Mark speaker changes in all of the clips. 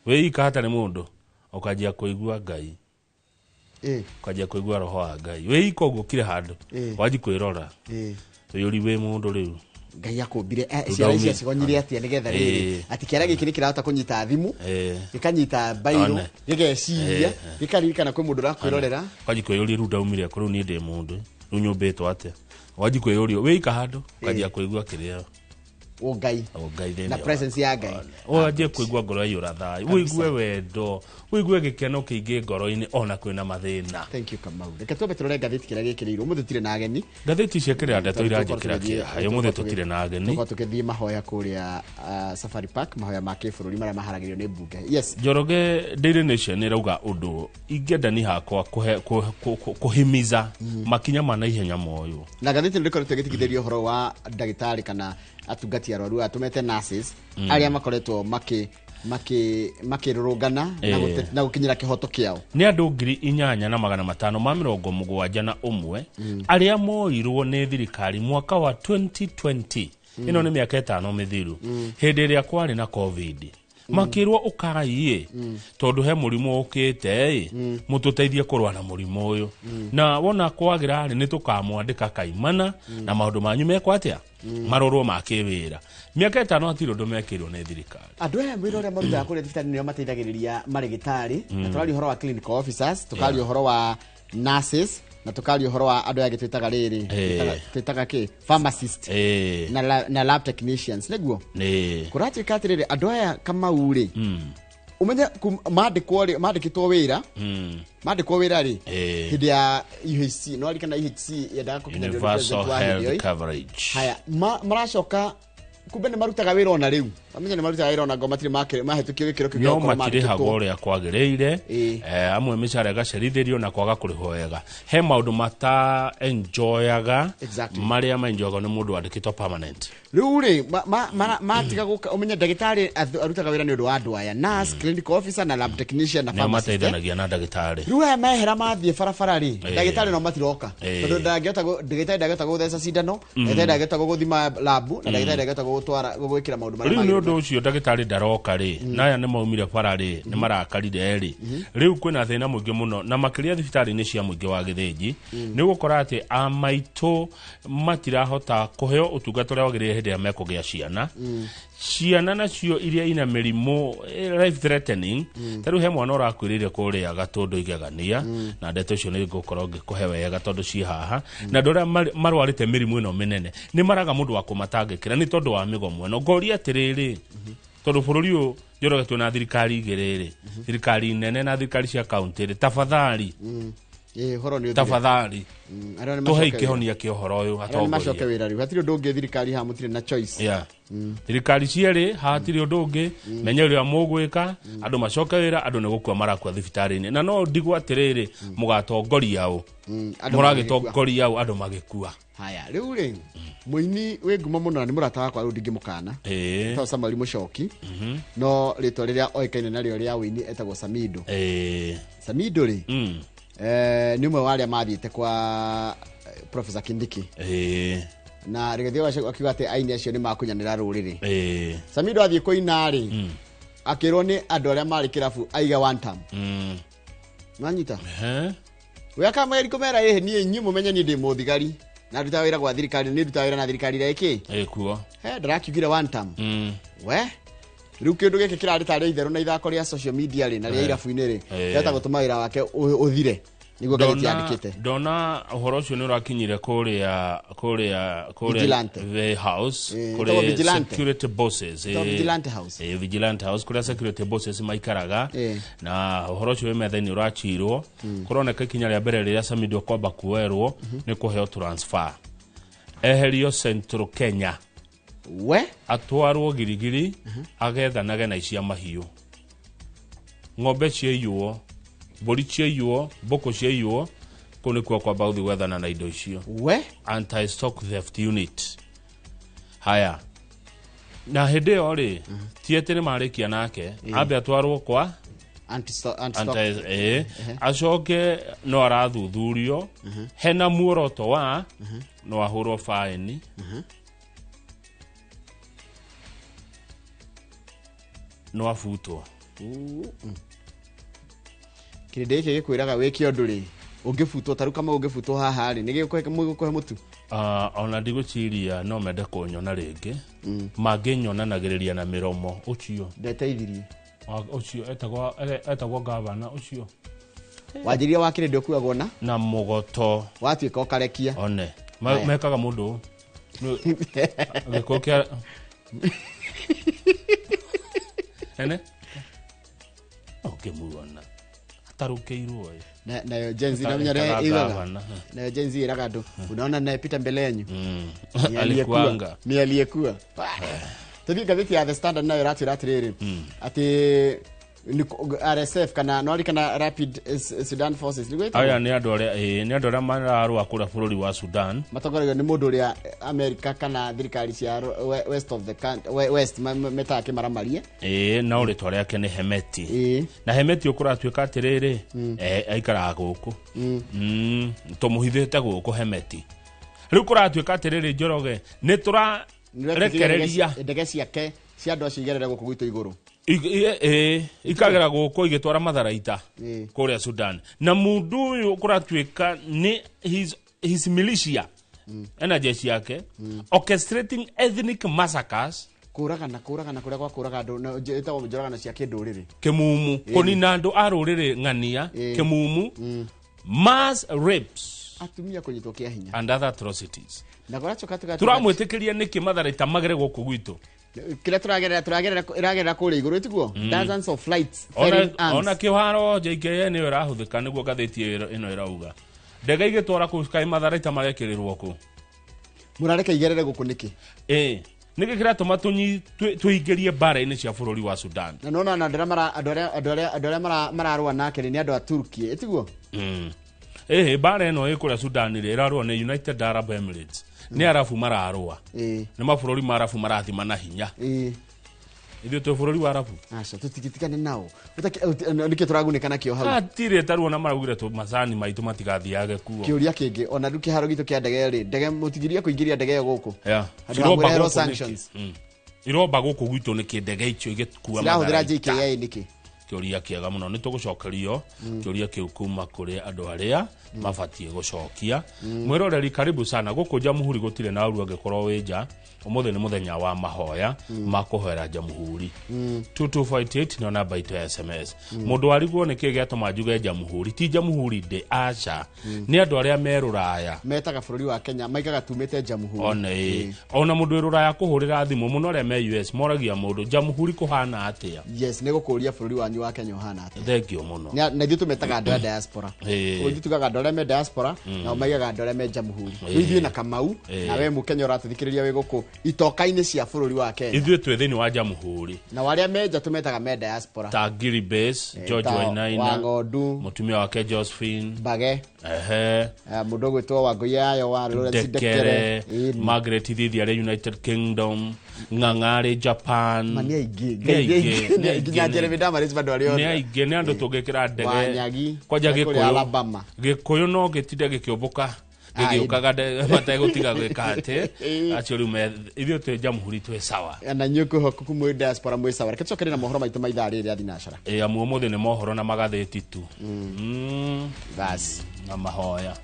Speaker 1: Wĩ ika hatarĩ mũndũ, ũkanjia kũigua Ngai, ũkanjia kũigua roho wa Ngai. Wĩ ika ũguo ũkire handũ, wanji kwĩrora, wĩyũri wĩ mũndũ rĩu.
Speaker 2: Ngai akũmbire, ciara ici acigonyire atia nĩgetha rĩrĩ atĩ kĩara gĩkĩ nĩ kĩrahota kũnyita thimũ, gĩkanyita mbairũ,
Speaker 1: One.
Speaker 2: gĩgeciria, gĩkaririkana kwĩ mũndũ ũrakwĩrorera.
Speaker 1: Ũkanji kwĩyũria, rĩu ndaumire kũ? Rĩu niĩ ndĩ mũndũ, rĩu nyũmbĩtwo atĩa? Wanji kwĩyũria wĩ ika handũ, ũkanjia kũigua kĩrĩa
Speaker 2: O Ngai
Speaker 1: o Ngai thĩinĩ
Speaker 2: na presence ya Ngai.
Speaker 1: Wanjie kũigua ngoro yaiyũra thayũ, ũigue wendo, ũigue gĩkeno kĩingĩ ngoro-inĩ ona kwĩna mathĩna.
Speaker 2: Thank you, Kamau. Reke twambe tũrore ngathĩti kĩrĩa gĩkĩrĩirwo ũmũthĩ. Tũtirĩ na ageni.
Speaker 1: Ngathĩti ciekĩrĩra ndeto iranjĩkĩra kĩeha. Ũmũthĩ tũtirĩ na ageni.
Speaker 2: Tũkorwo tũkĩthiĩ mahoya kũrĩa Safari Park, mahoya ma kĩbũrũri marĩa maharagĩrio nĩ mbunge. Yes.
Speaker 1: Njoroge, Daily Nation ĩrauga ũndũ ingĩenda ni hakwa kũhimiza makinya ma naihenya moywo.
Speaker 2: Na ngathĩti ĩno ndĩkoretwo ĩgĩtigithĩria ũhoro wa ndagĩtarĩ kana atungati arwaru aya tũmete nurses, arĩa makoretwo makĩrũrũngana na gũkinyĩra kĩhoto kĩao.
Speaker 1: Nĩ andũ 8571 arĩa moirwo nĩ thirikari mwaka wa 2020. Ĩno nĩ mĩaka 5 mĩthiru, hĩndĩ ĩrĩa kwarĩ na COVID, makĩrwo ũkai tondũ he mũrimũ ũkĩte ĩ, mũtũteithie kũrũa na mũrimũ ũyũ, na wona kwagĩra rĩ, nĩ tũkamwandĩka kaimana na maũndũ manyu mekwo atĩa, marorwo ma kĩwĩra. Mĩaka 5 hatirĩ ũndũ mekĩirwo nĩ thirikari.
Speaker 2: Andũ aya wĩra ũrĩa marutaga kũrĩa thibitarĩ nĩo mateithagĩrĩria marĩgĩtarĩ, na tũraria ũhoro wa clinical officers, tũkaria ũhoro wa nurses, na tũkaria ũhoro wa andũ aya angĩ twĩtaga rĩrĩ, twĩtaga kĩ, pharmacist na lab technicians, nĩguo kũratuĩka atĩrĩrĩ, andũ aya, Kamau rĩ, ũmenye mandĩkwo rĩ, mandĩkĩtwo wĩra, mandĩkwo wĩra rĩ, hĩndĩ ya UHC, no arikana UHC yendaga kũkinyanĩrio nĩ
Speaker 1: Universal
Speaker 2: president wa hĩndĩ ĩyo.
Speaker 1: Health Coverage.
Speaker 2: Haya, maracoka kumbe nĩ marutaga wĩra ona rĩu, bamenye nĩ marutaga wĩra ona ngo matirĩ mahĩtũkio gĩkĩro kĩu gĩa
Speaker 1: No
Speaker 2: gũkorwo
Speaker 1: matirĩhagwo
Speaker 2: mandĩkĩtwo.
Speaker 1: ũrĩa kwagĩrĩire. Amwe mĩcara ĩgacerithĩrio na kwaga kũrĩhwo wega. He maũndũ mata enjoyaga marĩa maenjoyagwo nĩ mũndũ wandĩkĩtwo permanent.
Speaker 2: Rĩu rĩ, matiga gũka, ũmenye ndagĩtarĩ arutaga wĩra nĩ ũndũ wa andũ aya, nurse, clinical officer na lab technician na
Speaker 1: nĩo
Speaker 2: pharmacist, eh.
Speaker 1: mateithanagia na ndagĩtarĩ.
Speaker 2: Rĩu aya mehera mathiĩ barabara rĩ, ndagĩtarĩ no matiroka, tondũ ndagĩtarĩ ndangĩhota gũtheca cindano, ndagĩtarĩ ndangĩhota gũgũthima labu, na ndagĩtarĩ ndangĩhota gũgũtwara gũgwĩkĩra maũndũ marĩa
Speaker 1: Rĩu nĩ
Speaker 2: magĩrĩire.
Speaker 1: ũndũ ũcio ndagĩtarĩ ndaroka rĩ, na aya nĩ maumire bara rĩ, nĩ marakarire rĩ. Rĩu kwĩna thĩna mũingĩ mũno, na makĩria thibitarĩ-inĩ cia mũingĩ wa Gĩthĩnji, nĩ ũgũkora atĩ amaitũ matirahota kũheo ũtungata ũrĩa wagĩrĩire hĩndĩ ĩrĩa mekũgĩa ciana. Ciana nacio iria ina mĩrimũ life threatening, ta rĩu he mwana ũrakuĩrĩire kũrĩa Gatũndũ igegania, na ndeto icio nĩ ngũkorwo ngĩkũhe wega tondũ ciĩ haha. Na andũ arĩa marwarĩte mĩrimũ ĩno mĩnene nĩ maraga mũndũ wa kũmatangĩkĩra nĩ tondũ wa mĩgomo ĩno. Ngoria atĩrĩrĩ, tondũ bũrũri ũyũ, Njoroge, twĩna thirikari igĩrĩ rĩ, thirikari nene na thirikari cia kaunti rĩ, tafadhali.
Speaker 2: Ĩĩ, ũhoro nĩ ũthire.
Speaker 1: Tafadhali,
Speaker 2: Arĩa nĩ
Speaker 1: tũhe
Speaker 2: macoke wĩra.
Speaker 1: ikĩhonia kĩa ũhoro ũyũ.
Speaker 2: Arĩa nĩ macoke
Speaker 1: atongoria
Speaker 2: wĩra rĩu, hatirĩ ũndũ ũngĩ, thirikari haha mũtirĩ na choice.
Speaker 1: Yeah. Thirikari cierĩ hatirĩ ũndũ ũngĩ, menye ũrĩa mũgwĩka, andũ macoke wĩra. Andũ nĩ gũkua marakua thibitarĩ-inĩ, na no ndigwo atĩrĩrĩ, mũgatongoria ũ?
Speaker 2: Andũ magĩkua.
Speaker 1: Mũragĩtongoria ũ andũ magĩkua?
Speaker 2: Haya, rĩu rĩ, mũini wĩ ngumo mũno na nĩ mũrata wakwa, rĩu ndingĩmũkana, etagwo Samuel Mũcoki, no rĩtwa rĩrĩa oĩkaine narĩo rĩa ũini etagwo Samido. Samido rĩ, nĩ ũmwe wa arĩa mathiĩte kwa Professor Kindiki, na rĩgĩthiĩ akiuga atĩ aini acio nĩ makunyanĩra rũrĩrĩ. Samido athiĩ kũina rĩ, akĩrwo nĩ andũ arĩa marĩ kĩrabu aiga one term. Nanyita we akamageri kũmera, ĩhĩ, niĩ inyuĩ mũmenye niĩ ndĩ mũthigari na ndutaga wĩra gwa thirikari, nĩ ndutaga wĩra na thirikari ĩrĩa ĩkĩ
Speaker 1: Ĩkuo.
Speaker 2: He ndĩrakiugire one term. We rĩu kĩndũ gĩkĩ kĩrarĩ tarĩ itherũ na ithako rĩa social media rĩ, na rĩa irabu-inĩ rĩ, kĩrahota gũtũma wĩra wake ũthire, nĩguo ngathĩti yandĩkĩte.
Speaker 1: Ndona ũhoro ũcio nĩ ũrakinyire kũrĩa
Speaker 2: Vigilante.
Speaker 1: The house,
Speaker 2: Ĩtagwo
Speaker 1: kũrĩ
Speaker 2: Vigilante.
Speaker 1: security bosses.
Speaker 2: Ĩtagwo Vigilante House.
Speaker 1: Vigilante House, kũrĩa security bosses maikaraga. Na ũhoro ũcio wĩ metha-inĩ, ũracirwo. Kũroneka ikinya rĩa mbere rĩrĩa Samido kwamba kuoerwo nĩ kũheo transfer, eherio Central Kenya,
Speaker 2: we
Speaker 1: atwarwo Girigiri agethanage na icia mahiũ, ng'ombe ciaiywo, mbũri ciaiywo, mbũkũ ciaiywo, kũu nĩkuo kwamba gũthiĩ gwethana na indo icio.
Speaker 2: We
Speaker 1: Anti stock theft unit. Haya, na hĩndĩ ĩyo rĩ, ti atĩ nĩ marĩkia nake, ambe atwarwo kwa
Speaker 2: anti-stock.
Speaker 1: Acoke no arathuthurio hena muoroto wa no ahũrwo faĩni. No abutwo.
Speaker 2: Kĩrĩndĩ gĩkĩ gĩkwĩraga wĩke ũndũ rĩ, ũngĩbutwo ta rĩu kama ũngĩbutwo haha rĩ, nĩ gĩgũkũhe mũtu?
Speaker 1: Ona ndigwĩciria no mende kũnyona rĩngĩ. Mangĩnyonanagĩrĩria na mĩromo ũcio.
Speaker 2: Ndeteithirie.
Speaker 1: Ũcio etagwo gavana ũcio.
Speaker 2: Wanjĩrĩria wa kĩrĩndĩ ũkuagwo na?
Speaker 1: Na mũgoto.
Speaker 2: Watuĩka ũkarekia.
Speaker 1: One. Mekaga mũndũ. Gĩkũyũ kĩa ene? Ũngĩmuona. Atarũkĩirwo ĩ.
Speaker 2: Nayo Gen Z na ĩraga. Nayo Gen Z ĩraga andũ. Unaona nayepita mbele yenyu.
Speaker 1: Alikuanga.
Speaker 2: Ni aliyekuwa. Tũthiĩ ngathĩti ya The Standard nayo ĩratwĩra atĩrĩrĩ. Atĩ RSF kana no kana Rapid Sudan Forces.
Speaker 1: Aya nĩ andũ arĩa nĩ andũ arĩa mararũa kũrĩa bũrũri wa Sudan.
Speaker 2: Matongoragio nĩ mũndũ ũrĩa America kana thirikari cia west of the country west metaga kĩmaramarie.
Speaker 1: No rĩtwa rĩake nĩ Hemeti. Na Hemeti ũkũratuĩka atĩrĩrĩ, aikaraga gũkũ. Tũmũhithĩte gũkũ Hemeti. Rĩu kũratuĩka atĩrĩrĩ Njoroge, nĩ tũrarekereria
Speaker 2: ndege ciake cia andũ acio igerere gũkũ gwitũ igũrũ.
Speaker 1: Ikagera gũkũ igĩtwara matharaita kũrĩa Sudan. Na mũndũ ũyũ kũratuĩka nĩ his militia ena jeshi yake orchestrating ethnic massacres,
Speaker 2: kũragana kũrĩa gwa kũraga andũ ĩtagwo njũragano cia kĩndũrĩrĩ,
Speaker 1: kĩmumu, kũnina andũ a rũrĩrĩ ng'ania, kĩmumu, mass rapes,
Speaker 2: atumia kũnyitwo kĩa hinya
Speaker 1: and other atrocities.
Speaker 2: Na kũracoka
Speaker 1: tũramwĩtĩkĩria nĩkĩ matharaita magere gũkũ gwitũ?
Speaker 2: Kĩrĩa tũragerera ĩragerera kũrĩa igũrũ tiguo? Dozens of flights ferrying arms.
Speaker 1: Ona kĩharo JKN nĩyo ĩrahũthĩka nĩguo ngathĩti ĩno ĩrauga. Ndege igĩtwara kũu kaĩ matharaita marekĩrĩrwo kũ?
Speaker 2: Mũrareka igerere gũkũ nĩkĩ?
Speaker 1: Nĩkĩ kĩratũma tũingĩrie mbara-inĩ cia bũrũri wa Sudan?
Speaker 2: Na nona andũ arĩa mararũa nake nĩ andũ a Turkey, tiguo?
Speaker 1: Mbara ĩno ĩ kũrĩa Sudan rĩ, ĩrarũa nĩ United Arab Emirates. Nĩ Arabu mararũa. Nĩ mabũrũri ma Arabu marathima na hinya. Ithuĩ twĩ bũrũri wa Arabu.
Speaker 2: Aca, tũtigitigane nao. Nĩkĩ tũragunĩka nakĩo hau?
Speaker 1: Hatirĩ taruo na maraugire macani maitũ matigathiage kuo.
Speaker 2: Kĩũria kĩngĩ, ona rĩu kĩharo gitũ kĩa ndege rĩ, ndege mũtigirie kũingĩria ndege ĩyo gũkũ. Handũ ha sanctions.
Speaker 1: Iromba gũkũ gwitũ nĩkĩ ndege icio igĩkua
Speaker 2: matharaita? Cirahũthĩra JKIA nĩkĩ?
Speaker 1: Kĩũria kĩega mũno, nĩ tũgũcokerio kĩũria kĩu kuma kũrĩ andũ arĩa mabatiĩ gũcokia. Mwĩroreri karibu sana gũkũ Jamhuri gũtirĩ na ũru angĩkorwo wĩ nja. Ũmũthĩ nĩ mũthenya wa mahoya ma kũhoera Jamhuri. 2248 nĩyo namba itũ ya SMS. Mũndũ warigwo nĩkĩ gĩatũma njuge Jamhuri, ti Jamhuri ndĩ aca, nĩ andũ arĩa me rũraya
Speaker 2: metaga bũrũri wa Kenya maigaga tumĩte Jamhuri.
Speaker 1: Ona mũndũ wĩ rũraya kũhũrĩra thimũ mũno arĩa me US moragia mũndũ Jamhuri kũhana atĩa?
Speaker 2: Yes, nĩ gũkũria bũrũri wanyu wa Kenya ũhana atĩa?
Speaker 1: Thank you mũno.
Speaker 2: Na ithuĩ tũmetaga andũ a diaspora. Ithuĩ tugaga andũ arĩa me diaspora nao maigaga andũ arĩa me Jamhuri. Rĩu ithuĩ na Kamau na we Mũkenya ũratũthikĩrĩria wĩ gũkũ itoka-inĩ cia bũrũri wa Kenya.
Speaker 1: Ithuĩ twĩ thĩinĩ wa Jamhuri.
Speaker 2: Na arĩa menja tũmetaga me diaspora.
Speaker 1: Ta Giri Base, George Wainaina,
Speaker 2: Wang'ondu,
Speaker 1: mũtumia wake Josephine
Speaker 2: Mbage, mũndũ ũgwĩtwo Wangũi Yayo wa Lawrence
Speaker 1: Ndekere, Margaret Thithi arĩ United Kingdom, Ng'ang'a arĩ Japan.
Speaker 2: Ma nĩ aingĩ, nginya Jeremy Damaris bado arĩ othe.
Speaker 1: Nĩ aingĩ, nĩ andũ tũngĩkĩra ndege.
Speaker 2: Wanyagi,
Speaker 1: kwanja
Speaker 2: Gĩkũyũ,
Speaker 1: Gĩkũyũ no gĩtinde gĩkĩũmbũka gĩgĩũkaga mategũtiga gwĩka atĩ acio rĩu ithuĩ twĩ Jamhuri twĩ sawa.
Speaker 2: Na inyuĩ kwĩhokeku mwĩ diaspora mwĩ sawa. Reke tũcokere na mohoro maitũ ma ithaa rĩrĩ rĩa thinacara.
Speaker 1: Amu ũmũthĩ nĩ mohoro na magathĩti tu.
Speaker 2: Basi.
Speaker 1: Na mahoya.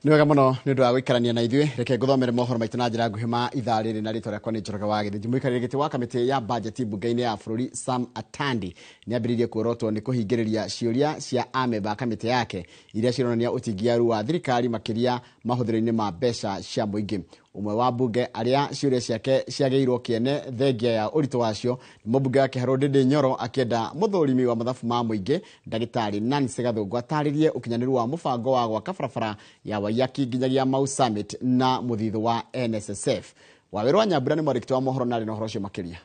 Speaker 2: Nĩ wega mũno nĩ ũndũ wa gũikarania na ithuĩ. Reke ngũthomere mohoro maitũ na njĩra nguhĩ ma ithaa rĩrĩ na rĩtwa rĩakwa nĩ Njoroge wa Gĩthĩnji. Mũikarĩri gĩtĩ wa kamĩtĩ ya bajeti mbunge-inĩ ya bũrũri Sam Atandi nĩ ambĩrĩirie kuorotwo nĩ kũhingĩrĩria ciũria cia amemba a kamĩtĩ yake iria cironania ũtingiaru wa thirikari makĩria mahũthĩro-inĩ ma mbeca cia mũingĩ. Ũmwe wa mbunge arĩa ciũria ciake ciagĩirwo kĩene thengia ya ũritũ wacio nĩ mũmbunge wa Kĩharũ Ndĩndĩ Nyoro, akĩenda mũthũrimi wa mathabu ma mũingĩ ndagĩtarĩ Nancy Gathũngũ atarĩrie ũkinyanĩru wa mũbango wa gwaka barabara ya Waiyaki nginyagia Mau Summit na mũthithũ wa NSSF. Wawerũ wa Nyambura nĩ mwandĩki wa mohoro na arĩ na ũhoro ũcio makĩria.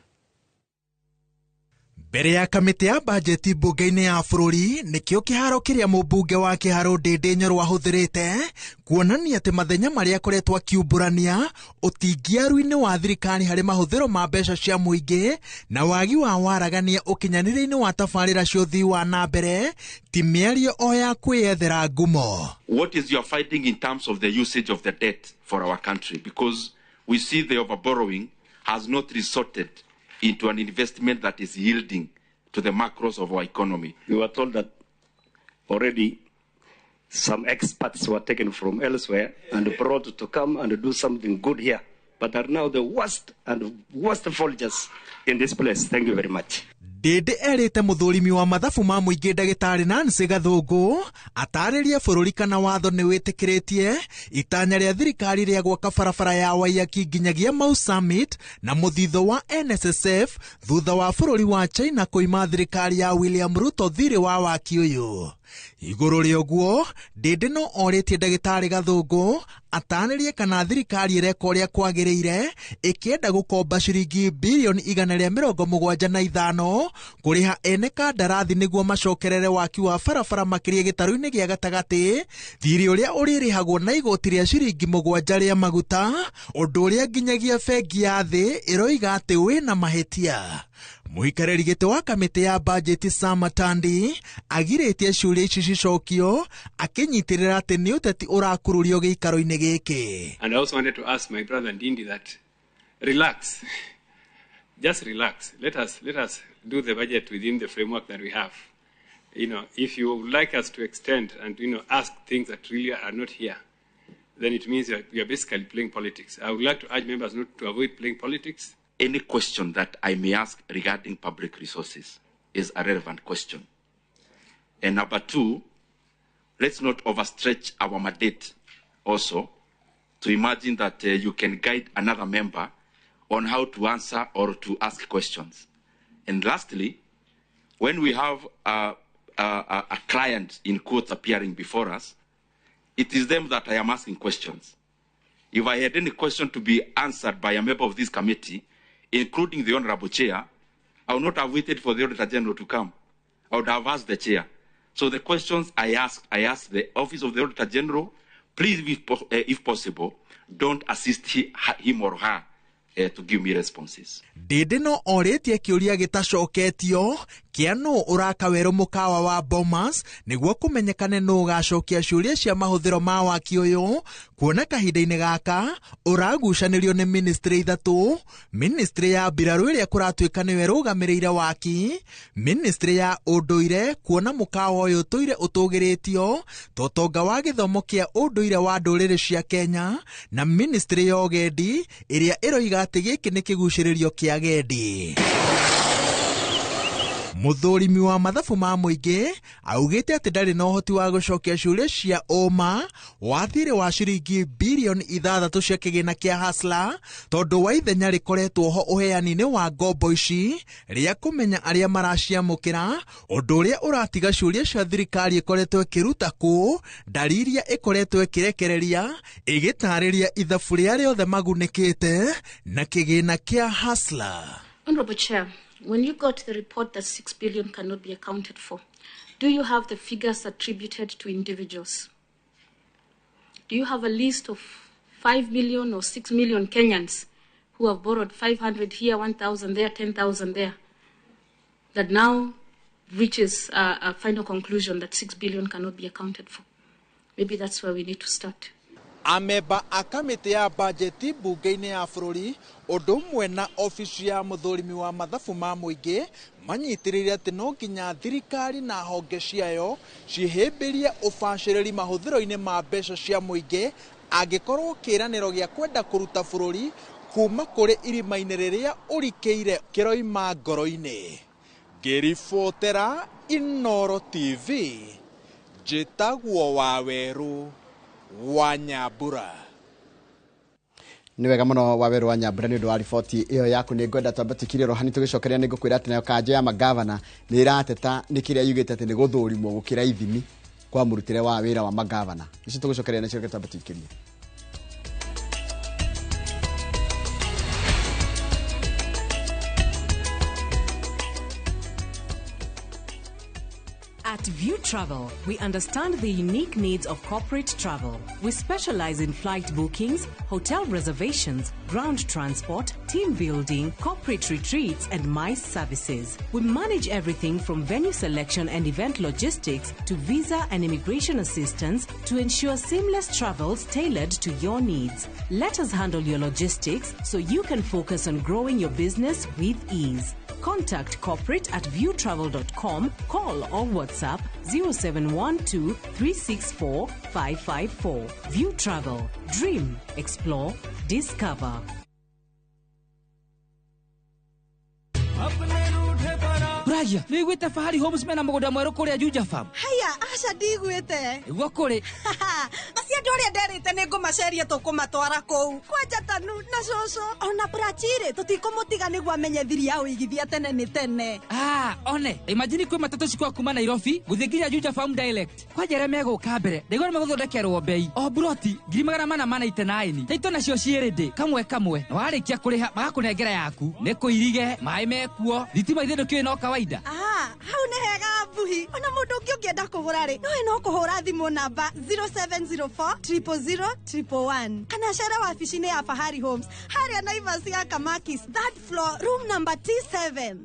Speaker 3: Mbere ya kamĩtĩ ya bajeti mbunge-inĩ ya bũrũri nĩkĩo kĩharo kĩrĩa mũmbunge wa Kĩharũ Ndĩndĩ Nyoro ahũthĩrĩte kuonania atĩ mathenya marĩa akoretwo akiumbũrania ũtingiaru-inĩ wa thirikari harĩ mahũthĩro ma mbeca cia mũingĩ na wagi wa waragania ũkinyanĩria-inĩ wa tabarĩra cia ũthii wa na mbere ti mĩario o ya kwĩyethera ngumo.
Speaker 4: What is your finding in terms of the usage of the debt for our country? Because we see the overborrowing has not resorted into an investment that is yielding to the macros of our economy.
Speaker 5: We were told that already some experts were taken from elsewhere and brought to come and do something good here, but are now the worst and worst vultures in this place. Thank you very much.
Speaker 3: Ndĩndĩ erĩte mũthũrimi wa mathabu ma mũingĩ ndagĩtarĩ Nancy Gathũngũ atarĩrie bũrũri kana watho nĩ wĩtĩkĩrĩtie itanya rĩa thirikari rĩa gwaka barabara ya Waiyaki nginyagia Mau Summit na mũthithũ wa NSSF thutha wa bũrũri wa China kũima thirikari ya William Ruto thirĩ wa waki ũyũ. Igũrũ rĩa ũguo, Ndĩndĩ no orĩtie ndagĩtarĩ Gathũngũ atarĩrie kana thirikari ĩreka ũrĩa kwagĩrĩire ĩkĩenda gũkomba ciringi birioni 175 kũrĩha ene kandarathi nĩguo macokerere waki wa barabara makĩria gĩtarũ-inĩ gĩa gatagatĩ, thirĩ ũrĩa ũrĩrĩhagwo na igoti rĩa ciringi 7 rĩa maguta, ũndũ ũrĩa nginyagia bengi ya thĩ ĩroiga atĩ wĩna mahĩtia. Mũikarĩri gĩtĩ wa kamĩtĩ ya bajeti Sam Matandi agirĩtie ciũria ici cicokio akĩnyitĩrĩra atĩ nĩ ũteti ũrakururio gĩikaro-inĩ gĩkĩ.
Speaker 6: And I also wanted to ask my brother Ndindi that relax, just relax. Let us do the budget within the framework that we have. You know, if you would like us to extend and, you know, ask things that really are not here, then it means that we are basically playing politics. I would like to urge members not to avoid playing politics.
Speaker 4: Any question that I may ask regarding public resources is a relevant question. And number two, let's not overstretch our mandate also to imagine that you can guide another member on how to answer or to ask questions. And lastly, when we have a client in quotes appearing before us, it is them that I am asking questions. If I had any question to be answered by a member of this committee, including the Honorable Chair, I would not have waited for the Auditor General to come. I would have asked the Chair. So the questions I asked the Office of the Auditor General, please, if possible, don't assist him or her to give me responses.
Speaker 3: Ndĩndĩ no orĩtie kĩũria gĩtacoketio kĩa nũ ũraka werũ mũkawa wa Bomas nĩguo kũmenyekane nũ ũgacokia ciũria cia mahũthĩro ma waki ũyũ, kuona kahinda-inĩ gaka ũragucanĩrio nĩ ministry ithatũ, ministry ya mbirarũ ĩrĩa kũratuĩka nĩyo ĩrũgamĩrĩire waki, ministry ya ũndũire kuona mũkawa ũyũ ũtũire ũtũgĩrĩtio ta ũtonga wa gĩthomo kĩa ũndũire wa ndũrĩrĩ cia Kenya, na ministry ya ũgendi ĩrĩa ĩroiga atĩ gĩkĩ nĩ kĩgucĩrĩrio kĩa agendi. Mũthũrimi wa mathabu ma mũingĩ augĩte atĩ ndarĩ na ũhoti wa gũcokia ciũria cia ũma wa thirĩ wa ciringi birioni 6 cia kĩgĩna kĩa Hustler tondũ wa ithenya rĩkoretwo ho ũheani-inĩ wa ngombo ici rĩa kũmenya arĩa maraciamũkĩra, ũndũ ũrĩa ũratiga ciũria cia thirikari ĩkoretwo ĩkĩruta kũ ndari iria ĩkoretwo ĩkĩrekereria ĩgĩtarĩria ithabu rĩa rĩothe magunĩkĩte na kĩgĩna kĩa Hustler.
Speaker 7: Honorable Chair, when you got the report that 6 billion cannot be accounted for, do you have the figures attributed to individuals? Do you have a list of 5 million or 6 million Kenyans who have borrowed 500 here, 1,000 there, 10,000 there, that now reaches a final conclusion that 6 billion cannot be accounted for? Maybe that's where we need to start.
Speaker 3: Amemba a kamĩtĩ ya bajeti mbunge-inĩ ya bũrũri ũndũ ũmwe na obici ya mũthũrimi wa mathabu ma mũingĩ manyitĩrĩire atĩ no nginya thirikari na honge ciayo cihĩmbĩrie ũbacĩrĩri mahũthĩro-inĩ ma mbeca cia mũingĩ angĩkorwo kĩĩranĩro gĩa kwenda kũruta bũrũri kuma kũrĩ irima-inĩ rĩrĩa ũrikĩire kĩroima ngoro-inĩ. Ngĩribotera Inooro TV, njĩtagwo Wawerũ wa Nyambura.
Speaker 2: Nĩ wega mũno Wawerũ wa Nyambura nĩ ũndũ wa riboti ĩyo yaku. Nĩ ngwenda twambe tũkirie rohani tũgĩcokeria. Nĩ ngũkwĩra atĩ nayo kanjũ ya magavana nĩ ĩrateta nĩ kĩrĩa yugĩte atĩ nĩ gũthũrimwo gũkĩra ithimi kwa mũrutĩre wa wĩra wa magavana. Icio tũgũcokeria nacio, reke twambe tũikĩrie.
Speaker 8: At View Travel, we understand the unique needs of corporate travel. We specialize in flight bookings, hotel reservations, ground transport, team building, corporate retreats, and MICE services. We manage everything from venue selection and event logistics to visa and immigration assistance to ensure seamless travels tailored to your needs. Let us handle your logistics so you can focus on growing your business with ease. Contact corporate at viewtravel.com, call or WhatsApp 0712 364 554. View Travel. Dream, explore, discover.
Speaker 9: Raya, nĩiguĩte Fahari Homes mena mũgũnda mwerũ kũrĩa Juja Farm?
Speaker 10: Haya, aca, ndigwĩte.
Speaker 9: Nĩguo kũrĩ.
Speaker 10: Acio andũ arĩa nderĩte nĩ ngũmaceria tũkũmatwara kũu kwanja tanu na cũcũ ona Prachirĩ tũtikũmũtiga nĩguo amenye thiri ya ũigithia tene nĩ tene.
Speaker 9: Ah, one imagine kwĩ matatũ cikwa kuma Nairobi gũthiĩ nginya Juja Farm direct. Kwanja arĩa megũka mbere ndaigua nĩ megũthondekerwo mbei o buroti 499,000. Taito nacio ciĩ kamwe kamwe, na warĩkia kũrĩha magakũnengera yaku. Nĩ kũirige maĩ mekuo, thitima ithe ndũkĩũĩ no kawaida.
Speaker 10: Ah, hau nĩ hega mbuhi. Ona mũndũ ũngĩ ũngĩenda kũgũra rĩ, nowe no kũhũra thimũ namba 0704 000 111 kana cere wabici-inĩ ya Fahari Homes harĩa Naivas ya Kamakis, third floor, room number T7.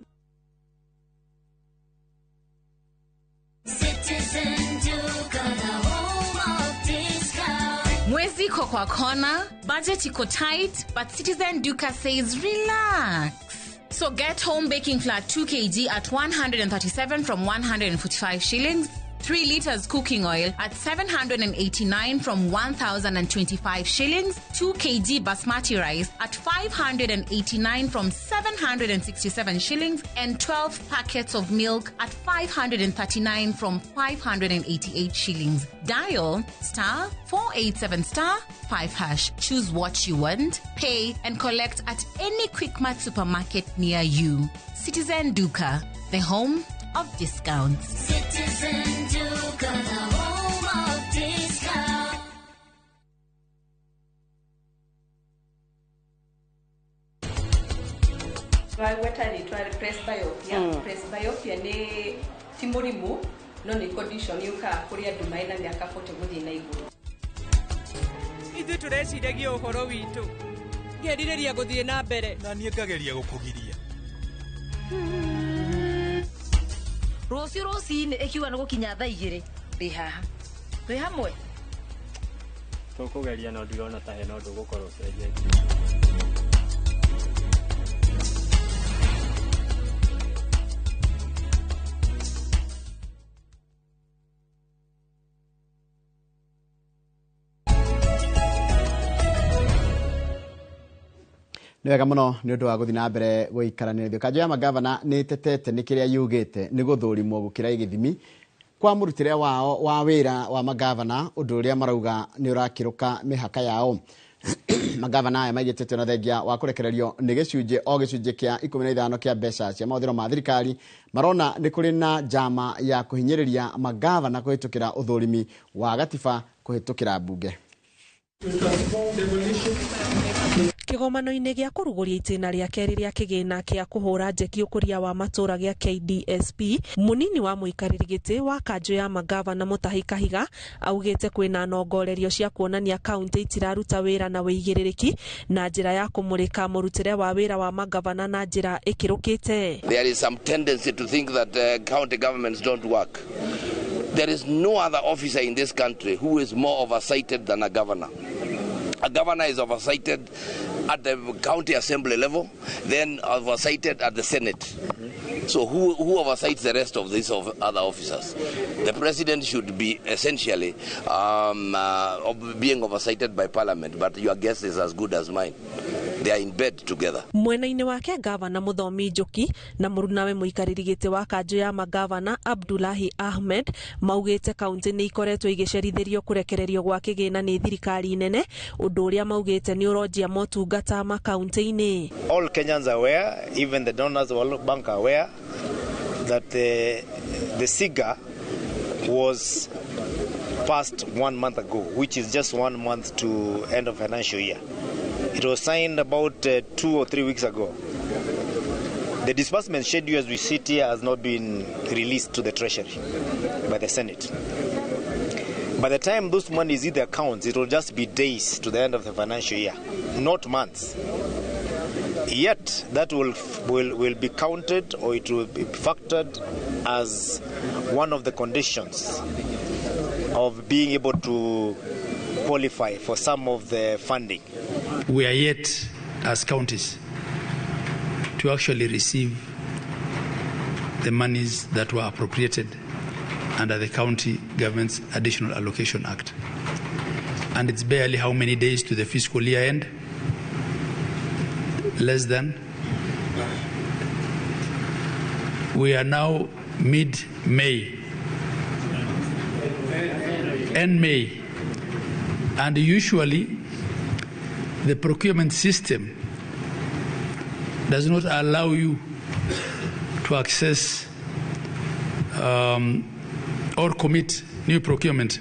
Speaker 11: Citizen Duka, the home of discount.
Speaker 12: Mwezi iko kwa kona, budget iko tight, but Citizen Duka says relax. So get home baking flour 2 kg at 137 from 145 shillings, 3 liters cooking oil at 789 from 1,025 shillings, 2 kg basmati rice at 589 from 767 shillings, and 12 packets of milk at 539 from 588 shillings. Dial *487*5#. Choose what you want, pay, and collect at any Quickmart supermarket near you. Citizen Duka, the home of discounts.
Speaker 11: Citizen Duka, the home of discount.
Speaker 13: Twagweta rĩtwa presbyopia. Presbyopia nĩ ti mũrimũ no nĩ condition yũkaga kũrĩ andũ marĩ na mĩaka 40 gũthiĩ na igũrũ.
Speaker 14: Ithuĩ tũreciragia ũhoro witũ, ngerirĩria gũthiĩ na mbere
Speaker 15: na niĩ ngageria gũkũgiria.
Speaker 16: Rũciũ rũcinĩ ĩkiuga nĩ gũkinya thaa 2 ndĩ haha twĩ hamwe.
Speaker 17: Tũkũgeria no ndirona ta hena ũndũ ũgũkorwo ũcenjetie.
Speaker 2: Nĩ wega mũno nĩ ũndũ wa gũthiĩ na mbere gũikarania ithuĩ. Kanjũ ya magavana nĩ ĩtetete nĩ kĩrĩa yugĩte nĩ gũthũrimwo gũkĩra gĩthimi kwa mũrutĩre wao wa wĩra wa magavana, ũndũ ũrĩa marauga nĩ ũrakĩrũka mĩhaka yao. Magavana aya maigĩte ona thengia wa kũrekererio nĩ gĩcunjĩ o gĩcunjĩ kĩa 15 kĩa mbeca cia mahũthĩro ma thirikari, marona nĩ kũrĩ na njama ya kũhinyĩrĩria magavana kũhĩtũkĩra ũthũrimi wa gatiba kũhĩtũkĩra mbunge.
Speaker 18: Kĩgomano-inĩ gĩa kũrugũria itĩna rĩa kerĩ rĩa kĩgĩna kĩa kũhũra njeki ũkũria wa matũra gĩa KDSP, mũnini wa mũikarĩri gĩtĩ wa kanjũ ya magavana Mutahi Kahiga augĩte kwĩna nongorerio cia kuonania kaunti itiraruta wĩra na wĩigĩrĩrĩki na njĩra ya kũmũrĩka mũrutĩre wa wĩra wa magavana na njĩra ĩkĩrũkĩte.
Speaker 19: There is some tendency to think that county governments don't work. There is no other officer in this country who is more oversighted than a governor. A governor is oversighted at the county assembly level, then oversighted at the Senate. So who oversights the rest of these other officers? The president should be essentially being oversighted by parliament, but your guess is as good as mine. They are in bed together.
Speaker 18: Mwena-inĩ wake gavana Mũthomi Njoki na mũrunawe mũikarĩri gĩtĩ wa kanjũ ya magavana Abdullahi Ahmed maugĩte kaunti nĩ ikoretwo igĩcerithĩrio kũrekererio gwa kĩgĩna nĩ thirikari nene, ũndũ ũrĩa maugĩte nĩ ũronjia motungata makaunti-inĩ.
Speaker 15: All Kenyans are aware, even the donors, World Bank are aware that the SIGA was passed 1 month ago, which is just 1 month to end of financial year. It was signed about 2 or 3 weeks ago. The disbursement schedule as we sit here has not been released to the Treasury by the Senate. By the time those money is in the accounts, it will just be days to the end of the financial year, not months. Yet that will be counted, or it will be factored as one of the conditions of being able to qualify for some of the funding.
Speaker 20: We are yet, as counties, to actually receive the monies that were appropriated under the County Government's Additional Allocation Act. And it's barely how many days to the fiscal year end? Less than. We are now mid-May. End May. And usually the procurement system does not allow you to access or commit new procurement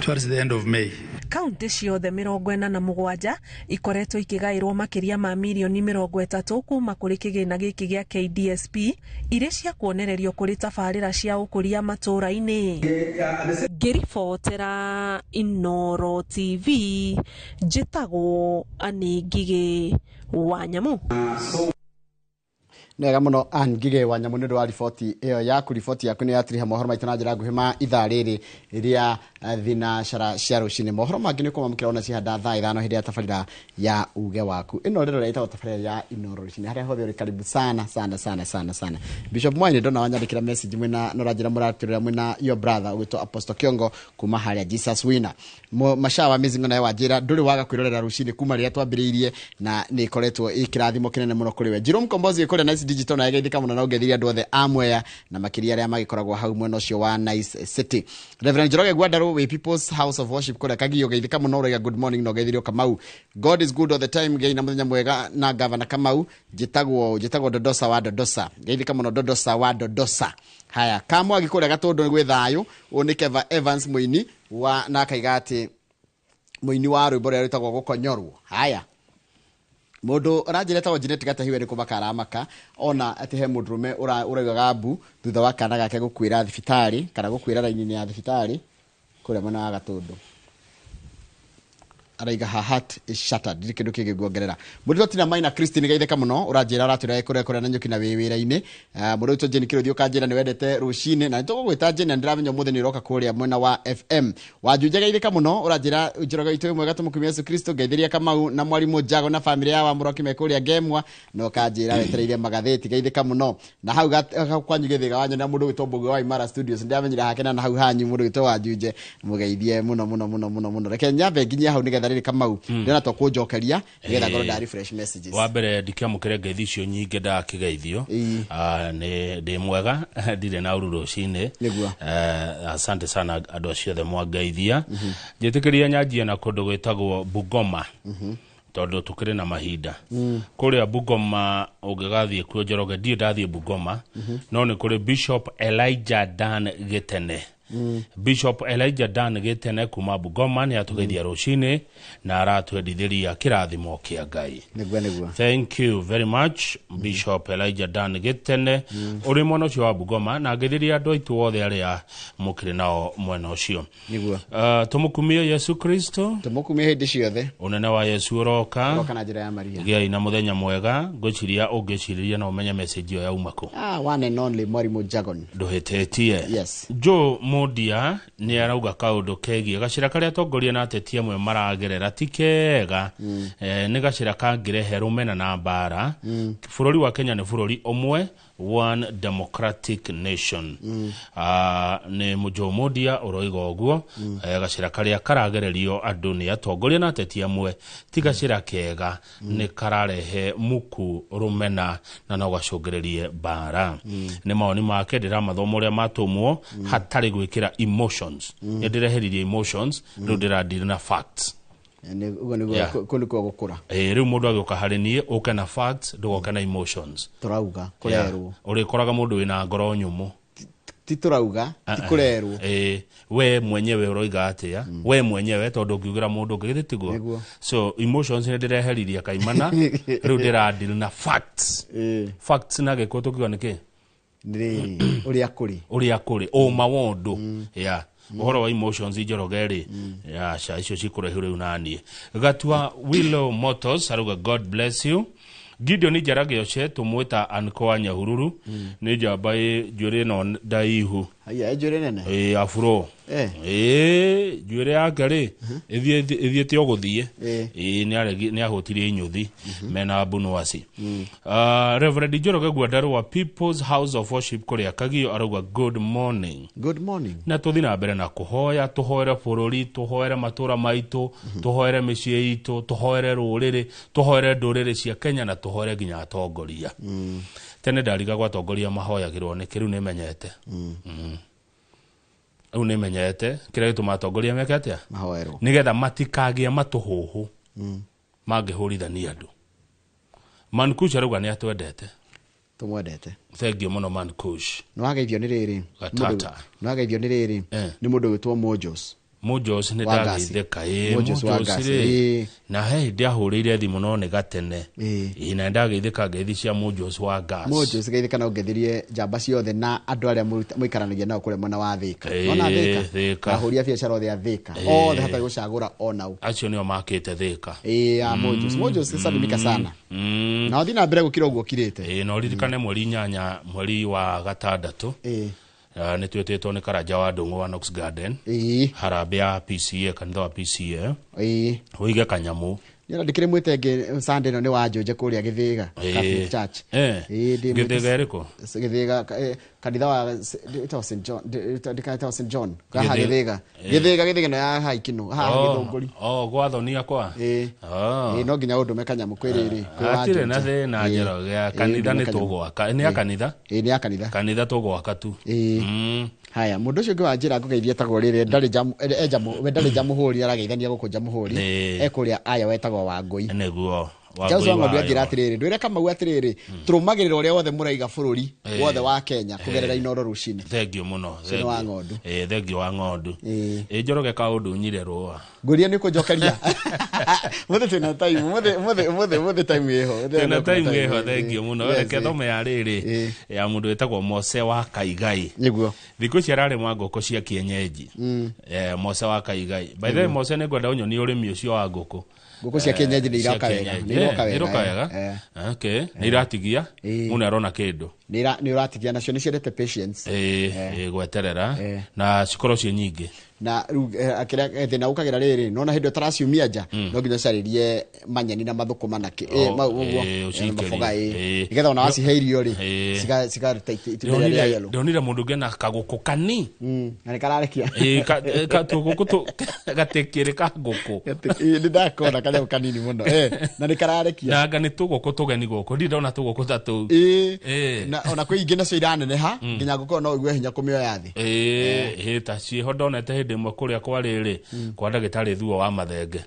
Speaker 20: towards the end of May.
Speaker 18: Kaunti ciothe 47 ikoretwo ikigairwo makiria ma mirioni 30 kuma kuri kigina giki gia KDSP iria cia kuonererio kuri tabarira cia ukuria matura-ini. Ngiribotera Inoro TV, njitagwo Anĩ Ngigĩ wa Nyamu.
Speaker 2: Nega muno Ann Ngigĩ wa Nyamu nĩ ũndũ wa riboti ĩyo yaku. Riboti yaku nĩ yatiriha mohoro maitũ na njĩra nguhĩ ma ithaa rĩrĩ rĩa thinacara cia rũcinĩ. Mohoro mangĩ nĩ ũkũmamũkĩra ona cihanda thaa 5 hĩndĩ ya tabarĩra ya uge waku. Ĩno rĩro ĩtagwo tabarĩra ya Inoro rũcinĩ, harĩa hothe ũrĩ karibu sana sana sana sana sana. Bishop Mwai nĩ ndona wanyandĩkĩra message mwĩna noranjĩra mũratũrĩra mwĩna your brother ũgwĩtwo Apostle Kiongo kuma harĩa Jesus Winner. Mashawa Mizingo naye wanjĩra ndũrĩ waga kwĩrorera rũcinĩ kuma rĩrĩa twambĩrĩirie, na nĩ ĩkoretwo ĩ kĩrathimo kĩnene mũno kũrĩ we. Jerome Kombozi kũrĩa Nice Digital na geithika muno na ũngeithirie andũ othe a Mwea na makĩria arĩa magĩkoragwo hau mwena ũcio wa Nice City. Reverend Njoroge Gwandarũ wĩ People's House of Worship kũrĩa Kagio, geithika mũno ũraiga good morning na ũgeithirio Kamau. God is good all the time. Ngai na mũthenya mwega na Gavana Kamau. Njĩtagwo Dodosa wa Dodosa. Geithika mũno Dodosa wa Dodosa. Haya, Kamwagi kũrĩa Gatũndũ gwĩ thayũ. Ũyũ nĩ Keva Evans mũini wa na akaiga atĩ mũini wa rwĩmbo rũrĩa rwĩtagwo Gũkonyorwo. Haya, mundu ũranjĩra etagwo Janet Gatahiwe nĩ kũmaka aramaka ona atĩ he mũndũrũme ũraugaga mbu thutha wa kana gake gũkuĩra thibitarĩ kana gũkuĩra raini-inĩ ya thibitarĩ kũrĩa mwena wa Gatũndũ. Araiga her heart is shattered. Ndirĩ kĩndũ kĩngĩ nguongerera. Mũndũ tina Maina Christine geithĩka mũno ũranjĩra ũratwĩra kũrĩa kũrĩa na nyũki na wĩ wĩra-inĩ. Mũndũ witũ Jane Kĩrũthi ũkanjĩra nĩ wendete rũcinĩ na nĩtũgũgwĩta Jane na ndĩramenya ũmũthĩ nĩ ũroka kũrĩa mwena wa FM. Wanjunja geithĩka mũno ũranjĩra Njoroge witũ wĩ mwega tũmũkumia Yesu Kristo, ngeithĩria Kamau na mwarimũ Jago na famĩlĩ ya Wamũroki me kũrĩa Ngemwa, na ũkanjĩra wetereire magathĩti, geithĩka mũno. Na hau kwanyu Gĩthĩga wanyona mũndũ wĩtwo Mbũgĩ wa Imara Studios, ndĩramenyire hake na hau hanyu mũndũ wĩtwo Wanjunje, mũgeithie mũno mũno mũno mũno mũno. Reke nyambe nginyie hau nĩgetha rĩrĩ Kamau ndĩrona to kũnjokeria nĩgetha ngorwo nda refresh messages.
Speaker 1: Wa mbere ndikĩamũkĩre ngeithi icio nyingĩ ndakĩgeithio. Nĩ ndĩ mwega, ndirĩ na ũru rũcinĩ. Asante sana andũ acio othe mwangeithia. Njĩtĩkĩria nyanjie na kũndũ gwĩtagwo Bungoma tondũ tũkĩrĩ na mahinda. Kũrĩa Bungoma ũngĩgathiĩ kuo Njoroge, ndirĩ ndathiĩ Bungoma, no nĩ kũrĩ Bishop Elijah Dan Gĩtene. Bishop Elijah Dan Gĩtene kuma Bungoma nĩ atũgeithia rũcinĩ na aratwendithĩria kĩrathimo kĩa Ngai.
Speaker 2: Nĩguo nĩguo.
Speaker 1: Thank you very much Bishop Elijah Dan Gĩtene ũrĩ mwena ũcio wa Bungoma, na ngeithĩria andũ aitũ othe arĩa mũkĩrĩ nao mwena ũcio.
Speaker 2: Nĩguo.
Speaker 1: Tũmũkumie Yesu Kristo.
Speaker 2: Tũmũkumie hĩndĩ ciothe.
Speaker 1: Ũnene wa Yesu ũroka.
Speaker 2: Ũroka na njĩra ya Maria.
Speaker 1: Gĩai na mũthenya mwega. Ngwĩciria ũngĩcirĩria na ũmenye message ĩyo yauma kũ.
Speaker 2: One and only Mwarimũ Jagon.
Speaker 1: Ndũhĩtĩtie.
Speaker 2: Yes.
Speaker 1: Joe Mundia nĩ arauga kaũndũ kegiĩ gacĩra karĩa atongoria na ateti amwe maragerera ti kega. Nĩ gacĩra kangĩrehe rũmena na mbara. Bũrũri wa Kenya nĩ bũrũri ũmwe One democratic nation. Nĩ Mũjũmũndia ũroiga ũguo. Gacĩra karĩa karagererio andũ nĩ atongoria na ateti amwe ti gacĩra kega, nĩ kararehe muku, rũmena na no gacũngĩrĩrie mbara. Nĩ mawoni make, ndĩramathoma ũrĩa matũmwo hatarĩ gwĩkĩra emotions. Nĩ ndĩreheririe emotions, rĩu ndĩradeal na facts.
Speaker 2: Ũguo nĩguo. Kũu nĩkuo gũkũra.
Speaker 1: Rĩu mũndũ agĩũka harĩ niĩ, ũke na facts, ndũgoke na emotions.
Speaker 2: Tũrauga kũrerwo.
Speaker 1: Ũrĩkoraga mũndũ wĩna ngoro nyũmũ.
Speaker 2: Ti tũrauga, ti kũrerwo.
Speaker 1: We mwenyewe ũroiga atĩa we mwenyewe, tondũ ũngiugĩra mũndũ ũngĩ, githĩ tiguo?
Speaker 2: Nĩguo.
Speaker 1: So emotions nĩ ndĩreheririe kaimana, rĩu ndĩradeal na facts. Facts na gĩkũ tũkiuga nĩ kĩ?
Speaker 2: Nĩ rĩrĩ, ũrĩa kũrĩ.
Speaker 1: Ũrĩa kũrĩ, ũma wa ũndũ ya ũhoro wa emotions, Njoroge rĩ, aca, icio cikũraihu rĩu naniĩ. Gatua Willow Motors arauga, "God bless you." Gideon Njarageoce tũmwĩta Anko wa Nyahururu, nĩ njamba ĩ njuĩrĩ ĩno ndaihu.
Speaker 2: Haiya, njuĩrĩ nene.
Speaker 1: Ĩ afro. Ĩ njuĩrĩ yake rĩ, ĩthiĩte o gũthiĩ. Ĩ nĩ ahũtirie inyuthi mena mbunuaci. Reverend Njoroge Gwandarua, People's House of Worship kũrĩa Kagio, arauga, "Good morning."
Speaker 2: Good morning.
Speaker 1: Na tũthiĩ na mbere na kũhoya, tũhoere bũrũri, tũhoere matũra maitũ, tũhoere mĩciĩ itũ, tũhoere rũrĩrĩ, tũhoere ndũrĩrĩ cia Kenya, na tũhoere nginya atongoria. Tene ndarigagwo atongoria mahoyagĩrwo nĩkĩ, rĩu nĩmenyete. Rĩu nĩmenyete kĩrĩa gĩtũma atongoria meke atĩa.
Speaker 2: Mahoerwo.
Speaker 1: Nĩgetha matikagĩa matũhũhũ mangĩhũrithania andũ. Mankush arauga nĩ atwendete.
Speaker 2: Tũmwendete.
Speaker 1: Thengiũ mũno, Mankush.
Speaker 2: Nĩ wageithio nĩ rĩrĩ.
Speaker 1: Gatata.
Speaker 2: Nĩ wageithio nĩ rĩrĩ, nĩ mũndũ wĩtwo Mojos.
Speaker 1: Mojos nĩ
Speaker 2: Wa Ngasi.
Speaker 1: ndageithĩka ĩ.
Speaker 2: Mojos wa
Speaker 1: Mojos
Speaker 2: Ngasi,
Speaker 1: rĩ, na he hĩndĩ ahũrĩire thimũ no nĩ gatene. Ĩ na ndageithĩka ngeithi cia Mojos wa Gas.
Speaker 2: Mojos, geithĩka na ũngeithirie njamba ciothe na andũ arĩa mũikaranagia nao kũrĩa mwena wa Thĩka. Nona Thĩka?
Speaker 1: Thĩka.
Speaker 2: Ahũri a biacara othe a Thĩka, othe hatarĩ gũcagũra ona ũ.
Speaker 1: Acio nĩo makĩte Thĩka.
Speaker 2: Ĩ ya Mojos. Mojos, salimika sana na ũthiĩ na mbere gũkira ũguo ũkirĩte.
Speaker 1: Ĩ na ũririkane 8 mweri wa gatandatũ, nĩ twĩtĩtwo nĩ Karanja wa Ndũng'ũ wa Knox Garden, harambĩ ya PCA, kanitha wa PCA. Ũige kanyamũ.
Speaker 2: Nĩ ndĩkĩrĩ mwĩte ngĩ Sunday ĩno nĩ wa Njũnje kũrĩa Gĩthĩga Catholic Church. Ĩ, ndĩ mwĩte.
Speaker 1: Gĩthĩga ĩrĩkũ?
Speaker 2: Gĩthĩga, kanitha wa ĩtagwo St John, ndĩkaĩtagwo St John haha. Gĩthĩga. Gĩthĩga, Gĩthĩga ĩno ya Haikino haha. Gĩthũngũri.
Speaker 1: Oh, gwathonia kwa.
Speaker 2: Ĩ, no nginya ũndũme kanyamũ kwĩ rĩrĩ, kwĩ wa
Speaker 1: Hatirĩ na
Speaker 2: Njũnje.
Speaker 1: thĩna. Njoroge, kanitha
Speaker 2: ndũme
Speaker 1: nĩ
Speaker 2: kanyamũ.
Speaker 1: tũgwaka, nĩ ya kanitha.
Speaker 2: Ĩ, nĩ ya kanitha.
Speaker 1: Kanitha tũgwaka tu.
Speaker 2: Haya, mũndũ ũcio ũngĩ wa njĩra ngũgeithia etagwo rĩrĩ, ndarĩ we ndarĩ Jamũhũri, arageithania gũkũ Jamũhũri. Ekũrĩa aya wetagwo Wangũi.
Speaker 1: Nĩguo.
Speaker 2: Charles
Speaker 1: Wangũi
Speaker 2: wa Ng'ondu
Speaker 1: wa
Speaker 2: anjĩra
Speaker 1: Iowa.
Speaker 2: atĩrĩrĩ, ndwĩre Kamau atĩrĩrĩ, tũrũmagĩrĩra ũrĩa wothe mũraiga bũrũri wothe wa Kenya kũgerera Inoro rũcinĩ.
Speaker 1: Thengiũ mũno.
Speaker 2: Ũcio nĩ wa Ng'ondu.
Speaker 1: Ĩ, thengiũ wa Ng'ondu. Ĩ Njoroge, kaũndũ nyire rũa.
Speaker 2: Ngũria nĩ kũnjokeria mũthĩ, twĩna time mũthĩ, mũthĩ, mũthĩ, mũthĩ time ĩho.
Speaker 1: Twĩna time ĩho, thengiũ mũno. Reke thome ya rĩrĩ ya mũndũ wĩtagwo Mose wa Kaigai.
Speaker 2: Nĩguo.
Speaker 1: Thikũ ici ararĩma ngũkũ cia kienyeji. Mose wa Kaigai, by the way, Mose, nĩ ngwenda ũnyonie ũrĩmi ũcio wa ngũkũ.
Speaker 2: Ngũkũ cia kienyeji nĩ
Speaker 1: Cia
Speaker 2: iroka wega.
Speaker 1: kienyeji.
Speaker 2: Nĩ iroka
Speaker 1: Nĩ
Speaker 2: wega,
Speaker 1: iroka wega. Okay, nĩ iratigia, mũndũ arona kĩndũ.
Speaker 2: Nĩ ũratigia nacio, nĩ ciendete patience.
Speaker 1: Ĩ gweterera na cikorwo ciĩ nyingĩ.
Speaker 2: Na rĩu kĩrĩa thĩna ũkagĩra rĩrĩ, nona hĩndĩ ũtaraciumia nja, no nginya ũcarĩrie manyeni na mathũkũma na kĩ mau ũguo.
Speaker 1: Ũciikĩrie.
Speaker 2: Maboga, nĩgetha ona wacihe irio rĩ, cikaruta itumbĩ rĩrĩa rĩa yellow.
Speaker 1: Ndonire mũndũ ũngĩ na kagũkũ kani.
Speaker 2: Na nĩ kararekia.
Speaker 1: Ĩ, tũgũkũ tũ gatikĩrĩ ka ngũkũ.
Speaker 2: Ĩ, nĩ ndakona kanyamũ kanini mũno, na nĩ kararekia.
Speaker 1: Na anga nĩ tũgũkũ tũgeni gũkũ, ndirĩ ndona tũgũkũ ta tũu.
Speaker 2: Na ona kwĩ ingĩ nacio iraneneha nginya ngũkũ no ũigue hinya kũmĩoya thĩ.
Speaker 1: Ĩ ta ciĩho ndonete hĩndĩ ĩmwe kũrĩa kwa rĩrĩ kwa ndagĩtarĩ Thuo wa Mathenge.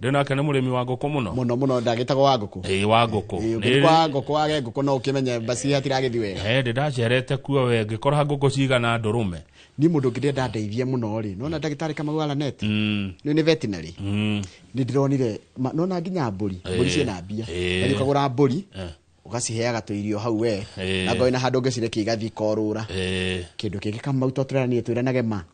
Speaker 1: Ndĩ nake nĩ mũrĩmi wa ngũkũ mũno.
Speaker 2: Mũno mũno, ndagĩtagwo wa ngũkũ.
Speaker 1: Ĩ, wa ngũkũ.
Speaker 2: Ũngĩthiĩ kwa ngũkũ wage ngũkũ, no ũkĩmenye basi hatiragĩthiĩ wega.
Speaker 1: Ndĩ ndacerete kuo we, ngĩkora ngũkũ cigana ndũrũme.
Speaker 2: Niĩ mũndũ ũngĩ ndĩrenda ndeithie mũno rĩ, nona ndagĩtarĩ Kamau Aranet, nĩ veterinary, nĩ ndĩronire nona nginya mbũri, mbũri ciĩna mbia. Ũgathiĩ ũkagũra mbũri, ũgaciheaga tũirio hau we, na ngorwo na handũ ũngĩcirekia igathiĩ ikorũra. Kĩndũ kĩngĩ, Kamau, to tũreranie twĩranage ma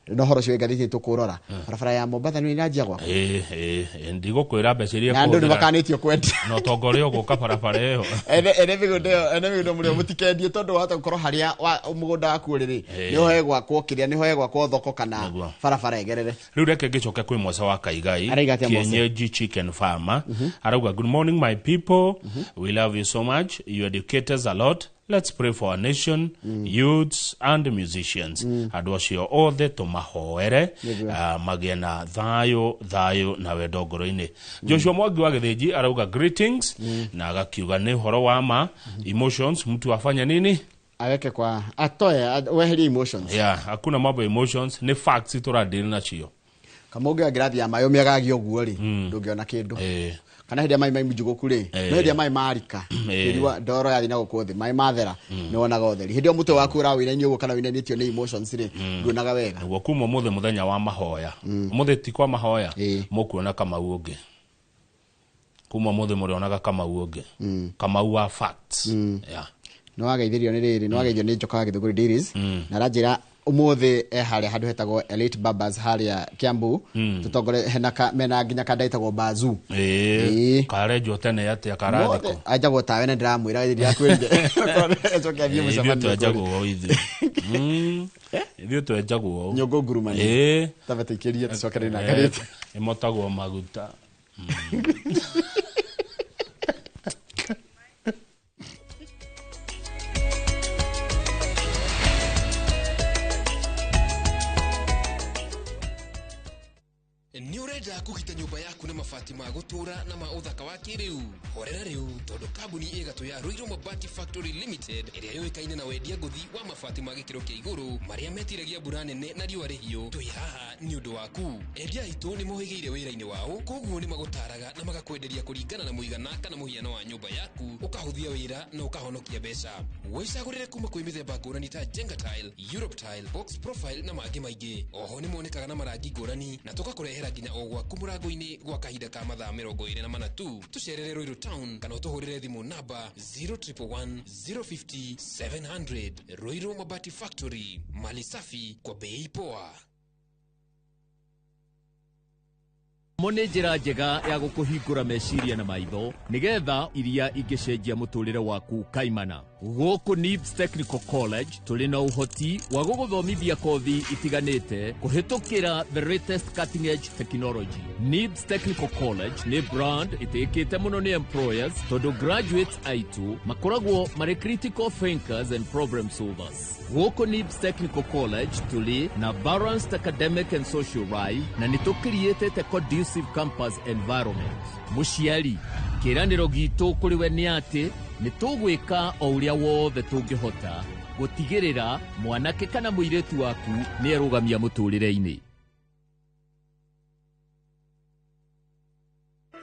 Speaker 2: na ũhoro ũcio wĩ ngathĩti tũkũrora, barabara ya Mombatha nĩ ĩranjia gwakwo.
Speaker 1: Ĩ, ndigũkwĩra mbeca iria
Speaker 2: Na andũ nĩ
Speaker 1: ĩkũhũthĩra.
Speaker 2: makanĩtio kwendia.
Speaker 1: Na ũtonga ũrĩa ũgũka barabara ĩyo.
Speaker 2: Ene mĩgũnda ĩyo, ene mĩgũnda mũrĩo, mũtikendie, tondũ wahota gũkorwo harĩa mũgũnda waku ũrĩ rĩ, nĩho hegwakwo kĩrĩa, nĩho hegwakwo thoko kana barabara ĩgerere.
Speaker 1: Rĩu reke ngĩcoke kwĩ Mosa wa Kaigai.
Speaker 2: Arauga atĩa Mose?
Speaker 1: Kienyeji chicken farmer, arauga, "Good morning, my people. We love you so much. You educate us a lot. Let's pray for our nation, youths and musicians. Andũ acio othe tũmahoere magĩe na thayũ, thayũ na wendo ngoro-inĩ. Joshua Mwangi wa Gĩthĩnji arauga greetings na agakiuga nĩ ũhoro wa ma emotions, mtu afanye nini?
Speaker 2: Aweke kwa atoe weherie emotions.
Speaker 1: Yeah, hakuna mambo ya emotions, nĩ facts tũradeal nacio.
Speaker 2: Kama ũngĩoya ngirathi ya maĩ ũmĩagagie ũguo rĩ, ndũngĩona kĩndũ. Kana hĩndĩ ĩrĩa maĩ maimujũgũku rĩ, no hĩndĩ ĩrĩa maĩ marika, tĩri wa ndoro yathiĩ na gũkũ thĩ, maĩ mathera, nĩ wonaga ũtheri. Hĩndĩ ĩyo mũtwe waku ũrawĩinainia ũguo kana wĩinainĩtio nĩ emotions rĩ, nduonaga wega.
Speaker 1: Nĩguo kuma ũmũthĩ mũthenya wa mahoya. Ũmũthĩ ti kwa mahoya, mũkuona Kamau ũngĩ. Kuma ũmũthĩ mũrĩonaga Kamau ũngĩ. Kamau wa facts. Yeah.
Speaker 2: Nĩ wageithirio nĩ rĩrĩ, nĩ wageithio nĩ Njoka wa Gĩthũngũri Dairies, na aranjĩra ũmũthĩ e harĩa handũ hetagwo Elite Barbers harĩa Kiambu, tũtongore hena ka, mena nginya kanda ĩtagwo Bazoo.
Speaker 1: Karenjwo tene atĩa karathikũ?
Speaker 2: Anjagwo tawe na ndĩramwĩra ndĩrakwĩrire. Acoke athiĩ
Speaker 1: Ithuĩ
Speaker 2: mũcemanio
Speaker 1: twenjagwo
Speaker 2: kũrĩa.
Speaker 1: ũũ ithuĩ. Ithuĩ twenjagwo ũũ.
Speaker 2: Nyũngũ ngurumani. Tamba tũikĩrie tũcokere na ngarĩte.
Speaker 1: Ĩmotagwo maguta.
Speaker 21: Nĩ ũrenda kũgita nyũmba yaku na mabati ma gũtũũra na ma ũthaka wa kĩrĩu? Horera rĩu, tondũ kambuni ĩgatũ ya Ruiru Mabati Factory Limited ĩrĩa yũĩkaine na wendia ngũthi wa mabati ma gĩkĩro kĩa igũrũ marĩa metiragia mbura nene na riũa rĩhiũ, twĩ haha nĩ ũndũ waku. Endia aitũ nĩ mohĩgĩire wĩra-inĩ wao, koguo nĩ magũtaraga na magakwenderia kũringana na mũigana kana mũhiano wa nyũmba yaku, ũkahũthia wĩra na ũkahonokia mbeca. Wĩcagũrĩre kuma kwĩ mĩthemba ngũrani ta Jenga Tile, Europe Tile, Box Profile na mangĩ maingĩ. Oho nĩ monekaga na marangi ngũrani na tũgakũrehera nginya o gwaku mũrango-inĩ gwa kahinda ka mathaa 24 tu. Tũcerere Ruiru Town kana ũtũhũrĩre thimũ namba 0111 050 700. Ruiru Mabati Factory, mali safi kwa bei poa.
Speaker 22: Mo nĩ njĩra njega ya gũkũhingũra meciria na maitho nĩgetha iria ingĩcenjia mũtũrĩre waku kaimana. Gũkũ Nibs Technical College tũrĩ na ũhoti wa gũgũthomithia kothi itiganĩte kũhĩtũkĩra the latest cutting edge technology. Nibs Technical College nĩ brand ĩtĩkĩte mũno nĩ employers tondũ graduates aitũ makoragwo marĩ critical thinkers and problem solvers. Gũkũ Nibs Technical College tũrĩ na balanced academic and social life na nĩ tũkiriĩtĩte conducive campus environment. Mũciari, kĩĩranĩro gitũ kũrĩ we nĩ atĩ nĩ tũgwĩka o ũrĩa wothe tũngĩhota gũtigĩrĩra mwanake kana mũirĩtu waku nĩ erũgamia mũtũrĩre-inĩ.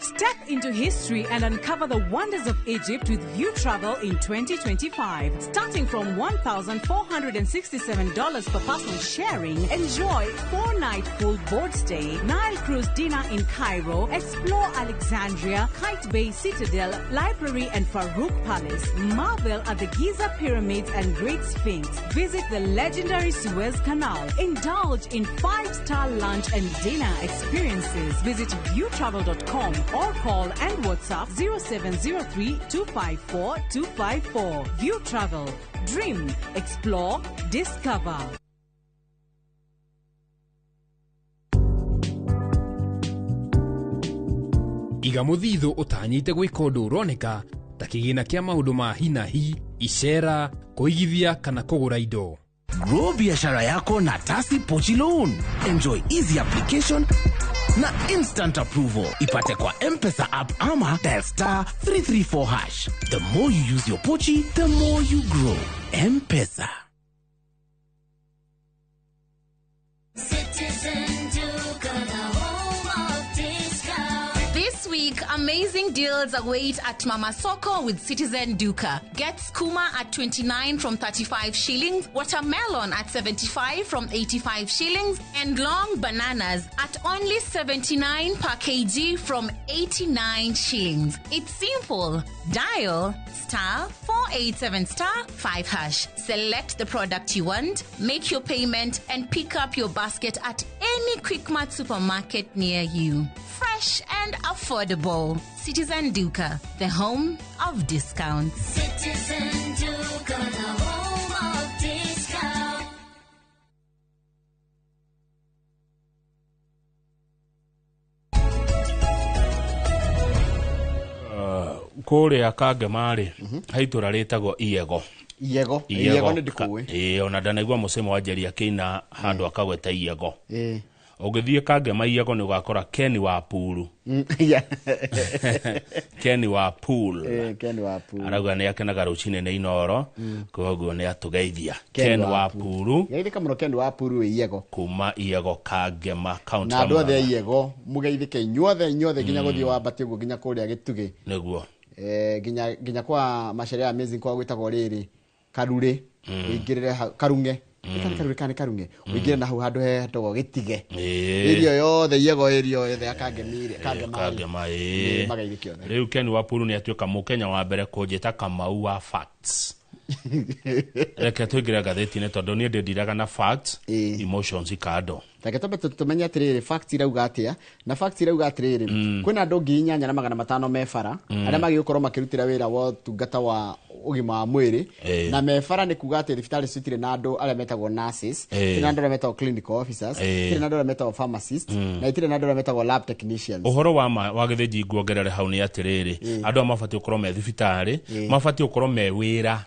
Speaker 8: Step into history and uncover the wonders of Egypt with View Travel in 2025. Starting from $1,467 per person sharing, enjoy 4-night full board stay, Nile cruise dinner in Cairo, explore Alexandria, Kite Bay Citadel, Library and Farouk Palace, marvel at the Giza Pyramids and Great Sphinx, visit the legendary Suez Canal, indulge in 5-star lunch and dinner experiences. Visit viewtravel.com or call and WhatsApp 0703 254 254. View Travel. Dream, explore, discover.
Speaker 21: Iga mũthithũ ũtanyĩte gwĩka ũndũ ũroneka ta kĩgĩna kĩa maũndũ ma hi na hi, icera, kũigithia kana kũgũra indo.
Speaker 23: Grow biashara yako na Tasi Pochi Loan. Enjoy easy application na instant approval. Ipate kwa M-Pesa app ama dial star 334 hash. The more you use your Pochi, the more you grow. M-Pesa.
Speaker 11: Citizen Duka, the home of discount.
Speaker 12: This week, amazing deals await at Mama Soko with Citizen Duka. Get skuma at 29 from 35 shillings, watermelon at 75 from 85 shillings, and long bananas at only 79 per kg from 89 shillings. It's simple. Dial star 487 star 5 hash. Select the product you want, make your payment, and pick up your basket at any Quickmart supermarket near you. Fresh and affordable. Citizen Duka, the home of discounts.
Speaker 11: Citizen Duka, the home of discounts.
Speaker 1: Kũrĩa Kangema-rĩ, he itũra rĩtagwo Iego.
Speaker 2: Iyego. Iyego nĩ ndĩkũĩ.
Speaker 1: Ĩĩ, ona ndanaigua mũcemo wa Njeri akĩina handũ akagweta Iyego.
Speaker 2: Ĩĩ.
Speaker 1: Ũngĩthiĩ Kangema Iyego nĩ ũgakora Ken wa Puru. Ken wa Pool.
Speaker 2: Ĩĩ, Ken wa Pool.
Speaker 1: Arauga nĩ akenaga rũcinĩ nĩ Inooro, koguo nĩ atũgeithia. Ken wa Puru.
Speaker 2: Geithĩka mũno Ken wa Puru wĩ Iyego.
Speaker 1: Kuma Iyego Kangema kaunti
Speaker 2: Na
Speaker 1: ya
Speaker 2: andũ othe a
Speaker 1: Murang'a.
Speaker 2: Iyego mũgeithĩke inyuothe inyuothe nginya gũthiĩ wambate ũguo nginya kũrĩa Gĩtugĩ.
Speaker 1: Nĩguo.
Speaker 2: Nginya kwa Macharia Amazing kwa gwĩtagwo rĩrĩ Karure, ũingĩrĩre hau Karung'e. Nĩ Karure kana nĩ Karung'e? Ũingĩre na hau handũ hetagwo Gĩtige. Ĩrio yothe Iyego, ĩrio yothe ya Kangemire, Kangema.
Speaker 1: Kangema, ĩĩ.
Speaker 2: Magaithĩke othe.
Speaker 1: Rĩu Ken wa Puru nĩ atuĩka mũkenya wa mbere kũnjĩta Kamau wa facts. Reke tũingĩre ngathĩti-inĩ tondũ niĩ ndĩndiraga na facts, emotions ikando.
Speaker 2: Reke twambe tũmenye atĩrĩrĩ, facts irauga atĩa, na facts irauga atĩrĩrĩ, kwĩna andũ 8,500 me bara, arĩa magĩrĩirwo gũkorwo makĩrutĩra wĩra wa ũtungata wa ũgima wa mwĩrĩ, na me bara nĩ kuga atĩ thibitarĩ citirĩ na andũ arĩa metagwo nurses, itirĩ na andũ arĩa metagwo clinical officers, itirĩ na andũ arĩa metagwo pharmacists, na itirĩ na andũ arĩa metagwo lab technicians.
Speaker 1: Ũhoro wa ma wa Gĩthĩnji nguongerere hau nĩ atĩrĩrĩ, andũ aya mabatiĩ gũkorwo me thibitarĩ, mabatiĩ gũkorwo me wĩra,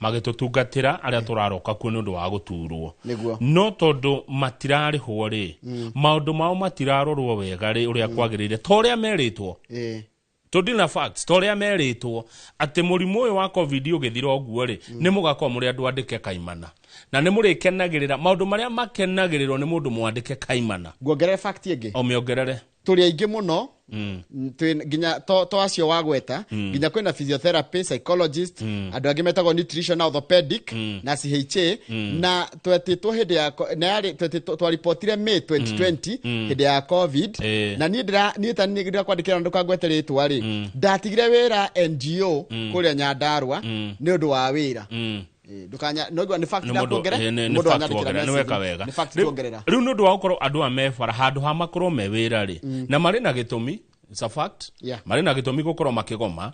Speaker 1: magĩtũtungatĩra arĩa tũraroka kuo nĩ ũndũ wa gũturwo.
Speaker 2: Nĩguo.
Speaker 1: No tondũ matirarĩhwo rĩ, maũndũ mao matirarorwo wega rĩ, ũrĩa kwagĩrĩire, ta ũrĩa merĩtwo. Tũndĩ na facts, ta ũrĩa merĩtwo atĩ mũrimũ ũyũ wa COVID ũgĩthira ũguo rĩ, nĩ mũgakorwo mũrĩ andũ andĩke kaimana, na nĩ mũrĩkenagĩrĩra maũndũ marĩa makenagĩrĩrwo nĩ mũndũ mwandĩke kaimana.
Speaker 2: Nguongerere fact ĩngĩ.
Speaker 1: O mĩongerere.
Speaker 2: Tũrĩ aingĩ mũno, twĩ nginya to acio wagweta, nginya kwĩna physiotherapy, psychologist, andũ angĩ metagwo nutrition na orthopedic, na CHA, na twetĩtwo hĩndĩ ya na yarĩ twetĩtwo, twaripotire May 2020, hĩndĩ ya COVID, na niĩ ndĩra, niĩ ta niĩ ndĩrakwandĩkĩra na ndũkangwete rĩtwa rĩ, ndatigire wĩra NGO kũrĩa Nyandarua nĩ ũndũ wa wĩra. Ndũkanya, no igua nĩ fact
Speaker 1: Nĩ mũndũ-
Speaker 2: ndakuongerera,
Speaker 1: nĩ
Speaker 2: mũndũ
Speaker 1: fact
Speaker 2: wanyandĩkĩra
Speaker 1: wongerera, nĩ
Speaker 2: message.
Speaker 1: weka wega.
Speaker 2: Nĩ fact tuongerera.
Speaker 1: Rĩu nĩ ũndũ wa gũkorwo andũ aya me bara handũ ha makorwo me wĩra rĩ, na marĩ na gĩtũmi, it's a fact, marĩ na gĩtũmi gũkorwo makĩgoma.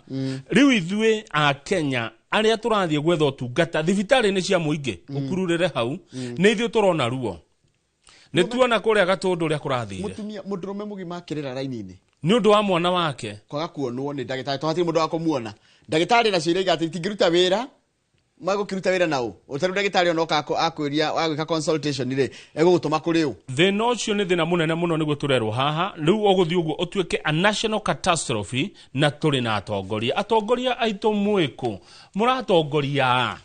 Speaker 1: Rĩu ithuĩ a Kenya arĩa tũrathiĩ gwetha ũtungata thibitarĩ-inĩ cia mũingĩ, ũkururĩre hau, nĩ ithuĩ tũrona ruo. Nĩ tuona kũrĩa Gatũndũ ũrĩa kũrathire.
Speaker 2: Mũtumia, mũndũrũme mũgima akĩrĩra raini-inĩ.
Speaker 1: Nĩ ũndũ wa mwana wake.
Speaker 2: Kwaga kuonwo nĩ ndagĩtarĩ, tondũ hatirĩ mũndũ wa kũmuona. Ndagĩtarĩ nacio irauga atĩ itingĩruta wĩra, magũkĩruta wĩra na ũ? Ũtarĩ ndagĩtarĩ ona oka akwĩria, agwĩka consultation rĩ, egũgũtũma kũrĩ ũ?
Speaker 1: Thĩna ũcio nĩ thĩna mũnene mũno nĩguo tũrerwo haha. Rĩu ũgũthiĩ ũguo ũtuĩke a national catastrophe, na tũrĩ na atongoria. Atongoria aitũ mwĩkũ? Mũratongoria a?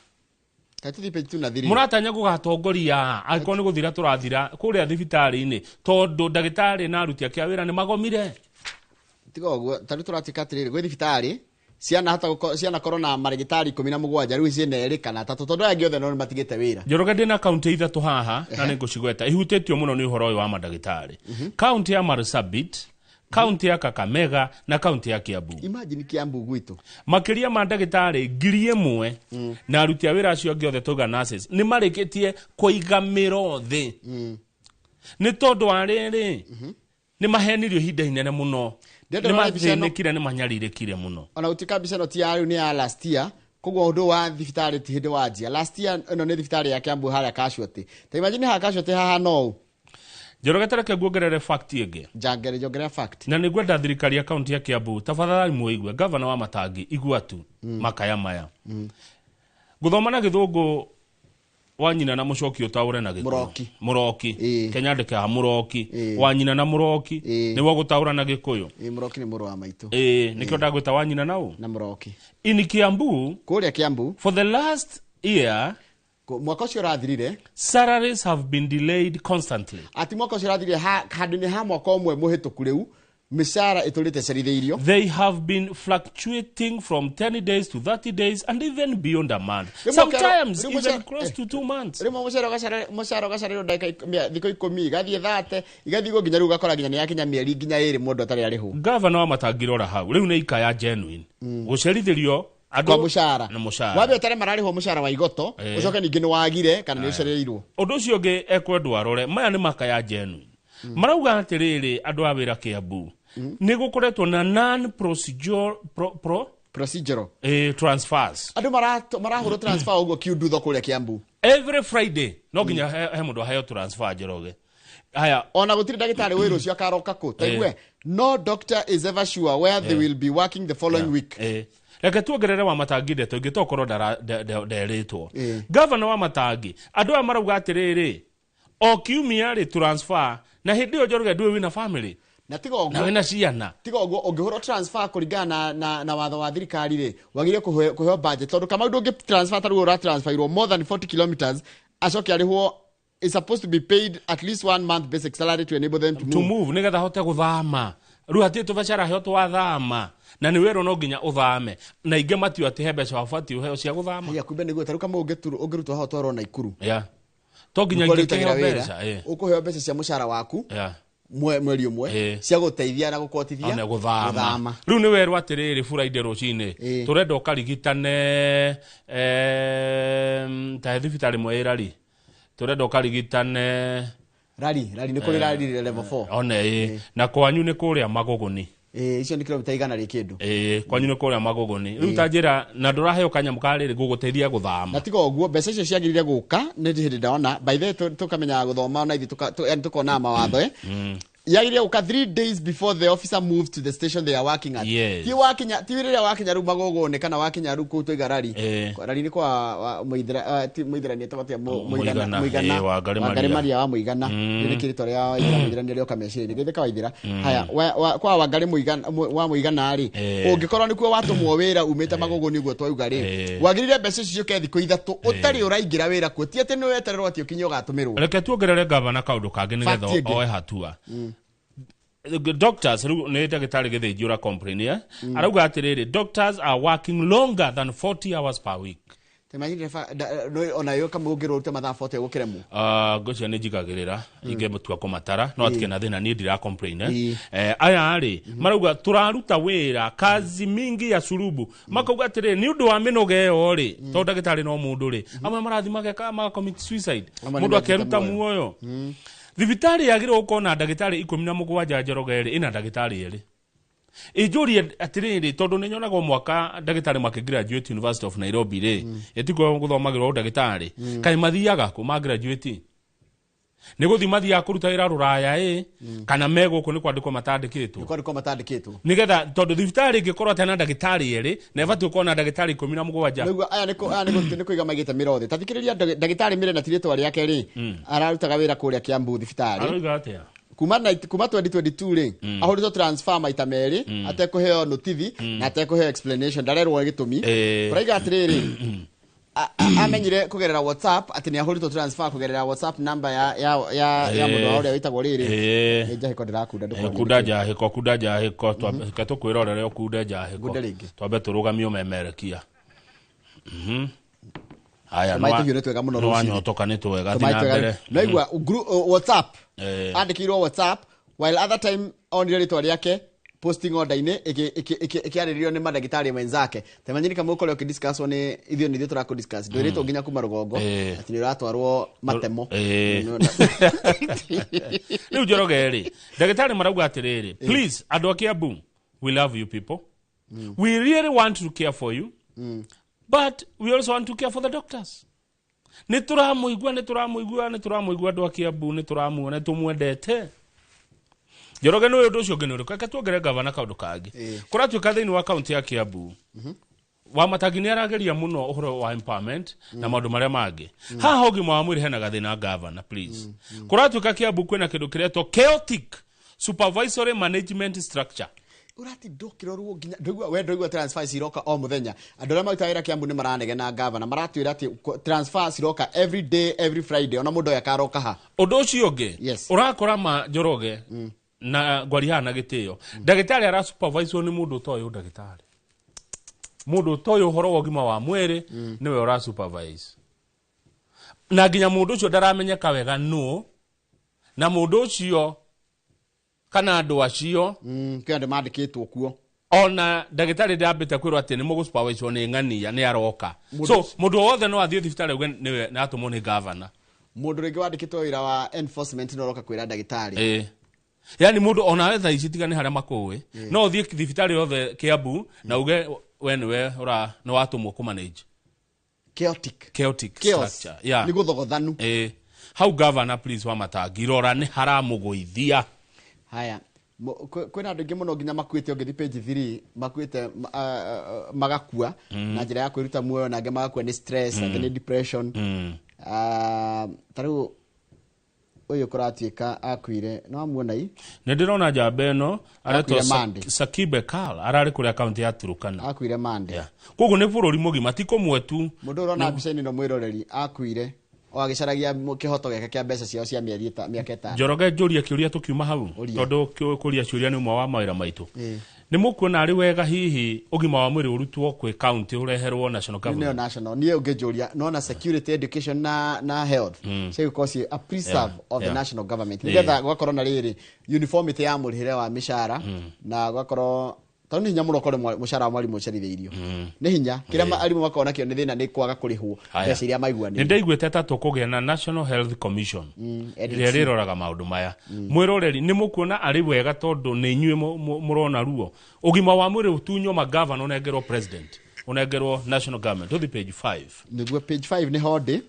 Speaker 2: Kaĩ tũthiĩ page 2 na 3?
Speaker 1: Mũratanya gũgatongoria a? Angĩkorwo nĩ gũthira tũrathira kũrĩa thibitarĩ-inĩ, tondũ ndagĩtarĩ na aruti ake a wĩra nĩ magomire.
Speaker 2: Tiga ũguo, ta rĩu tũratuĩka atĩrĩrĩ, gwĩ thibitarĩ ciana hata gũko-, ciana korwo na marĩgĩtarĩ 17, rĩu ciĩna 2 kana 3, tondũ aya angĩ othe no nĩ matigĩte wĩra.
Speaker 1: Njoroge, ndĩna kaunti 3 haha, na nĩ ngũcigweta, ihutĩtio mũno nĩ ũhoro ũyũ wa mandagĩtarĩ. Kaunti ya Marsabit, kaunti ya Kakamega na kaunti ya Kiambu.
Speaker 2: Imagine Kiambu gwitũ.
Speaker 1: Makĩria ma ndagĩtarĩ 1,000 na aruti a wĩra acio angĩ othe tauga nurses nĩ marĩkĩtie kũiga mĩro thĩ. Nĩ tondũ wa rĩrĩ, nĩ mahenirio ihinda inene mũno.
Speaker 2: Ndĩrenda
Speaker 1: Nĩ
Speaker 2: rora mbica ĩno.
Speaker 1: mathĩnĩkire, nĩ manyarirĩkire mũno.
Speaker 2: Ona gũtuĩka mbica ĩno ti ya rĩu, nĩ ya last year, koguo ũndũ wa thibitarĩ ti hĩndĩ wanjia. Last year ĩno nĩ thibitarĩ ya Kiambu harĩa Casualty. Ta imagine haha Casualty haha no ũ.
Speaker 1: Njoroge, ta reke nguongerere fact ĩngĩ.
Speaker 2: Njangere, njongerera fact.
Speaker 1: Na nĩngwenda thirikari ya kaunti ya Kiambu, tafadhali mũigue, gavana wa Matangi, igua tu makaya maya. Gũthoma na gĩthũngũ wa nyina na mũcoki ũtaũre na gĩkũyũ.
Speaker 2: Mũroki.
Speaker 1: Mũroki. Kenya ndĩke ha mũroki. Wa nyina na mũroki. Nĩguo gũtaũra na gĩkũyũ.
Speaker 2: Mũroki nĩ mũrũ wa maitũ.
Speaker 1: Nĩkĩo ndagwĩta wa nyina na ũ?
Speaker 2: Na mũroki.
Speaker 1: In Kiambu,
Speaker 2: Kũrĩa Kiambu.
Speaker 1: For the last year,
Speaker 2: Mwaka ũcio ũrathirire,
Speaker 1: salaries have been delayed constantly.
Speaker 2: Ati mwaka ũcio ũrathirire, handũ-inĩ ha mwaka ũmwe mũhĩtũku rĩu, mĩcara ĩtũrĩte ĩcerithĩirio.
Speaker 1: They have been fluctuating from 10 days to 30 days and even beyond a month.
Speaker 2: Rĩmwe
Speaker 1: Sometimes
Speaker 2: rĩmwe
Speaker 1: even close to 2 months.
Speaker 2: Rĩmwe mũcara mũcara ũgacererwo ndagĩka thikũ 10, igathiĩ 30, igathiĩ ũguo nginya rĩu ũgakora nginya nĩ yakinya mĩeri nginya 2 mũndũ atarĩ arĩhwo.
Speaker 1: Gavana wa Matangi rora hau, rĩu nĩ ikaya genuine. Gũcerithĩrio andũ
Speaker 2: Kwa mũcara.
Speaker 1: na mũcara.
Speaker 2: Wambe ũtare mararĩhwo mũcara wa igoto, ũcoke ningĩ nĩ wagire kana nĩ ũcereirwo.
Speaker 1: Ũndũ ũcio ũngĩ ekwendwo arore, maya nĩ makaya genuine. Marauga atĩrĩrĩ, andũ a wĩra Kiambu, nĩ gũkoretwo na non-procedural, pro, pro?
Speaker 2: Procedural.
Speaker 1: Transfers.
Speaker 2: Andũ marahũrwo transfer ũguo kiundutho kũrĩa Kiambu.
Speaker 1: Every Friday, no nginya he mũndũ aheo transfer, Njoroge. Haya.
Speaker 2: Ona gũtirĩ ndagĩtarĩ wĩra ũcio akaroka kũ. Ta igue, no doctor is ever sure where they will be working the following week.
Speaker 1: Reke tuongerere wa Matangi ndeto ingĩ tokorwo nderĩtwo. Gavana wa Matangi, andũ aya marauga atĩrĩrĩ, o kiumia rĩ transfer, na hĩndĩ ĩyo Njoroge ndũĩ wĩna family
Speaker 2: na tiga ũguo,
Speaker 1: na wĩna ciana.
Speaker 2: Tiga ũguo, ũngĩhũrwo transfer kũringana na watho wa thirikari rĩ, wagĩrĩire kũheo budget, tondũ Kamau ndũngĩ transfer ta rĩu ũratransferirwo more than 40 kilometers acoke arĩhwo, is supposed to be paid at least 1 month basic salary to enable them to move.
Speaker 1: To move, nĩgetha ahote gũthama. Rĩu hatirĩ tũbeca araheo twathama, na nĩ werwo no nginya ũthame, na ingĩ matio atĩ he mbeca wabatiĩ ũheo cia gũthama.
Speaker 2: Haya, kumbe nĩguo ta rĩu Kamau ũngĩrutwo haha ũtwarwo Naikuru.
Speaker 1: Yeah. To nginya
Speaker 2: Nĩkuo
Speaker 1: ingĩkĩheo
Speaker 2: rĩrutagĩra wĩra.
Speaker 1: mbeca, ĩ.
Speaker 2: Ũkũheo mbeca cia mũcara waku.
Speaker 1: Yeah.
Speaker 2: Mweri ũmwe, cia gũteithia na gũkotithia
Speaker 1: Ona gũthama.
Speaker 2: Gũthama.
Speaker 1: Rĩu nĩ werwo atĩrĩrĩ, Friday rũcinĩ tũrenda ũkarigitane, ta he thibitarĩ ĩmwe ĩ Rari, tũrenda ũkarigitane
Speaker 2: Rari, Rari nĩ kũrĩ Rari level 4.
Speaker 1: One ĩ, na kwanyu nĩ kũrĩa Magũgũni.
Speaker 2: Icio nĩ kilomita 100 rĩ kĩndũ.
Speaker 1: Kwanyu nĩ kũrĩa Magũgũni. Rĩu ta njĩra, na ndũraheo kanyamũ ka rĩrĩ gũgũteithia gũthama.
Speaker 2: Na tiga ũguo, mbeca icio ciagĩrĩire gũka nĩ hĩndĩ ndona, by the way tũkamenyaga gũthoma ona ithuĩ yani tũkonaga mawatho, Yagĩrĩire gũka 3 days before the officer moves to the station they are working at.
Speaker 1: Yes.
Speaker 2: Ti wakinya, ti rĩrĩa wakinya rĩu Magũgũni kana wakinya rĩu kũu tũiga Rari. Rari nĩ kwa wa, Mũithĩra, ti Mũithĩra nĩ etagwo atĩa?
Speaker 1: Mũigana,
Speaker 2: Mũigana.
Speaker 1: Wangarĩ
Speaker 2: Wangarĩ
Speaker 1: Maria.
Speaker 2: Maria wa Mũigana. Nĩ kĩrĩtwa rĩa Waithĩra, Mũithĩra nĩ rĩoka meciria-inĩ. Githĩ ka Waithĩra. Haya, kwa Wangarĩ Mũigana, wa Mũigana rĩ, ũngĩkorwo nĩkuo watũmwo wĩra umĩte Magũgũni ũguo twauga rĩ, wagĩrĩire mbeca icio ciũke thikũ 3 ũtarĩ ũraingĩra wĩra kuo. Ti atĩ nĩ wetererwo atĩ ũkinye ũgatũmĩrwo.
Speaker 1: Reke tuongerere gavana kaũndũ kangĩ nĩgetha
Speaker 2: Fact ĩngĩ.
Speaker 1: oe hatua. Doctors, rĩu nĩ ndagĩtarĩ Gĩthĩnji ũra complain, eh? Arauga atĩrĩrĩ, doctors are working longer than 40 hours per week.
Speaker 2: Te imagine no, ona yo kama ũngĩrwo ũrute mathaa 40 ũgũkĩremwo.
Speaker 1: Ngwĩciria nĩ njigagĩrĩra, ingĩtua kũmatara, no atikĩ na thĩna, niĩ ndira complain, eh? Aya rĩ, marauga tũraruta wĩra kazi mingi ya surubu. Makauga atĩrĩrĩ, nĩ ũndũ wa mĩnoga ĩyo rĩ, tondũ ndagĩtarĩ no mũndũ rĩ, amwe marathiĩ mageka, maga commit suicide.
Speaker 2: Amwe nĩ
Speaker 1: Mũndũ
Speaker 2: mekĩte
Speaker 1: akeruta
Speaker 2: muoyo.
Speaker 1: muoyo. Thibitarĩ yagĩrĩirwo gũkorwo na ndagĩtarĩ 17 Njoroge rĩ, ĩna ndagĩtarĩ erĩ. Ĩnjũrie atĩrĩrĩ, tondũ nĩ nyonaga o mwaka ndagĩtarĩ makĩ graduate University of Nairobi rĩ, ĩtikuo gũthomagĩrwo ũndagĩtarĩ. Kaĩ mathiaga kũ ma graduate? Nĩ gũthiĩ mathiaga kũruta wĩra rũraya ĩ, kana me gũkũ nĩ kwandĩkwo matandĩkĩtwo?
Speaker 2: Nĩ kwandĩkwo matandĩkĩtwo.
Speaker 1: Nĩgetha, tondũ thibitarĩ ĩngĩkorwo atĩ na ndagĩtarĩ erĩ, na ĩbatiĩ gũkorwo na ndagĩtarĩ 17.
Speaker 2: Nĩguo, aya nĩ kũ-, aya nĩ kũ-, nĩ kũiga maigĩte mĩro thĩ. Ta thikĩrĩria ndagĩtarĩ Mĩre na ti rĩtwa rĩake rĩ, ararutaga wĩra kũrĩa Kiambu thibitarĩ.
Speaker 1: Arauga atĩa?
Speaker 2: Kuma 2022 rĩ, ahũrĩtwo transfer maita merĩ, atekũheo notithi, na atekũheo explanation, ndarerwo gĩtũmi. Ũraiga atĩrĩrĩ, amenyire kũgerera WhatsApp atĩ nĩ ahũrĩtwo transfer kũgerera WhatsApp number ya mũndũ wa ũrĩa wĩtagwo rĩrĩ. Nĩ njahĩko ndĩrakunda, ndũkone
Speaker 1: Kunda
Speaker 2: nĩkĩ.
Speaker 1: njahĩko, kunda njahĩko, reke tũkwĩrorere ũkunde njahĩko.
Speaker 2: Ngunde rĩngĩ.
Speaker 1: Twambe tũrũgamie ũmemerekia. Haya,
Speaker 2: Tũmaĩ tũhiũ nĩ twega mũno
Speaker 1: nĩ
Speaker 2: rũcinĩ.
Speaker 1: wanyotoka nĩ twega,
Speaker 2: Tũmaĩ
Speaker 1: thiĩ na
Speaker 2: twega.
Speaker 1: mbere.
Speaker 2: No igua, WhatsApp. Andĩkĩirwo WhatsApp, while other time onire rĩtwa rĩake posting order-inĩ, ĩkĩarĩrĩrio nĩ mandagĩtarĩ mwenzake. Ta imagine kama ũkorwo ũkĩdiscusswo nĩ ithuĩ, nĩ ithuĩ tũrakũdiscuss. Ndwĩrĩtwo nginya kuma rũgongo, atĩ nĩ ũratwarwo matemo. No, no.
Speaker 1: Rĩu Njoroge rĩ, ndagĩtarĩ marauga atĩrĩrĩ, please, andũ a Kiambu, we love you people. We really want to care for you. But we also want to care for the doctors. Nĩ tũramũigua, nĩ tũramũigua, nĩ tũramũigua andũ a Kiambu, nĩ tũramuona, nĩ tũmwendete. Njoroge, nĩ ũndũ ũcio ũngĩ nĩ ũrĩkũ? Reke tuongere gavana kaũndũ kangĩ. Kũratuĩka thĩinĩ wa kaunti ya Kiambu, Wamatangi nĩ arageria mũno ũhoro wa empowerment na maũndũ marĩa mangĩ. Haha ũgima wa mwĩrĩ hena gathĩna, gavana, please. Kũratuĩka Kiambu kwĩna kĩndũ kĩretwo chaotic supervisory management structure.
Speaker 2: Ũrati ndũkĩrorwo nginya ndũigua, we ndũigua transfer ciroka o mũthenya. Andũ arĩa marutaga wĩra Kiambu nĩ maranegena gavana, maratwĩra atĩ transfer ciroka every day, every Friday, ona mũndũ ũyũ akaroka ha.
Speaker 1: Ũndũ ũcio ũngĩ, ũrakora ma Njoroge na ngwari haha na gĩtĩo, ndagĩtarĩ ara supervise nĩ mũndũ ũtoĩ ũndagĩtarĩ, mũndũ ũtoĩ ũhoro wa ũgima wa mwĩrĩ nĩwe ũra supervise, na nginya mũndũ ũcio ndaramenyeka wega nũ, na mũndũ ũcio kana andũ acio
Speaker 2: kwĩ andũ mandĩkĩtwo kuo.
Speaker 1: Ona ndagĩtarĩ ndambĩte kwĩrwo atĩ nĩ mũgũsupervise nĩ ng'ania nĩ aroka.
Speaker 2: Mũndũ
Speaker 1: So mũndũ wothe no athiĩ thibitarĩ auge nĩwe na atũmwo nĩ gavana.
Speaker 2: Mũndũ rĩngĩ wandĩkĩtwo wĩra wa enforcement no aroka kwĩra ndagĩtarĩ.
Speaker 1: Yaani mũndũ ona thaa ici tiga nĩ harĩa makũĩ, no ũthiĩ thibitarĩ yothe Kiambu na uge we nĩwe ũra nĩ watũmwo kũ manage.
Speaker 2: Chaotic.
Speaker 1: Chaotic
Speaker 2: Chaos.
Speaker 1: structure. Yeah.
Speaker 2: Nĩ gũthogothanu.
Speaker 1: Hau governor please wa Matangi rora nĩ haramũgũithia.
Speaker 2: Haya. Kwĩna andũ aingĩ mũno nginya makuĩte, ũngĩthiĩ page 3, makuĩte magakua na njĩra ya kwĩruta muoyo, na angĩ magakua nĩ stress, angĩ nĩ depression. Ta rĩu ũyũ kũratuĩka akuire, no amuona i
Speaker 1: Nĩ ndĩrona njamba ĩno aretwo
Speaker 2: Akuire Monday.
Speaker 1: Sakibe Kal, ararĩ kũrĩa kaunti ya Turukana.
Speaker 2: Akuire Monday.
Speaker 1: Yeah. Koguo nĩ bũrũri mũgima, ti kũmwe tu.
Speaker 2: Mũndũ ũrona mbica-inĩ ĩno, mwĩroreri, akuire o agĩcaragia kĩhoto gĩake kĩa mbeca ciao cia mĩeri mĩaka 5.
Speaker 1: Njoroge, njũrie kĩũria tũkiuma hau, tondũ kũria ciũria nĩ ũmwe wa mawĩra maitũ. Nĩ mũkuona arĩ wega hihi ũgima wa mwĩrĩ ũrutwo kwĩ kaunti ũreherwo national
Speaker 2: Nĩyo
Speaker 1: government?
Speaker 2: national. Niĩ ũngĩnjũria, nona security, education na health cigũkorwo ciĩ a preserve of the national government, nĩgetha gũgakorwo na rĩrĩ uniformity ya mũrĩhĩre wa mĩcara, na gũgakorwo, tondũ nĩ hinya mũno ũkore mũcara wa mwarimũ ũcerithĩirio. Nĩ hinya kĩrĩa arimũ makoragwo nakĩo nĩ thĩna nĩ kwaga kũrĩhwo
Speaker 1: Haya.
Speaker 2: mbeca iria
Speaker 1: Nĩ
Speaker 2: maiguanĩire.
Speaker 1: ndaiguĩte ta tũkũgĩa na National Health Commission
Speaker 2: NHC.
Speaker 1: ĩrĩa ĩrĩroraga maũndũ maya. Mwĩroreri, nĩ mũkuona arĩ wega, tondũ nĩ inyuĩ mũrona ruo, ũgima wa mwĩrĩ ũtunywo magavana, ũnengerwo president, ũnengerwo national government? Tũthi page 5.
Speaker 2: Nĩguo, page 5 nĩ ho ndĩ.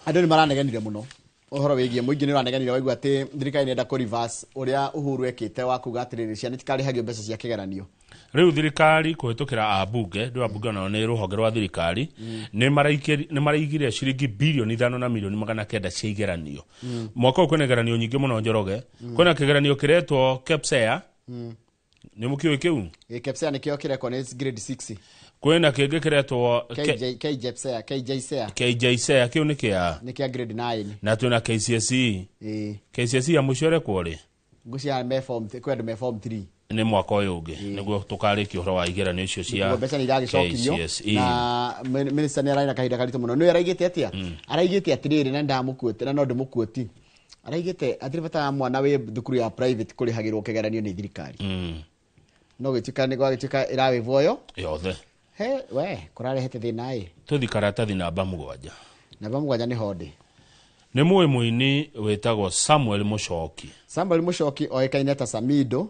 Speaker 2: Andũ nĩ maranegenire mũno ũhoro wĩgiĩ mũingĩ, nĩ ũranegenire waigua atĩ thirikari nĩ enda kũ reverse ũrĩa Uhuru ekĩte wa kuga atĩrĩrĩ, ciana itikarĩhagio mbeca cia kĩgeranio.
Speaker 1: Rĩu thirikari kũhĩtũkĩra ambunge, ndũ ambunge nao nĩ rũhonge rwa thirikari, nĩ maraigire ciringi 5 bilioni na milioni 900 cia igeranio. Mwaka ũyũ kwĩna igeranio nyingĩ mũno, Njoroge. Kwĩna kĩgeranio kĩretwo KPSEA. Nĩ mũkĩũĩ kĩu?
Speaker 2: KPSEA nĩkĩo kĩrekwo nĩ grade 6.
Speaker 1: Kwĩna kĩngĩ kĩretwo
Speaker 2: KJ KJPSEA, KJSEA.
Speaker 1: KJSEA, kĩu nĩ kĩa
Speaker 2: Nĩ kĩa grade 9.
Speaker 1: Na twĩna KCSE.
Speaker 2: Ĩĩ.
Speaker 1: KCSE ya mũico ĩrekwo rĩ?
Speaker 2: Ngũcia me form, kwĩ andũ me form 3.
Speaker 1: Nĩ mwaka ũyũ ũngĩ nĩguo tũkarĩkia ũhoro wa igeranio icio cia
Speaker 2: Nĩguo mbeca nĩ iragĩcokirio.
Speaker 1: KCSE.
Speaker 2: Na minister nĩ ararĩ na kahinda karitũ mũno. Nĩwe araigĩte atĩa? Araigĩte atĩrĩrĩ, na ndamũkuote na no ndĩmũkuoti, araigĩte hatirĩ bata wa mwana wĩ thukuru ya private kũrĩhagĩrwo kĩgeranio nĩ thirikari. No gĩtuĩka nĩ gwagĩtuĩka ĩrawĩvwo yo
Speaker 1: yothe.
Speaker 2: He we kũrarehete thĩna ĩ.
Speaker 1: Tũthi karatathi namba 7.
Speaker 2: Namba 7 nĩ honde.
Speaker 1: Nĩ mũĩ mũini wĩtagwo Samuel Mũcoki?
Speaker 2: Samuel Mũcoki oĩkaine ta Samido,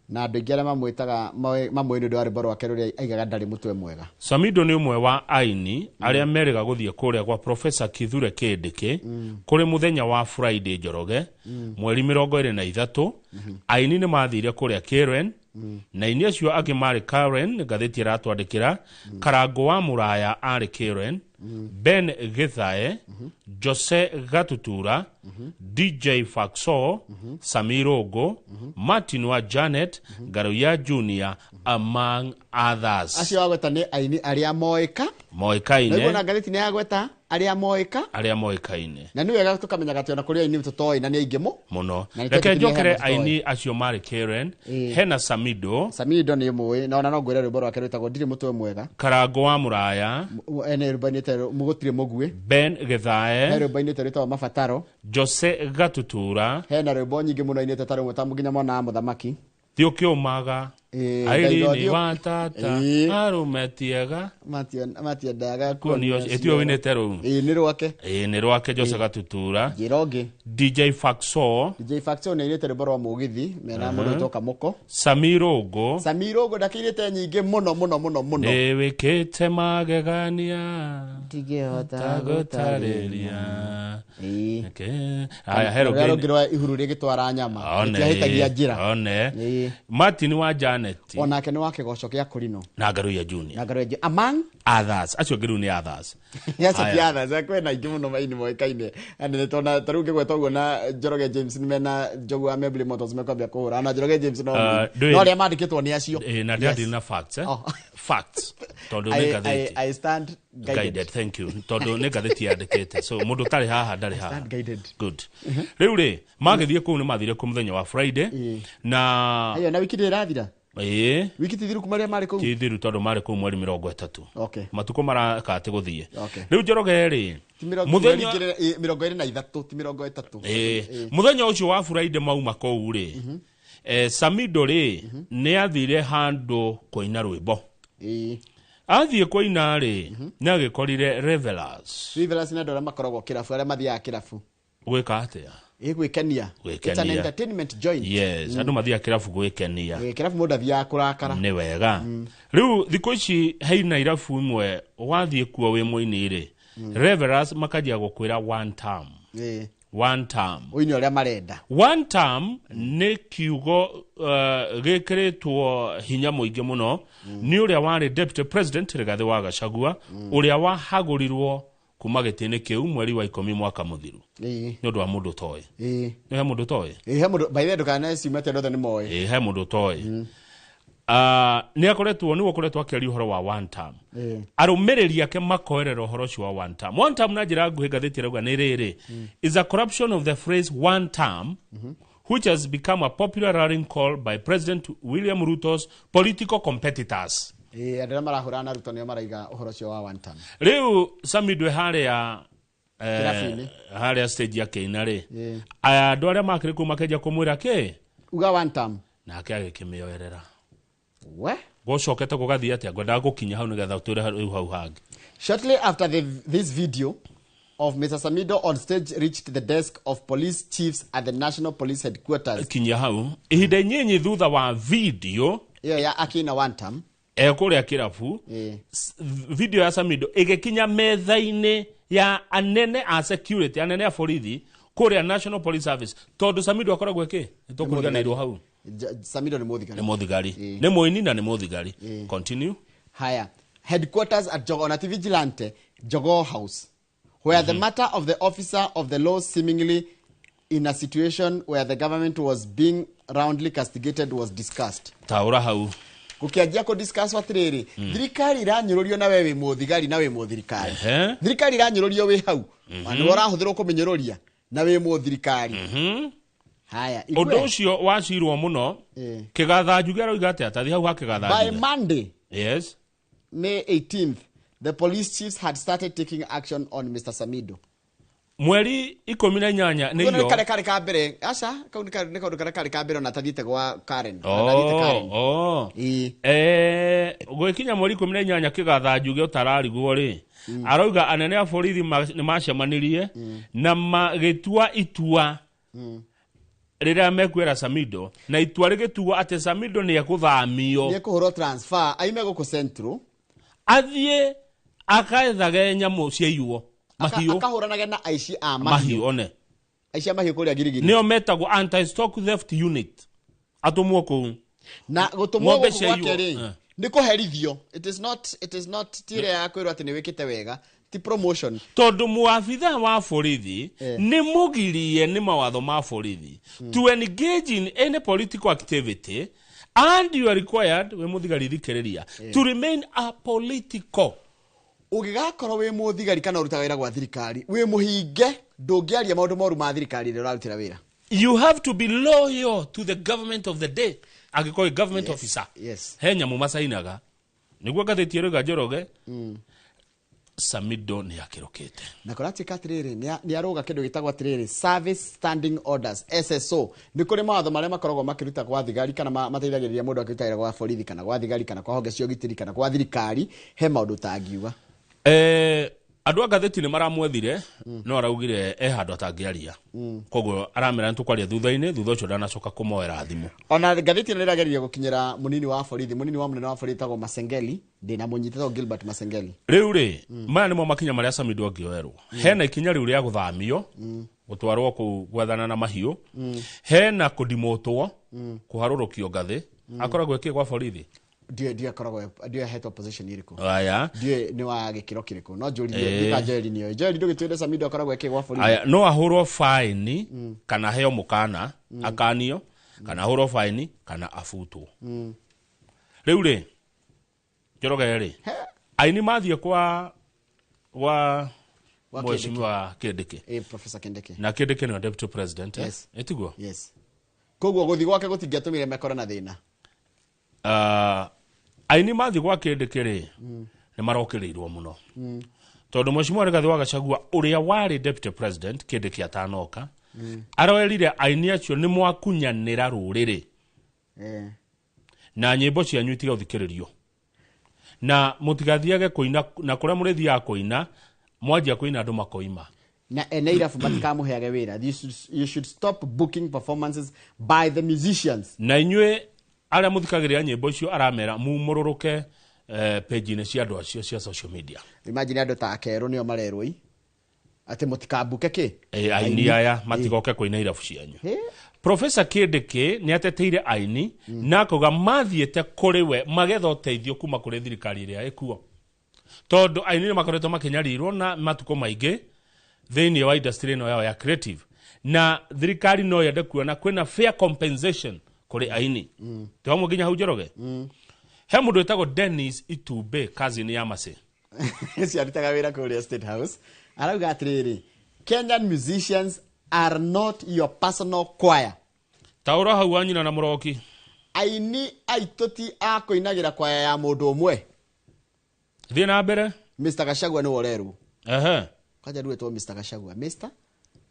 Speaker 2: na andũ aingĩ arĩa mamwĩtaga mamũĩ nĩ ũndũ wa rwĩmbo rwake rũrĩa aigaga ndarĩ mũtwe mwega.
Speaker 1: Samido nĩ ũmwe wa aini arĩa merĩga gũthiĩ kũrĩa gwa Profesa Kithure Kindiki kũrĩ mũthenya wa Friday, Njoroge, mweri 23. Aini nĩ mathire kũrĩa Karen, na aini acio angĩ marĩ Karen, ngathĩti ĩratwandĩkĩra Karango wa Mũraya arĩ Karen, Ben Githae, Jose Gatutura, DJ Faxo, Samirungu, Martin wa Janet, Ngaruiya Junior, among others.
Speaker 2: Acio wagweta nĩ aini arĩa moĩka.
Speaker 1: Moĩkaine.
Speaker 2: Naiguo na ngathĩti nĩ yagweta arĩa moĩka.
Speaker 1: Arĩa moĩkaine.
Speaker 2: Na nĩ wega tũkamenyaga atĩ ona kũrĩ aini tũtoĩ, na nĩ aingĩ mũ
Speaker 1: mũno.
Speaker 2: Na nĩ
Speaker 1: Reke
Speaker 2: twendete
Speaker 1: njokere
Speaker 2: nĩ hena
Speaker 1: aini acio marĩ Karen. Hena Samido.
Speaker 2: Samido nĩ mũĩ, na ona no ngwĩre rwĩmbo rwake rwĩtagwo ndirĩ mũtwe mwega.
Speaker 1: Karango wa Mũraya.
Speaker 2: Ene rwĩmbo ainĩte mũgũtirĩ mũguĩ.
Speaker 1: Ben
Speaker 2: He
Speaker 1: Githae.
Speaker 2: Rwĩmbo ainĩte rwĩtagwo mabataro.
Speaker 1: Jose Gatutura.
Speaker 2: Hena rwĩmbo nyingĩ mũno ainĩte, ta rũmwe ta nginya mwana wa mũthamaki.
Speaker 1: Thiũkĩũmaga. Airini
Speaker 2: Ndaigua
Speaker 1: wa tata. Arũme tiega.
Speaker 2: Matiendaga.
Speaker 1: Kuonio ĩtio winĩte rũu.
Speaker 2: Ĩĩ, nĩ rwake.
Speaker 1: Ĩĩ, nĩ rwake Jose Gatutura.
Speaker 2: Njĩra ũngĩ.
Speaker 1: DJ Faxo.
Speaker 2: DJ Faxo nĩ ainĩte rwĩmbo rwa mũgithi mena mũndũ wĩtwo Kamũko.
Speaker 1: Samirungu.
Speaker 2: Samirungu ndakĩinĩte nyingĩ mũno mũno mũno mũno.
Speaker 1: Nĩ wĩkĩte magegania.
Speaker 2: Ndingĩhota.
Speaker 1: Gũtarĩria. Aya, he
Speaker 2: Rũrĩa
Speaker 1: rũngĩ.
Speaker 2: Rũngĩ rwa ihuru rĩgĩtwara nyama.
Speaker 1: One.
Speaker 2: Rĩtiahĩtagia njĩra.
Speaker 1: One. Martin wa Janet.
Speaker 2: Onake nĩ wa kĩgoco kĩa kũrino.
Speaker 1: Na Ngaruiya Junior.
Speaker 2: Na Ngaruiya Junior among
Speaker 1: others. Acio angĩ rĩu nĩ others.
Speaker 2: Acio ti
Speaker 1: Aya.
Speaker 2: others, kwĩna aingĩ mũno maini moĩkaine anene, tona ta rĩu ngĩgweta ũguo na Njoroge James nĩ mena Njogu wa Membly Motors mekwambia kũhũra na Njoroge James no
Speaker 1: Uh,
Speaker 2: no arĩa mandĩkĩtwo nĩ acio.
Speaker 1: Na ndĩrathiĩ na facts, eh? Facts, tondũ nĩ ngathĩti.
Speaker 2: I stand guided.
Speaker 1: Guided, thank you, tondũ nĩ ngathĩti yandĩkĩte, so mũndũ ũtarĩ haha ndarĩ haha.
Speaker 2: Stand guided.
Speaker 1: Good. Rĩu rĩ, magĩthiĩ kũu, nĩ mathire kũu mũthenya wa Friday na
Speaker 2: Ayo, na wiki ndĩ ĩrathira.
Speaker 1: Ĩĩ.
Speaker 2: Wiki ti thiru kuma rĩrĩa marĩ kũu.
Speaker 1: Ti thiru, tondũ marĩ kũu mweri 30. Matukũ maraka atĩ gũthiĩ. Rĩu Njoroge rĩ,
Speaker 2: Ti mĩrongo
Speaker 1: mũthenya
Speaker 2: 23, ti 30.
Speaker 1: Ĩĩ, mũthenya ũcio wa Friday mauma kũu rĩ, Samido rĩ, nĩ athire handũ kũina rwĩmbo. Athiĩ kũina rĩ, nĩ agĩkorire revelers.
Speaker 2: Revelers nĩ andũ arĩa makoragwo kĩrabu, arĩa mathiaga kĩrabu.
Speaker 1: Gwĩka atĩa?
Speaker 2: Ĩ, gwĩkenia.
Speaker 1: Gwĩkenia.
Speaker 2: It's an entertainment joint.
Speaker 1: Yes, andũ mathiaga kĩrabu gwĩkenia.
Speaker 2: Ĩ, kĩrabu mũndũ athiaga kũrakara.
Speaker 1: Nĩ wega. Rĩu thikũ ici heina irabu imwe wathiĩ kuo wĩ mũini rĩ, revelers makanjia gũkwĩra one term. One term.
Speaker 2: Ũine ũrĩa marenda.
Speaker 1: One term nĩ kiugo gĩkĩrĩtwo hinya mũingĩ mũno nĩ ũrĩa warĩ deputy president Rigathĩ wa Gachagua, ũrĩa wahagũrirwo kuma gĩtĩ-inĩ kĩu mweri wa 10 mwaka mũthiru. Nĩ ũndũ wa mũndũ ũtoĩ. Nĩ he mũndũ ũtoĩ?
Speaker 2: Ĩĩ, he mũndũ, by the way, ndũkana-assume atĩ andũ othe nĩ moĩ.
Speaker 1: Ĩĩ, he mũndũ ũtoĩ. Nĩ akoretwo, nĩwe ũkoretwo akĩaria ũhoro wa one term. Arũmĩrĩri ake makoerera ũhoro ũcio wa one term. One term na njĩra nguhĩ ngathĩti ĩrauga nĩ rĩrĩ, is a corruption of the phrase one term, which has become a popular rallying call by President William Ruto's political competitors.
Speaker 2: Ĩĩ, andũ arĩa marahũrana na Ruto nĩo maraiga ũhoro ũcio wa one term.
Speaker 1: Rĩu Samidwe harĩa
Speaker 2: Kĩrabu-inĩ.
Speaker 1: Harĩa stage ya kĩina rĩ, aya andũ arĩa makĩrĩ kũu makĩanjia kũmwĩra kĩ?
Speaker 2: Uga one term.
Speaker 1: Nake agĩkĩmĩoerera.
Speaker 2: We?
Speaker 1: Gũcokete gũgathiĩ atĩa? Ngwendaga gũkinya hau nĩgetha ũtwĩre rĩu hau hangĩ.
Speaker 2: Shortly after this video of Mr. Samido on stage reached the desk of police chiefs at the National Police Headquarters.
Speaker 1: Kinya hau. Ihinda inyinyi thutha wa video
Speaker 2: ĩyo ya akĩina one term.
Speaker 1: Kũrĩa kĩrabu, video ya Samido ĩgĩkinya metha-inĩ ya anene a security, anene a borithi kũrĩa National Police Service, tondũ Samido akoragwo ĩkĩ? Nĩ tũkũriganĩirwo hau.
Speaker 2: Samido nĩ mũthigari.
Speaker 1: Nĩ mũthigari. Nĩ mũini na nĩ mũthigari. Continue.
Speaker 2: Haya. Headquarters at Jogoo, na ti Vigilante, Jogoo House, where the matter of the officer of the law seemingly in a situation where the government was being roundly castigated was discussed.
Speaker 1: Taũra hau.
Speaker 2: Gũkĩanjia kũ discuss atĩrĩrĩ, thirikari ĩranyũrũrio na we wĩ mũthigari na wĩ mũthirikari. Thirikari ĩranyũrũrio wĩ hau. Na nĩwe ũrahũthĩrwo kũmĩnyũrũria na wĩ mũthirikari. Haya,
Speaker 1: Ũndũ
Speaker 2: igwe.
Speaker 1: ũcio wacirwo mũno. Kĩgatha Njuge aroiga atĩa? Tathi hau ha Kĩgatha
Speaker 2: By
Speaker 1: Njuge.
Speaker 2: Monday,
Speaker 1: Yes.
Speaker 2: May 18th, the police chiefs had started taking action on Mr. Samido.
Speaker 1: Mweri 18 nĩ
Speaker 2: Kau nĩ
Speaker 1: iro.
Speaker 2: karĩa karĩ ka mbere. Aca, kau nĩ kaũndũ karĩa karĩ ka mbere ona atathiĩte gwa Karen. Ona atathiĩte Karen.
Speaker 1: Gwĩkinya mweri 18 Kĩgatha Njuge ũtararigwo rĩ, aroiga anene a borithi nĩ macemanirie na magĩtua itua rĩrĩa mekuĩra Samido, na itua rĩgĩtuo atĩ Samido nĩ ekũthamio.
Speaker 2: Nĩ ekũhũrwo transfer, aime gũkũ Central.
Speaker 1: Athiĩ akaethage nyamũ ciaiywo, mahiũ.
Speaker 2: Akahũranage na aici a
Speaker 1: mahiũ.
Speaker 2: Mahiũ
Speaker 1: One.
Speaker 2: Aici a mahiũ kũrĩa Girigiri.
Speaker 1: Nĩo metagwo anti-stock theft unit. Atũmwo kũu.
Speaker 2: Na gũtũmwo
Speaker 1: Ng'ombe
Speaker 2: gũkũ
Speaker 1: ciaiywo.
Speaker 2: gwake rĩ, nĩ kũherithio. It is not, it is not ti ĩrĩa ya kwĩrwo atĩ nĩ wĩkĩte wega, ti promotion.
Speaker 1: Tondũ mũabitha wa borithi nĩ mũgirie nĩ mawatho ma borithi to engage in any political activity, and you are required, wĩ mũthigari thikĩrĩria, to remain apolitical.
Speaker 2: Ũngĩgakorwo wĩ mũthigari kana ũrutaga wĩra gwa thirikari, wĩ mũhinge, ndũngĩaria maũndũ moru ma thirikari rĩrĩa ũrarutĩra wĩra.
Speaker 1: You have to be loyal to the government of the day. Angĩkorwo wĩ government officer. He nyamũ macainaga. Nĩguo ngathĩti ĩrauga Njoroge, Samido nĩ akĩrũkĩte.
Speaker 2: Na kũratuĩka atĩrĩrĩ, nĩ arũga kĩndũ gĩtagwo atĩrĩrĩ, Service Standing Orders, SSO. Nĩ kũrĩ mawatho marĩa makoragwo makĩruta gwa thigari kana mateithagĩrĩria mũndũ akĩruta wĩra gwa borithi kana gwa thigari kana kwa honge cia ũgitĩri kana gwa thirikari, he maũndũ ũtangiuga.
Speaker 1: Andũ a ngathĩti nĩ maramwethire, no araugire e handũ atangĩaria. Koguo aramera nĩ tũkwaria thutha-inĩ, thutha ũcio ndanacoka kũmoera thimũ.
Speaker 2: Ona ngathĩti ĩno nĩĩrageria gũkinyĩra mũnini wa borithi, mũnini wa mũnene wa borithi etagwo Masengeli, ndĩna mũnyitĩ etagwo Gilbert Masengeli.
Speaker 1: Rĩu rĩ, maya nĩmo makinya marĩa Samido angĩoerwo. Hena ikinya rĩu rĩa gũthamio, gũtwarwo kũu gwethana na mahiũ. Hena kũdimotwo, kũharũrũkio ngathĩ. Akoragwo ĩkĩ gwa borithi?
Speaker 2: Ndiũĩ akoragwo, ndiũĩ ahetwo position ĩrĩkũ.
Speaker 1: Aya.
Speaker 2: Ndiũĩ nĩ wa gĩkĩro kĩrĩkũ. No njũririe, ndika Joel nĩoĩ. Joel ndũgĩtwĩre Samido akoragwo ĩkĩ gwa borithi.
Speaker 1: Aya, no ahũrwo faini, kana aheo mũkana, akanio, kana ahũrwo faini, kana abutwo. Rĩu rĩ, Njoroge rĩ, aini mathiĩ kwa
Speaker 2: Wa
Speaker 1: mheshimiwa Kindiki.
Speaker 2: Professor Kindiki.
Speaker 1: Na Kindiki nĩwe deputy president, eh?
Speaker 2: Yes.
Speaker 1: Ĩtiguo?
Speaker 2: Yes. Koguo gũthiĩ gwake gũtingĩatũmire mekore na thĩna.
Speaker 1: Aini mathiĩ gwa Kindiki rĩ, nĩ marokĩrĩirwo mũno. Tondũ mheshimiwa Rigathĩ wa Gachagua ũrĩa warĩ deputy president Kindiki atanoka, aroerire aini acio nĩ mwakunyanĩra rũrĩrĩ. Na nyĩmbo cianyu itiga gũthikĩrĩrio. Na mũtigathiage kũina, na kũrĩa mũrĩthiaga kũina, mwanjia kũina andũ makoima.
Speaker 2: Na ene irabu matikamũheage wĩra. You should stop booking performances by the musicians.
Speaker 1: Na inyuĩ arĩa mũthikagĩrĩria nyĩmbo icio aramera mumũrũrũke, page-inĩ cia andũ acio cia social media.
Speaker 2: Imagine andũ ta Akerũ nĩo marerwo ii. Atĩ mũtikambuke kĩ?
Speaker 1: Aini aya matigoke kũina irabu cianyu. Professor Kindiki nĩ ateteire aini na akauga mathiĩte kũrĩ we magetha ũteithio kuma kũrĩ thirikari ĩrĩa ĩkuo, tondũ aini nĩ makoretwo makĩnyarirwo na matukũ maingĩ thĩinĩ wa industry ĩno yao ya creative, na thirikari no yende kuona kwĩna fair compensation kũrĩ aini. Twĩ hamwe nginya hau, Njoroge? He mũndũ wĩtagwo Dennis Itumbe, cousin ya Mercy.
Speaker 2: Ciarutaga wĩra kũrĩa State House. Arauga atĩrĩrĩ, "Kenyan musicians are not your personal choir."
Speaker 1: Taũra hau wa nyina na mũroki.
Speaker 2: Aini aitũ ti a kũinagĩra kwaya ya mũndũ ũmwe.
Speaker 1: Thiĩ na mbere.
Speaker 2: Mr Gachagua nĩwe ũrerwo. Kwanja rĩu etwo Mr Gachagua, Mr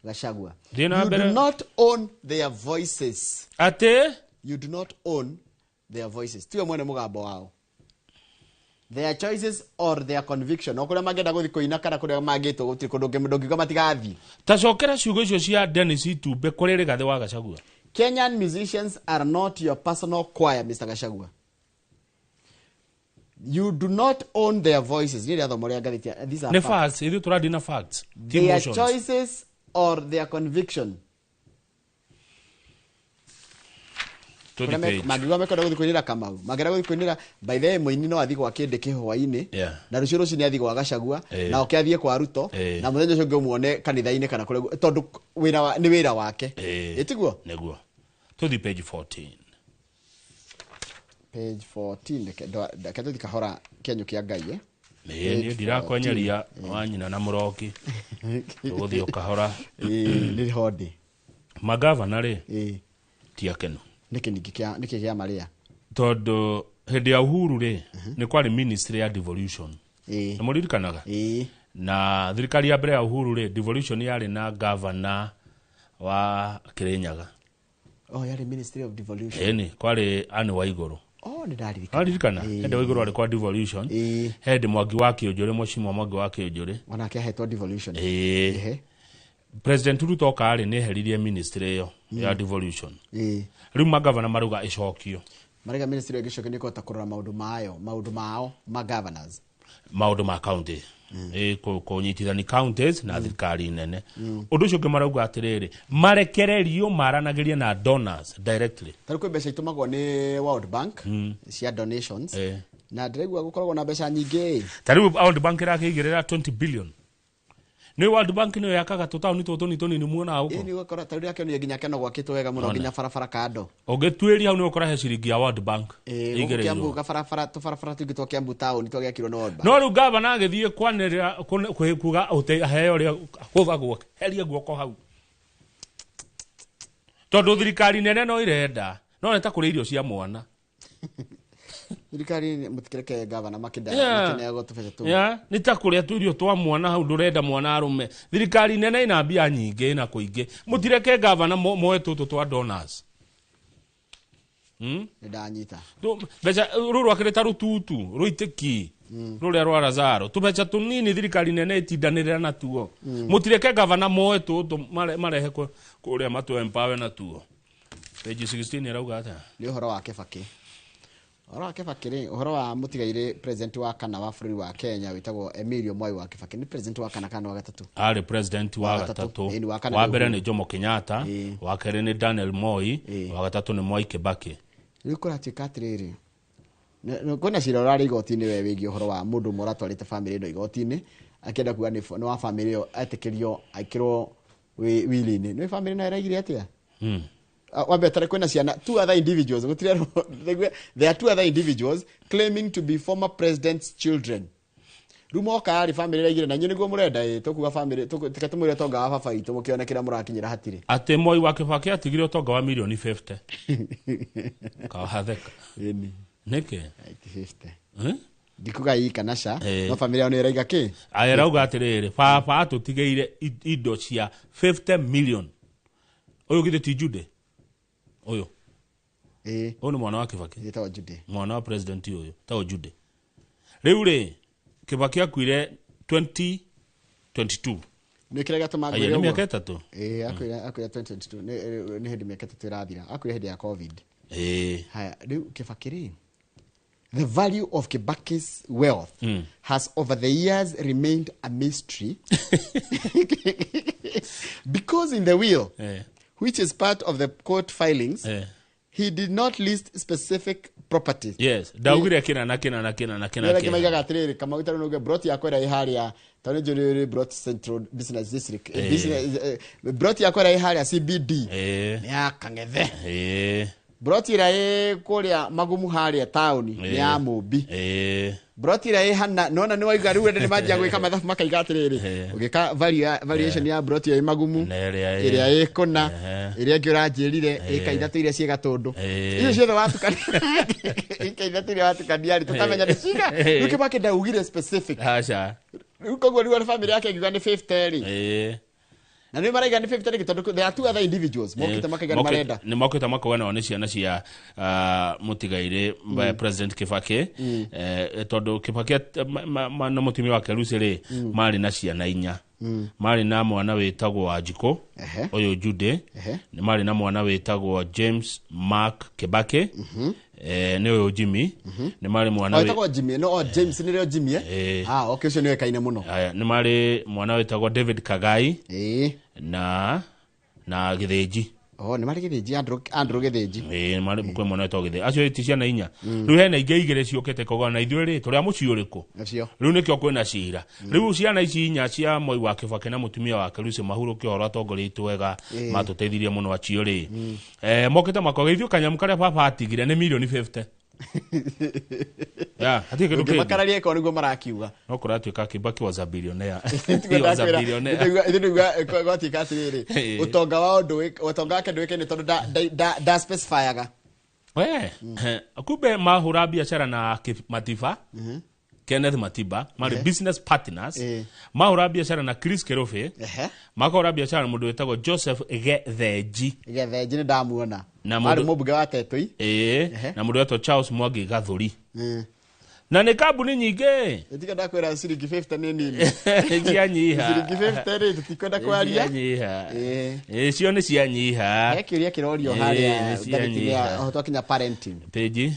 Speaker 2: Gachagua.
Speaker 1: Thiĩ na
Speaker 2: You
Speaker 1: mbere.
Speaker 2: do not own their voices.
Speaker 1: Atĩ?
Speaker 2: You do not own their voices, tiwe mwene mũgambo wao, their choices or their conviction. O kũrĩa mangĩenda gũthiĩ kũina kana kũrĩa mangĩtwo, gũtirĩ kũndũ ndũngiuga matigathiĩ.
Speaker 1: Tacokera ciugo icio cia Dennis Itumbe kũrĩ Rigathĩ wa Gachagua.
Speaker 2: Kenyan musicians are not your personal choir, Mr. Gachagua. You do not own their voices. Nĩ rĩathoma rĩa ngathĩti these are
Speaker 1: Nĩ
Speaker 2: facts.
Speaker 1: facts, ithuĩ tũrathi na facts, ti
Speaker 2: Their
Speaker 1: emotions.
Speaker 2: choices or their conviction.
Speaker 1: Tũthiĩ
Speaker 2: Kũrĩa
Speaker 1: page.
Speaker 2: Mangĩigua mekwenda gũthiĩ kũinĩra Kamau, mangĩenda gũthiĩ kũinĩra, by the way, mũini no athiĩ gwa kĩndĩ kĩhwainĩ na rũciũ rũcinĩ athiĩ gwa Gachagua na oke athiĩ kwa Ruto na mũthenya ũcio ũngĩ ũmuone kanitha-inĩ kana kũrĩa, tondũ nĩ wĩra wake. Ĩtiguo?
Speaker 1: Nĩguo. Tũthiĩ page 14.
Speaker 2: Page 14, reke tũthiĩ kahora kĩenyũ kĩa Ngai, eh?
Speaker 1: Ĩĩ, niĩ ndirakwenyeria wa nyina na mũroki, tũgũthiĩ o kahora.
Speaker 2: Nĩ hondĩ.
Speaker 1: Magavana rĩ, ti akenu.
Speaker 2: Nĩkĩ ningĩ nĩkĩ gĩa marĩa?
Speaker 1: Tondũ hĩndĩ ya Uhuru rĩ, nĩ kwarĩ ministry ya devolution. Nĩ mũririkanaga? Na thirikari ya mbere ya Uhuru rĩ, devolution yarĩ na gavana wa Kirinyaga.
Speaker 2: Oh, yarĩ Ministry of Devolution.
Speaker 1: Ĩni, kwarĩ Anne Waigũrũ.
Speaker 2: Oh, nĩ ndaririkana.
Speaker 1: Waririkana hĩndĩ Waigũrũ arĩ kwa devolution, hĩndĩ Mwangi wa Kĩũnjũrĩ, Mheshimiwa Mwangi wa Kĩũnjũrĩ.
Speaker 2: Onake ahetwo devolution.
Speaker 1: Ĩĩ. President Ruto oka rĩ, nĩ eheririe ministry ĩyo ya devolution. Rĩu magavana marauga ĩcokio.
Speaker 2: Maraiga ministry ĩyo ĩngĩcokia nĩ ĩkũhota kũrora maũndũ mayo, maũndũ mao ma governors.
Speaker 1: Maũndũ ma county. Ĩ, kũnyitithani counties na thirikari nene. Ũndũ ũcio ũngĩ marauga atĩrĩrĩ, marekererio maranagĩrie na donors directly.
Speaker 2: Tarĩu kwĩ mbeca itũmagwo nĩ World Bank cia donations, na ndĩraigua gũkoragwo na mbeca nyingĩ.
Speaker 1: Ta rĩu World Bank ĩrakĩigĩrĩra 20 billion. Nĩ World Bank nĩyo yakaga tũtaũni tũtũ tũnini tũnini muonaga
Speaker 2: Ĩĩ,
Speaker 1: gũkũ.
Speaker 2: nĩ ũgakora tarĩu ndĩrakĩonire nginya Keno gwakĩtwo wega mũno
Speaker 1: Ona.
Speaker 2: nginya barabara kando.
Speaker 1: Ũngĩtuĩria hau nĩ ũkora he ciringi ya World Bank
Speaker 2: Gũkũ
Speaker 1: ĩigĩrĩirwo.
Speaker 2: Kiambu gabarabara, tũbarabara tũingĩ twa Kiambu taũni twagĩakirwo nĩ World Bank.
Speaker 1: No rĩu gavana agĩthiĩ kwanĩrĩra kuga aheo ũrĩa hũthagwo, heria guoko hau, tondũ thirikari nene no irenda no nĩ ta kũrĩa irio cia mwana.
Speaker 2: Thirikari mũtikĩreke gavana makĩnda makĩneagwo tũbeca tũu.
Speaker 1: Yeah, nĩ ta kũrĩa tũirio twa mwana hau, ndũrenda mwana arũme. Thirikari nene ĩna mbia nyingĩ na kũingĩ, mũtireke gavana moe tũtũ twa donors.
Speaker 2: Nĩ ndanyita.
Speaker 1: Mbeca rũrũ rwakĩrĩ ta rũtutu rũitĩki rũrĩa rwa Lazaro, tũbeca tũnini thirikari nene ĩtindanĩrĩra natuo. Mũtireke gavana moe tũtũ marehe kũrĩa matũ empower natuo. Page 16 ĩrauga atĩa?
Speaker 2: Nĩ ũhoro wa Kibaki. Ũhoro wa Kibaki rĩ, ũhoro wa mũtigairĩ president wa kana wa bũrũri wa Kenya wĩtagwo Emilio Mwai wa Kibaki. Nĩ president wa kana kana wa gatatũ?
Speaker 1: Arĩ president wa
Speaker 2: Wa gatatũ.
Speaker 1: gatatũ.
Speaker 2: Ĩĩ, ni wa kana
Speaker 1: Wa
Speaker 2: nĩ
Speaker 1: mbere
Speaker 2: Uhuru.
Speaker 1: nĩ Jomo Kenyatta, wa kerĩ nĩ Daniel Moi, wa gatatũ nĩ Mwai Kibaki.
Speaker 2: Rĩu kũratuĩka atĩrĩrĩ, kwĩna cira ũrarĩ igoti-inĩ we wĩgiĩ ũhoro wa mũndũ ũmwe ũratwarĩte bamĩrĩ ĩno igoti-inĩ akĩenda kuga nĩ wa bamĩrĩ ĩyo etĩkĩrio ekĩrwo wili-inĩ. Nĩ bamĩrĩ nayo ĩraigire atĩa? Wambe tare kwĩna ciana, two other individuals, gũtirĩ, there are two other individuals claiming to be former president's children. Rĩu moka rĩ, bamĩrĩ ĩraigire na inyuĩ nĩguo mũrenda, ĩ tũkuga bamĩrĩ tiga tũmwĩre ũtonga wa baba witũ mũkĩone kĩrĩa mũrakinyĩra hatirĩ.
Speaker 1: Atĩ Moi wa Kibaki atigire ũtonga wa mirioni 50. Kawatheka.
Speaker 2: Ĩni.
Speaker 1: Nĩkĩ?
Speaker 2: 50.
Speaker 1: Eh?
Speaker 2: Ndikuga ii kana ca, no bamĩrĩ yao nĩ ĩraiga kĩ?
Speaker 1: Aya, ĩrauga atĩrĩrĩ, baba atũtigĩire indo cia 50 million. Ũyũ githĩ ti Jude? Ũyũ.
Speaker 2: Ĩĩ.
Speaker 1: Ũyũ nĩ mwana wa Kibaki.
Speaker 2: Ĩtagwo Jude.
Speaker 1: Mwana wa president ũyũ, tagwo Jude. Rĩu rĩ, Kibaki akuire 2022.
Speaker 2: Nĩ kĩrĩa gĩatũma
Speaker 1: Aya,
Speaker 2: ngwĩre
Speaker 1: nĩ
Speaker 2: ũguo?
Speaker 1: mĩaka 3.
Speaker 2: Ĩĩ, akuire 2022. Nĩ hĩndĩ mĩaka 3 ĩrathira. Akuire hĩndĩ ya COVID.
Speaker 1: Ĩĩ.
Speaker 2: Haya, rĩu Kibaki rĩ, The value of Kibaki's wealth has over the years remained a mystery because in the will, which is part of the court filings, he did not list specific properties.
Speaker 1: Yes, ndaugire kina na kina na kina na kina.
Speaker 2: Nĩ maigaga atĩrĩrĩ, Kamau tarĩ nũge broti yakwa ĩrĩa ĩ harĩa tondũ nĩ njũĩ rĩ broti Central Business District, business, broti yakwa ĩrĩa ĩ harĩa CBD nĩ ya Kang'ethe, broti ĩrĩa ĩ kũrĩa Magumu harĩa taũni nĩ ya Mũmbi, broti ĩrĩa ĩ hana nona nĩ waiga rĩu andũ nĩ manjia gwĩka mathabu makaiga atĩrĩrĩ, ũgĩka variation ya broti ĩyo ĩ Magumu,
Speaker 1: Na ĩrĩa
Speaker 2: ĩrĩa ĩ kũna, ĩrĩa ĩngĩ ũranjĩrire ĩka ithatũ iria ciĩ Gatũndũ, icio ciothe watukania ĩka ithatũ iria watukania rĩ, tũkamenya nĩ ciga. Rĩu Kibaki ndaugire specific.
Speaker 1: Aca.
Speaker 2: Rĩu koguo rĩu family yake ĩngiuga nĩ 50 rĩ, na nĩ maraiga nĩ 50 rĩ, tondũ there are two other individuals mokĩte makaiga nĩ marenda.
Speaker 1: Nĩ mokĩte makauga nao nĩ ciana cia mũtigairĩ President Kibaki, tondũ Kibaki na mũtumia wake Lucy rĩ, marĩ na ciana inya. Marĩ na mwana wĩtagwo Wanjikũ, ũyũ Jude, nĩ marĩ na mwana wĩtagwo James Mark Kibaki, nĩ ũyũ Jimmy, nĩ marĩ mwana
Speaker 2: O ĩtagwo Jimmy, no o James nĩrĩo Jimmy, eh? Ah, okay, ũcio nĩ ũĩkaine mũno.
Speaker 1: Aya, nĩ marĩ mwana wĩtagwo David Kagai na Gĩthĩnji.
Speaker 2: Oh, nĩ marĩ Gĩthĩnji, Andrew Gĩthĩnji.
Speaker 1: Ĩĩ, nĩ marĩ kwĩ mwana wĩtagwo Gĩthĩnji. Acio ti ciana inya. Rĩu hena ingĩ igĩrĩ ciũkĩte koguo na ithuĩ rĩ, tũrĩ a mũciĩ ũrĩkũ?
Speaker 2: Acio.
Speaker 1: Rĩu nĩkĩo kwĩna cira. Rĩu ciana ici inya cia Moi wa Kibaki na mũtumia wake Lucy mahurũke ũhoro atongoria aitũ wega, matũteithirie mũno acio rĩ. Mokĩte makoga ithuĩ kanyamũ karĩa baba atigire nĩ mirioni 50. Ya, hatirĩ kĩndũ kĩngĩ.
Speaker 2: Ũngĩmakararia ĩkorwo nĩguo marakiuga.
Speaker 1: No kũratuĩka Kibaki was a billionaire. He was a billionaire.
Speaker 2: Ithuĩ nĩguo gwatuĩka atĩrĩrĩ, ũtonga wao ũtonga wake ndũĩkaine tondũ nda specifyaga.
Speaker 1: We, kumbe mahũra biacara na Matiba, Kenneth Matiba, marĩ business partners, mahũra biacara na Chris Kerofe, makahũra biacara na mũndũ wĩtagwo Joseph Gethenji.
Speaker 2: Gethenji nĩ ndamuona.
Speaker 1: Na
Speaker 2: Arĩ
Speaker 1: mũndũ
Speaker 2: mũmbunge wa Tetũi.
Speaker 1: Na mũndũ wĩtagwo Charles Mwangi Gathuri. Na nĩ kambuni nyingĩ.
Speaker 2: Tiga ndakwĩra ciringi 50 nĩ nini.
Speaker 1: Cianyiha.
Speaker 2: Ciringi 50 rĩ, tũtikwenda kwaria.
Speaker 1: Cianyiha. Cio nĩ cianyiha.
Speaker 2: He kĩũria kĩrorio harĩa
Speaker 1: Nĩ
Speaker 2: ngathĩti-inĩ ya
Speaker 1: cianyiha.
Speaker 2: ũhoro twakinya parenting.
Speaker 1: Page.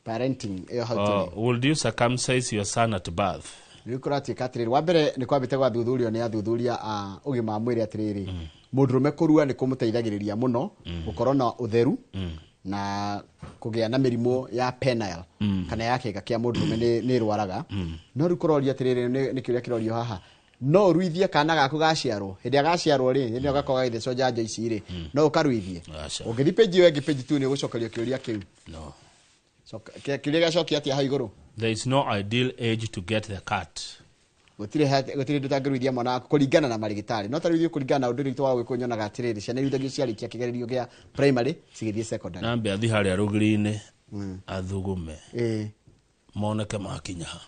Speaker 2: Parenting ĩyo hau tũrĩ.
Speaker 1: Would you circumcise your son at birth?
Speaker 2: Rĩu kũratuĩka atĩrĩrĩ, wa mbere nĩ kwambĩte gwathuthurio nĩ athuthuria a ũgima wa mwĩrĩ atĩrĩrĩ, mũndũrũme kũrua nĩ kũmũteithagĩrĩria mũno gũkorwo na ũtheru na kũgĩa na mĩrimũ ya penile kana ya kĩga kĩa mũndũrũme nĩ ĩrwaraga. No rĩu kũrorio atĩrĩrĩ, nĩ kĩũria kĩrorio haha, no ũruithie kana gaku gaciarwo, hĩndĩ ĩrĩa gaciarwo rĩ, hĩndĩ ĩyo gakorwo gagĩthecwo njanjo ici rĩ, no ũkaruithie?
Speaker 1: Aca.
Speaker 2: Ũngĩthiĩ page ĩyo ĩngĩ, page 2, nĩ ũgũcokerio kĩũria kĩu.
Speaker 1: No.
Speaker 2: Kĩũria gĩacokia atĩa hau igũrũ?
Speaker 1: There is no ideal age to get the cut.
Speaker 2: Gũtirĩ gũtirĩ hĩndĩ ũtangĩruithia mwana waku kũringana na marĩgĩtarĩ, no tarĩu ithuĩ kũringana na ũndũire witũ wa Ũgĩkũyũ nyonaga atĩrĩrĩ, ciana iruithagio ciarĩkia kĩgeranio kĩa primary cigĩthiĩ secondary.
Speaker 1: Nambe athiĩ harĩa rũgiri-inĩ athugume moneke makinya ha.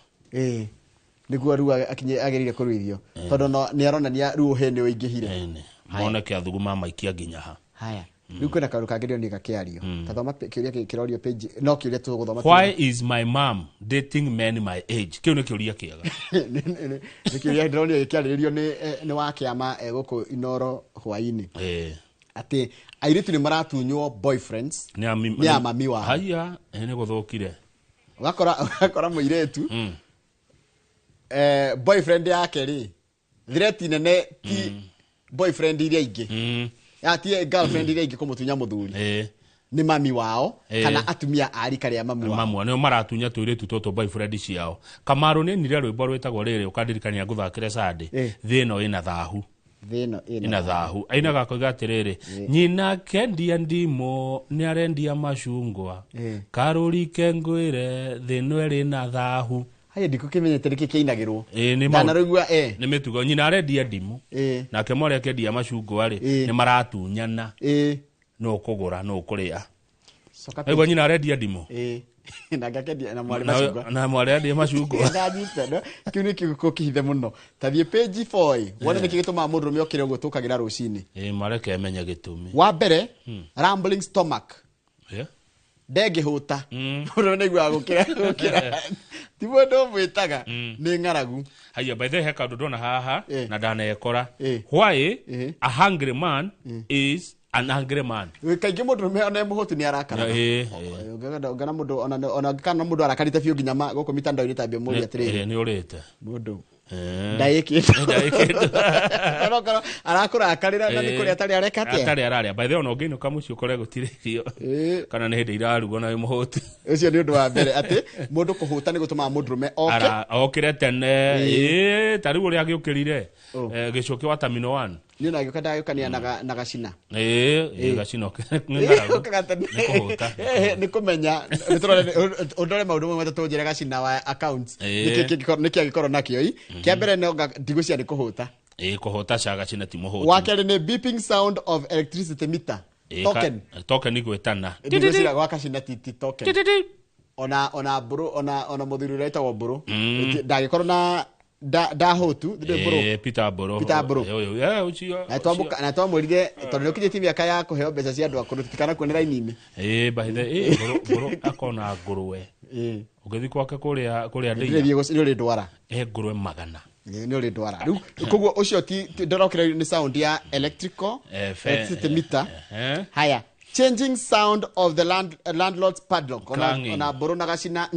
Speaker 2: Nĩguo rĩu agĩrĩire kũruithio, tondũ nĩ aronania rĩu ũhĩ nĩ ũingĩhire.
Speaker 1: Moneke athuguma maikia nginya ha.
Speaker 2: Haya. Rĩu kwĩna kaũndũ kangĩ ndĩronire gakĩario. Ta thoma kĩũria kĩrĩ kĩrorio page, no kĩũria tũgũthoma.
Speaker 1: Why is my mom dating men my age? Kĩu nĩ kĩũria kĩega.
Speaker 2: Nĩ kĩũria ndĩronire gĩkĩarĩrĩrio nĩ wa kĩama, gũkũ Inoro hwaĩ-inĩ. Atĩ airĩtu nĩ maratunywo boyfriends
Speaker 1: Nĩ
Speaker 2: nĩ a mami wao.
Speaker 1: Haya, nĩ gũthũkire.
Speaker 2: Ũgakora mũirĩtu, boyfriend yake rĩ, threat nene ti boyfriend iria ingĩ. Ya, ti girlfriend iria ingĩ kũmũtunya mũthuri. Nĩ mami wao, kana atumia a rika rĩa mami wao.
Speaker 1: Mamwe nĩo maratunya tũirĩtu tũtũ boyfriend ciao. Kamaru nĩ nire rwĩmbo rwĩtagwo rĩrĩ ũkandirikania ngũthakĩre Sunday. Thĩ ĩno ĩna thahu.
Speaker 2: Thĩ ĩno
Speaker 1: ĩna thahu. Ainaga akoiga atĩrĩrĩ, nyina kendia ndimũ nĩ arendia macungwa. Karũri kengwĩre thĩ ĩno ĩrĩ na thahu.
Speaker 2: Haya, ndikũkĩmenyete nĩkĩ kĩinagĩrwo.
Speaker 1: Nĩ maũndũ-
Speaker 2: Ndanarũigua,
Speaker 1: Nĩ mĩtugo, nyina arendia ndimũ. Nake mwarĩ akĩendia macungwa rĩ, nĩ maratunyana. Nũ ũkũgũra, nũ ũkũrĩa.
Speaker 2: Coka
Speaker 1: Aigua nyina arendia ndimũ.
Speaker 2: Na ngakendia na mwarĩ macungwa.
Speaker 1: Na mwarĩ arendia macungwa.
Speaker 2: Ndanyita, no? Kĩu nĩ kiugo kĩhithe mũno. Ta thiĩ page 4 ĩ, wone nĩkĩ gĩtũmaga mũndũrũme okĩre ũguo tũkagĩra rũcinĩ.
Speaker 1: Mareke menye gĩtũmi.
Speaker 2: Wa mbere, rambling stomach. Ndengĩhũta. Mũndũrũme nĩaiguaga gũkĩra. Ti mũndũ ũmwĩtaga, nĩ ng'aragu.
Speaker 1: Haya, by the way, he kaũndũ ndona haha na ndanekora. Why a hungry man is An angry man.
Speaker 2: Kaingĩ mũndũrũme ona e mũhũtu nĩ arakaraga. Ũngĩona mũndũ ona kana mũndũ arakarĩte biũ nginya gũkũ mitandao-inĩ tambia mũria atĩrĩrĩ.
Speaker 1: Nĩ ũrĩte.
Speaker 2: Mũndũ. Ndaĩkĩte. Onokorwo arakũrakarĩra na nĩ kũrĩa atarĩ areka atĩa?
Speaker 1: Atarĩ ararĩa. By the way, ona ũngĩinũka mũciĩ ũkore gũtirĩ irio. Kana nĩ hĩndĩ irarugwo na wĩ mũhũtu.
Speaker 2: Ũcio nĩ ũndũ wa mbere atĩ mũndũ kũhũta nĩ gũtũmaga mũndũrũme oke.
Speaker 1: Okĩre tene. Ta rĩu ũrĩa agĩũkĩrire gĩcũkĩ wa Terminal 1.
Speaker 2: Niĩ ona ngĩũka ndagĩũkania na gacina.
Speaker 1: Gacina nĩ
Speaker 2: ng'aragu. Nĩ
Speaker 1: kũhũta.
Speaker 2: Nĩ kũmenya ũndore maũndũ mamwe matatũ ũnjĩre gacina wa accounts. Nĩkĩ angĩkorwo nakĩo i. Kĩa mbere no ndigũcia nĩ kũhũta.
Speaker 1: Kũhũta ca gacina ti mũhũtu.
Speaker 2: Wa kerĩ nĩ beeping sound of electricity meter. Token.
Speaker 1: Token igwĩtana.
Speaker 2: Ndigũcia gwa gacina ti token. Ona mbũrũ ona mũthuri ũrĩa wĩtagwo mbũrũ. Ndangĩkorwo na ndahũtu
Speaker 1: Peter Mburu.
Speaker 2: Peter Mburu. Na twamwĩrire tondũ nĩ ũkinyĩtie mĩaka ya kũheo mbeca cia andũ akũrũ tũtikanakuone raini-inĩ.
Speaker 1: By the Mburu akona ngũrwe. Ũngĩthiĩ kwake kũrĩa ndĩia.
Speaker 2: Nĩ ũrĩ ndwara.
Speaker 1: Ngũrwe 100.
Speaker 2: Nĩ ũrĩ ndwara. Rĩu koguo ũcio ti ndorokire nĩ sound ya electrical electricity meter. Haya. Changing sound of the landlord's padlock. Ona Mburu na gacina.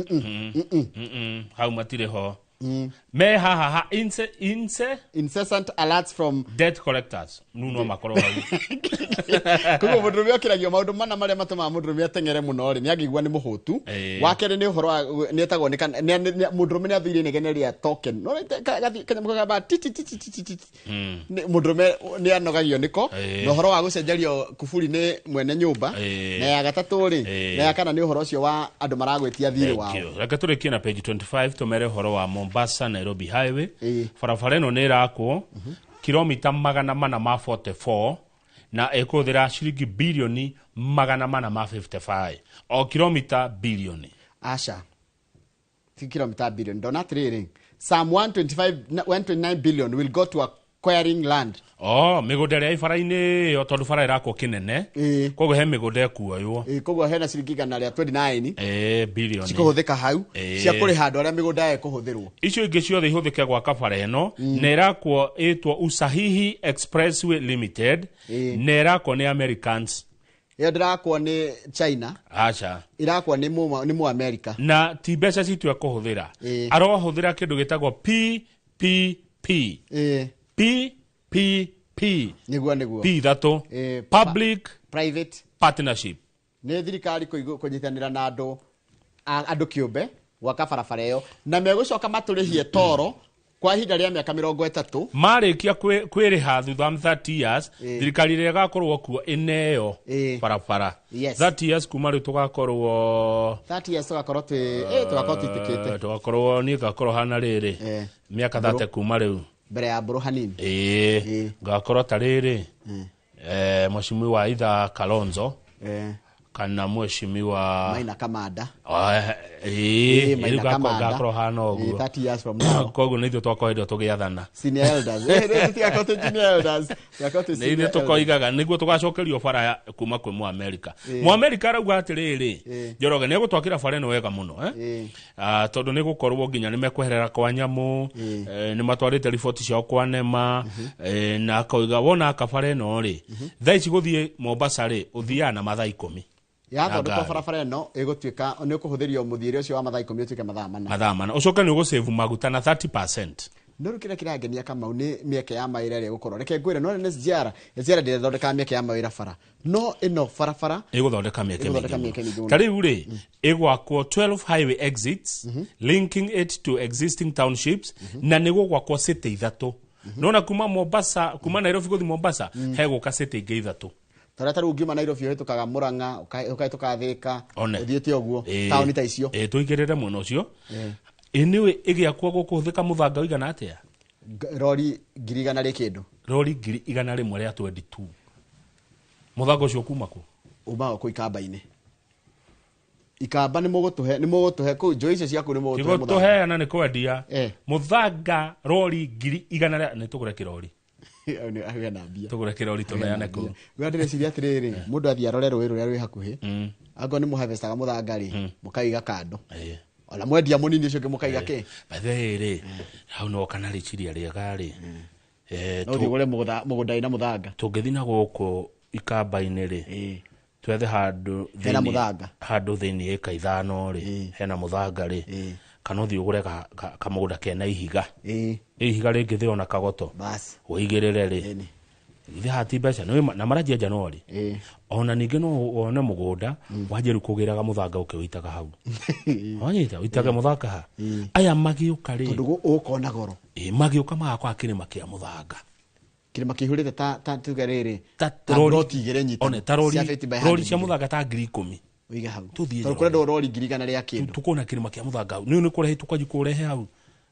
Speaker 1: Hau matirĩ ho. Me ha ha ha
Speaker 2: incessant alerts from
Speaker 1: debt collectors nuno makorwo hau.
Speaker 2: Koguo mũndũrũme okĩragio maũndũ mana marĩa matũmaga mũndũrũme ateng'ere mũno rĩ nĩ angĩigua nĩ mũhũtu. Wa kerĩ nĩ ũhoro wa nĩ etagwo nĩ mũndũrũme nĩ athũire inegene rĩa token. No kanyamũ kagamba ti ti ti ti ti. Mũndũrũme nĩ anogagio nĩko. Na ũhoro wa gũcenjerio kuburi nĩ mwene nyũmba. Na ya gatatũ rĩ na ya kana nĩ ũhoro ũcio wa andũ maragwĩtia thirĩ wao.
Speaker 1: Reke tũrĩkie na page 25 tũmere ũhoro wa Mombasa Nairobi Highway. Barabara ĩno nĩ ĩrakwo kilomita 444 na ĩkũhũthĩra ciringi bilioni 455 o kilomita bilioni.
Speaker 2: Aca ti kilomita bilioni ndona atĩrĩrĩ some 129 billion will go to acquiring land.
Speaker 1: Mĩgũnda ĩrĩa ĩ bara-inĩ ĩyo tondũ bara ĩrakwo kĩnene koguo he mĩgũnda ĩkuoywo.
Speaker 2: Koguo hena ciringi 129
Speaker 1: bilioni
Speaker 2: cikũhũthĩka hau cia kũrĩha andũ arĩa mĩgũnda yao ĩkũhũthĩrwo.
Speaker 1: Icio ingĩ ciothe ihũthĩke gwaka bara ĩno na ĩrakwo ĩtwo Usahihi Expressway Limited na ĩrakwo nĩ Americans.
Speaker 2: Ĩyo ndĩrakwo nĩ China.
Speaker 1: Aca.
Speaker 2: Ĩrakwo nĩ mũ America.
Speaker 1: Na ti mbeca citũ ekũhũthĩra. Arohũthĩra kĩndũ gĩtagwo PPP. PPP.
Speaker 2: Nĩguo.
Speaker 1: P ithatũ. Public
Speaker 2: private
Speaker 1: partnership.
Speaker 2: Nĩ thirikari kũnyitanĩra na andũ kĩũmbe gwaka barabara ĩyo na megũcoka matũrĩhie toro kwa ihinda rĩa mĩaka 30.
Speaker 1: Marĩkia kwĩrĩha thutha wa 30 years thirikari ĩrĩa ĩgakorwo kuo ĩneo barabara. 30 years kuma rĩu tũgakorwo
Speaker 2: 30 years tũgakorwo tũgakorwo twĩtĩkĩte.
Speaker 1: Tũgakorwo niĩ ngakorwo hana rĩrĩ mĩaka 30 kuma rĩu
Speaker 2: mbere ya mbũrũ hanini.
Speaker 1: Ngakorwo ta rĩrĩ mheshimiwa Itha Kalonzo kana mheshimiwa
Speaker 2: Maina Kamanda.
Speaker 1: Maina Kamanda ngakorwo hana ũguo
Speaker 2: 30 years from now.
Speaker 1: Koguo nĩ ithuĩ twakorwo hĩndĩ ĩyo tũgĩathana.
Speaker 2: Senior elders. Tũtigakorwo twĩ junior elders. Tũgakorwo twĩ
Speaker 1: Nĩ
Speaker 2: senior
Speaker 1: ithuĩ
Speaker 2: elders.
Speaker 1: tũkoigaga nĩguo tũgacokerio bara kuma kwĩ mũ America. Mũ America arauga atĩrĩrĩ Njoroge nĩ egũtwakĩra bara ĩno wega mũno tondũ nĩ gũkorwo nginya nĩ mekweherera kwa nyamũ nĩ matwarĩte riboti ciao kwa NEMA na akoiga wona aka bara ĩno rĩ thaa ici gũthiĩ Mombasa rĩ ũthiaga na mathaa 10.
Speaker 2: Yathondekwo barabara ĩno ĩgũtuĩka nĩ ũkũhũthĩrio mũthiĩre ũcio wa mathaa 10 ũtuĩke mathaa 4.
Speaker 1: Mathaa 4 ũcoke nĩ ũgũsave maguta na 30%.
Speaker 2: No rĩu kĩrĩa kĩrangenia Kamau nĩ mĩeke ya mawĩra ĩrĩa ĩgũkorwo. Reke ngwĩre no nĩ SGR ndĩrethondekaga mĩeke ya mawĩra bara. No ĩno barabara
Speaker 1: ĩgũthondeka mĩeke mĩingĩ. Ta rĩu rĩ ĩgwakwo 12 highway exits linking it to existing townships na nĩ gũgwakwo city 3. Nona kuma Mombasa kuma Nairobi gũthiĩ Mombasa hegũka city ingĩ 3.
Speaker 2: Tarĩa ta rĩu ũngiuma Nairobi ũhĩtũkaga Murang'a ũkahĩtũka Thĩka ũthiĩte ũguo taũni ta icio.
Speaker 1: Tũigĩrĩre mwena ũcio. Anyway ĩgĩakwo gũkũhũthĩka mũthanga ũigana atĩa?
Speaker 2: Rori 100,000 rĩ kĩndũ.
Speaker 1: Rori 122,000. Mũthanga ũcio kuma kũ?
Speaker 2: Umaga kũ Ikamba-inĩ. Ikamba nĩ mũgũtũhe kũu njũĩ icio ciaku nĩ mũgũtũhe mũthanga.
Speaker 1: Tigũtũheana nĩ kwendia. Mũthanga rori 100,000 nĩ tũgũre kĩrori. Tũgũre kĩrori tũneane kũu.
Speaker 2: We ndĩreciria atĩrĩrĩ mũndũ athiĩ arore rũĩ rũrĩa rwĩ hakuhĩ angorwo nĩ mũhavestaga mũthanga rĩ mũkaiga kando ona mwendia mũnini ũcio ũngĩ mũkaiga kĩ.
Speaker 1: By the way rĩ hau no kana rĩciria rĩega rĩ
Speaker 2: No ũthiĩ ũgũre mũgũnda wĩna mũthanga.
Speaker 1: Tũngĩthiĩ na gũkũ Ikamba-inĩ rĩ, twethe handũ
Speaker 2: Hena mũthanga.
Speaker 1: Handũ thĩinĩ ĩka 5 rĩ, hena mũthanga rĩ, kana ũthiĩ ũgũre kamũgũnda kena ihiga, ihiga rĩngĩ thĩ ona kagoto ũigĩrĩre rĩ, ithe hati mbeca na maranjia January. Ona ningĩ no wone mũgũnda wanjie rĩu kũgĩraga mũthanga ũkĩwĩitaga hau, wanyita ũitage mũthanga ha aya magĩũka rĩ,
Speaker 2: tondũ ũkona goro.
Speaker 1: Magĩũka magakora kĩrĩma kĩa mũthanga,
Speaker 2: kĩrĩma kĩihũrĩte ta tuge rĩrĩ,
Speaker 1: ta
Speaker 2: rori igĩrĩ nyitanu,
Speaker 1: ta rori cia mũthanga ta 10,000
Speaker 2: ũige hau, tondũ kũrendwo rori 100,000 rĩa kĩndũ,
Speaker 1: tukona kĩrĩma kĩa mũthanga hau nĩ kũrehe tũkanji kũrehe hau,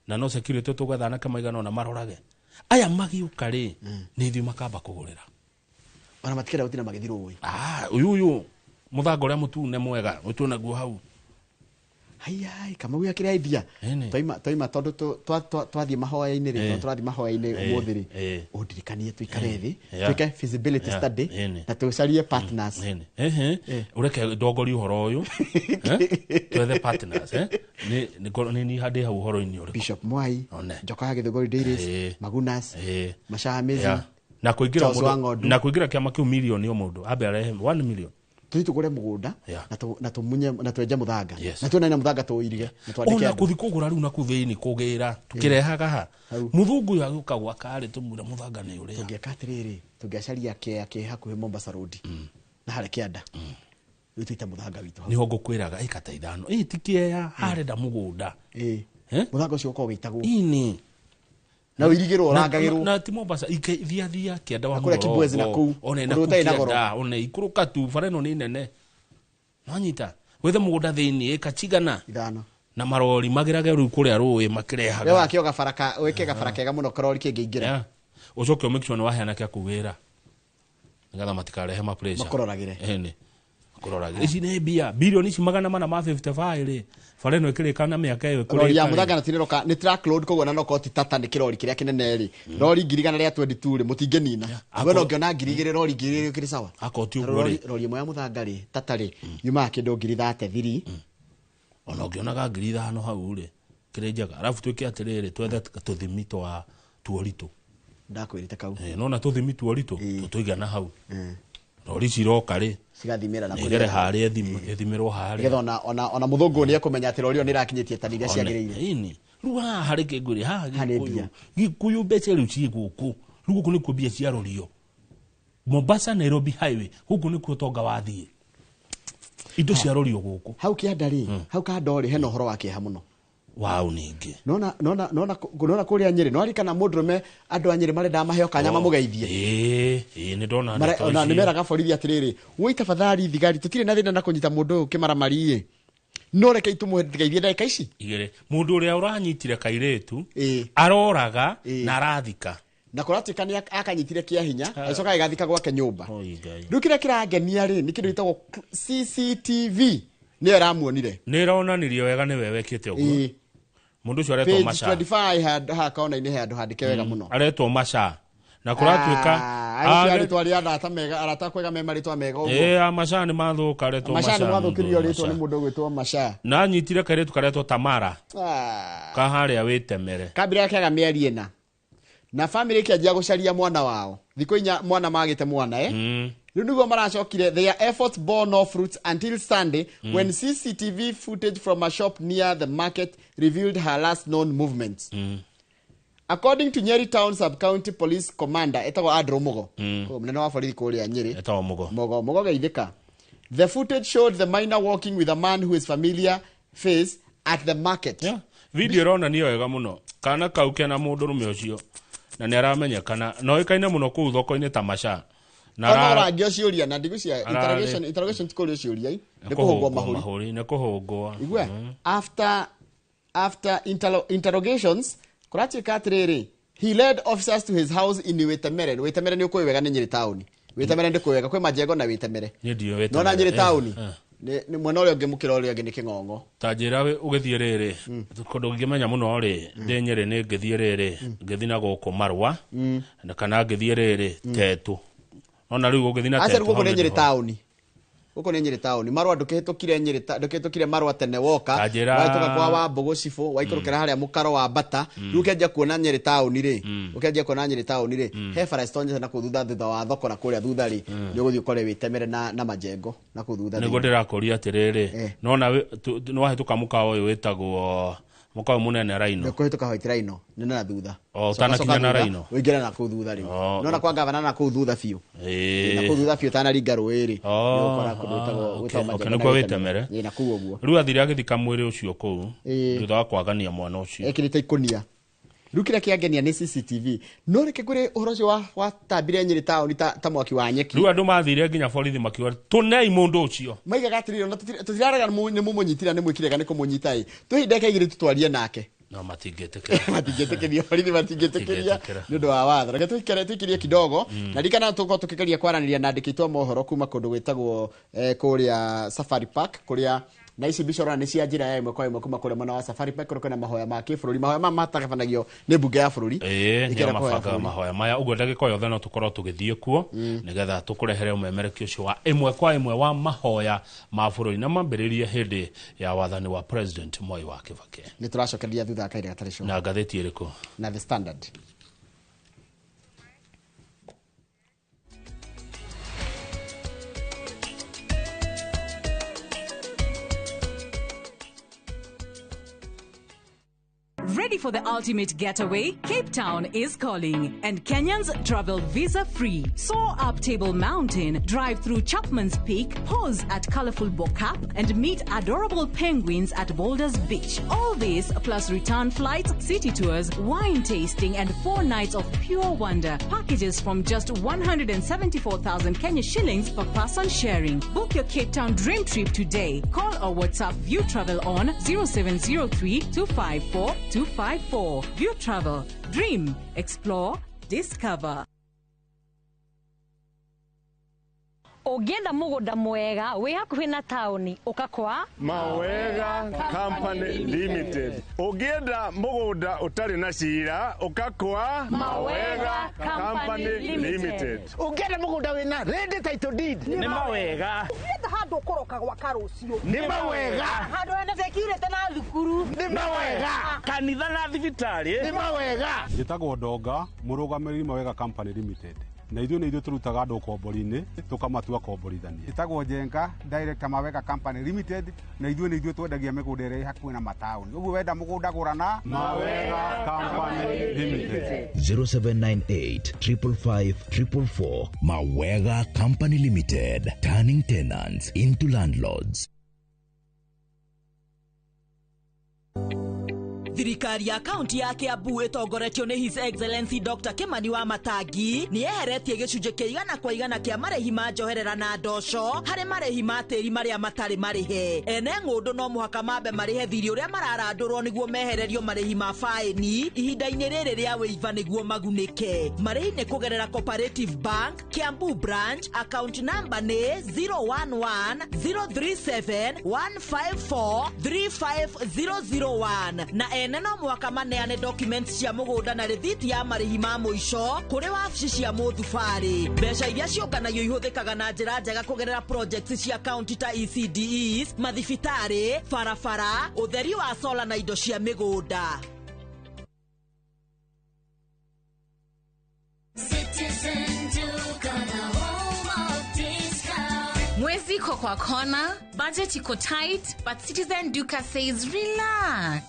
Speaker 1: na no security tũgetha anake maigana ona marorage. Aya magĩũka rĩ, nĩ ithuĩ makamba kũgũrĩra,
Speaker 2: ona matikenda gũtinda magĩthiĩ rũĩ.
Speaker 1: Ũyũ mũthanga ũrĩa mũtune mwega ũtue naguo hau.
Speaker 2: Haiya, Kamau yakĩrĩ idea. Twaima tondũ twathiĩ mahoya-inĩ rĩ, tondũ tũrathiĩ mahoya-inĩ ũmũthĩ rĩ, ũndirikanie tũikare thĩ, twĩke feasibility study na tũcarie partners.
Speaker 1: Ũreke ndongorie ũhoro ũyũ, twethe partners, nĩ handĩ hau ũhoro-inĩ ũrĩkũ?
Speaker 2: Bishop Mwai, Njoka ya Gĩthũngũri Dairies, Magunas, Masha Amazing,
Speaker 1: na kũingĩra mũndũ, na kũingĩra kĩama kĩu milioni o mũndũ ambe arehe 1 million.
Speaker 2: Tũthiĩ tũgũre mũgũnda na tũmunye na twenje mũthanga, na tuone na mũthanga tũũirige na twandĩke
Speaker 1: ona kũthi kũgũra rĩu na kũu thĩinĩ kũgĩra tũkĩrehaga ha mũthũngũ ũyũ agĩũka gwaka rĩ, tũmwĩre mũthanga nĩ ũrĩa.
Speaker 2: Tũngĩka atĩrĩrĩ, tũngĩacaria kĩea kĩ hakuhĩ Mombasa Road na harĩa kĩanda, rĩu tũite mũthanga witũ hau.
Speaker 1: Nĩho ngũkwĩraga ĩka ta 5, ti kĩea, harenda mũgũnda,
Speaker 2: mũthanga ũcio ũkorwo wĩitagwo
Speaker 1: ini
Speaker 2: na ũirigĩrwo ũrangagĩrwo,
Speaker 1: na ti Mombasa ithia kĩanda wa
Speaker 2: kũrĩa Kibwezi na kũu
Speaker 1: one na kũu one ikũrũka tu, bara ĩno nĩ nene, nwanyita wethe mũgũnda thĩinĩ ĩka cigana
Speaker 2: 5
Speaker 1: na marori magĩrage rĩu kũrĩa rũĩ makĩrehaga.
Speaker 2: We wake gabara ka wĩke gabara kega mũno karori kĩngĩingĩra,
Speaker 1: ũcoke ũ make sure nĩ waheana kĩa kũu wĩra nĩgetha matikarehe ma pressure,
Speaker 2: makũroragĩre.
Speaker 1: Ĩni kũroragĩre ici nĩ mbia bilioni ici 455 rĩ, bara ĩno ĩkĩrĩka na mĩaka ĩyo ĩkũrĩka.
Speaker 2: Rori ya mũthanga na tirĩroka nĩ truck load, koguo na no ti tata nĩ kĩrori kĩrĩa kĩnene rĩ, rori 1,122 rĩ, mũtingĩnina. We no ũngĩona 2,000 rori 2,000 ũkĩrĩ sawa.
Speaker 1: Akorwo ti ũguo rĩ,
Speaker 2: rori ĩmwe ya mũthanga rĩ, tata rĩ, yumaga kĩndũ 33,000.
Speaker 1: Ona ũngĩonaga 5,000 hau rĩ, kĩrĩ njega. Arabu twĩke atĩrĩrĩ, twethe tũthimi twa tuoritũ.
Speaker 2: Ndakwĩrĩte kau.
Speaker 1: Nona tũthimi tuoritũ tũtũigana hau. Rori ciroka rĩ,
Speaker 2: cigathimĩra na
Speaker 1: kũrĩa harĩa ĩthimĩrwo harĩa,
Speaker 2: nĩgetha ona mũthũngũ nĩ ekũmenya atĩ rori ĩyo nĩ ĩrakinyĩtie tani iria ciagĩrĩire.
Speaker 1: Ĩni rĩu haha harĩ kĩngũrĩ haha Gĩkũyũ mbeca rĩu ciĩ gũkũ, rĩu gũkũ nĩkuo mbia ciarorio. Mombasa Nairobi highway gũkũ nĩkuo tonga wathiĩ, indo ciarorio gũkũ
Speaker 2: hau kĩanda rĩ, hau kando rĩ, hena ũhoro wa kĩeha mũno.
Speaker 1: Wau ningĩ
Speaker 2: nona nona nona nona kũrĩa Nyĩrĩ no arikana mũndũrũme andũ a Nyĩrĩ marendaga maheo kanya mamũgeithie.
Speaker 1: Ĩĩ nĩ ndona ndeto
Speaker 2: icio. Nĩ meraga borithi atĩrĩrĩ, woi tafadhali thigari, tũtirĩ na thĩna na kũnyita mũndũ ũyũ kĩmaramari ĩ, no reke itũmũhe tũgeithie ndagĩka ici
Speaker 1: 2. Mũndũ ũrĩa ũranyitire kairĩtu aroraga na arathika,
Speaker 2: na kũratuĩka nĩ akanyitire kĩa hinya agĩcoka agĩgathika gwake nyũmba. Rĩu kĩrĩa kĩrangenia rĩ, nĩ kĩndũ gĩtagwo CCTV nĩyo ĩramuonire,
Speaker 1: nĩ ĩronanirie wega nĩwe wekĩte ũguo. Mũndũ ũcio aretwo Macha.
Speaker 2: Page 25 haha kona-inĩ he handũ handĩke wega mũno,
Speaker 1: aretwo Macha na kũratuĩka
Speaker 2: arĩtwa rĩa arata mega, arata kwega me marĩtwa mega ũguo.
Speaker 1: Macha nĩ mathũka, aretwo
Speaker 2: Macha. Macha nĩ mathũkĩrio rĩtwa nĩ mũndũ ũgwĩtwo Macha.
Speaker 1: Na anyitire kairĩtu karetwo Tamara ka harĩa wĩtemere,
Speaker 2: kambire gakĩaga mĩeri 4 na family ĩkĩanjia gũcaria mwana wao thikũ 4, mwana magĩte mwana Rĩu nĩguo maracokire, their efforts bore no fruits until Sunday when CCTV footage from a shop near the market revealed her last known movements. According to Nyeri Town Sub-County Police Commander etagwo Andrew Mugo, mũnene wa borithi kũrĩa Nyeri,
Speaker 1: etagwo Mugo,
Speaker 2: Mugo geithĩka. The footage showed the minor walking with a man who is familiar face at the market.
Speaker 1: Video ĩronania wega mũno kana kau kena mũndũrũme ũcio na nĩ aramenyekana na oĩkaine mũno kũu thoko-inĩ ta Macha.
Speaker 2: Na ũrangio ciũria na ndigucia interrogation ti kũrio ciũria, nĩ kũhũngwo mahũri,
Speaker 1: nĩ kũhũngwo.
Speaker 2: Igwe after interrogations kũratuĩka atĩrĩrĩ, he led officers to his house in Wĩtemere. Wĩtemere nĩ ũkũĩ wega nĩ Nyĩrĩ taũni. Wĩtemere ndĩkũĩ wega, kwĩ Majengo na Wĩtemere. Nona Nyĩrĩ taũni nĩ mwena ũrĩa ũngĩ mũkĩra ũrĩa ũngĩ nĩ Kĩng'ong'o.
Speaker 1: Ta njĩra ũgĩthiĩ rĩrĩ, kũndũ ngĩmenya mũno rĩ, ndĩ Nyĩrĩ nĩ ngĩthiĩ rĩrĩ, ngĩthiĩ na gũkũ Marũa, kana ngĩthiĩ rĩrĩ Tetu. Ona rĩu ũgĩthiĩ na Tetu.
Speaker 2: Aca rĩu gũkũ nĩ Nyĩrĩ taũni. Gũkũ nĩ Nyĩrĩ taũni. Marũa ndũkĩhĩtũkire Nyĩrĩ ndũkĩhĩtũkire Marũa tene woka.
Speaker 1: Ta njĩra-
Speaker 2: Wahĩtũka kwa Wambũgũ cibũ, waikũrũkĩra harĩa mũkaro wa Mbata. Rĩu ũkĩanjia kuona Nyĩrĩ taũni rĩ, ũkĩanjia kuona Nyĩrĩ taũni rĩ, he bara citonyete na kũu thutha, thutha wa thoko na kũrĩa thutha rĩ, nĩ ũgũthiĩ ũkore wĩtemere na majengo na kũu thutha
Speaker 1: Nĩguo
Speaker 2: thĩinĩ.
Speaker 1: ndĩrakũria atĩrĩrĩ, nona nĩwahĩtũka mũkawa ũyũ wĩtagwo mũkawa ũyũ mũnene Rhino.
Speaker 2: Kũhĩtũka White Rhino nĩ na thutha.
Speaker 1: O,
Speaker 2: Coka-
Speaker 1: ũtanakinya
Speaker 2: coka
Speaker 1: na
Speaker 2: thutha,
Speaker 1: Rhino.
Speaker 2: ũingĩre na kũu thutha rĩu. Nona kwa gavana na kũu thutha biũ. Na kũu thutha biũ ũtanaringa rũĩ rĩ, nĩũgũkora kũndũ gwĩtagwo Majengo na
Speaker 1: Nĩkuo
Speaker 2: Wĩtemere.
Speaker 1: wĩtemere.
Speaker 2: Ĩĩ, na kũu ũguo.
Speaker 1: Rĩu athire agĩthika mwĩrĩ ũcio kũu thutha wa kwagania mwana ũcio.
Speaker 2: Ekĩrĩte ikũnia. Rĩu kĩrĩa kĩangenia nĩ CCTV, no reke ngwĩre ũhoro ũcio watambire Nyĩrĩ taũni ta mwaki wa nyeki.
Speaker 1: Rĩu andũ mathire nginya borithi makiuga tũnei mũndũ ũcio.
Speaker 2: Maigaga atĩrĩrĩ, ona tũtirarega nĩ mũmũnyitire, nĩ mwĩkire nĩ kũmũnyita ĩ twĩ ndagĩka 2 tũtwarie nake.
Speaker 1: No matingĩtĩkĩra.
Speaker 2: Matingĩtĩkĩria, borithi matingĩtĩkĩria
Speaker 1: Matingĩtĩkĩra.
Speaker 2: nĩ ũndũ wa watho. Reke tũikare tũikĩrie kidogo na ririkana tũkorwo tũkĩgeria kwaranĩria na andĩki a mohoro kuma kũndũ gwĩtagwo kũrĩa Safari Park, kũrĩa na ici mbica ũrona nĩ cia njĩra ya ĩmwe kwa ĩmwe kuma kũrĩa mwena wa Safari Park, kũrĩa kwĩna mahoya ma kĩbũrũri. Mahoya maya matabanagio nĩ mbunge ya bũrũri.
Speaker 1: Ĩĩ, nĩo
Speaker 2: Ĩkĩenda kũhoya
Speaker 1: mabangaga
Speaker 2: bũrũri.
Speaker 1: mahoya maya. Ũguo ndagĩka o yothe no tũkorwo tũgĩthiĩ kuo nĩgetha tũkũrehere ũmemerekia ũcio wa ĩmwe kwa ĩmwe wa mahoya ma bũrũri, na mambĩrĩrie hĩndĩ ya wathani wa President Mwai wa Kibaki.
Speaker 2: Nĩ tũracokereria thutha wa kahinda gatarĩ coka.
Speaker 1: Na ngathĩti ĩrĩkũ?
Speaker 2: Na The Standard.
Speaker 8: Ready for the ultimate getaway? Cape Town is calling, and Kenyans travel visa free. Soar up Table Mountain, drive through Chapman's Peak, pause at colorful Bo-Kaap, and meet adorable penguins at Boulders Beach. All this plus return flights, city tours, wine tasting, and 4 nights of pure wonder. Packages from just 174,000 Kenya shillings per person sharing. Book your Cape Town dream trip today. Call or WhatsApp View Travel on 0703 254 254. View Travel. Dream, explore, discover.
Speaker 16: Ũngĩenda mũgũnda mwega wĩ hakuhĩ na taũni, ũka kwa
Speaker 4: Mawega Company Limited. Ũngĩenda mũgũnda ũtarĩ na cira, ũka kwa Mawega Company Limited.
Speaker 5: Ũngĩenda mũgũnda wĩna ready title deed,
Speaker 4: Nĩ Mawega.
Speaker 6: Ũngĩenda handũ ũkũroka gwaka rũciũ,
Speaker 4: Nĩ Mawega.
Speaker 6: Handũ hena security na thukuru,
Speaker 4: Nĩ Mawega. Kanitha na thibitarĩ, nĩ Mawega.
Speaker 24: Njĩtagwo Ndonga, mũrũgamĩrĩri Mawega Company Limited, na ithuĩ nĩ ithuĩ tũrutaga andũ ũkombori-inĩ tũkamatua komborithania.
Speaker 25: Ĩtagwo Njenga, director Mawega Company Limited, na ithuĩ nĩ ithuĩ twendagia mĩgũnda ĩrĩa ĩ hakuhĩ na mataũni. Ũguo wenda mũgũnda, gũrana
Speaker 24: Mawega Company Limited.
Speaker 26: 0798 555 444. Mawega Company Limited, turning tenants into landlords.
Speaker 27: Thirikari ya kaunti ya Kiambu ĩtongoretio nĩ His Excellency Dr. Kimani wa Matangi nĩ yeheretie gĩcunjĩ kĩa 100% kĩa marĩhi ma njoherera na ndoco harĩ marĩhi ma tĩri marĩa matarĩ marĩhe. Ene ng'ũndũ no mũhaka mambe marĩhe thirĩ ũrĩa mararandũrwo nĩguo mehererio marĩhi ma faĩni ihinda-inĩ rĩrĩ rĩa wĩiva nĩguo magunĩke. Marĩhi nĩ kũgerera Cooperative Bank Kiambu branch, account number nĩ 011 037 154 35001, na ene no mũhaka maneane documents cia mũgũnda na rĩthiti ya marĩhi ma mũico kũrĩ wabici cia mũthubarĩ. Mbeca iria ciũnganagio ihũthĩkaga na njĩra njega kũgerera projects cia county ta ECDEs, mathibitarĩ, barabara, ũtheri wa sola na indo cia mĩgũnda.
Speaker 11: Citizen Duka, the home of discount.
Speaker 12: Mwezi iko kwa kona, budget iko tight, but Citizen Duka says relax.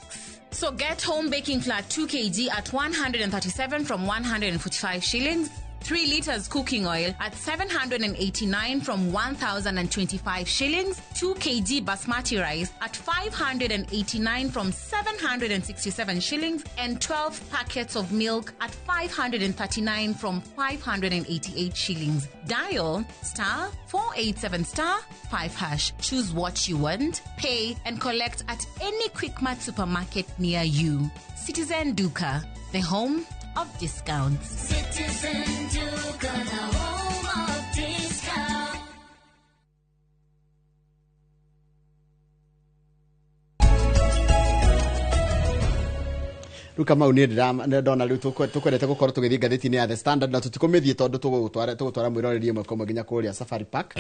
Speaker 12: So get home baking flour 2 kg at 137 from 145 shillings, 3 liters cooking oil at 789 from 1,025 shillings, 2 kg basmati rice at 589 from 767 shillings, and 12 packets of milk at 539 from 588 shillings. Dial star 487 star 5 hash. Choose what you want, pay, and collect at any Quickmart supermarket near you. Citizen Duka, the home of discounts.
Speaker 11: Citizen Duka, the home of discount.
Speaker 2: Rĩu Kamau niĩ ndona rĩu tũkwendete gũkorwo tũgĩthiĩ ngathĩti-inĩ ya The Standard na tũtikũmĩthiĩ tondũ tũgũtwara mwĩroreri ĩmwe kwa ĩmwe nginya kũrĩa Safari Park.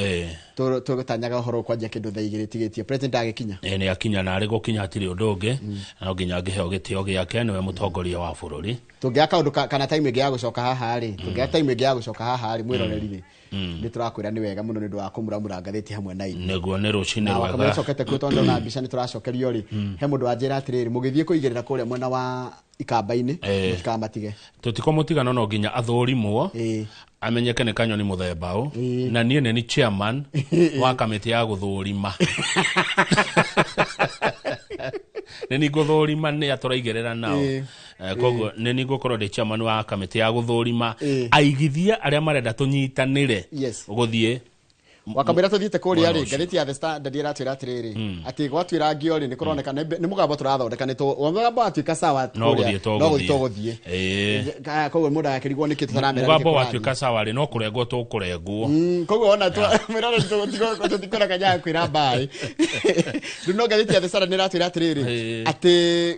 Speaker 2: Tũgũtanyaga ũhoro kwanjia kĩndũ thaa igĩrĩ tigĩtie president agĩkinya.
Speaker 1: Nĩ akinya na arĩ gũkinya hatirĩ ũndũ ũngĩ, no nginya angĩheo gĩtĩo gĩake nĩwe mũtongoria wa bũrũri.
Speaker 2: Tũngĩaga kaũndũ kana time ĩngĩ ya gũcoka haha rĩ, tũngĩaga time ĩngĩ ya gũcoka haha rĩ, mwĩroreri rĩ, nĩ tũrakwĩra nĩ wega mũno nĩ ũndũ wa kũmuramura ngathĩti hamwe na ithuĩ.
Speaker 1: Nĩguo nĩ rũcinĩ
Speaker 2: rwega. Na wakamũcokete kuo tondũ na mbica nĩ tũracokerio rĩ, he mũndũ wanjĩra atĩrĩrĩ, mũgĩthiĩ kũigĩrĩra kũrĩa mwena wa ikamba-inĩ, mũtikamatige.
Speaker 1: Tũtikũmũtiga no nginya athũrimwo, amenyeke nĩ kanyoni mũthemba ũ, na niĩ nĩ chairman wa kamĩtĩ ya gũthũrima. Nĩ ni ngũthũrima nĩ atũraigĩrĩra nao. Koguo nĩ ni ngũkorwo ndĩ chairman wa kamĩtĩ ya gũthũrima aigithia arĩa marenda tũnyitanĩre gũthiĩ.
Speaker 2: Wakamwĩra tũthiĩte kũrĩa rĩ, ngathĩti ya The Standard ĩratwĩra atĩrĩrĩ, atĩ gwatuĩra ngio rĩ, nĩ kũroneka nĩ mũgambo tũrathondeka, nĩ mũgambo watuĩka sawa
Speaker 1: no gũthiĩ
Speaker 2: tũgũthiĩ. Koguo mũndũ agakĩrigwo nĩkĩ tũtaramera.
Speaker 1: Mũgambo watuĩka sawa rĩ, no kũrengwo tũkũrengwo.
Speaker 2: Koguo ona mwĩrore tũtikona kanya ga kwĩra mbaĩ. Rĩu no ngathĩti ya The Standard nĩ ĩratwĩra atĩrĩrĩ, atĩ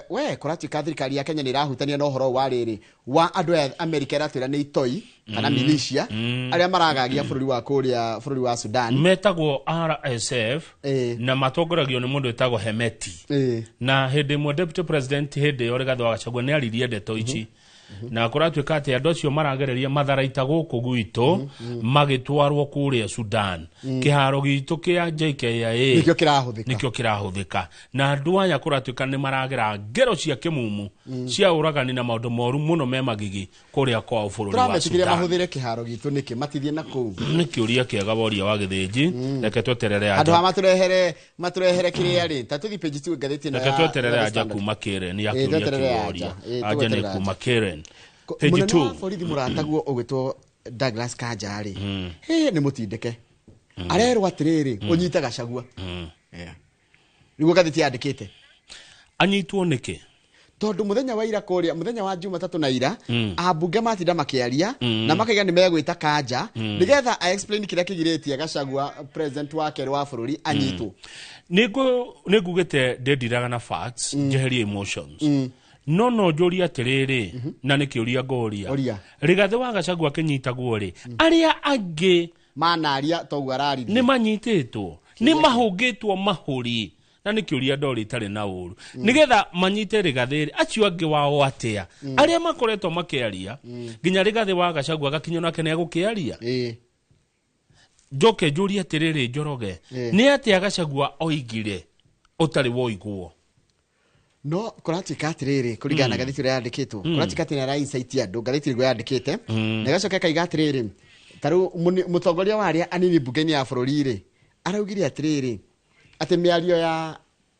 Speaker 2: we kũratuĩka thirikari ya Kenya nĩ ĩrahutania na ũhoro wa rĩrĩ wa andũ a Amerika ĩratwĩra nĩ itoi kana militia arĩa maragagia bũrũri wa kũrĩa bũrũri wa Sudan
Speaker 1: metagwo RSF na matongoragio nĩ mũndũ wĩtagwo Hemeti. Na hĩndĩ ĩmwe deputy president hĩndĩ ĩyo Rigathĩ wa Gachagua nĩ aririe ndeto ici, na kũratuĩka atĩ andũ acio maragereria matharaita gũkũ gwitũ magĩtwarwo kũrĩa Sudan. Kĩharo gitũ kĩa JKIA nĩkĩo kĩrahũthĩka, na andũ aya kũratuĩka nĩ maragera ngero cia kĩmumu cia ũragani na maũndũ moru mũno me magigi kũrĩa kwao bũrũri wa Sudan.
Speaker 2: Mahũthĩre kĩharo gitũ nĩkĩ matithie na kũu?
Speaker 1: Nĩ kĩũria kĩega woria wa Gĩthĩnji. Reke tweterere
Speaker 2: andũ ha matũrehere kĩrĩa rĩ, ta tũthiĩ page 2 ngathĩti ĩno.
Speaker 1: Reke tweterere anja kuma Karen ya kĩũria kĩu woria. Anja nĩ kuma Karen. Page 2.
Speaker 2: Mũnene wa borithi mũrataguo ũgwĩtwo Douglas Kanja rĩ, nĩ mũtindĩke. Arerwo atĩrĩrĩ, ũnyite Gachagua. Nĩguo ngathĩti yandĩkĩte.
Speaker 1: Anyitwo nĩkĩ?
Speaker 2: Tondũ mũthenya wa ira kũrĩa, mũthenya wa Jumatatũ na ira, ambunge matinda makĩaria na makaiga nĩ megwĩta Kanja nĩgetha a explain kĩrĩa kĩgirĩtie Gachagua president wa kerĩ wa bũrũri anyitwo.
Speaker 1: Nĩ ngugĩte ndĩndiraga na facts, njeherie emotions. No njũrie atĩrĩrĩ, na nĩ kĩũria ngũria, Rigathĩ wa Gachagua akĩnyitagwo rĩ, arĩa angĩ
Speaker 2: manaria toguo araririe
Speaker 1: nĩ manyitĩtwo, nĩ mahũngĩtwo mahũri, na nĩ kĩũria ndori itarĩ na ũru, nĩgetha manyite Rigathĩ rĩ, acio angĩ wao atĩa arĩa makoretwo makĩaria nginya Rigathĩ wa Gachagua agakinywo nake nĩ egũkĩaria. Njoke njũrie atĩrĩrĩ, Njoroge, nĩ atĩa Gachagua oigire ũtarĩ woiguo?
Speaker 2: No kũratuĩka atĩrĩrĩ, kũringana na ngathĩti ĩrĩa yandĩkĩtwo, kũratuĩka atĩ nĩ ara-incite andũ, ngathĩti nĩguo yandĩkĩte, na ĩgacoka ĩkaiga atĩrĩrĩ, ta rĩu mũtongoria wa arĩa anini mbunge-inĩ ya bũrũri rĩ, araugire atĩrĩrĩ, atĩ mĩario ya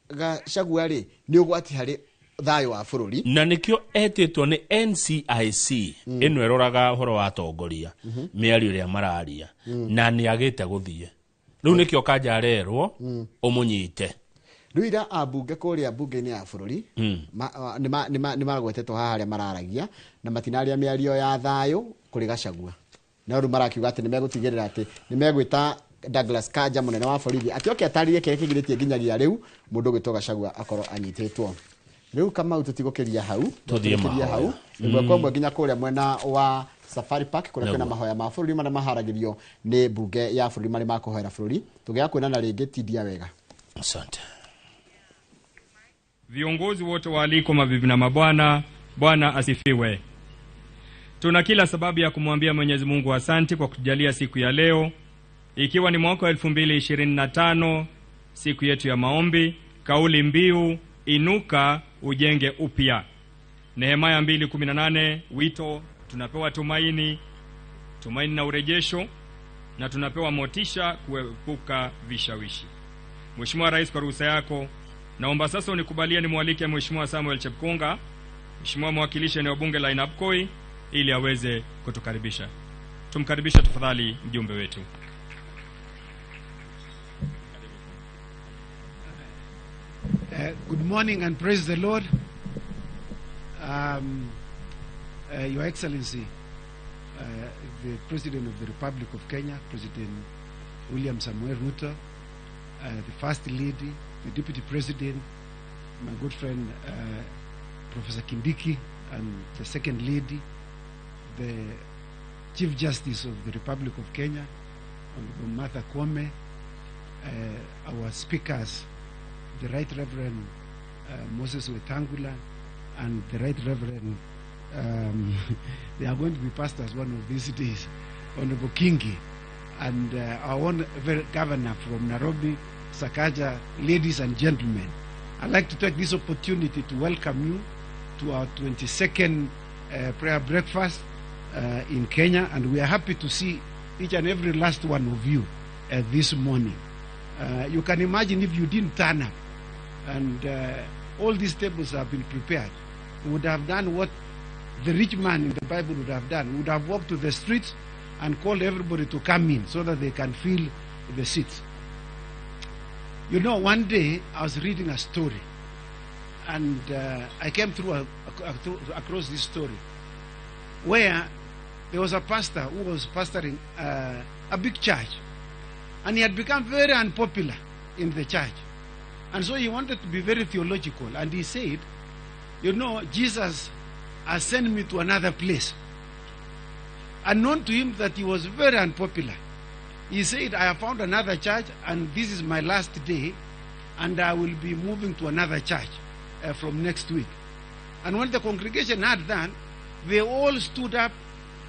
Speaker 2: Gachagua rĩ nĩ ũgwati harĩ thayũ wa bũrũri.
Speaker 1: Na nĩkĩo etĩtwo nĩ NCIC ĩno ĩroraga ũhoro wa atongoria mĩario ĩrĩa mararia, na nĩ agĩte gũthiĩ. Rĩu nĩkĩo Kanja arerwo ũmũnyite.
Speaker 2: Rĩu ira ambunge kũrĩa mbunge-inĩ ya bũrũri nĩ magwetetwo haha arĩa mararagia na matinaria mĩario ya thayũ kũrĩ Gachagua. Na rĩu marakiuga atĩ nĩ megũtigĩrĩra atĩ nĩ megwĩta Douglas Kanja mũnene wa borithi atĩ oke atarĩrie kĩrĩa kĩgirĩtie nginyagia rĩu mũndũ ũgwĩtwo Gachagua akorwo anyitĩtwo. Rĩu Kamau tũtigũkĩria hau,
Speaker 1: tũthiĩ
Speaker 2: hau ĩmwe kwa ĩmwe nginya kũrĩa mwena wa Safari Park kũrĩa kwĩna mahoya ma bũrũri marĩa maharagĩrio nĩ mbunge ya bũrũri marĩ ma kũhoera bũrũri. Tũgĩaga kuonana rĩngĩ, tindia wega.
Speaker 1: Asante.
Speaker 3: Viongozi wote waalikwa, mabibi na mabwana, Bwana asifiwe. Tuna kila sababu ya kumwambia Mwenyezi Mungu asante kwa kutujalia siku ya leo, ikiwa ni mwaka 2025, siku yetu ya maombi, kauli mbiu inuka ujenge upya. Nehemia 2:18, wito tunapewa tumaini, tumaini na urejesho, na tunapewa motisha kuepuka vishawishi. Mheshimiwa Rais, kwa ruhusa yako naomba sasa unikubalie nimwalike Mheshimiwa Samuel Chepkonga, Mheshimiwa mwakilishi eneo bunge la Ainabkoi, ili aweze kutukaribisha. Tumkaribishe tafadhali mjumbe wetu.
Speaker 7: Good morning and praise the Lord. Your Excellency, the President of the Republic of Kenya, President William Samuel Ruto, the First Lady, the Deputy President, my good friend Professor Kindiki and the Second Lady, the Chief Justice of the Republic of Kenya, Honorable Martha Koome, our speakers, the Right Reverend Moses Wetangula and the Right Reverend, they are going to be pastors one of these days, Honorable Kingi, and our own governor from Nairobi, Sakaja. Ladies and gentlemen, I'd like to take this opportunity to welcome you to our 22nd prayer breakfast in Kenya, and we are happy to see each and every last one of you this morning. You can imagine if you didn't turn up, and all these tables have been prepared, we would have done what the rich man in the Bible would have done. We would have walked to the streets and called everybody to come in so that they can fill the seats. You know, one day I was reading a story, and I came through across this story where there was a pastor who was pastoring a big church, and he had become very unpopular in the church. And so he wanted to be very theological, and he said, you know, Jesus has sent me to another place. Unknown to him that he was very unpopular. He said, I have found another church, and this is my last day, and I will be moving to another church from next week. And when the congregation heard that, they all stood up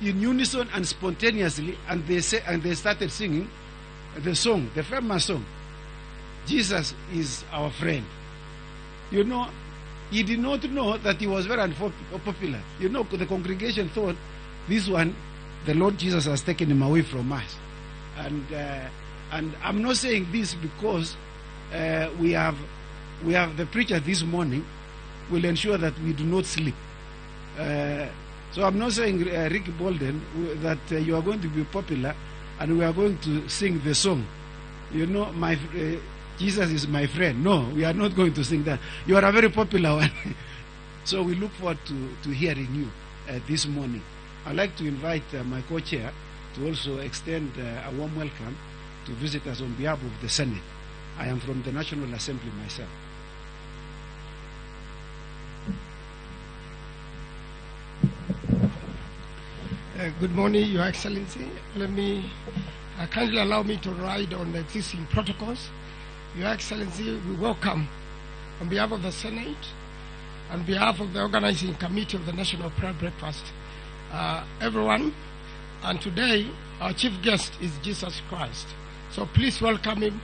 Speaker 7: in unison and spontaneously, and they started singing the song, the famous song, Jesus is our friend. You know, he did not know that he was very unpopular. You know, the congregation thought, this one, the Lord Jesus has taken him away from us. And I'm not saying this because we have the preacher this morning will ensure that we do not sleep. So I'm not saying, Rick Bolden, that you are going to be popular and we are going to sing the song. You know, my Jesus is my friend. No, we are not going to sing that. You are a very popular one. So we look forward to hearing you this morning. I'd like to invite my co-chair to also extend a warm welcome to visitors on behalf of the Senate. I am from the National Assembly myself.
Speaker 9: Good morning, Your Excellency. Let me kindly allow me to ride on the existing protocols. Your Excellency, we welcome on behalf of the Senate, on behalf of the organizing committee of the National Prayer Breakfast, everyone. And today, our chief guest is Jesus Christ. So please welcome him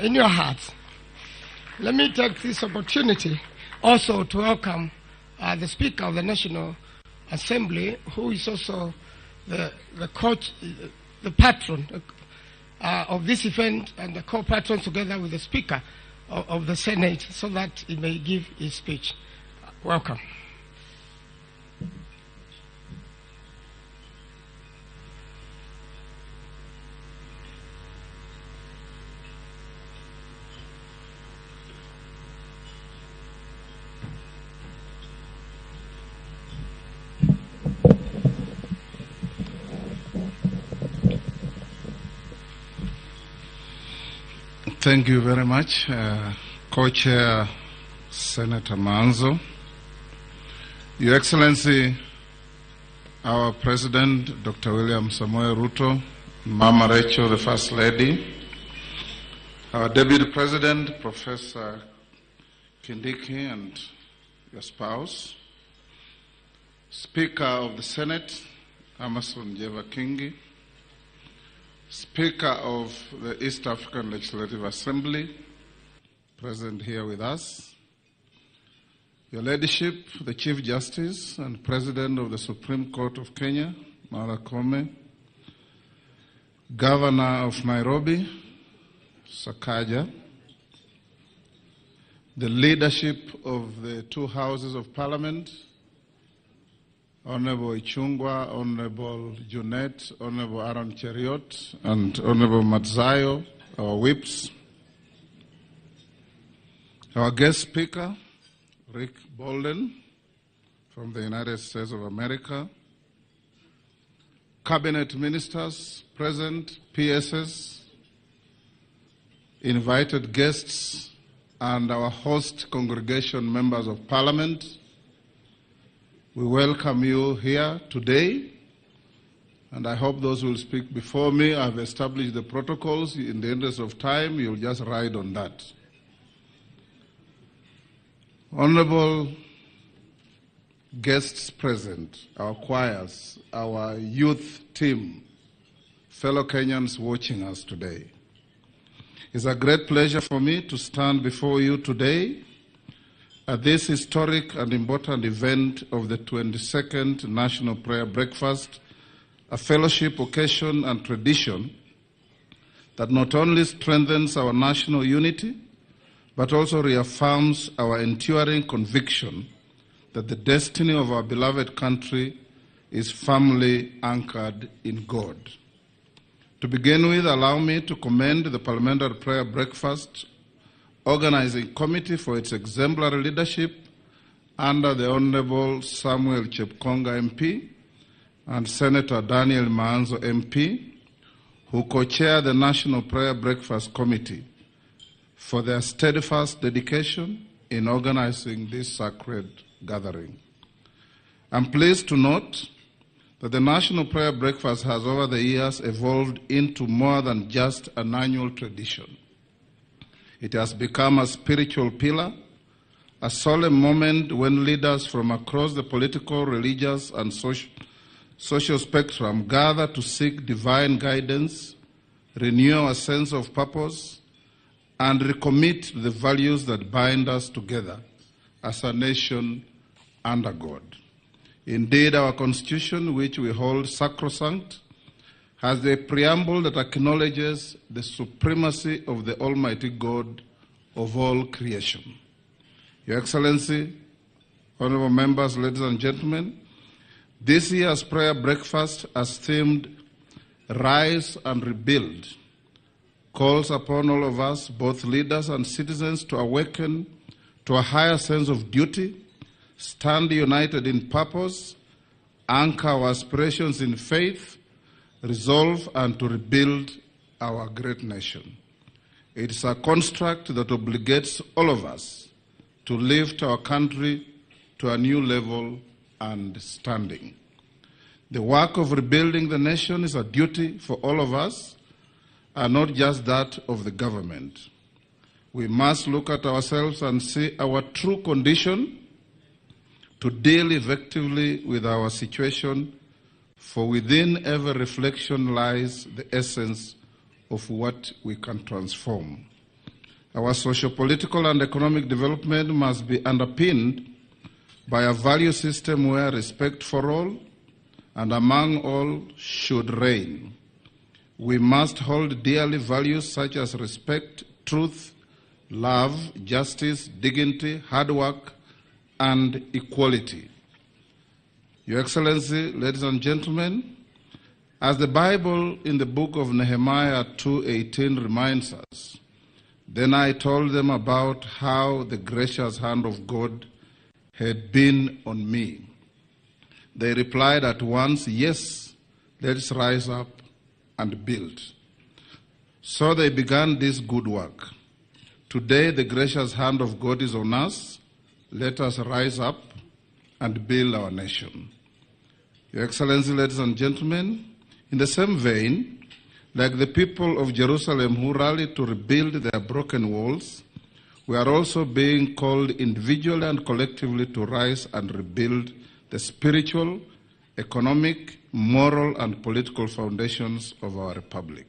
Speaker 9: in your hearts. Let me take this opportunity also to welcome the Speaker of the National Assembly, who is also the coach, the patron of this event, and the co-patron together with the Speaker of the Senate, so that he may give his speech. Welcome.
Speaker 10: Thank you very much, Co-Chair Senator Maanzo. Your Excellency, our President, Dr. William Samoei Ruto, Mama Rachel, the First Lady, our Deputy President, Professor Kindiki, and your spouse, Speaker of the Senate, Amason Jeva Kingi, Speaker of the East African Legislative Assembly, present here with us, Your Ladyship, the Chief Justice and President of the Supreme Court of Kenya, Martha Koome, Governor of Nairobi, Sakaja, the leadership of the two houses of Parliament, Honorable Ichung'wah, Honorable Junet, Honorable Aaron Cheruiyot, and Honorable Madzayo, our whips. Our guest speaker, Rick Bolden, from the United States of America. Cabinet ministers present, PSs, invited guests, and our host congregation members of Parliament, We welcome you here today, and I hope those who will speak before me have established the protocols. In the interest of time, you'll just ride on that. Honorable guests present, our choirs, our youth team, fellow Kenyans watching us today. It's a great pleasure for me to stand before you today at this historic and important event of the 22nd National Prayer Breakfast, a fellowship occasion and tradition that not only strengthens our national unity, but also reaffirms our enduring conviction that the destiny of our beloved country is firmly anchored in God. To begin with, allow me to commend the Parliamentary Prayer Breakfast Organizing Committee for its exemplary leadership under the Honorable Samuel Chepkonga MP and Senator Daniel Maanzo MP, who co-chair the National Prayer Breakfast Committee, for their steadfast dedication in organizing this sacred gathering. I'm pleased to note that the National Prayer Breakfast has over the years evolved into more than just an annual tradition. It has become a spiritual pillar, a solemn moment when leaders from across the political, religious, and social spectrum gather to seek divine guidance, renew our sense of purpose, and recommit to the values that bind us together as a nation under God. Indeed, our Constitution, which we hold sacrosanct, has a preamble that acknowledges the supremacy of the Almighty God of all creation. Your Excellency, honorable members, ladies and gentlemen, this year's prayer breakfast, as themed Rise and Rebuild, calls upon all of us, both leaders and citizens, to awaken to a higher sense of duty, stand united in purpose, anchor our aspirations in faith, resolve, and to rebuild our great nation. It is a construct that obligates all of us to lift our country to a new level and standing. The work of rebuilding the nation is a duty for all of us, and not just that of the government. We must look at ourselves and see our true condition to deal effectively with our situation, for within every reflection lies the essence of what we can transform. Our socio-political and economic development must be underpinned by a value system where respect for all and among all should reign. We must hold dearly values such as respect, truth, love, justice, dignity, hard work, and equality. Your Excellency, ladies and gentlemen, as the Bible in the book of Nehemiah 2:18 reminds us, then I told them about how the gracious hand of God had been on me. They replied at once, yes, let's rise up and build. So they began this good work. Today, the gracious hand of God is on us. Let us rise up and build our nation. Your Excellency, ladies and gentlemen, in the same vein, like the people of Jerusalem who rallied to rebuild their broken walls, we are also being called individually and collectively to rise and rebuild the spiritual, economic, moral, and political foundations of our republic.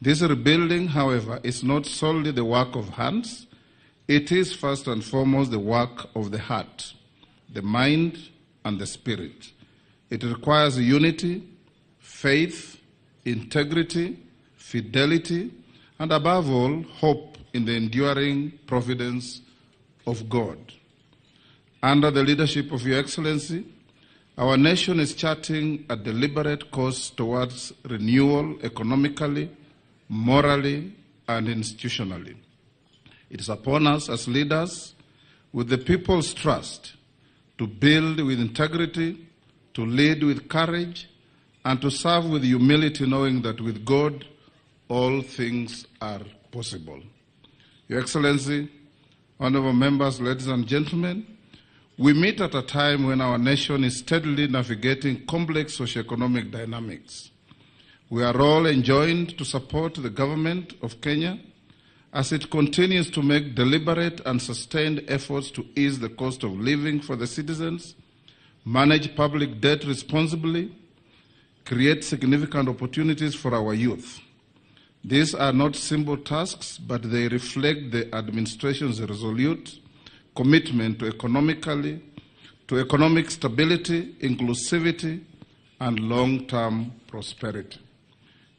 Speaker 10: This rebuilding, however, is not solely the work of hands. It is first and foremost the work of the heart, the mind, and the spirit. It requires unity, faith, integrity, fidelity, and above all, hope in the enduring providence of God. Under the leadership of Your Excellency, our nation is charting a deliberate course towards renewal economically, morally, and institutionally. It is upon us as leaders, with the people's trust, to build with integrity, to lead with courage, and to serve with humility, knowing that with God, all things are possible. Your Excellency, honorable members, ladies and gentlemen, We meet at a time when our nation is steadily navigating complex socioeconomic dynamics. We are all enjoined to support the government of Kenya as it continues to make deliberate and sustained efforts to ease the cost of living for the citizens, manage public debt responsibly, create significant opportunities for our youth. These are not simple tasks, but they reflect the administration's resolute commitment to economic stability, inclusivity, and long-term prosperity.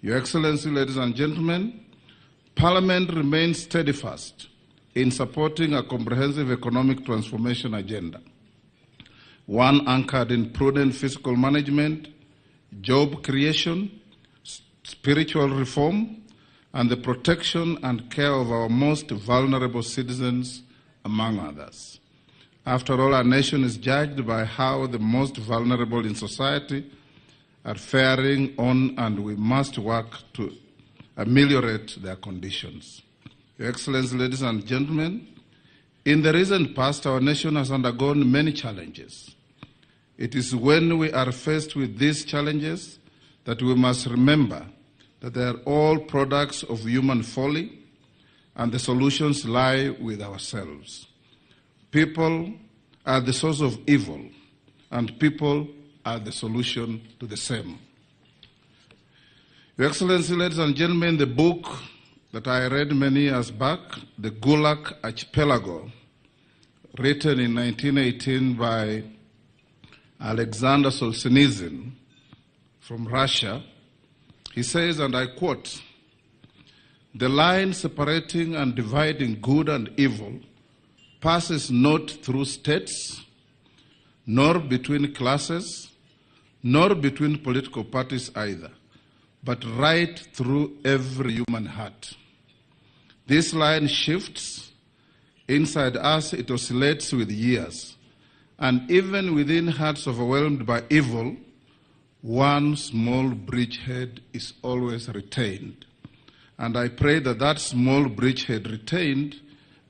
Speaker 10: Your Excellency, ladies and gentlemen, Parliament remains steadfast in supporting a comprehensive economic transformation agenda, one anchored in prudent fiscal management, job creation, spiritual reform, and the protection and care of our most vulnerable citizens, among others. After all, our nation is judged by how the most vulnerable in society are faring on, and we must work to ameliorate their conditions. Your Excellency, ladies and gentlemen, in the recent past, our nation has undergone many challenges. It is when we are faced with these challenges that we must remember that they are all products of human folly, and the solutions lie with ourselves. People are the source of evil, and people are the solution to the same. Your Excellency, ladies and gentlemen, the book that I read many years back, The Gulag Archipelago, written in 1918 by Alexander Solzhenitsyn from Russia, he says, and I quote, "The line separating and dividing good and evil passes not through states, nor between classes, nor between political parties either, but right through every human heart. This line shifts. Inside us, it oscillates with years. And even within hearts overwhelmed by evil, one small bridgehead is always retained. And I pray that that small bridgehead retained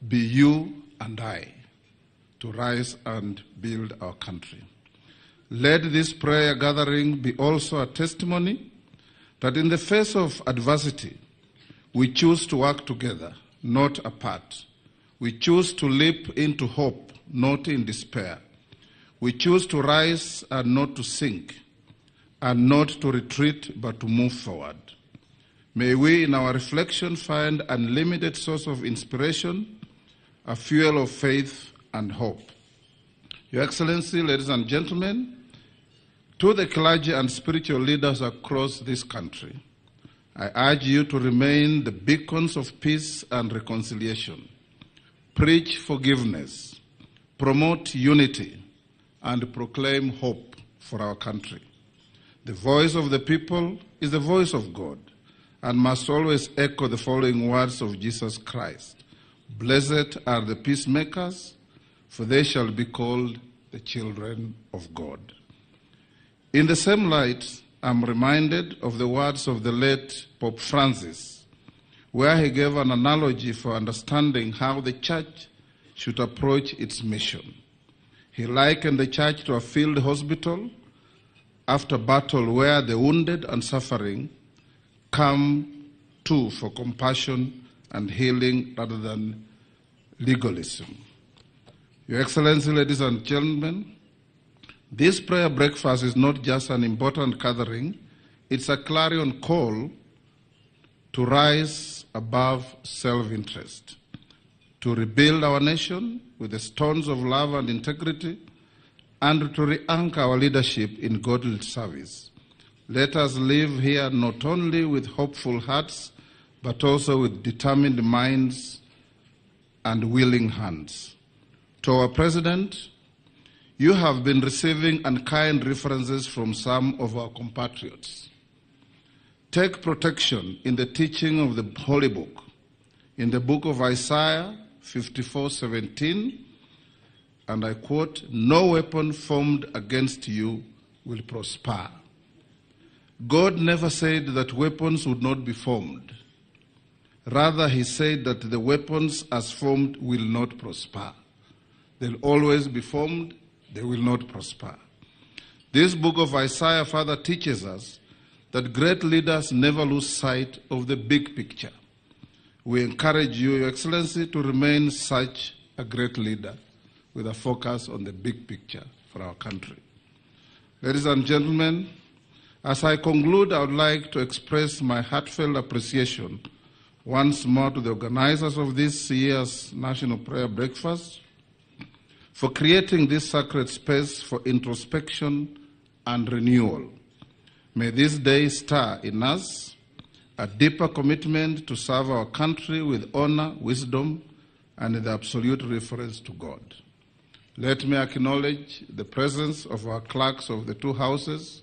Speaker 10: be you and I, to rise and build our country. Let this prayer gathering be also a testimony that in the face of adversity, we choose to work together, not apart. We choose to leap into hope, not in despair. We choose to rise and not to sink, and not to retreat, but to move forward. May we, in our reflection, find unlimited source of inspiration, a fuel of faith and hope. Your Excellency, ladies and gentlemen, to the clergy and spiritual leaders across this country, I urge you to remain the beacons of peace and reconciliation. Preach forgiveness, promote unity, and proclaim hope for our country. The voice of the people is the voice of God and must always echo the following words of Jesus Christ. Blessed are the peacemakers, for they shall be called the children of God. In the same light, I'm reminded of the words of the late Pope Francis, where he gave an analogy for understanding how the church should approach its mission. He likened the church to a field hospital after battle where the wounded and suffering come to for compassion and healing rather than legalism. Your Excellency, ladies and gentlemen, this prayer breakfast is not just an important gathering, it's a clarion call to rise above self-interest, to rebuild our nation with the stones of love and integrity, and to re-anchor our leadership in godly service. Let us live here not only with hopeful hearts, but also with determined minds and willing hands. To our President, you have been receiving unkind references from some of our compatriots. Take protection in the teaching of the Holy Book. In the book of Isaiah 54:17, and I quote, "No weapon formed against you will prosper." God never said that weapons would not be formed. Rather, he said that the weapons as formed will not prosper. They'll always be formed, they will not prosper. This book of Isaiah further teaches us that great leaders never lose sight of the big picture. We encourage you, Your Excellency, to remain such a great leader with a focus on the big picture for our country. Ladies and gentlemen, as I conclude, I would like to express my heartfelt appreciation once more to the organizers of this year's National Prayer Breakfast for creating this sacred space for introspection and renewal. May this day stir in us a deeper commitment to serve our country with honor, wisdom, and the absolute reference to God. Let me acknowledge the presence of our clerks of the two houses,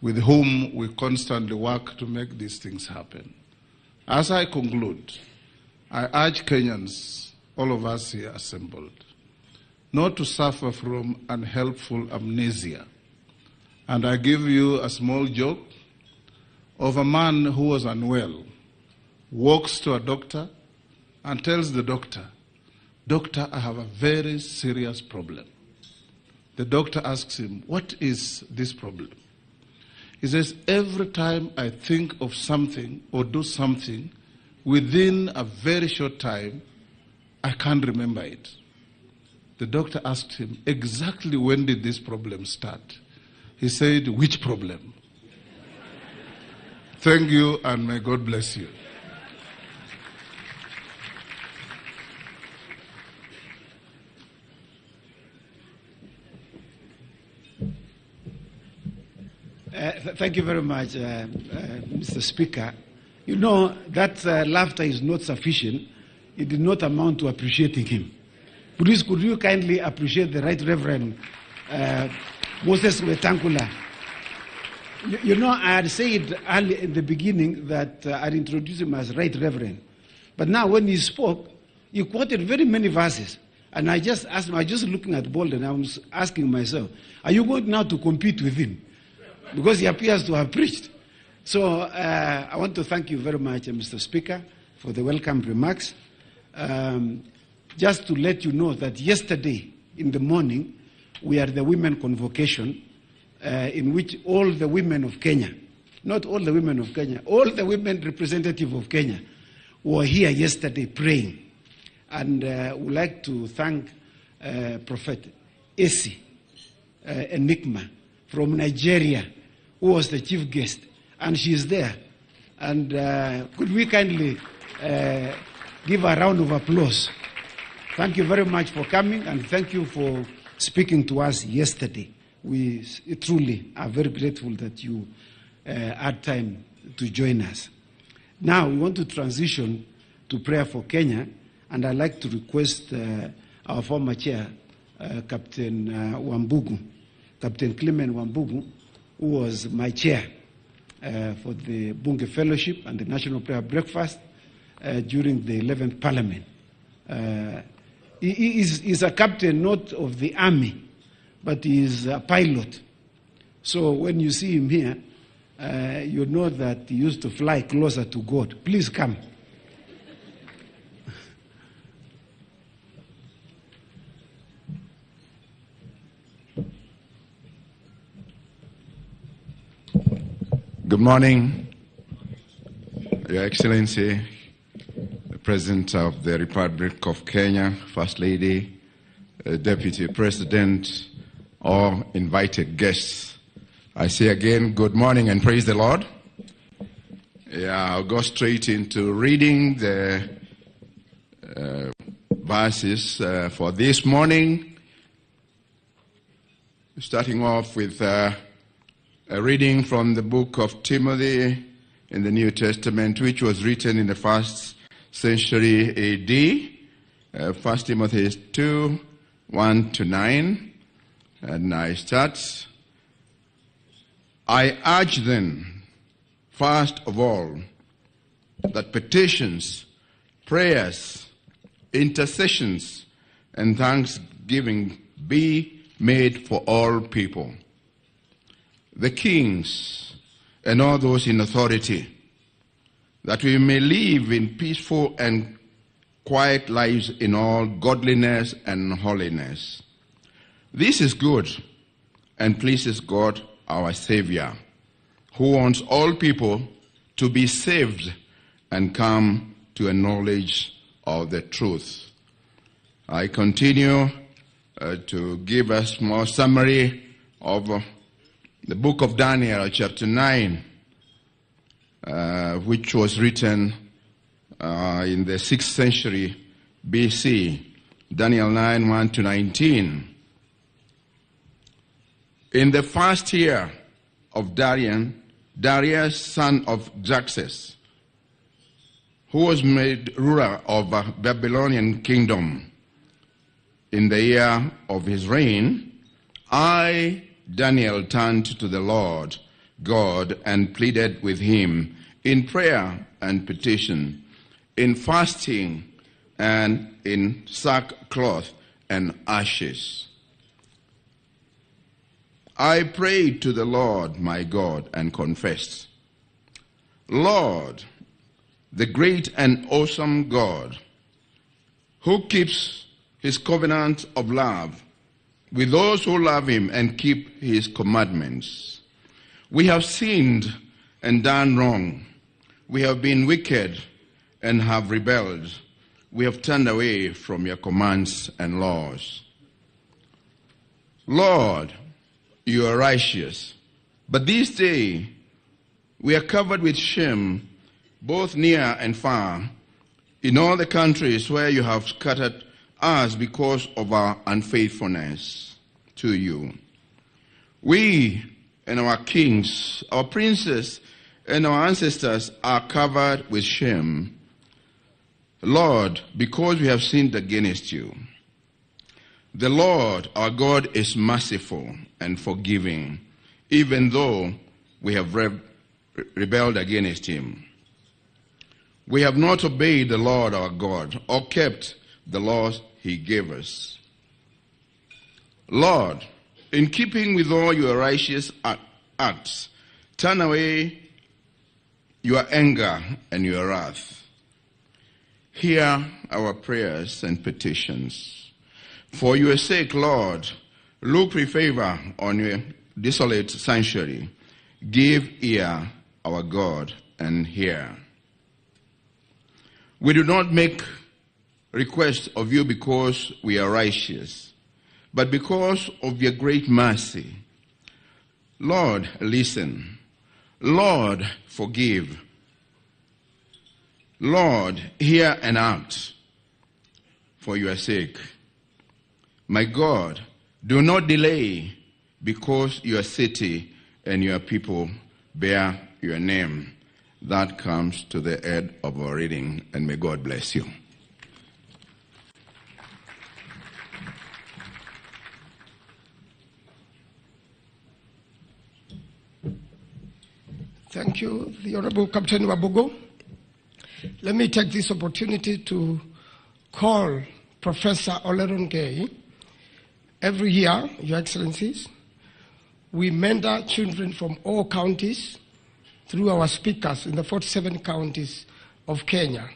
Speaker 10: with whom we constantly work to make these things happen. As I conclude, I urge Kenyans, all of us here assembled, not to suffer from unhelpful amnesia. And I give you a small joke of a man who was unwell, walks to a doctor and tells the doctor, "Doctor, I have a very serious problem." The doctor asks him, "What is this problem?" He says, "Every time I think of something or do something, within a very short time, I can't remember it." The doctor asked him, "Exactly when did this problem start?" He said, "Which problem?" Thank you, and may God bless you.
Speaker 7: Thank you very much, Mr. Speaker. You know, that laughter is not sufficient. It did not amount to appreciating him. Please, could you kindly appreciate the Right Reverend Moses Wetangula? You know, I had said early in the beginning that I'd introduce him as Right Reverend. But now when he spoke, he quoted very many verses. And I just asked him, I was just looking at Bolden, I was asking myself, are you going now to compete with him? Because he appears to have preached. So I want to thank you very much, Mr. Speaker, for the welcome remarks. Just to let you know that yesterday in the morning, we had the women convocation in which all the women of Kenya, not all the women of Kenya, all the women representative of Kenya were here yesterday praying. And we'd like to thank Prophet Esi Enigma from Nigeria, who was the chief guest, and she is there. And could we kindly give a round of applause? Thank you very much for coming, and thank you for speaking to us yesterday. We truly are very grateful that you had time to join us. Now we want to transition to prayer for Kenya, and I'd like to request our former chair, Captain Wambugu, Captain Clement Wambugu, who was my chair for the Bunge Fellowship and the National Prayer Breakfast during the 11th Parliament. He is a captain not of the army, but he is a pilot. So when you see him here, you know that he used to fly closer to God. Please come.
Speaker 13: Good morning, Your Excellency, the President of the Republic of Kenya, First Lady, Deputy President, all invited guests. I say again, good morning and praise the Lord. Yeah, I'll go straight into reading the verses for this morning, starting off with a reading from the book of Timothy in the New Testament, which was written in the 1st century AD, 1 Timothy 2, 1 to 9. And I start, I urge then, first of all, that petitions, prayers, intercessions, and thanksgiving be made for all people, the kings and all those in authority, that we may live in peaceful and quiet lives in all godliness and holiness. This is good and pleases God our Savior, who wants all people to be saved and come to a knowledge of the truth. I continue to give a small summary of the book of Daniel, chapter 9, which was written in the 6th century BC, Daniel 9, 1 to 19. In the first year of Darius, son of Xerxes, who was made ruler of the Babylonian kingdom, in the year of his reign, I, Daniel, turned to the Lord God and pleaded with him in prayer and petition, in fasting and in sackcloth and ashes. I prayed to the Lord my God and confessed, Lord, the great and awesome God, who keeps his covenant of love with those who love him and keep his commandments. We have sinned and done wrong. We have been wicked and have rebelled. We have turned away from your commands and laws. Lord, you are righteous, but this day we are covered with shame, both near and far, in all the countries where you have scattered us because of our unfaithfulness to you. We and our kings, our princes, and our ancestors are covered with shame, Lord, because we have sinned against you. The Lord our God is merciful and forgiving, even though we have rebelled against him. We have not obeyed the Lord our God or kept the laws he gave us. Lord, in keeping with all your righteous acts, turn away your anger and your wrath. Hear our prayers and petitions. For your sake, Lord, look with favor on your desolate sanctuary. Give ear, our God, and hear. We do not make requests of you because we are righteous, but because of your great mercy. Lord, listen. Lord, forgive. Lord, hear and act for your sake. My God, do not delay, because your city and your people bear your name. That comes to the end of our reading, and may God bless you.
Speaker 9: Thank you, the Honorable Captain Wabugo. Let me take this opportunity to call Professor Oleron Gay. Every year, Your Excellencies, we mentor children from all counties through our speakers in the 47 counties of Kenya.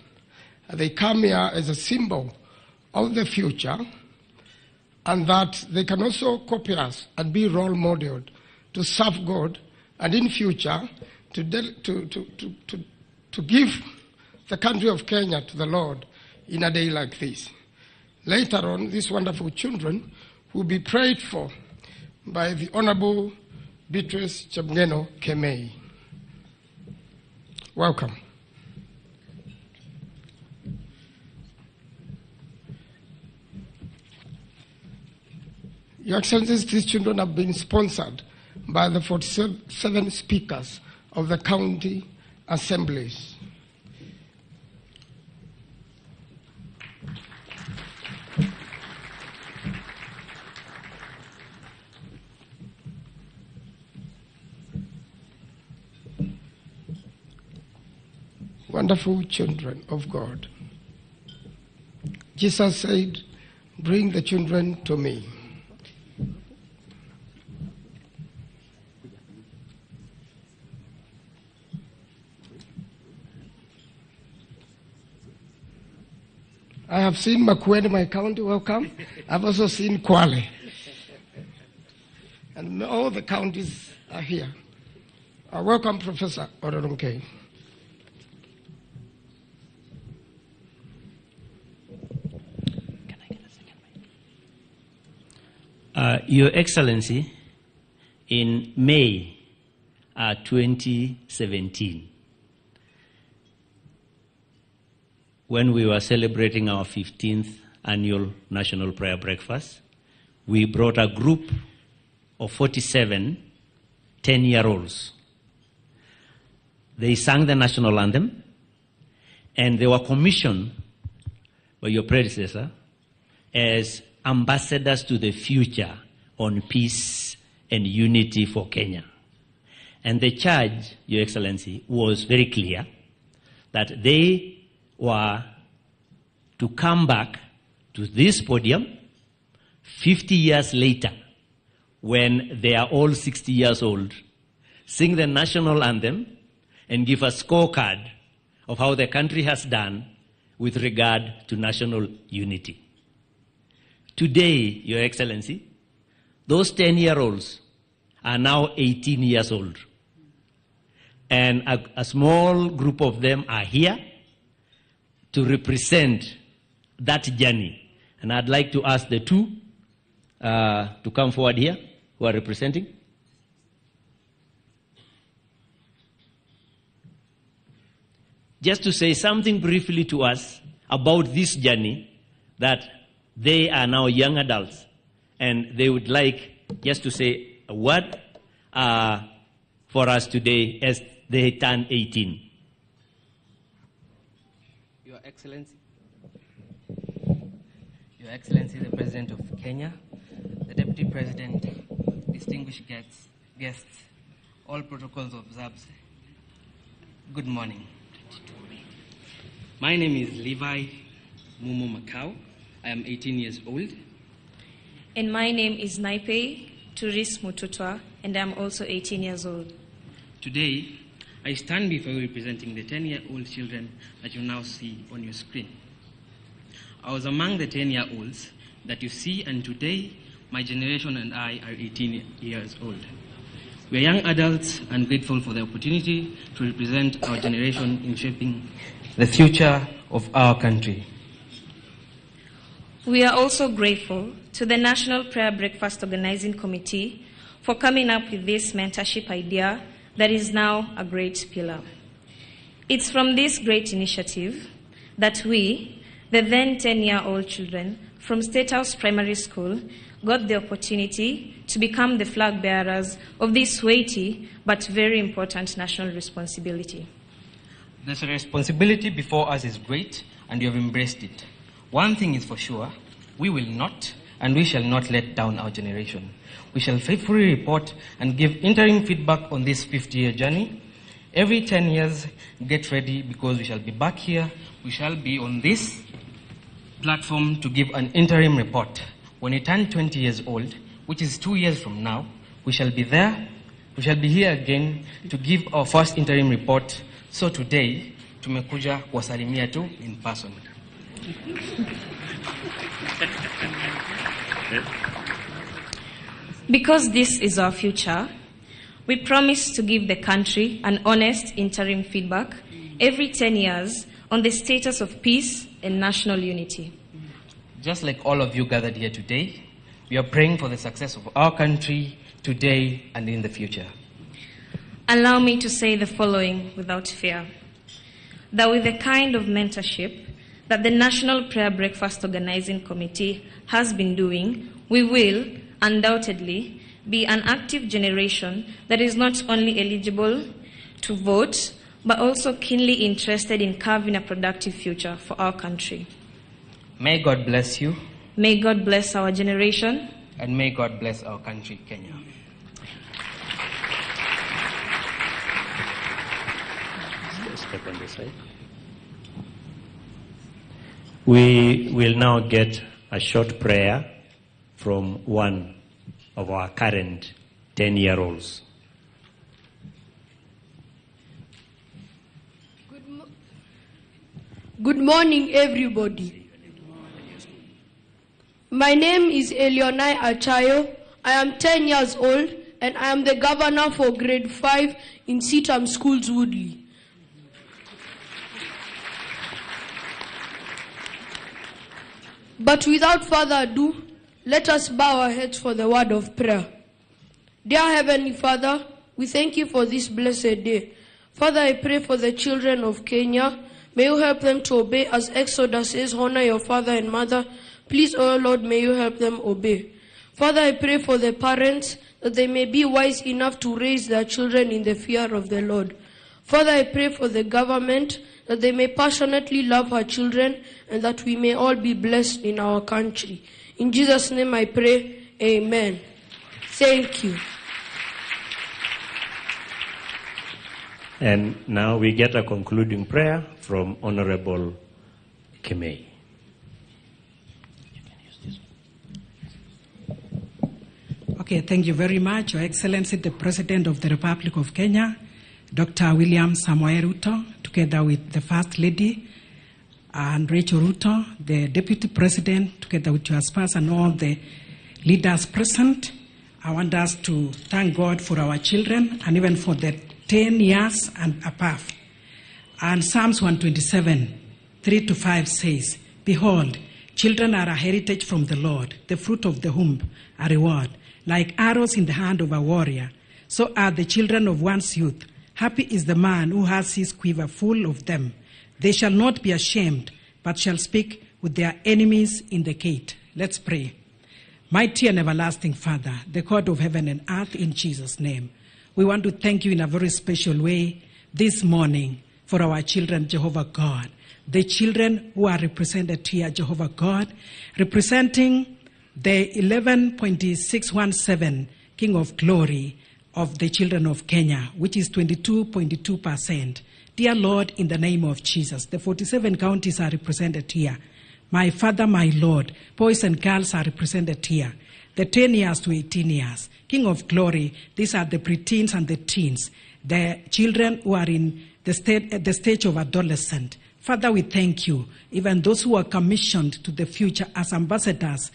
Speaker 9: They come here as a symbol of the future, and that they can also copy us and be role modeled to serve God, and in future to give the country of Kenya to the Lord in a day like this. Later on, these wonderful children will be prayed for by the Honorable Beatrice Chepngeno Kemei. Welcome. Your Excellencies, these children have been sponsored by the 47 speakers of the county assemblies. Wonderful children of God. Jesus said, "Bring the children to me." I have seen Makueni, my county, welcome. I've also seen Kwale. And all the counties are here. Welcome, Professor Ole Ronkei.
Speaker 14: Can I get a second mic? Your Excellency, in May 2017, when we were celebrating our 15th annual National Prayer Breakfast, we brought a group of 47 10-year-olds. They sang the national anthem, and they were commissioned by your predecessor as ambassadors to the future on peace and unity for Kenya. And the charge, Your Excellency, was very clear that they were to come back to this podium 50 years later, when they are all 60 years old, sing the national anthem and give a scorecard of how the country has done with regard to national unity. Today, Your Excellency, those 10-year-olds are now 18 years old. And a small group of them are here to represent that journey. And I'd like to ask the two to come forward here who are representing. Just to say something briefly to us about this journey, that they are now young adults and they would like just to say a word for us today as they turn 18.
Speaker 15: Your Excellency, the President of Kenya, the Deputy President, distinguished guests, all protocols observed. Good morning. My name is Levi Mumo Macau. I am 18 years old.
Speaker 16: And my name is Naipe Turis Mututwa, and I am also 18 years old.
Speaker 15: Today, I stand before you representing the 10-year-old children that you now see on your screen. I was among the 10-year-olds that you see, and today, my generation and I are 18 years old. We are young adults and grateful for the opportunity to represent our generation in shaping the future of our country.
Speaker 16: We are also grateful to the National Prayer Breakfast Organizing Committee for coming up with this mentorship idea that is now a great pillar. It's from this great initiative that we, the then 10-year-old children from State House Primary School, got the opportunity to become the flag bearers of this weighty but very important national responsibility.
Speaker 15: This responsibility before us is great, and we have embraced it. One thing is for sure, we will not and we shall not let down our generation. We shall faithfully report and give interim feedback on this 50-year journey. Every 10 years, get ready, because we shall be back here. We shall be on this platform to give an interim report. When we turn 20 years old, which is 2 years from now, we shall be there. We shall be here again to give our first interim report. So today, tumekuja kuwasalimia tu in person.
Speaker 16: Because this is our future, we promise to give the country an honest interim feedback every 10 years on the status of peace and national unity.
Speaker 15: Just like all of you gathered here today, we are praying for the success of our country today and in the future.
Speaker 16: Allow me to say the following without fear, that with the kind of mentorship that the National Prayer Breakfast Organizing Committee has been doing, we will undoubtedly be an active generation that is not only eligible to vote, but also keenly interested in carving a productive future for our country.
Speaker 15: May God bless you.
Speaker 16: May God bless our generation.
Speaker 15: And may God bless our country, Kenya.
Speaker 14: Step on this side. We will now get a short prayer from one of our current 10-year-olds.
Speaker 17: Good morning, everybody. My name is Elionai Achayo. I am 10 years old and I am the governor for grade 5 in Sitam Schools, Woodley. But without further ado, let us bow our heads for the word of prayer. Dear Heavenly Father, we thank you for this blessed day. Father, I pray for the children of Kenya. May you help them to obey as Exodus says, honor your father and mother. Please, O Lord, may you help them obey. Father, I pray for the parents that they may be wise enough to raise their children in the fear of the Lord. Father, I pray for the government that they may passionately love her children and that we may all be blessed in our country. In Jesus' name I pray, amen. Thank you.
Speaker 14: And now we get a concluding prayer from Honorable Kemei.
Speaker 18: Okay, thank you very much, Your Excellency, the President of the Republic of Kenya, Dr. William Samoei Ruto, together with the First Lady and Rachel Ruto, the Deputy President, together with your spouse and all the leaders present. I want us to thank God for our children and even for the 10 years and above. And Psalms 127, 3-5 says, Behold, children are a heritage from the Lord, the fruit of the womb, a reward. Like arrows in the hand of a warrior, so are the children of one's youth. Happy is the man who has his quiver full of them. They shall not be ashamed, but shall speak with their enemies in the gate. Let's pray. Mighty and everlasting Father, the God of heaven and earth, in Jesus' name, we want to thank you in a very special way this morning for our children, Jehovah God. The children who are represented here, Jehovah God, representing the 11.617 King of Glory of the children of Kenya, which is 22.2%. Dear Lord, in the name of Jesus, the 47 counties are represented here. My Father, my Lord, boys and girls are represented here. The 10 years to 18 years. King of Glory, these are the preteens and the teens, the children who are in the stage of adolescent. Father, we thank you. Even those who are commissioned to the future as ambassadors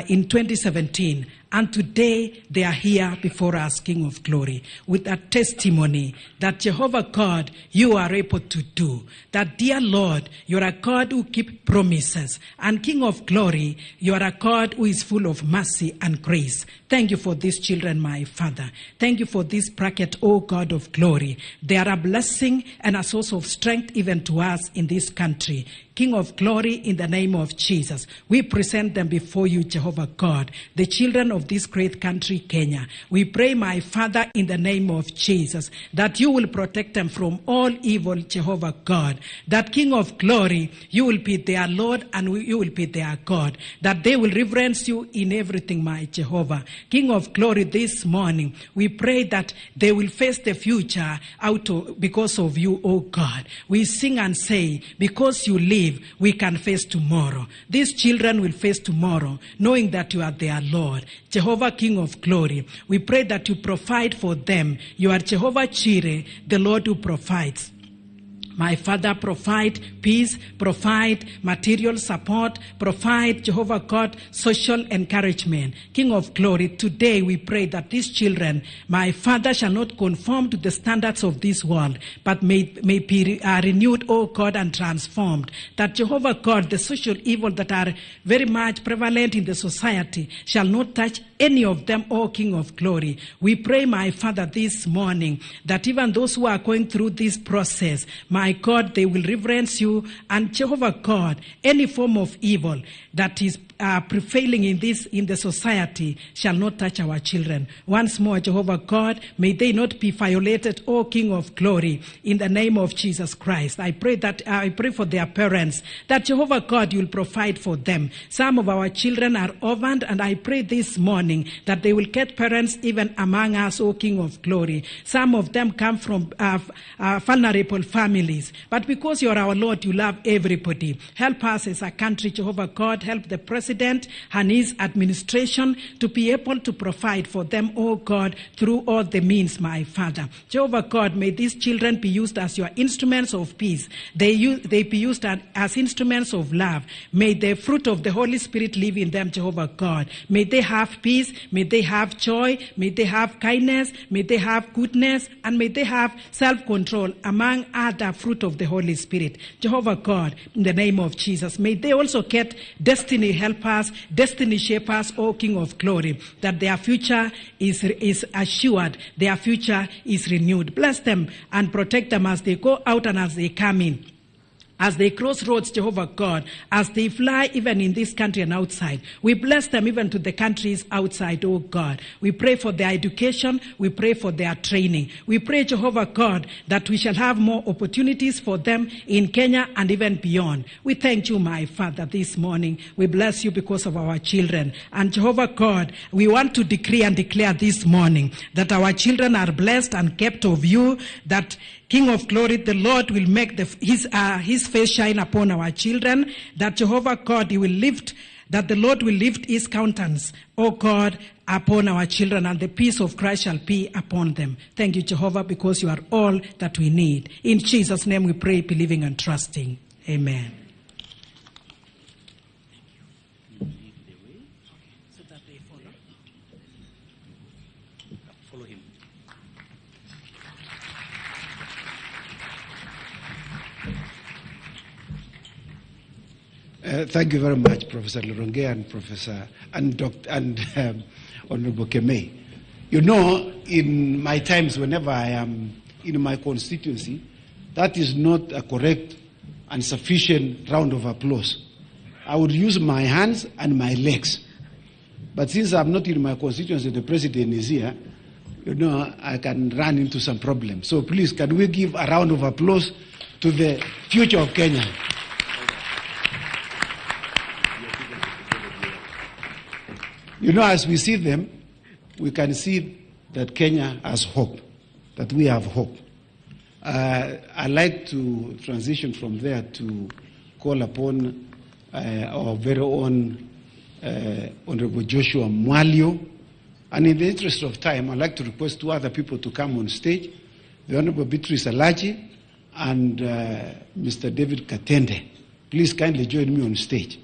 Speaker 18: in 2017, and today they are here before us, King of Glory, with a testimony that Jehovah God, you are able to do. That, dear Lord, you are a God who keeps promises. And King of Glory, you are a God who is full of mercy and grace. Thank you for these children, my Father. Thank you for this bracket, O God of Glory. They are a blessing and a source of strength even to us in this country. King of Glory, in the name of Jesus, we present them before you, Jehovah God, the children of this great country, Kenya. We pray, my Father, in the name of Jesus, that you will protect them from all evil, Jehovah God. That, King of Glory, you will be their Lord and you will be their God. That they will reverence you in everything, my Jehovah. King of Glory, this morning, we pray that they will face the future because of you, O God. We sing and say, because you live, we can face tomorrow. These children will face tomorrow, knowing that you are their Lord. Jehovah, King of Glory, we pray that you provide for them. You are Jehovah Jireh, the Lord who provides. My Father, provide peace, provide material support, provide, Jehovah God, social encouragement. King of Glory, today we pray that these children, my Father, shall not conform to the standards of this world, but may be renewed, O God, and transformed. That, Jehovah God, the social evil that are very much prevalent in the society shall not touch any of them, O King of Glory. We pray, my Father, this morning that even those who are going through this process, my God, they will reverence you, and Jehovah God, any form of evil that is prevailing in the society shall not touch our children. Once more, Jehovah God, may they not be violated, O King of Glory, in the name of Jesus Christ. I pray for their parents, that Jehovah God, you will provide for them. Some of our children are orphaned, and I pray this morning that they will get parents even among us, O King of Glory. Some of them come from vulnerable families. enemies. But because you are our Lord, you love everybody. Help us as a country, Jehovah God. Help the president and his administration to be able to provide for them, oh God, through all the means, my Father. Jehovah God, may these children be used as your instruments of peace. They be used as instruments of love. May the fruit of the Holy Spirit live in them, Jehovah God. May they have peace. May they have joy. May they have kindness. May they have goodness. And may they have self-control, among other fruit of the Holy Spirit. Jehovah God, in the name of Jesus, may they also get destiny helpers, destiny shapers, O King of Glory, that their future is assured, their future is renewed. Bless them and protect them as they go out and as they come in. As they cross roads, Jehovah God, as they fly even in this country and outside. We bless them even to the countries outside, oh God. We pray for their education. We pray for their training. We pray, Jehovah God, that we shall have more opportunities for them in Kenya and even beyond. We thank you, my Father, this morning. We bless you because of our children. And Jehovah God, we want to decree and declare this morning that our children are blessed and kept of you, that King of Glory, the Lord will make his face shine upon our children, that Jehovah God, he will lift, that the Lord will lift his countenance, O God, upon our children, and the peace of Christ shall be upon them. Thank you, Jehovah, because you are all that we need. In Jesus' name we pray, believing and trusting. Amen.
Speaker 14: Thank you. You lead the way.
Speaker 18: So that they follow.
Speaker 14: Follow him.
Speaker 7: Thank you very much, Professor Loronge and Professor and Dr. and Honorable Kemei. You know, in my times, whenever I am in my constituency, that is not a correct and sufficient round of applause. I would use my hands and my legs. But since I'm not in my constituency, the president is here, you know, I can run into some problems. So please, can we give a round of applause to the future of Kenya? You know, as we see them, we can see that Kenya has hope, that we have hope. I'd like to transition from there to call upon our very own Honorable Joshua Mwalyo. And in the interest of time, I'd like to request two other people to come on stage, the Honorable Beatrice Alaji and Mr. David Katende. Please kindly join me on stage.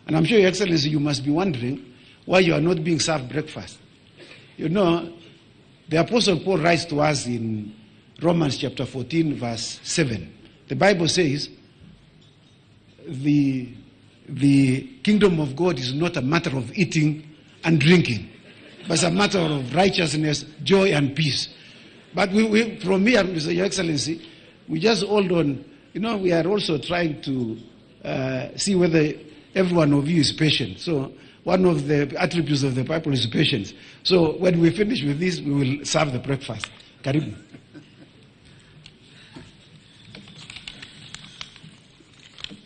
Speaker 7: And I'm sure, Your Excellency, you must be wondering why you are not being served breakfast. You know, the Apostle Paul writes to us in Romans chapter 14, verse 7. The Bible says, the kingdom of God is not a matter of eating and drinking, but it's a matter of righteousness, joy, and peace. But we from here, Mr. Your Excellency, we just hold on. You know, we are also trying to see whether every one of you is patient. So one of the attributes of the Bible is patience. So when we finish with this, we will serve the breakfast. Karibu.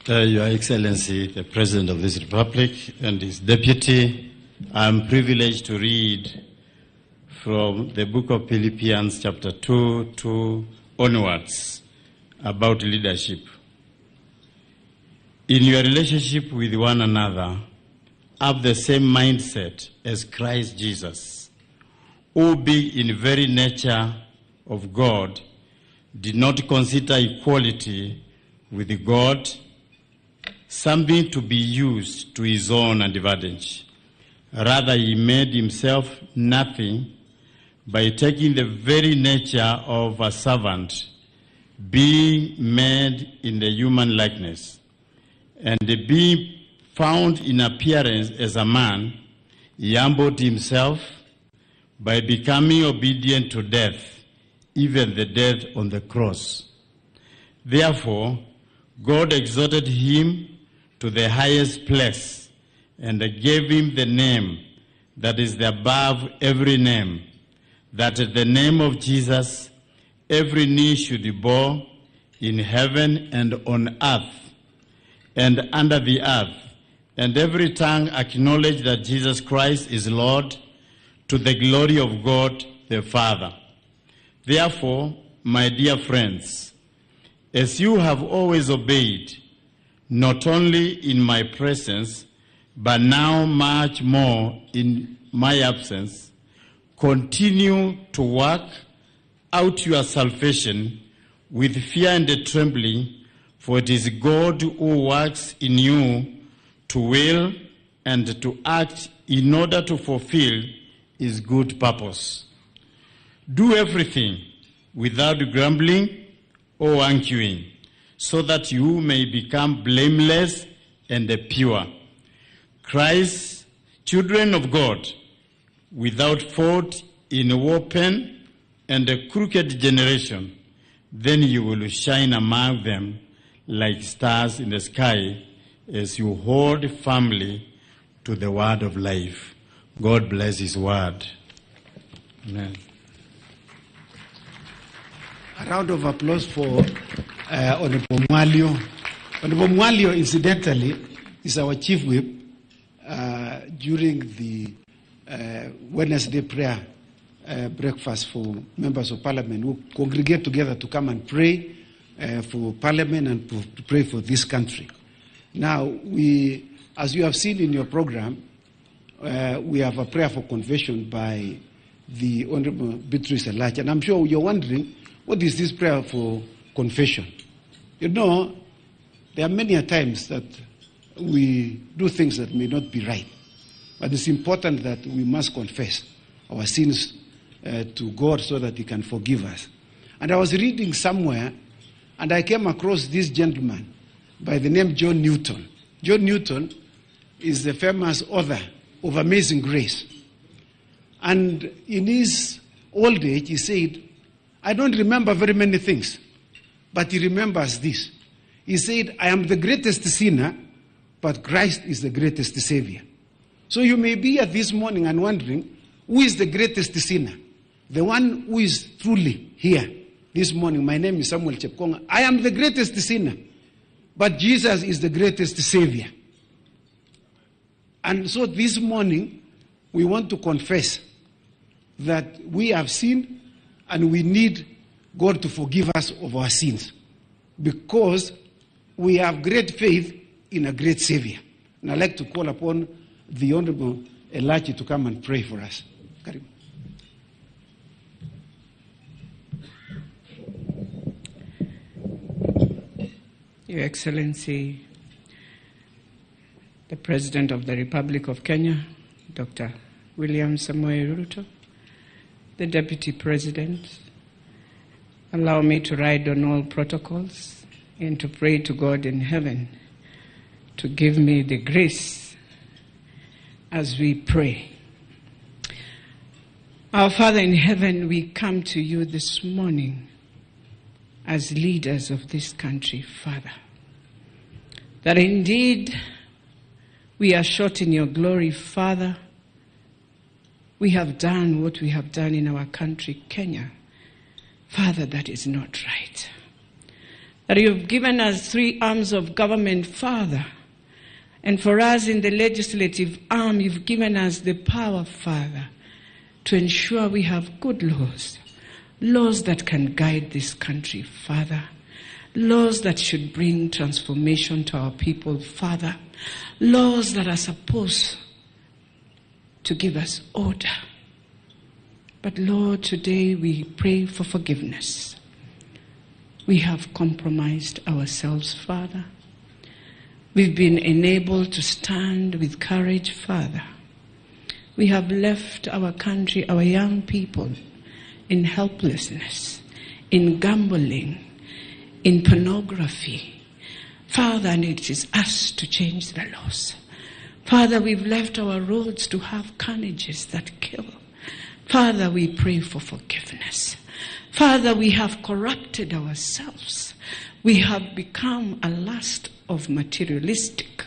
Speaker 5: Your Excellency, the President of this Republic and his deputy, I am privileged to read from the book of Philippians chapter 2 onwards about leadership. In your relationship with one another, have the same mindset as Christ Jesus, who being in very nature of God, did not consider equality with God something to be used to his own advantage. Rather, he made himself nothing by taking the very nature of a servant, being made in the human likeness, and being found in appearance as a man, he humbled himself by becoming obedient to death, even the death on the cross. Therefore, God exalted him to the highest place and gave him the name that is above every name, that at the name of Jesus every knee should bow in heaven and on earth and under the earth, and every tongue acknowledge that Jesus Christ is Lord, to the glory of God the Father. Therefore, my dear friends, as you have always obeyed, not only in my presence, but now much more in my absence, continue to work out your salvation with fear and trembling, for it is God who works in you to will and to act in order to fulfill his good purpose. Do everything without grumbling or arguing, so that you may become blameless and pure, Christ's children of God, without fault in a warped and a crooked generation. Then you will shine among them like stars in the sky as you hold firmly to the word of life. God bless his word. Amen.
Speaker 7: A round of applause for Honorable Mwalyo. Honorable Mwalyo, incidentally, is our chief whip during the Wednesday prayer breakfast for members of parliament who congregate together to come and pray for parliament and to pray for this country. Now, we, as you have seen in your program, we have a prayer for conversion by the Honorable Beatrice Elachi. And I'm sure you're wondering, what is this prayer for confession? You know, there are many a times that we do things that may not be right. But it's important that we must confess our sins to God so that he can forgive us. And I was reading somewhere, and I came across this gentleman by the name John Newton. John Newton is the famous author of Amazing Grace. And in his old age, he said, I don't remember very many things, but he remembers this. He said, I am the greatest sinner, but Christ is the greatest savior. So you may be here this morning and wondering, who is the greatest sinner? The one who is truly here this morning. My name is Samuel Chepkonga. I am the greatest sinner, but Jesus is the greatest savior. And so this morning, we want to confess that we have sinned and we need God to forgive us of our sins, because we have great faith in a great Savior. And I'd like to call upon the Honorable Elachi to come and pray for us. Karibu.
Speaker 6: Your Excellency, the President of the Republic of Kenya, Dr. William Samoei Ruto, the Deputy President, allow me to ride on all protocols and to pray to God in heaven to give me the grace as we pray. Our Father in heaven, we come to you this morning as leaders of this country, Father, that indeed we are short in your glory, Father. We have done what we have done in our country, Kenya. Father, that is not right. That you've given us three arms of government, Father. And for us in the legislative arm, you've given us the power, Father, to ensure we have good laws. Laws that can guide this country, Father. Laws that should bring transformation to our people, Father. Laws that are supposed to give us order. But Lord, today we pray for forgiveness. We have compromised ourselves, Father. We've been enabled to stand with courage, Father. We have left our country, our young people, in helplessness, in gambling, in pornography. Father, and it is us to change the laws. Father, we've left our roads to have carnages that kill. Father, we pray for forgiveness. Father, we have corrupted ourselves. We have become a lust of materialistic.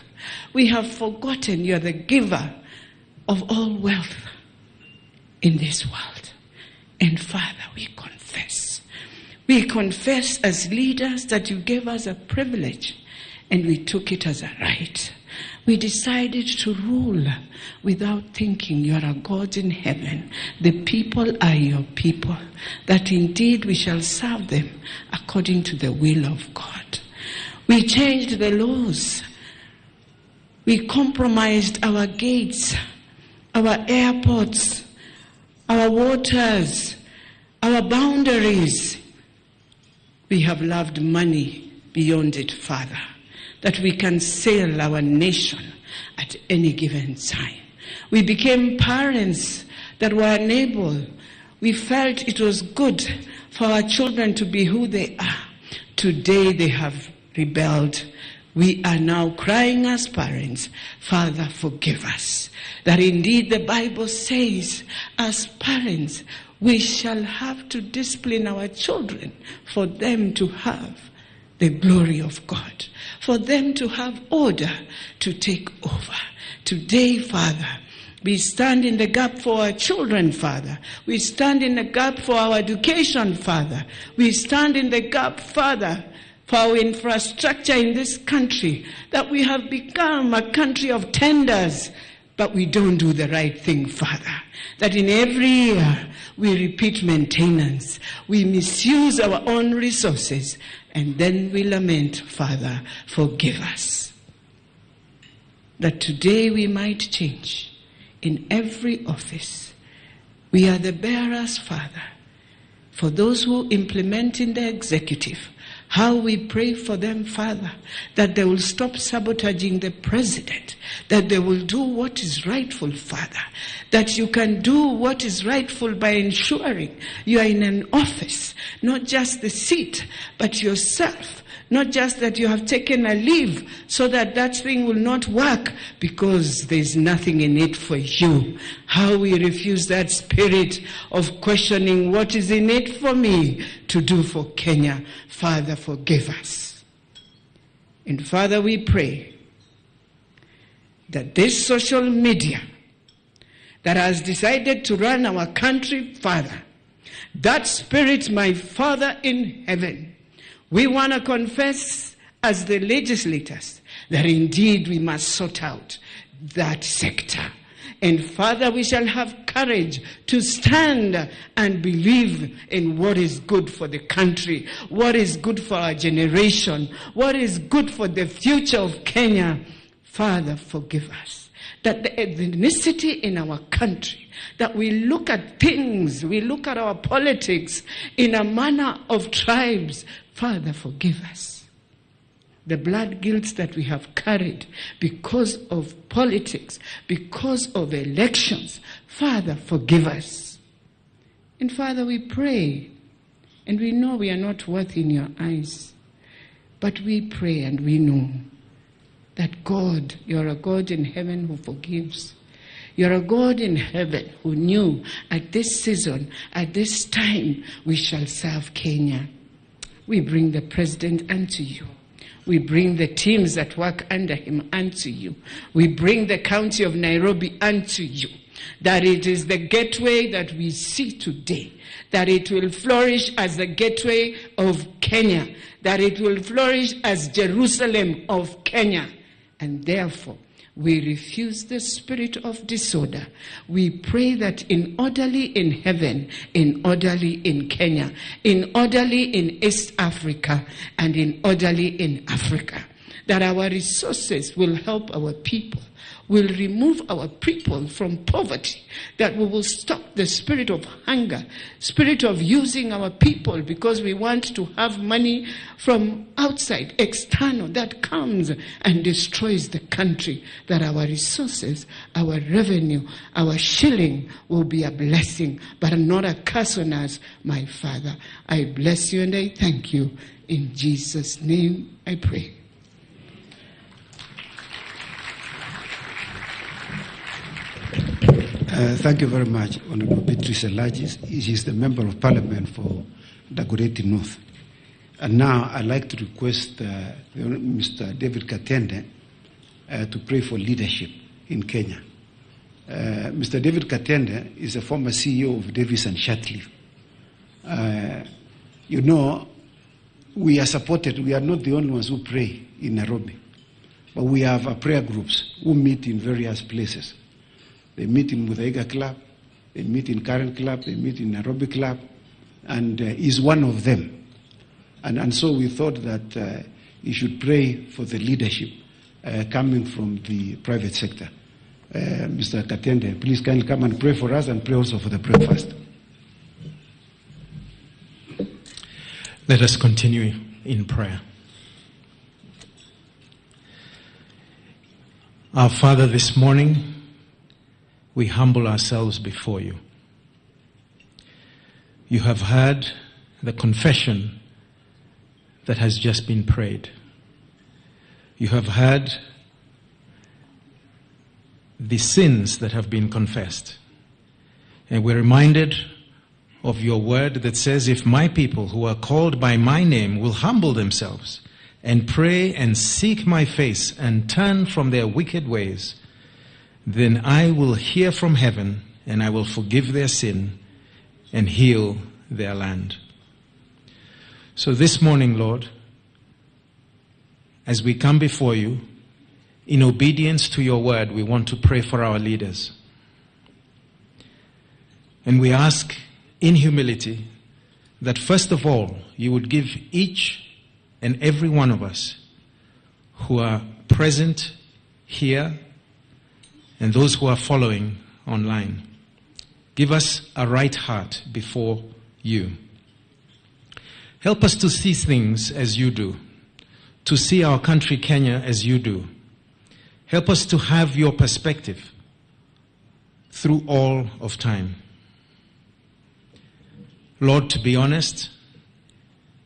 Speaker 6: We have forgotten you're the giver of all wealth in this world. And Father, we confess. We confess as leaders that you gave us a privilege and we took it as a right. We decided to rule without thinking you are a God in heaven. The people are your people, that indeed we shall serve them according to the will of God. We changed the laws. We compromised our gates, our airports, our waters, our boundaries. We have loved money beyond it, Father, that we can sell our nation at any given time. We became parents that were unable. We felt it was good for our children to be who they are. Today they have rebelled. We are now crying as parents, Father, forgive us. That indeed the Bible says, as parents, we shall have to discipline our children for them to have the glory of God, for them to have order to take over. Today, Father, we stand in the gap for our children, Father. We stand in the gap for our education, Father. We stand in the gap, Father, for our infrastructure in this country, that we have become a country of tenders, but we don't do the right thing, Father. That in every year we repeat maintenance, we misuse our own resources, and then we lament, Father, forgive us. That today we might change in every office. We are the bearers, Father, for those who implement in the executive. How we pray for them, Father, that they will stop sabotaging the president, that they will do what is rightful, Father, that you can do what is rightful by ensuring you are in an office, not just the seat, but yourself, not just that you have taken a leave so that that thing will not work because there's nothing in it for you. How we refuse that spirit of questioning what is in it for me to do for Kenya. Father, forgive us. And Father, we pray that this social media that has decided to run our country, Father, that spirit, my Father in heaven, we want to confess as the legislators that indeed we must sort out that sector. And Father, we shall have courage to stand and believe in what is good for the country, what is good for our generation, what is good for the future of Kenya. Father, forgive us. That the ethnicity in our country, that we look at things, we look at our politics in a manner of tribes. Father, forgive us. The blood guilt that we have carried because of politics, because of elections. Father, forgive us. And Father, we pray, and we know we are not worthy in your eyes, but we pray and we know that God, you're a God in heaven who forgives. You're a God in heaven who knew at this season, at this time, we shall serve Kenya. We bring the president unto you. We bring the teams that work under him unto you. We bring the county of Nairobi unto you. That it is the gateway that we see today. That it will flourish as the gateway of Kenya. That it will flourish as Jerusalem of Kenya. And therefore, we refuse the spirit of disorder. We pray that in orderly in heaven, in orderly in Kenya, in orderly in East Africa, and in orderly in Africa, that our resources will help our people, will remove our people from poverty, that we will stop the spirit of hunger, spirit of using our people because we want to have money from outside, external, that comes and destroys the country, that our resources, our revenue, our shilling will be a blessing, but not a curse on us, my Father. I bless you and I thank you. In Jesus' name I pray.
Speaker 7: Thank you very much, Honorable Beatrice Elachi. She is the Member of Parliament for Dagoretti North. And now I'd like to request Mr. David Katende to pray for leadership in Kenya. Mr. David Katende is a former CEO of Davis and Shirtliff. You know, we are supported. We are not the only ones who pray in Nairobi. But we have prayer groups who meet in various places. They meet in Muthaiga Club, they meet in Karen Club, they meet in Nairobi Club, and he's one of them. And so we thought that he should pray for the leadership coming from the private sector. Mr. Katende, please kindly come and pray for us and pray also for the breakfast.
Speaker 4: Let us continue in prayer. Our Father, this morning, we humble ourselves before you. You have heard the confession that has just been prayed. You have heard the sins that have been confessed. And we're reminded of your word that says, if my people who are called by my name will humble themselves and pray and seek my face and turn from their wicked ways, then I will hear from heaven and I will forgive their sin and heal their land. So this morning, Lord, as we come before you, in obedience to your word, we want to pray for our leaders. And we ask in humility that first of all, you would give each and every one of us who are present here and those who are following online, give us a right heart before you. Help us to see things as you do, to see our country, Kenya, as you do. Help us to have your perspective through all of time. Lord, to be honest,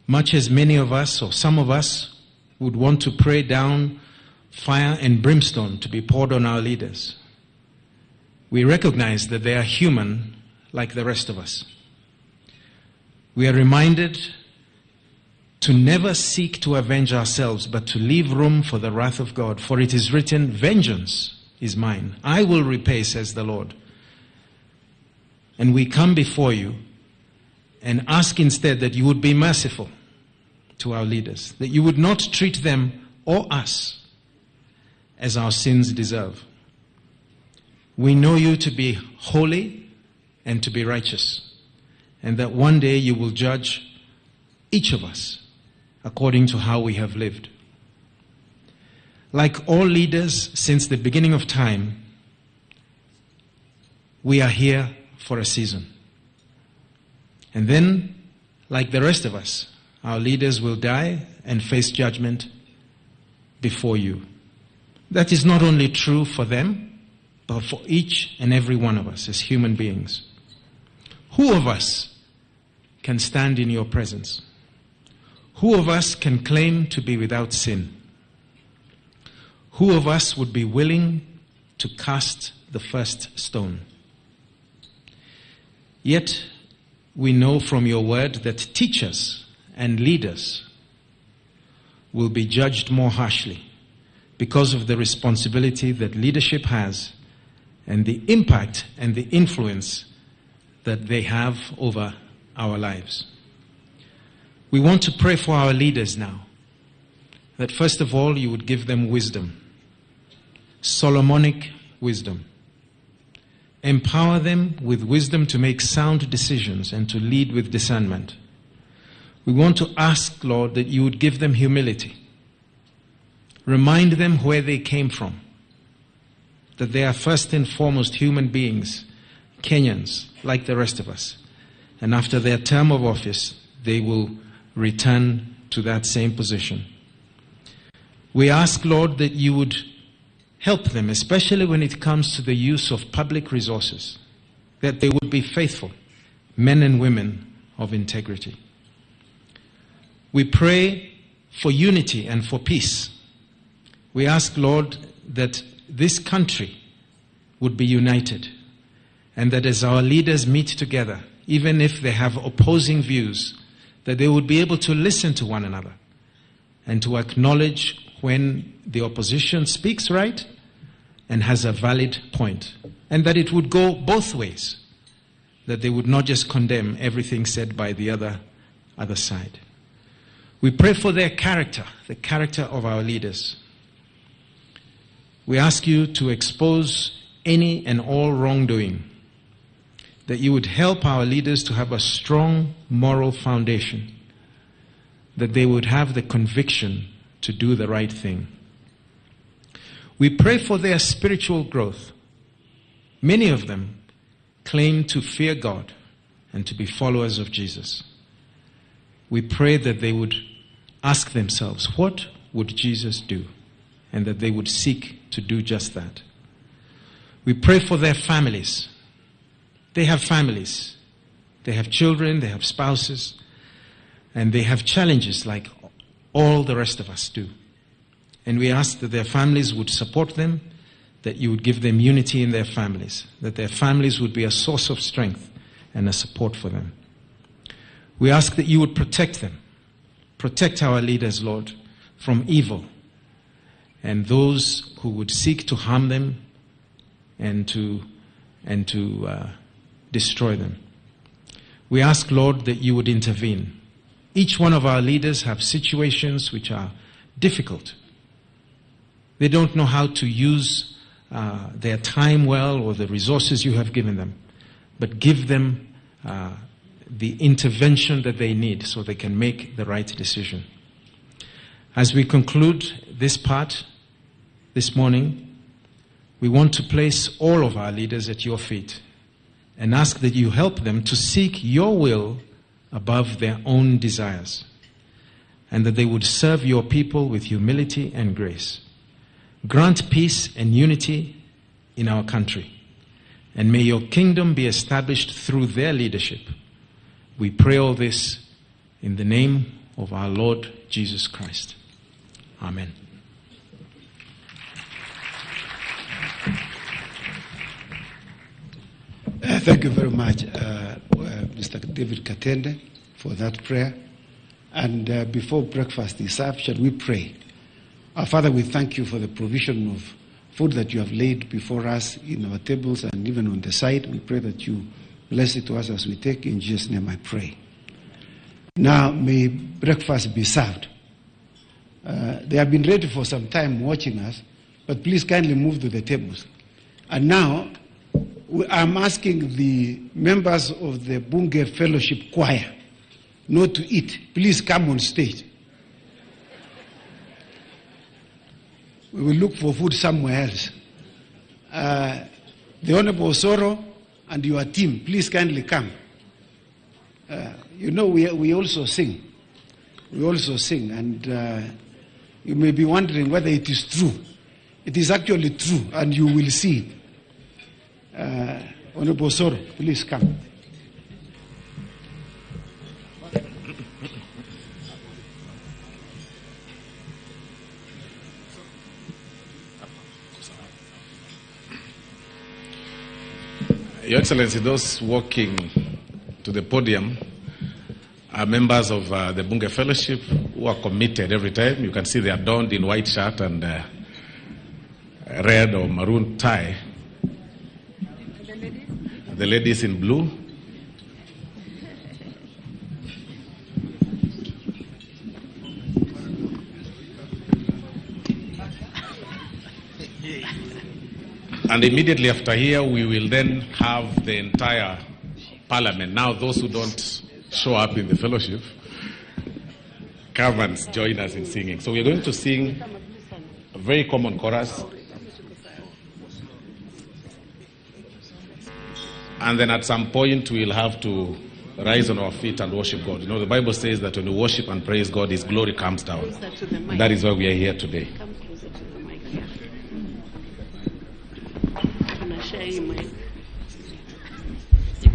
Speaker 4: much as many of us or some of us would want to pray down fire and brimstone to be poured on our leaders, we recognize that they are human like the rest of us. We are reminded to never seek to avenge ourselves, but to leave room for the wrath of God. For it is written, vengeance is mine. I will repay, says the Lord. And we come before you and ask instead that you would be merciful to our leaders, that you would not treat them or us as our sins deserve. We know you to be holy and to be righteous, and that one day you will judge each of us according to how we have lived. Like all leaders since the beginning of time, we are here for a season. And then, like the rest of us, our leaders will die and face judgment before you. That is not only true for them, but for each and every one of us as human beings. Who of us can stand in your presence? Who of us can claim to be without sin? Who of us would be willing to cast the first stone? Yet, we know from your word that teachers and leaders will be judged more harshly because of the responsibility that leadership has and the impact and the influence that they have over our lives. We want to pray for our leaders now, that first of all you would give them wisdom, Solomonic wisdom. Empower them with wisdom to make sound decisions and to lead with discernment. We want to ask, Lord, that you would give them humility. Remind them where they came from, that they are first and foremost human beings, Kenyans, like the rest of us. And after their term of office, they will return to that same position. We ask, Lord, that you would help them, especially when it comes to the use of public resources, that they would be faithful men and women of integrity. We pray for unity and for peace. We ask, Lord, that this country would be united and that as our leaders meet together, even if they have opposing views, that they would be able to listen to one another and to acknowledge when the opposition speaks right and has a valid point, and that it would go both ways, that they would not just condemn everything said by the other side. We pray for their character, the character of our leaders. We ask you to expose any and all wrongdoing, that you would help our leaders to have a strong moral foundation, that they would have the conviction to do the right thing. We pray for their spiritual growth. Many of them claim to fear God and to be followers of Jesus. We pray that they would ask themselves, what would Jesus do? And that they would seek to do just that. We pray for their families. They have families. They have children, they have spouses, and they have challenges like all the rest of us do. And we ask that their families would support them, that you would give them unity in their families, that their families would be a source of strength and a support for them. We ask that you would protect them, protect our leaders, Lord, from evil and those who would seek to harm them and to destroy them. We ask, Lord, that you would intervene. Each one of our leaders have situations which are difficult. They don't know how to use their time well or the resources you have given them, but give them the intervention that they need so they can make the right decision. As we conclude this part this morning, we want to place all of our leaders at your feet and ask that you help them to seek your will above their own desires, and that they would serve your people with humility and grace. Grant peace and unity in our country, and may your kingdom be established through their leadership. We pray all this in the name of our Lord Jesus Christ. Amen.
Speaker 7: Thank you very much, Mr. David Katende, for that prayer. And before breakfast is served, shall we pray? Our Father, we thank you for the provision of food that you have laid before us in our tables and even on the side. We pray that you bless it to us as we take. In Jesus' name I pray. Now may breakfast be served. They have been ready for some time watching us, but please kindly move to the tables. And now, I'm asking the members of the Bunge Fellowship Choir not to eat. Please come on stage. We will look for food somewhere else. The Honorable Osoro and your team, please kindly come. You know, we also sing. We also sing, and you may be wondering whether it is true. It is actually true, and you will see it. Honorable Osoro, please come.
Speaker 10: Your Excellency, those walking to the podium are members of the Bunge Fellowship who are committed every time. You can see they are donned in white shirt and red or maroon tie. The ladies in blue. And immediately after here, we will then have the entire parliament. Now, those who don't show up in the fellowship, come and join us in singing. So we're going to sing a very common chorus. And then at some point, we'll have to rise on our feet and worship God. You know, the Bible says that when you worship and praise God, His glory comes down. And that is why we are here today.
Speaker 8: Come closer to the mic, yeah. Mic. You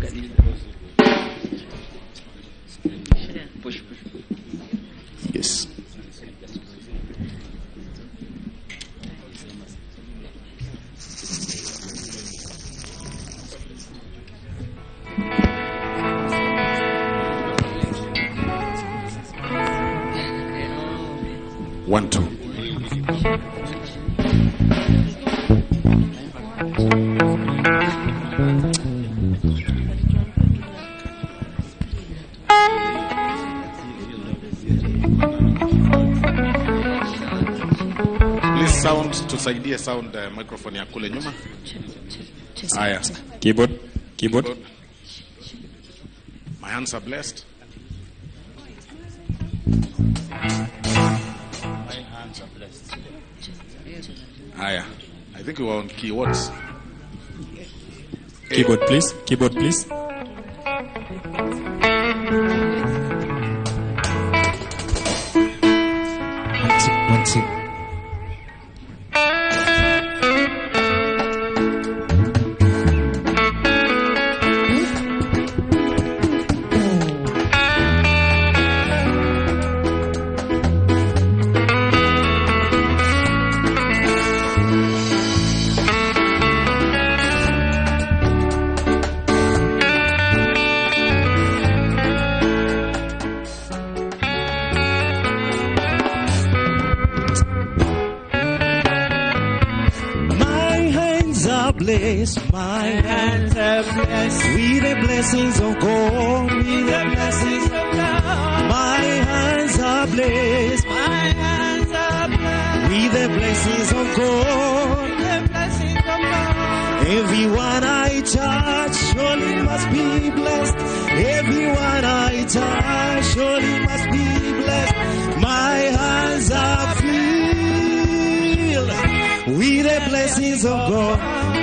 Speaker 8: can push, push.
Speaker 10: Yes. One, two. Sound, tusaidie sound, microphone ya kule nyuma. Haya.
Speaker 3: Keyboard. Keyboard.
Speaker 10: My hands are blessed.
Speaker 5: My hands are blessed.
Speaker 10: Haya. I think we were on keywords.
Speaker 3: Keyboard, please. Keyboard, please.
Speaker 4: One, two, 1, 2. My hands are blessed with the blessings of God, with the blessings of God. My hands are blessed, my hands are blessed with the blessings of God, with the blessings of God. Everyone I touch surely must be blessed. Everyone I touch surely must be blessed. My hands are filled with the blessings of God.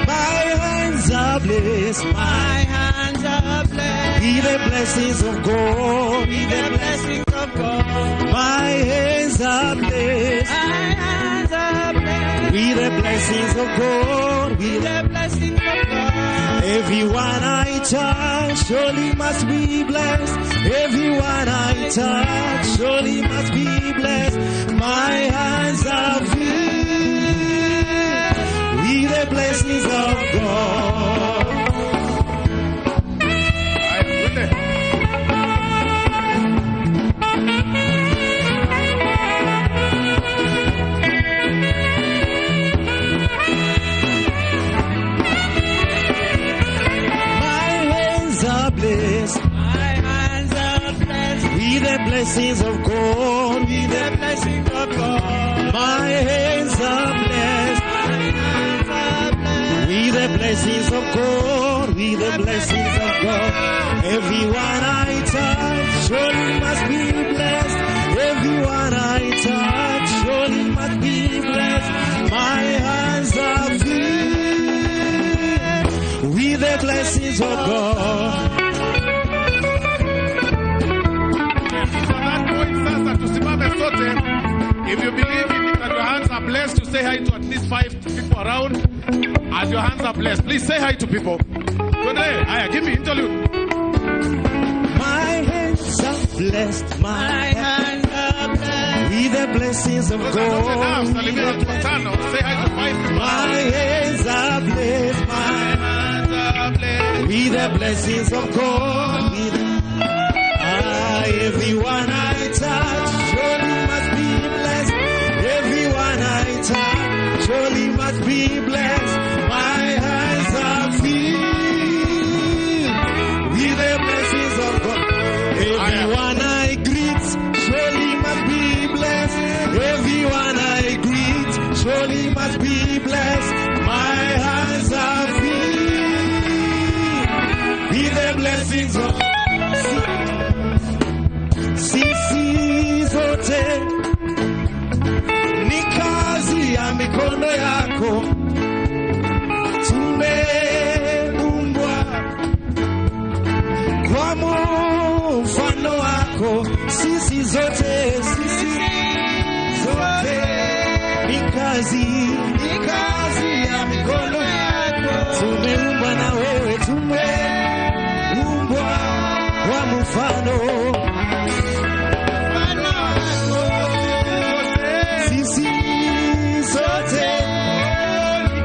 Speaker 4: My hands are blessed. My hands are blessed. With the blessings of God. With the blessings of God. My hands are blessed. My hands are blessed. With the blessings of God. With the blessings of God. Everyone I touch surely must be blessed. Everyone I touch surely must be blessed. My hands are filled with the blessings of God. My hands are blessed. My hands are blessed. With the blessings of God. With the blessings of God. My hands are blessed. With the blessings of God, with the blessings of God. Everyone I touch surely must be blessed. Everyone I touch surely must be blessed. My hands are filled with the blessings of God.
Speaker 10: If you believe in that your hands are blessed, you say hi to at least 5 people around. As your hands are blessed, please say hi to people. Aya, give me interlude.
Speaker 4: My hands are blessed. My hands are blessed. With the blessings of God.
Speaker 10: Say hi to 5 people.
Speaker 4: My hands are blessed. My hands are blessed. With the blessings of God. Everyone I touch surely must be blessed. Everyone I touch surely must be blessed. My hands are filled with the blessings of God. Everyone I greet surely must be blessed. Everyone I greet surely must be blessed. My hands are filled with the blessings of God. Sisi zote ni kazi ya mikono yako, tumeumbwa kwa mfano wako. Sisi zote ni kazi ya mikono yako, tumeumbwa na wewe, tumeumbwa kwa mfano. Sisi zote ni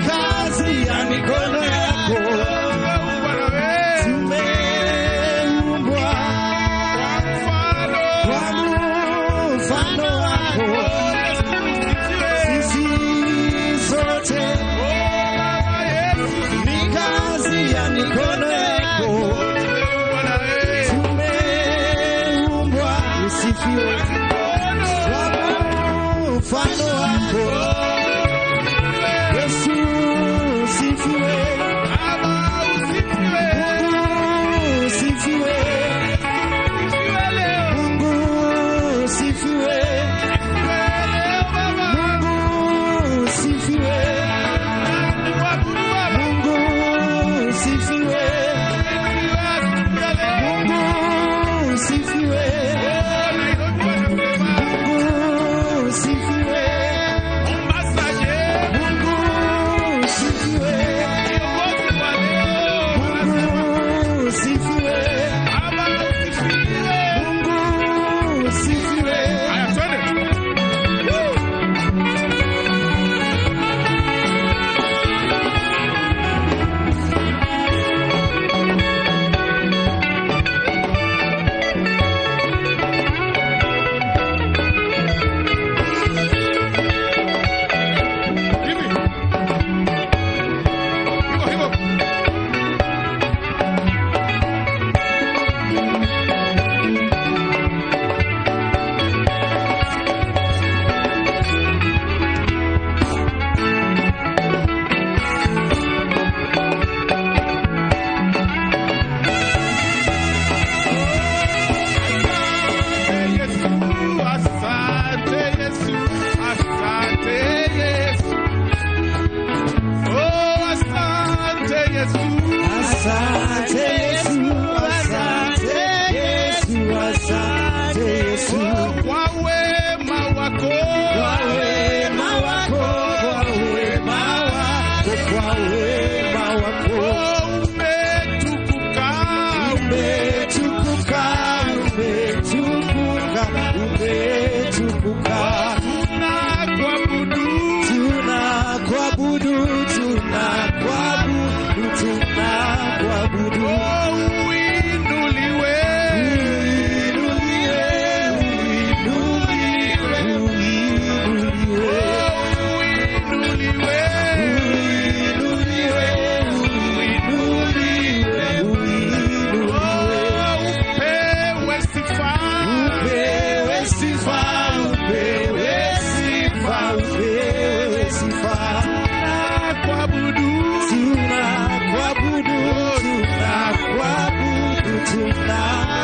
Speaker 4: kazi ya mikono yako, tumeumbwa kwa mfano wako. Sisi zote ni kazi ya mikono yako, tumeumbwa. Usifiwe kwa mfano wako.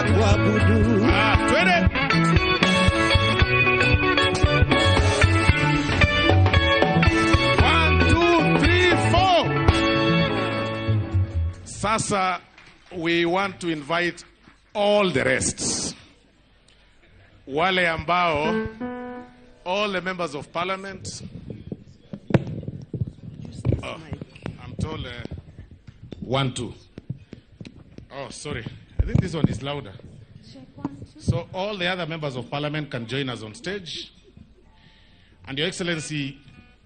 Speaker 19: Nitakuabudu.
Speaker 10: Twende. One, two, three, four. Sasa, we want to invite all the rest. Wale ambao, all the members of parliament. Oh, I'm told 1, 2. Oh, sorry. I think this one is louder. So all the other members of parliament can join us on stage. And Your Excellency,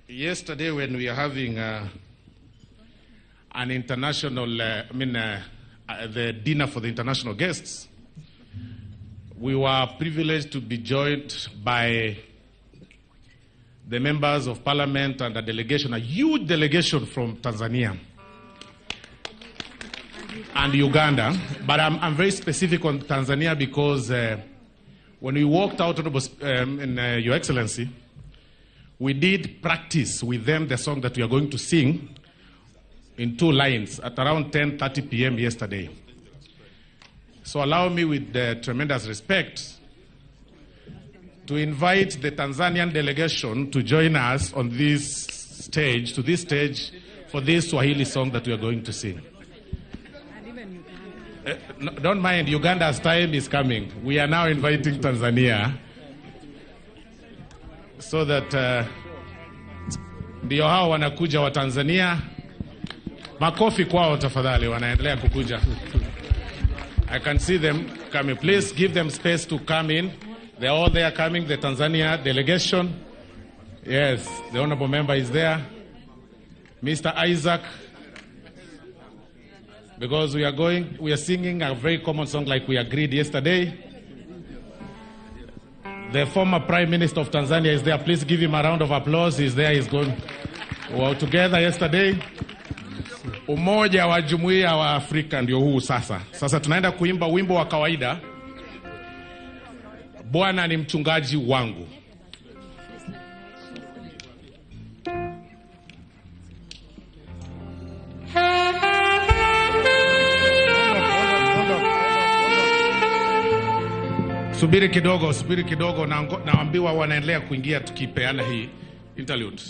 Speaker 10: yesterday when we are having an international, the dinner for the international guests, we were privileged to be joined by the members of parliament and a delegation, a huge delegation from Tanzania and Uganda. But I'm very specific on Tanzania because when we walked out, Your Excellency, we did practice with them the song that we are going to sing in 2 lines at around 10:30 p.m. yesterday. So allow me with tremendous respect to invite the Tanzanian delegation to join us on this stage, to this stage, for this Swahili song that we are going to sing. No, don't mind, Uganda's time is coming. We are now inviting Tanzania so that ndio hao wanakuja wa Tanzania. Makofi kwao tafadhali, wanaendelea kukuja. I can see them coming. Please give them space to come in. They're all there coming, the Tanzania delegation. Yes, the honorable member is there. Mr. Isaac, because we are singing a very common song like we agreed yesterday. The former Prime Minister of Tanzania is there. Please give him a round of applause. He's there, he's going. We were together yesterday. Umoja wa Jumuiya wa Afrika ndio huu sasa. Sasa tunaenda kuimba wimbo wa kawaida. Bwana ni mchungaji wangu. Subiri kidogo, subiri kidogo, naambiwa wanaendelea kuingia tukipeana hii interlude.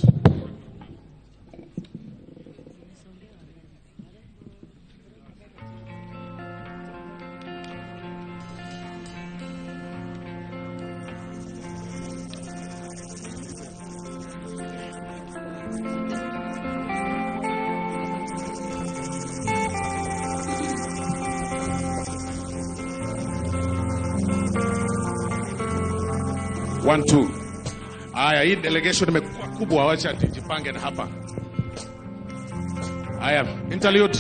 Speaker 10: One, two. Aya, hii delegation imekuwa kubwa, wacha tujipange na hapa. Aya, interlude.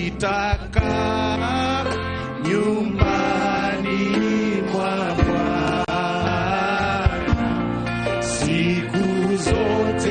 Speaker 10: Itakaa nyumbani mwa Bwana siku zote.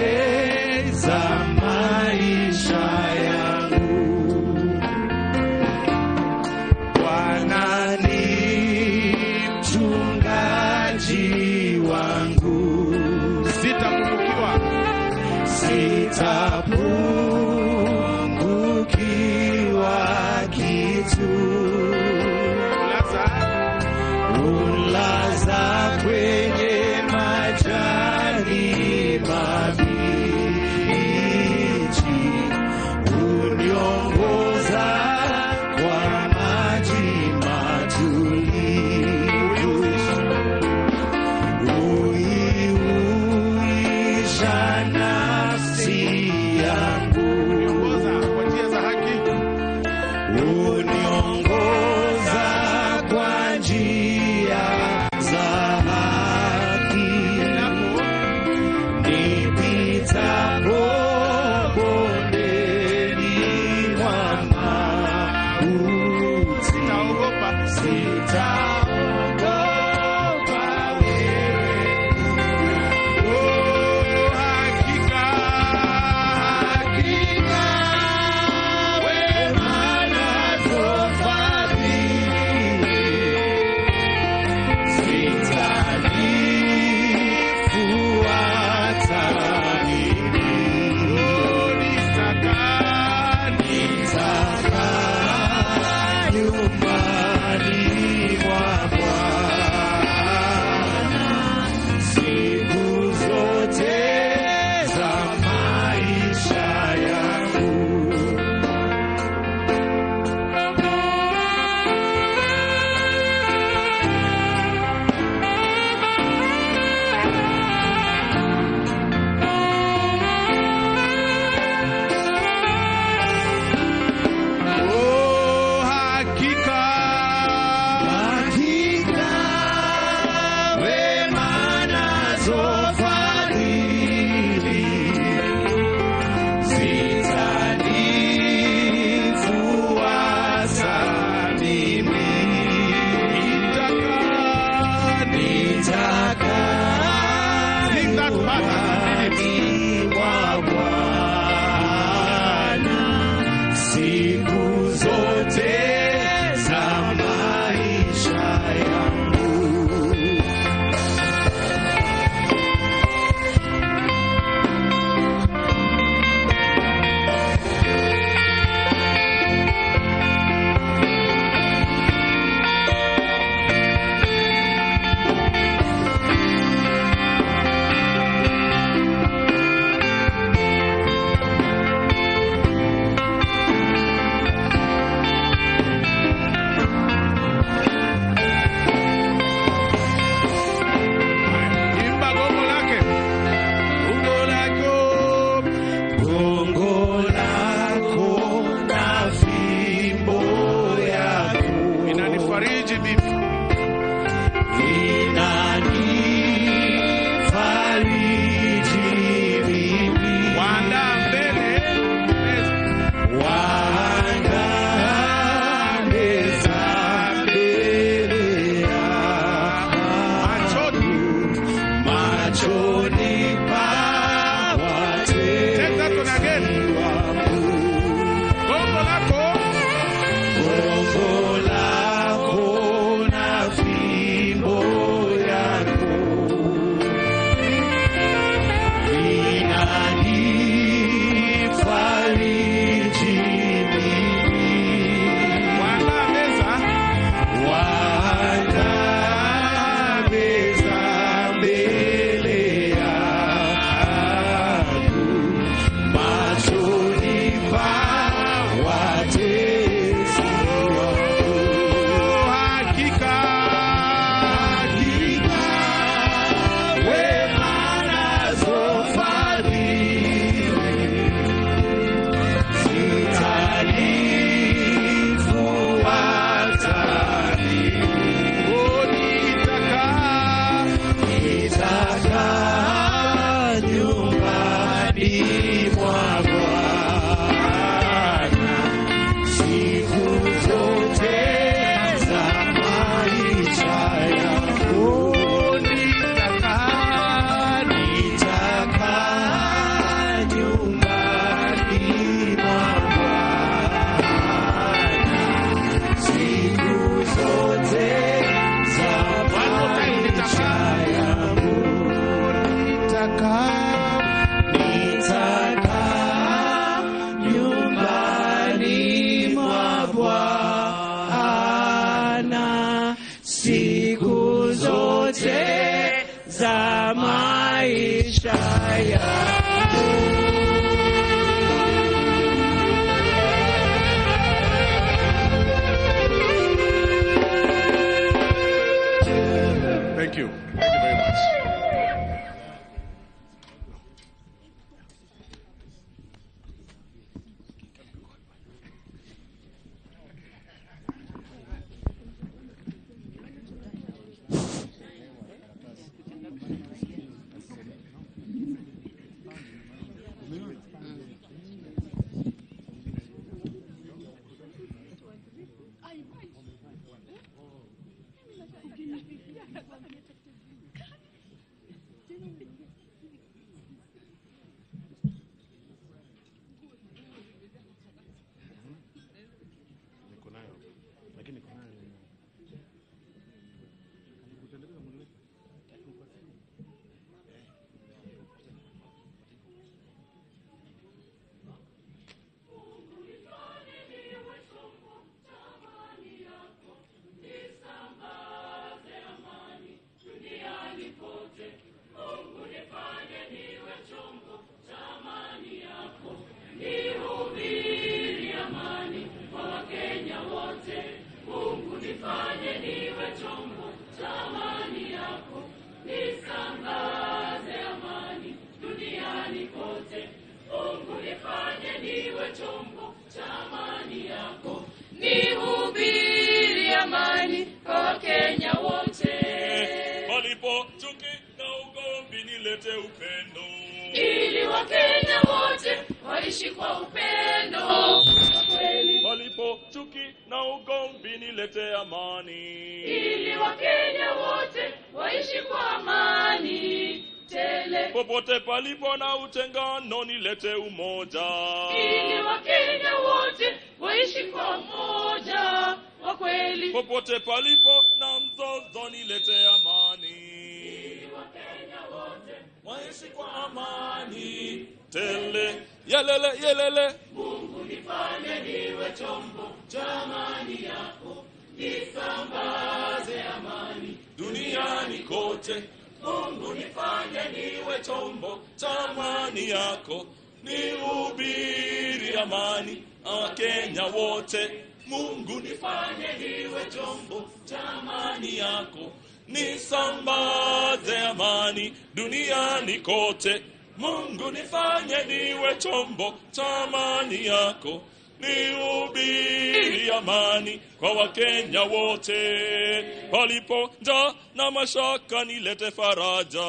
Speaker 11: upendo
Speaker 1: Palipo chuki na ugomvi nilete amani,
Speaker 11: ili Wakenya wote waishi kwa amani tele.
Speaker 1: Popote palipo na utengano nilete umoja,
Speaker 11: ili Wakenya wote waishi kwa umoja wa kweli.
Speaker 1: Popote palipo na mzozo nilete amani,
Speaker 11: ili Wakenya wote
Speaker 1: waishi kwa amani tele. Yelele yelele,
Speaker 11: Mungu nifanye niwe chombo cha amani yako, nisambaze amani
Speaker 1: duniani kote. Mungu nifanye niwe chombo cha amani yako, nihubiri amani Wakenya wote. Mungu nifanye niwe chombo cha amani yako, nisambaze amani duniani kote. Mungu nifanye niwe chombo cha amani yako, nihubiri amani kwa Wakenya wote. Palipo njaa na mashaka nilete faraja,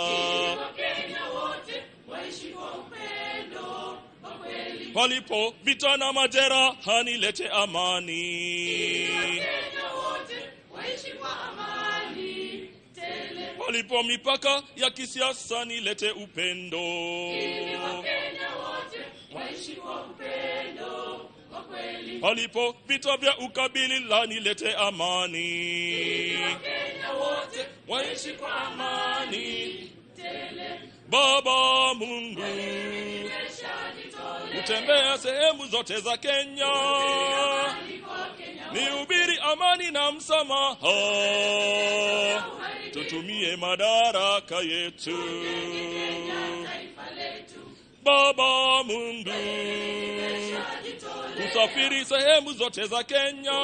Speaker 11: ili Wakenya wote waishi kwa upendo wa kweli.
Speaker 1: Palipo vita na majeraha nilete amani,
Speaker 11: ili Wakenya wote waishi kwa amani tele.
Speaker 1: Palipo mipaka ya kisiasa nilete upendo,
Speaker 11: ili Wakenya wote waishi kwa upendo wa kweli.
Speaker 1: Palipo vita vya ukabila nilete amani,
Speaker 11: ili Wakenya wote
Speaker 1: waishi kwa amani
Speaker 11: tele.
Speaker 1: Baba Mungu utembea sehemu zote za Kenya, nihubiri amani na msamaha, tutumie madaraka yetu. Baba Mungu tusafiri sehemu zote za Kenya,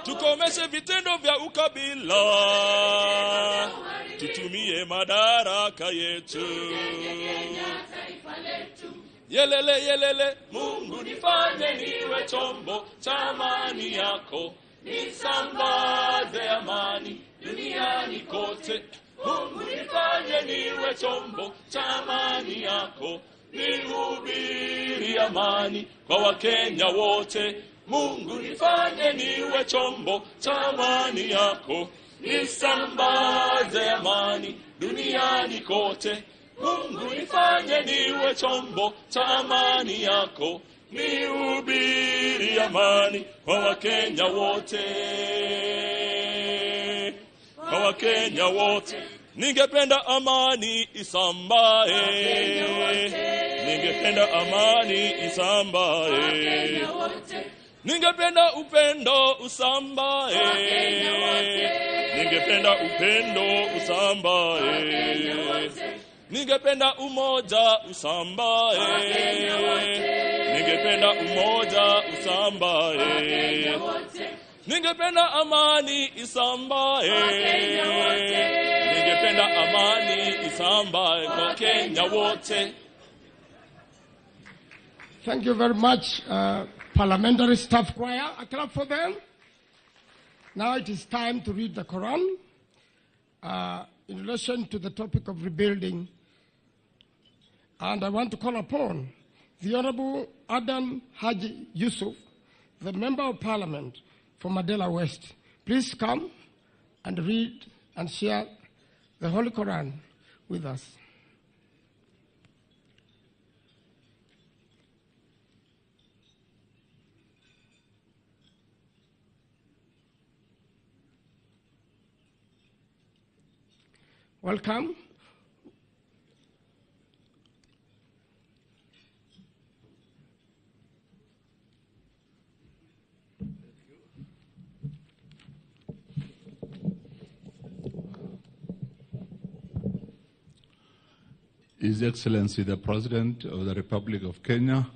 Speaker 1: tukomeshe vitendo vya ukabila, tutumie madaraka yetu. Yelele yelele, Mungu nifanye niwe chombo cha amani yako, nisambaze amani duniani kote. Mungu nifanye niwe chombo cha amani yako, nihubiri amani kwa Wakenya wote. Mungu nifanye niwe chombo cha amani yako, nisambaze amani duniani kote. Mungu nifanye niwe chombo cha amani yako, nihubiri amani kwa Wakenya wote, kwa Wakenya wote. Ningependa amani isambae, ningependa amani isambae, ningependa upendo usambae, ningependa upendo usambae, ningependa umoja usambae, ningependa umoja usambae, ningependa amani isambae, ningependa amani isambae kwa Kenya wote.
Speaker 9: Thank you very much, Parliamentary Staff Choir. A clap for them. Now it is time to read the Quran in relation to the topic of rebuilding. And I want to call upon the Honorable Adam Haji Yusuf, the Member of Parliament for Mandela West. Please come and read and share the Holy Quran with us. Welcome.
Speaker 10: His Excellency the President of the Republic of Kenya,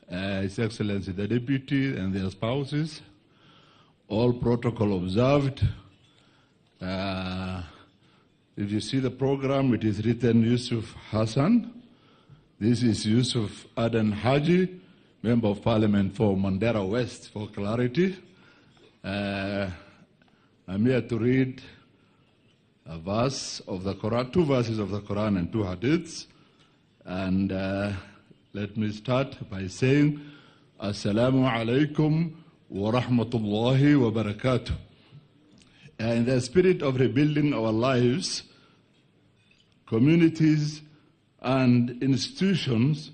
Speaker 10: His Excellency the Deputy and their spouses, all protocol observed. If you see the program, it is written Yusuf Hassan. This is Yusuf Adan Haji, Member of Parliament for Mandera West, for clarity. I'm here to read a verse of the Quran, two verses of the Quran and two hadiths. And Let me start by saying, Assalamu alaikum wa rahmatullahi wa barakatuh. In the spirit of rebuilding our lives, communities, and institutions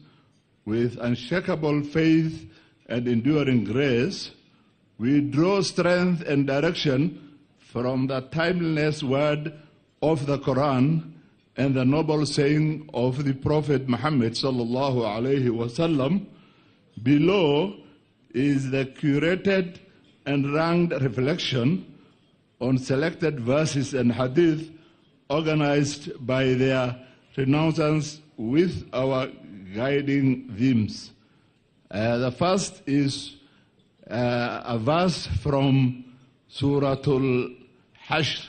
Speaker 10: with unshakable faith and enduring grace, we draw strength and direction from the timeless word of the Quran and the noble saying of the Prophet Muhammad sallallahu alaihi wasallam. Below is the curated and ranked reflection on selected verses and hadith organized by their renouncements with our guiding themes. The first is a verse from Surah Al-Hashr,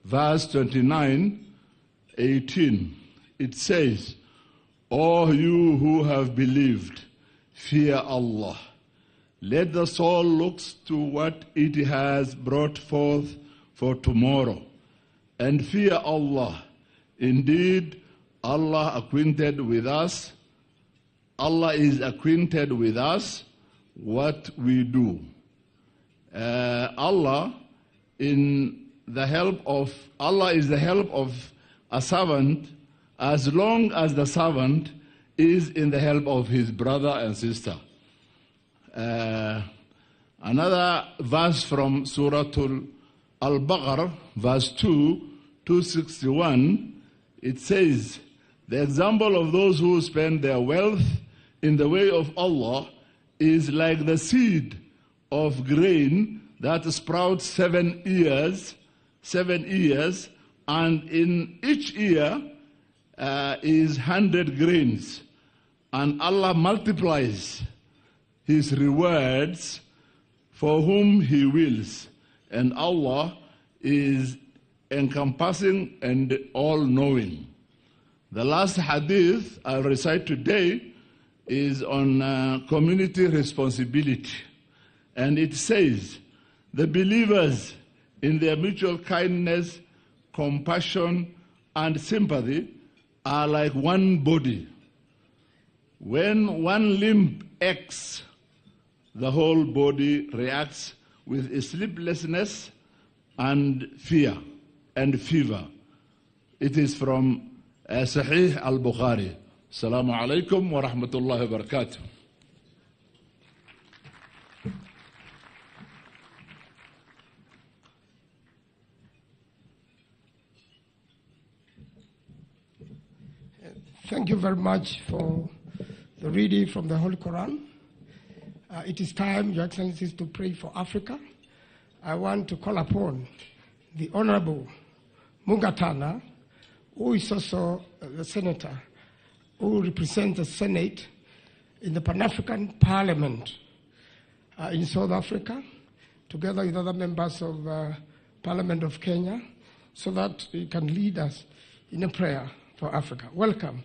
Speaker 10: verse 29:18. It says, "O you who have believed, fear Allah. Let the soul look to what it has brought forth for tomorrow, and fear Allah. Indeed, Allah acquainted with us. Allah is acquainted with us what we do." Allah in the help of Allah is the help of a servant as long as the servant is in the help of his brother and sister. Another verse from Surah Al-Baqarah, verse 261, it says, "The example of those who spend their wealth in the way of Allah is like the seed of grain that sprouts 7 ears, and in each ear is 100 grains, and Allah multiplies His rewards for whom He wills, and Allah is encompassing and all-knowing." The last hadith I'll recite today is on community responsibility, and it says, "The believers in their mutual kindness, compassion, and sympathy are like one body. When one limb aches, the whole body reacts with sleeplessness and fear and fever." It is from Sahih al-Bukhari. Assalamu alaikum wa rahmatullahi wa barakatuh.
Speaker 9: Thank you very much for the reading from the Holy Quran. It is time, Your Excellencies, to pray for Africa. I want to call upon the Honorable Mungatana, who is also the senator, who represents the Senate in the Pan-African Parliament in South Africa, together with other members of Parliament of Kenya, so that he can lead us in a prayer for Africa. Welcome,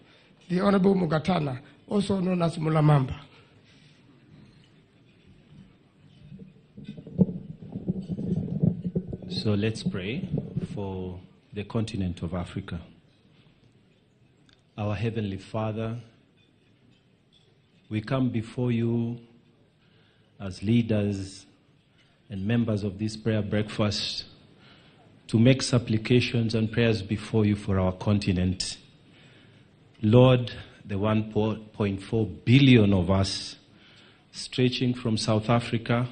Speaker 9: the Honorable Mungatana, also known as Mulamamba.
Speaker 19: So let's pray for the continent of Africa. Our Heavenly Father, we come before you as leaders and members of this prayer breakfast to make supplications and prayers before you for our continent. Lord, the 1.4 billion of us, stretching from South Africa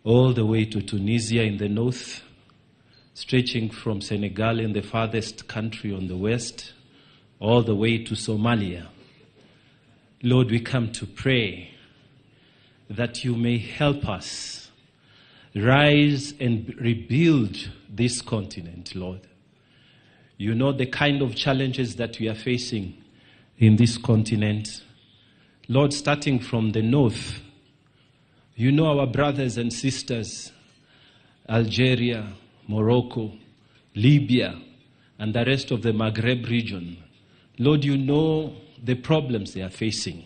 Speaker 19: all the way to Tunisia in the north, stretching from Senegal in the farthest country on the west, all the way to Somalia. Lord, we come to pray that you may help us rise and rebuild this continent, Lord. You know the kind of challenges that we are facing in this continent. Lord, starting from the north, you know our brothers and sisters, Algeria, Morocco, Libya, and the rest of the Maghreb region. Lord, you know the problems they are facing,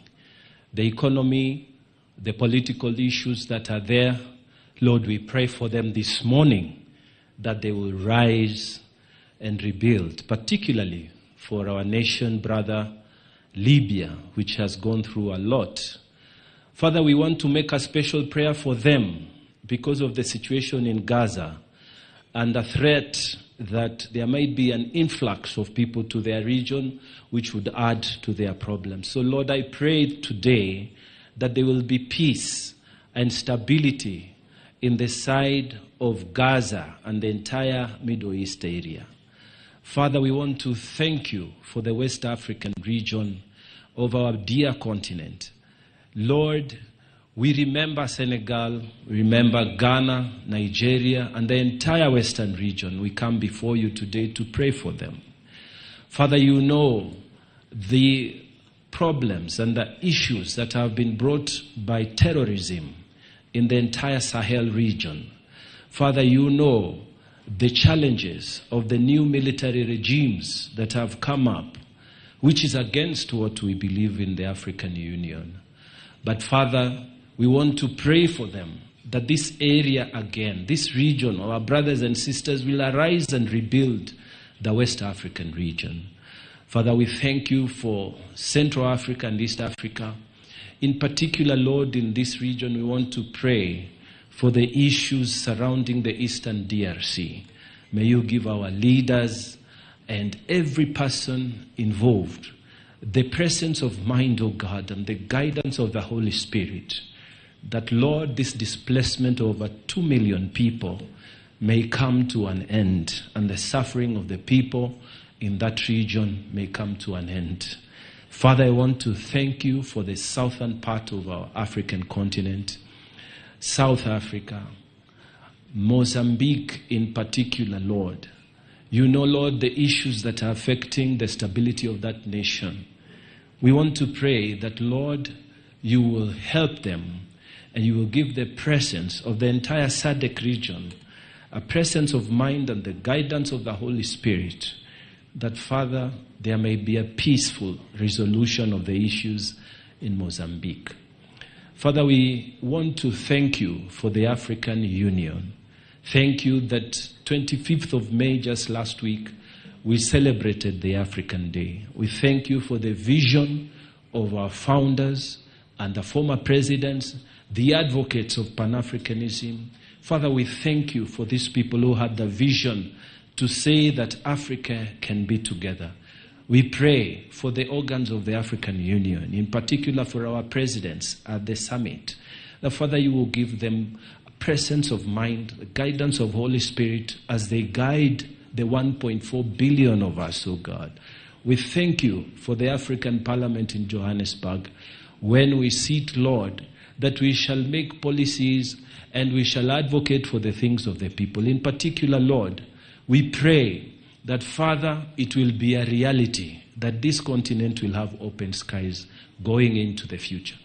Speaker 19: the economy, the political issues that are there. Lord, we pray for them this morning that they will rise and rebuild, particularly for our nation, brother Libya, which has gone through a lot. Father, we want to make a special prayer for them because of the situation in Gaza and the threat that there might be an influx of people to their region, which would add to their problems. So, Lord, I pray today that there will be peace and stability in the side of Gaza and the entire Middle East area. Father, we want to thank you for the West African region of our dear continent. Lord, we remember Senegal, we remember Ghana, Nigeria, and the entire Western region. We come before you today to pray for them. Father, you know the problems and the issues that have been brought by terrorism in the entire Sahel region. Father, you know the challenges of the new military regimes that have come up, which is against what we believe in the African Union. But Father, we want to pray for them that this area again, this region, our brothers and sisters will arise and rebuild the West African region. Father, we thank you for Central Africa and East Africa. In particular, Lord, in this region, we want to pray for the issues surrounding the Eastern DRC. May you give our leaders and every person involved the presence of mind, O God, and the guidance of the Holy Spirit, that, Lord, this displacement of over 2 million people may come to an end, and the suffering of the people in that region may come to an end. Father, I want to thank you for the southern part of our African continent, South Africa, Mozambique in particular, Lord. You know, Lord, the issues that are affecting the stability of that nation. We want to pray that, Lord, you will help them and you will give the presence of the entire SADC region, a presence of mind and the guidance of the Holy Spirit, that, Father, there may be a peaceful resolution of the issues in Mozambique. Father, we want to thank you for the African Union. Thank you that 25th of May, just last week, we celebrated the African Day. We thank you for the vision of our founders and the former presidents, the advocates of Pan-Africanism. Father, we thank you for these people who had the vision to say that Africa can be together. We pray for the organs of the African Union, in particular for our presidents at the summit, that, Father, you will give them presence of mind, the guidance of Holy Spirit as they guide the 1.4 billion of us, oh God. We thank you for the African Parliament in Johannesburg. When we sit, Lord, that we shall make policies and we shall advocate for the things of the people. In particular, Lord, we pray that, Father, it will be a reality that this continent will have open skies going into the future.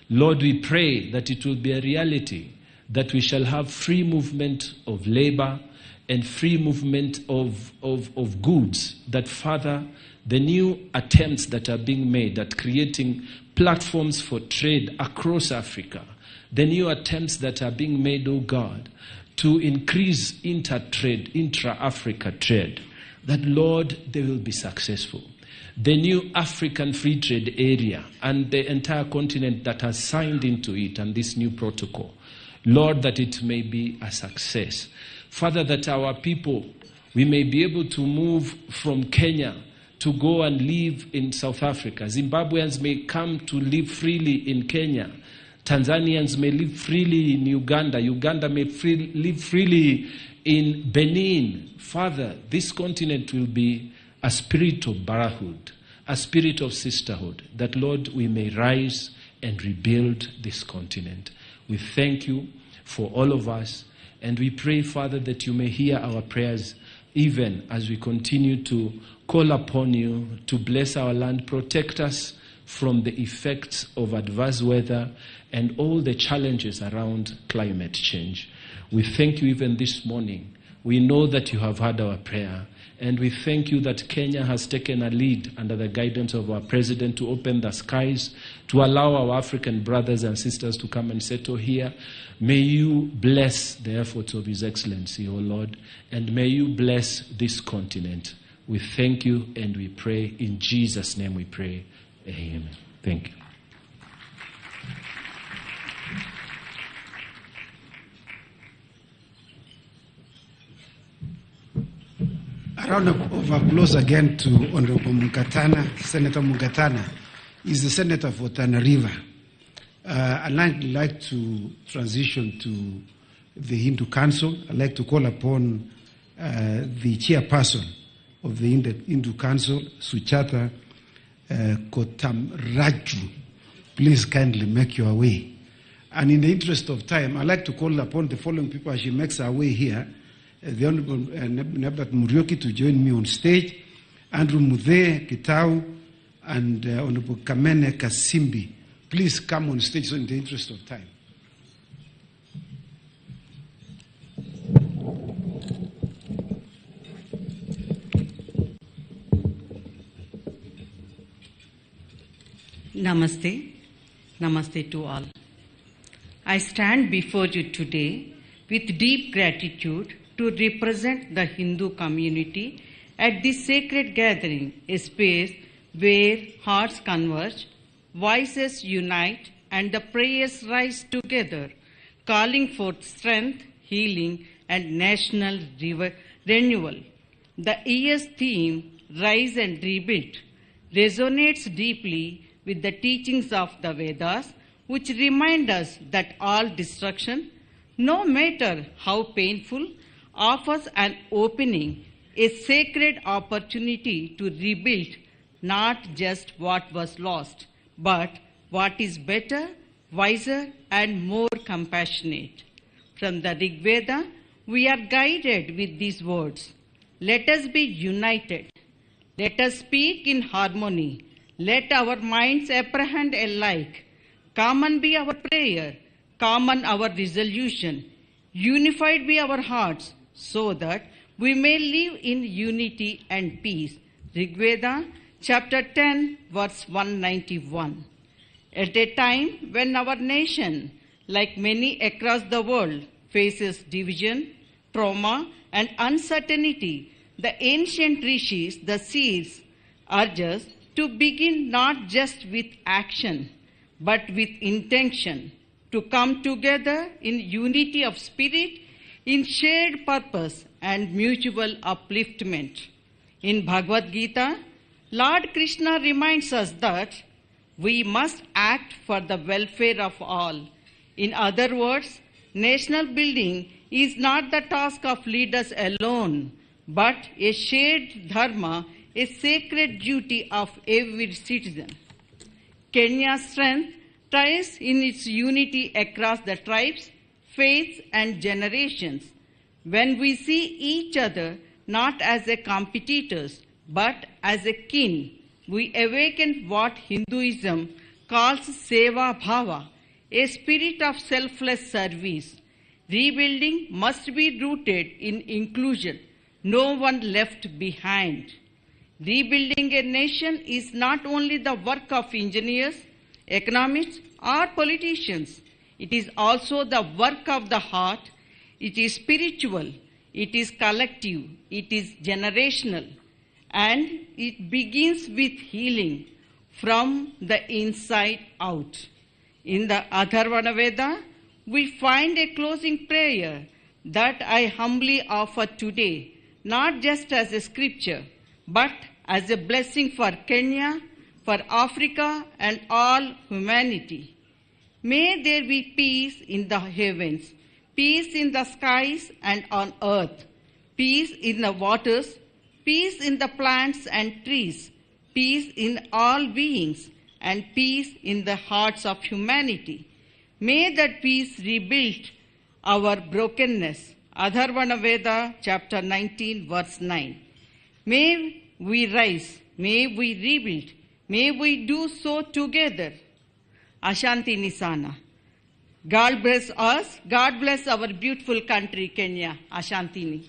Speaker 19: Lord, we pray that it will be a reality that we shall have free movement of labor and free movement of goods, that, Father, the new attempts that are being made at creating platforms for trade across Africa, the new attempts that are being made, oh God, to increase inter-trade, intra-Africa trade, that, Lord, they will be successful. The new African Free Trade Area and the entire continent that has signed into it and this new protocol, Lord, that it may be a success. Father, that our people, we may be able to move from Kenya to go and live in South Africa. Zimbabweans may come to live freely in Kenya. Tanzanians may live freely in Uganda. Uganda may live freely in Benin. Father, this continent will be a spirit of brotherhood, a spirit of sisterhood, that, Lord, we may rise and rebuild this continent. We thank you for all of us, and we pray, Father, that you may hear our prayers even as we continue to call upon you to bless our land, protect us from the effects of adverse weather and all the challenges around climate change. We thank you even this morning. We know that you have heard our prayer, and we thank you that Kenya has taken a lead under the guidance of our president to open the skies, to allow our African brothers and sisters to come and settle here. May you bless the efforts of His Excellency, O Lord, and may you bless this continent. We thank you and we pray. In Jesus' name we pray. Amen. Thank you.
Speaker 7: A round of applause again to Honorable Mungatana. Senator Mungatana is the senator for Tana River. I'd like to transition to the Hindu Council. I'd like to call upon the chairperson of the Hindu Council, Suchata Kotamraju. Please kindly make your way. And in the interest of time, I'd like to call upon the following people as she makes her way here. The Honorable Nebat Muriuki to join me on stage, Andrew Muthe Kitau, and Honorable Kamene Kasimbi. Please come on stage in the interest of time.
Speaker 6: Namaste. Namaste to all. I stand before you today with deep gratitude to represent the Hindu community at this sacred gathering, a space where hearts converge, voices unite, and the prayers rise together, calling forth strength, healing, and national renewal. The year's theme, Rise and Rebuild, resonates deeply with the teachings of the Vedas, which remind us that all destruction, no matter how painful, offers an opening, a sacred opportunity to rebuild not just what was lost, but what is better, wiser, and more compassionate. From the Rig Veda, we are guided with these words. Let us be united. Let us speak in harmony. Let our minds apprehend alike. Common be our prayer, common our resolution. Unified be our hearts, so that we may live in unity and peace. Rig Veda, chapter 10, verse 191. At a time when our nation, like many across the world, faces division, trauma, and uncertainty, the ancient rishis, the seers, urge us to begin not just with action, but with intention, to come together in unity of spirit, in shared purpose and mutual upliftment. In Bhagavad Gita, Lord Krishna reminds us that we must act for the welfare of all. In other words, national building is not the task of leaders alone, but a shared dharma, a sacred duty of every citizen. Kenya's strength lies in its unity across the tribes, faiths, and generations. When we see each other not as a competitors, but as a kin, we awaken what Hinduism calls Seva Bhava, a spirit of selfless service. Rebuilding must be rooted in inclusion, no one left behind. Rebuilding a nation is not only the work of engineers, economists, or politicians. It is also the work of the heart. It is spiritual. It is collective. It is generational. And it begins with healing from the inside out. In the Atharvana Veda, we find a closing prayer that I humbly offer today, not just as a scripture, but as a blessing for Kenya, for Africa, and all humanity. May there be peace in the heavens, peace in the skies and on earth, peace in the waters, peace in the plants and trees, peace in all beings, and peace in the hearts of humanity. May that peace rebuild our brokenness. Atharvana Veda, chapter 19, verse 9. May we rise, may we rebuild, may we do so together. Ashanti Nisana. God bless us. God bless our beautiful country, Kenya. Ashantini.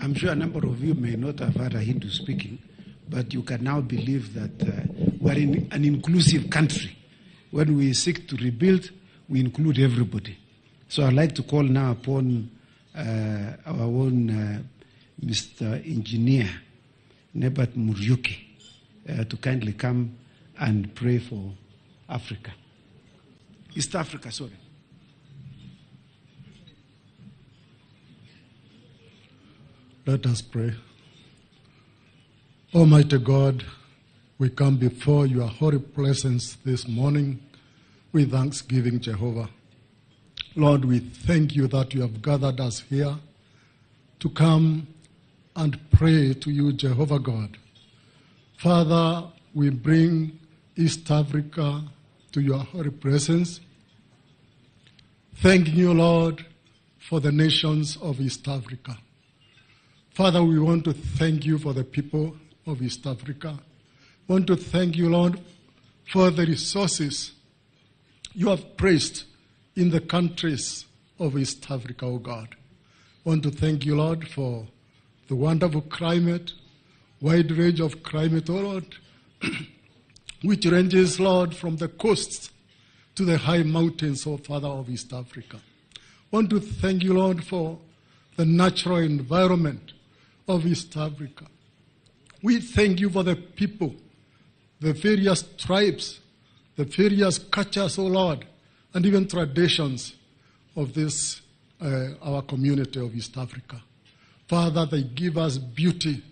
Speaker 7: I'm sure a number of you may not have heard a Hindu speaking, but you can now believe that we're in an inclusive country. When we seek to rebuild, we include everybody. So I'd like to call now upon our own Mr. Engineer Nebat Muriuki to kindly come and pray for Africa. East Africa, sorry.
Speaker 20: Let us pray. Almighty God, we come before your holy presence this morning with thanksgiving, Jehovah. Lord, we thank you that you have gathered us here to come and pray to you, Jehovah God. Father, we bring East Africa to your holy presence, thanking you, Lord, for the nations of East Africa. Father, we want to thank you for the people of East Africa. We want to thank you, Lord, for the resources you have placed in the countries of East Africa, O God. I want to thank you, Lord, for the wonderful climate, wide range of climate, O Lord, which ranges, Lord, from the coasts to the high mountains, O Father of East Africa. I want to thank you, Lord, for the natural environment of East Africa. We thank you for the people, the various tribes, the various cultures, O Lord, and even traditions of this, our community of East Africa. Father, they give us beauty,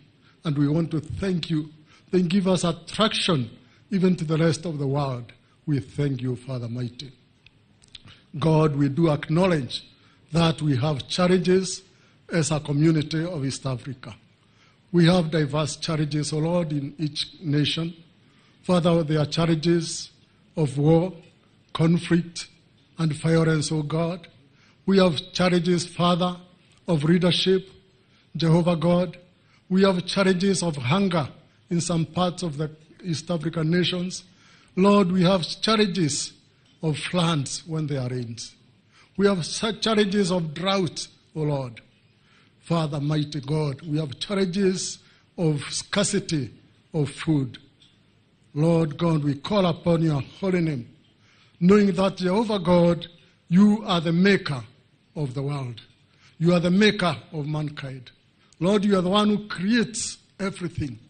Speaker 20: and we want to thank you. They give us attraction even to the rest of the world. We thank you, Father Mighty. God, we do acknowledge that we have challenges as a community of East Africa. We have diverse challenges, O Lord, in each nation. Father, there are challenges of war, conflict, and violence, O God. We have challenges, Father, of leadership, Jehovah God. We have challenges of hunger in some parts of the East African nations. Lord, we have challenges of floods when there are rains. We have such challenges of drought, O Lord. Father, mighty God, we have challenges of scarcity of food. Lord God, we call upon your holy name, knowing that, Jehovah God, you are the maker of the world. You are the maker of mankind. Lord, you are the one who creates everything,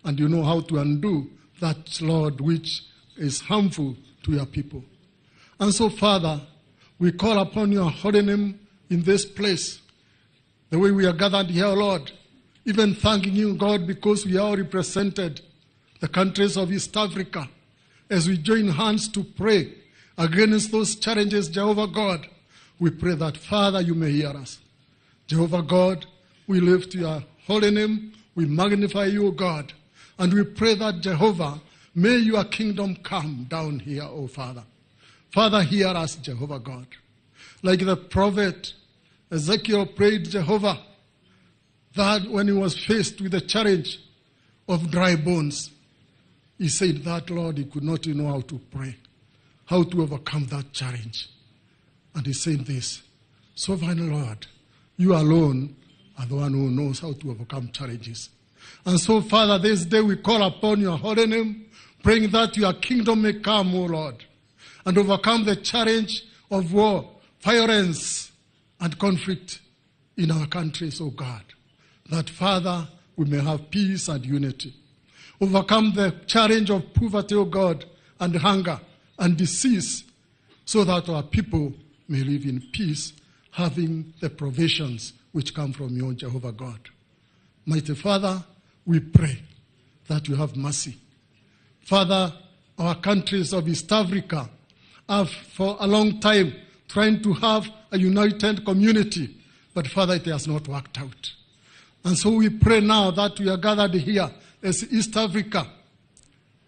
Speaker 20: and you know how to undo that, Lord, which is harmful to your people. And so, Father, we call upon your holy name in this place, the way we are gathered here, Lord, even thanking you, God, because we are represented the countries of East Africa, as we join hands to pray against those challenges, Jehovah God. We pray that, Father, you may hear us. Jehovah God, we lift your holy name, we magnify you, God, and we pray that, Jehovah, may your kingdom come down here, O Father. Father, hear us, Jehovah God. Like the prophet Ezekiel prayed, Jehovah, that when he was faced with the challenge of dry bones, he said that, Lord, he could not know how to pray, how to overcome that challenge. And he said this, Sovereign Lord, you alone are the one who knows how to overcome challenges. And so, Father, this day we call upon your holy name, praying that your kingdom may come, O Lord, and overcome the challenge of war, violence, and conflict in our countries, O God, that, Father, we may have peace and unity. Overcome the challenge of poverty, O God, and hunger and disease, so that our people may live in peace, having the provisions which come from you, Jehovah God. Mighty Father, we pray that you have mercy. Father, our countries of East Africa have for a long time trying to have a united community, but Father, it has not worked out. And so we pray now that we are gathered here as East Africa,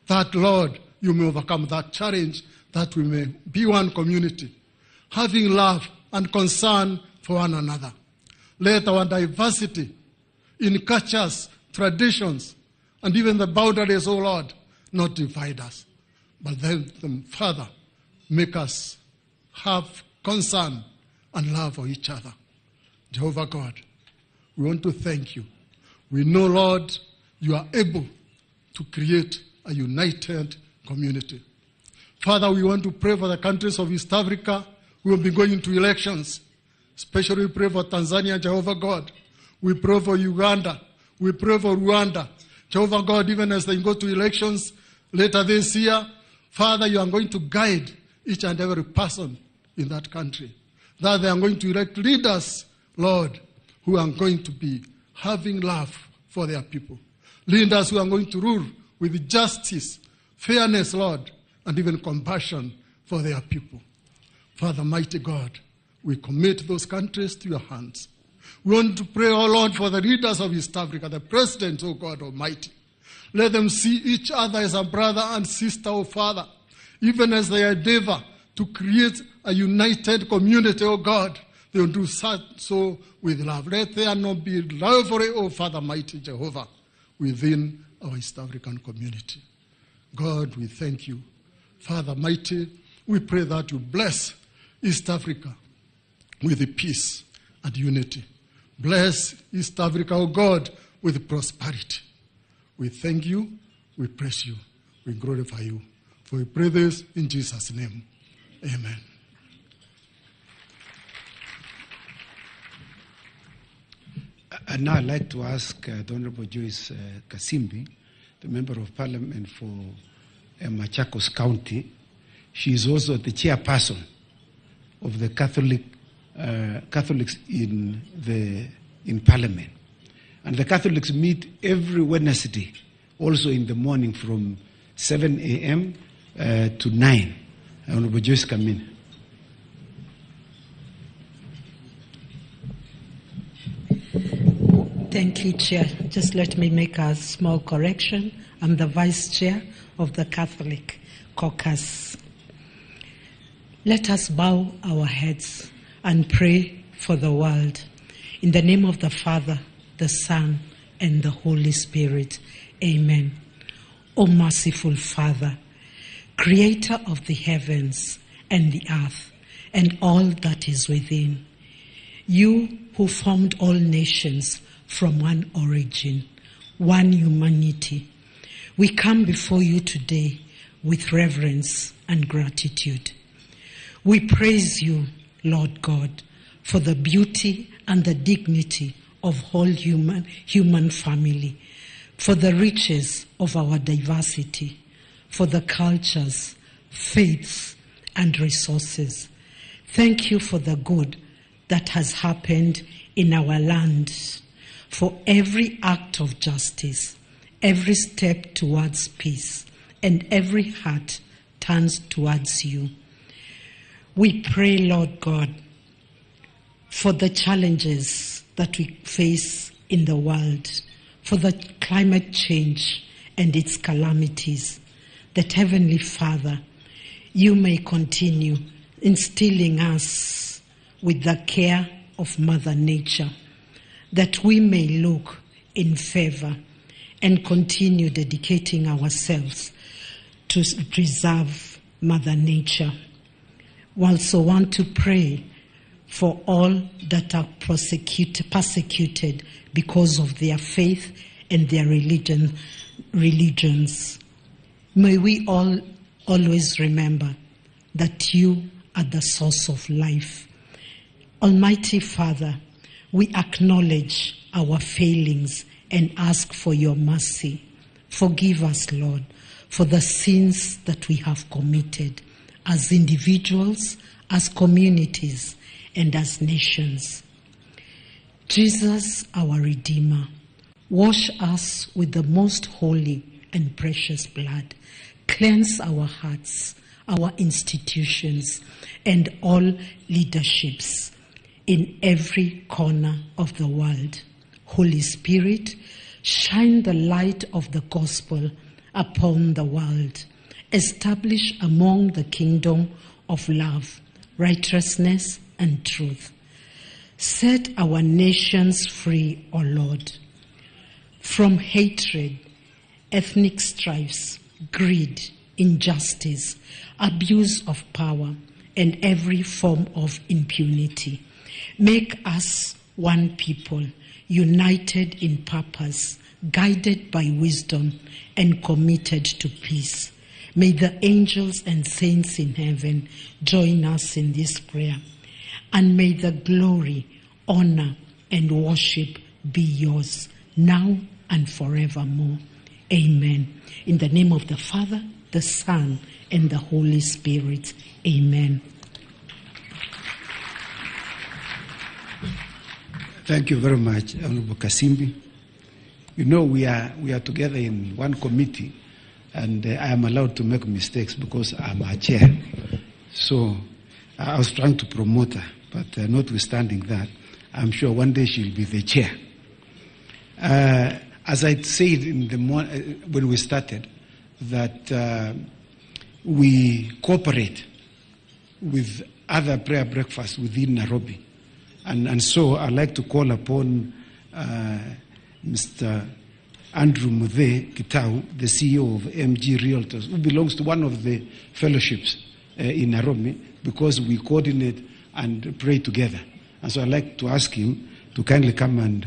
Speaker 20: that, Lord, you may overcome that challenge, that we may be one community, having love and concern for one another. Let our diversity in cultures, traditions, and even the boundaries, O Lord, not divide us, but let them, Father, make us have concern and love for each other. Jehovah God, we want to thank you. We know, Lord, you are able to create a united community. Father, we want to pray for the countries of East Africa. We will be going into elections. Especially we pray for Tanzania, Jehovah God. We pray for Uganda. We pray for Rwanda. Jehovah God, even as they go to elections later this year, Father, you are going to guide each and every person in that country. That they are going to elect leaders, Lord, who are going to be having love for their people. Leaders who are going to rule with justice, fairness, Lord, and even compassion for their people. Father, mighty God, we commit those countries to your hands. We want to pray, oh Lord, for the leaders of East Africa, the presidents, oh God Almighty. Let them see each other as a brother and sister, oh Father, even as they endeavor to create a united community, oh God. They will do so with love. Let there not be rivalry, oh Father, mighty Jehovah, within our East African community. God, we thank you. Father, mighty, we pray that you bless East Africa with peace and unity. Bless East Africa, oh God, with prosperity. We thank you, we praise you, we glorify you. For we pray this in Jesus' name. Amen.
Speaker 7: And now I'd like to ask the Honorable Joyce Kasimbi, the Member of Parliament for Machakos County. She is also the chairperson of the Catholics in Parliament. And the Catholics meet every Wednesday, also in the morning from 7 a.m. To 9. Honorable Joyce, come in.
Speaker 18: Thank you, Chair. Just let me make a small correction. I'm the Vice Chair of the Catholic Caucus. Let us bow our heads and pray for the world. In the name of the Father, the Son, and the Holy Spirit. Amen. O merciful Father, creator of the heavens and the earth and all that is within, you who formed all nations from one origin, one humanity, we come before you today with reverence and gratitude. We praise you, Lord God, for the beauty and the dignity of whole human family, for the riches of our diversity, for the cultures, faiths, and resources. Thank you for the good that has happened in our land, for every act of justice, every step towards peace, and every heart turns towards you. We pray, Lord God, for the challenges that we face in the world, for the climate change and its calamities, that Heavenly Father, you may continue instilling us with the care of Mother Nature, that we may look in favor and continue dedicating ourselves to preserve Mother Nature. We also want to pray for all that are persecuted because of their faith and their religions. May we all always remember that you are the source of life. Almighty Father, we acknowledge our failings and ask for your mercy. Forgive us, Lord, for the sins that we have committed as individuals, as communities, and as nations. Jesus, our Redeemer, wash us with the most holy and precious blood. Cleanse our hearts, our institutions, and all leaderships in every corner of the world. Holy Spirit, shine the light of the gospel upon the world. Establish among the kingdom of love, righteousness, and truth. Set our nations free, O Lord, from hatred, ethnic strifes, greed, injustice, abuse of power, and every form of impunity. Make us one people, united in purpose, guided by wisdom, and committed to peace. May the angels and saints in heaven join us in this prayer. And may the glory, honor, and worship be yours now and forevermore. Amen. In the name of the Father, the Son, and the Holy Spirit. Amen.
Speaker 7: Thank you very much, Honorable Kasimbi. You know, we are together in one committee, and I am allowed to make mistakes because I'm a chair. So I was trying to promote her, but notwithstanding that, I'm sure one day she'll be the chair. As I said in the when we started, that we cooperate with other prayer breakfasts within Nairobi. And so I'd like to call upon Mr. Andrew Muthee Gitau, the CEO of MG Realtors, who belongs to one of the fellowships in Nairobi, because we coordinate and pray together. And so I'd like to ask him to kindly come and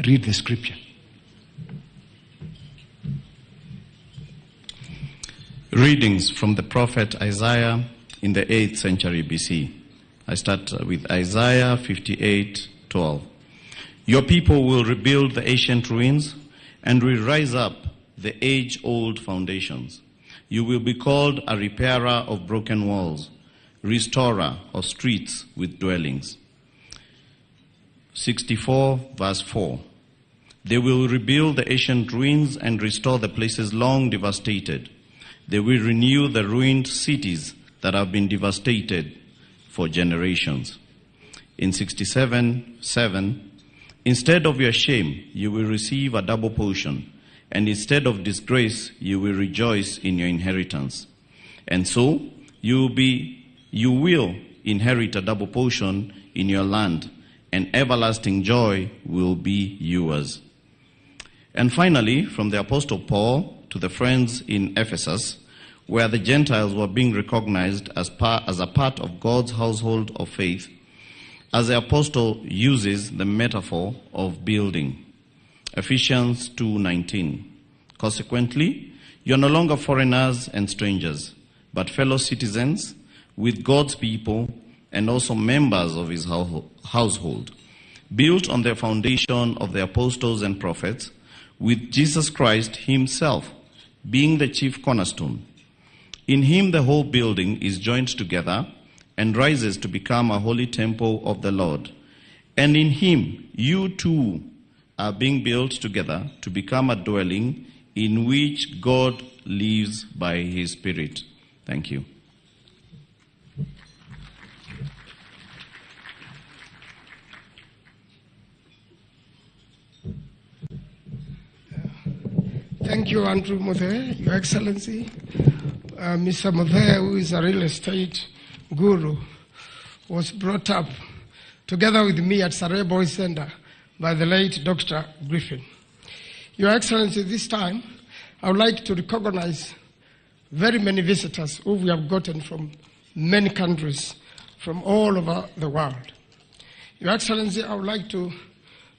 Speaker 7: read the scripture.
Speaker 5: Readings from the prophet Isaiah in the 8th century BC. I start with Isaiah 58:12. Your people will rebuild the ancient ruins and will rise up the age-old foundations. You will be called a repairer of broken walls, restorer of streets with dwellings. 64 verse 4. They will rebuild the ancient ruins and restore the places long devastated. They will renew the ruined cities that have been devastated for generations. In 67:7, instead of your shame, you will receive a double portion, and instead of disgrace, you will rejoice in your inheritance. And so you will inherit a double portion in your land, and everlasting joy will be yours. And finally, from the Apostle Paul to the friends in Ephesus, where the Gentiles were being recognized as a part of God's household of faith, as the apostle uses the metaphor of building. Ephesians 2:19. Consequently, you are no longer foreigners and strangers, but fellow citizens with God's people and also members of his household, built on the foundation of the apostles and prophets, with Jesus Christ himself being the chief cornerstone. In him the whole building is joined together and rises to become a holy temple of the Lord. And in him you too are being built together to become a dwelling in which God lives by his Spirit. Thank you.
Speaker 9: Thank you, Andrew Muthee, Your Excellency. Mr. Muthee, who is a real estate guru, was brought up together with me at Sarai Boys Center by the late Dr. Griffin. Your Excellency, this time I would like to recognize very many visitors who we have gotten from many countries from all over the world. Your Excellency, I would like to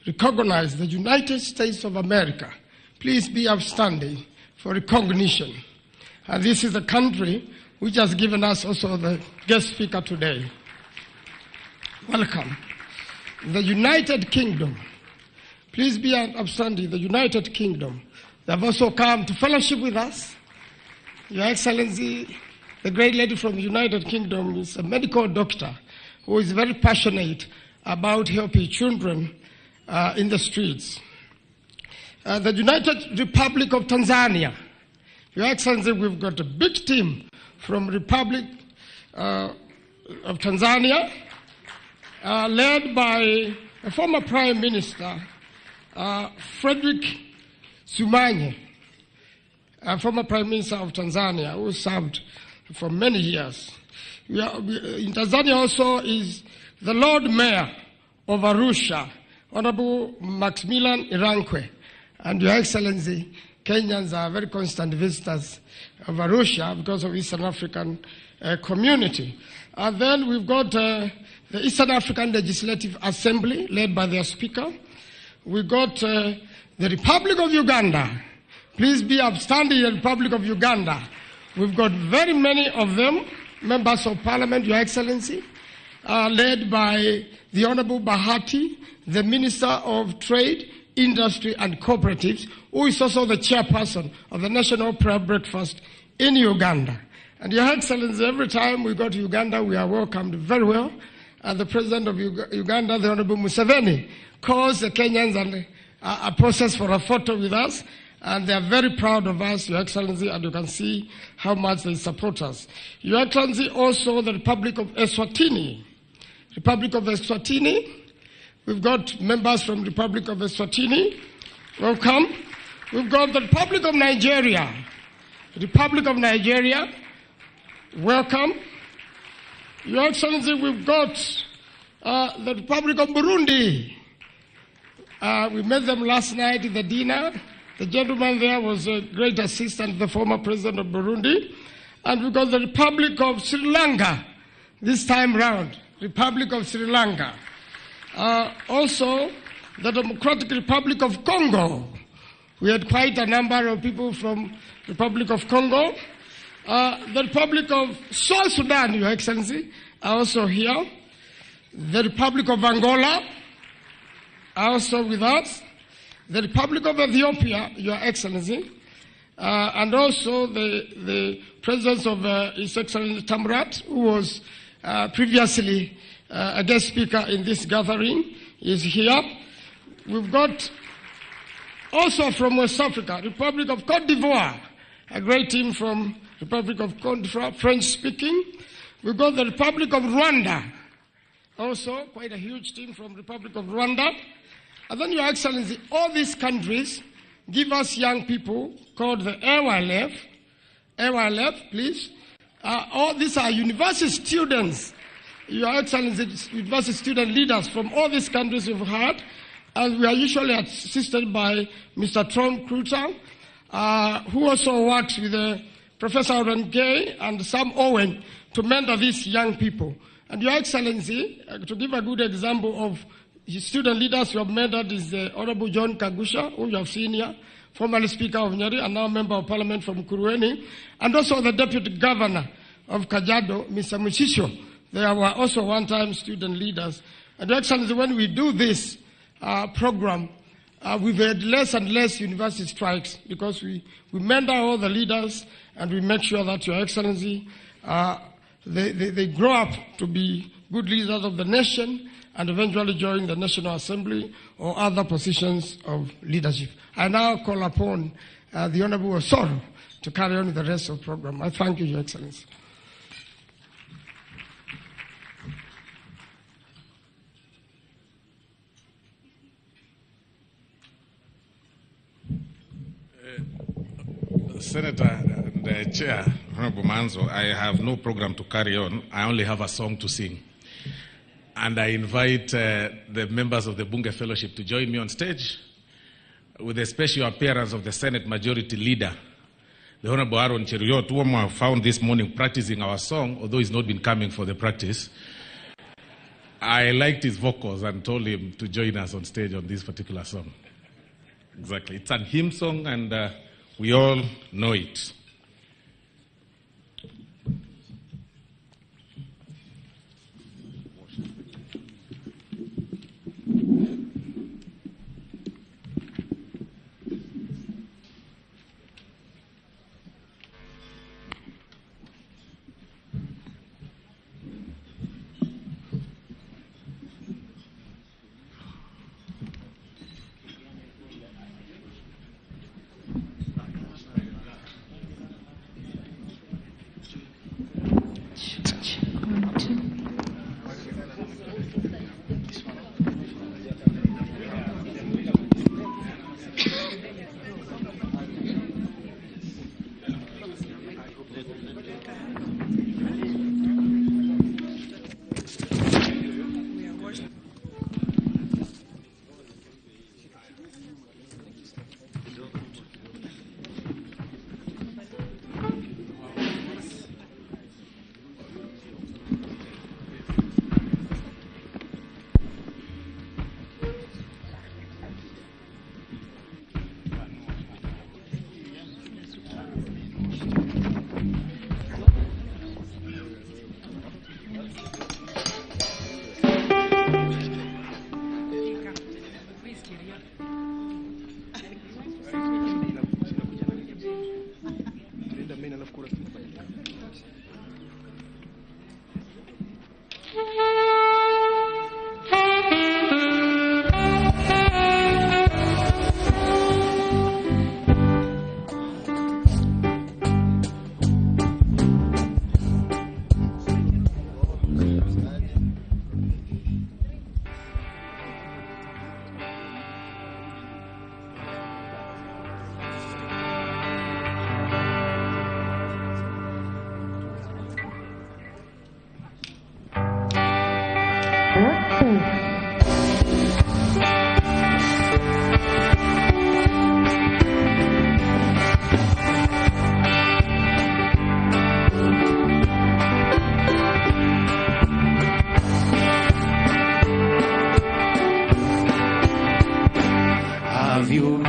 Speaker 9: recognize the United States of America. Please be upstanding for recognition. And this is the country which has given us also the guest speaker today. Welcome. The United Kingdom. Please be upstanding. The United Kingdom. They have also come to fellowship with us. Your Excellency, the great lady from the United Kingdom is a medical doctor who is very passionate about helping children in the streets. The United Republic of Tanzania. Your Excellency, we've got a big team from Republic of Tanzania, led by a former Prime Minister, Frederick Sumanye, a former Prime Minister of Tanzania, who served for many years. In Tanzania also is the Lord Mayor of Arusha, Honorable Maximilian Irankwe. And Your Excellency, Kenyans are very constant visitors of Arusha because of Eastern African community. And then we've got the Eastern African Legislative Assembly, led by their speaker. We got the Republic of Uganda. Please be upstanding, the Republic of Uganda. We've got very many of them, members of parliament, Your Excellency. led by the Honorable Bahati, the Minister of Trade, Industry and Cooperatives, who is also the chairperson of the National Prayer Breakfast in Uganda. And Your Excellency, every time we go to Uganda, we are welcomed very well. And the President of Uganda, the Honorable Museveni, calls the Kenyans and a process for a photo with us. And they are very proud of us, Your Excellency, and you can see how much they support us. Your Excellency, also the Republic of Eswatini. Republic of Eswatini. We've got members from Republic of Eswatini. Welcome. We've got the Republic of Nigeria. Republic of Nigeria. Welcome. Your Excellency, we've got the Republic of Burundi. We met them last night at the dinner. The gentleman there was a great assistant to the former president of Burundi. And we've got the Republic of Sri Lanka this time round. Republic of Sri Lanka. Also, the Democratic Republic of Congo. We had quite a number of people from Republic of Congo. The Republic of South Sudan, Your Excellency, are also here. The Republic of Angola are also with us. The Republic of Ethiopia, Your Excellency, and also the presence of His Excellency Tamrat, who was previously a guest speaker in this gathering, is here. We've got also from West Africa, Republic of Cote d'Ivoire, a great team from Republic of Cote d'Ivoire, French-speaking. We've got the Republic of Rwanda, also quite a huge team from Republic of Rwanda. And then, Your Excellency, all these countries give us young people called the AYLF. AYLF, please. All these are university students. Your Excellency, university student leaders from all these countries we've had. And we are usually assisted by Mr. Tom Kruter, who also works with Professor Aaron Gay and Sam Owen to mentor these young people. And Your Excellency, to give a good example of student leaders who have mentored is the Honorable John Kagusha, who you have seen here, formerly Speaker of Nyeri and now Member of Parliament from Kurueni, and also the Deputy Governor of Kajiado, Mr. Mushisho. They were also one-time student leaders. And Your Excellency, when we do this program, we've had less and less university strikes because we mentor all the leaders and we make sure that, Your Excellency, they grow up to be good leaders of the nation and eventually join the National Assembly or other positions of leadership. I now call upon the Honorable Osoro to carry on with the rest of the program. I thank you, Your Excellency.
Speaker 10: Senator and Chair, Honorable Manzo, I have no program to carry on. I only have a song to sing. And I invite the members of the Bunge Fellowship to join me on stage with the special appearance of the Senate Majority Leader, the Honorable Aaron Cheruiyot, whom I found this morning practicing our song, although he's not been coming for the practice. I liked his vocals and told him to join us on stage on this particular song. Exactly. It's a hymn song, and we all know it.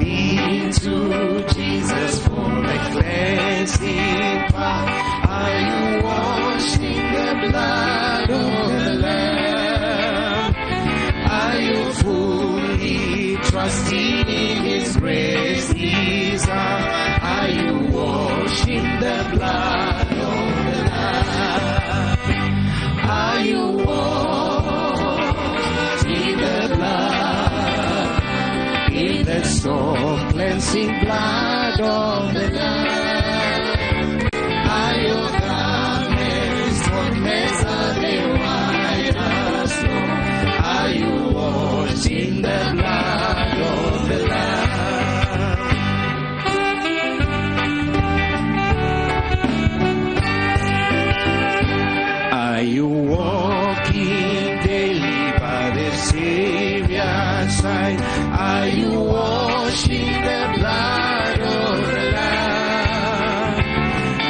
Speaker 21: Cling to Jesus for the cleansing power. Are you washed in the blood of the Lamb? Are you fully trusting in His grace desire? Are you washed in the blood of the Lamb? Are you washed in the blood, in the soul cleansing blood of the Lamb? Are your garments spotless? Are they white as snow? Are you washed in the blood of the Lamb? Are you walking daily by the Savior's side? Are you washed in the blood of the Lamb?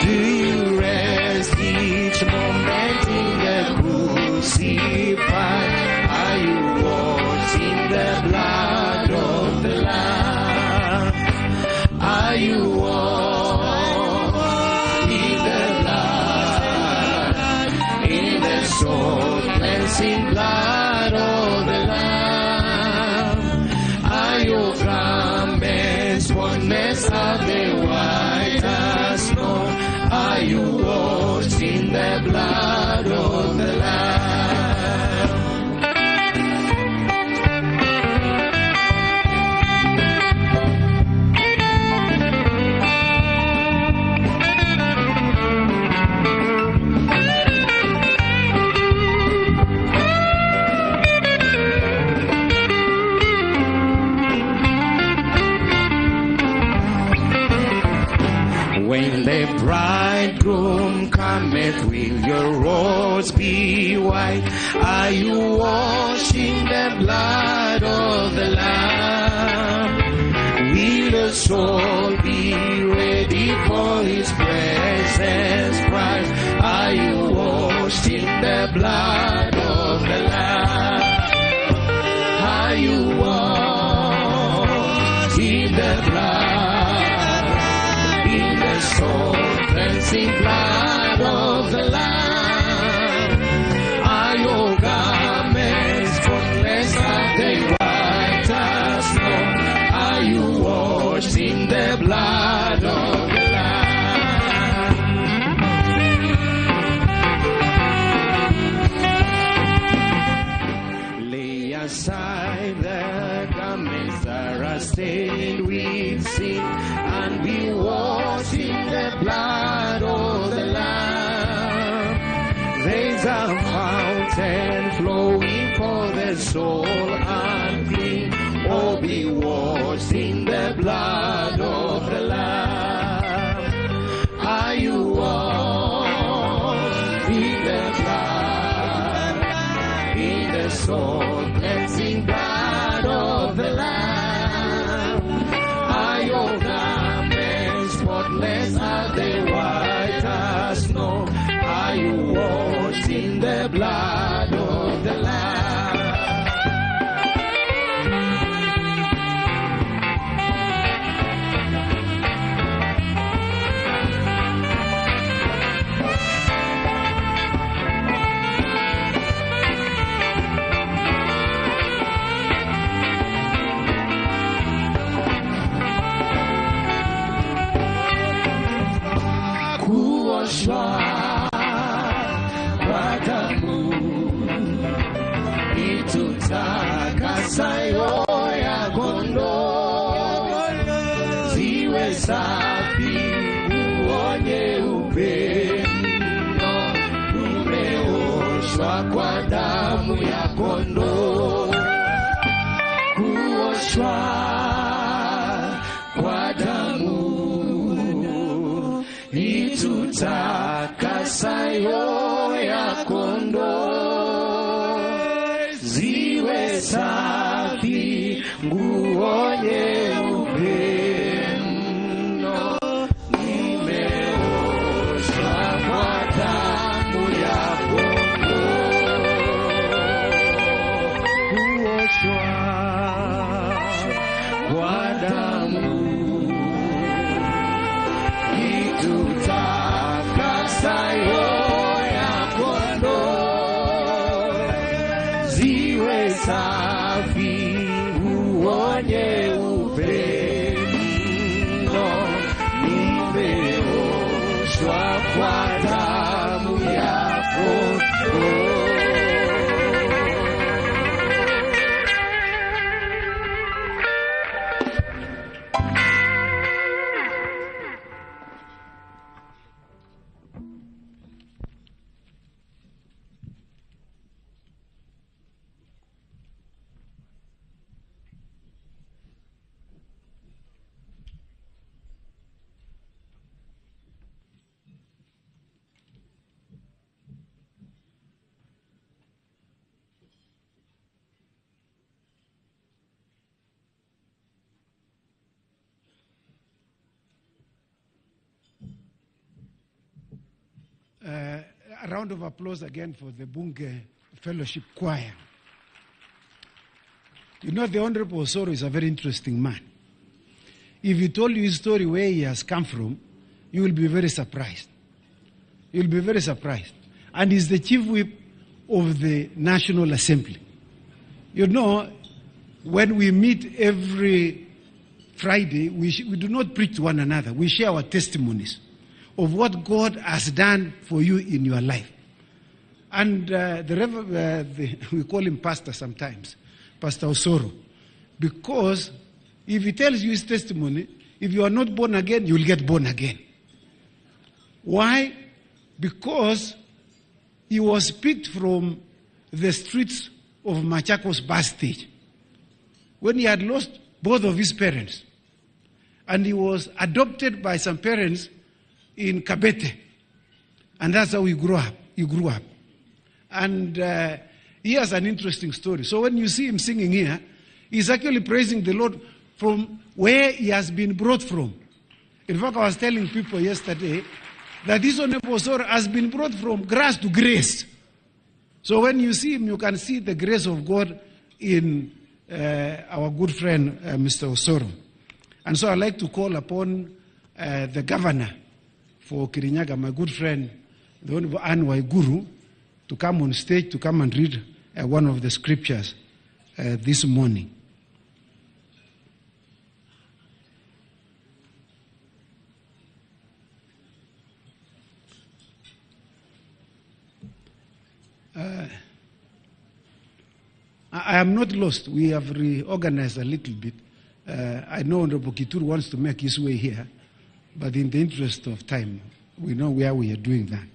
Speaker 21: Do you rest each moment in the crucified? Are you washed in the blood of the Lamb? Are you washed in the blood, in the soul cleansing blood of the Lamb? Are your garments spotless? Are they white as snow? Are you washed in the blood of the Lamb? When the bridegroom cometh, will your robes be white? Are you washed in the blood of the Lamb? Will your soul be ready for His presence, Christ? Are you washed in the blood of the Lamb? Are you washed in the blood, in the soul cleansing blood of the Lamb? Are your garments spotless? Are they white as snow? Are you washed in the blood of the Lamb? Lay aside the garments that are stained with sin and be washed in the blood of the Lamb. There's a fountain flowing for the soul unclean. Oh, be washed in the blood of the Lamb. Are you washed in the blood, in the soul cleansing blood of the Lamb? Are your garments spotless? Are they white as snow? Are you washed in the blood of the Lamb? Kuoshwa kwa damu itutakasayo ya kondoo, ziwe safi nguo nyeupe mno, tumeoshwa kwa damu ya kondoo. Kuoshwa kwa damu itutakasayo ya kondoo, ziwe safi nguo nyeupe mno, nimeoshwa kwa damu ya kondoo. Kuoshwa kwa damu kwa damu yako.
Speaker 7: A round of applause again for the Bunge Fellowship Choir. You know, the Honorable Osoro is a very interesting man. If he told you his story where he has come from, you will be very surprised. You'll be very surprised. And he's the chief whip of the National Assembly. You know, when we meet every Friday, we do not preach to one another. We share our testimonies of what God has done for you in your life. And we call him pastor sometimes, Pastor Osoro, because if he tells you his testimony, if you are not born again, you will get born again. Why? Because he was picked from the streets of Machakos bus stage when he had lost both of his parents. And he was adopted by some parents in Kabete. And that's how he grew up. He grew up. And he has an interesting story. So when you see him singing here, he's actually praising the Lord from where he has been brought from. In fact, I was telling people yesterday that this Honorable Osoro has been brought from grass to grace. So when you see him, you can see the grace of God in our good friend, Mr. Osoro. And so I'd like to call upon the governor for Kirinyaga, my good friend, the Honorable Anne Waiguru, to come on stage, to come and read one of the scriptures this morning. I am not lost. We have reorganized a little bit. I know Honorable Kithure wants to make his way here, but in the interest of time, we know where we are doing that.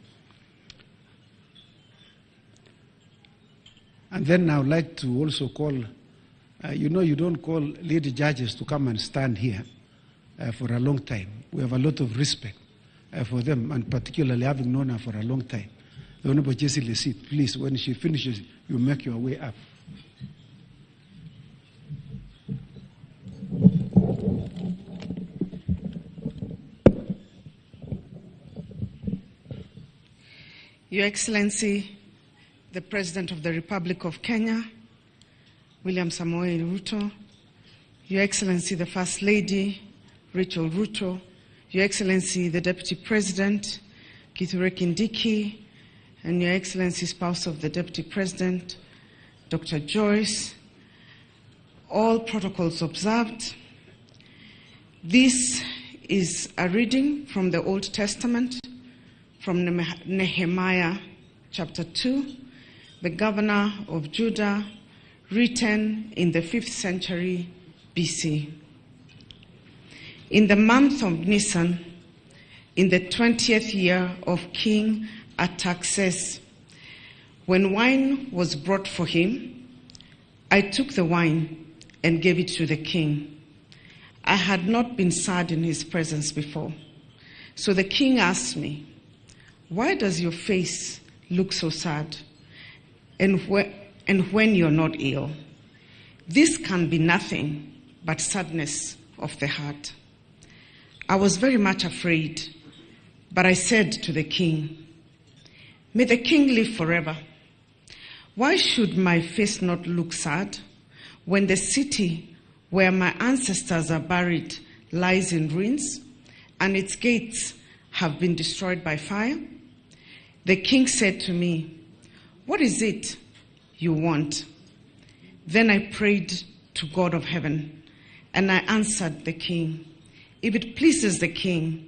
Speaker 7: And then I would like to also call, you know, you don't call lady judges to come and stand here for a long time. We have a lot of respect for them, and particularly having known her for a long time. The Honorable Jessie Lesiit, please, when she finishes, you make your way up.
Speaker 6: Your Excellency, the President of the Republic of Kenya, William Samoei Ruto, Your Excellency, the First Lady, Rachel Ruto, Your Excellency, the Deputy President, Kithure Kindiki, and Your Excellency, spouse of the Deputy President, Dr. Joyce, all protocols observed. This is a reading from the Old Testament, from Nehemiah chapter 2, the governor of Judah, written in the 5th century BC. In the month of Nisan, in the 20th year of King Artaxerxes, when wine was brought for him, I took the wine and gave it to the king. I had not been sad in his presence before. So the king asked me, "Why does your face look so sad, and when you're not ill? This can be nothing but sadness of the heart." I was very much afraid, but I said to the king, "May the king live forever. Why should my face not look sad when the city where my ancestors are buried lies in ruins and its gates have been destroyed by fire?" The king said to me, "What is it you want?" Then I prayed to God of heaven, and I answered the king, "If it pleases the king,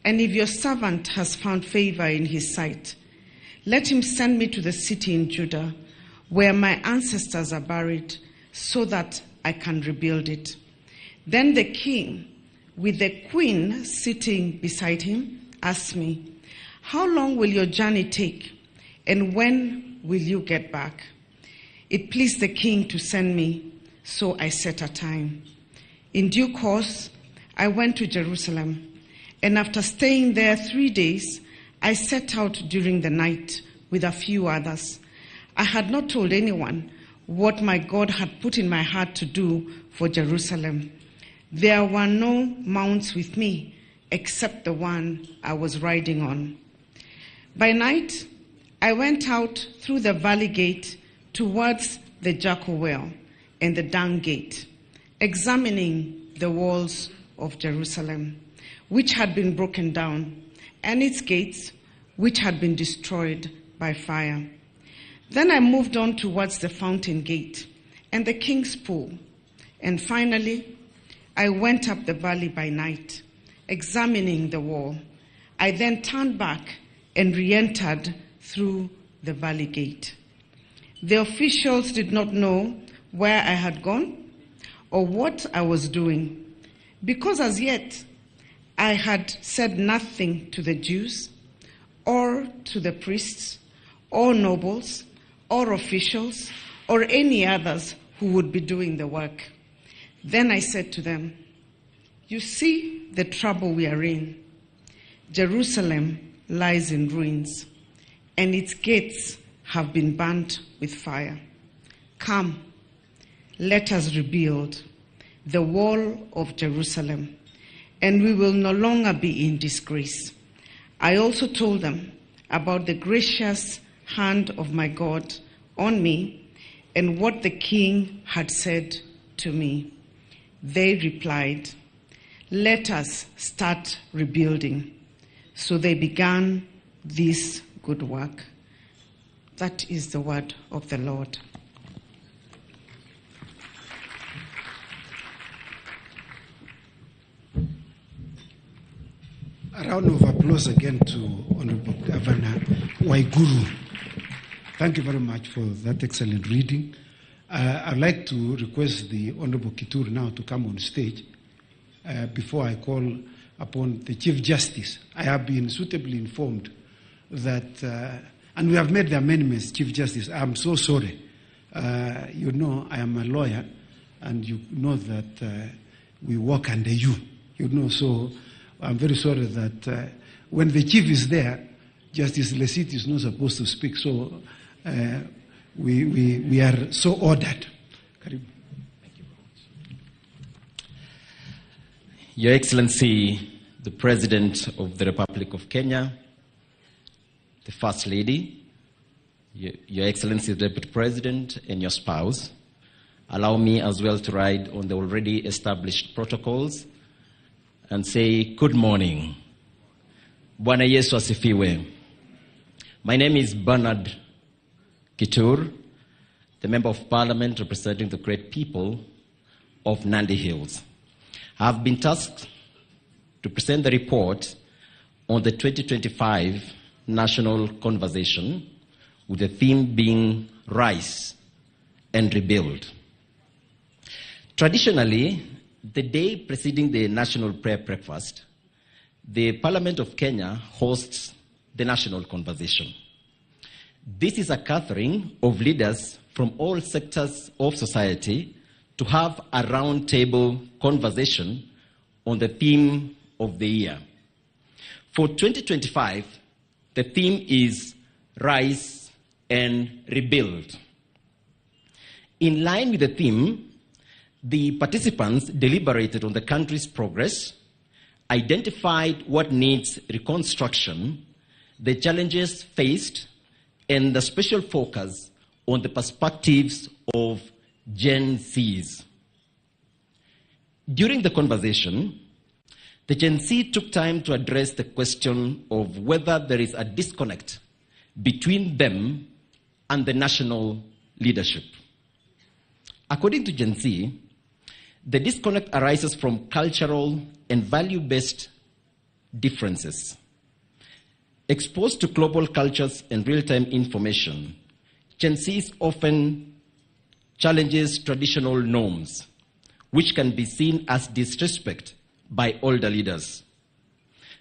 Speaker 6: and if your servant has found favor in his sight, let him send me to the city in Judah, where my ancestors are buried, so that I can rebuild it. Then the king, with the queen sitting beside him, asked me, How long will your journey take, and when will you get back? It pleased the king to send me, so I set a time. In due course, I went to Jerusalem, and after staying there 3 days, I set out during the night with a few others. I had not told anyone what my God had put in my heart to do for Jerusalem. There were no mounts with me except the one I was riding on. By night, I went out through the valley gate towards the Jackal Well and the Dung Gate, examining the walls of Jerusalem, which had been broken down, and its gates, which had been destroyed by fire. Then I moved on towards the fountain gate and the king's pool. And finally, I went up the valley by night, examining the wall. I then turned back and re-entered through the valley gate. The officials did not know where I had gone or what I was doing, because as yet I had said nothing to the Jews or to the priests or nobles or officials or any others who would be doing the work. Then I said to them, You see the trouble we are in. Jerusalem lies in ruins, and its gates have been burnt with fire. Come, let us rebuild the wall of Jerusalem, and we will no longer be in disgrace. I also told them about the gracious hand of my God on me and what the king had said to me. They replied, Let us start rebuilding. So they began this good work. That is the word of the Lord.
Speaker 7: A round of applause again to Honorable Governor Waiguru. Thank you very much for that excellent reading. I'd like to request the Honorable Kitur now to come on stage before I call upon the Chief Justice. I have been suitably informed that, and we have made the amendments, Chief Justice. I'm so sorry. You know, I am a lawyer, and you know that we work under you. You know, so I'm very sorry that when the chief is there, Justice Lesiit is not supposed to speak. So we are so ordered. Karibu.
Speaker 12: Thank you very much. Your Excellency, the President of the Republic of Kenya, the First Lady, Your Excellency, the Deputy President, and your spouse, allow me as well to ride on the already established protocols and say good morning. Bwana Yesu asifiwe. My name is Bernard Kitur, the Member of Parliament representing the great people of Nandi Hills. I have been tasked to present the report on the 2025 National Conversation, with the theme being Rise and Rebuild. Traditionally, the day preceding the National Prayer Breakfast, the Parliament of Kenya hosts the National Conversation. This is a gathering of leaders from all sectors of society to have a roundtable conversation on the theme of the year. For 2025, the theme is Rise and Rebuild. In line with the theme, the participants deliberated on the country's progress, identified what needs reconstruction, the challenges faced, and the special focus on the perspectives of Gen Zs. During the conversation, the Gen Z took time to address the question of whether there is a disconnect between them and the national leadership. According to Gen Z, the disconnect arises from cultural and value-based differences. Exposed to global cultures and real-time information, Gen Zs often challenges traditional norms, which can be seen as disrespect by older leaders.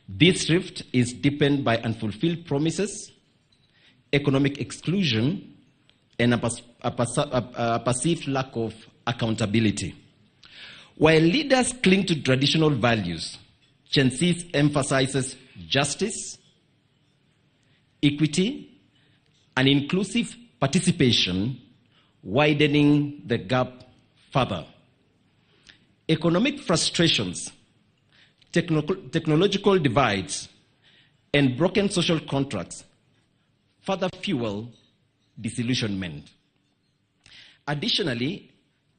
Speaker 12: This rift is deepened by unfulfilled promises, economic exclusion, and a perceived lack of accountability. While leaders cling to traditional values, Gen Z emphasizes justice, equity, and inclusive participation, widening the gap further. Economic frustrations, technological divides, and broken social contracts further fuel disillusionment. Additionally,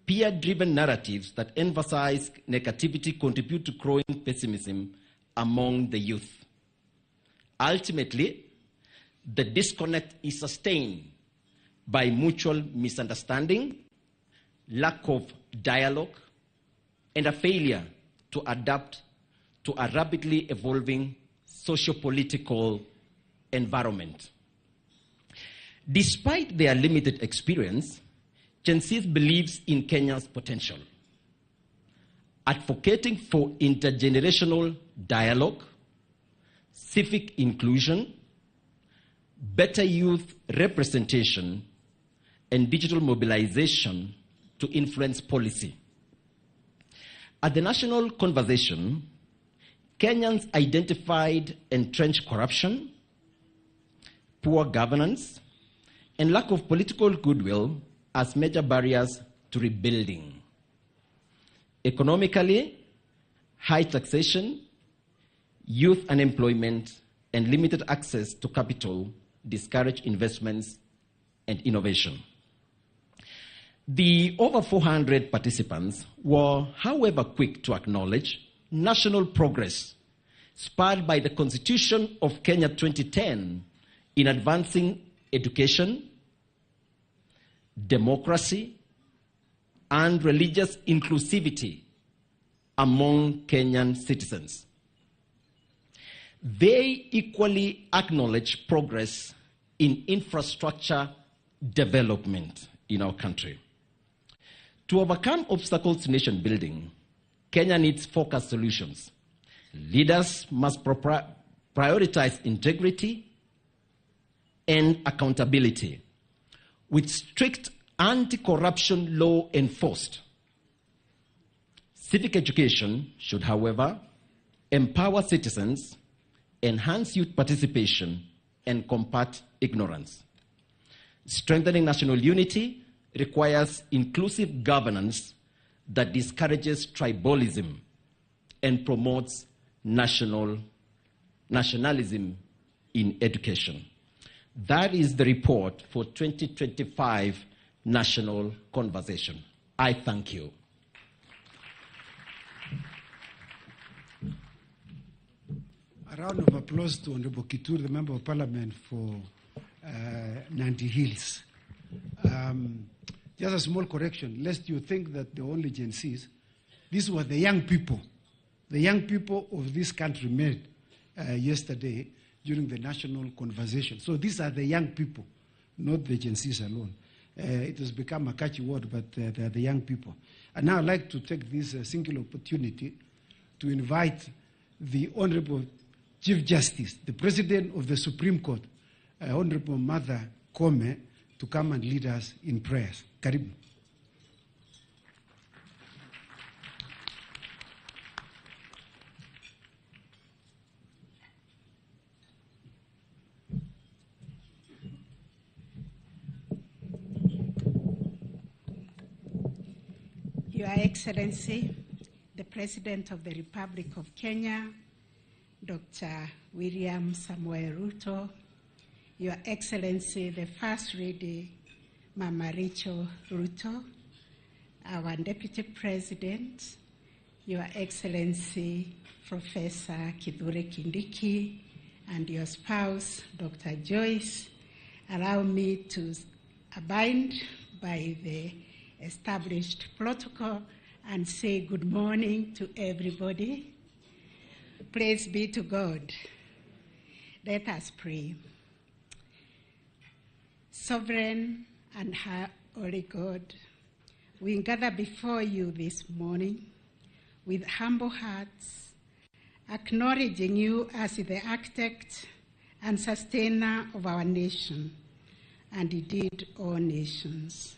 Speaker 12: peer-driven narratives that emphasize negativity contribute to growing pessimism among the youth. Ultimately, the disconnect is sustained by mutual misunderstanding, lack of dialogue, and a failure to adapt to a rapidly evolving socio-political environment. Despite their limited experience, Gen Z believes in Kenya's potential, advocating for intergenerational dialogue, civic inclusion, better youth representation, and digital mobilization to influence policy. At the national conversation, Kenyans identified entrenched corruption, poor governance, and lack of political goodwill as major barriers to rebuilding. Economically, high taxation, youth unemployment, and limited access to capital discourage investments and innovation. The over 400 participants were, however, quick to acknowledge national progress spurred by the Constitution of Kenya 2010 in advancing education, democracy, and religious inclusivity among Kenyan citizens. They equally acknowledge progress in infrastructure development in our country. To overcome obstacles to nation building, Kenya needs focused solutions. Leaders must prioritize integrity and accountability, with strict anti-corruption law enforced. Civic education should, however, empower citizens, enhance youth participation, and combat ignorance. Strengthening national unity requires inclusive governance that discourages tribalism and promotes nationalism in education. That is the report for 2025 National Conversation. I thank you.
Speaker 7: A round of applause to Honorable Kitur, the Member of Parliament for Nandi Hills. Just a small correction, lest you think that the only Gen Zs, these were the young people. The young people of this country met yesterday during the national conversation. So these are the young people, not the Gen Zs alone. It has become a catchy word, but they are the young people. And now I'd like to take this singular opportunity to invite the Honorable Chief Justice, the President of the Supreme Court, Honorable Martha Koome, to come and lead us in prayers. Karibu.
Speaker 2: Your Excellency, the President of the Republic of Kenya, Dr. William Samoei Ruto, Your Excellency, the First Lady, Mama Rachel Ruto, our Deputy President, Your Excellency, Professor Kithure Kindiki, and your spouse, Dr. Joyce, allow me to abide by the established protocol and say good morning to everybody. Praise be to God. Let us pray. Sovereign and holy God, we gather before you this morning with humble hearts, acknowledging you as the architect and sustainer of our nation, and indeed all nations.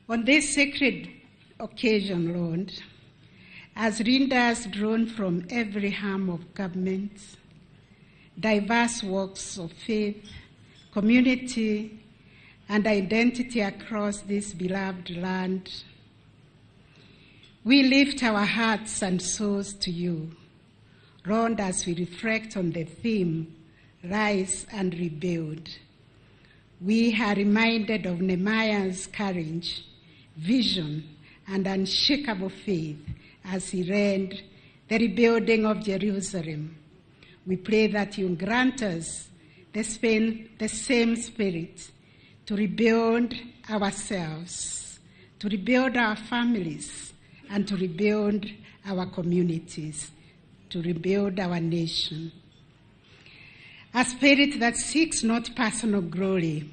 Speaker 2: On this sacred occasion, Lord, as leaders drawn from every arm of government, diverse walks of faith, community, and identity across this beloved land, we lift our hearts and souls to you, Lord, as we reflect on the theme, Rise and Rebuild. We are reminded of Nehemiah's courage, vision, and unshakable faith as he led the rebuilding of Jerusalem. We pray that you grant us the same spirit to rebuild ourselves, to rebuild our families, and to rebuild our communities, to rebuild our nation. A spirit that seeks not personal glory,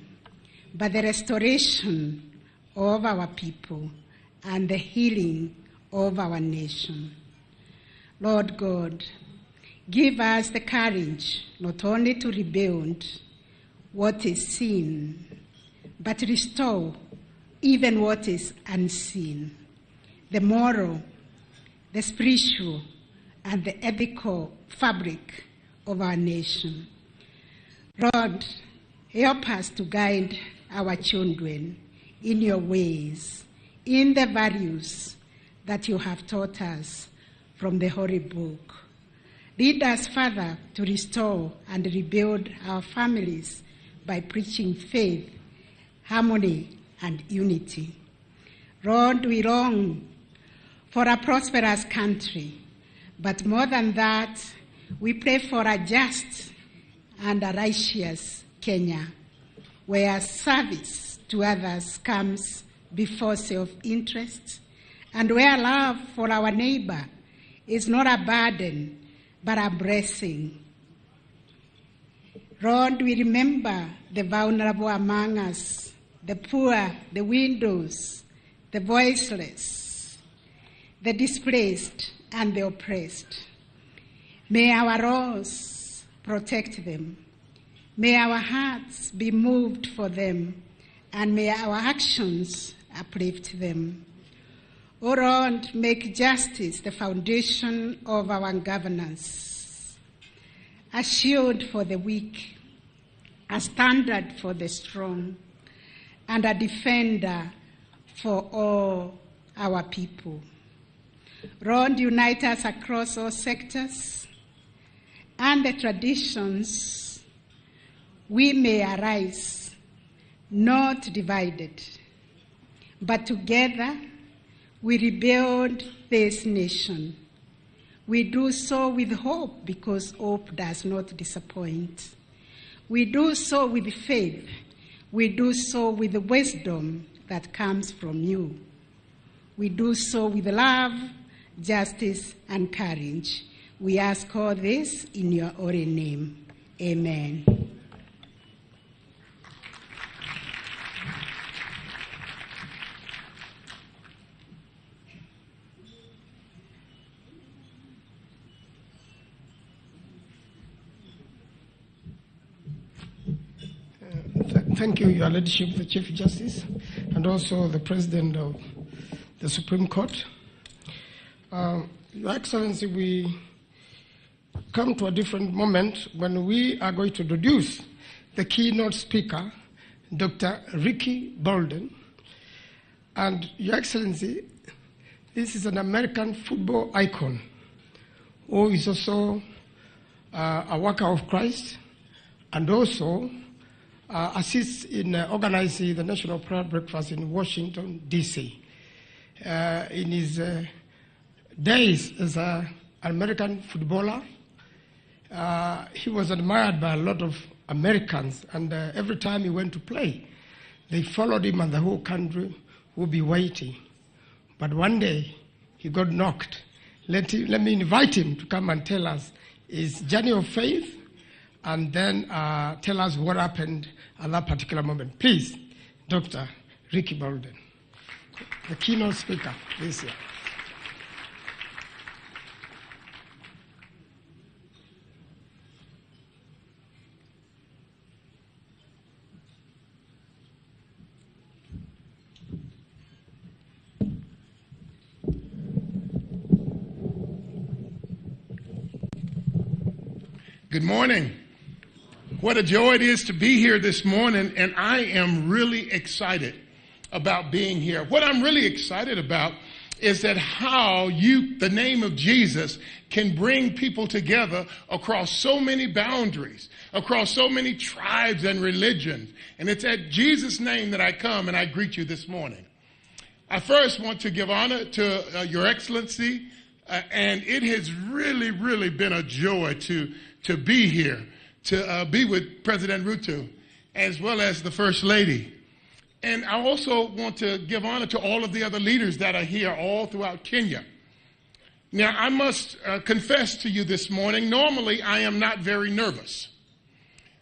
Speaker 2: but the restoration of our people and the healing of our nation. Lord God, give us the courage not only to rebuild what is seen, but restore even what is unseen, the moral, the spiritual, and the ethical fabric of our nation. Lord, help us to guide our children in your ways, in the values that you have taught us from the Holy Book. Lead us, Father, to restore and rebuild our families by preaching faith, harmony, and unity. Lord, we long for a prosperous country, but more than that, we pray for a just and a righteous Kenya, where service to others comes before self-interest, and where love for our neighbor is not a burden, but a blessing. Lord, we remember the vulnerable among us, the poor, the widows, the voiceless, the displaced, and the oppressed. May our laws protect them. May our hearts be moved for them, and may our actions uplift them. O Lord, make justice the foundation of our governance, a shield for the weak, a standard for the strong, and a defender for all our people. Lord, unite us across all sectors and the traditions. We may arise, not divided, but together we rebuild this nation. We do so with hope, because hope does not disappoint. We do so with faith. We do so with the wisdom that comes from you. We do so with love, justice, and courage. We ask all this in your holy name. Amen.
Speaker 9: Thank you, Your Ladyship, the Chief Justice, and also the President of the Supreme Court. Your Excellency, we come to a different moment when we are going to introduce the keynote speaker, Dr. Ricky Bolden. And Your Excellency, this is an American football icon who is also a worker of Christ and also assists in organizing the National Prayer Breakfast in Washington, D.C. In his days as an American footballer, he was admired by a lot of Americans, and every time he went to play, they followed him and the whole country would be waiting. But one day, he got knocked Let me invite him to come and tell us his journey of faith and then tell us what happened at that particular moment. Please, Dr. Ricky Bolden, the keynote speaker this year.
Speaker 13: Good morning. What a joy it is to be here this morning, and I am really excited about being here. What I'm really excited about is that how you, the name of Jesus, can bring people together across so many boundaries, across so many tribes and religions. And it's at Jesus' name that I come and I greet you this morning. I first want to give honor to Your Excellency, and it has really, really been a joy to be here, to be with President Ruto, as well as the First Lady. And I also want to give honor to all of the other leaders that are here all throughout Kenya. Now, I must confess to you this morning, normally I am not very nervous.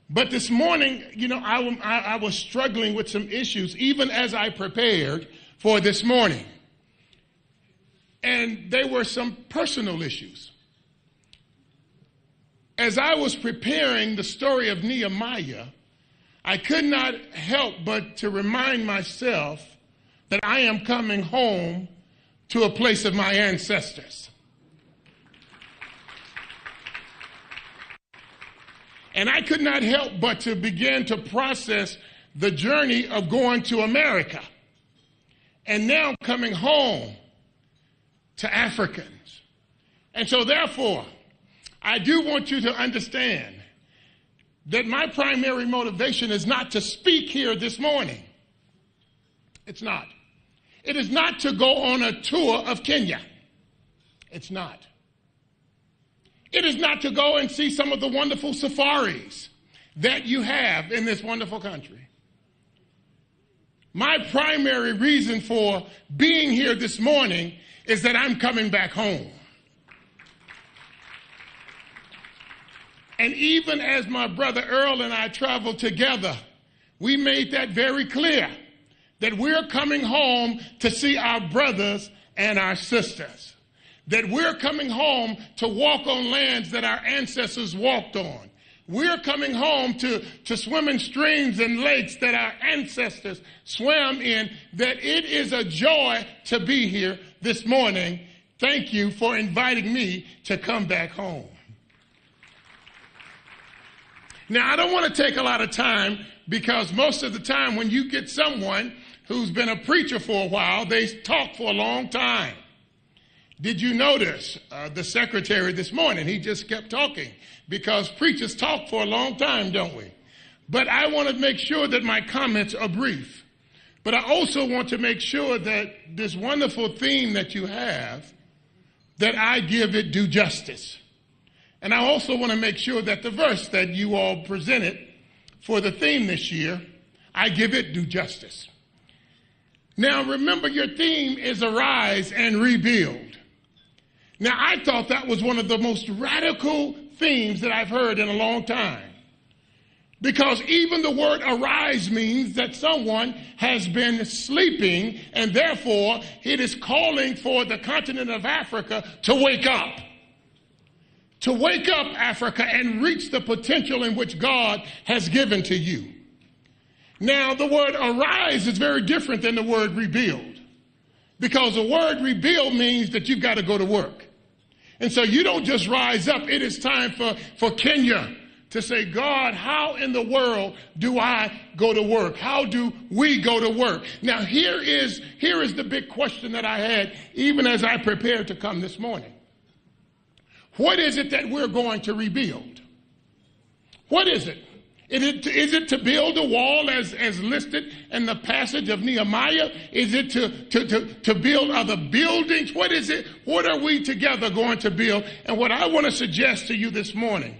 Speaker 13: But this morning, you know, I was struggling with some issues, even as I prepared for this morning. And they were some personal issues. As I was preparing the story of Nehemiah, I could not help but to remind myself that I am coming home to a place of my ancestors. And I could not help but to begin to process the journey of going to America and now coming home to Africans. And so therefore, I do want you to understand that my primary motivation is not to speak here this morning. It's not. It is not to go on a tour of Kenya. It's not. It is not to go and see some of the wonderful safaris that you have in this wonderful country. My primary reason for being here this morning is that I'm coming back home. And even as my brother Earl and I traveled together, we made that very clear, that we're coming home to see our brothers and our sisters, that we're coming home to walk on lands that our ancestors walked on. We're coming home to swim in streams and lakes that our ancestors swam in, that it is a joy to be here this morning. Thank you for inviting me to come back home. Now, I don't want to take a lot of time, because most of the time when you get someone who's been a preacher for a while, they talk for a long time. Did you notice the secretary this morning? He just kept talking, because preachers talk for a long time, don't we? But I want to make sure that my comments are brief. But I also want to make sure that this wonderful theme that you have, that I give it due justice. And I also want to make sure that the verse that you all presented for the theme this year, I give it due justice. Now, remember, your theme is arise and rebuild. Now, I thought that was one of the most radical themes that I've heard in a long time. Because even the word arise means that someone has been sleeping, and therefore it is calling for the continent of Africa to wake up. To wake up, Africa, and reach the potential in which God has given to you. Now, the word arise is very different than the word rebuild, because the word rebuild means that you've got to go to work. And so you don't just rise up. It is time for Kenya to say, God, how in the world do I go to work? How do we go to work? Now, here is the big question that I had even as I prepared to come this morning. What is it that we're going to rebuild? What is it? Is it to build a wall as listed in the passage of Nehemiah? Is it to build other buildings? What is it? What are we together going to build? And what I want to suggest to you this morning,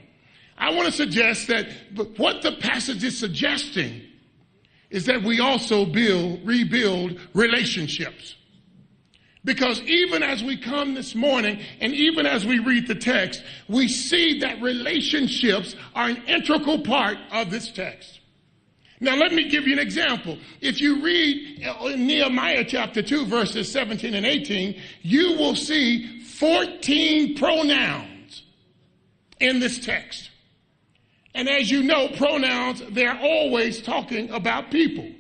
Speaker 13: I want to suggest that what the passage is suggesting is that we also rebuild relationships. Because even as we come this morning and even as we read the text, we see that relationships are an integral part of this text. Now, let me give you an example. If you read in Nehemiah chapter 2, verses 17 and 18, you will see 14 pronouns in this text. And as you know, pronouns, they're always talking about people.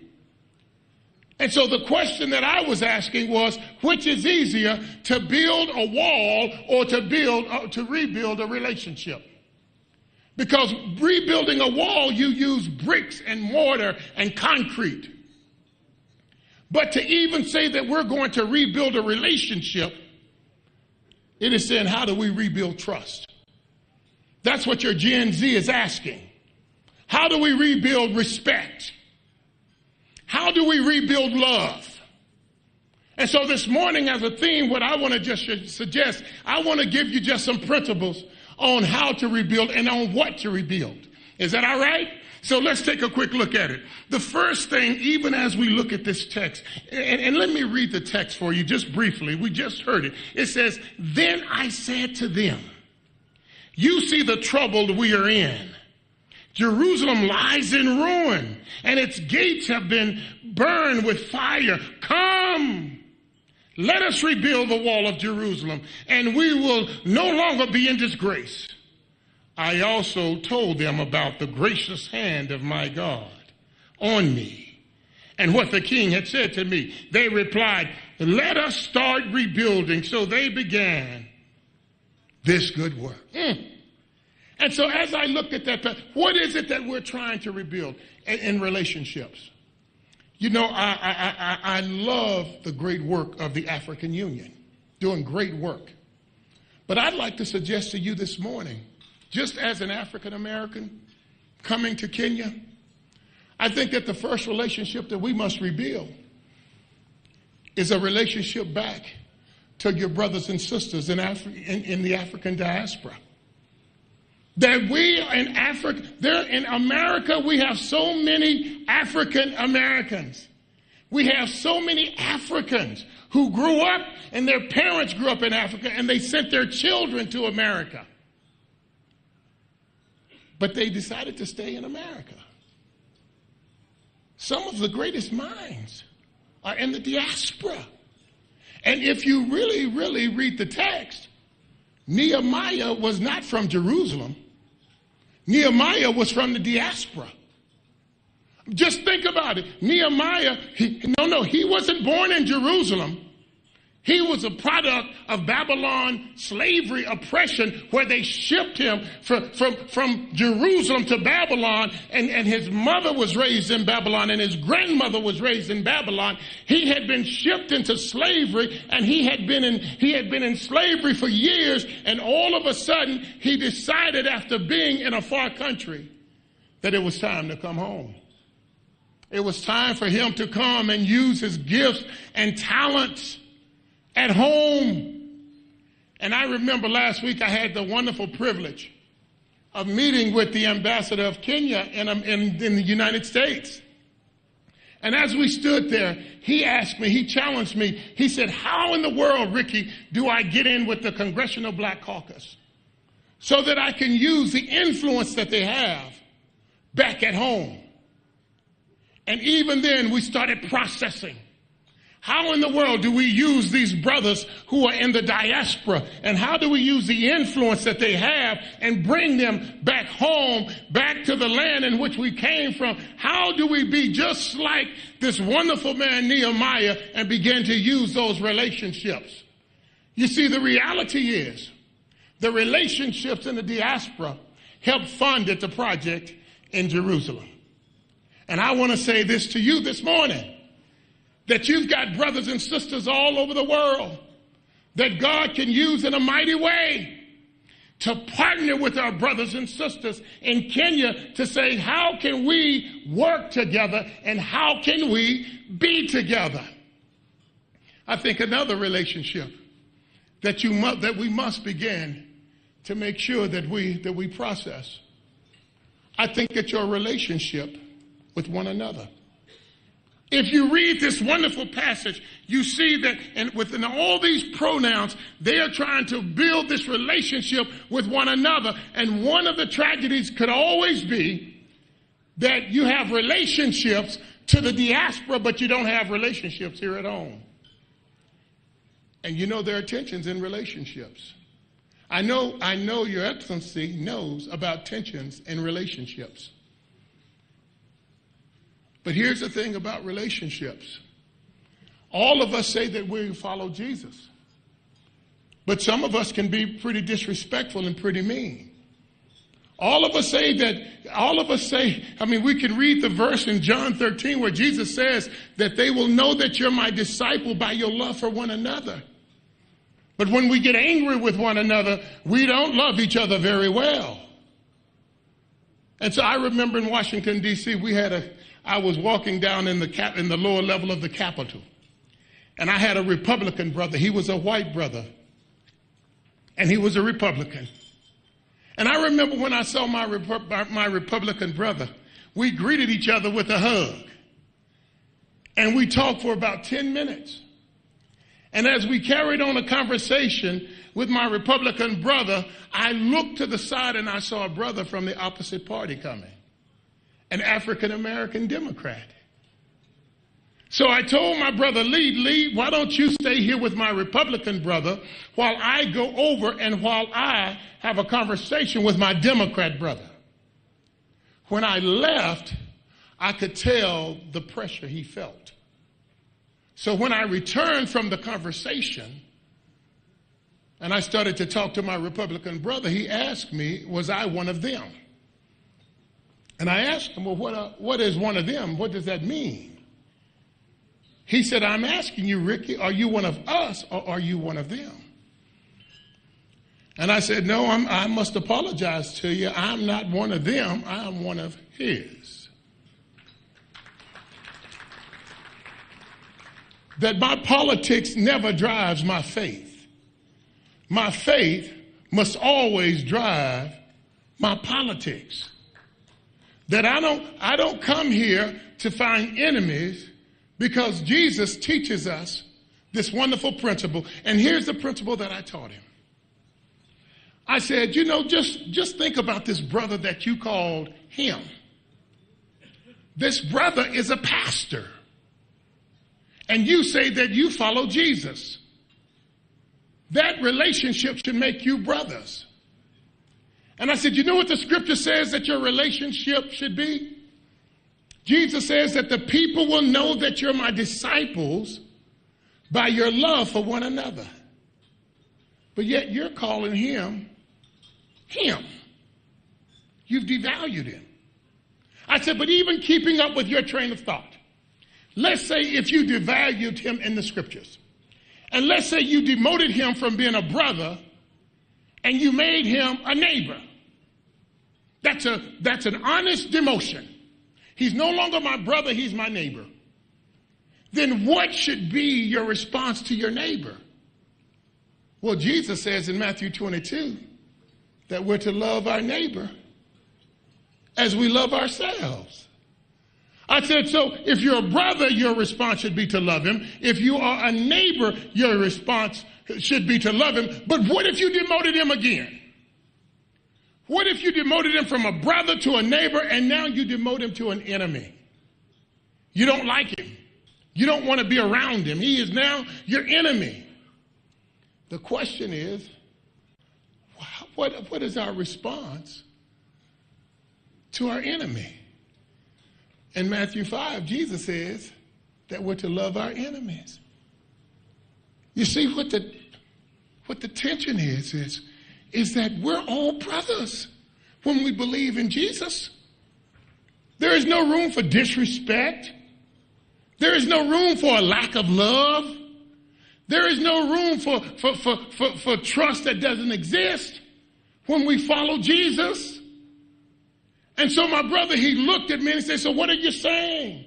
Speaker 13: And so the question that I was asking was, which is easier, to build a wall or to rebuild a relationship? Because rebuilding a wall, you use bricks and mortar and concrete. But to even say that we're going to rebuild a relationship, it is saying, how do we rebuild trust? That's what your Gen Z is asking. How do we rebuild respect? How do we rebuild love? And so this morning, as a theme, what I want to just suggest, I want to give you just some principles on how to rebuild and on what to rebuild. Is that all right? So let's take a quick look at it. The first thing, even as we look at this text, and let me read the text for you just briefly. We just heard it. It says, "Then I said to them, you see the trouble we are in. Jerusalem lies in ruin, and its gates have been burned with fire. Come, let us rebuild the wall of Jerusalem, and we will no longer be in disgrace. I also told them about the gracious hand of my God on me and what the king had said to me. They replied, let us start rebuilding. So they began this good work." And so as I looked at that, what is it that we're trying to rebuild in relationships? You know, I love the great work of the African Union, doing great work. But I'd like to suggest to you this morning, just as an African American coming to Kenya, I think that the first relationship that we must rebuild is a relationship back to your brothers and sisters in the African diaspora. That we in Africa, there in America, we have so many African Americans. We have so many Africans who grew up and their parents grew up in Africa and they sent their children to America. But they decided to stay in America. Some of the greatest minds are in the diaspora. And if you really, really read the text, Nehemiah was not from Jerusalem. Nehemiah was from the diaspora. Just think about it. Nehemiah, he wasn't born in Jerusalem. He was a product of Babylon slavery oppression, where they shipped him from Jerusalem to Babylon, and his mother was raised in Babylon, and his grandmother was raised in Babylon. He had been shipped into slavery, and he had been in slavery for years, and all of a sudden he decided, after being in a far country, that it was time to come home. It was time for him to come and use his gifts and talents at home. And I remember last week I had the wonderful privilege of meeting with the ambassador of Kenya in the United States. And as we stood there, he asked me, he challenged me. He said, how in the world, Ricky, do I get in with the Congressional Black Caucus so that I can use the influence that they have back at home? And even then we started processing. How in the world do we use these brothers who are in the diaspora? And how do we use the influence that they have and bring them back home, back to the land in which we came from? How do we be just like this wonderful man Nehemiah and begin to use those relationships? You see, the reality is the relationships in the diaspora helped fund the project in Jerusalem. And I want to say this to you this morning, that you've got brothers and sisters all over the world that God can use in a mighty way to partner with our brothers and sisters in Kenya to say, how can we work together and how can we be together? I think another relationship that we must begin to make sure that we process. I think that your relationship with one another. If you read this wonderful passage, you see that and within all these pronouns, they are trying to build this relationship with one another. And one of the tragedies could always be that you have relationships to the diaspora, but you don't have relationships here at home. And you know there are tensions in relationships. I know Your Excellency knows about tensions in relationships. But here's the thing about relationships. All of us say that we follow Jesus. But some of us can be pretty disrespectful and pretty mean. All of us say, I mean, we can read the verse in John 13 where Jesus says that they will know that you're my disciple by your love for one another. But when we get angry with one another, we don't love each other very well. And so I remember in Washington, D.C., I was walking down in the lower level of the Capitol, and I had a Republican brother. He was a white brother, and he was a Republican. And I remember when I saw my Republican brother, we greeted each other with a hug, and we talked for about 10 minutes. And as we carried on a conversation with my Republican brother, I looked to the side and I saw a brother from the opposite party coming, an African-American Democrat. So I told my brother, Lee, why don't you stay here with my Republican brother while I go over and while I have a conversation with my Democrat brother. When I left, I could tell the pressure he felt. So when I returned from the conversation and I started to talk to my Republican brother, he asked me, was I one of them? And I asked him, well, what is one of them? What does that mean? He said, I'm asking you, Ricky, are you one of us or are you one of them? And I said, no, I must apologize to you. I'm not one of them. I'm one of his. That my politics never drives my faith. My faith must always drive my politics. That I don't come here to find enemies, because Jesus teaches us this wonderful principle. And here's the principle that I taught him. I said, you know, just think about this brother that you called him. This brother is a pastor. And you say that you follow Jesus. That relationship should make you brothers. And I said, you know what the scripture says that your relationship should be? Jesus says that the people will know that you're my disciples by your love for one another. But yet you're calling him, him. You've devalued him. I said, but even keeping up with your train of thought, let's say if you devalued him in the scriptures, and let's say you demoted him from being a brother and you made him a neighbor. That's an honest demotion. He's no longer my brother, he's my neighbor. Then what should be your response to your neighbor? Well, Jesus says in Matthew 22 that we're to love our neighbor as we love ourselves. I said, so if you're a brother, your response should be to love him. If you are a neighbor, your response should be to love him. But what if you demoted him again? What if you demoted him from a brother to a neighbor, and now you demote him to an enemy? You don't like him. You don't want to be around him. He is now your enemy. The question is, what is our response to our enemy? In Matthew 5, Jesus says that we're to love our enemies. You see what the tension is that we're all brothers when we believe in Jesus. There is no room for disrespect. There is no room for a lack of love. There is no room for trust that doesn't exist when we follow Jesus. And so my brother, he looked at me and he said, so what are you saying?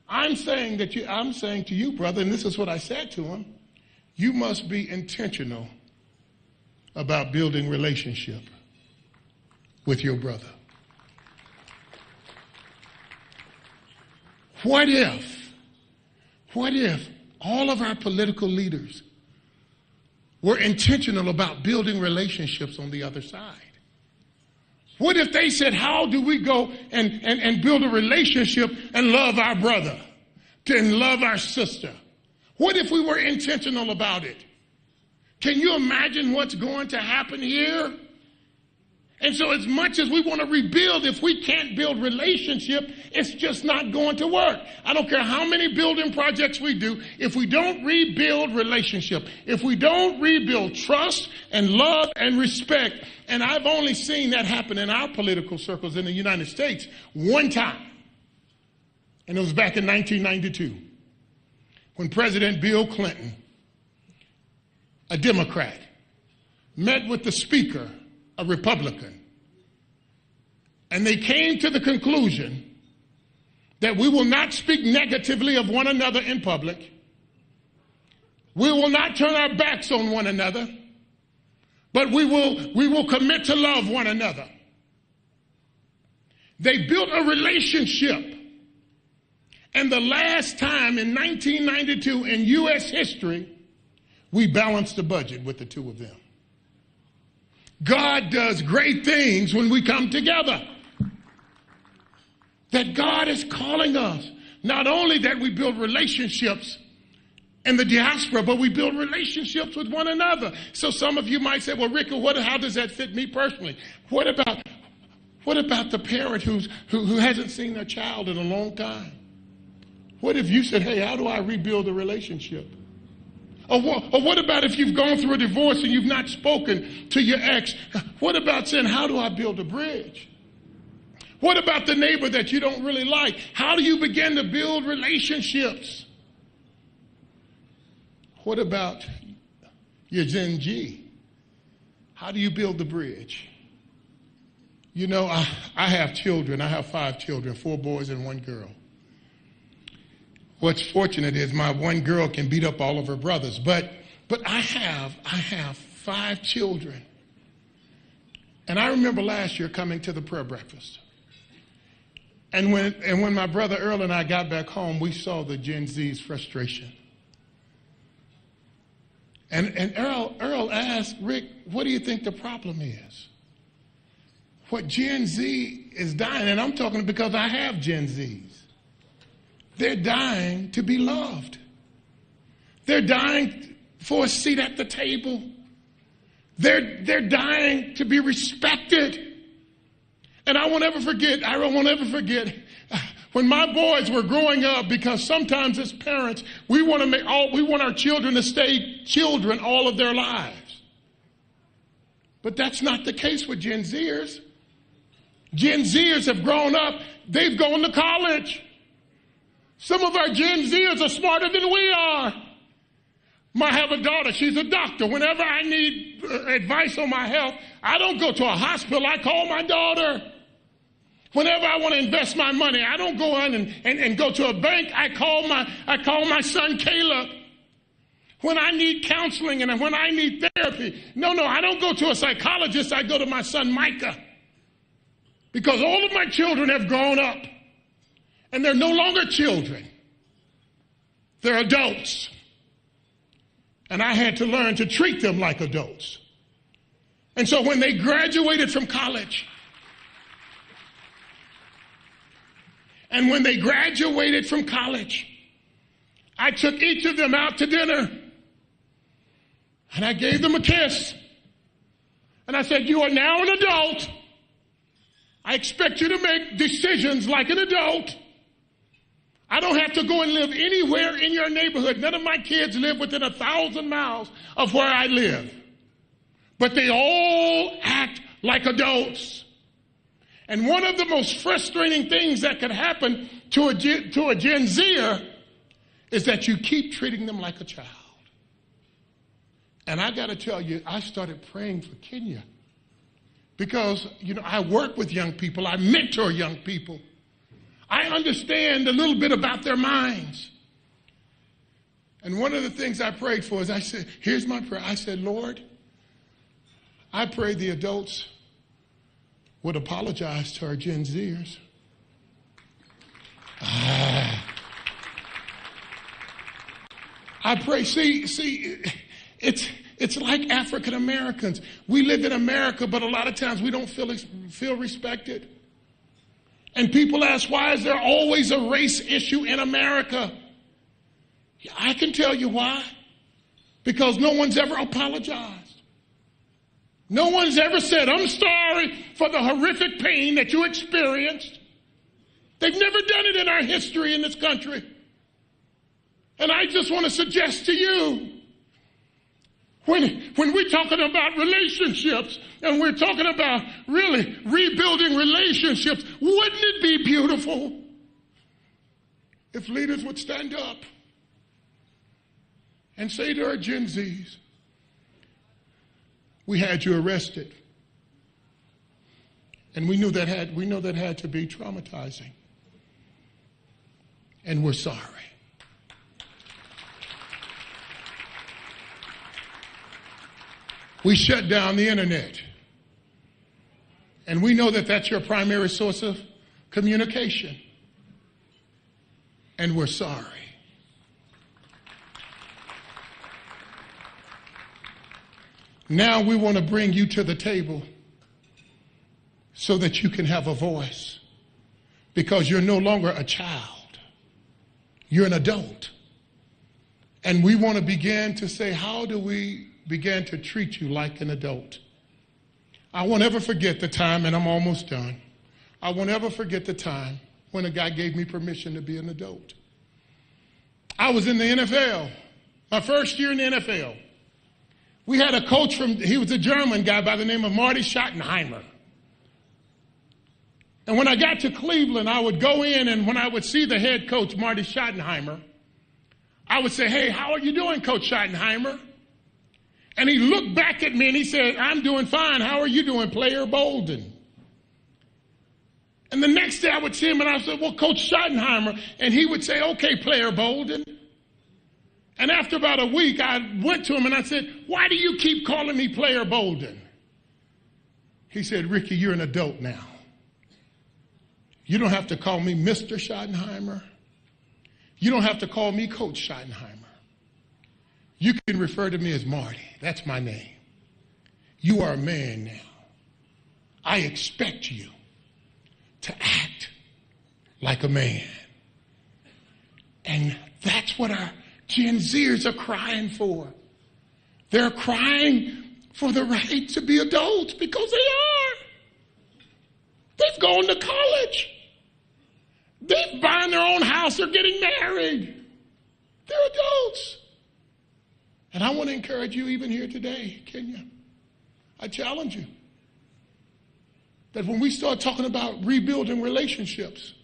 Speaker 13: I'm saying to you, brother, and this is what I said to him, you must be intentional about building relationship with your brother. What if all of our political leaders were intentional about building relationships on the other side? What if they said, how do we go and build a relationship and love our brother and love our sister? What if we were intentional about it? Can you imagine what's going to happen here? And so as much as we want to rebuild, if we can't build relationship, it's just not going to work. I don't care how many building projects we do, if we don't rebuild relationship, if we don't rebuild trust and love and respect, and I've only seen that happen in our political circles in the United States one time, and it was back in 1992 when President Bill Clinton, a Democrat, met with the Speaker, a Republican, and they came to the conclusion that we will not speak negatively of one another in public. We will not turn our backs on one another, but we will commit to love one another. They built a relationship. And the last time in 1992 in U.S. history, we balanced the budget with the two of them. God does great things when we come together. That God is calling us, not only that we build relationships in the diaspora, but we build relationships with one another. So some of you might say, well, Rick, how does that fit me personally? What about the parent who hasn't seen their child in a long time? What if you said, hey, how do I rebuild a relationship? Or what about if you've gone through a divorce and you've not spoken to your ex? What about saying, how do I build a bridge? What about the neighbor that you don't really like? How do you begin to build relationships? What about your Gen G? How do you build the bridge? You know, I have children. I have 5 children, 4 boys and 1 girl. What's fortunate is my one girl can beat up all of her brothers. But I have 5 children. And I remember last year coming to the prayer breakfast. And when my brother Earl and I got back home, we saw the Gen Z's frustration. And Earl asked, Rick, what do you think the problem is? What Gen Z is dying, and I'm talking because I have Gen Zs. They're dying to be loved. They're dying for a seat at the table. They're dying to be respected. And I won't ever forget when my boys were growing up, because sometimes as parents, we want our children to stay children all of their lives. But that's not the case with Gen Zers. Gen Zers have grown up, they've gone to college. Some of our Gen Zers are smarter than we are. I have a daughter, she's a doctor. Whenever I need advice on my health, I don't go to a hospital, I call my daughter. Whenever I want to invest my money, I don't go in and go to a bank, I call my son Caleb. When I need counseling and when I need therapy, no, I don't go to a psychologist, I go to my son Micah. Because all of my children have grown up. And they're no longer children. They're adults. And I had to learn to treat them like adults. And so when they graduated from college, I took each of them out to dinner. And I gave them a kiss. And I said, you are now an adult. I expect you to make decisions like an adult. I don't have to go and live anywhere in your neighborhood. None of my kids live within 1,000 miles of where I live. But they all act like adults. And one of the most frustrating things that could happen to a Gen Zer is that you keep treating them like a child. And I got to tell you, I started praying for Kenya. Because, you know, I work with young people. I mentor young people. I understand a little bit about their minds. And one of the things I prayed for is I said, here's my prayer. I said, Lord, I pray the adults would apologize to our Gen Zers. I pray, see, it's like African Americans. We live in America, but a lot of times we don't feel respected. And people ask, why is there always a race issue in America? I can tell you why. Because no one's ever apologized. No one's ever said, I'm sorry for the horrific pain that you experienced. They've never done it in our history in this country. And I just want to suggest to you, when we're talking about relationships and we're talking about really rebuilding relationships, wouldn't it be beautiful if leaders would stand up and say to our Gen Zs, we had you arrested. And we knew that had to be traumatizing. And we're sorry. We shut down the internet. And we know that that's your primary source of communication. And we're sorry. Now we want to bring you to the table so that you can have a voice, because you're no longer a child. You're an adult. And we want to begin to say, how do we begin to treat you like an adult? I won't ever forget the time, and I'm almost done. I won't ever forget the time when a guy gave me permission to be an adult. I was in the NFL, my first year in the NFL. We had a coach he was a German guy by the name of Marty Schottenheimer. And when I got to Cleveland, I would go in, and when I would see the head coach, Marty Schottenheimer, I would say, hey, how are you doing, Coach Schottenheimer? And he looked back at me and he said, I'm doing fine. How are you doing, Player Bolden? And the next day I would see him and I said, well, Coach Schottenheimer. And he would say, okay, Player Bolden. And after about a week, I went to him and I said, why do you keep calling me Player Bolden? He said, Ricky, you're an adult now. You don't have to call me Mr. Schottenheimer. You don't have to call me Coach Schottenheimer. You can refer to me as Marty. That's my name. You are a man now. I expect you to act like a man. And that's what our Gen Zers are crying for. They're crying for the right to be adults, because they are. They've gone to college. They've buying their own house. They're getting married. They're adults. And I want to encourage you even here today, Kenya. I challenge you that when we start talking about rebuilding relationships,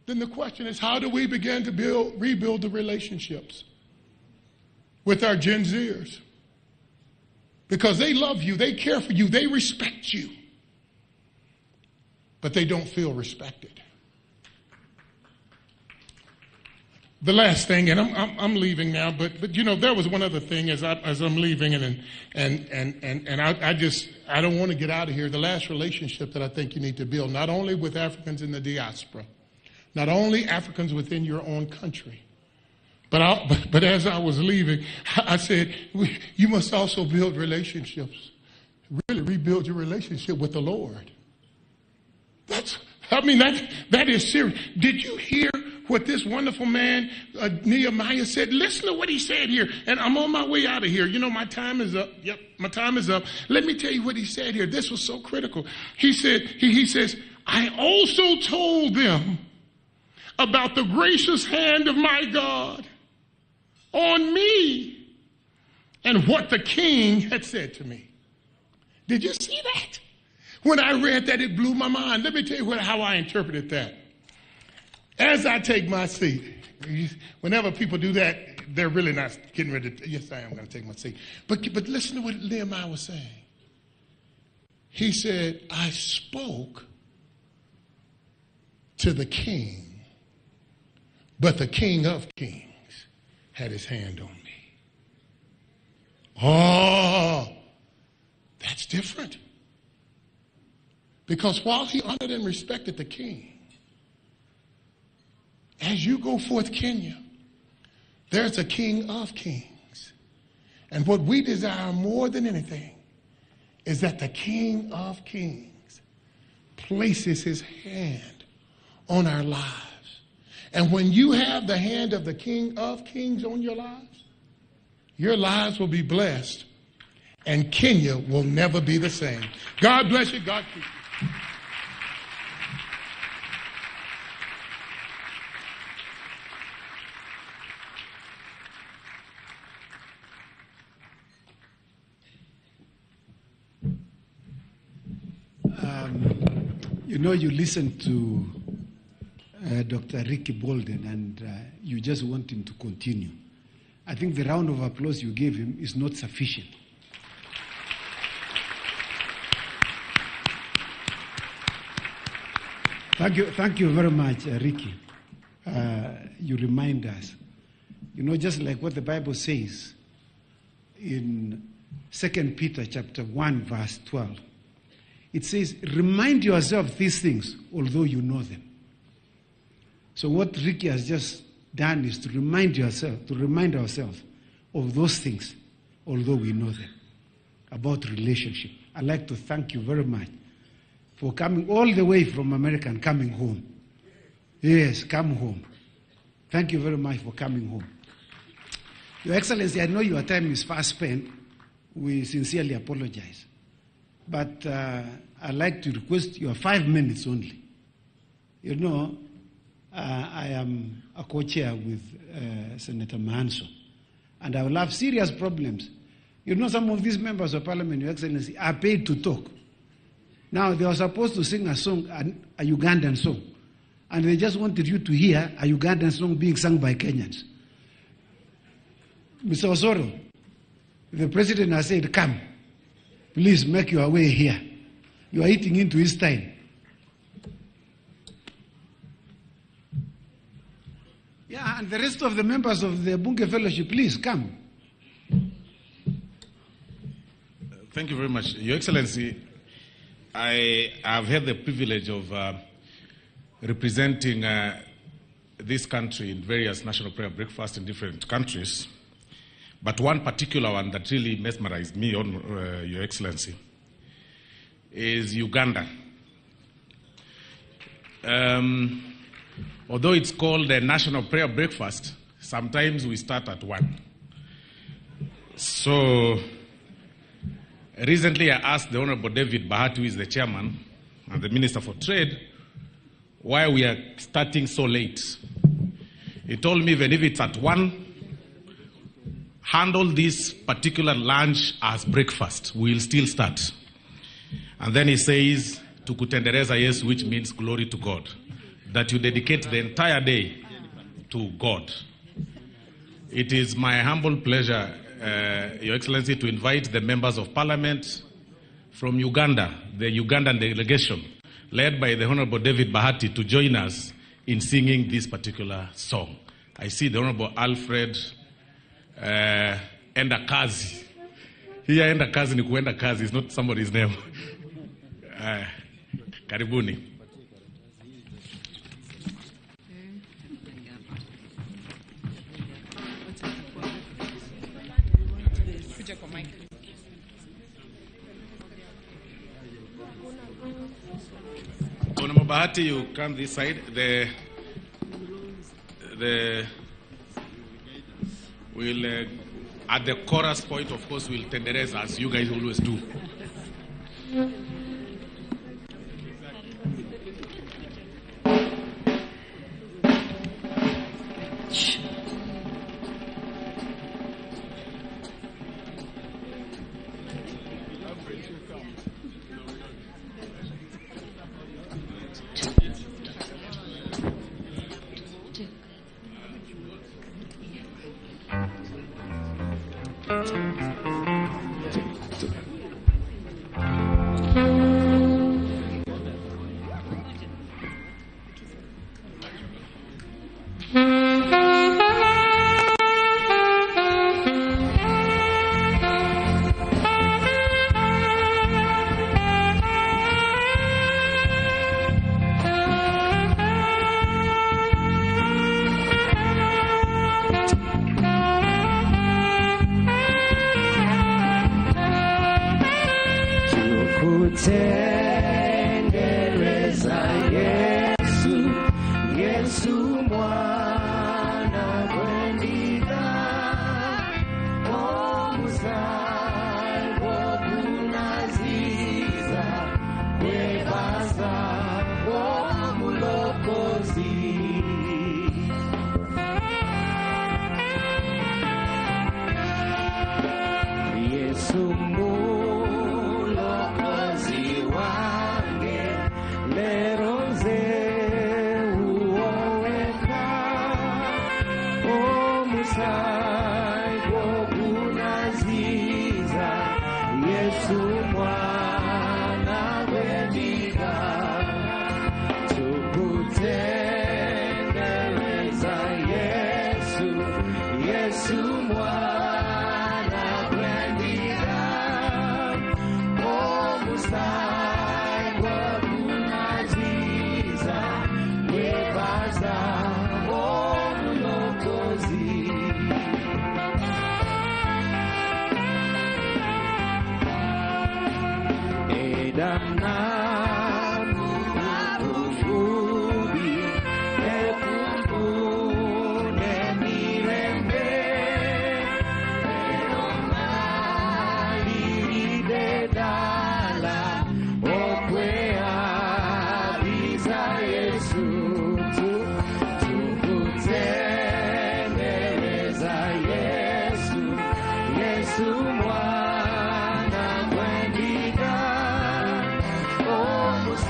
Speaker 13: then the question is, how do we begin to rebuild the relationships with our Gen Zers? Because they love you, they care for you, they respect you, but they don't feel respected. The last thing, and I'm leaving now, but you know, there was one other thing as I'm leaving, and I just, I don't want to get out of here. The last relationship that I think you need to build, not only with Africans in the diaspora, not only Africans within your own country, but as I was leaving, I said, you must also build relationships. Really rebuild your relationship with the Lord. That is serious. Did you hear what this wonderful man, Nehemiah, said? Listen to what he said here. And I'm on my way out of here. You know, my time is up. Yep, my time is up. Let me tell you what he said here. This was so critical. He said, he says, I also told them about the gracious hand of my God on me and what the king had said to me. Did you see that? When I read that, it blew my mind. Let me tell you how I interpreted that. As I take my seat, whenever people do that, they're really not getting ready to, yes, I am going to take my seat. But listen to what Nehemiah was saying. He said, I spoke to the king, but the King of Kings had his hand on me. Oh, that's different. Because while he honored and respected the king, as you go forth, Kenya, There's a King of Kings. And what we desire more than anything is that the King of Kings places his hand on our lives. And when you have the hand of the King of Kings on your lives will be blessed, and Kenya will never be the same. God bless you. God keep you.
Speaker 7: You know, you listen to Dr. Ricky Bolden and you just want him to continue. I think the round of applause you gave him is not sufficient. Thank you very much, Ricky. You remind us. You know, just like what the Bible says in 2 Peter chapter 1, verse 12. It says, remind yourself these things, although you know them. So what Ricky has just done is to remind yourself, to remind ourselves of those things, although we know them, about relationship. I'd like to thank you very much for coming all the way from America and coming home. Yes, come home. Thank you very much for coming home. Your Excellency, I know your time is fast spent. We sincerely apologize. But I'd like to request your 5 minutes only. You know, I am a co-chair with Senator Mahanso, and I will have serious problems. You know, some of these members of parliament, Your Excellency, are paid to talk. Now, they are supposed to sing a song, a Ugandan song, and they just wanted you to hear a Ugandan song being sung by Kenyans. Mr. Osoro, the president has said, come. Please make your way here. You are eating into his time. Yeah, and the rest of the members of the Bunge Fellowship, please come.
Speaker 16: Thank you very much. Your Excellency, I have had the privilege of representing this country in various national prayer breakfasts in different countries. But one particular one that really mesmerized me, Your Excellency, is Uganda. Although it's called the National Prayer Breakfast, sometimes we start at 1. So recently I asked the Honorable David Bahati, who is the chairman and the Minister for Trade, why we are starting so late. He told me even if it's at 1, handle this particular lunch as breakfast. We'll still start. And then he says, Tukutendereza Yesu, which means glory to God, that you dedicate the entire day to God. It is my humble pleasure, Your Excellency, to invite the members of parliament from Uganda, the Ugandan delegation, led by the Honorable David Bahati, to join us in singing this particular song. I see the Honorable Alfred Endakazi. Here, Endakazi ni kuenda kazi, it's not somebody's name. Karibuni. Honorable Bahati, you come this side. We'll, at the chorus point, of course, we'll tenderize as you guys always do.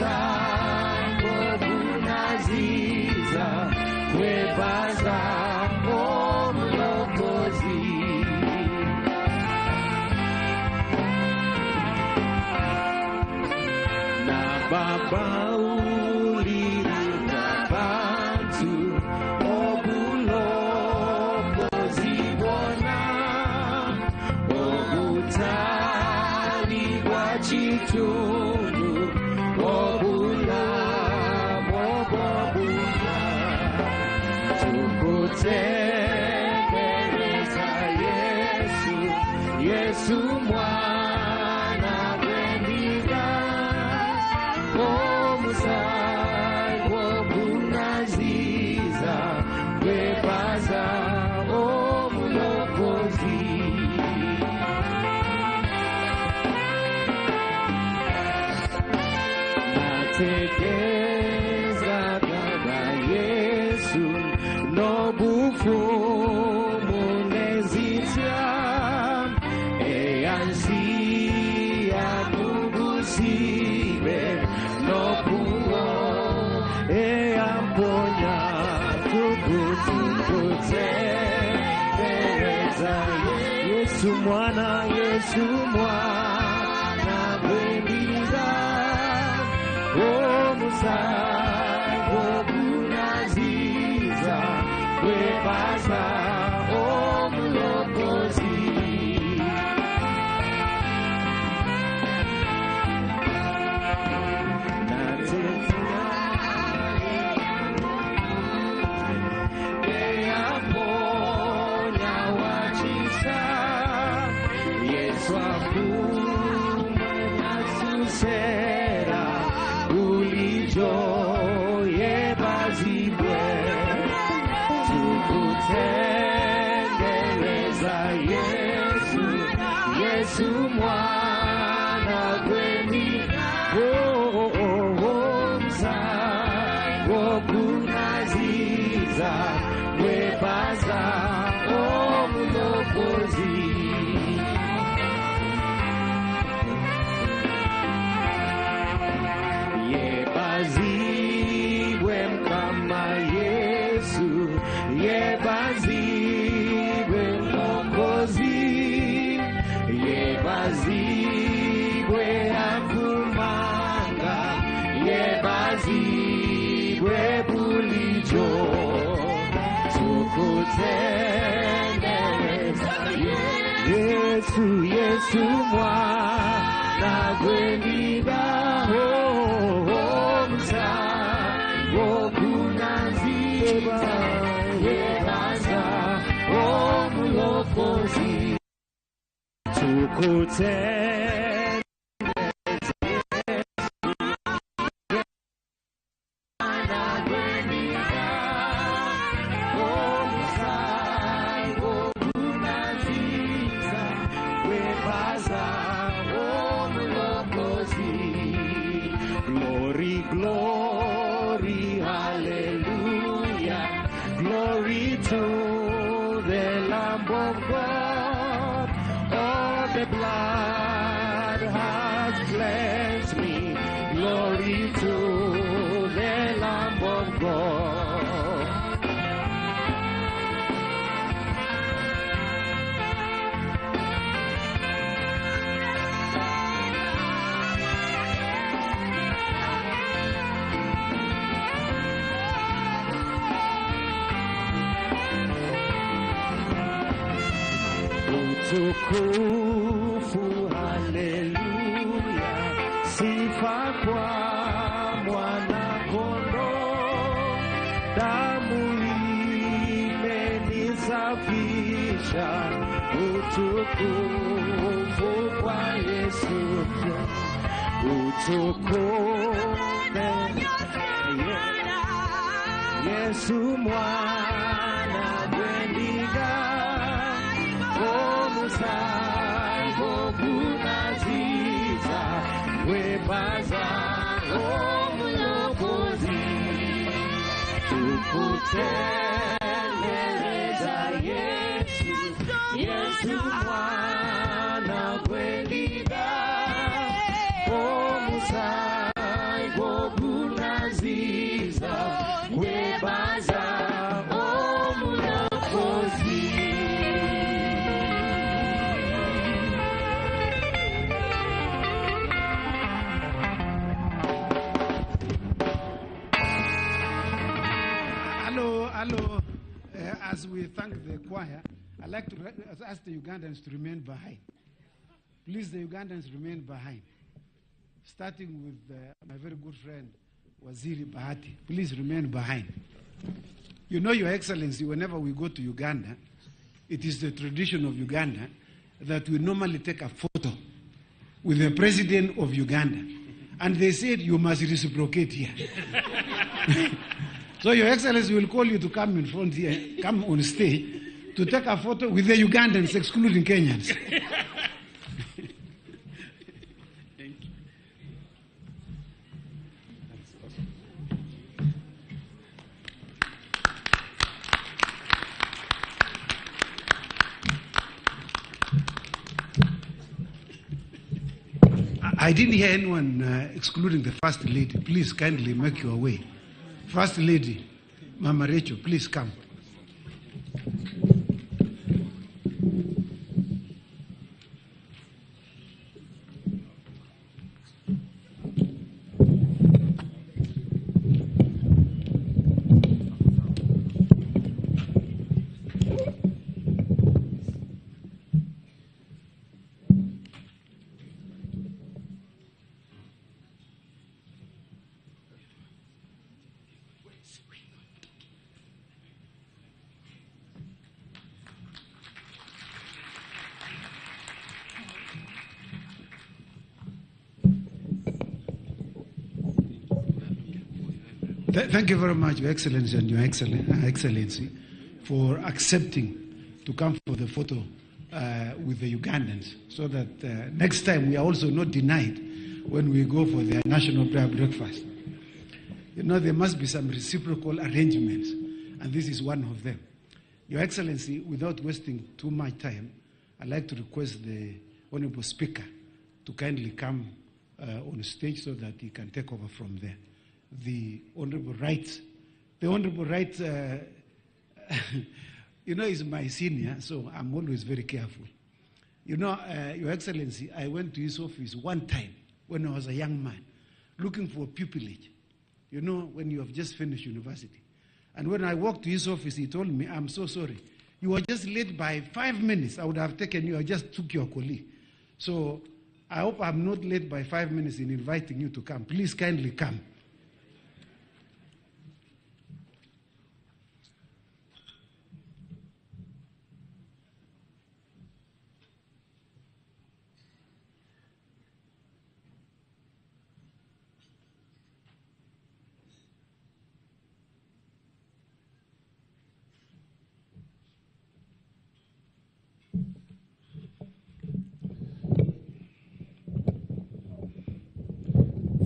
Speaker 21: Omusango gunaziza kwebaza Omulokozi. Na Baba ulirika bantu obulokozi bwona obutali bwa kitundu obulamu obwobula tukutendereza Yesu, Yesu mwana gw'endiga omusango gunaziza kwebaza Omulokozi. Nategeeza gaba Yesu n'obufumu n'ezitya eyansi yamubusibe n'okuwo eyamponya tukutukutendereza Yesu mwana, Yesu mwana gw'endiga omusango gunaziza kwebaza Omulokozi. Eyamponya wakisa Yesu akumanya susera bulijjo yebazibwe tukutendereza Yesu, Yesu mwana gw'endiga omusango gunaziza kwebaza Omulokozi. Yebazibwe Mukama Yesu, yebazibwe Mwokozi, yebazibwe akumanga, yebazibwe bulijjo tukutendereza Yesu, Yesu mwana gw'endiga omusango gunaziza yebaza Omulokozi. Tukutendereza mwana gw'endiga omusango gunaziza kwebaza Omulokozi. Glory, glory, hallelujah. Glory to the Lamb of God. All the blood has cleansed me. Glory to the Lamb of God. Utukufu, haleluya, sifa kwa mwana kondoo, damu imenisafisha, utukufu kwa Yesu, utukufu Yesu mwana gw'endiga omusango gunaziza kwebaza Omulokozi. Tukutendereza Yesu, Yesu mwana gw'endiga omusango Gogunaziza Webaza Omulokozi.
Speaker 7: Hello, hello. As we thank the choir, I'd like to ask the Ugandans to remain behind. Please, the Ugandans remain behind. Starting with my very good friend, Waziri Bahati. Please remain behind. You know, Your Excellency, whenever we go to Uganda, it is the tradition of Uganda that we normally take a photo with the president of Uganda. And they said, you must reciprocate here. So Your Excellency will call you to come in front here, come on stage, to take a photo with the Ugandans, excluding Kenyans.
Speaker 3: Thank you. That's awesome.
Speaker 7: I didn't hear anyone excluding the First Lady. Please kindly make your way. First Lady, Mama Rachel, please come. Thank you very much, Your Excellency and Your Excellency, for accepting to come for the photo with the Ugandans, so that next time we are also not denied when we go for their national prayer breakfast. You know, there must be some reciprocal arrangements, and this is one of them. Your Excellency, without wasting too much time, I'd like to request the Honorable Speaker to kindly come on stage so that he can take over from there. The Honorable Wright, you know, is my senior, so I'm always very careful. You know, Your Excellency, I went to his office one time when I was a young man, looking for pupillage, you know, when you have just finished university. And when I walked to his office, he told me, I'm so sorry. You were just late by 5 minutes. I would have taken you. I just took your colleague. So I hope I'm not late by 5 minutes in inviting you to come. Please kindly come.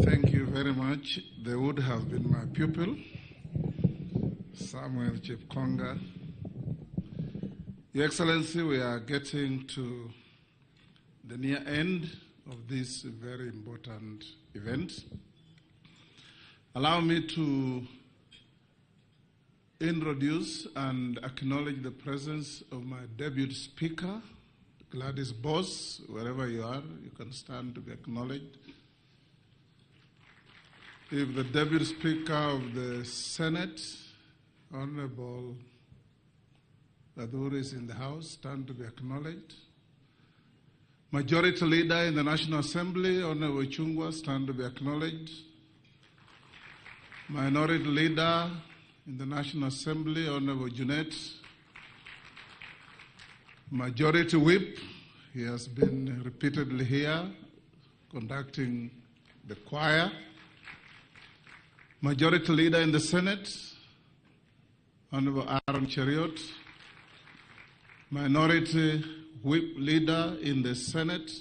Speaker 10: Thank you very much. They would have been my pupil, Samuel Chepkonga. Your Excellency, we are getting to the near end of this very important event. Allow me to introduce and acknowledge the presence of my deputy speaker, Gladys Boss. Wherever you are, you can stand to be acknowledged. If the Deputy Speaker of the Senate, Honorable Laduri, is in the House, stand to be acknowledged. Majority Leader in the National Assembly, Honorable Chungwa, stand to be acknowledged. Minority Leader in the National Assembly, Honorable Junet. Majority Whip, he has been repeatedly here conducting the choir. Majority Leader in the Senate, Honorable Aaron Cheriot. Minority Whip Leader in the Senate,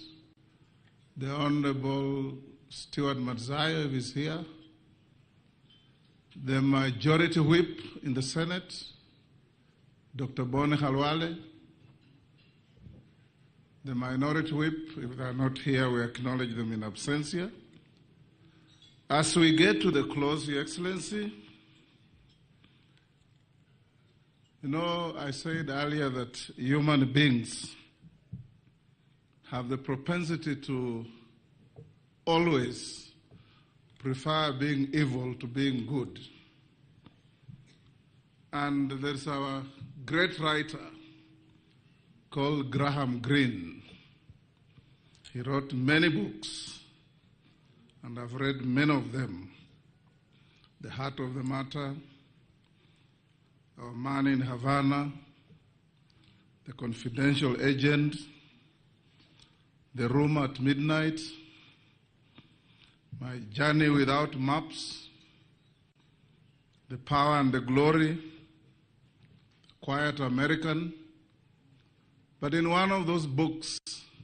Speaker 10: the Honorable Stewart Madzayo, if he's here. The Majority Whip in the Senate, Dr. Boni Khalwale. The Minority Whip, if they are not here, we acknowledge them in absentia. As we get to the close, Your Excellency, you know, I said earlier that human beings have the propensity to always prefer being evil to being good. And there's our great writer called Graham Greene. He wrote many books, and I've read many of them. The Heart of the Matter, Our Man in Havana, The Confidential Agent, The Room at Midnight, My Journey Without Maps, The Power and the Glory, The Quiet American. But in one of those books,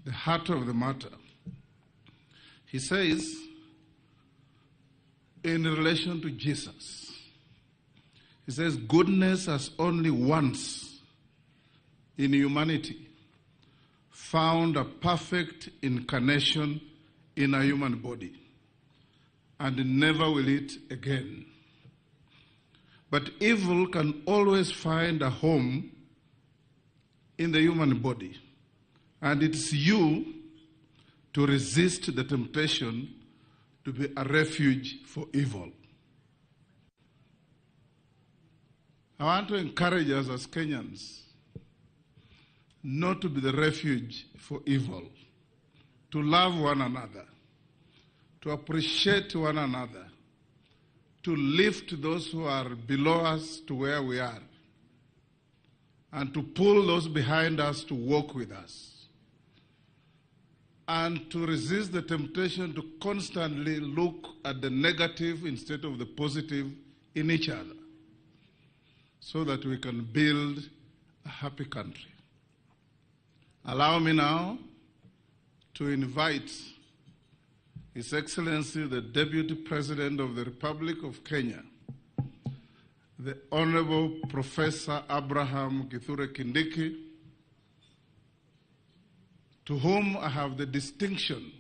Speaker 10: The Heart of the Matter, he says, in relation to Jesus, he says, goodness has only once in humanity found a perfect incarnation in a human body, and never will it again. But evil can always find a home in the human body, and it's you to resist the temptation to be a refuge for evil. I want to encourage us as Kenyans not to be the refuge for evil, to love one another, to appreciate one another, to lift those who are below us to where we are, and to pull those behind us to walk with us, and to resist the temptation to constantly look at the negative instead of the positive in each other, so that we can build a happy country. Allow me now to invite His Excellency, the Deputy President of the Republic of Kenya, the Honorable Professor Abraham Kithure Kindiki, to whom I have the distinction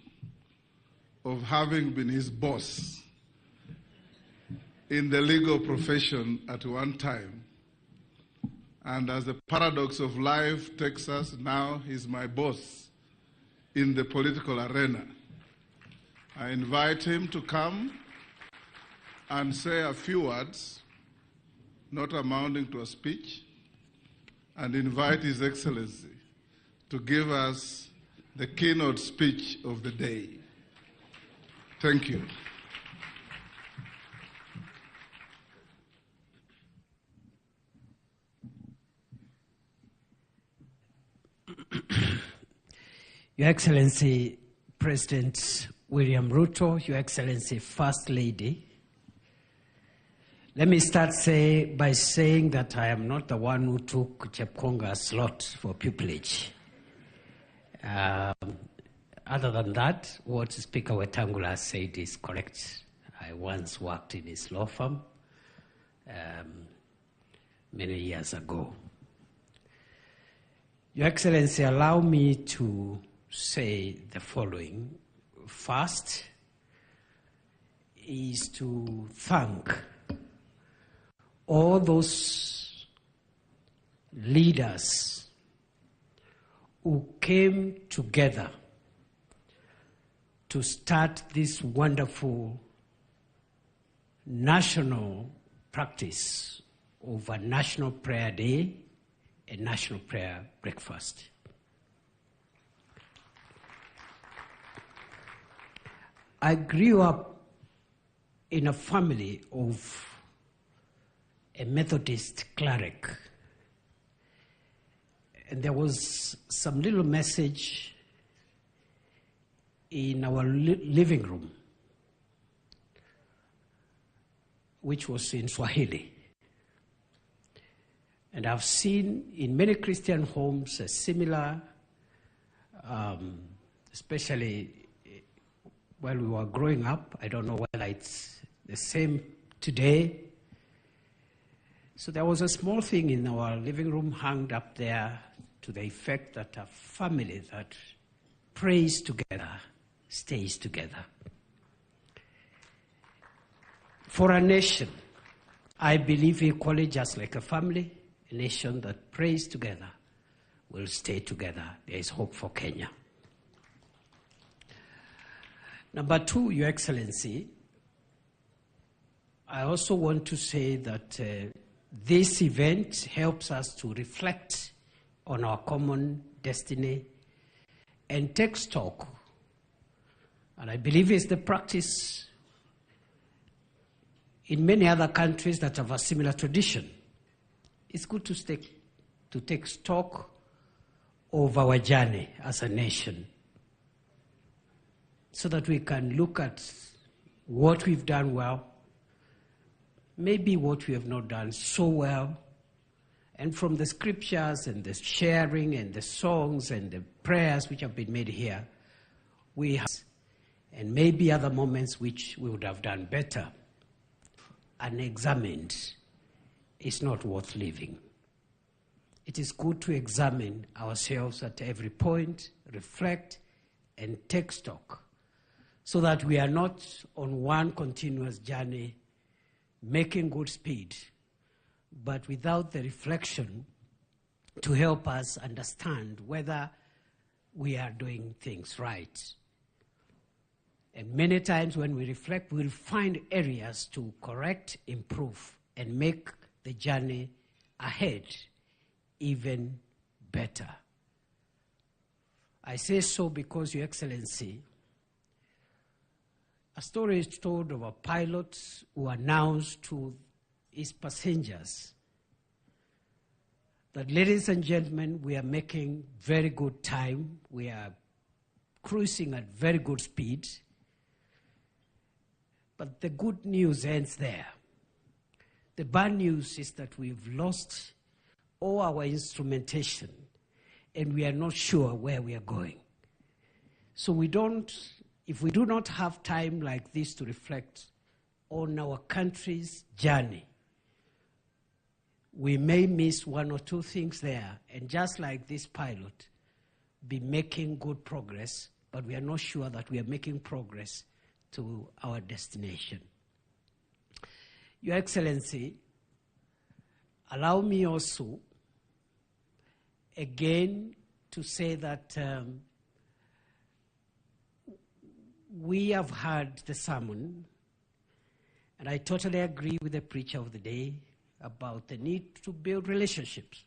Speaker 10: of having been his boss in the legal profession at one time. And as the paradox of life takes us, now he's my boss in the political arena. I invite him to come and say a few words, not amounting to a speech, and invite His Excellency to give us the keynote speech of the day. Thank you.
Speaker 15: Your Excellency, President William Ruto, Your Excellency, First Lady, let me start by saying that I am not the one who took Chepkonga's slot for pupillage. Other than that, what Speaker Wetangula said is correct. I once worked in his law firm many years ago. Your Excellency, allow me to say the following. First is to thank all those leaders who came together to start this wonderful national practice of a national prayer day and national prayer breakfast. I grew up in a family of a Methodist cleric, and there was some little message in our living room, which was in Swahili. And I've seen in many Christian homes a similar, especially while we were growing up. I don't know whether it's the same today. So there was a small thing in our living room hung up there to the effect that a family that prays together stays together. For a nation, I believe equally, just like a family, a nation that prays together will stay together. There is hope for Kenya. Number two, Your Excellency, I also want to say that this event helps us to reflect on our common destiny and take stock. And I believe it's the practice in many other countries that have a similar tradition. It's good to take stock of our journey as a nation so that we can look at what we've done well, maybe what we have not done so well, and from the scriptures and the sharing and the songs and the prayers which have been made here, we have, and maybe other moments which we would have done better, unexamined is not worth living. It is good to examine ourselves at every point, reflect, and take stock, so that we are not on one continuous journey making good speed, but without the reflection to help us understand whether we are doing things right. And many times when we reflect, we'll find areas to correct, improve, and make the journey ahead even better. I say so because, Your Excellency, a story is told of a pilot who announced to his passengers that, ladies and gentlemen, we are making very good time. We are cruising at very good speed. But the good news ends there. The bad news is that we've lost all our instrumentation and we are not sure where we are going. So we don't, if we do not have time like this to reflect on our country's journey, we may miss one or two things there, and just like this pilot, be making good progress, but we are not sure that we are making progress to our destination. Your Excellency, allow me also again to say that we have heard the sermon, and I totally agree with the preacher of the day about the need to build relationships.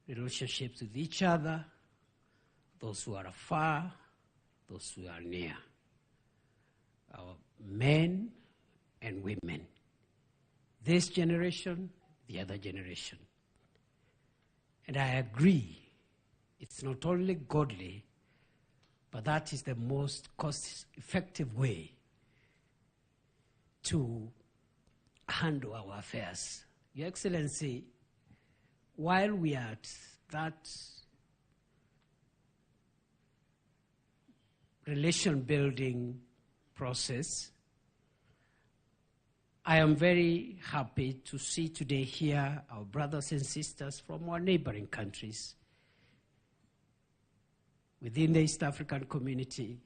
Speaker 15: Relationships with each other, those who are afar, those who are near, our men and women, this generation, the other generation. And I agree, it's not only godly, but that is the most cost-effective way to handle our affairs. Your Excellency, while we are at that relation-building process, I am very happy to see today here our brothers and sisters from our neighboring countries within the East African community,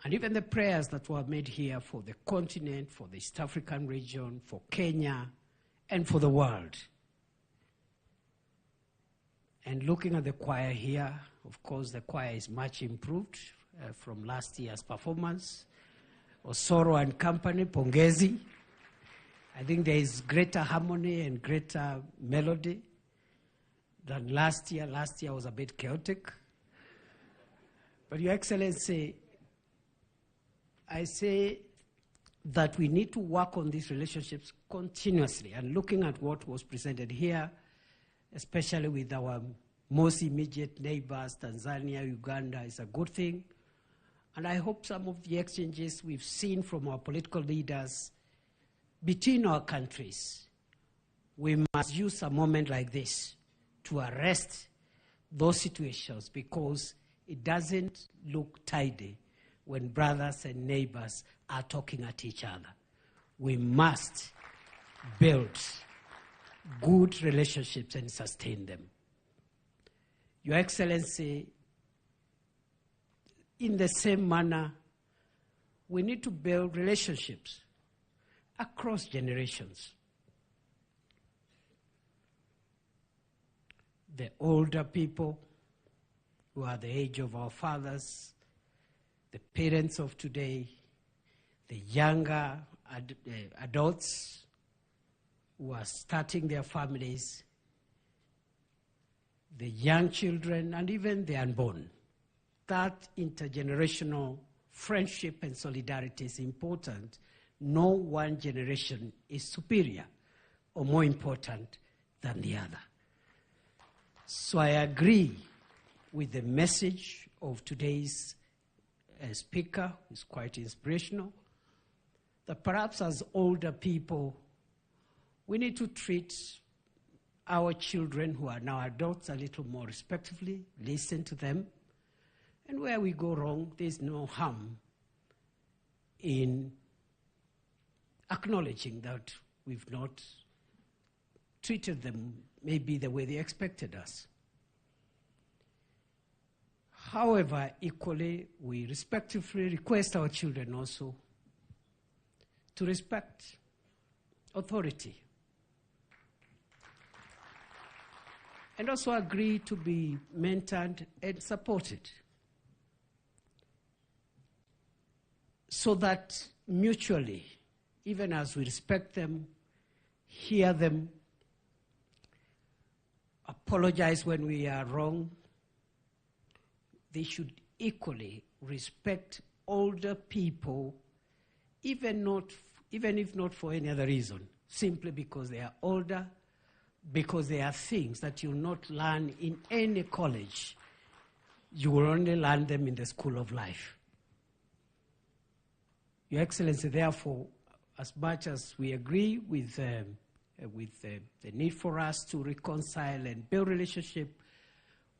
Speaker 15: and even the prayers that were made here for the continent, for the East African region, for Kenya, and for the world. And looking at the choir here, of course, the choir is much improved from last year's performance. Osoro and company, Pongezi. I think there is greater harmony and greater melody than last year. Last year was a bit chaotic. But Your Excellency, I say that we need to work on these relationships continuously, and looking at what was presented here, especially with our most immediate neighbors, Tanzania, Uganda, is a good thing. And I hope some of the exchanges we've seen from our political leaders between our countries, we must use a moment like this to arrest those situations, because it doesn't look tidy when brothers and neighbors are talking at each other. We must build good relationships and sustain them. Your Excellency, in the same manner, We need to build relationships across generations. The older people who are the age of our fathers, the parents of today, the younger adults who are starting their families, the young children, and even the unborn. That intergenerational friendship and solidarity is important. No one generation is superior or more important than the other. So I agree with the message of today's speaker, who is quite inspirational, that perhaps as older people, we need to treat our children who are now adults a little more respectfully, listen to them, and where we go wrong, there's no harm in acknowledging that we've not treated them maybe the way they expected us. However, equally, we respectfully request our children also to respect authority and also agree to be mentored and supported so that mutually, even as we respect them, hear them, apologize when we are wrong, they should equally respect older people, even if not for any other reason, simply because they are older, because there are things that you'll not learn in any college. You will only learn them in the school of life. Your Excellency, therefore, as much as we agree with the need for us to reconcile and build relationship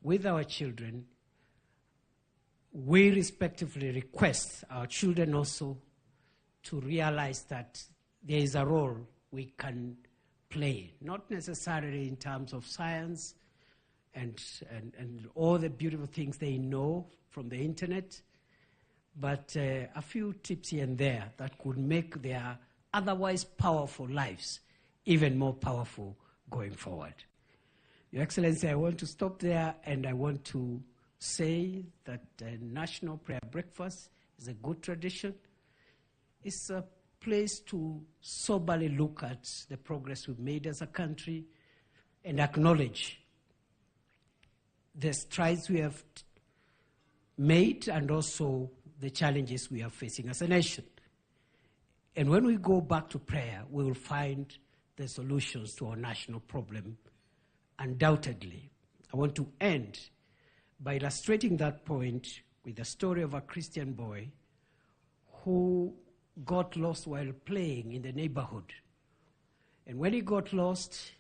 Speaker 15: with our children, we respectively request our children also to realize that there is a role we can play, not necessarily in terms of science and all the beautiful things they know from the internet, but a few tips here and there that could make their otherwise powerful lives even more powerful going forward. Your Excellency, I want to stop there, and I want to say that the National Prayer Breakfast is a good tradition. It's a place to soberly look at the progress we've made as a country and acknowledge the strides we have made and also the challenges we are facing as a nation. And when we go back to prayer, we will find the solutions to our national problem, undoubtedly. I want to end by illustrating that point with the story of a Christian boy who got lost while playing in the neighborhood. And when he got lost,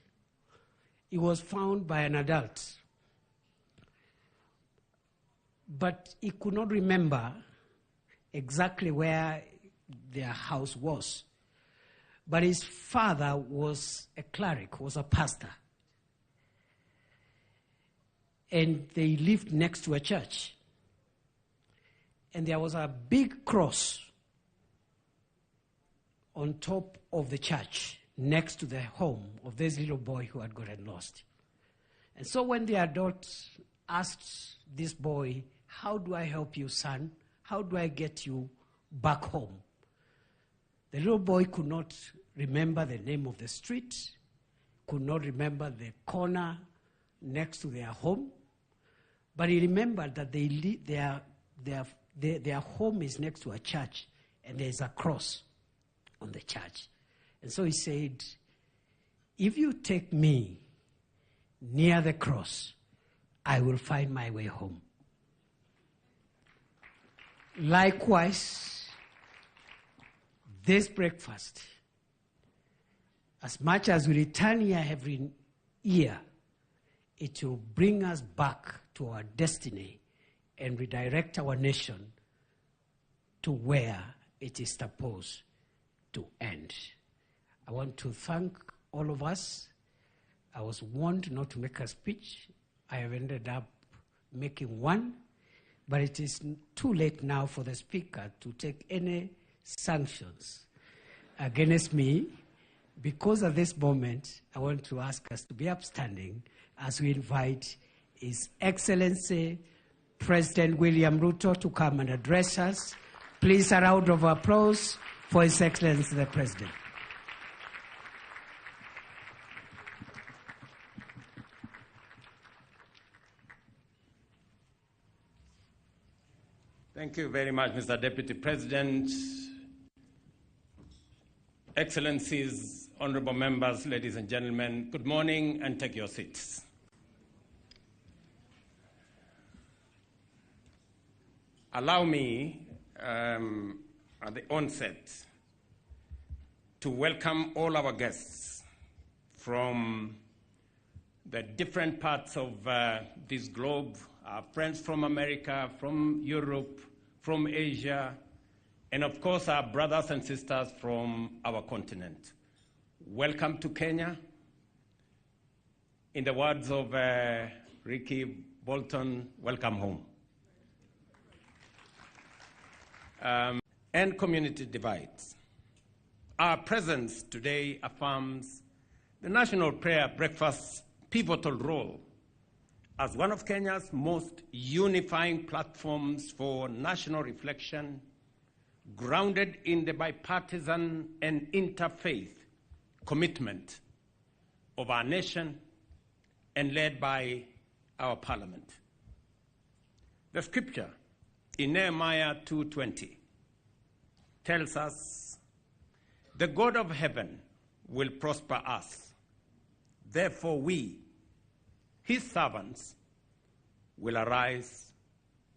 Speaker 15: he was found by an adult. But he could not remember exactly where their house was. But his father was a cleric, was a pastor. And they lived next to a church. And there was a big cross on top of the church, next to the home of this little boy who had gotten lost. And so when the adult asked this boy, "How do I help you, son? How do I get you back home?" The little boy could not remember the name of the street, could not remember the corner next to their home, but he remembered that their home is next to a church, and there's a cross on the church. And so he said, "If you take me near the cross, I will find my way home." Likewise, this breakfast, as much as we return here every year, it will bring us back to our destiny and redirect our nation to where it is supposed to end. I want to thank all of us. I was warned not to make a speech. I have ended up making one, but it is too late now for the speaker to take any sanctions against me, because at this moment, I want to ask us to be upstanding as we invite His Excellency President William Ruto to come and address us. Please, a round of applause for His Excellency the President.
Speaker 5: Thank you very much, Mr. Deputy President. Excellencies, honorable members, ladies and gentlemen, good morning and take your seats. Allow me, at the onset, to welcome all our guests from the different parts of this globe, our friends from America, from Europe, from Asia, and of course our brothers and sisters from our continent. Welcome to Kenya. In the words of Ricky Bolton, welcome home. And community divides. Our presence today affirms the National Prayer Breakfast's pivotal role as one of Kenya's most unifying platforms for national reflection, grounded in the bipartisan and interfaith commitment of our nation and led by our parliament. The scripture in Nehemiah 2:20 tells us, "The God of heaven will prosper us. Therefore we, his servants, will arise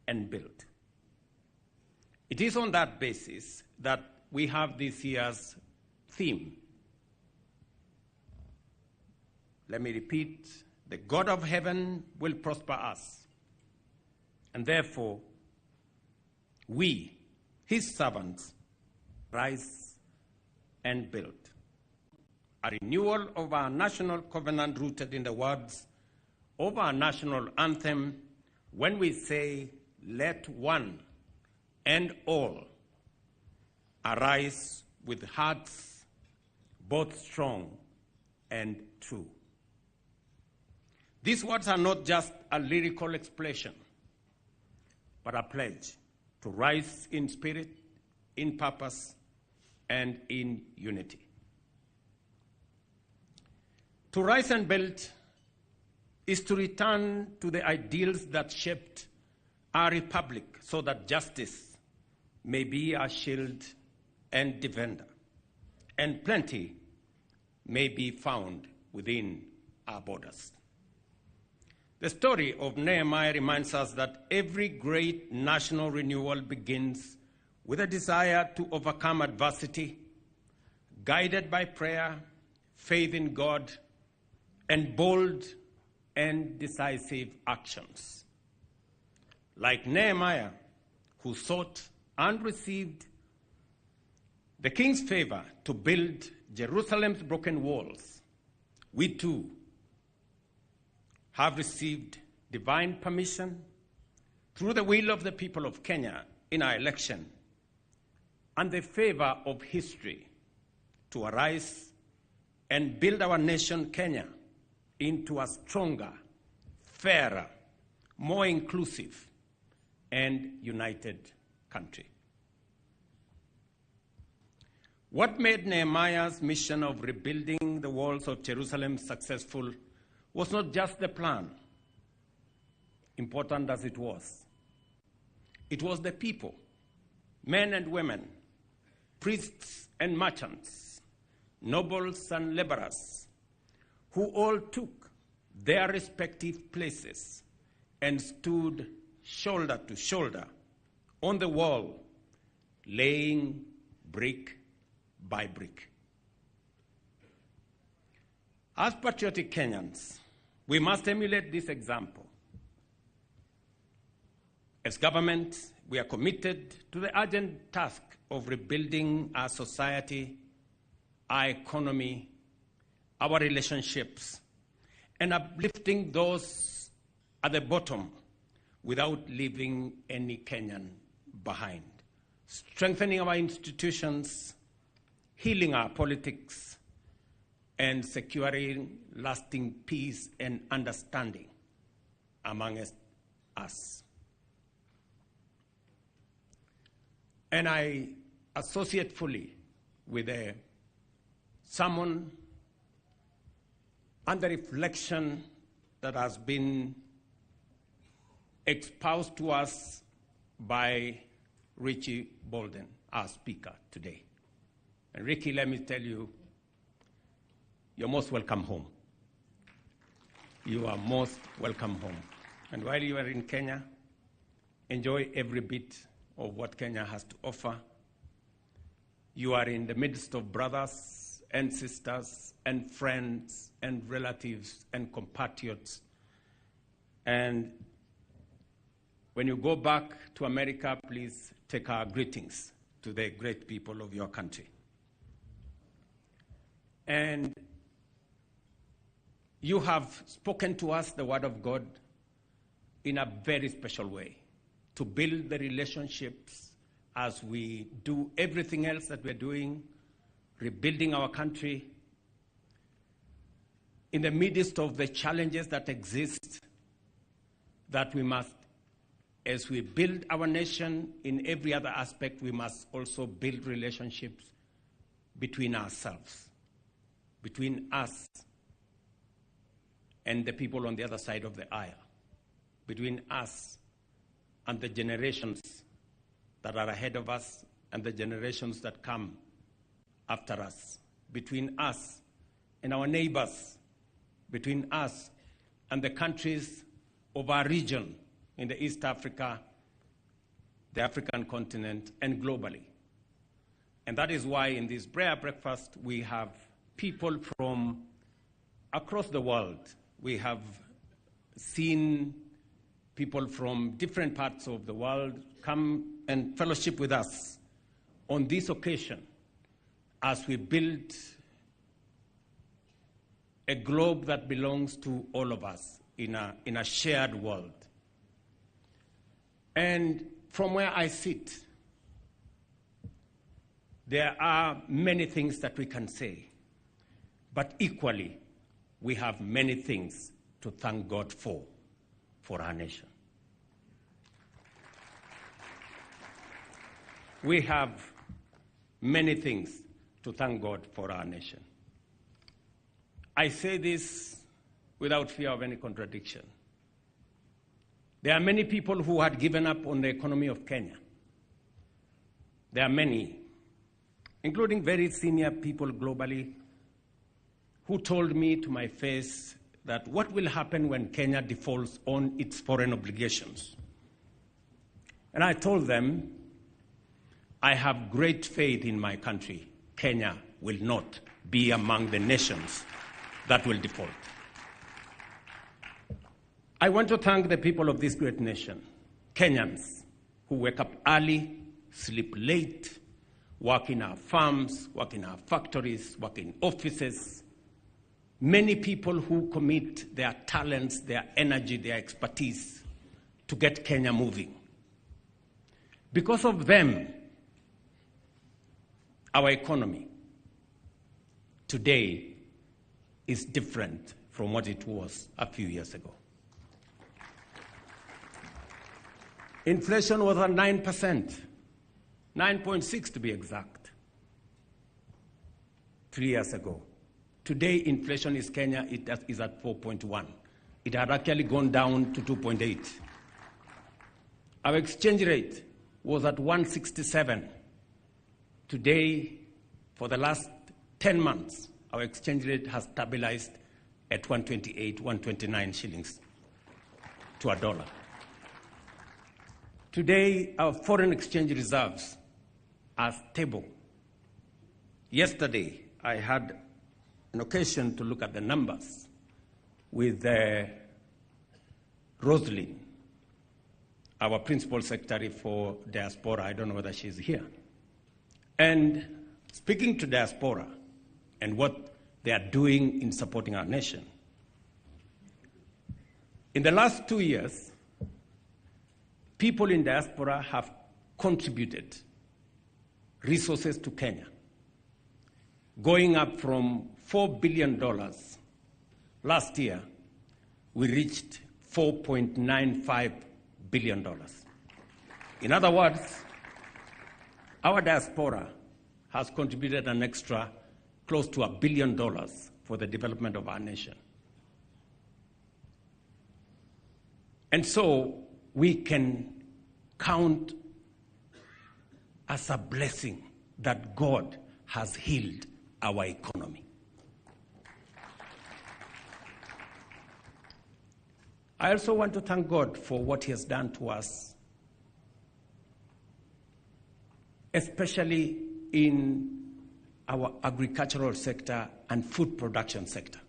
Speaker 5: and build." It is on that basis that we have this year's theme. Let me repeat, the God of heaven will prosper us, and therefore we, his servants, rise and build. A renewal of our national covenant rooted in the words of our national anthem when we say, "Let one and all arise with hearts both strong and true." These words are not just a lyrical expression, but a pledge to rise in spirit, in purpose, and in unity. To rise and build is to return to the ideals that shaped our republic so that justice may be our shield and defender, and plenty may be found within our borders. The story of Nehemiah reminds us that every great national renewal begins with a desire to overcome adversity, guided by prayer, faith in God, and bold and decisive actions. Like Nehemiah, who sought and received the king's favor to build Jerusalem's broken walls, we too have received divine permission through the will of the people of Kenya in our election and the favor of history to arise and build our nation, Kenya, into a stronger, fairer, more inclusive, and united country. What made Nehemiah's mission of rebuilding the walls of Jerusalem successful was not just the plan, important as it was. It was the people, men and women, priests and merchants, nobles and laborers, who all took their respective places and stood shoulder to shoulder on the wall, laying brick by brick. As patriotic Kenyans, we must emulate this example. As government, we are committed to the urgent task of rebuilding our society, our economy, our relationships, and uplifting those at the bottom without leaving any Kenyan behind.
Speaker 17: strengthening our institutions, healing our politics, and securing lasting peace and understanding among us. And I associate fully with the sermon and the reflection that has been espoused to us by Richie Bolden, our speaker today. And Ricky, let me tell you, you're most welcome home. You are most welcome home. And while you are in Kenya, enjoy every bit of what Kenya has to offer. You are in the midst of brothers and sisters and friends and relatives and compatriots. And when you go back to America, please take our greetings to the great people of your country. And you have spoken to us the word of God in a very special way, to build the relationships as we do everything else that we're doing, rebuilding our country. In the midst of the challenges that exist, that we must, as we build our nation in every other aspect, we must also build relationships between ourselves, between us and the people on the other side of the aisle, between us and the generations that are ahead of us and the generations that come after us, between us and our neighbors, between us and the countries of our region in the East Africa, the African continent, and globally. And that is why in this prayer breakfast we have people from across the world. We have seen people from different parts of the world come and fellowship with us on this occasion as we build a globe that belongs to all of us in a shared world. And from where I sit, there are many things that we can say, but equally, we have many things to thank God for our nation. We have many things to thank God for our nation. I say this without fear of any contradiction. There are many people who had given up on the economy of Kenya. There are many, including very senior people globally, who told me to my face that what will happen when Kenya defaults on its foreign obligations. And I told them, I have great faith in my country. Kenya will not be among the nations that will default. I want to thank the people of this great nation, Kenyans, who wake up early, sleep late, work in our farms, work in our factories, work in offices. Many people who commit their talents, their energy, their expertise to get Kenya moving. Because of them, our economy today is different from what it was a few years ago. Inflation was at 9%, 9.6 to be exact, 3 years ago. Today, inflation in Kenya is at 4.1. It had actually gone down to 2.8. Our exchange rate was at 167. Today, for the last 10 months, our exchange rate has stabilized at 128, 129 shillings to a dollar. Today, our foreign exchange reserves are stable. Yesterday, I had an occasion to look at the numbers with Roslyn, our principal secretary for diaspora. I don't know whether she's here. And speaking to diaspora and what they are doing in supporting our nation. In the last 2 years, people in diaspora have contributed resources to Kenya, going up from $4 billion last year, we reached $4.95 billion. In other words, our diaspora has contributed an extra close to $1 billion for the development of our nation. And so we can count as a blessing that God has healed our economy. I also want to thank God for what He has done to us, especially in our agricultural sector and food production sector.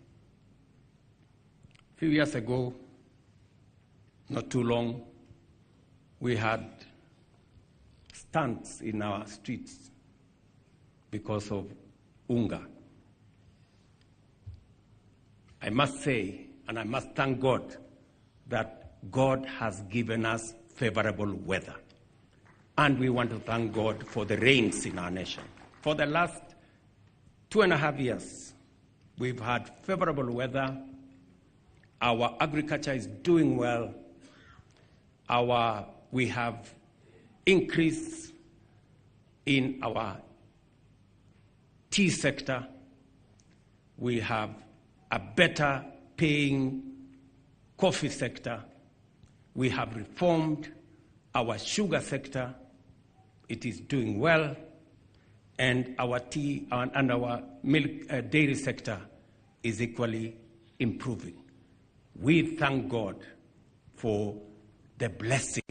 Speaker 17: A few years ago, not too long, we had stunts in our streets because of unga. I must say, and I must thank God, that God has given us favorable weather. And we want to thank God for the rains in our nation. For the last 2.5 years, we've had favorable weather. Our agriculture is doing well. We have increase in our tea sector. We have a better paying coffee sector. We have reformed our sugar sector. It is doing well. And our tea and our milk dairy sector is equally improving. We thank God for the blessing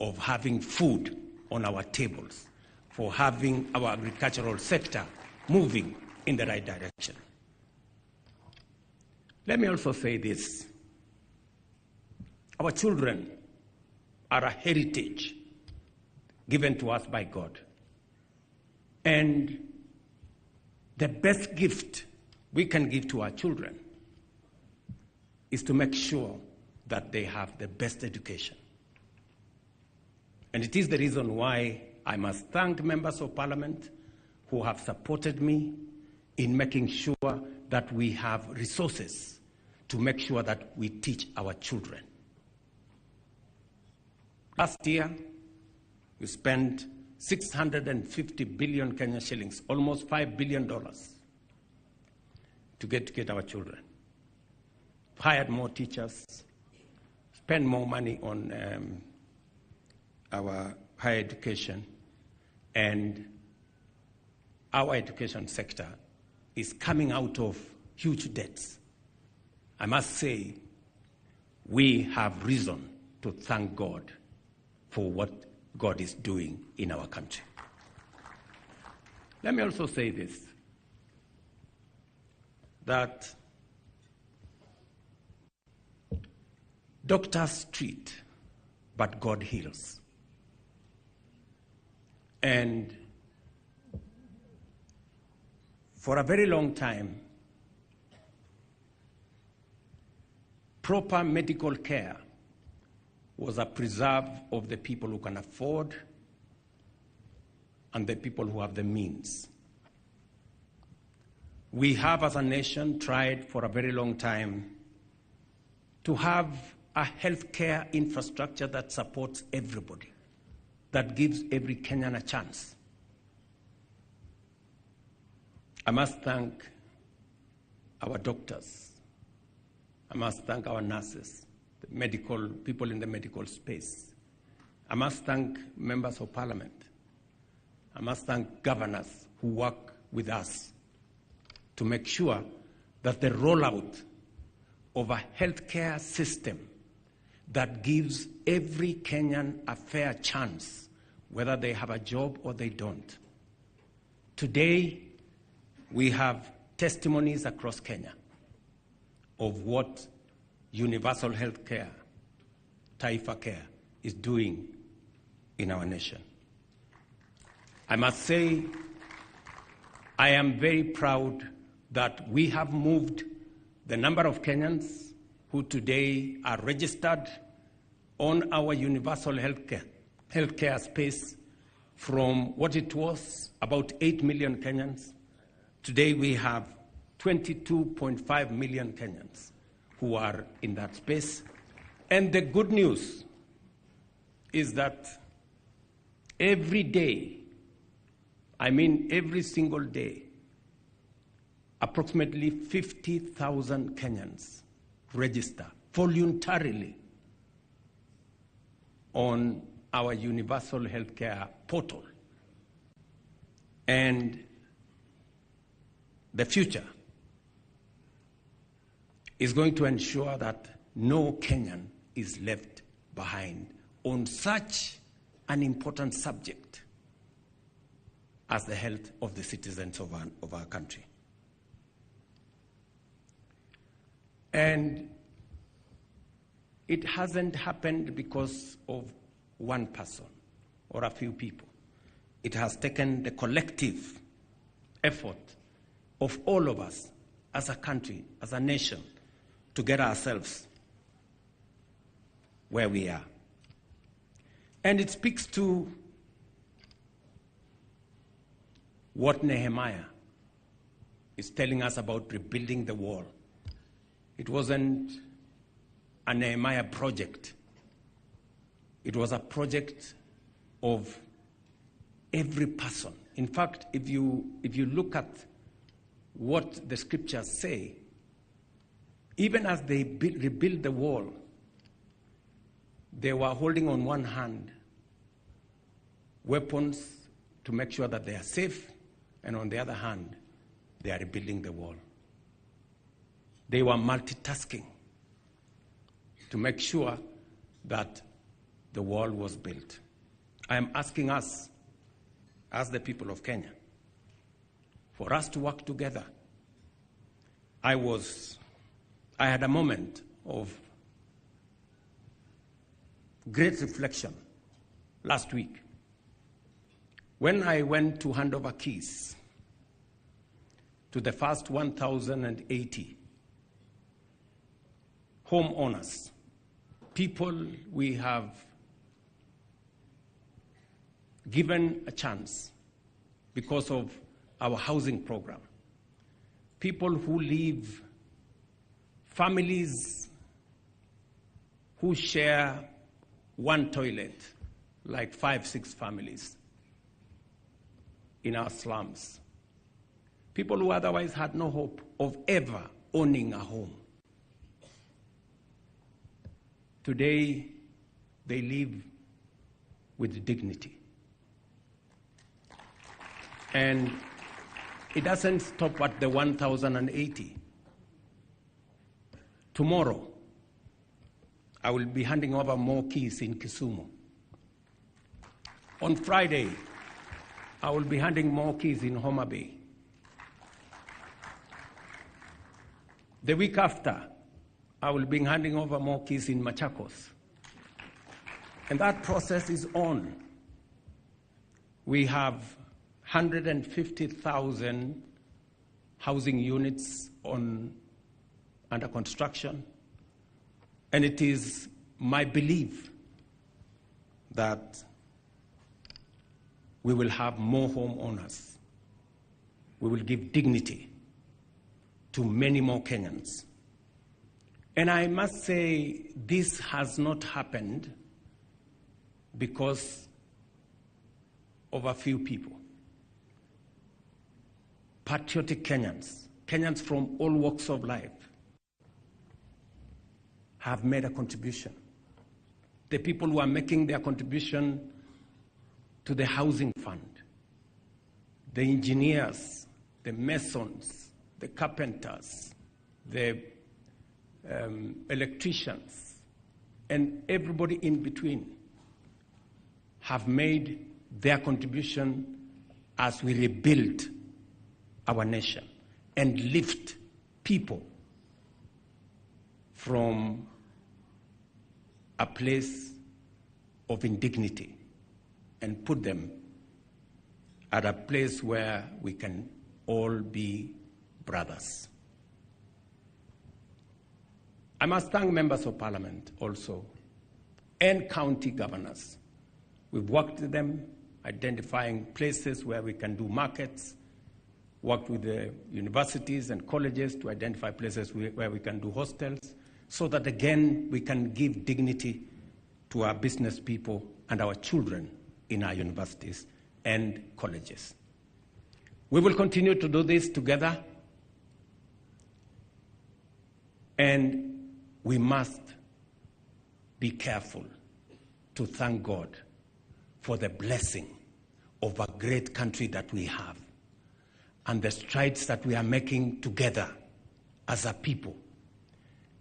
Speaker 17: of having food on our tables, for having our agricultural sector moving in the right direction. Let me also say this. Our children are a heritage given to us by God. And the best gift we can give to our children is to make sure that they have the best education. And it is the reason why I must thank members of parliament who have supported me in making sure that we have resources to make sure that we teach our children. Last year, we spent 650 billion Kenya shillings, almost $5 billion, to get our children. Hired more teachers, spent more money on our higher education, and our education sector is coming out of huge debts. I must say, we have reason to thank God for what God is doing in our country. Let me also say this, that doctors treat, but God heals. And for a very long time, proper medical care was a preserve of the people who can afford and the people who have the means. We have, as a nation, tried for a very long time to have a healthcare infrastructure that supports everybody, that gives every Kenyan a chance. I must thank our doctors. I must thank our nurses, the medical people in the medical space. I must thank members of parliament. I must thank governors who work with us to make sure that the rollout of a healthcare system that gives every Kenyan a fair chance, whether they have a job or they don't. Today, we have testimonies across Kenya of what universal health care, Taifa Care, is doing in our nation. I must say, I am very proud that we have moved the number of Kenyans who today are registered on our universal healthcare space From what it was, about 8 million Kenyans, today we have 22.5 million Kenyans who are in that space. And the good news is that every day, I mean every single day, approximately 50,000 Kenyans register voluntarily on our universal healthcare portal. And the future is going to ensure that no Kenyan is left behind on such an important subject as the health of the citizens of our country. And it hasn't happened because of one person or a few people. It has taken the collective effort of all of us as a country, as a nation, to get ourselves where we are. And it speaks to what Nehemiah is telling us about rebuilding the wall. It wasn't a Nehemiah project. It was a project of every person. In fact, if you look at what the scriptures say, even as they rebuilt the wall, they were holding on one hand weapons to make sure that they are safe, and on the other hand, they are rebuilding the wall. They were multitasking to make sure that the wall was built. I am asking us, as the people of Kenya, for us to work together. I had a moment of great reflection last week when I went to hand over keys to the first 1,080 homeowners, people we have given a chance because of our housing program, people who live, families who share one toilet, like 5, 6 families in our slums, people who otherwise had no hope of ever owning a home. Today, they live with dignity. And it doesn't stop at the 1,080. Tomorrow, I will be handing over more keys in Kisumu. On Friday, I will be handing more keys in Homa Bay. The week after, I will be handing over more keys in Machakos. And that process is on. We have 150,000 housing units under construction. And it is my belief that we will have more homeowners. We will give dignity to many more Kenyans. And I must say, this has not happened because of a few people. Patriotic Kenyans, Kenyans from all walks of life, have made a contribution. The people who are making their contribution to the housing fund, the engineers, the masons, the carpenters, the electricians, and everybody in between have made their contribution as we rebuild our nation and lift people from a place of indignity and put them at a place where we can all be brothers. I must thank members of parliament also and county governors. We've worked with them. identifying places where we can do markets, worked with the universities and colleges to identify places where we can do hostels, so that again we can give dignity to our business people and our children in our universities and colleges. We will continue to do this together, and we must be careful to thank God for the blessing of a great country that we have and the strides that we are making together as a people.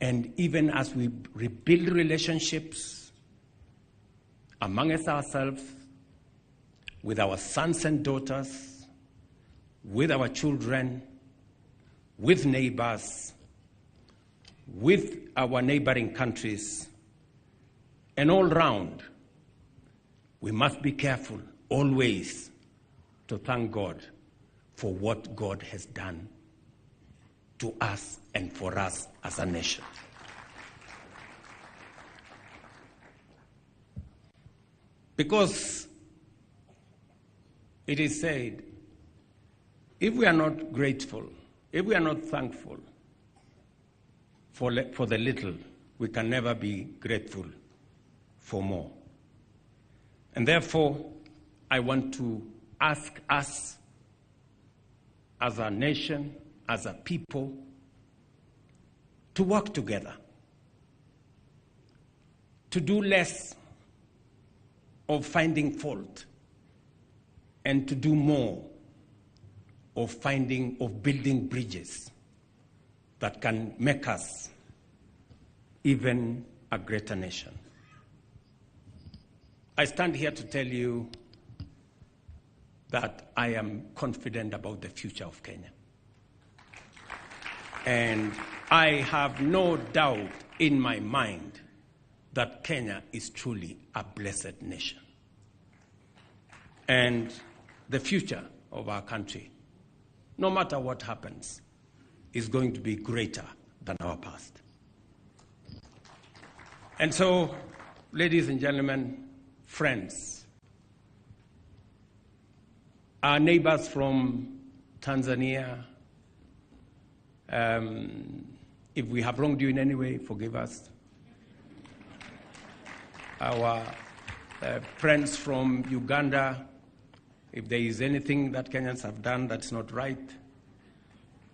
Speaker 17: And even as we rebuild relationships amongst ourselves, with our sons and daughters, with our children, with neighbors, with our neighboring countries, and all round, we must be careful always to thank God for what God has done to us and for us as a nation. Because it is said, if we are not grateful, if we are not thankful for the little, we can never be grateful for more. And therefore, I want to ask us as a nation, as a people, to work together, to do less of finding fault and to do more of building bridges that can make us even a greater nation. I stand here to tell you that I am confident about the future of Kenya. And I have no doubt in my mind that Kenya is truly a blessed nation. And the future of our country, no matter what happens, is going to be greater than our past. And so, ladies and gentlemen, friends, our neighbors from Tanzania, if we have wronged you in any way, forgive us. Our friends from Uganda, if there is anything that Kenyans have done that's not right,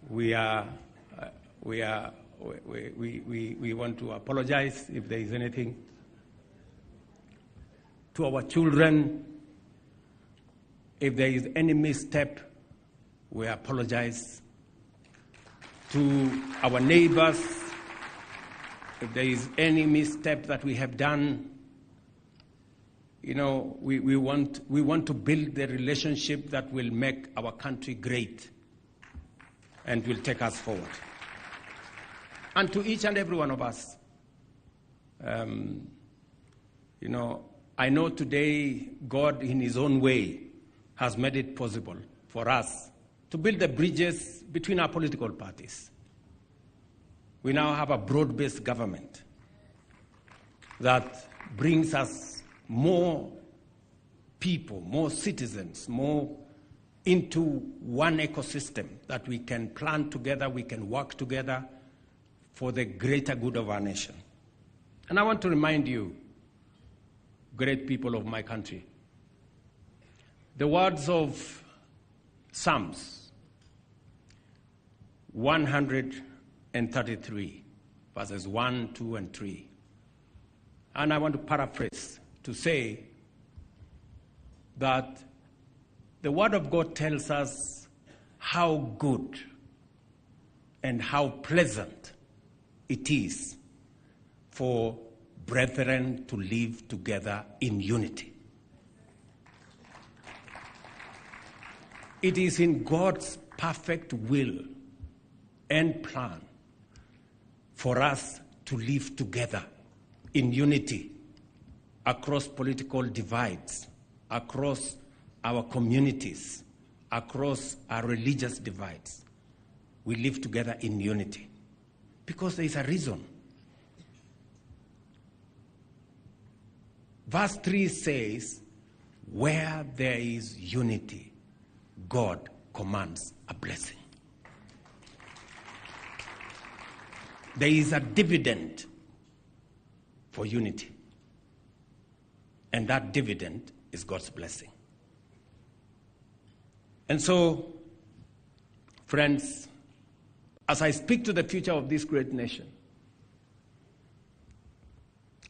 Speaker 17: we want to apologize if there is anything. To our children, if there is any misstep, we apologize. To our neighbors, if there is any misstep that we have done, you know, we want to build the relationship that will make our country great and will take us forward. And to each and every one of us, you know, I know today God in his own way has made it possible for us to build the bridges between our political parties. We now have a broad-based government that brings us more people, more citizens, more into one ecosystem that we can plan together, we can work together for the greater good of our nation. And I want to remind you, great people of my country, the words of Psalms 133, verses 1, 2, and 3. And I want to paraphrase to say that the Word of God tells us how good and how pleasant it is for brethren to live together in unity. It is in God's perfect will and plan for us to live together in unity across political divides, across our communities, across our religious divides. We live together in unity because there is a reason. Verse 3 says, Where there is unity, God commands a blessing. There is a dividend for unity. And that dividend is God's blessing. And so, friends, as I speak to the future of this great nation,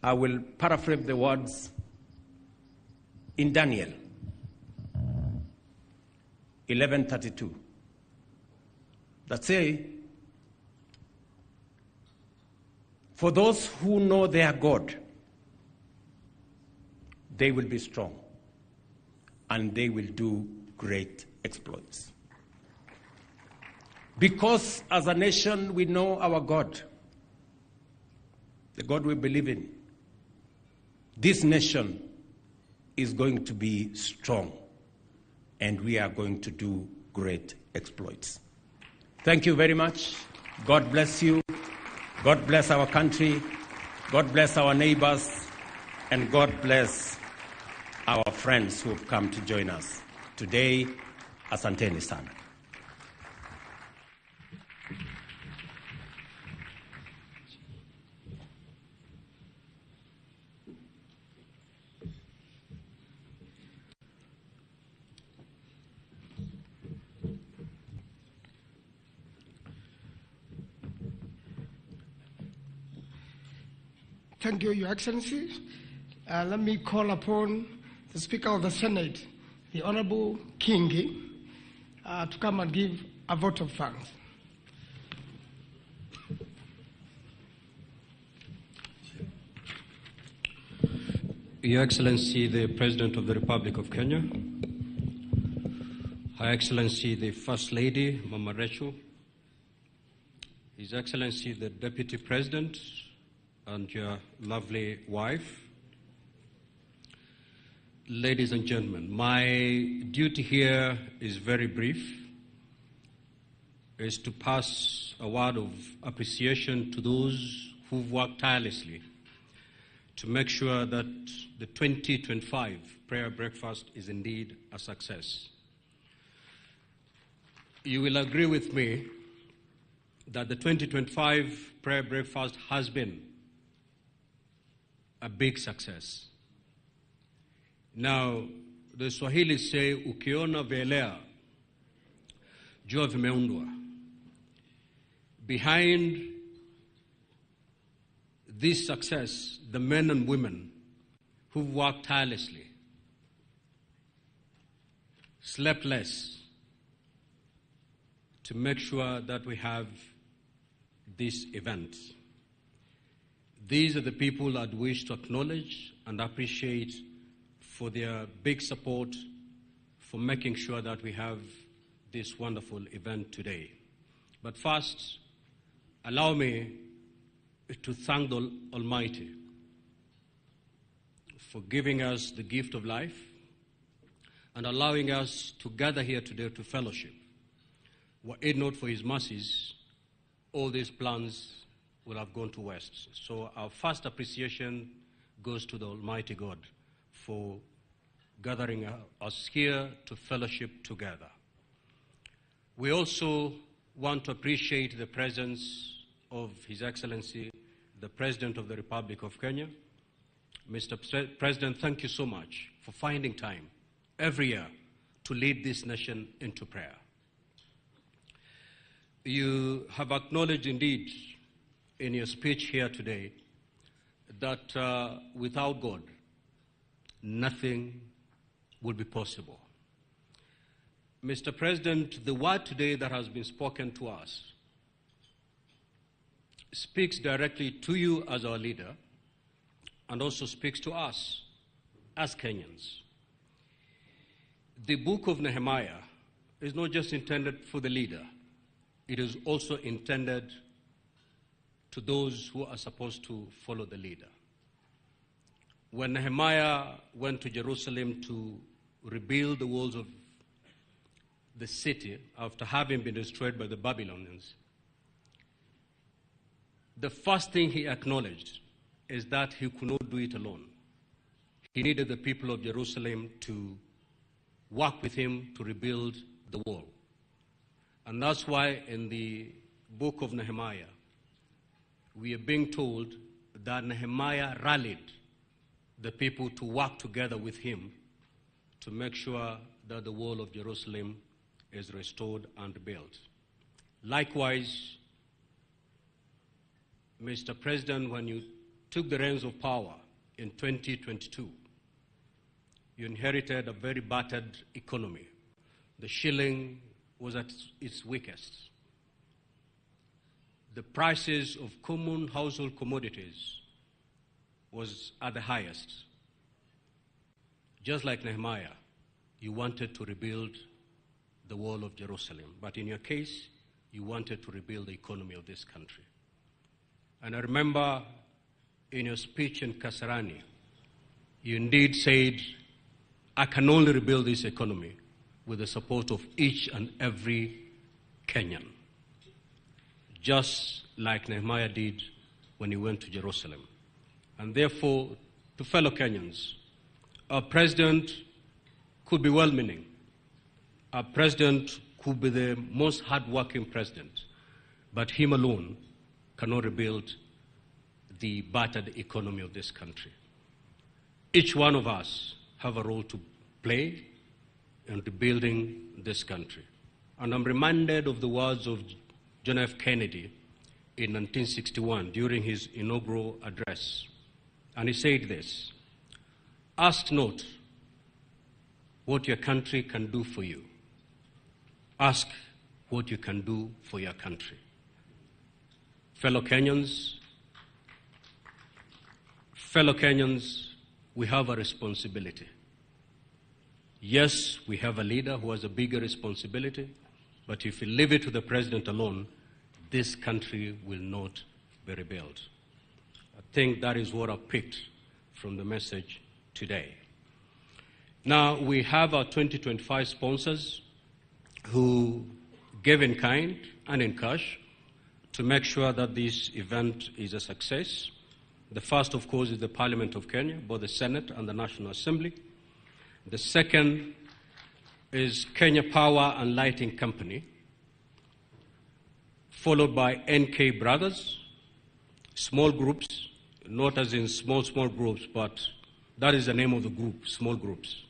Speaker 17: I will paraphrase the words in Daniel 11:32 that say, for those who know their God, they will be strong and they will do great exploits. Because as a nation we know our God, the God we believe in, this nation is going to be strong and we are going to do great exploits. Thank you very much. God bless you. God bless our country. God bless our neighbors. And God bless our friends who have come to join us today. Asanteni sana.
Speaker 9: Thank you, Your Excellency. Let me call upon the Speaker of the Senate, the Honorable Kingi, to come and give a vote of thanks.
Speaker 14: Your Excellency, the President of the Republic of Kenya, Her Excellency, the First Lady, Mama Rachel, His Excellency, the Deputy President, and your lovely wife. Ladies and gentlemen, my duty here is very brief, is to pass a word of appreciation to those who've worked tirelessly to make sure that the 2025 prayer breakfast is indeed a success. You will agree with me that the 2025 prayer breakfast has been a big success. Now, the Swahili say, ukiona velea, jua vimeundwa. Behind this success, the men and women who've worked tirelessly, slept less, to make sure that we have this event. These are the people I'd wish to acknowledge and appreciate for their big support for making sure that we have this wonderful event today. But first, allow me to thank the Almighty for giving us the gift of life and allowing us to gather here today to fellowship. Were it not for His mercies, all these plans will have gone to waste. So our first appreciation goes to the Almighty God for gathering us here to fellowship together. We also want to appreciate the presence of His Excellency, the President of the Republic of Kenya. Mr. President, thank you so much for finding time every year to lead this nation into prayer. You have acknowledged indeed in your speech here today that without God, nothing would be possible. Mr. President, the word today that has been spoken to us speaks directly to you as our leader and also speaks to us as Kenyans. The book of Nehemiah is not just intended for the leader, it is also intended to those who are supposed to follow the leader. When Nehemiah went to Jerusalem to rebuild the walls of the city after having been destroyed by the Babylonians, the first thing he acknowledged is that he could not do it alone. He needed the people of Jerusalem to work with him to rebuild the wall. And that's why in the book of Nehemiah, we are being told that Nehemiah rallied the people to work together with him to make sure that the wall of Jerusalem is restored and built. Likewise, Mr. President, when you took the reins of power in 2022, you inherited a very battered economy. The shilling was at its weakest. The prices of common household commodities was at the highest. Just like Nehemiah, you wanted to rebuild the wall of Jerusalem. But in your case, you wanted to rebuild the economy of this country. And I remember in your speech in Kasarani, you indeed said, I can only rebuild this economy with the support of each and every Kenyan, just like Nehemiah did when he went to Jerusalem. And therefore, to fellow Kenyans, our president could be well-meaning. Our president could be the most hardworking president, but him alone cannot rebuild the battered economy of this country. Each one of us have a role to play in rebuilding this country. And I'm reminded of the words of John F. Kennedy in 1961 during his inaugural address. And he said this, "Ask not what your country can do for you. Ask what you can do for your country." Fellow Kenyans, we have a responsibility. Yes, we have a leader who has a bigger responsibility, but if we leave it to the president alone, this country will not be rebuilt. I think that is what I picked from the message today. Now, we have our 2025 sponsors who gave in kind and in cash to make sure that this event is a success. The first, of course, is the Parliament of Kenya, both the Senate and the National Assembly. The second is Kenya Power and Lighting Company, followed by NK Brothers, small groups, not as in small, small groups, but that is the name of the group, small groups.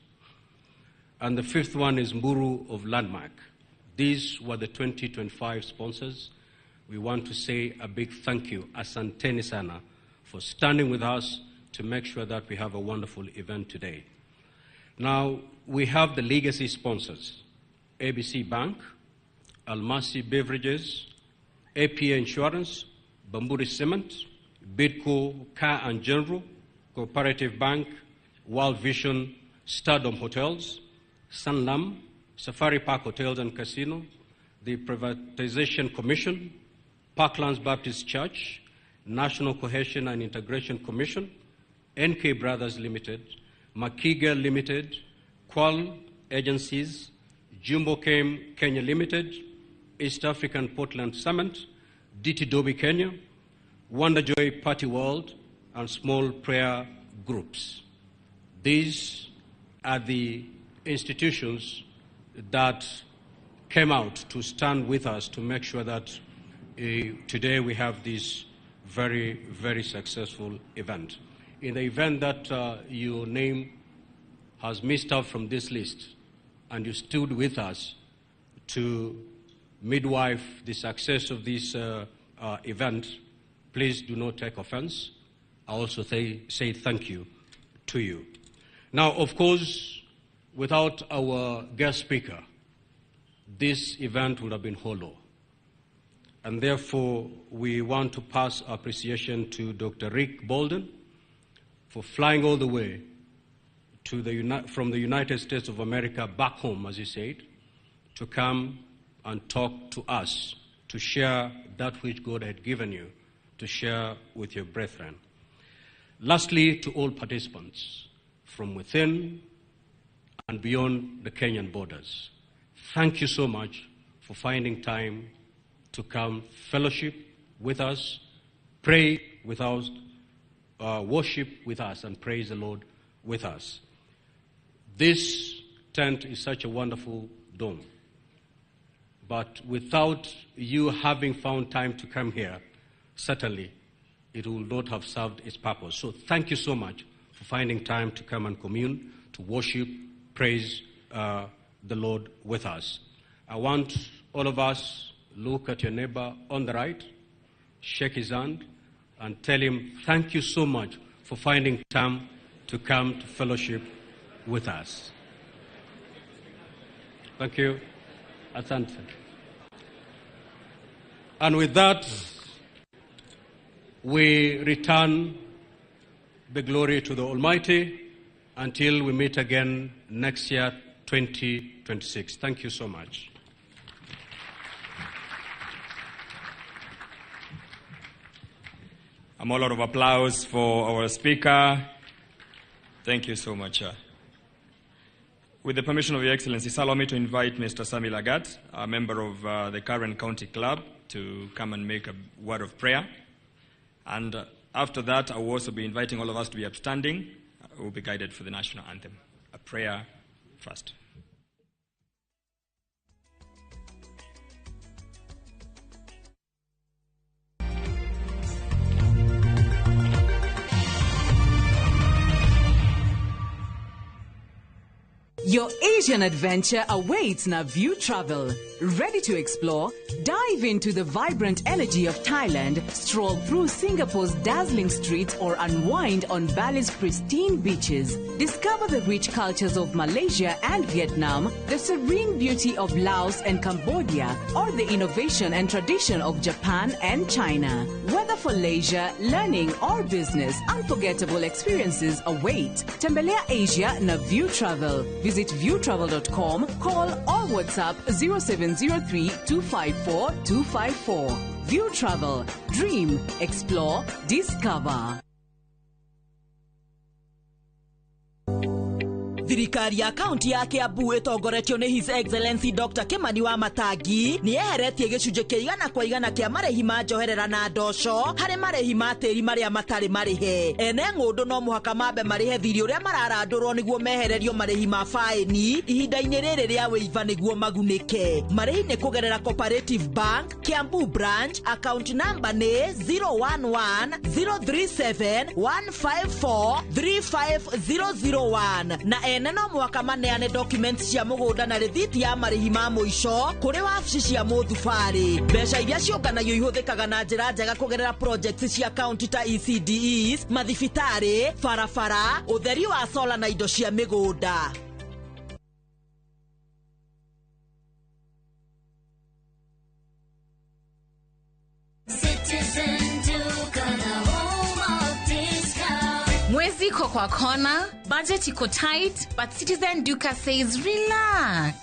Speaker 14: And the fifth one is Mburu of Landmark. These were the 2025 sponsors. We want to say a big thank you, asanteni sana, for standing with us to make sure that we have a wonderful event today. Now, we have the legacy sponsors, ABC Bank, Almasi Beverages, APA Insurance, Bamburi Cement, Bidco Car and General, Cooperative Bank, World Vision, Stardom Hotels, Sanlam, Safari Park Hotels and Casino, the Privatization Commission, Parklands Baptist Church, National Cohesion and Integration Commission, NK Brothers Limited, Makiga Limited, Qual Agencies, Jumbo Chem Kenya Limited, East African Portland Cement, DT Dobie Kenya, Wonder Joy Party World, and small prayer groups. These are the institutions that came out to stand with us to make sure that today we have this very, very successful event. In the event that your name has missed out from this list and you stood with us to midwife the success of this event, please do not take offense. I also say thank you to you. Now, of course, without our guest speaker, this event would have been hollow. And therefore, we want to pass appreciation to Dr. Rick Bolden for flying all the way to from the United States of America back home, as he said, to come and talk to us, to share that which God had given you, to share with your brethren. Lastly, to all participants from within and beyond the Kenyan borders, thank you so much for finding time to come fellowship with us, pray with us, worship with us, and praise the Lord with with us. This tent is such a wonderful dome, but without you having found time to come here, certainly it will not have served its purpose. So thank you so much for finding time to come and commune, to worship, praise the Lord with us. I want all of us, look at your neighbor on the right, shake his hand, and tell him thank you so much for finding time to come to fellowship with us. Thank you. Asante. And with that, we return the glory to the Almighty until we meet again next year, 2026. Thank you so much.
Speaker 3: A lot of applause for our speaker. Thank you so much. With the permission of Your Excellency, allow me to invite Mr. Sami Lagat, a member of the Karen County Club, to come and make a word of prayer. And after that, I will also be inviting all of us to be upstanding. We'll be guided for the national anthem. A prayer first.
Speaker 8: Your Asian adventure awaits Naview Travel. Ready to explore? Dive into the vibrant energy of Thailand, stroll through Singapore's dazzling streets, or unwind on Bali's pristine beaches. Discover the rich cultures of Malaysia and Vietnam, the serene beauty of Laos and Cambodia, or the innovation and tradition of Japan and China. Whether for leisure, learning, or business, unforgettable experiences await. Tembelea Asia Naview Travel. Visit viewtravel.com, call or WhatsApp 0703 254 254. View Travel. Dream, explore, discover.
Speaker 22: Thirikari ya kaunti ya Kiambu ĩtongoretio nĩ His Excellency Dr. Kimani wa Matangi nĩ yeheretie gĩcunjĩ kĩa 100% kĩa marĩhi ma njoherera na ndoco harĩ marĩhi ma tĩri marĩa matarĩ marĩhe. Ene ng'ũndũ no mũhaka mambe marĩhe thirĩ ũrĩa mararandũrwo nĩguo mehererio marĩhi ma faĩni ihinda-inĩ rĩrĩ rĩa wĩiva nĩguo magunĩke. Marĩhi nĩ kũgerera Cooperative Bank, Kiambu Branch, account number nĩ 011 037 154 35001 na ene no mwaka maneane documents cia mũgũnda na rĩthiti ya marĩhi ma mũico kũrĩ wabici cia mũthubarĩ. Mbeca iria ciũnganagio ihũthĩkaga na njĩra njega kũgerera projects cia county ta ECDEs, mathibitarĩ, barabara, ũtheri wa sola na indo cia mĩgũnda.
Speaker 23: Mwezi iko kwa kona, budget iko tight, but Citizen Duka says relax.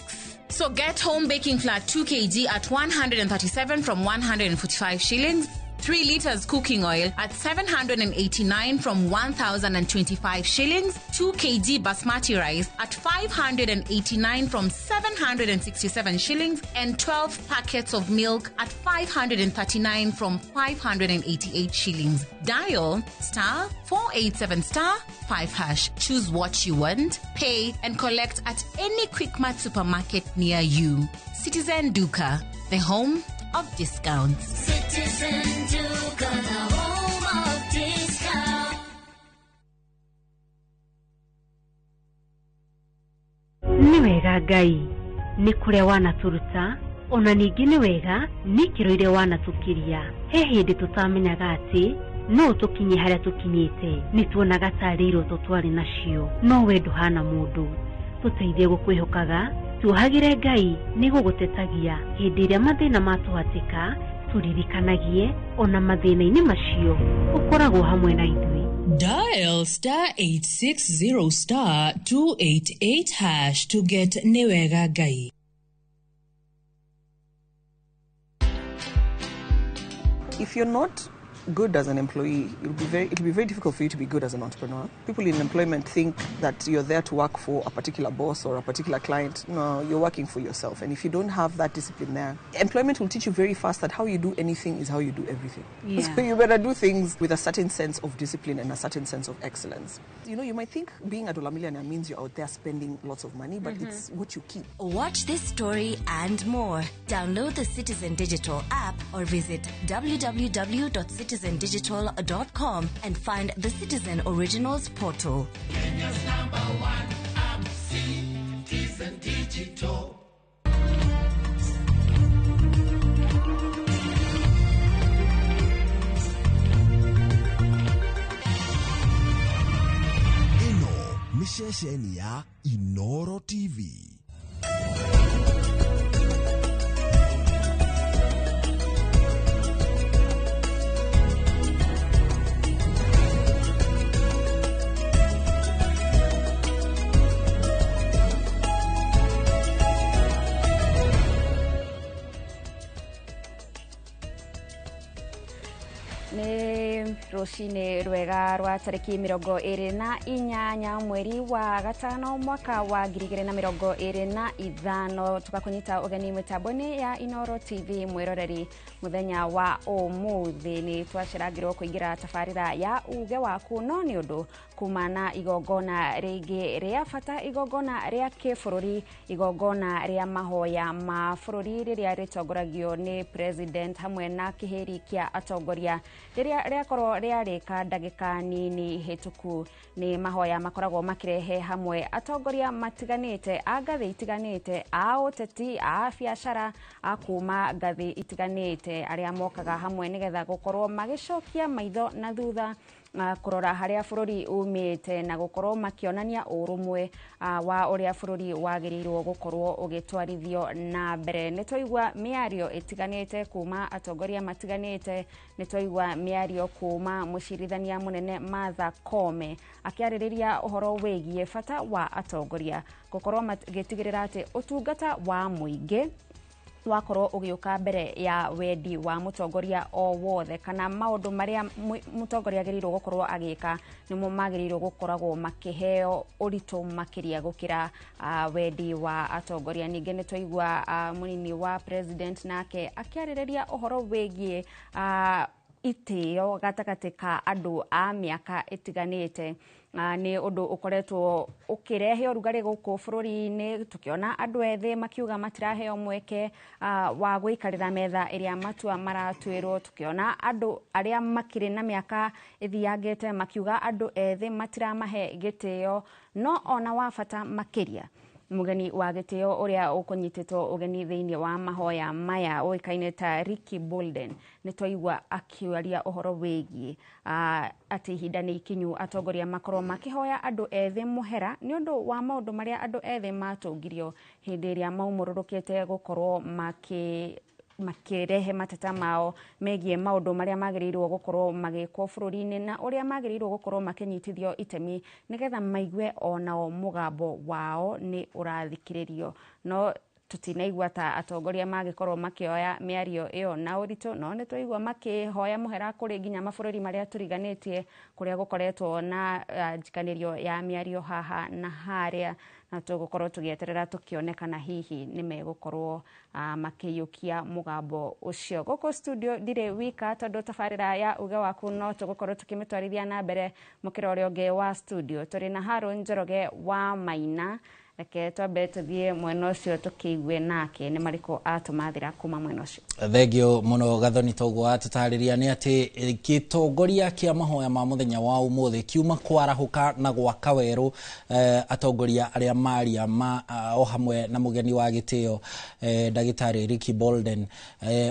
Speaker 23: So get home baking flour 2 kg at 137 from 145 shillings, 3 liters cooking oil at 789 from 1,025 shillings, 2 kg basmati rice at 589 from 767 shillings, and 12 packets of milk at 539 from 588 shillings. Dial star 487 star 5 hash. Choose what you want, pay, and collect at any Quickmart supermarket near you. Citizen Duka, the home of discounts.
Speaker 11: Citizen Duka, the home of discounts.
Speaker 24: Nĩ wega Ngai nĩ kũrĩa wanatũruta ona ningĩ nĩ wega nĩ ikĩro iria wanatũkiria. He hĩndĩ tũtamenyaga atĩ no tũkinye harĩa tũkinyĩte, nĩ tuonaga tarĩ iroto twarĩ nacio, no we ndũhana mũndũ. Tũteithie gũkwĩhokaga, tuohagĩre Ngai nĩ gũgũtetagia hĩndĩ ĩrĩa mathĩna matũhatĩka, tũririkanagie ona mathĩna-inĩ macio ũkoragwo hamwe na ithuĩ.
Speaker 25: Dial star 860 star 288 hash to get Nĩwega Ngai.
Speaker 26: If you're not
Speaker 1: good as an employee, it'll be very difficult for you to be good as an entrepreneur. People in employment think that you're there to work for a particular boss or a particular client. No, you're working for yourself. And if you don't have that discipline there, employment will teach you very fast that how you do anything is how you do everything.
Speaker 4: Yeah.
Speaker 1: So you better do things with a certain sense of discipline and a certain sense of excellence. You know, you might think being a dollar millionaire means you're out there spending lots of money, but it's what you keep.
Speaker 18: Watch this story and more. Download the Citizen Digital app or visit www.citizendigital.com and find the Citizen Originals portal.
Speaker 21: Kenya's number one app, Citizen Digital.
Speaker 19: Ĩno nĩ ceceni ya Inoro TV.
Speaker 20: Nĩ rũcinĩ rwega rwa tarĩki 28 mweri wa gatano mwaka wa 2025 tugakunyita ũgeni mĩtambo-inĩ ya Inoro TV mwĩroreri mũthenya wa ũmũthĩ nĩ twaceragĩrwo kũingĩra tabarĩra ya uge waku no nĩ ũndũ kuma na igongona rĩngĩ rĩa bata igongona rĩa kĩbũrũri igongona rĩa mahoya ma bũrũri rĩrĩa rĩtongoragio nĩ president hamwe na kĩhĩri kĩa atongoria rĩrĩa rĩakorwo rĩarĩka ndagĩka nini hĩtũku nĩ mahoya makoragwo makĩrehe hamwe atongoria matiganĩte a ngathĩ itiganĩte a ũteti a biacara a kuma ngathĩ itiganĩte arĩa mokaga hamwe nĩgetha gũkorwo magĩcokia maitho na thutha kũrora harĩa bũrũri umĩte na gũkorwo makĩonania ũrũmwe wa ũrĩa bũrũri wagĩrĩirwo gũkorwo ũgĩtwarithio na mbere. Nĩ twaigua mĩario ĩtiganĩte kuma atongoria matiganĩte, nĩ twaigua mĩario kuma mũcirithania mũnene Martha Koome akĩarĩrĩria ũhoro wĩgiĩ bata wa atongoria gũkorwo magĩtigĩrĩra atĩ ũtungata wa mũingĩ wakorwo ũgĩũka mbere ya wendi wa mũtongoria o wothe kana maũndũ marĩa mũtongoria agĩrĩirwo gũkorwo agĩka nĩmo magĩrĩirwo gũkoragwo makĩheo ũritũ makĩria gũkĩra wendi wa atongoria. Ningĩ nĩ twaigua mũnini wa president nake akĩarĩrĩria ũhoro wĩgiĩ itĩo gatagatĩ ka andũ a mĩaka ĩtiganĩte. Nĩ ũndũ ũkoretwo ũkĩrehe ũrugarĩ gũkũ bũrũri-inĩ tũkĩona andũ ethĩ makiuga matiraheo mweke wa gũikarĩra metha ĩrĩa matua maratuĩrwo, tũkĩona andũ arĩa makĩrĩ na mĩaka ĩthiangĩte makiuga andũ ethĩ matiramahe gĩtĩo, no ona wa bata makĩria mũgeni wa gĩtĩo ũrĩa ũkũnyitĩtwo ũgeni thĩinĩ wa mahoya maya ũĩkaine ta Ricky Bolden nĩ twaigua akĩaria ũhoro wĩgiĩ atĩ ihinda nĩ ikinyu atongoria makorwo makĩhoya andũ ethĩ mũhera nĩ ũndũ wa maũndũ marĩa andũ ethĩ matũngirio hĩndĩ ĩrĩa maumũrũrũkĩte gũkorwo makĩrehe mateta mao megiĩ maũndũ marĩa magĩrĩirwo gũkorwo magĩkwo bũrũri-inĩ na ũrĩa magĩrĩirwo gũkorwo makĩnyitithio itemi nĩgetha maigue onao mũgambo wao nĩ ũrathikĩrĩrio. No tutinaigua ta atongoria magĩkorwo makĩoya mĩario ĩyo na ũritũ, no nĩ twaigua makĩhoya mũhera kũrĩ nginya mabũrũri marĩa tũriganĩtie kũrĩa gũkoretwo na njikanĩrio ya mĩario haha na harĩa, na tũgũkorwo tũgĩeterera tũkĩonekana hihi nĩ megũkorwo makĩiyũkia mũgambo ũcio. Gũkũ studio ndirĩ wika tondũ tabarĩra ya uge waku no tũgũkorwo tũkĩmĩtwarithia na mbere mũkĩra ũrĩa ũngĩ wa studio tũrĩ na Haron Njoroge wa Maina. Reke twambe tũthiĩ mwena ũcio tũkĩigue nake nĩ marĩkũ atũmathĩra kuma mwena ũcio.
Speaker 26: Thengio mũno Gathoni toguo atũtarĩria nĩ atĩ gĩtongoria kĩa mahoya ma mũthenya wa ũmũthĩ kiuma kwarahũka na gwaka werũ atongoria arĩa maria ma o hamwe na mũgeni wa gĩtĩo ndagĩtarĩ Ricky Bolden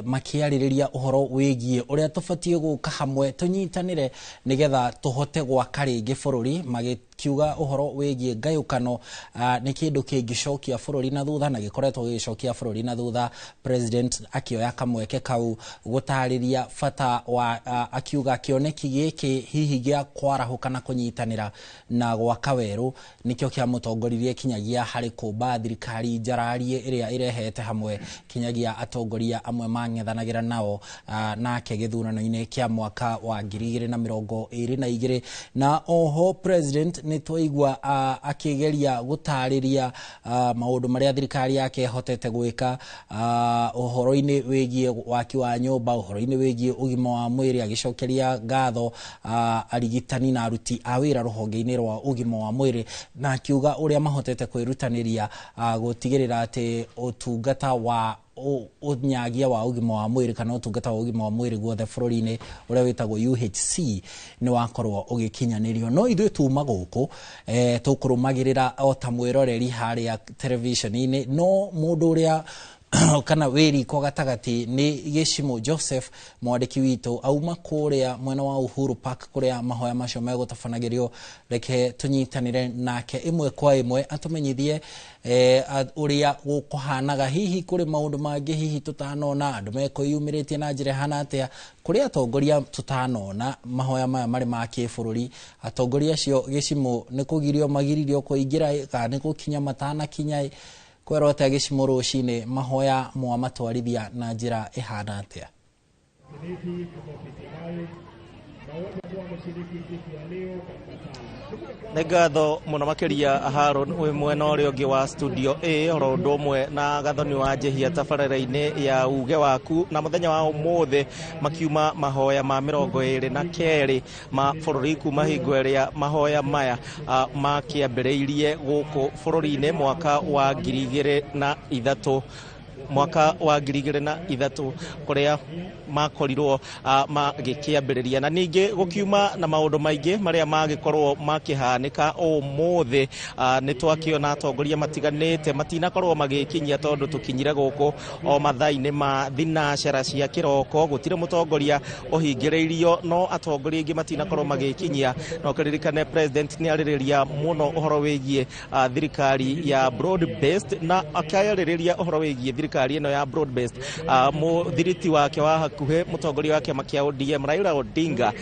Speaker 26: makĩarĩrĩria ũhoro wĩgiĩ ũrĩa tũbatiĩ gũka hamwe tũnyitanĩre nĩgetha tũhote gwaka rĩngĩ bũrũri, magĩkiuga ũhoro wĩgiĩ ngayũkano nĩ kĩndũ kĩngĩcokia bũrũri na thutha na gĩkoretwo gĩgĩcokia bũrũri na thutha. President akĩoya kamweke kau gũtarĩria bata wa akiuga kĩoneki gĩkĩ hihi gĩa kwarahũka na kũnyitanĩra na gwaka werũ nĩkĩo kĩamũtongoririe kinyagia harĩ kũmba thirikari njararie ĩrĩa ĩrehete hamwe kinyagia atongoria amwe mang'ethanagĩra nao nake gĩthurano-inĩ kĩa mwaka wa 2022. Na oho president nĩ twaigua akĩgeria gũtarĩria maũndũ marĩa thirikari yake ĩhotete gwĩka ũhoro-inĩ wĩgiĩ waki wa nyũmba, ũhoro-inĩ wĩgiĩ ũgima wa mwĩrĩ, agĩcokeria ngatho arigitani na aruti a wĩra rũhonge-inĩ rwa ũgima wa mwĩrĩ, na akiuga ũrĩa mahotete kwĩrutanĩria gũtigĩrĩra atĩ ũtungata wa ũnyagia wa ũgima wa mwĩrĩ kana ũtungata wa ũgima wa mwĩrĩ guothe bũrũri-inĩ ũrĩa wĩtagwo UHC nĩ wakorwo ũgĩkinyanĩrio. No ithuĩ tuma gũkũ tũkũrũmagĩrĩra o ta mwĩroreri harĩa television-inĩ, no mũndũ ũrĩa kana wĩ riko gatagatĩ nĩ Gĩcimo Joseph mwandĩki witũ auma kũrĩa mwena wa Uhuru Park kũrĩa mahoya macio megũtabanagĩrio. Reke tũnyitanĩre nake ĩmwe kwa ĩmwe atũmenyithie ũrĩa gũkũhanaga, hihi kũrĩ maũndũ mangĩ hihi tũtanona, andũ mekwĩyumĩrĩtie na njĩra ĩhana atĩa, kũrĩ atongoria tũtanona mahoya maya marĩ ma kĩbũrũri. Atongoria acio Gĩcimo nĩ kũgirio magiririo kũingĩra kana nĩ gũkinya matanakinya, kwerwo atĩa Gĩcimo rũcinĩ mahoya mwamatwarithia na njĩra ĩhana atĩa?
Speaker 2: Nĩ ngatho mũno makĩria Haron wĩ mwena ũrĩa ũngĩ wa studio A oro ũndũ ũmwe na Gathoni wa Njehia tabarĩra-inĩ ya uge waku. Na mũthenya wa ũmũthĩ makiuma mahoya ma 22 ma bũrũri kuma hingo ĩrĩa mahoya maya makĩambĩrĩirie gũkũ bũrũri-inĩ mwaka wa 2003 mwaka wa 2003 kũrĩa makorirwo magĩkĩambĩrĩria. Na ningĩ gũkiuma na maũndũ maingĩ marĩa magĩkorwo makĩhanĩka ũmũthĩ. Nĩ twakĩona atongoria matiganĩte matinakorwo magĩkinyia tondũ tũkinyire gũkũ o mathaa-inĩ ma thinacara cia kĩroko, gũtirĩ mũtongoria ũhingĩrĩirio, no atongoria aingĩ matinakorwo magĩkinyia. No kĩririkane president nĩ arĩrĩria mũno ũhoro wĩgiĩ thirikari ya broad based, na akĩarĩrĩria ũhoro wĩgiĩ thirikari ĩno ya broad based. Mũthiriti wake wa hakuhĩ mũtongoria wa kĩama kĩa ODM Raila Odinga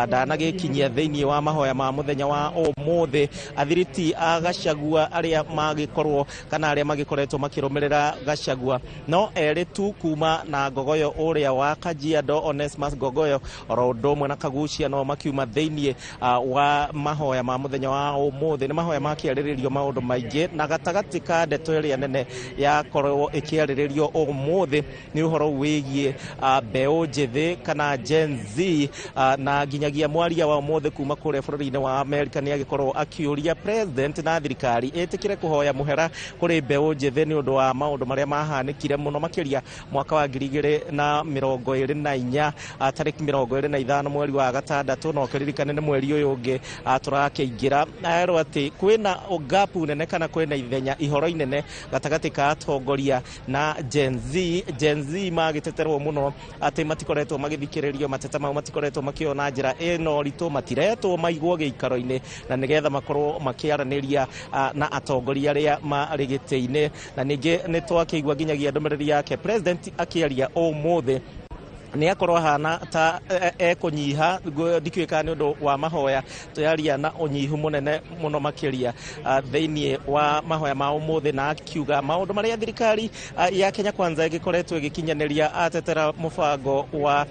Speaker 2: ndanagĩkinyia thĩinĩ wa mahoya ma mũthenya wa ũmũthĩ. Athiriti a Gachagua arĩa magĩkorwo kana arĩa magĩkoretwo makĩrũmĩrĩra Gachagua no erĩ tu kuma na Ngogoyo ũrĩa wa Kajiado Onesmus Ngogoyo oro ũndũ ũmwe na Kaguchia no makiuma thĩinĩ wa mahoya ma mũthenya wa ũmũthĩ. Nĩ mahoya makĩarĩrĩrio maũndũ maingĩ, na gatagatĩ ka ndeto ĩrĩa nene yakorwo ĩkĩarĩrĩrio ũmũthĩ nĩ ũhoro wĩgiĩ mbeũ njĩthĩ kana Gen Z, na nginyagia mwaria wa ũmũthĩ kuma kũrĩa bũrũri-inĩ wa Amerika nĩ agĩkorwo akĩũria president na thirikari ĩtĩkĩre kũhoya mũhera kũrĩ mbeũ njĩthĩ nĩ ũndũ wa maũndũ marĩa mahanĩkire mũno makĩria mwaka wa 2024 tarĩki 25 mweri wa gatandatũ, na ũkĩririkane nĩ mweri ũyũ ũngĩ tũrakĩingĩra. Erwo atĩ kwĩna gapu nene kana kwĩna ithenya ihoro inene gatagatĩ ka atongoria na Gen Z. Gen Z magĩteterwo mũno atĩ matikoretwo magĩthikĩrĩrio, mateta mau matikoretwo makĩona njĩra ĩno ritũ, matiretwo maigwo gĩikaro-inĩ na nĩgetha makorwo makĩaranĩria na atongoria arĩa marĩ gĩtĩ-inĩ. Na ningĩ nĩ twakĩigua nginyagia ndũmĩrĩri yake president akĩaria ũmũthĩ nĩ akorwo ahana ta ekũnyiha, ndikĩũĩ kana nĩ ũndũ wa mahoya tũyaria na ũnyihu mũnene mũno makĩria thĩinĩ wa mahoya ma ũmũthĩ, na akiuga maũndũ marĩa thirikari ya Kenya Kwanza ĩgĩkoretwo ĩgĩkinyanĩria, atetera mũbango wa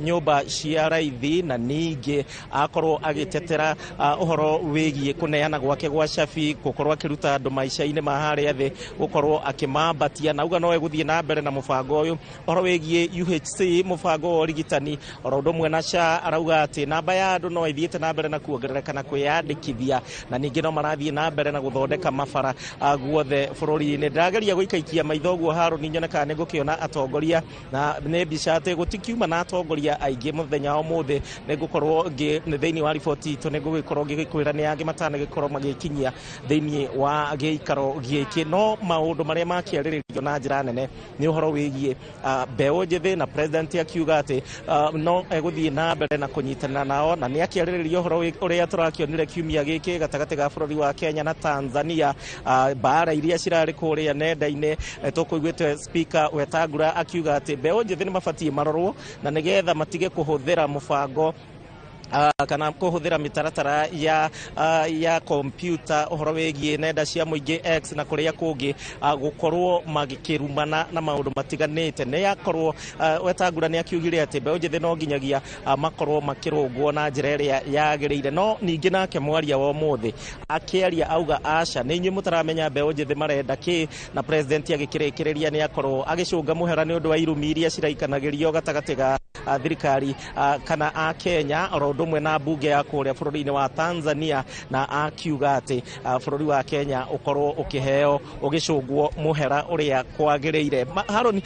Speaker 2: nyũmba cia raithi, na ningĩ akorwo agĩtetera ũhoro wĩgiĩ kũneana gwake gwa cabi, gũkorwo akĩruta andũ maica-inĩ ma harĩa thĩ, gũkorwo akĩmambatia, na auga no egũthiĩ na mbere na mũbango ũyũ. Ũhoro wĩgiĩ UHC, mũbango wa ũrigitani oro ũndũ ũmwe na SHA, arauga atĩ namba ya andũ no ĩthiĩte na mbere na kuongerereka na kwĩyandĩkithia, na ningĩ no marathiĩ na mbere na gũthondeka mabara guothe bũrũri-inĩ. Ndĩrageria gũikaikia maitho ũguo Harũni nyone kana nĩngũkĩona atongoria, na nĩ mbica atĩ gũtikiuma na atongoria aingĩ mũthenya wa ũmũthĩ. Nĩngũkorwo thĩinĩ wa riboti itũ nĩngũgĩkorwo ngĩgĩkwĩra nĩ angĩ matanagĩkorwo magĩkinyia thĩinĩ wa gĩikaro gĩkĩ, no maũndũ marĩa makĩarĩrĩrio na njĩra nene nĩ ũhoro wĩgiĩ mbeũ njĩthĩ, na president akiuga atĩ no egũthiĩ na mbere na kũnyitana nao, na nĩ akĩarĩrĩria ũhoro ũrĩa tũrakĩonire kiumia gĩkĩ gatagatĩ ga bũrũri wa Kenya na Tanzania, mbara iria cirarĩ kũrĩa nenda-inĩ. Tũkũiguĩte Speaker Wetangula akiuga atĩ mbeũ njĩthĩ nĩ mabatiĩ marorwo na nĩgetha matige kũhũthĩra mũbango kana kũhũthĩra mĩtaratara ya kompyuta, ũhoro wĩgiĩ nenda cia mũingĩ, X na kũrĩa kũngĩ, gũkorwo magĩkĩrumana na maũndũ matiganĩte. Nĩ akorwo Wetangula nĩ akiugire atĩ mbeũ njĩthĩ no nginyagia makorwo makĩrũngwo na njĩra ĩrĩa yagĩrĩire. No ningĩ nake mwaria wa ũmũthĩ akĩaria auga aca, nĩ inyuĩ mũtaramenya mbeũ njĩthĩ marenda kĩ. Na president agĩkĩrĩkĩrĩria nĩ akorwo agĩcũnga mũhera nĩ ũndũ wa irumi iria ciraikanagĩrio gatagatĩ ga thirikari kana a Kenya oro ũndũ ũmwe na mbunge ya kũrĩa bũrũri-inĩ wa Tanzania, na akiuga atĩ bũrũri wa Kenya ũkorwo ũkĩheo ũgĩcũngwo mũhera ũrĩa kwagĩrĩire. Haron,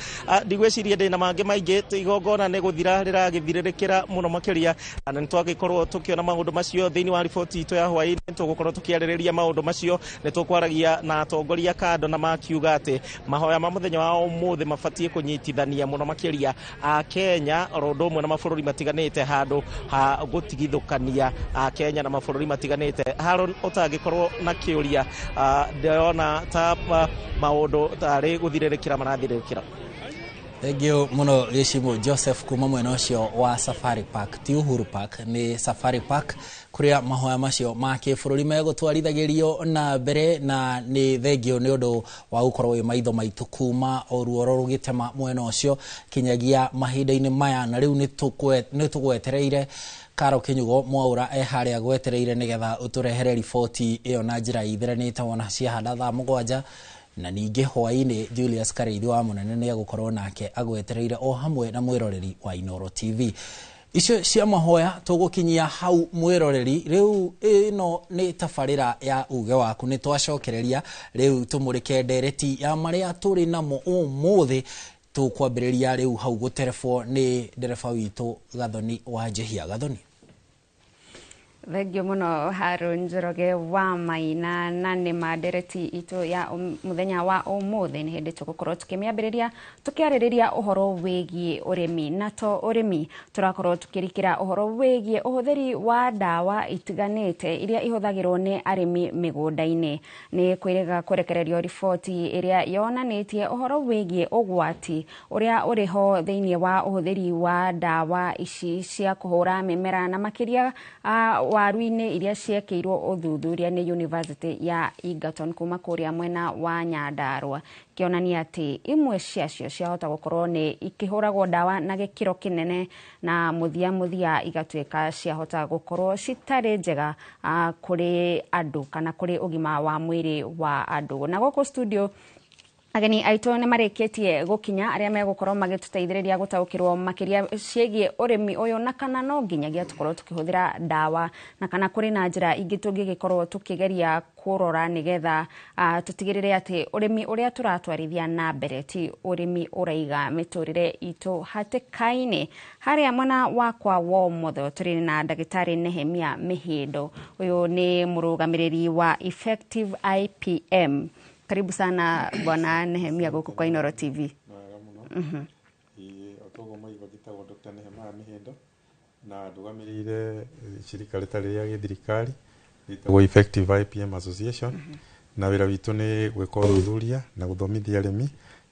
Speaker 2: ndigwĩciria ndĩna mangĩ maingĩ, igongona nĩ gũthira rĩragĩthirĩrĩkĩra mũno makĩria, na nĩ twagĩkorwo tũkĩona maũndũ macio thĩinĩ wa riboti itũ ya hwaĩ-inĩ. Tũgũkorwo tũkĩarĩrĩria maũndũ macio, nĩ tũkwaragia na atongoria kando na makiuga atĩ mahoya ma mũthenya wa ũmũthĩ mabatiĩ kũnyitithania mũno makĩria a Kenya oro ũndũ ũmwe na mabũrũri matiganĩte, handũ ha gũtigithũkania a Kenya na mabũrũri matiganĩte. Haron, ũtangĩkorwo na kĩũria, ndĩrona ta maũndũ tarĩ gũthirĩrĩkĩra marathirĩrĩkĩra.
Speaker 26: Thank you muno Gĩcimũ Joseph kuma mwena ũcio wa Safari Park, ti Uhuru Park, nĩ Safari Park, kũrĩa mahoya macio ma kĩbũrũri megũtwarithagĩrio na mbere. Na nĩ thengio nĩ ũndũ wa gũkorwo wĩ maitho maitũ kuma o ruoro rũgĩtema mwena ũcio kinyagia mahinda-inĩ maya. Na rĩu nĩ tũgwetereire Karo Kinyugo Mwaura e harĩa gwetereire nĩgetha ũtũrehere riboti ĩyo na njĩra ithĩranĩte wona ciahanda thaa 7. Na ningĩ hwaĩ-inĩ Julius Karĩithi wa Mũnene nĩ egũkorwo nake agwetereire o hamwe na mwĩroreri wa Inooro TV. Icio cia mahoya tũgũkinyia hau, mwĩroreri. Rĩu ĩno nĩ tabarĩra ya uge waku, nĩ twacokereria rĩu tũmũrĩke ndereti ya marĩa tũrĩ namo ũmũthĩ. Tũkwambĩrĩria rĩu hau gũterebwo nĩ ndereba witũ Gathoni wa Njehia. Gathoni.
Speaker 20: Thengio muno Harun Njoroge wa Maina. Na nĩ ma ndereti itũ ya mũthenya wa ũmũthĩ nĩ hĩndĩ tũgũkorwo tũkĩmĩambĩrĩria tũkĩarĩrĩria ũhoro wĩgiĩ ũrĩmi, na to ũrĩmi, tũrakorwo tũkĩrikĩra ũhoro wĩgiĩ ũhũthĩri wa ndawa itiganĩte iria ihũthagĩrwo nĩ arĩmi mĩgũnda-inĩ. Nĩ kwĩrĩga kũrekererio riboti ĩrĩa yonanĩtie ũhoro wĩgiĩ ũgwati ũrĩa ũrĩ ho thĩinĩ wa ũhũthĩri wa ndawa ici cia kũhũra mĩmera, na makĩria waru-inĩ iria ciekĩirwo ũthuthuria nĩ University ya Egerton kuma kũrĩa mwena wa Nyandarua, kĩonania atĩ imwe ciacio ciahota gũkorwo nĩ ikĩhũragwo ndawa na gĩkĩro kĩnene, na mũthia mũthia igatuĩka ciahota gũkorwo citarĩ njega kũrĩ andũ kana kũrĩ ũgima wa mwĩrĩ wa andũ. Na gũkũ studio ageni aitũ nĩ marĩkĩtie gũkinya, arĩa megũkorwo magĩtũteithĩrĩria gũtaũkĩrwo makĩria ciĩgiĩ ũrĩmi ũyũ, na kana no nginyagia tũkorwo tũkĩhũthĩra ndawa, na kana kũrĩ na njĩra ingĩ tũngĩgĩkorwo tũkĩgeria kũrora nĩgetha tũtigĩrĩre atĩ ũrĩmi ũrĩa tũratwarithia na mbere ti ũrĩmi ũraiga mĩtũrĩre itũ hatĩka-inĩ. Harĩa mwena wakwa wa ũmotho tũrĩ na ndagĩtarĩ Nehemia Mĩhĩndo, ũyũ nĩ mũrũgamĩrĩri wa Effective IPM. Karibu sana, Bwana Nehemia, gũkũ kwa Inooro TV.
Speaker 4: Otoguo maigua, njĩtagwo Dr. Nehemiah Mĩhĩndo na ndũgamĩrĩire shirika rĩtarĩ rĩa gĩthirikari rĩtagwo Effective IPM Association, na wĩra witũ nĩ gwĩka ũthuthuria na gũthomithia arĩmi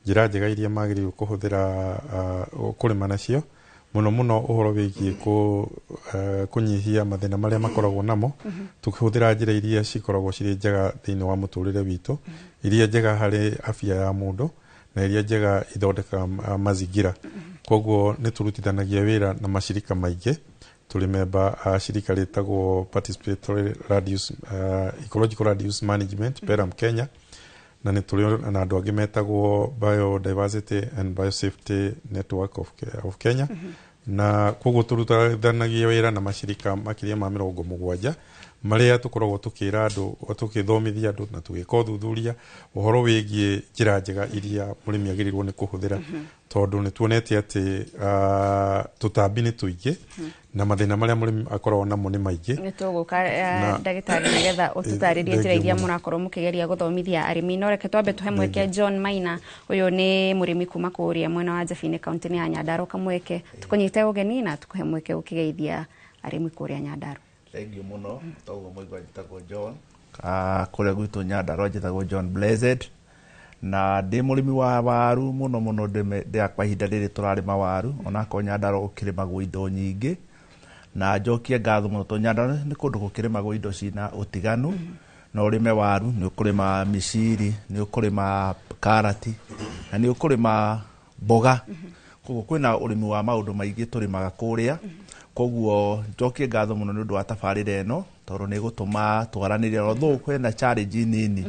Speaker 4: njĩra njega iria magĩrĩirwo kũhũthĩra kũrĩma nacio, mũno mũno ũhoro wĩgiĩ kũnyihia mathĩna marĩa makoragwo namo tukĩhũthĩra njĩra iria cikoragwo cirĩ njega thĩinĩ wa mũtũrĩre witũ, iria njega harĩ afya ya mũndũ na iria njega ithondekaga mazingira. Koguo nĩ tũrutithanagia wĩra na mashirika maingĩ. Tũrĩ memba a shirika rĩtagwo Participatory Land Use, Ecological Land Use Management, PELUM Kenya, na nĩ tũrĩ na andũ angĩ metagwo Biodiversity and Biosafety Network of Kenya. Na koguo tũrutithanagia wĩra na mashirika makĩria ma 70. Marĩa tũkoragwo tũkĩra andũ, tũgĩthomithia andũ na tũgĩka ũthuthuria ũhoro wĩgiĩ njĩra njega iria mũrĩmi agĩrĩirwo nĩ kũhũthĩra, tondũ nĩ tuonete atĩ tũtambi nĩ tũingĩ na mathĩna marĩa mũrĩmi akoragwo namo nĩ maingĩ.
Speaker 20: Nĩ tũgũka, ndagĩtarĩ, nĩgetha ũtũtarĩrie njĩra iria mũrakorwo mũkĩgeria gũthomithia arĩmi, no reke twambe tũhe mweke John Maina. Ũyũ nĩ mũrĩmi kuma kũrĩa mwena wa Njabini, kaunti-inĩ ya Nyandarua. Kamweke tũkũnyite ũgeni na tũkũhe mweke ũkĩgeithia arĩmi kũrĩa Nyandarua.
Speaker 6: Thengiũ mũno. Toguo mũigua, njĩtagwo John. Kũrĩa gwitũ Nyandarua njĩtagwo John Blessed na ndĩ mũrĩmi wa waru mũno mũno. Ndĩ kwa ihinda rĩrĩ tũrarĩma waru, onakorwo Nyandarua gũkĩrĩmagwo indo nyingĩ, na njokie ngatho mũno tondũ Nyandarua nĩ kũndũ gũkĩrĩmagwo indo cina ũtiganu. No ũrĩme waru, nĩ ũkũrĩma mĩciri, nĩ ũkũrĩma karati na nĩ ũkũrĩma mboga. Koguo kwĩna ũrĩmi wa maũndũ maingĩ tũrĩmaga kũrĩa. Koguo njokie ngatho mũno nĩ ũndũ wa tabarĩra ĩno, tondũ nĩ ĩgũtũma twaranĩrie, although kwĩna challenge nini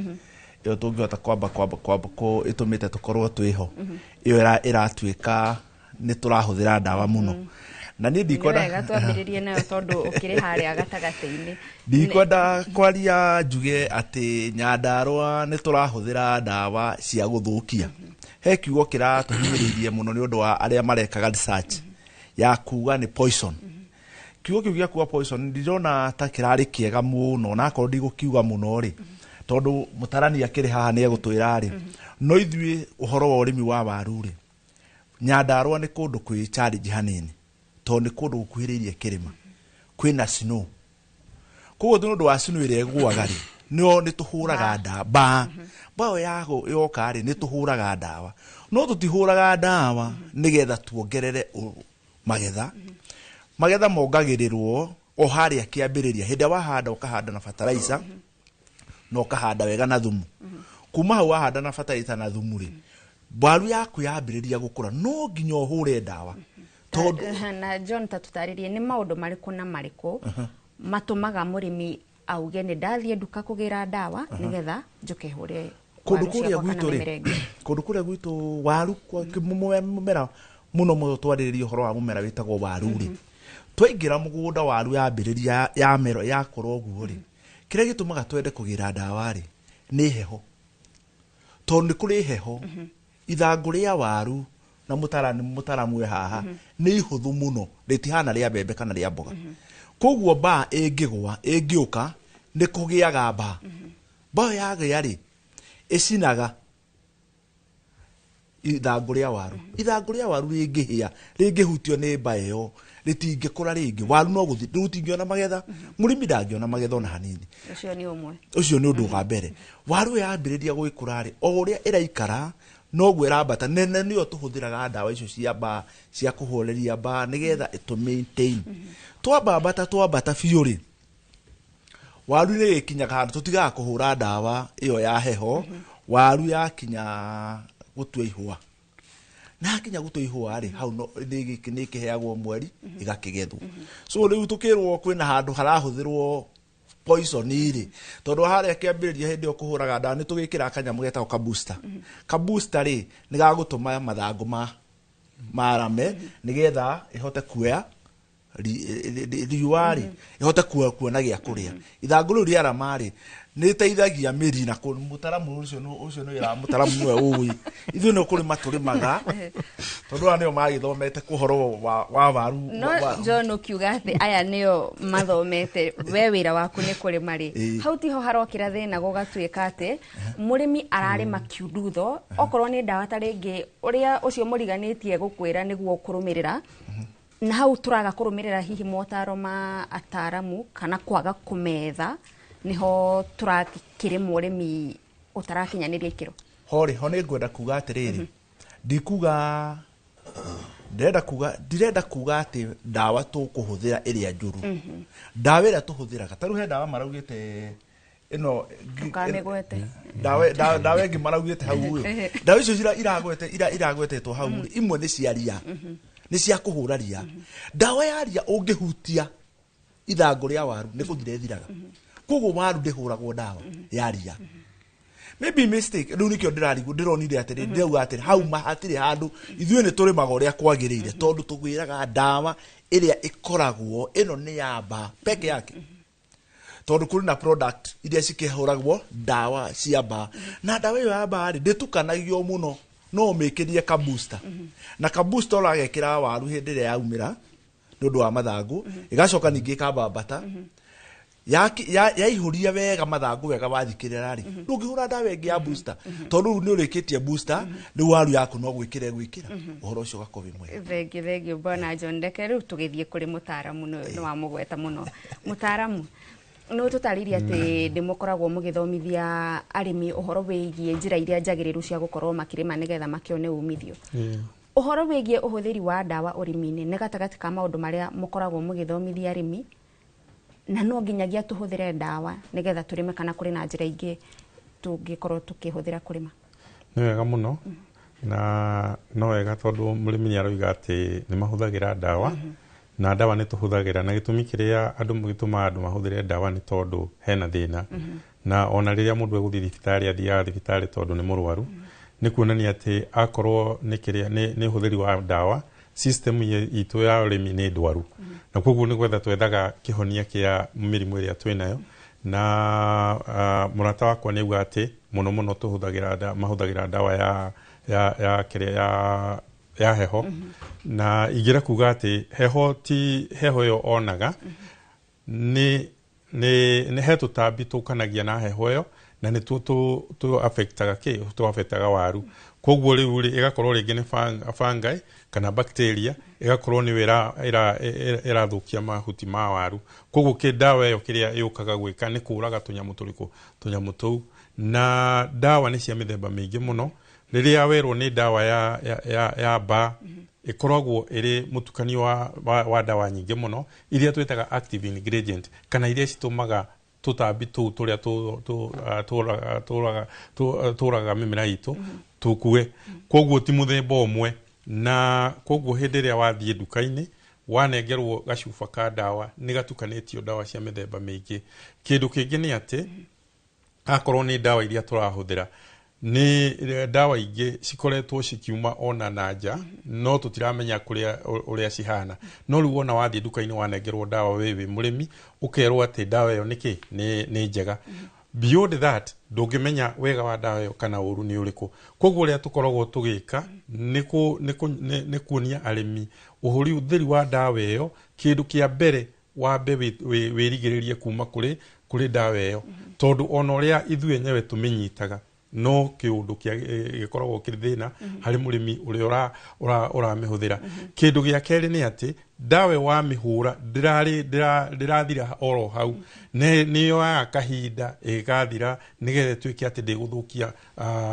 Speaker 6: ĩyo tũngĩhota kwamba ĩtũmĩte tũkorwo twĩho. Ĩyo ĩratuĩka nĩ tũrahũthĩra ndawa mũno na niĩ
Speaker 20: Nĩ
Speaker 6: ndikwenda
Speaker 20: wega twambĩrĩrie nayo tondũ ũkĩrĩ harĩa gatagatĩ-inĩ.
Speaker 6: Ndikwenda kwaria njuge atĩ Nyandarua nĩ tũrahũthĩra ndawa cia gũthũkia. He kiugo kĩratũhinyĩrĩirie mũno nĩ ũndũ wa arĩa marekaga research ya kuga nĩ poison. Kiugo kĩu gĩa kuga poison ndirona ta kĩrarĩ kĩega mũno, na akorwo ndigũkiuga mũno rĩ, tondũ mũtarani akĩrĩ haha nĩ egũtwĩra rĩ. No ithuĩ ũhoro wa ũrĩmi wa waru rĩ, Nyandarua nĩ kũndũ kwĩ challenge hanini, tondũ nĩ kũndũ gũkuhĩrĩirie kĩrĩma, kwĩna snow. Koguo nĩ ũndũ wa snow ĩrĩa ĩgũaga rĩ, nĩo nĩ tũhũraga ndawa mba ĩyo yoka rĩ, nĩ tũhũraga ndawa, no tũtihũraga ndawa nĩgetha tuongerere magetha. Magetha mongagĩrĩrwo o harĩa kĩambĩrĩria, hĩndĩ ĩrĩa wahanda, ũkahanda na fertilizer na ũkahanda wega na thumu. Kuma hau wahanda na fertilizer na thumu rĩ, waru yaku yambĩrĩria gũkũra, no nginya ũhũre ndawa tondũ
Speaker 20: Na John, ta tũtarĩrie nĩ maũndũ marĩkũ na marĩkũ matũmaga mũrĩmi auge nĩ ndathiĩ nduka kũgĩra ndawa nĩgetha njũke hũre
Speaker 6: kũndũ
Speaker 20: waru
Speaker 6: kũrĩa
Speaker 20: ciakwa kana
Speaker 6: gwitũ rĩ,
Speaker 20: mĩmera ĩngĩ.
Speaker 6: Kũndũ kũrĩa gwitũ waru mũmera mũno mũno, twarĩrĩria ũhoro wa mũmera wĩtagwo waru rĩ, twaingĩra mũgũnda waru yambĩrĩria yamera yakũra ũguo rĩ, kĩrĩa gĩtũmaga twende kũgĩra ndawa rĩ nĩ heho, tondũ nĩ kũrĩ heho. Ithangũ rĩa waru, na mũtaramu wĩ haha, nĩ ihũthũ mũno, rĩtihana rĩa mbembe kana rĩa mboga. Koguo mbaa ĩngĩgwa, ĩngĩũka, nĩ kũgĩaga mbaa. Mbaa yagĩa rĩ, ĩcinaga ithangũ rĩa waru. Ithangũ rĩa waru rĩngĩhĩa, rĩngĩhutio nĩ mba ĩyo, rĩtingĩkũra rĩngĩ. Waru no gũthi rĩu, ũtingĩona magetha, mũrĩmi ndangĩona magetha ona hanini.
Speaker 20: Ũcio nĩ ũmwe.
Speaker 6: Ũcio nĩ ũndũ wa mbere. Waru yambĩrĩria gwĩkũra rĩ, o ũrĩa ĩraikara noguo ĩrambata nene. Nĩyo tũhũthĩraga ndawa icio cia mbaa, cia kũhoreria mbaa, nĩgetha ĩtũ maintain. Twambambata, twambata biũ rĩ, waru nĩ ĩkinyaga handũ tũtigaga kũhũra ndawa ĩyo ya heho. Waru yakinya gũtua ihũa, na yakinya gũtua ihũa rĩ, hau no nĩ ĩkĩheagwo mweri ĩgakĩgethwo. So rĩu tũkĩrwo kwĩna handũ harahũthĩrwo poison rĩ, tondũ harĩa kĩambĩrĩria hĩndĩ ĩyo kũhũraga ndawa nĩ tũgĩkĩraga kanyamũ getagwo kabusta. Kabusta rĩ, nĩ gagũtũma mathangũ ma marame nĩgetha ĩhote kuoya riũa rĩ, ĩhote kuona gĩa kũrĩa. Ithangũ rĩu rĩarama rĩ, nĩ ĩteithagia mĩri na mũtaramu ũcio ũcio nĩ wĩra wa mũtaramu, nĩwe ũĩ. Ithuĩ nĩ kũrĩma tũrĩmaga, tondũ aya nĩo magĩthomete ũhoro wa waru.
Speaker 20: No John, ũkiuga atĩ aya nĩo mathomete, we wĩra waku nĩ kũrĩma rĩ, hau tiho harokĩra thĩna gũgatuĩka atĩ mũrĩmi ararĩma kiundutho, okorwo nĩ ndawa ta rĩngĩ ũrĩa ũcio mũriganĩtie gũkwĩra nĩguo kũrũmĩrĩra, na hau tũraga kũrũmĩrĩra hihi motaro ma ataramu kana kwaga kũmetha, nĩho tũrakĩrĩma ũrĩmi ũtarakinyanĩria ikĩro.
Speaker 6: Ho rĩ, ho nĩ ngwenda kuga atĩrĩrĩ, ndikuga ndĩrenda kuga, ndirenda kuga atĩ ndawa tũkũhũthĩra ĩrĩa njũru. Ndawa ĩrĩa tũhũthĩraga, ta rĩu he ndawa maraugĩte ĩno
Speaker 20: Ndũkamĩgwete.
Speaker 6: Ndawa ĩngĩ maraugĩte hau ĩ, ndawa icio iragwete iragwetetwo hau rĩ, imwe nĩ cia ria, nĩ cia kũhũra ria. Ndawa ya ria ũngĩhutia ithangũ rĩa waru nĩ kũthira ĩthiraga. Koguo waru ndĩhũragwo ndawa ya ria. Maybe mistake rĩu nĩkĩo ndĩrarigwo, ndĩronire atĩrĩ, ndĩrauga atĩrĩ, hau hatirĩ handũ. Ithuĩ nĩ tũrĩmaga ũrĩa kwagĩrĩire, tondũ tũgwĩraga ndawa ĩrĩa ĩkoragwo ĩno nĩ ya mbaa peke yake. Tondũ kũrĩ na product iria cikĩhũragwo ndawa cia mbaa, na ndawa ĩyo ya mbaa rĩ, ndĩtukanagio mũno, no ũmĩkĩrie ka booster, na ka booster ũragekĩra waru hĩndĩ ĩrĩa yaumĩra nĩ ũndũ wa mathangũ, ĩgacoka ningĩ ĩkambambata yaihũria wega mathangũ wega, wathikĩrĩra rĩ, ndũngĩhũra ndawa ĩngĩ ya booster, tondũ rĩu nĩ ũrĩkĩtie booster, rĩu waru yaku no gwĩkĩra ĩgwĩkĩra, ũhoro ũcio ũgakorwo wĩ mwega.
Speaker 20: Thengiũ, thengiũ, bwana John. Reke rĩu tũgĩthiĩ kũrĩ mũtaaramu. Nĩ wamũgweta mũno mũtaaramu. Nĩ tũtarĩirie atĩ nĩ mũkoragwo mũgĩthomithia arĩmi ũhoro wĩgiĩ njĩra iria njagĩrĩru cia gũkorwo makĩrĩma nĩgetha makĩone umithio. Ũhoro wĩgiĩ ũhũthĩri wa ndawa ũrĩmi-inĩ nĩ gatagatĩ ka maũndũ marĩa mũkoragwo mũgĩthomithia arĩmi, na no nginyagia tũhũthĩre ndawa nĩgetha tũrĩme, kana kũrĩ na njĩra ingĩ tũngĩkorwo tũkĩhũthĩra kũrĩma?
Speaker 4: Nĩ wega mũno, na no wega tondũ mũrĩmi nĩ aroiga atĩ nĩ mahũthagĩra ndawa, na ndawa nĩ tũhũthagĩra, na gĩtũmi kĩrĩa andũ gĩtũmaga andũ mahũthĩre ndawa nĩ tondũ hena thĩna. Na ona rĩrĩa mũndũ egũthiĩ thibitarĩ, athiaga thibitarĩ tondũ nĩ mũrwaru. Nĩ kuonania atĩ akorwo nĩ kĩrĩa nĩ ũhũthĩri wa ndawa, system itũ ya ũrĩmi nĩ ndwaru, na koguo nĩ gwetha twethaga kĩhonia kĩa mĩrimũ ĩrĩa twĩnayo. Na mũrata wakwa nĩ auga atĩ mũno mũno tũhũthagĩra mahũthagĩra ndawa ya kĩrĩa ya heho, na ingĩra kuga atĩ heho ti heho ĩyo onaga, nĩ he tũtambi tũkanagia na heho ĩyo, na nĩtuo tũ affectaga kĩ tũ affectaga waru. Koguo rĩu rĩ, ĩgakorwo rĩngĩ nĩ fungi kana bacteria, ĩgakorwo nĩyo ĩrathũkia mahuti ma waru. Koguo kĩ ndawa ĩyo kĩrĩa yũkaga gwĩka nĩ kũraga tũnyamũ tũrĩkũ, tũnyamũ tũu. Na ndawa nĩ cia mĩthemba mĩingĩ mũno. Rĩrĩa werwo nĩ ndawa ya mbaa, ĩkoragwo ĩrĩ mũtukanio wa ndawa nyingĩ mũno iria twĩtaga active ingredient, kana iria citũmaga tũtambi tũu tũrĩa tũraga mĩmera itũ tũkue. Koguo ti mũthemba ũmwe, na koguo hĩndĩ ĩrĩa wathiĩ nduka-inĩ wanengerwo gacuba ka ndawa, nĩ gatukanĩtio ndawa cia mĩthemba mĩingĩ. Kĩndũ kĩngĩ nĩ atĩ akorwo nĩ ndawa iria tũrahũthĩra, nĩ ndawa ingĩ cikoretwo cikiuma ona na nja, no tũtiramenya kũrĩa ũrĩa cihana. No rĩu wona wathiĩ nduka-inĩ wanengerwo ndawa, wĩ mũrĩmi, ũkerwo atĩ ndawa ĩyo nĩkĩ nĩ njega, beyond that ndũngĩmenya wega wa ndawa ĩyo kana ũru nĩ ũrĩkũ. Koguo ũrĩa tũkoragwo tũgĩka nĩ kuonia arĩmi ũhũthĩri wa ndawa ĩyo. Kĩndũ kĩa mbere, wambe wĩrigĩrĩrie kuma kũrĩ ndawa ĩyo, tondũ ona ũrĩa ithuĩ enyewe tũmĩnyitaga no kĩũndũ kĩa gĩkoragwo kĩrĩ thĩna harĩ mũrĩmi ũrĩa ũramĩhũthĩra. Kĩndũ gĩa kerĩ nĩ atĩ ndawa ĩyo wamĩhũra ndĩrathira oro hau, nĩ yoyaga kahinda ĩgathira nĩgetha ĩtuĩke atĩ ndĩgũthũkia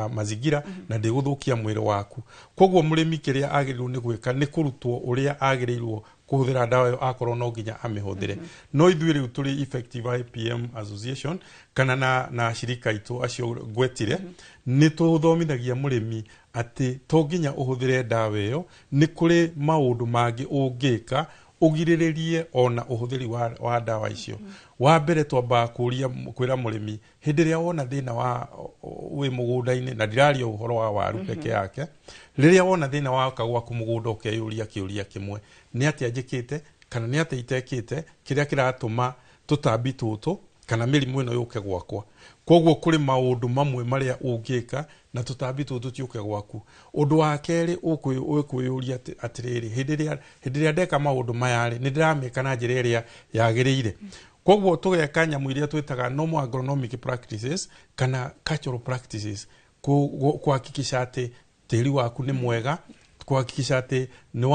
Speaker 4: mazingira na ndĩgũthũkia mwĩrĩ waku. Koguo mũrĩmi kĩrĩa agĩrĩirwo nĩ gwĩka nĩ kũrutwo ũrĩa agĩrĩirwo kũhũthĩra ndawa ĩyo akorwo no nginya amĩhũthĩre. No ithuĩ rĩu tũrĩ Effective IPM Association kana na ashirika aitũ acio ngwetire, nĩ tũthomithagia mũrĩmi atĩ to nginya ũhũthĩre ndawa ĩyo, nĩ kũrĩ maũndũ mangĩ ũngĩka ũgirĩrĩrie ona ũhũthĩri wa ndawa icio. Wa mbere, twambaga kũria kwĩra mũrĩmi, hĩndĩ ĩrĩa wona thĩna wa wĩ mũgũnda-inĩ, na ndiraria ũhoro wa waru peke yake, rĩrĩa wona thĩna waka gwaku mũgũnda, ũkeyũria kĩũria kĩmwe: nĩ atĩa njĩkĩte kana nĩ atĩa itekĩte kĩrĩa kĩratũma tũtambi tũtũ kana mĩrimũ ĩno yũke gwakwa? Koguo kũrĩ maũndũ mamwe marĩa ũngĩka na tũtambi tũtũ tiũke gwaku. Ũndũ wa kerĩ, ũkwĩyũria atĩrĩrĩ, hĩndĩ ĩrĩa ndeka maũndũ maya rĩ, nĩ ndĩramĩka na njĩra ĩrĩa yagĩrĩire? Koguo tũgeka nyamũ iria twĩtaga normal agronomic practices kana cultural practices, kuhakikisha atĩ tĩri waku nĩ mwega, kuhakikisha atĩ nĩ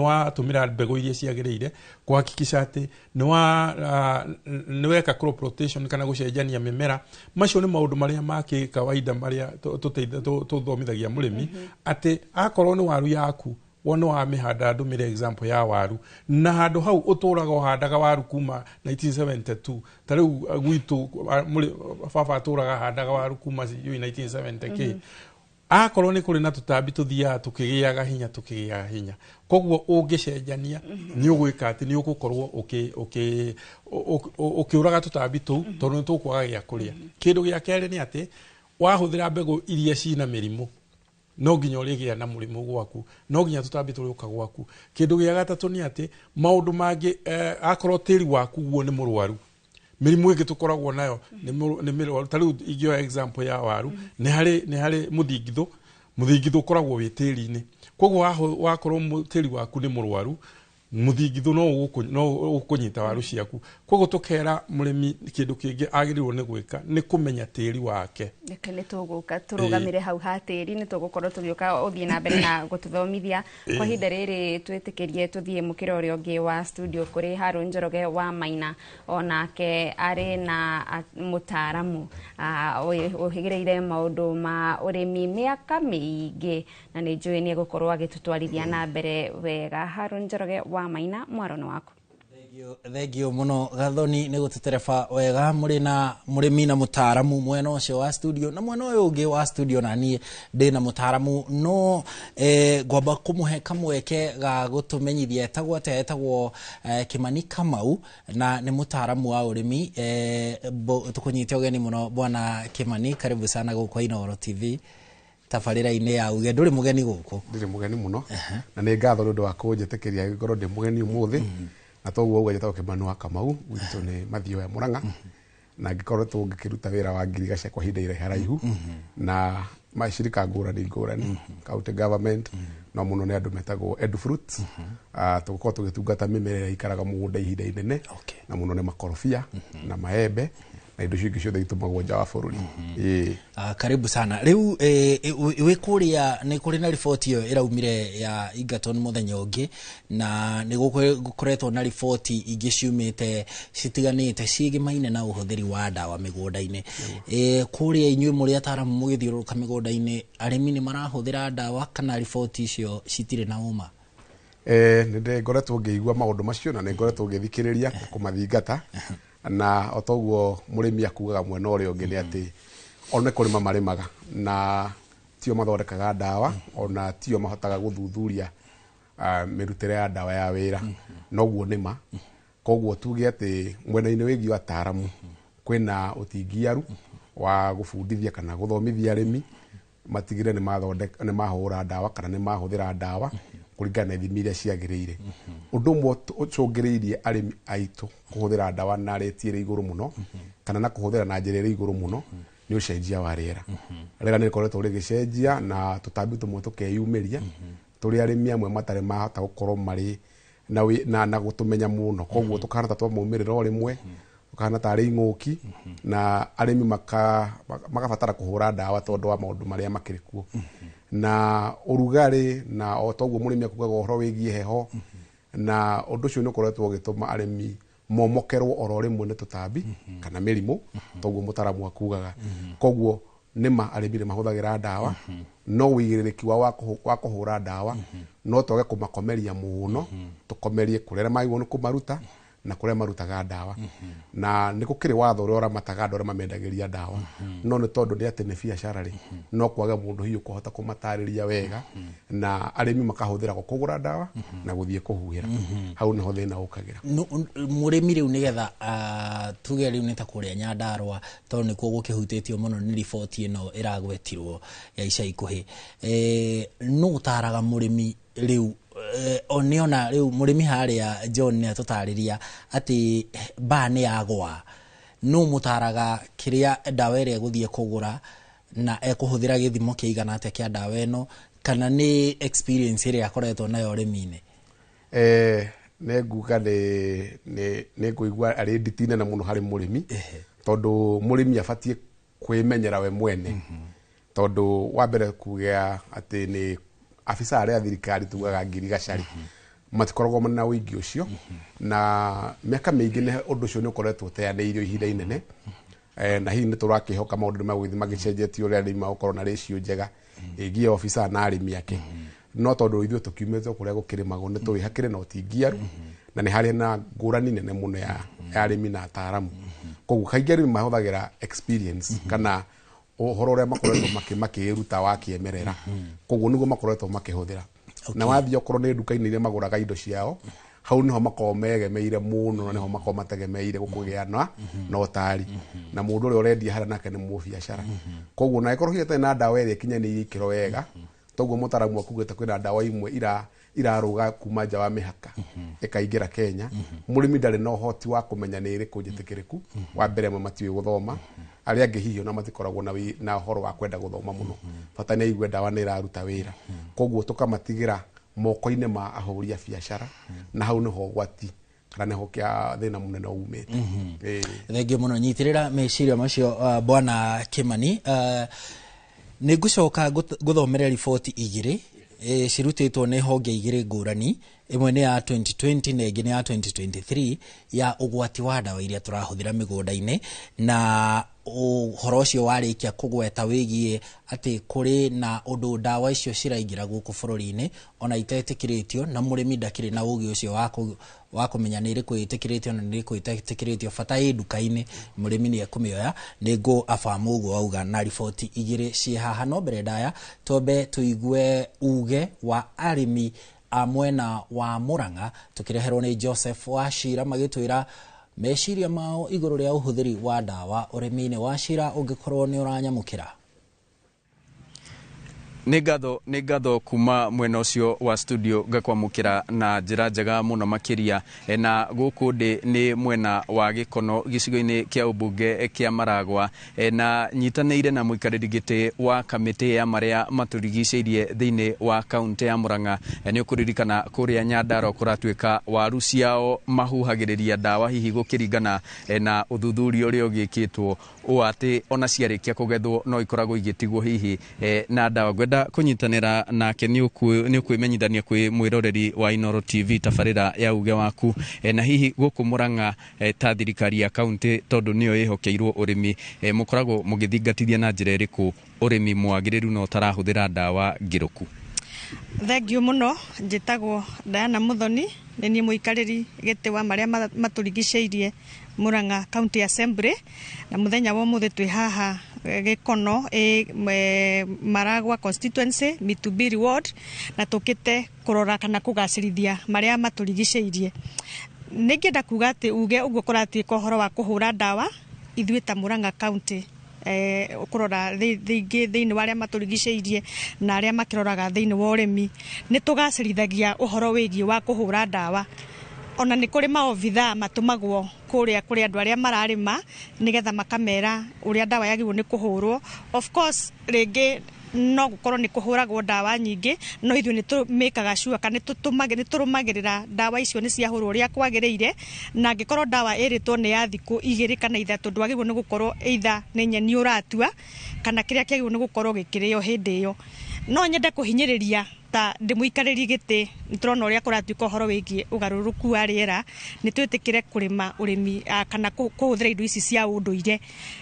Speaker 4: watũmĩra mbegũ iria ciagĩrĩire, kuhakikisha atĩ nĩ weka crop rotation kana gũcenjania mĩmera. Macio nĩ maũndũ marĩa ma kawaida marĩa tũthomithagia mũrĩmi, atĩ akorwo nĩ waru yaku wona wamĩhanda, ndũmĩre example ya waru, na handũ hau ũtũraga ũhandaga waru kuma 1972, ta rĩu gwitũ baba atũraga ahandaga waru kuma sijui 1970 k, akorwo nĩ kũrĩ na tũtambi tũthiaga tũkĩgĩaga hinya. Koguo ũngĩcenjania, nĩ ũgwĩka atĩ nĩ ũgũkorwo ũkĩũraga tũtambi tũu, tondũ nĩ tũkwaga gĩa kũrĩa. Kĩndũ gĩa kerĩ nĩ atĩ wahũthĩra mbegũ iria cina mĩrimũ, no nginya ũrĩgĩa na mũrimũ gwaku, no nginya tũtambi tũrĩũka gwaku. Kĩndũ gĩa gatatũ nĩ atĩ maũndũ mangĩ, akorwo tĩri waku guo nĩ mũrwaru, Mĩrimũ ĩngĩ tũkoragwo nayo nĩ mĩrwaru. Ta rĩu ingĩoya example ya waru, nĩ harĩ mũthingithũ. Mũthingithũ ũkoragwo wĩ tĩri-inĩ, koguo wakorwo tĩri waku nĩ mũrwaru, mũthingithũ no ũkũnyita waru ciaku. Koguo tũkera mũrĩmi kĩndũ kĩngĩ agĩrĩirwo nĩ gwĩka nĩ kũmenya tĩri wake.
Speaker 20: Reke nĩ tũgũka tũrũgamĩre hau ha tĩri, nĩ tũgũkorwo tũgĩũka ũthiĩ na mbere na gũtũthomithia. Kwa ihinda rĩrĩ twĩtĩkĩrie tũthiĩ mũkĩra ũrĩa ũngĩ wa studio kũrĩ Harũ Njoroge wa Maina, onake arĩ na mũtaaramu ũhĩgĩrĩire maũndũ ma ũrĩmi mĩaka mĩingĩ, na nĩ njũĩ nĩ egũkorwo agĩtũtwarithia na mbere wega. Harũ Njoroge wa Maina, mwaro waku.
Speaker 26: Thengio muno Gathoni nĩ gũtũtereba wega. Mũrĩ na mũrĩmi na mũtaaramu mwena ũcio wa studio, na mwena ũyũ ũngĩ wa studio na niĩ ndĩ na mũtaaramu no ngwamba kũmũhe kamweke ga gũtũmenyithia etagwo atĩa. Etagwo Kimani Kamau na nĩ mũtaaramu wa ũrĩmi. Tũkũnyite ũgeni mũno bwana Kimani, karibu sana gũkũ Inooro TV tabarĩra-inĩ ya Uge. Ndũrĩ mũgeni gũkũ?
Speaker 7: Ndirĩ mũgeni mũno, na nĩ ngatho nĩ ũndũ wa kũnjĩtĩkĩria ngorwo ndĩ mũgeni ũmũthĩ. Na toguo ũguo njĩtagwo Kimani wa Kamau, gwitũ nĩ Mathioya Murang'a, na ngĩkoretwo ngĩkĩruta wĩra wa ngirigaca kwa ihinda iraiharaihu na macirika ngũrani ngũrani, county government, no mũno nĩ andũ metagwo Edufruit. Tũgũkorwo tũgĩtungata mĩmera ĩrĩa ĩikaraga mũgũnda ihinda inene, na mũno nĩ makorobia na maembe na indo icio ingĩ ciothe itũmagwo nja wa bũrũri.
Speaker 26: Karibu sana. Rĩu wĩ kũrĩa nĩ kũrĩ na riboti ĩyo ĩraumire ya Egerton mũthenya ũngĩ, na nĩ gũkoretwo na riboti ingĩ ciumĩte citiganĩte ciĩgĩmaine na ũhũthĩri wa ndawa mĩgũnda-inĩ. Kũrĩa inyuĩ mũrĩ ataaramu mũgĩthiũrũrũka mĩgũnda-inĩ, arĩmi nĩ marahũthĩra ndawa kana riboti icio citirĩ na ũma?
Speaker 7: Nĩ ngoretwo ngĩigua maũndũ macio na nĩ ngoretwo ngĩthikĩrĩria na kũmathingata, na o toguo mũrĩmi akugaga mwena ũrĩa ũngĩ nĩ atĩ one kũrĩma marĩmaga na tio mathondekaga ndawa, ona tio mahotaga gũthuthuria mĩrutĩre ya ndawa ya wĩra. Noguo nĩma. Koguo tuge atĩ mwena-inĩ wĩgiĩ ataaramu kwĩna ũtingiaru wa gũbundithia kana gũthomithia arĩmi matigire nĩ mahũra ndawa kana nĩ mahũthĩra ndawa kũringana na ithimi iria ciagĩrĩire. Ũndũ ũmwe ũcũngĩrĩirie arĩmi aitũ kũhũthĩra ndawa na rĩti ĩrĩ igũrũ mũno kana na kũhũthĩra na njĩra ĩrĩ igũrũ mũno nĩ ũcenjia wa rĩera. Rĩera nĩ rĩkoretwo rĩgĩcenjia na tũtambi tũmwe tũkeyumĩria tũrĩa arĩmi amwe matarĩ mahota gũkorwo marĩ na gũtũmenya mũno, koguo tũkahana ta twa maumĩrĩra o rĩmwe, tũkahana tarĩ ing'ũki, na arĩmi magabatara kũhũra ndawa tondũ wa maũndũ marĩa makĩrĩ kuo na ũrugarĩ, na o toguo mũrĩmi akugaga ũhoro wĩgiĩ heho, na ũndũ ũcio nĩ ũkoretwo ũgĩtũma arĩmi momokerwo oro rĩmwe nĩ tũtambi kana mĩrimũ, toguo mũtaaramu akugaga. Koguo nĩma arĩmi nĩ mahũthagĩra ndawa, no wĩigĩrĩrĩki wao wa kũhũra ndawa no twage kũmakomeria mũno, tũkomerie kũrĩa magĩrĩirwo nĩ kũmaruta na kũrĩa marutaga ndawa. Na nĩ gũkĩrĩ watho ũrĩa ũramataga andũ arĩa mamendagĩria ndawa, no nĩ tondũ nĩ atĩ nĩ biacara rĩ, no kwage mũndũ hihi ũkũhota kũmatarĩria wega, na arĩmi makahũthĩra kũgũra ndawa na gũthiĩ kũhuhĩra. Hau nĩho thĩna ũkagĩra.
Speaker 26: Mũrĩmi rĩu nĩgetha tuge rĩu nĩ ta kũrĩa Nyandarũa, tondũ nĩkuo gũkĩhutĩtio mũno nĩ riboti ĩno ĩragwetirwo ya ica ikuhĩ, nũ ũtaraga mũrĩmi rĩu? Nĩona rĩu mũrĩmi harĩa John nĩ atũtarĩria atĩ mbaa nĩ yagwa, nũ mũtaraga kĩrĩa ndawa ĩrĩa egũthiĩ kũgũra na ekũhũthĩra gĩthimo kĩigana atĩa kĩa ndawa ĩno, kana nĩ experience ĩrĩa akoretwo nayo ũrĩmi-inĩ?
Speaker 7: Nĩ nguga nĩ ngũigua arĩ nditi nene mũno harĩ mũrĩmi, tondũ mũrĩmi abatiĩ kwĩmenyera we mwene, tondũ wa mbere kugĩa atĩ nĩ afisa arĩa a thirikari tugaga ngirigaca matikoragwo na ũingĩ ũcio, na mĩaka mĩingĩ nĩ ũndũ ũcio nĩ ũkoretwo ũteanĩirio ihinda inene, na hihi nĩ tũrakĩhoka maũndũ nĩ magũgĩthiĩ magĩcenjetie ũrĩa arĩmi magũkorwo na ratio njega ĩgiĩ obithaa na arĩmi ake. No tondũ ithuĩ tũkiumĩte kũrĩa gũkĩrĩmagwo nĩ tũĩ hakĩrĩ na ũtingiaru, na nĩ harĩ na ngũrani nene mũno ya arĩmi na ataaramu. Koguo kaingĩ arĩmi mahũthagĩra experience kana ũhoro ũrĩa makoretwo makĩĩruta wa kĩemerera, koguo nĩguo makoretwo makĩhũthĩra. Na wathiĩ okorwo nĩ nduka-inĩ iria magũraga indo ciao, hau niho makoragwo megemeire mũno, na niho makoragwo mategemeire gũkũgĩa na ũtari, na mũndũ ũrĩa ũrendia harĩa nake nĩ mũbiacara. Koguo na ĩkorwo hihi atarĩ na ndawa ĩrĩa ĩkinyanĩirie ikĩro wega, toguo mũtaaramu akugĩte kwĩna ndawa imwe Iraruga kuma nja wa mĩhaka ĩkaingĩra Kenya. Mũrĩmi ndarĩ na ũhoti wa kũmenya nĩ ĩrĩkũ njĩtĩkĩrĩku. Wa mbere, amwe matiũĩ gũthoma, arĩa angĩ hihi ona matikoragwo na ũhoro wa kwenda gũthoma mũno, bata nĩ aigue ndawa nĩ ĩraruta wĩra. Koguo tũkamatigĩra moko-inĩ ma ahũri a biacara, na hau nĩho ũgwati kana nĩho kĩa thĩna mũnene umĩte. Ĩĩ.
Speaker 26: Thengiũ mũno, nyitĩrĩra meciria macio, bwana Kimani. Nĩ ngũcoka ngũthomere riboti igĩrĩ cirutĩtwo nĩ honge igĩrĩ ngũrani. Ĩmwe nĩ ya 2020 na ĩngĩ nĩ ya 2023, ya ũgwati wa ndawa iria tũrahũthĩra mĩgũnda-inĩ, na ũhoro ũcio warĩkia kũgweta wĩgiĩ atĩ kũrĩ na ũndũ ndawa icio ciraingĩra gũkũ bũrũri-inĩ ona itetĩkĩrĩtio, na mũrĩmi ndakĩrĩ na ũgĩ ũcio wa kũmenya nĩ ĩrĩkũ ĩtĩkĩrĩtio na nĩ ĩrĩkũ ĩtetĩkĩrĩtio. Bata ĩ nduka-inĩ, mũrĩmi nĩ ekũmĩoya. Nĩ ngũ abamu ũguo wauga, na riboti igĩrĩ ciĩ haha. No mbere ndaya twambe tũigue uge wa arĩmi a mwena wa Murang'a, tũkĩreherwo nĩ Joseph Wachira, magĩtwĩra meciria mao igũrũ rĩa ũhũthĩri wa ndawa ũrĩmi-inĩ. Wachira, ũngĩkorwo nĩ ũranyamũkĩra.
Speaker 5: Nĩ ngatho kuma mwena ũcio wa studio, ngakwamũkĩra na njĩra njega mũno makĩria. Na gũkũ ndĩ nĩ mwena wa Gĩkono, gĩcigo-inĩ kĩa ũmbunge kĩa Maragwa, na nyitanĩire na mũikarĩri gĩtĩ wa kamĩtĩ ya marĩa matũrigicĩirie thĩinĩ wa kaunti ya Murang'a. Nĩ ũkũririkana kũrĩa Nyandarua kũratuĩka waru ciao mahuhagĩrĩria ndawa, hihi gũkĩringana na ũthuthuria ũrĩa ũgĩkĩtwo ũũ atĩ ona ciarĩkia kũgethwo no ikoragwo igĩtigwo hihi na ndawa. Ngwenda kũnyitanĩra nake, nĩ ũkwĩmenyithania kwĩ mwĩroreri wa Inooro TV, tabarĩra ya uge waku. Na hihi gũkũ Murang'a, ta thirikari ya kaunti, tondũ nĩyo ĩhokeirwo ũrĩmi, mũkoragwo mũgĩthingatithia na njĩra ĩrĩkũ ũrĩmi mwagĩrĩru na ũtarahũthĩra ndawa ngĩrũku?
Speaker 10: Thengiũ mũno. Njĩtagwo Diana Muthoni, nĩ niĩ mũikarĩri gĩtĩ wa marĩa matũrigicĩirie Murang'a County Assembly, na mũthenya wa ũmũthĩ twĩ haha Gĩkono, Maragwa constituency, Mitubiri ward, na tũkĩte kũrora kana kũgacĩrithia marĩa matũrigicĩirie. Nĩ ngĩenda kuga atĩ uge ũguo kũratuĩka ũhoro wa kũhũra ndawa, ithuĩ ta Murang'a County, kũrora thĩingĩ thĩinĩ wa arĩa matũrigicĩirie na arĩa makĩroraga thĩinĩ wa ũrĩmi, nĩ tũgacĩrithagia ũhoro wĩgiĩ wa kũhũra ndawa. Ona nĩ kũrĩ maobithaa matũmagwo kũrĩa kũrĩ andũ arĩa mararĩma, nĩgetha makamera ũrĩa ndawa yagĩrĩirwo nĩ kũhũrwo. Of course, rĩngĩ no gũkorwo nĩ kũhũragwo ndawa nyingĩ, no ithuĩ nĩ tũmĩkaga sure kana nĩ tũrũmagĩrĩra ndawa icio nĩ ciahũrwo ũrĩa kwagĩrĩire. Na angĩkorwo ndawa ĩrĩtwo nĩ ya thikũ 2 kana 3, ndwagĩrĩirwo nĩ gũkorwo either nĩ nyeni ũratua kana kĩrĩa kĩagĩrĩirwo nĩ gũkorwo gĩkĩrĩo hĩndĩ ĩyo. No nyende kũhinyĩrĩria ta ndĩ mũikarĩri gĩtĩ, nĩ tũrona ũrĩa kũratuĩka ũhoro wĩgiĩ ũgarũrũku wa rĩera, nĩ twĩtĩkĩre kũrĩma ũrĩmi, kana kũhũthĩra indo ici cia ũndũire,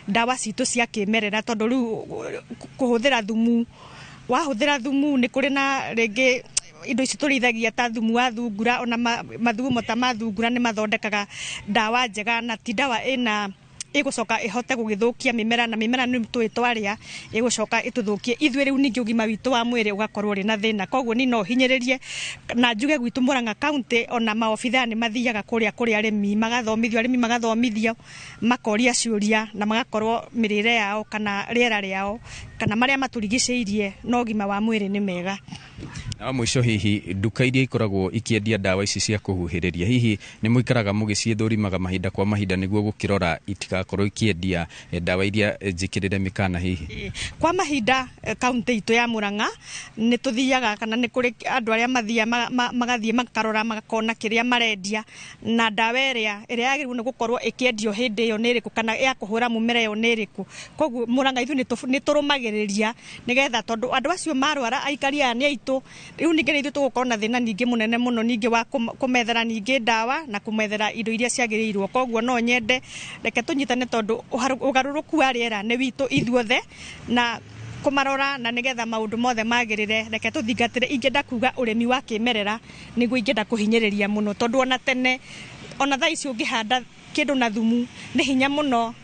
Speaker 10: ndawa citũ cia kĩmerera, tondũ rĩu kũhũthĩra thumu, wahũthĩra thumu nĩ kũrĩ na rĩngĩ indo ici tũrĩithagia ta thumu wa thungura, ona mathugumo ta ma thungura nĩ mathondekaga ndawa njega, na ti ndawa ĩna ĩgũcoka ĩhote gũgĩthũkia mĩmera, na mĩmera nĩ tũĩ twarĩa ĩgũcoka ĩtũthũkie ithuĩ. Rĩu ningĩ ũgima witũ wa mwĩrĩ ũgakorwo ũrĩ na thĩna. Koguo niĩ no hinyĩrĩrie na njuge gwitũ Murang'a County, ona maobithaa nĩ mathiaga kũrĩa kũrĩ arĩmi, magathomithio, arĩmi magathomithio, makoria ciũria, na magakorwo mĩrĩre yao kana rĩera rĩao kana marĩa matũrigicĩirie na ũgima wa mwĩrĩ nĩ mega.
Speaker 5: Na wa mũico, hihi nduka iria ikoragwo ikĩendia ndawa ici cia kũhuhĩrĩria, hihi nĩ mũikaraga mũgĩciĩthũrimaga mahinda kwa mahinda nĩguo gũkĩrora itigakorwo ikĩendia ndawa iria njĩkĩrĩre mĩkana hihi?
Speaker 10: Kwa mahinda, kaunti itũ ya Murang'a nĩ tũthiaga kana nĩ kũrĩ andũ arĩa mathiaga magathiĩ makarora, makona kĩrĩa marendia na ndawa ĩrĩa yagĩrĩirwo nĩ gũkorwo ĩkĩendio hĩndĩ ĩyo nĩ ĩrĩkũ, kana ya kũhũra mũmera ĩyo nĩ ĩrĩkũ. Koguo Murang'a ithuĩ nĩ tũrũmagĩrĩria, nĩgetha tondũ andũ acio marwara, aikari aya nĩ aitũ. Rĩu ningĩ nĩ ithuĩ tũgũkorwo na thĩna ningĩ mũnene mũno ningĩ wa kũmethera ningĩ ndawa na kũmethera indo iria ciagĩrĩirwo. Koguo no nyende reke tũnyitane, tondũ ũgarũrũku wa rĩera nĩ witũ ithuothe, na kũmarora na nĩgetha maũndũ mothe magĩrĩre, reke tũthingatĩre. Ingĩenda kuga ũrĩmi wa kĩmerera nĩguo ingĩenda kũhinyĩrĩria mũno, tondũ ona tene, ona thaa ici, ũngĩhanda kĩndũ na thumu nĩ hinya mũno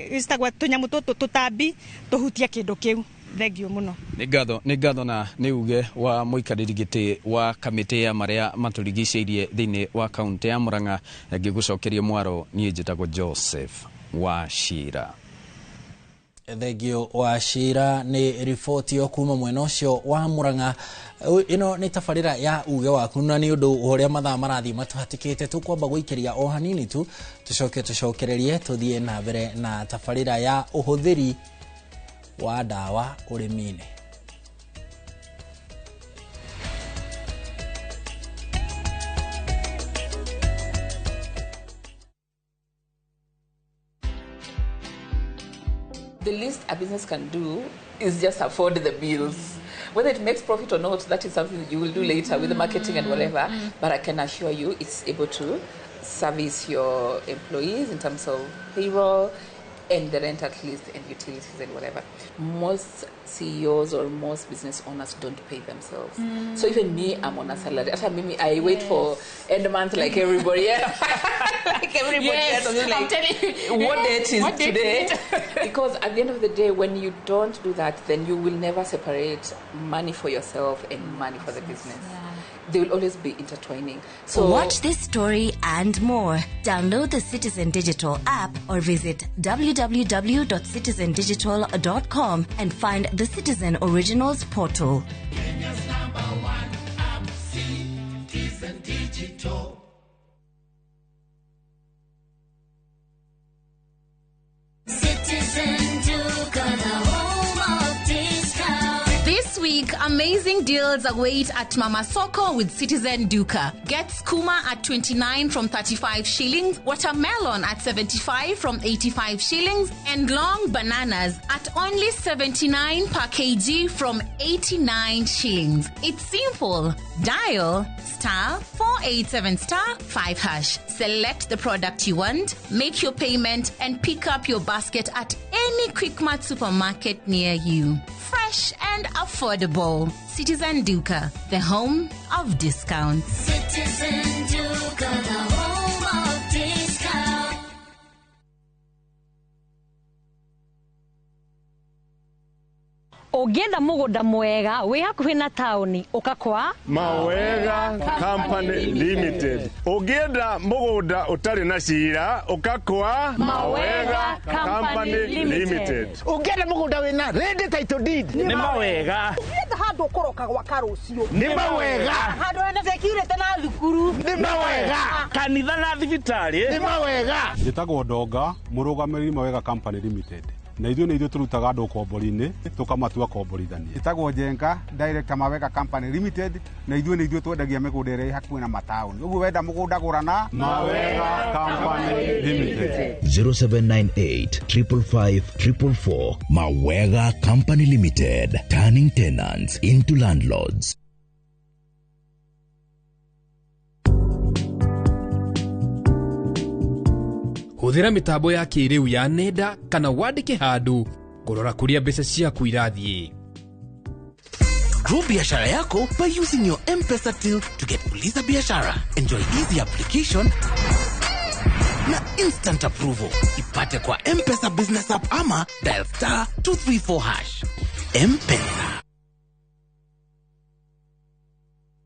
Speaker 10: citagwo tũnyamũ tũtũ tũtambi tũhutie kĩndũ kĩu. Thengiũ mũno.
Speaker 5: Nĩ ngatho na nĩ uge wa mũikarĩri gĩtĩ wa kamĩtĩ ya marĩa matũrigicĩirie thĩinĩ wa kaunti ya Murang'a. Ngĩgũcokeria mwaro, niĩ njĩtagwo Joseph Wachira.
Speaker 26: Thengio wa cira nĩ riboti yo kuma mwena ũcio wa Murang'a. Ĩno nĩ tabarĩra ya uge waku, na nĩ ũndũ ũrĩa mathaa marathiĩ matũhatĩkĩte tũkwamba gũikĩria o hanini tu, tũcoke tũcokererie tũthiĩ na mbere na tabarĩra ya ũhũthĩri wa ndawa ũrĩmi-inĩ.
Speaker 9: The least a business can do is just afford the bills. Whether it makes profit or not, that is something that you will do later with the marketing and whatever. But I can assure you it's able to service your employees in terms of payroll and the rent at least and utilities and whatever. Most CEOs or most business owners don't pay themselves. So even me, I'm on a salary. After me, I wait for end month like everybody else. Like everybody else. I'm like, I'm telling you, what date is what today? Because at the end of the day, when you don't do that, then you will never separate money for yourself and money for the business. They will always be intertwining. So
Speaker 18: watch this story and more. Download the Citizen Digital app or visit www.citizendigital.com and find the Citizen Originals portal.
Speaker 21: Kenya's number one app, Citizen Digital.
Speaker 11: Citizen Duka, the home of discount.
Speaker 23: This week, amazing deals await at Mama Soko with Citizen Duka. Get skuma at 29 from 35 shillings, watermelon at 75 from 85 shillings, and long bananas at only 79 per kg from 89 shillings. It's simple. Dial *487*5#. Select the product you want, make your payment, and pick up your basket at any Quickmart supermarket near you. Fresh and affordable. Citizen Duka, the home of discounts.
Speaker 11: Citizen Duka, the home of discounts.
Speaker 12: Ũngĩenda mũgũnda mwega wĩ hakuhĩ na taũni ũka kwa
Speaker 13: Mawega Company Limited. Ũngĩenda mũgũnda ũtarĩ na cira ũka kwa Mawega Company Limited.
Speaker 15: Ũngĩenda mũgũnda wĩna ready title deed
Speaker 2: nĩ Mawega.
Speaker 16: Ũngĩenda handũ ũkũroka gwaka rũciũ
Speaker 15: nĩ Mawega.
Speaker 16: Handũ hena security na thukuru
Speaker 15: nĩ Mawega.
Speaker 2: Kanitha na thibitarĩ
Speaker 15: nĩ Mawega.
Speaker 7: Njĩtagwo Ndonga, mũrũgamĩrĩri Mawega Company Limited. Na ithuĩ nĩ ithuĩ tũrutaga andũ ũkombori-inĩ tũkamatua komborithania.
Speaker 17: Ĩtagwo Njenga, director Mawega Company Limited, na ithuĩ nĩ ithuĩ twendagia mĩgũnda ĩrĩa ĩ hakuhĩ na mataũni. Ũguo wenda mũgũnda gũra na
Speaker 7: Mawega Company Limited.
Speaker 27: 0798 555 444. Mawega Company Limited, turning tenants into landlords.
Speaker 28: Hũthĩra mĩtambo ya kĩrĩu ya nenda kana wandĩke handũ kũrora kũrĩa mbeca ciaku irathiĩ.
Speaker 29: Grow biashara yako by using your M-Pesa till to get Uliza Biashara. Enjoy easy application na instant approval. Ipate kwa M-Pesa Business App ama dial *234#. M-Pesa.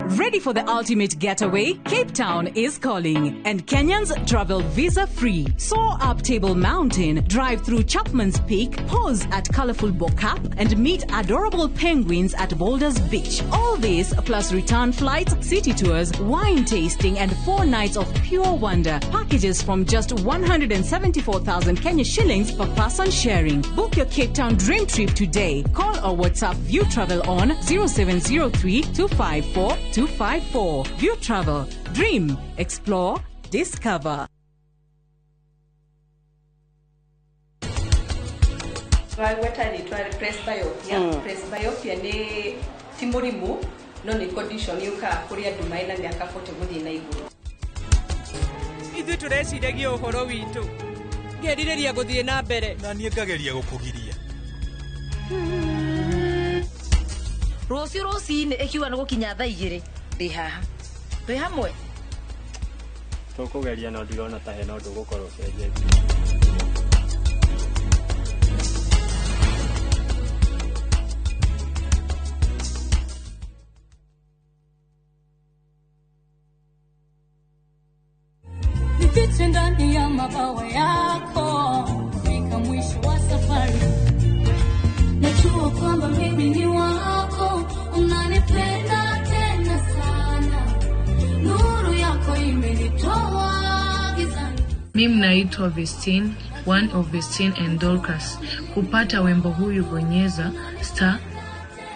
Speaker 8: Ready for the ultimate getaway? Cape Town is calling, and Kenyans travel visa-free. Soar up Table Mountain, drive through Chapman's Peak, pause at colorful Bo-Kaap, and meet adorable penguins at Boulders Beach. All this plus return flights, city tours, wine tasting, and 4 nights of pure wonder. Packages from just 174,000 Kenya shillings per person sharing. Book your Cape Town dream trip today. Call or WhatsApp View Travel on 0703 254 254. View Travel. Dream, explore, discover.
Speaker 1: Twagweta rĩtwa presbyopia. Presbyopia nĩ ti mũrimũ no nĩ condition yũkaga kũrĩ andũ marĩ na mĩaka 40 gũthiĩ na igũrũ.
Speaker 30: Ithuĩ tũreciragia ũhoro witũ, ngerirĩria gũthiĩ na mbere
Speaker 31: na niĩ ngageria gũkũgiria.
Speaker 32: Rũciũ rũcinĩ ĩkiuga nĩ gũkinya thaa 2 ndĩ haha twĩ hamwe
Speaker 3: tũkũgeria no ndirona ta hena ũndũ ũgũkorwo ũcenjetie.
Speaker 11: Nifiche ndani ya mabawa yako, fika mwisho wa safari. Najua kwamba mimi ni wako, unanipenda tena sana. Nuru yako imenitoa gizani.
Speaker 4: Mimi naitwa Vestine, one of Vestine and Dorcas. Kupata wimbo huyu bonyeza star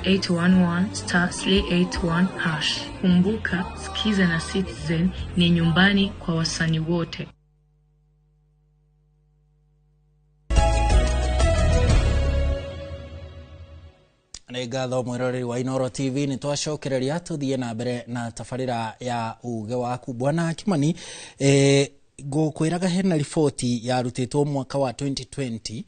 Speaker 4: 811 star 381 hash. Kumbuka, Skiza na Citizen ni nyumbani kwa wasanii wote.
Speaker 5: Nĩ ngatho mwĩroreri wa Inoro TV, nĩ twacokereria tũthiĩ na mbere na tabarĩra ya uge waku. Bwana Kimani, ngũkwĩraga hena riboti yarutĩtwo mwaka wa 2020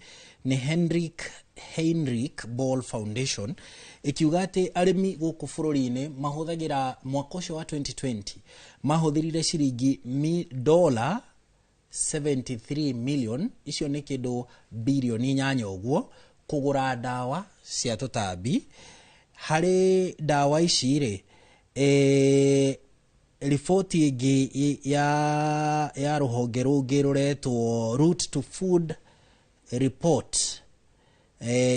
Speaker 5: nĩ Heinrich Ball Foundation ĩkiuga atĩ arĩmi gũkũ bũrũri-inĩ mahũthagĩra mwaka ũcio wa 2020 mahũthĩrire ciringi dola 73 million, icio nĩ kĩndũ birioni 8 ũguo, kũgũra ndawa cia tũtambi. Harĩ ndawa ici rĩ, riboti ĩngĩ ya rũhonge rũngĩ rũretwo Route to Food Report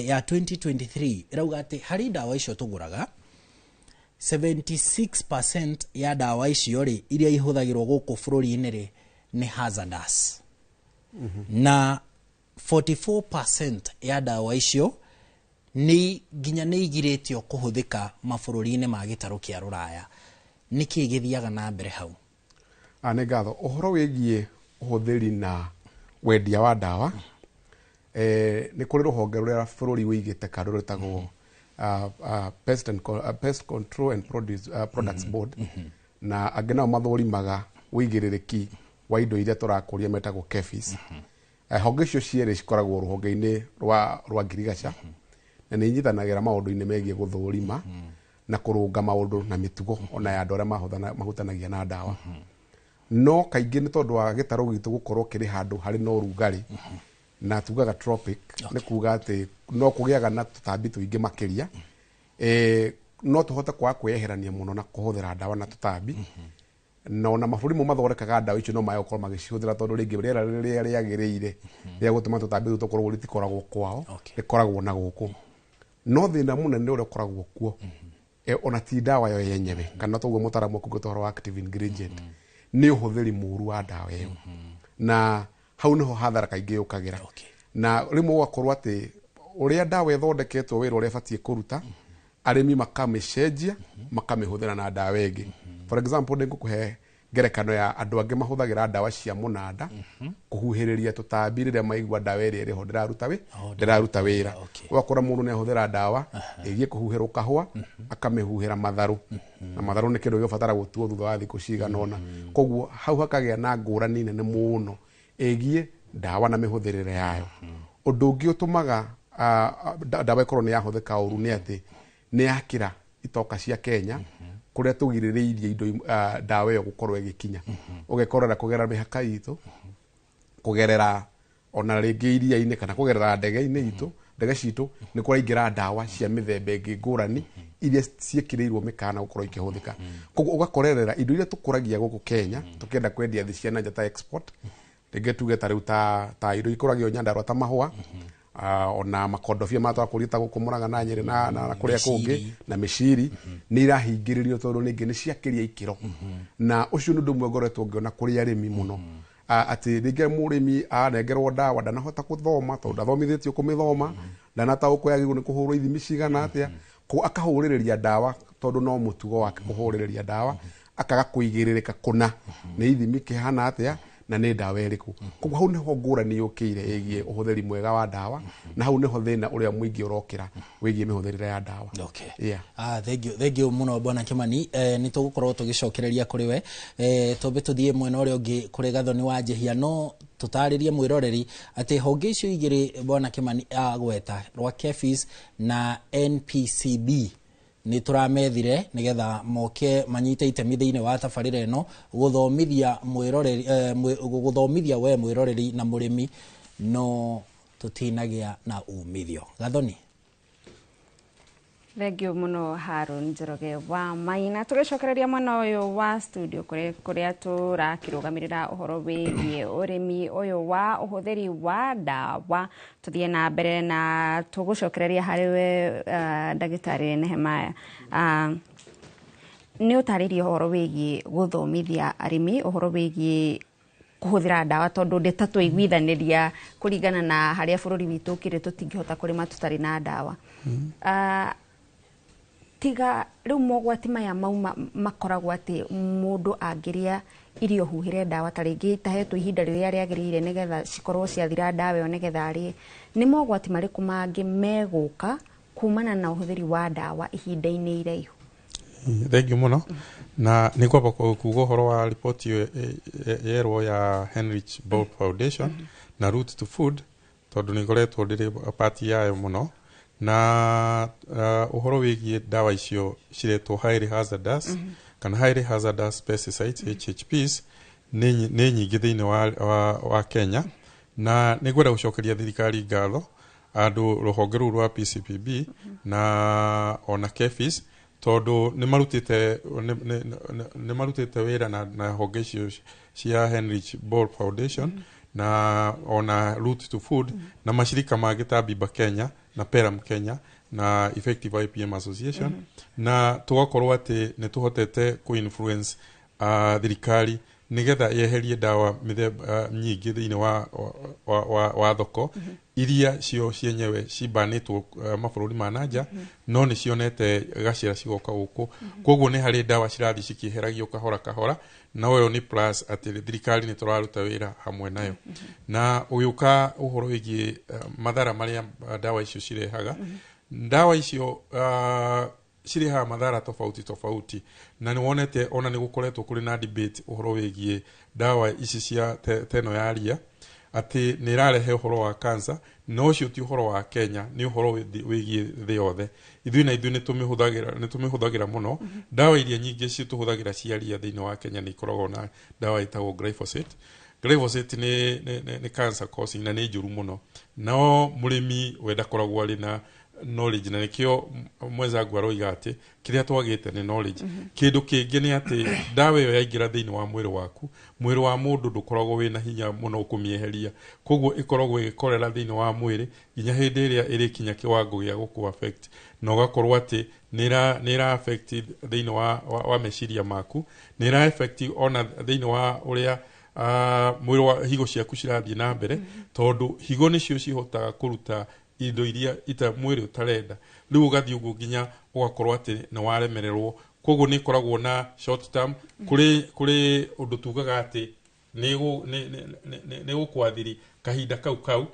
Speaker 5: ya 2023 ĩrauga atĩ harĩ ndawa icio tũgũraga 76% ya ndawa icio rĩ iria ihũthagĩrwo gũkũ bũrũri-inĩ rĩ nĩ hazardous, na 44% ya ndawa icio nĩ nginya nĩ igirĩtio kũhũthĩka mabũrũri-inĩ ma gĩtarũ kĩa rũraya. Nĩkĩ gĩthiaga na mbere hau?
Speaker 7: Nĩ ngatho. Ũhoro wĩgiĩ ũhũthĩri na wendia wa ndawa, nĩ kũrĩ rũhonge rũrĩa bũrũri wĩigĩte kando rwĩtagwo Pest Control and Products Board, na angĩ nao mathũrimaga wĩigĩrĩrĩki wa indo iria tũrakũria metagwo KEPHIS. Honge icio cierĩ cikoragwo rũhonge-inĩ rwa ngirigaca, na nĩ inyitanagĩra maũndũ-inĩ megiĩ gũthũrima na kũrũnga maũndũ na mĩtugo ona ya andũ arĩa mahutanagia na ndawa. No kaingĩ nĩ tondũ wa gĩtarũ gitũ gũkorwo kĩrĩ handũ harĩ na ũrugarĩ, na tugaga tropic, nĩ kuga atĩ no kũgĩaga na tũtambi tũingĩ makĩria, no tũhote kwaga kwĩyeherania mũno na kũhũthĩra ndawa na tũtambi. Na ona mabũrũri mo mathondekaga ndawa icio no maya gũkorwo magĩcihũthĩra tondũ rĩngĩ rĩera rĩrĩa rĩagĩrĩire rĩa gũtũma tũtambi tũtũ tũkorwo rĩtikoragwo kwao, rĩkoragwo na gũkũ. No thĩna mũnene ũrĩa ũkoragwo kuo, ona ti ndawa yo yenyewe kana toguo mũtaaramu akugĩte ũhoro wa active ingredient, nĩ ũhũthĩri mũru wa ndawa ĩyo, na hau nĩho hathara kaingĩ yũkagĩra. Na rĩmwe ũgakorwo atĩ ũrĩa ndawa ĩthondeketwo wĩra ũrĩa ĩbatiĩ kũruta, arĩmi makamĩcenjia makamĩhũthĩra na ndawa ĩngĩ. For example, nĩ ngũkũhe ngerekano ya andũ angĩ mahũthagĩra ndawa cia mũnanda kũhuhĩrĩria tũtambi rĩrĩa maigua ndawa ĩrĩa ĩrĩho ndĩraruta wĩra. Ũgakora mũndũ nĩ ahũthĩra ndawa ĩgiĩ kũhuhĩrwo kahũa, akamĩhuhĩra matharũ, na matharũ nĩ kĩndũ gĩbatara gũtuo thutha wa thikũ cigana ũna. Koguo hau hakagĩa na ngũrani nene mũno ĩgiĩ ndawa na mĩhũthĩrĩre yayo. Ũndũ ũngĩ ũtũmaga ndawa ĩkorwo nĩ yahũthĩka ũru nĩ atĩ nĩ yakĩra itoka cia Kenya kũrĩa tũgirĩrĩirie indo ndawa ĩyo gũkorwo ĩgĩkinya. Ũgekorera kũgerera mĩhaka itũ, kũgerera ona rĩngĩ iria-inĩ kana kũgerera ndege-inĩ itũ, ndege citũ nĩ kũraingĩra ndawa cia mĩthemba ĩngĩ ngũrani iria ciĩkĩrĩirwo mĩkana gũkorwo ikĩhũthĩka. Koguo ũgakorerera indo iria tũkũragia gũkũ Kenya tũkĩenda kwendia thĩ cia na nja ta export, rĩngĩ tuge ta rĩu ta indo ikũragio Nyandarua ta mahũa, ona makondobia ma twakũria ta gũkũ Murang'a na Nyĩrĩ na kũrĩa kũngĩ na mĩciri, nĩ irahingĩrĩrio tondũ rĩngĩ nĩ ciakĩria ikĩro. Na ũcio nĩ ũndũ ũmwe ngoretwo ngĩona kũrĩ arĩmi mũno, atĩ rĩngĩ mũrĩmi anengerwo ndawa ndanahota gũthoma tondũ ndathomithĩtio kũmĩthoma, ndanataũkwo yagĩrĩirwo nĩ kũhũrwo ithimi cigana atĩa, akahũrĩrĩria ndawa tondũ no mũtugo wake kũhũrĩrĩria ndawa, akaga kũigĩrĩrĩka kũna nĩ ithimi kĩhana atĩa na nĩ ndawa ĩrĩkũ. Koguo hau nĩho ngũrani yũkĩire ĩgiĩ ũhũthĩri mwega wa ndawa, na hau nĩho thĩna ũrĩa mũingĩ ũrokĩra wĩgiĩ mĩhũthĩrĩre ya ndawa.
Speaker 5: Okay. Thank you mũno Bwana Kimani. Nĩ tũgũkorwo tũgĩcokereria kũrĩ we. Twambe tũthiĩ mwena ũrĩa ũngĩ kũrĩ Gathoni wa Njehia, no tũtarĩrie mwĩroreri atĩ honge icio igĩrĩ Bwana Kimani agweta rwa KEPHIS na NPCB nĩ tũramethire nĩgetha moke manyite itemi thĩinĩ wa tabarĩra ĩno gũthomithia mwĩroreri, gũthomithia we mwĩroreri na mũrĩmi, no tũtinagĩa na umithio. Gathoni.
Speaker 6: Thengiå må no Haron Njoroge wa Maina. Tũgĩcokereria mwena ũyũ wa studio kũrĩa tũrakĩrũgamĩrĩra ũhoro wĩgiĩ ũrĩmi ũyũ wa ũhũthĩri wa ndawa, tũthiĩ na mbere na tũgũcokereria harĩ we ndagĩtarĩ Nehemiah. Nĩ ũtarĩrie ũhoro wĩgiĩ gũthomithia arĩmi ũhoro wĩgiĩ kũhũthĩra ndawa, tondũ ndĩ ta twaiguithanĩria kũringana na harĩa bũrũri witũ ũkĩrĩ tũtingĩhota kũrĩma tũtarĩ na ndawa. Tiga rĩu mogwati maya mauma makoragwo atĩ mũndũ angĩrĩa irio huhĩre ndawa, ta rĩngĩ itahetwo ihinda rĩrĩa rĩagĩrĩire nĩgetha cikorwo ciathira ndawa ĩyo nĩgetha arĩe, nĩ mogwati marĩkũ mangĩ megũka kumana na ũhũthĩri wa ndawa ihinda-inĩ iraihu?
Speaker 9: Thengiå må no. Na nä ngwamba kuga å horo wa riboti ĩyo yerwo ya Heinrich Boll Foundation na Route to Food, tondå nä ngoretwo ndä rä part yayo må no, na ũhoro wĩgiĩ ndawa icio ciretwo highly hazardous kana highly hazardous pesticides, HHPs, nĩ nyingĩ thĩinĩ wa Kenya, na nĩ ngwenda gũcokeria thirikari ngatho, andũ rũhonge rũu rwa PCPB na ona KEPHIS, tondũ nĩ marutĩte wĩra na honge icio cia Heinrich Boll Foundation na ona Route to Food na mashirika mangĩ ta Biba Kenya na Peram Kenya na Effective IPM Association, na tũgakorwo atĩ nĩ tũhotete kũ-influence thirikari nĩgetha yeherie ndawa mĩthemba nyingĩ thĩinĩ wa thoko iria cio cienyewe cimbanĩtwo mabũrũri ma nanja, no nĩ cionete gacĩra cigoka gũkũ. Koguo nĩ harĩ ndawa cirathiĩ cikĩheragio kahora kahora, na ũyũ nĩ plus atĩ thirikari nĩ tũraruta wĩra hamwe nayo. Na ũgĩũka ũhoro wĩgiĩ mathara marĩa ndawa icio cirehaga, ndawa icio cirehaga mathara tofauti tofauti, na nĩ wonete ona nĩ gũkoretwo kũrĩ na debate ũhoro wĩgiĩ ndawa ici cia teno ya ria atĩ nĩ ĩrarehe ũhoro wa cancer. No ũcio ti ũhoro wa Kenya, nĩ ũhoro wĩgiĩ thĩ yothe. Ithuĩ na ithuĩ nĩ tũmĩhũthagĩra mũno. Ndawa iria nyingĩ citũhũthagĩra cia ria thĩinĩ wa Kenya nĩ ikoragwo na ndawa ĩtagwo glyphosate. Glyphosate nĩ cancer causing na nĩ njũru mũno, no mũrĩmi we ndakoragwo arĩ na knowledge, na nĩkĩo mwenzangu aroiga atĩ kĩrĩa twagĩte nĩ knowledge. Kĩndũ kĩngĩ nĩ atĩ ndawa ĩyo yaingĩra thĩinĩ wa mwĩrĩ waku, mwĩrĩ wa mũndũ ndũkoragwo wĩna hinya mũno kũmĩeheria, koguo ĩkoragwo ĩgĩkorera thĩinĩ wa mwĩrĩ nginya hĩndĩ ĩrĩa ĩrĩkinya kĩwango gĩa gũkũ affect, na ũgakorwo atĩ nĩ ĩra affect thĩinĩ wa meciria maku, nĩ ĩra affect ona thĩinĩ wa ũrĩa mwĩrĩ wa higo ciaku cirathiĩ na mbere, tondũ higo nĩcio cihotaga kũruta indo iria ita mwĩrĩ ũtarenda. Rĩu ũgathiĩ ũguo nginya ũgakorwo atĩ nĩ waremererwo. Koguo nĩ ĩkoragwo na short term, kũrĩ ũndũ tugaga atĩ nĩ gũkwathiri kahinda kau kau,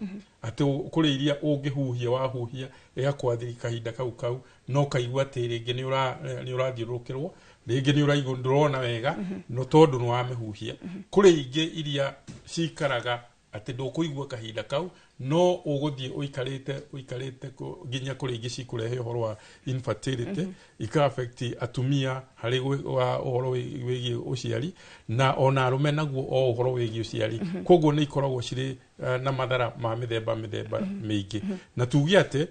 Speaker 9: atĩ kũrĩ iria ũngĩhuhia, wahuhia ĩgakwathiri kahinda kau kau, no kaigua atĩ rĩngĩ nĩ ũrathiũrũrũkĩrwo, rĩngĩ nĩ ũraigua ndũrona wega, no tondũ nĩ wamĩhuhia. Kũrĩ ingĩ iria cikaraga atĩ ndũkũigua kahinda kau, no ũgũthiĩ ũikarĩte ũikarĩte nginya kũrĩ ingĩ cikũrehe ũhoro wa infertility, ika affect atumia harĩ wa ũhoro wĩgiĩ ũciari, na ona arũme naguo o ũhoro wĩgiĩ ũciari. Koguo nĩ ikoragwo cirĩ na mathara ma mĩthemba mĩthemba mĩingĩ. Na tuge atĩ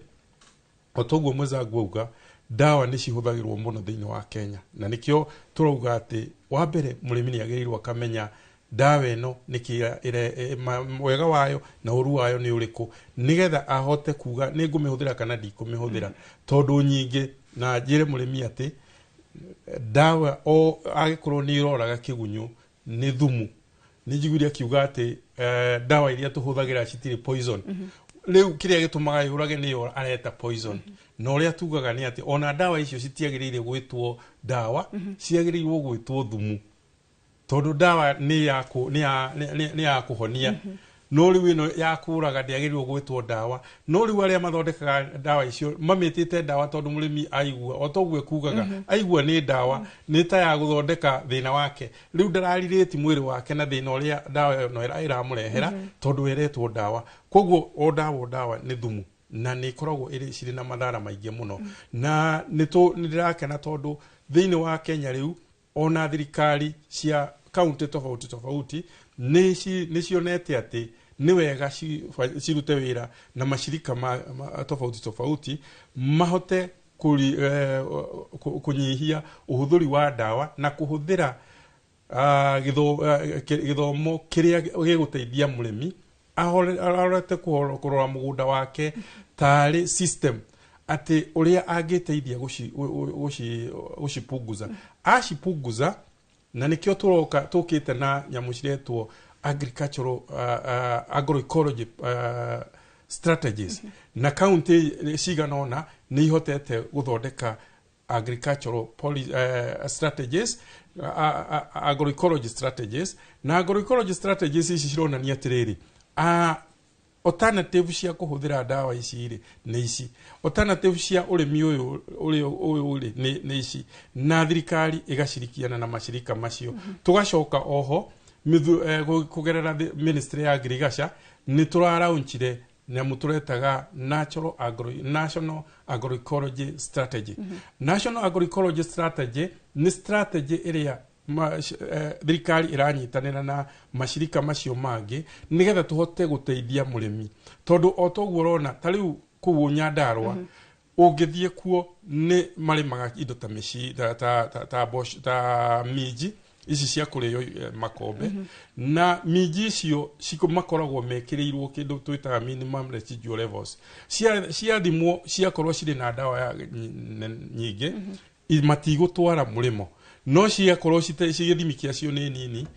Speaker 9: o toguo mwenzangu auga, ndawa nĩ cihũthagĩrwo mũno thĩinĩ wa Kenya, na nĩkĩo tũrauga atĩ wa mbere mũrĩmi nĩ agĩrĩirwo akamenya ndawa ĩno nĩkĩ wega wayo na ũru wayo nĩ ũrĩkũ, nĩgetha ahote kuga nĩ ngũmĩhũthĩra kana ndikũmĩhũthĩra. Tondũ nyingĩ, na njĩre mũrĩmi atĩ ndawa o angĩkorwo nĩ ĩroraga kĩgunyũ nĩ thumu. Nĩ njiguire akiuga atĩ ndawa iria tũhũthagĩra citirĩ poison. Rĩu kĩrĩa gĩtũmaga yũrage nĩyo areta poison. Na ũrĩa tugaga nĩ atĩ ona ndawa icio citiagĩrĩire gwĩtwo ndawa, ciagĩrĩirwo gwĩtwo thumu, tondũ ndawa nĩ ya kũhonia, no rĩu ĩno ya kũraga ndĩagĩrĩirwo gwĩtwo ndawa. No rĩu arĩa mathondekaga ndawa icio mamĩtĩte ndawa, tondũ mũrĩmi aigua o toguo ekugaga, aigua nĩ ndawa, nĩ ta ya gũthondeka thĩna wake. Rĩu ndararirĩti mwĩrĩ wake na thĩna ũrĩa ndawa ĩno ĩramũrehera, tondũ ĩretwo ndawa. Koguo o ndawa nĩ thumu, na nĩ ikoragwo ĩrĩ cirĩ na mathara maingĩ mũno. Na nĩ ndĩrakena tondũ thĩinĩ wa Kenya rĩu ona thirikari cia kaunti tofauti tofauti nĩ cionete atĩ nĩ wega cirute wĩra na macirika ma tofauti tofauti mahote. Kunyihia uhuthuri wa ndawa na kuhuthira githomo kiria giguteithia murimi ahorete kurora mugunda wake tari system ati uria angiteithia gucipunguza acipunguza na nikio turoka tukite na nyamu ciretwo agricultural agroecology strategies. Na county cigana ona nĩ ihotete guthondeka agricultural strategies, agroecology strategies. Na agroecology strategies ici cironania atiriri, alternative cia kuhuthira ndawa ici ri ni ici, alternative cia urimi uyu uyu ni ici, na thirikari igacirikiana na macirika macio. Tugacoka oho kugerera ministry ya agriculture ni turaraunchire nyamu turetaga National Agroecology Strategy. National Agroecology Strategy ni strategy iria thirikari iranyitanira na macirika macio mangi nigetha tuhote guteithia murimi, tondu o toguo urona ta riu kuu Nyandarua ungithie kuo ni marimaga indo ta mici ta ta minji ici cia kurio makombe. Na minji icio makoragwo mekirirwo kindu twitaga minimum residual levels, ciathimwo ciakorwo cirĩ na ndawa nyingĩ matigũtwara mũrĩmo, no ciakorwo gĩthimi kĩacio nĩ nini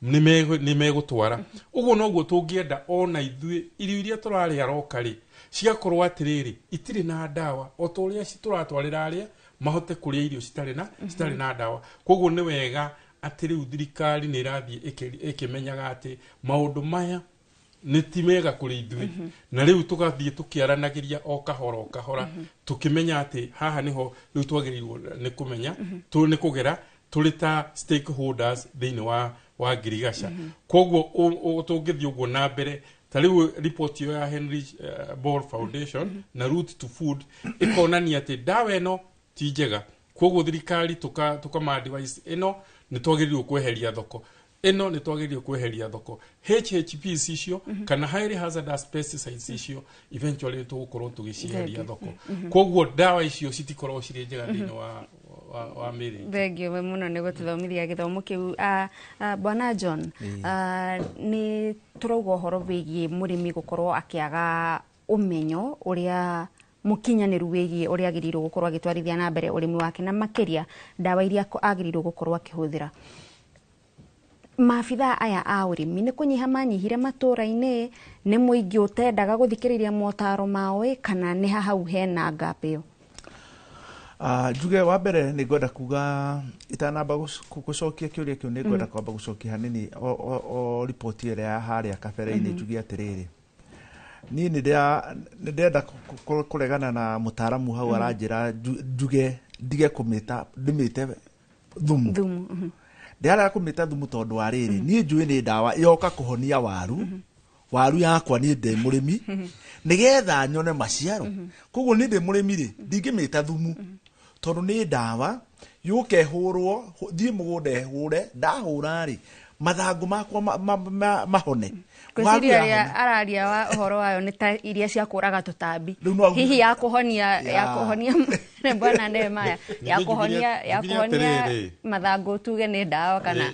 Speaker 9: nĩ megũtwara. Ũguo noguo tũngĩenda ona ithuĩ irio iria tũrarĩa roka rĩ cigakorwo atĩrĩrĩ itirĩ na ndawa, o ta ũrĩa tũratwarĩra arĩa mahote kũrĩa irio citarĩ na ndawa. Koguo nĩ wega atĩ rĩu thirikari nĩ ĩrathiĩ ĩkĩmenyaga atĩ maũndũ maya nĩ ti mega kũrĩ ithuĩ, na rĩu tũgathiĩ tũkĩaranagĩria o kahora o kahora, tũkĩmenya atĩ haha nĩho rĩu twagĩrĩirwo nĩ kũmenya nĩ kũgera tũrĩ ta stakeholders thĩinĩ wa ngirigaca. Koguo tũngĩthiĩ ũguo na mbere, ta rĩu report ĩyo ya Henry Ball Foundation na Route to Food ĩkonania atĩ ndawa ĩno ti njega, koguo thirikari tũkama advice ĩno nĩ twagĩrĩirwo kweheria thoko ĩno, nĩ twagĩrĩirwo kweheria thoko HHPs icio kana highly hazardous pesticides icio, eventually tũgũkorwo tũgĩcieheria thoko. Koguo ndawa icio citikoragwo cirĩ njega thĩinĩ wa mĩĩrĩ.
Speaker 6: Thengio we mũno nĩ gũtũthomithia gĩthomo kĩu. Bwana John, nĩ tũrauga ũhoro wĩgiĩ mũrĩmi gũkorwo akĩaga ũmenyo ũrĩa mũkinyanĩru wĩgiĩ ũrĩa agĩrĩirwo gũkorwo agĩtwarithia na mbere ũrĩmi wake, na makĩria ndawa iria agĩrĩirwo gũkorwo akĩhũthĩra. Maabithaa aya a ũrĩmi nĩ kũnyiha manyihire matũra-inĩ, nĩ mũingĩ ũtendaga gũthikĩrĩria motaro mao, kana nĩ hau hena gap ĩyo?
Speaker 10: Njuge wa mbere nĩ ngwenda kuga itanamba gũcokia kĩũria kĩu, nĩ ngwenda kwamba gũcokia hanini o riboti ĩrĩa ya harĩa kabere-inĩ. Njuge atĩrĩrĩ, niĩ nĩ ndĩrenda kũregana na mũtaaramu hau aranjĩra njuge ndige kũmĩta ndĩmĩte thumu. Ndĩrarega kũmĩta thumu tondũ wa rĩrĩ, niĩ njũĩ nĩ ndawa yoka kũhonia waru yakwa, niĩ ndĩ mũrĩmi nĩgetha nyone maciaro. Koguo niĩ ndĩ mũrĩmi rĩ, ndingĩmĩta thumu tondũ nĩ ndawa yũke ĩhũrwo, thiĩ mũgũnda ĩhũre, ndahũra rĩ mathangũ makwa mahone.
Speaker 6: Ngwĩciria ũrĩa araria wa ũhoro wayo nĩ ta iria cia kũraga tũtambi, hihi ya kũhonia bwana Nehemiah, ya kũhonia mathangũ tuge nĩ ndawa kana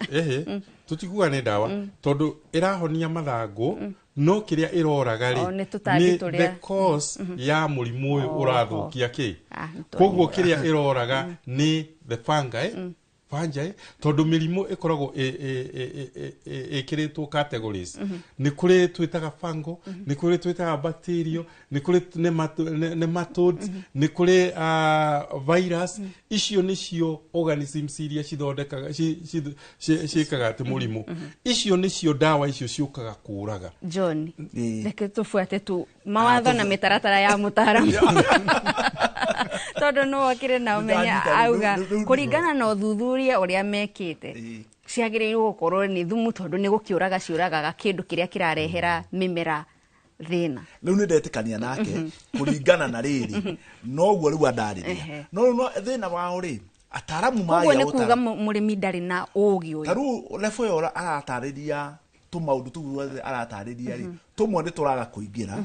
Speaker 9: tũtikuga nĩ ndawa tondũ ĩrahonia mathangũ, no kĩrĩa ĩroraga rĩ nĩ the cause ya mũrimũ ũyũ ũrathũkia kĩ. Koguo kĩrĩa ĩroraga nĩ the fungi, tondũ mĩrimũ ĩkoragwo ĩkĩrĩtwo categories. Nĩ kũrĩ twĩtaga fungal, nĩ kũrĩ twĩtaga bacterial, nĩ kũrĩ nematodes, nĩ kũrĩ virus. Icio nĩcio organisms iria cithondekaga ciĩkaga atĩ mũrimũ. Icio nĩcio ndawa icio ciũkaga kũraga.
Speaker 6: John, reke tũbuate tu mawatho na mĩtaratara ya mũtaaramu tondũ no okire na ũmenya auga kũringana na ũthuthuria ũrĩa mekĩte ciagĩrĩirwo gũkorwo nĩ thumu tondũ nĩ gũkĩũraga ciũragaga kĩndũ kĩrĩa kĩrarehera mĩmera thĩna.
Speaker 10: Rĩu nĩ ndetĩkania nake kũringana na rĩrĩ noguo rĩu andarĩria, no rĩu thĩna wao rĩ ataramu
Speaker 6: magĩa ũguo nĩ kuga mũrĩmi ndarĩ na ũũgĩ ũyũ.
Speaker 10: Ta rĩu level ĩyo aratarĩria tũmaũndũ tũu ruothe aratarĩria rĩ, tũmwe nĩ tũraga kũingĩra.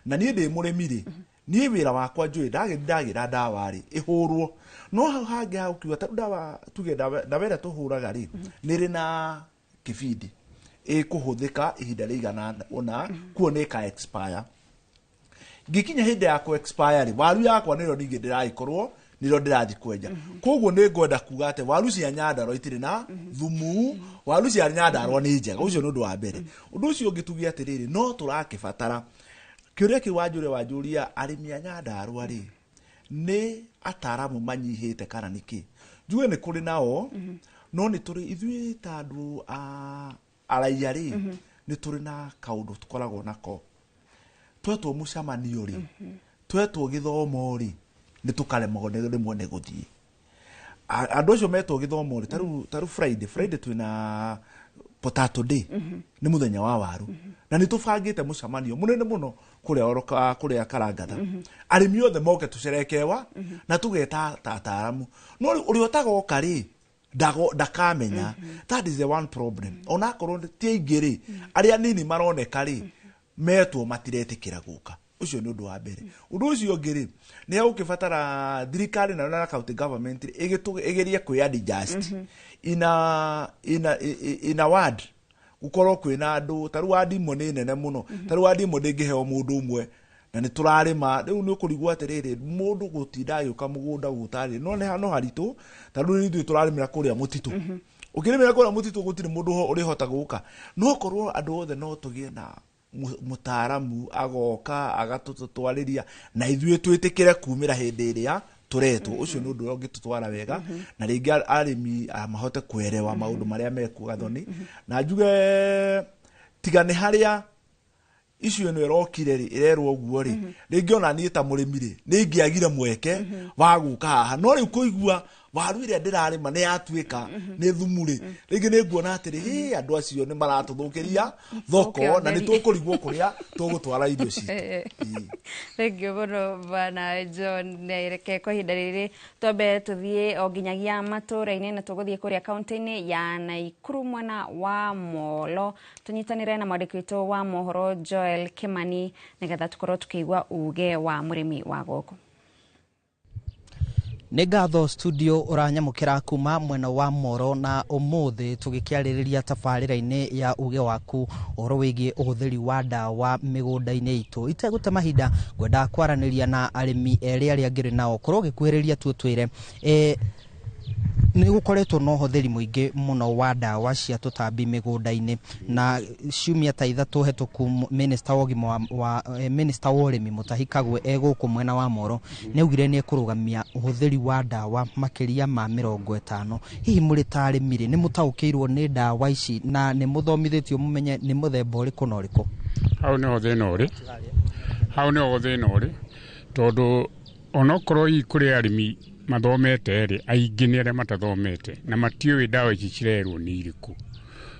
Speaker 10: Na niĩ ndĩ mũrĩmi rĩ, Niĩ wĩra wakwa njũĩ ndagĩra ndawa rĩ ĩhũrwo, no hau hangĩ ha ũkiuga ta ndawa tuge ndawa ĩrĩa tũhũraga rĩ nĩ ĩrĩ na kĩbindi ĩkũhũthĩka ihinda rĩigana ũna, kuo nĩ ĩka expire. Ngĩkinya hĩndĩ ya kũ expire rĩ, waru yakwa nĩrĩo ningĩ ndĩragĩkorwo nĩrĩo ndĩrathiĩ kwenja. Koguo nĩ ngwenda kuga atĩ waru cia Nyandarua itirĩ na thumu, waru cia Nyandarua nĩ njega. Ũcio nĩ ũndũ wa mbere. Ũndũ ũcio ũngĩ tuge atĩrĩrĩ, no tũrakĩbatara kĩũria kĩu wanjũria wanjũria arĩmi a Nyandarua rĩ nĩ ataaramu manyihĩte kana nĩkĩ? Njuge nĩ kũrĩ nao, no nĩ tũrĩ ithuĩ ta andũ a araiya rĩ, nĩ tũrĩ na kaũndũ tũkoragwo nako. Twetwo mũcemanio rĩ, twetwo gĩthomo rĩ, nĩ tũkaremagwo nĩ rĩmwe nĩ gũthiĩ. Andũ acio metwo gĩthomo rĩ, tarĩu Friday twĩna potato day, nĩ mũthenya wa waru, na nĩ tũbangĩte mũcemanio mũnene mũno kũrĩa Karangatha. Arĩmi othe moke tũcerekewa na tũgeta ataaramu, no ũrĩa ũtagoka rĩ ndakamenya. That is the one problem. Onakorwo ti aingĩ rĩ, arĩa nini maroneka rĩ metwo matiretĩkĩra gũka. Ũcio nĩ ũndũ wa mbere. Ũndũ ũcio ũngĩ rĩ, nĩ ũkĩbatara thirikari na county government ĩgerie kwĩ adjust ina ward gũkorwo kwĩna andũ. Ta rĩu ward imwe nĩ nene mũno, ta rĩu ward imwe ndĩngĩheo mũndũ ũmwe na nĩ tũrarĩma. Rĩu nĩ ũkũrigwo atĩrĩrĩ, mũndũ gũtinda agĩũka mũgũnda gũtarĩ no nĩ no haritũ. Ta rĩu ithuĩ tũrarĩmĩra kũrĩa mũtitũ, ũkĩrĩmĩra kũrĩa mũtitũ gũtirĩ mũndũ ũrĩhota gũka. No korwo andũ othe no tũgĩe na mũtaaramu agoka agatũtwarĩria na ithuĩ twĩtĩkĩre kumĩra hĩndĩ ĩrĩa tũretwo. Ũcio nĩ ũndũ ũrĩa ũngĩtũtwara wega, na rĩngĩ arĩmi mahote kwerewa maũndũ marĩa mekuo Gathoni. Na njuge tiga nĩ harĩa icio ĩno ĩrokire rĩ, ĩrerwo ũguo rĩ, rĩngĩ ona niĩ ta mũrĩmi rĩ nĩ ingĩagire mweke wa gũka haha, no rĩu kũigua waru ĩrĩa ndĩrarĩma nĩ yatuĩka nĩ thumu rĩ, rĩngĩ nĩ nguona atĩrĩ, hĩ, andũ acio nĩ maratũthũkĩria thoko na nĩ tũkũrigwo kũrĩa tũgũtwara irio citũ.
Speaker 6: Thengiũ mũno Bwana John. Reke kwa ihinda rĩrĩ twambe tũthiĩ o nginyagia matũra-inĩ, na tũgũthiĩ kũrĩa kaunti-inĩ ya Naikuru mwena wa Molo, tũnyitanĩre na mwandĩki witũ wa mohoro Joel Kimani nĩgetha tũkorwo tũkĩigua uge wa mũrĩmi wa gũkũ.
Speaker 5: Nĩ ngatho studio ũranyamũkĩra kuma mwena wa Moro, na ũmũthĩ tũgĩkĩarĩrĩria tabarĩra-inĩ ya uge waku ũhoro wĩgiĩ ũhũthĩri wa ndawa mĩgũnda-inĩ itũ. Itegũte mahinda ngwenda kwaranĩria na arĩmi erĩ arĩa ngĩrĩ nao, korwo ũgĩkuhĩrĩria tu ũtwĩre nĩ gũkoretwo na ũhũthĩri mũingĩ mũno wa ndawa cia tũtambi mĩgũnda-inĩ, na ciumia ta ithatũ hetũku minister wa ũgima wa minister wa ũrĩmi Mutahi Kagwe egũkũ mwena wa Moro nĩ augire nĩ ekũrũgamia ũhũthĩri wa ndawa makĩria ma 50. Hihi mũrĩ ta arĩmi rĩ, nĩ mũtaũkĩirwo nĩ ndawa ici na nĩ mũthomithĩtio mũmenye nĩ mũthemba ũrĩkũ na ũrĩkũ?
Speaker 12: Hau nĩho thĩna ũrĩ, hau nĩho thĩna ũrĩ, tondũ onokorwo hihi kũrĩ arĩmi mathomete rĩ, aingĩ nĩ arĩa matathomete na matiũĩ ndawa ici cirerwo nĩ irĩkũ.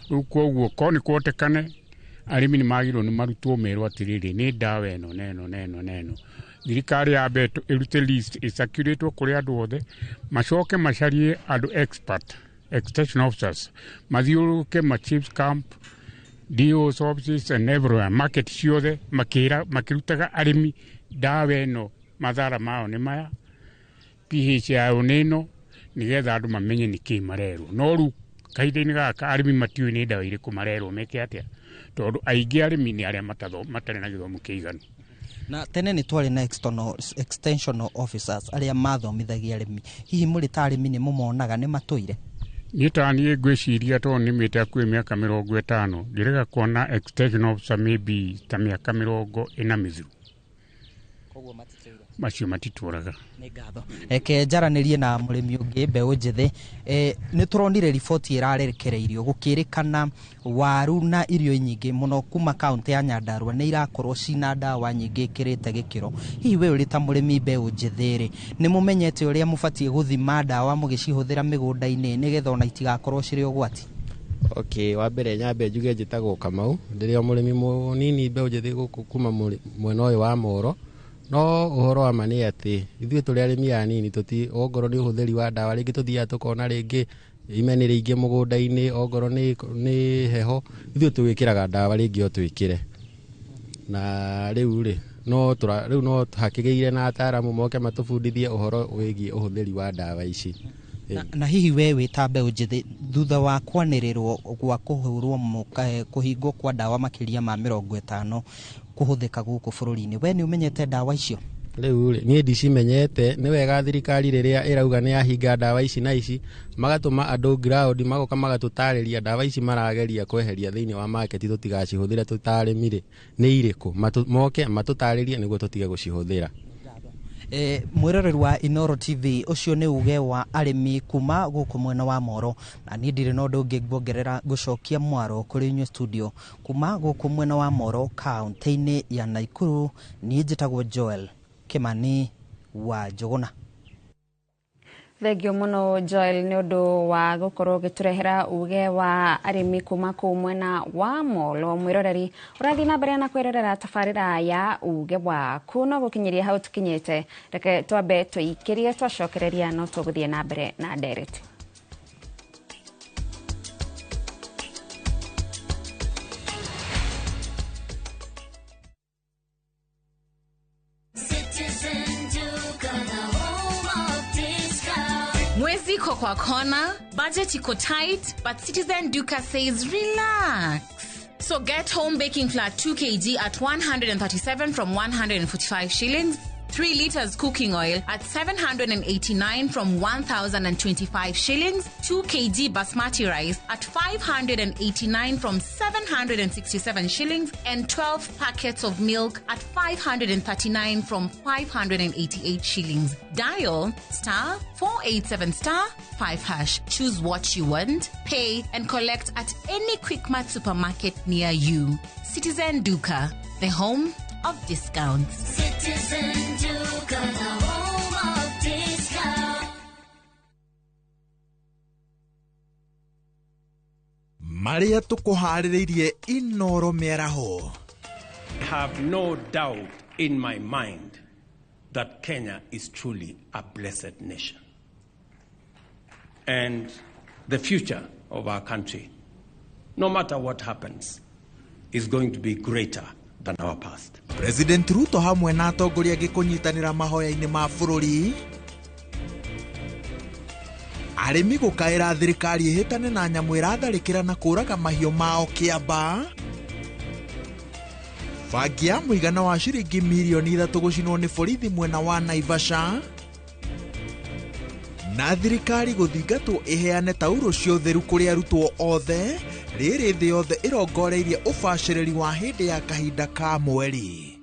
Speaker 12: Rĩu koguo korwo nĩ kũhotekane arĩmi nĩ magĩrĩirwo nĩ marutwo merwo atĩrĩrĩ, nĩ ndawa ĩno na ĩno na ĩno na ĩno. Thirikari yambe ĩrute list ĩcirculĩtwo kũrĩ andũ othe, macoke macarie andũ expert, extension officers, mathiũrũrũke ma chiefs camp, DO's offices and everywhere, market ciothe, makĩrutaga arĩmi ndawa ĩno mathara mao nĩ maya, pH yayo nĩ ĩno, nĩgetha andũ mamenye nĩkĩ marerwo. No rĩu kahinda-inĩ gaka arĩmi matiũĩ nĩ ndawa irĩkũ marerwo meke atĩa, tondũ aingĩ arĩmi nĩ arĩa matarĩ na gĩthomo kĩiganu.
Speaker 5: Na tene nĩ twarĩ na extension officers arĩa mathomithagia arĩmi. Hihi mũrĩ ta arĩmi nĩ mũmonaga nĩ matũire?
Speaker 12: Niĩ ta niĩ ngwĩciria tondũ nĩmĩte hakuhĩ mĩaka 50, ngĩrega kuona extension officer maybe ta mĩaka 40 mĩthiru. Macio matitũraga.
Speaker 5: Nĩ ngatho. Reke njaranĩrie na mũrĩmi ũngĩ mbeũ njĩthĩ. Nĩ tũronire riboti ĩrarekereirio gũkĩrĩkana waru na irio nyingĩ mũno kuma kaunti ya Nyandarua nĩ irakorwo cina ndawa nyingĩ ikĩrĩte gĩkĩro. Hihi we ũrĩ ta mũrĩmi mbeũ njĩthĩ rĩ, nĩ mũmenyete ũrĩa mũbatiĩ gũthima ndawa mũgĩcihũthĩra mĩgũnda-inĩ nĩgetha ona itigakorwo cirĩ ũgwati?
Speaker 14: Okay, wa mbere nyambe njuge njĩtagwo Kamau, ndĩrĩ o mũrĩmi mũnini mbeũ njĩthĩ gũkũ kuma mwena ũyũ wa Moro. No ũhoro wa ma nĩ atĩ ithuĩ tũrĩ arĩmi anini tũti ongorwo nĩ ũhũthĩri wa ndawa rĩngĩ tũthiaga tũkona rĩngĩ ime nĩ rĩingĩ mũgũnda-inĩ, ongorwo nĩ heho, ithuĩ tũgĩkĩraga ndawa rĩngĩ o twĩkĩre. Na rĩu rĩ No rĩu no hakĩgĩire na ataaramu moke matũbundithie ũhoro wĩgiĩ ũhũthĩri wa ndawa ici.
Speaker 13: Na hihi we wĩ ta mbeũ njĩthĩ, thutha wa kwanĩrĩrwo gwa kũhũrwo kũhingwo kwa ndawa makĩria ma 50 kũhũthĩka gũkũ bũrũri-inĩ, we nĩ ũmenyete ndawa icio?
Speaker 14: Rĩu rĩ, niĩ ndicimenyete. Nĩ wega thirikari rĩrĩa ĩrauga nĩ yahinga ndawa ici na ici, magatũma andũ ground, magoka magatũtarĩria ndawa ici marageria kweheria thĩinĩ wa market tũtigacihũthĩre tũtarĩmi rĩ nĩ irĩkũ, moke matũtarĩrie nĩguo tũtige gũcihũthĩra.
Speaker 13: Mwĩroreri wa Inooro TV, ũcio nĩ uge wa arĩmi kuma gũkũ mwena wa Moro, na niĩ ndirĩ na ũndũ ũngĩ nguongerera gũcokia mwaro kũrĩ inyuĩ studio kuma gũkũ mwena wa Moro kaunti-inĩ ya Nakuru. Niĩ njĩtagwo Joel Kimani wa Njũgũna.
Speaker 6: Thengio mũno Joel nĩ ũndũ wa gũkorwo ũgĩtũrehera uge wa arĩmi kuma kũu mwena wa Molo. Mwĩroreri ũrathiĩ na mbere na kwĩrorera tabarĩra ya uge waku, no gũkinyĩria hau tũkinyĩte, reke twambe tũikĩrie, twacokereria no tũgũthiĩ na mbere na ndereti.
Speaker 16: Mwezi iko kwa kona, budget iko tight, but Citizen Duka says relax. So get home baking flour 2 kg at 137 from 145 shillings, 3 liters cooking oil at 789 from 1,025 shillings, 2 kg basmati rice at 589 from 767 shillings, and 12 packets of milk at 539 from 588 shillings. Dial *487*5#. Choose what you want, pay, and collect at any Quickmart supermarket near you. Citizen Duka, the home of discounts.
Speaker 11: Citizen Duka, the home of discounts.
Speaker 18: Maria tukuharĩrĩirie Inooro mĩaraho.
Speaker 19: I have no doubt in my mind that Kenya is truly a blessed nation. And the future of our country, no matter what happens, is going to be greater than our past.
Speaker 18: President Ruto hamwe na atongoria angĩ kũnyitanĩra mahoya-inĩ ma bũrũri. Arĩmi gũkaĩra thirikari ĩhĩtane na nyamũ ĩratharĩkĩra na kũraga mahiũ mao Kĩamba. Bangi ya mũigana wa ciringi mirioni 3 gũcinwo nĩ borithi mwena wa Naivasha. Na thirikari gũthingatwo ĩheane taurũ cia ũtheru kũrĩ arutwo othe, rĩrĩ thĩ yothe ĩrongoreirie ũbacĩrĩri wa hĩndĩ ya kahinda ka mweri.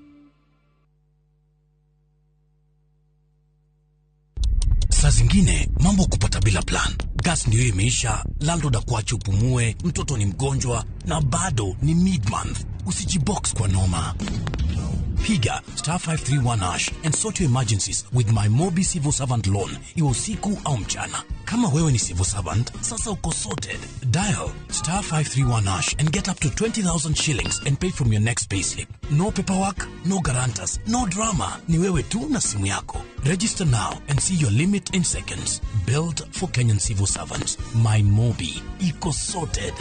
Speaker 29: Saa zingine mambo kupata bila plan. Gas ndio imeisha, landlord akuache upumue, mtoto ni mgonjwa na bado ni mid-month. Usijibox kwa noma. Piga *531# and sort your emergencies with my Mobi Civil Servant Loan, iwe usiku au mchana. Kama wewe ni civil servant, sasa uko sorted. Dial *531# and get up to 20,000 shillings and pay from your next payslip. No paperwork, no guarantors, no drama. Ni wewe tu na simu yako. Register now and see your limit in seconds. Built for Kenyan civil servants. My Mobi. Iko sorted.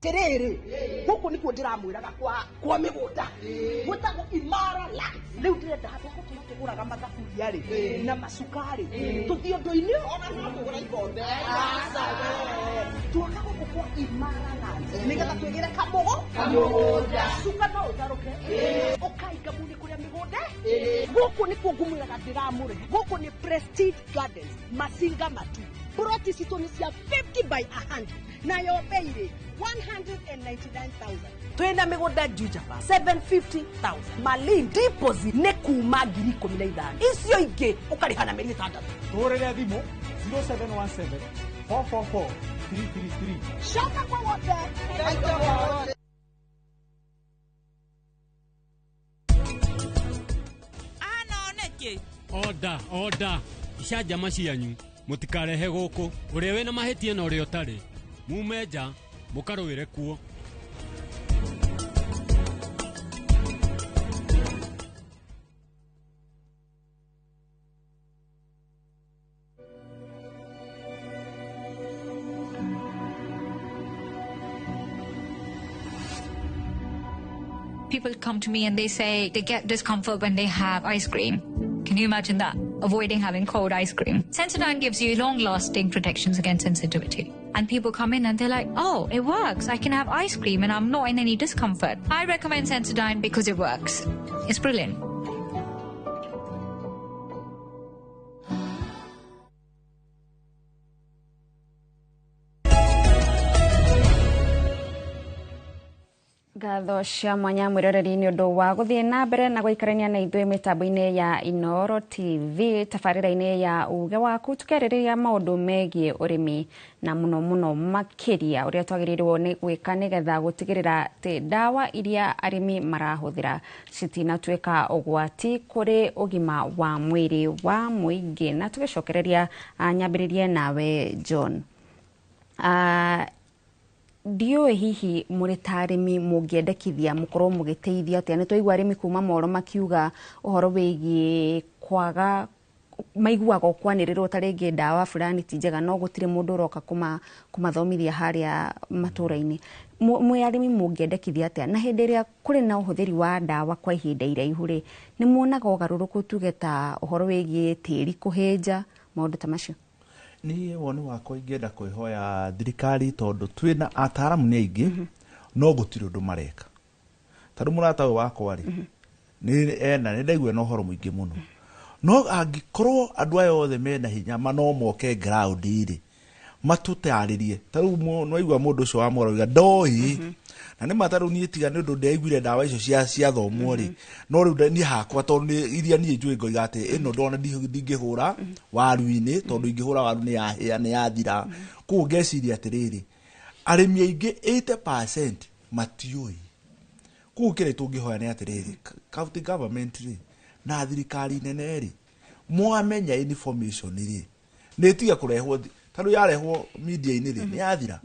Speaker 15: Terere guku nikuo ndiramwiraga kwa migunda gwitagwo Imara Land. Riu ndirenda handũ gũkũ tũgũraga mathaburia rĩ na macukari tũthiĩ ũndũ-inĩ ona no kũgũra ikombe tuoka gũkũ kwa Imara Land nĩgetha twĩgĩre kamũgũnda cuka no ũtarũke ũkainga muni kũrĩa mĩgũnda. Gũkũ nĩkuo ngũmwĩraga ndĩramũrehe. Gũkũ nĩ Prestige Gardens Masinga Matu. Ploti citũ nĩ cia 50 by 100 nayo bei rĩ 199,000. Twina mĩgũnda Juja 750,000. Malindi deposit nĩ kuma 15,000. Icio ingĩ ũkarĩha na mĩeri 6.
Speaker 20: Tũhũrĩre thimũ 0717 444 333.
Speaker 15: Coka kwa wothe.
Speaker 21: Ano nĩkĩ? Order icanjama cianyu mũtikarehe gũkũ. Ũrĩa wĩna mahĩtia na ũrĩa ũtarĩ mume nja mũkarũĩre kuo.
Speaker 1: People come to me and they say they get discomfort when they have ice cream. Can you imagine that? Avoiding having cold ice cream. Sensodyne gives you long-lasting protections against sensitivity. And people come in and they're like, oh, it works. I can have ice cream and I'm not in any discomfort. I recommend Sensodyne because it works. It's brilliant.
Speaker 6: Ngatho cia mwanya mwĩroreri nĩ ũndũ wa gũthiĩ na mbere na gũikarania na ithuĩ mĩtambo-inĩ ya Inooro TV tabarĩra-inĩ ya uge waku tũkĩarĩrĩria maũndũ megiĩ ũrĩmi na mũno mũno makĩria ũrĩa twagĩrĩirwo nĩ gwĩka nĩgetha gũtigĩrĩra atĩ ndawa iria arĩmi marahũthĩra citinatuĩka ũgwati kũrĩ ũgima wa mwĩrĩ wa mũingĩ. Na tũgĩcokereria nyambĩrĩrie nawe John, ndiũĩ hihi mũrĩ ta arĩmi mũngĩendekithia mũkorwo mũgĩteithia atĩa? Nĩ twaigua arĩmi kuma Moro makiuga ũhoro wĩgiĩ kwaga maiguaga kwanĩrĩrwo ta rĩngĩ ndawa fulani ti njega no gũtirĩ mũndũ ũroka kũmathomithia harĩa matũũra-inĩ. Mwĩ arĩmi mũngĩendekithia atĩa? Na hĩndĩ ĩrĩa kũrĩ na ũhũthĩri wa ndawa kwa ihinda iraihu rĩ, nĩ muonaga ũgarũrũku tuge ta ũhoro wĩgiĩ tĩri kũhĩnja maũndũ ta macio?
Speaker 10: Niĩ woni wakwa ingĩenda kwĩhoya thirikari tondũ twĩna ataaramu nĩ aingĩ no gũtirĩ ũndũ mareka. Tondũ mũrata ũyũ wakwa rĩ, nĩ ena nĩ ndaigua na ũhoro mũingĩ mũno. No angĩkorwo andũ aya othe mena hinya ma no moke ground rĩ, matũtarĩrie. Ta rĩu nĩwaigua mũndũ ũcio wa Moro oiga ndoĩ. Na nĩ ma ta rĩu niĩ tiga nĩ ũndũ ndĩraiguire ndawa icio ciathomwo rĩ, no rĩu niĩ hakwa tondũ nĩ iria niĩ njũĩ ngoiga atĩ ĩno ndona ndingĩhũra waru-inĩ tondũ ingĩhũra waru nĩ yahĩa nĩ yathira. Koguo ngeciria atĩrĩrĩ, arĩmi aingĩ 80% matiũĩ. Koguo kĩrĩa tũngĩhoya nĩ atĩrĩrĩ, county government rĩ na thirikari nene rĩ, mwamenya information rĩ, nĩ ĩtige kũrehwo tondũ yarehwo media-inĩ rĩ, nĩ yathira.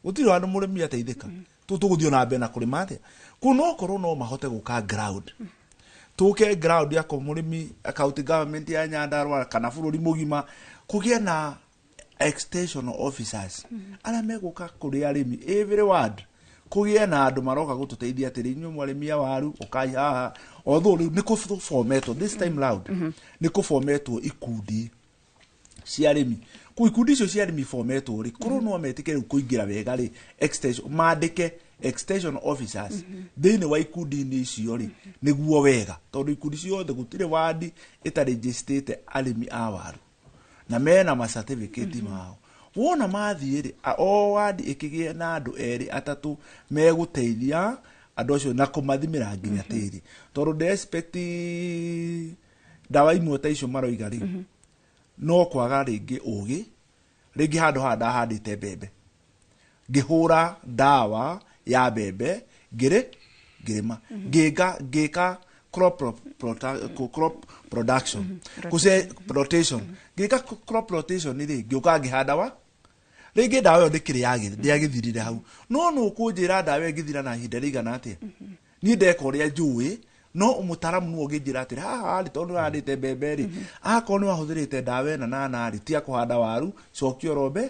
Speaker 10: Gũtirĩ handũ mũrĩmi ateithĩka. Tũgũthiĩ na mbere na kũrĩma atĩa? Koguo no korwo no mahote gũka ground. Tũke ground ya mũrĩmi county government ya Nyandarua kana bũrũri mũgima kũgĩe na extension officers arĩa megũka kũrĩ arĩmi every ward, kũgĩe na andũ maroka gũtũteithia atĩrĩ, inyuĩ mwarĩmi a waru ũkai haha. Although rĩu nĩ kũbometwo this time round, nĩ kũbometwo ikundi cia arĩmi. Koguo ikundi icio cia arĩmi bometwo rĩ, korwo no metĩkĩre rĩu kũingĩra wega rĩ, extension mandĩke extension officers thĩinĩ wa ikundi-inĩ icio rĩ, nĩguo wega tondũ ikundi ciothe gũtirĩ wandi ĩtarĩnjĩcitĩte arĩmi a waru na mena ma certificate mao. Wona mathiĩ rĩ, o wandi ĩkĩgĩe na andũ erĩ atatũ megũteithia andũ acio na kũmathimĩra nginya tĩri, tondũ ndĩ expect ndawa imwe ta icio maroiga rĩ, no kwaga rĩngĩ ũgĩ, rĩngĩ handũ haha ndahandĩte mbembe ngĩhũra ndawa ya mbembe ngĩrĩma ngĩka crop production rotation, ngĩka crop rotation rĩ, ngĩũka ngĩhanda wa rĩngĩ ndawa ĩyo ndĩkĩrĩ ndĩagĩthirire hau. No nũ ũkũnjĩra ndawa ĩngĩthira na ihinda rĩigana atĩa? Niĩ ndeka ũrĩa njũĩ, no mũtaaramu nĩwe ũngĩnjĩra atĩrĩ, haha rĩ tondũ nĩũhandĩte mbembe rĩ, akorwo nĩwahũthĩrĩte ndawa ĩna na na rĩ, tiga kũhanda waru, cokia ũrombe.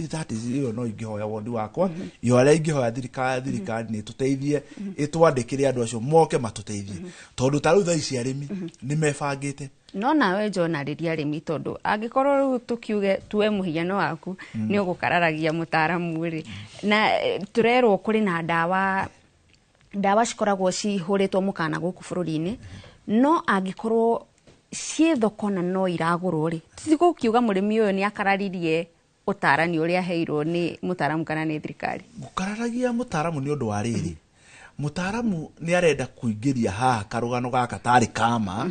Speaker 10: That is ĩyo no ingĩhoya woni wakwa. Iyo arĩa ingĩhoya thirikari nĩ ĩtũteithie, ĩtwandĩkĩre andũ acio moke matũteithie, tondũ ta rĩu thaa ici arĩmi nĩ mebangĩte.
Speaker 6: No nawe John arĩria arĩmi, tondũ angĩkorwo rĩu tũkiuge tuwe mũhiano waku nĩ ũgũkararagia mũtaaramu rĩ, na tũrerwo kũrĩ na ndawa cikoragwo cihũrĩtwo mũkana gũkũ bũrũri-inĩ, no angĩkorwo ciĩ thoko na no iragũrwo rĩ, tigũkiuga mũrĩmi ũyũ nĩ akararirie ũtarani ũrĩa aheirwo nĩ mũtaaramu kana nĩ thirikari.
Speaker 10: Gũkararagia mũtaaramu nĩ ũndũ wa rĩrĩ, mũtaaramu nĩ arenda kũingĩria haha karũgano gaka tarĩ kama,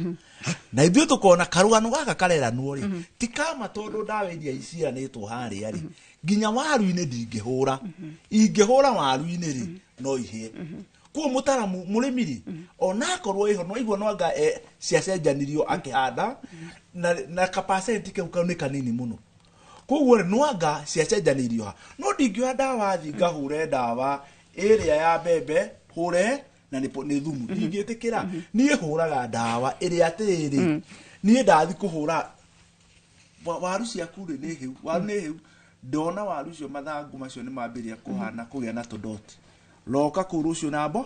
Speaker 10: na ithuĩ tũkona karũgano gaka kareranwo rĩ, ti kama tondũ ndawa iria iciranĩtwo harĩa rĩ, nginya waru-inĩ ndingĩhũra, ingĩhũra waru-inĩ rĩ, no ihĩe. Koguo mũtaaramu mũrĩmi rĩ, onakorwo ĩho no igua no anga ciacenjanirio akĩhanda na kapasenti kau nĩ kanini mũno, koguo rĩ no anga ciacenjanirio ha, no ndingĩoya ndawa thi ngahũre ndawa ĩrĩa ya mbembe hũre na nĩ thumu, ndingĩtĩkĩra. Niĩ hũraga ndawa ĩrĩa atĩrĩrĩ, niĩ ndathi kũhũra waru ciaku rĩ nĩ hĩu, waru nĩ hĩu, ndona waru icio mathangũ macio nĩ mambĩrĩria kũhana kũgĩa na tũdoti, Roka kũu rũciũ nambo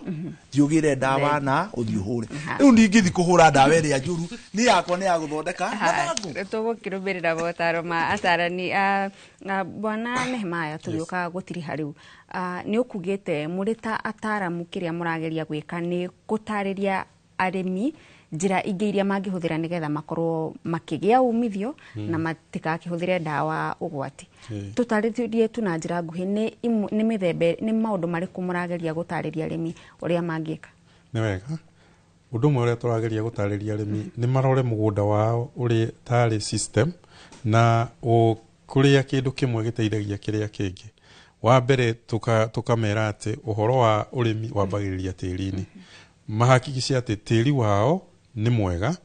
Speaker 10: thiĩ ũgĩre ndawa na ũthiĩ ũhũre. Rĩu ndingĩthiĩ kũhũra ndawa ĩrĩa njũru, niĩ yakwa nĩ ya gũthondeka mathangũ.
Speaker 6: Tũgũkĩrũmĩrĩra motaro ma atarani. Bwana Nehemiah, tũgĩũka gũtiriha rĩu, nĩ ũkugĩte mũrĩ ta ataramu kĩrĩa mũrageria gwĩka nĩ gũtarĩria arĩmi njĩra ingĩ iria mangĩhũthĩra nĩgetha makorwo makĩgĩa umithio na matikakĩhũthĩre ndawa ũgwati. Tũtarĩrie tu na njĩra nguhĩ nĩ mĩthemba, nĩ maũndũ marĩkũ mũrageria gũtarĩria arĩmi ũrĩa mangĩka?
Speaker 9: Nĩ wega. Ũndũ ũmwe ũrĩa tũrageria gũtarĩria arĩmi nĩ marore mũgũnda wao ũrĩ tarĩ system na kũrĩa kĩndũ kĩmwe gĩteithagia kĩrĩa kĩngĩ. Wa mbere tũkamera atĩ ũhoro wa ũrĩmi wambagĩrĩria tĩri-inĩ. Mahakikice atĩ tĩri wao nĩ mwega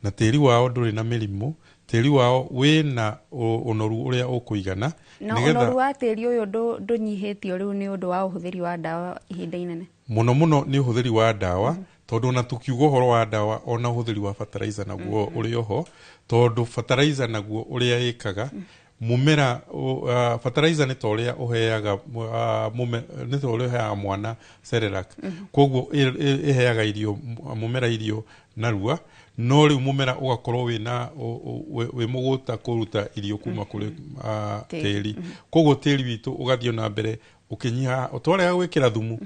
Speaker 9: na tĩri wao ndũrĩ na mĩrimũ, tĩri wao wĩna ũnoru ũrĩa ũkũigana.
Speaker 6: Na ũnoru wa tĩri ũyũ ndũnyihĩtio rĩu nĩ ũndũ wa ũhũthĩri wa ndawa ihinda inene?
Speaker 9: Mũno mũno nĩ ũhũthĩri wa ndawa, tondũ ona tukiuga ũhoro wa ndawa ona ũhũthĩri wa fertilizer naguo ũrĩ oho, tondũ fertilizer naguo ũrĩa ĩkaga mumera, fertilizer nĩ ta ũrĩa ũheaga nĩ ta ũrĩa ũheaga mwana Cerelac. Koguo ĩheaga irio mumera irio narua, no rĩu mumera ũgakorwo wĩna wĩ mũgũta kũruta irio kuma kũrĩ tĩri. Koguo tĩri witũ ũgathiĩ na mbere ũkĩnyiha twarega gwĩkĩra thumu,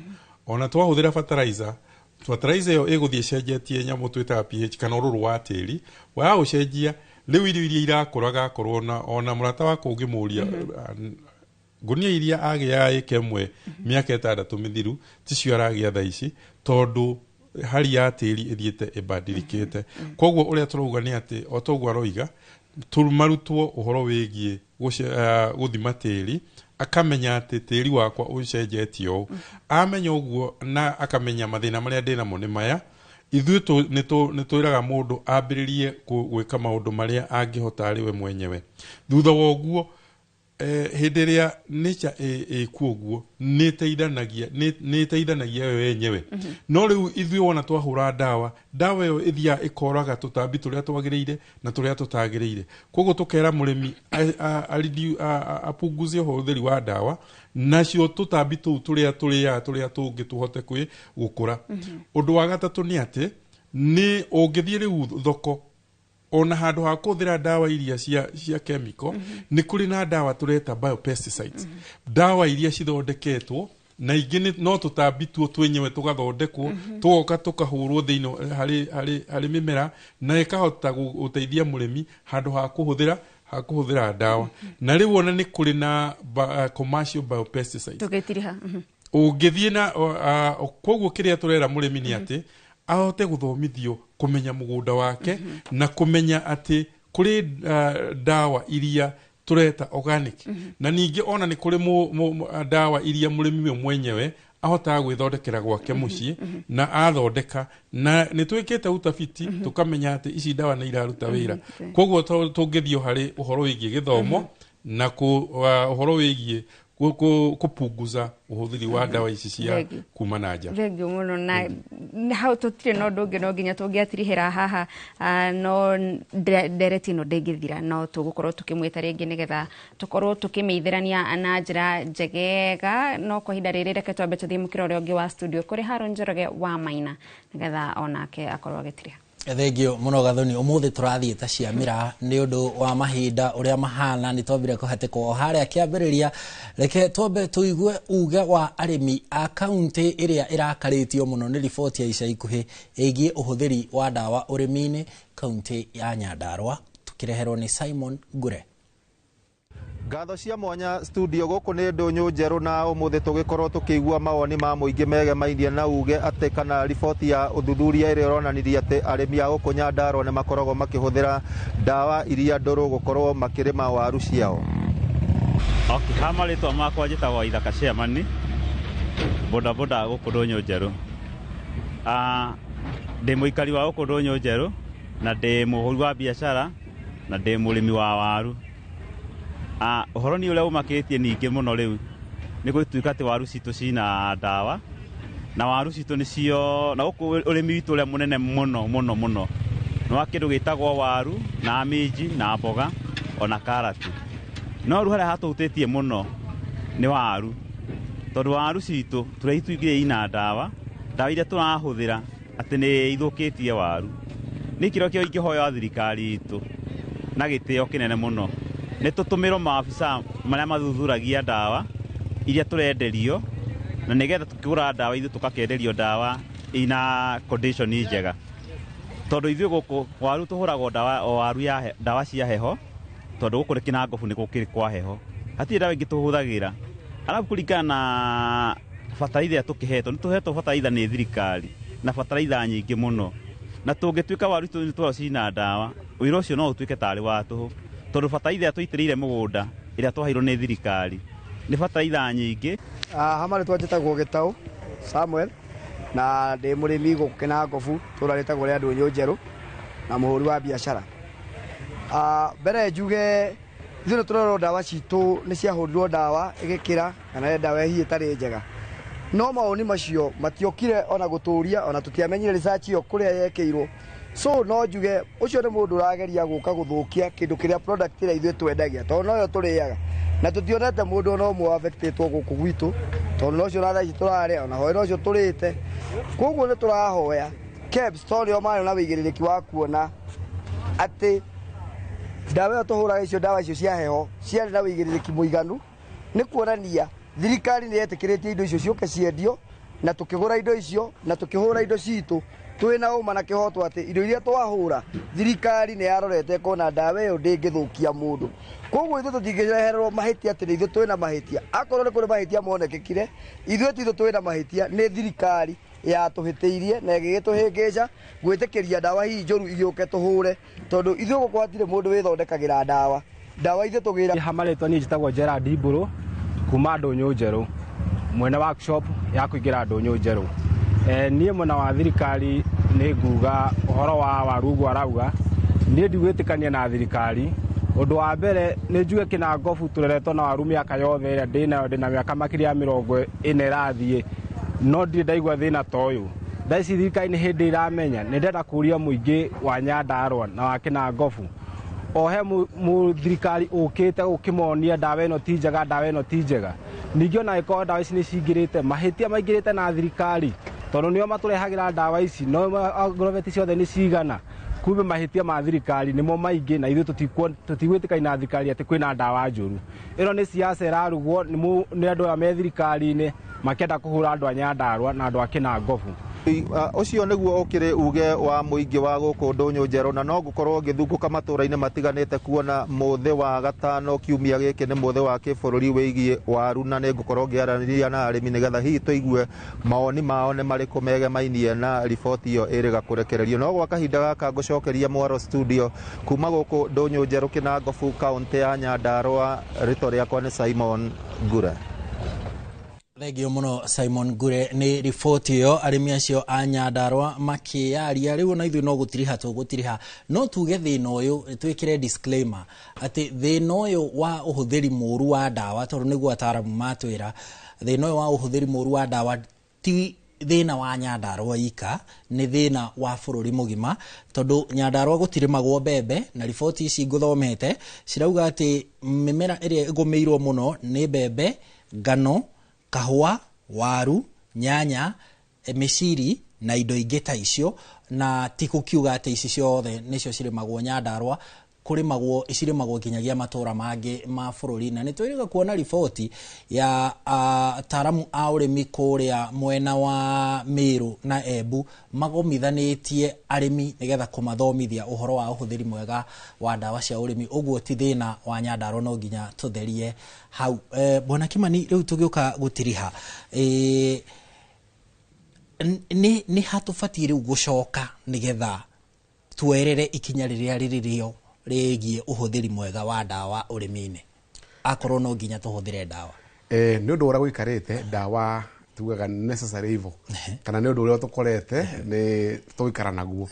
Speaker 9: ona twahũthĩra fertilizer, fertilizer ĩyo ĩgũthiĩ ĩcenjetie nyamũ twĩtaga pH kana ũrũrũ wa tĩri, waũcenjia rĩu irio iria irakũra gakorwo na ona mũrata wakwa ũngĩmũria ngunia iria agĩaga ĩka ĩmwe mĩaka 6 mĩthiru ticio aragĩa thaa ici, tondũ hali ya tĩri ĩthiĩte ĩbadilĩkĩte. Koguo ũrĩa tũrauga nĩ atĩ o toguo aroiga marutwo ũhoro wĩgiĩ gũthima tĩri, akamenya atĩ tĩri wakwa ũcenjetie ũũ. Amenya ũguo na akamenya mathĩna marĩa ndĩnamo nĩ maya, ithuĩ nĩ twĩraga mũndũ ambĩrĩrie gwĩka maũndũ marĩa angĩhota arĩ we mwenyewe. Thutha wa ũguo hĩndĩ ĩrĩa nature ĩkuo ũguo nĩ ĩteithanagia yo yenyewe. No rĩu ithuĩ wona twahũra ndawa, ndawa ĩyo ĩthiaga ĩkoraga tũtambi tũrĩa twagĩrĩire na tũrĩa tũtagĩrĩire. Koguo tũkera mũrĩmi apunguzie ũhũthĩri wa ndawa, nacio tũtambi tũu tũrĩa tũrĩaga tũrĩa tũngĩ tũhote gũkũra. Ũndũ wa gatatũ nĩ atĩ nĩ ũngĩthiĩ rĩu thoko ona handũ ha kũhũthĩra ndawa iria cia chemical, nĩ kũrĩ na ndawa tũreta biopesticides, ndawa iria cithondeketwo na ingĩ no tũtambi tuo twenyewe tũgathondekwo, tũgoka tũkahũrwo thĩinĩ harĩ mĩmera na ĩkahota gũteithia mũrĩmi handũ ha kũhũthĩra ndawa. Na rĩu ona nĩ kũrĩ na commercial biopesticides
Speaker 6: tũgĩtiriha.
Speaker 9: Ũngĩthiĩ na koguo kĩrĩa tũrera mũrĩmi nĩ atĩ ahote gũthomithio kũmenya mũgũnda wake na kũmenya atĩ kũrĩ ndawa iria tũreta organic, na ningĩ ona nĩ kũrĩ ndawa iria mũrĩmi we mwenyewe ahotaga gwĩthondekera gwake mũciĩ na athondeka, na nĩ twĩkĩte utafiti tũkamenya atĩ ici ndawa nĩ iraruta wĩra. Koguo tũngĩthiĩ harĩ ũhoro wĩgiĩ gĩthomo na ũhoro wĩgiĩ kupunguza ũhũthĩri wa ndawa ici cia kuma na nja.
Speaker 6: Thengiũ mũno. Na hau tũtirĩ na ũndũ ũngĩ no nginya tũngĩatirihĩra haha, no ndereti ĩno ndĩngĩthira, no tũgũkorwo tũkĩmwĩta rĩngĩ nĩgetha tũkorwo tũkĩmĩithĩrania na njĩra njegega. No kwa ihinda rĩrĩ reke twambe tũthiĩ mũkĩra ũrĩa ũngĩ wa studio kũrĩ Haron Njoroge wa Maina nĩgetha onake akorwo agĩtiriha.
Speaker 5: Thengio muno Gathoni, umuthi tũrathiĩ ta ciamĩra nĩ ũndũ wa mahinda ũrĩa mahana, nĩ twambire kũhatĩkwo o harĩa kĩambĩrĩria. Reke twambe tũigue uge wa arĩmi a kaunti ĩrĩa ĩrakarĩtio mũno nĩ riboti ya ica ikuhĩ ĩgiĩ ũhũthĩri wa ndawa ũrĩmi-inĩ kaunti ya Nyandarua, tũkĩreherwo nĩ Simon Ngure.
Speaker 2: Ngatho cia mwanya studio gũkũ nĩ ndũnyũ njerũ, na ũmũthĩ tũgĩkorwo tũkĩigua mawoni ma mũingĩ megemainie na uge atĩ kana riboti ya ũthuthuria ĩrĩa ĩronanirie atĩ arĩmi a gũkũ Nyandarua nĩ makoragwo makĩhũthĩra ndawa iria ndũrũ gũkorwo makĩrĩma waru ciao.
Speaker 8: Okay, ha marĩtwa makwa njĩtagwo Ithaka Chairman bodaboda gũkũ ndũnyũ njerũ. Ndĩ mũikari wa gũkũ ndũnyũ njerũ na ndĩ mũhũri wa biacara na ndĩ mũrĩmi wa waru. Ũhoro nĩ ũrĩa ũmakĩtie ningĩ mũno rĩu nĩ gũtuĩka atĩ waru citũ cina ndawa, na waru citũ nĩcio, na gũkũ ũrĩmi witũ ũrĩa mũnene mũno mũno mũno nĩ wa kĩndũ gĩtagwo waru na minji na mboga ona karati. No rĩu harĩa hatũhutĩtie mũno nĩ waru, Tondũ waru citũ tũrĩa ina ndawa, ndawa iria tũrahũthĩra atĩ nĩ ithũkĩtie waru. Nĩ kĩro kĩo ingĩhoya thirikari itũ na gĩtĩo kĩnene mũno nĩ tũtũmĩrwo maabisa marĩa mathuthuragia ndawa iria tũrenderio, na nĩgetha tũkĩgũra ndawa ithuĩ tũgakĩenderio ndawa ina condition njega. Tondũ ithuĩ gũkũ waru tũhũragwo ndawa o waru ya ndawa cia heho, tondũ gũkũ nĩ Kĩnangobu nĩ gũkĩrĩ kwa heho, hatirĩ ndawa ingĩ tũhũthagĩra. Arabu kũringana na bataraitha ĩrĩa tũkĩhetwo, nĩ tũhetwo bataraitha nĩ thirikari na bataraitha nyingĩ mũno, na tũngĩtuĩka waru itũ nĩ cina ndawa, wĩra ũcio no ũtuĩke tarĩ wa tũhũ, tondũ bataraitha ĩrĩa tũitĩrĩire mũgũnda ĩrĩa twaheirwo nĩ thirikari nĩ bataraitha nyingĩ.
Speaker 3: Hama rĩtwa njĩtagwo Gĩtaũ Samuel, na ndĩ mũrĩmi gũkũ Kĩnangobu, tũra rĩtagwo rĩa Ndũnyũ Njerũ, na mũhũri wa biacara. Mbere njuge ithuĩ nĩ tũrerwo ndawa citũ nĩ ciahũrirwo ndawa ĩgĩkĩra kana ndawa hihi ĩtarĩ njega, no mawoni macio matiokire ona gũtũria, ona tũtiamenyire research ĩyo kũrĩa yekĩirwo. So no njuge ũcio nĩ mũndũ ũrageria gũka gũthũkia kĩndũ kĩrĩa product ĩrĩa ithuĩ twendagia, tondũ noyo tũrĩaga, na tũtionete mũndũ ona ũmwe affectĩtwo gũkũ gwitũ, tondũ nocio na thaa ici tũrarĩa, ona hwaĩ nocio tũrĩte. Koguo nĩ tũrahoya KEBS, tondũ nĩo marĩ na wĩigĩrĩrĩki wa kuona atĩ ndawa ĩyo tũhũraga icio, ndawa icio cia heho ciarĩ na wĩigĩrĩrĩki mũiganu, nĩ kuonania thirikari nĩ yetĩkĩrĩtie indo icio ciũke ciendio, na tũkĩgũra indo icio na tũkĩhũra indo citũ twĩna ũma na kĩhoto atĩ indo iria twahũra thirikari nĩ yarorete ĩkona ndawa ĩyo ndĩngĩthũkia mũndũ. Koguo ithuĩ tũtingĩrehererwo mahĩtia atĩ nĩ ithuĩ twĩna mahĩtia. Akorwo nĩ kũrĩ mahĩtia monekekire, ithuĩ ti ithuĩ twĩna mahĩtia, nĩ thirikari yatũhĩtĩirie na ĩgĩgĩtũhĩngĩca gwĩtĩkĩria ndawa hihi njũru igĩũke tũhũre, tondũ ithuĩ gũkũ hatirĩ mũndũ wĩthondekagĩra ndawa. Ndawa ithuĩ tũgĩra.
Speaker 17: Hama rĩtwa niĩ njĩtagwo Gerald Mbũrũ kuma Ndũnyũ Njerũ, mwene workshop ya kũingĩra Ndũnyũ Njerũ. Niĩ mwena wa thirikari nĩ nguga ũhoro wa waru ũguo arauga, niĩ ndigwĩtĩkania na thirikari. Ũndũ wa mbere nĩ njuge Kĩnangobu tũreretwo na waru mĩaka yothe ĩrĩa ndĩnayo, ndĩna mĩaka makĩria ya 40 ĩrathiĩ, no ndirĩ ndaigua thĩna ta ũyũ. Thaa ici thirikari nĩ hĩndĩ ĩramenya. Nĩ ndĩrenda kũria mũingĩ wa Nyandarũa na wa Kĩnangobu, o he thirikari ũkĩte ũkĩmonia ndawa ĩno ti njega, ndawa ĩno ti njega. Ningĩ ona ĩkorwo ndawa ici nĩ cingĩrĩte, mahĩtia maingĩrĩte na thirikari, tondũ nĩo matũrehagĩra ndawa ici, no agroveti ciothe nĩ cigana. Kumbe mahĩtia ma thirikari nĩmo maingĩ, na ithuĩ tũtigwĩtĩkania na thirikari atĩ kwĩna ndawa njũru. Ĩno nĩ siasa ĩrarugwo nĩ andũ aya me thirikari-inĩ makĩenda kũhũra andũ a Nyandarũa na andũ a Kĩnangobu.
Speaker 2: Ũcio nĩguo ũkĩrĩ uge wa mũingĩ wa gũkũ Ndũnyũ Njerũ, na no ngũkorwo ngĩthungũka matũra-inĩ matiganĩte kuona mũthĩ wa gatano kiumia gĩkĩ nĩ mũthĩ wa kĩbũrũri wĩgiĩ waru, na nĩ ngũkorwo ngĩaranĩria na arĩmi nĩgetha hihi tũigue mawoni mao nĩ marĩkũ megemainie na riboti ĩyo ĩrĩga kũrekererio. No gwa kahinda gaka ngũcokeria mwaro studio kuma gũkũ Ndũnyũ Njerũ Kĩnangobu, kaũntĩ ya Nyandarũa. Rĩtwa rĩakwa nĩ Simon Ngure.
Speaker 5: Thengio mũno Simon Ngure nĩ riboti ĩyo. Arĩmi acio a Nyandarũa makĩaria rĩu ona ithuĩ no gũtiriha tũgũtiriha, no tuge thĩna ũyũ twĩkĩre disclaimer atĩ thĩna ũyũ wa ũhũthĩri mũru wa ndawa, tondũ nĩguo ataaramu matwĩra, thĩna ũyũ wa ũhũthĩri mũru wa ndawa ti thĩna wa Nyandarũa ika, nĩ thĩna wa bũrũri mũgima, tondũ Nyandarũa gũtirĩmagwo mbembe, na riboti ici ngũthomete cirauga atĩ mĩmera ĩrĩa ĩgũmĩirwo mũno nĩ mbembe, ngano, kahũa, waru, nyanya, mĩciri na indo ingĩ ta icio, na ti gũkiuga atĩ ici ciothe nĩcio cirĩmagwo Nyandarũa, kũrĩmagwo cirĩmagwo nginyagia matũra mangĩ ma bũrũri. Na nĩ twĩrĩga kuona riboti ya ataaramu a ũrĩmi kũrĩa mwena wa Meru na Embu magomithanĩtie arĩmi nĩgetha kũmathomithia ũhoro wa ũhũthĩri mwega wa ndawa cia ũrĩmi. Ũguo ti thĩna wa Nyandarũa, no nginya tũtherie hau. Bwana Kimani, rĩu tũgĩũka gũtiriha, nĩ hatũbatiĩ rĩu gũcoka nĩgetha tuerere ikinya rĩrĩa rĩrĩ rĩgiĩ ũhũthĩri mwega wa ndawa ũrĩmi-inĩ, akorwo no nginya tũhũthĩre ndawa?
Speaker 7: Nĩ ũndũ ũrĩa gũikarĩte ndawa tugaga necessary evil, kana nĩ ũndũ ũrĩa tũkorete nĩ tũgũikara naguo.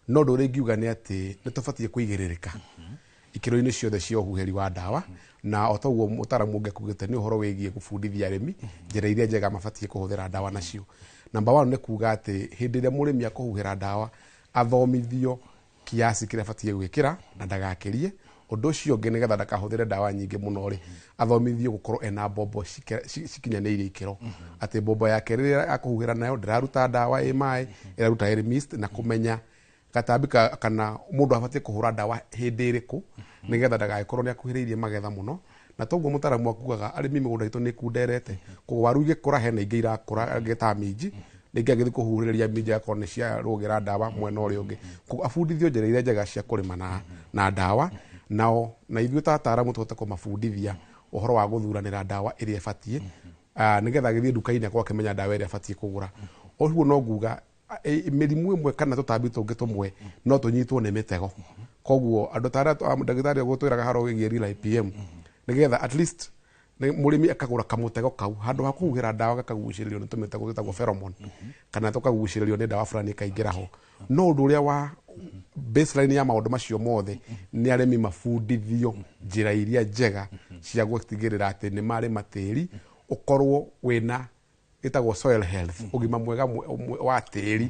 Speaker 7: No ũndũ ũrĩa ingiuga nĩ atĩ nĩ tũbatiĩ kũigĩrĩrĩka ikĩro-inĩ ciothe cia ũhuhĩri wa ndawa, na o toguo mũtaaramu ũngĩ akugĩte nĩ ũhoro wĩgiĩ gũbundithia arĩmi njĩra iria njega mabatiĩ kũhũthĩra ndawa nacio. Number 1 nĩ kuga atĩ hĩndĩ ĩrĩa mũrĩmi akũhuhĩra ndawa athomithio kiasi kĩrĩa abatiĩ gwĩkĩra na ndagakĩrie. Ũndũ ũcio ũngĩ, nĩgetha ndakahũthĩre ndawa nyingĩ mũno rĩ, athomithio gũkorwo ena mbombo cikinyanĩirie ikĩro, atĩ mbombo yake rĩrĩa akũhuhĩra nayo ndĩraruta ndawa ĩ maĩ, ĩraruta ĩrĩ mist, na kũmenya gatambi kana mũndũ abatiĩ kũhũra ndawa hĩndĩ ĩrĩkũ, nĩgetha ndagagĩkorwo nĩ akuhĩrĩirie magetha mũno. Na toguo mũtaaramu akugaga arĩmi mĩgũnda itũ nĩ ĩkunderete, koguo waru igĩkũra hena ingĩ irakũra angĩ ta minji, rĩngĩ agĩthiĩ kũhuhĩrĩria minji agakorwo nĩ ciarũgĩra ndawa mwena ũrĩa ũngĩ. Koguo abundithio njĩra iria njega cia kũrĩma na ndawa, nao na ithuĩ ta ataaramu tũhote kũmabundithia ũhoro wa gũthuranĩra ndawa ĩrĩa ĩbatiĩ, nĩgetha agĩthiĩ nduka-inĩ akorwo akĩmenya ndawa ĩrĩa ĩbatiĩ kũgũra. Ũguo no nguga mĩrimũ ĩmwe kana tũtambi tũngĩ tũmwe no tũnyitwo nĩ mĩtego. Koguo andũ ta arĩa ndagĩtarĩ ũgũtwĩraga haro wĩgiĩ Real IPM, nĩgetha at least mũrĩmi akagũra kamũtego kau handũ ha kũhuhĩra ndawa, gakagucĩrĩrio nĩ tũmĩtego twĩtagwo pheromone, kana tũkagucĩrĩrio nĩ ndawa fulani ĩkaingĩra ho. No ũndũ ũrĩa wa baseline ya maũndũ macio mothe nĩ arĩmi mabundithio njĩra iria njega cia gũtigĩrĩra atĩ nĩ marĩma tĩri ũkorwo wĩna ĩtagwo soil health, ũgima mwega wa tĩri,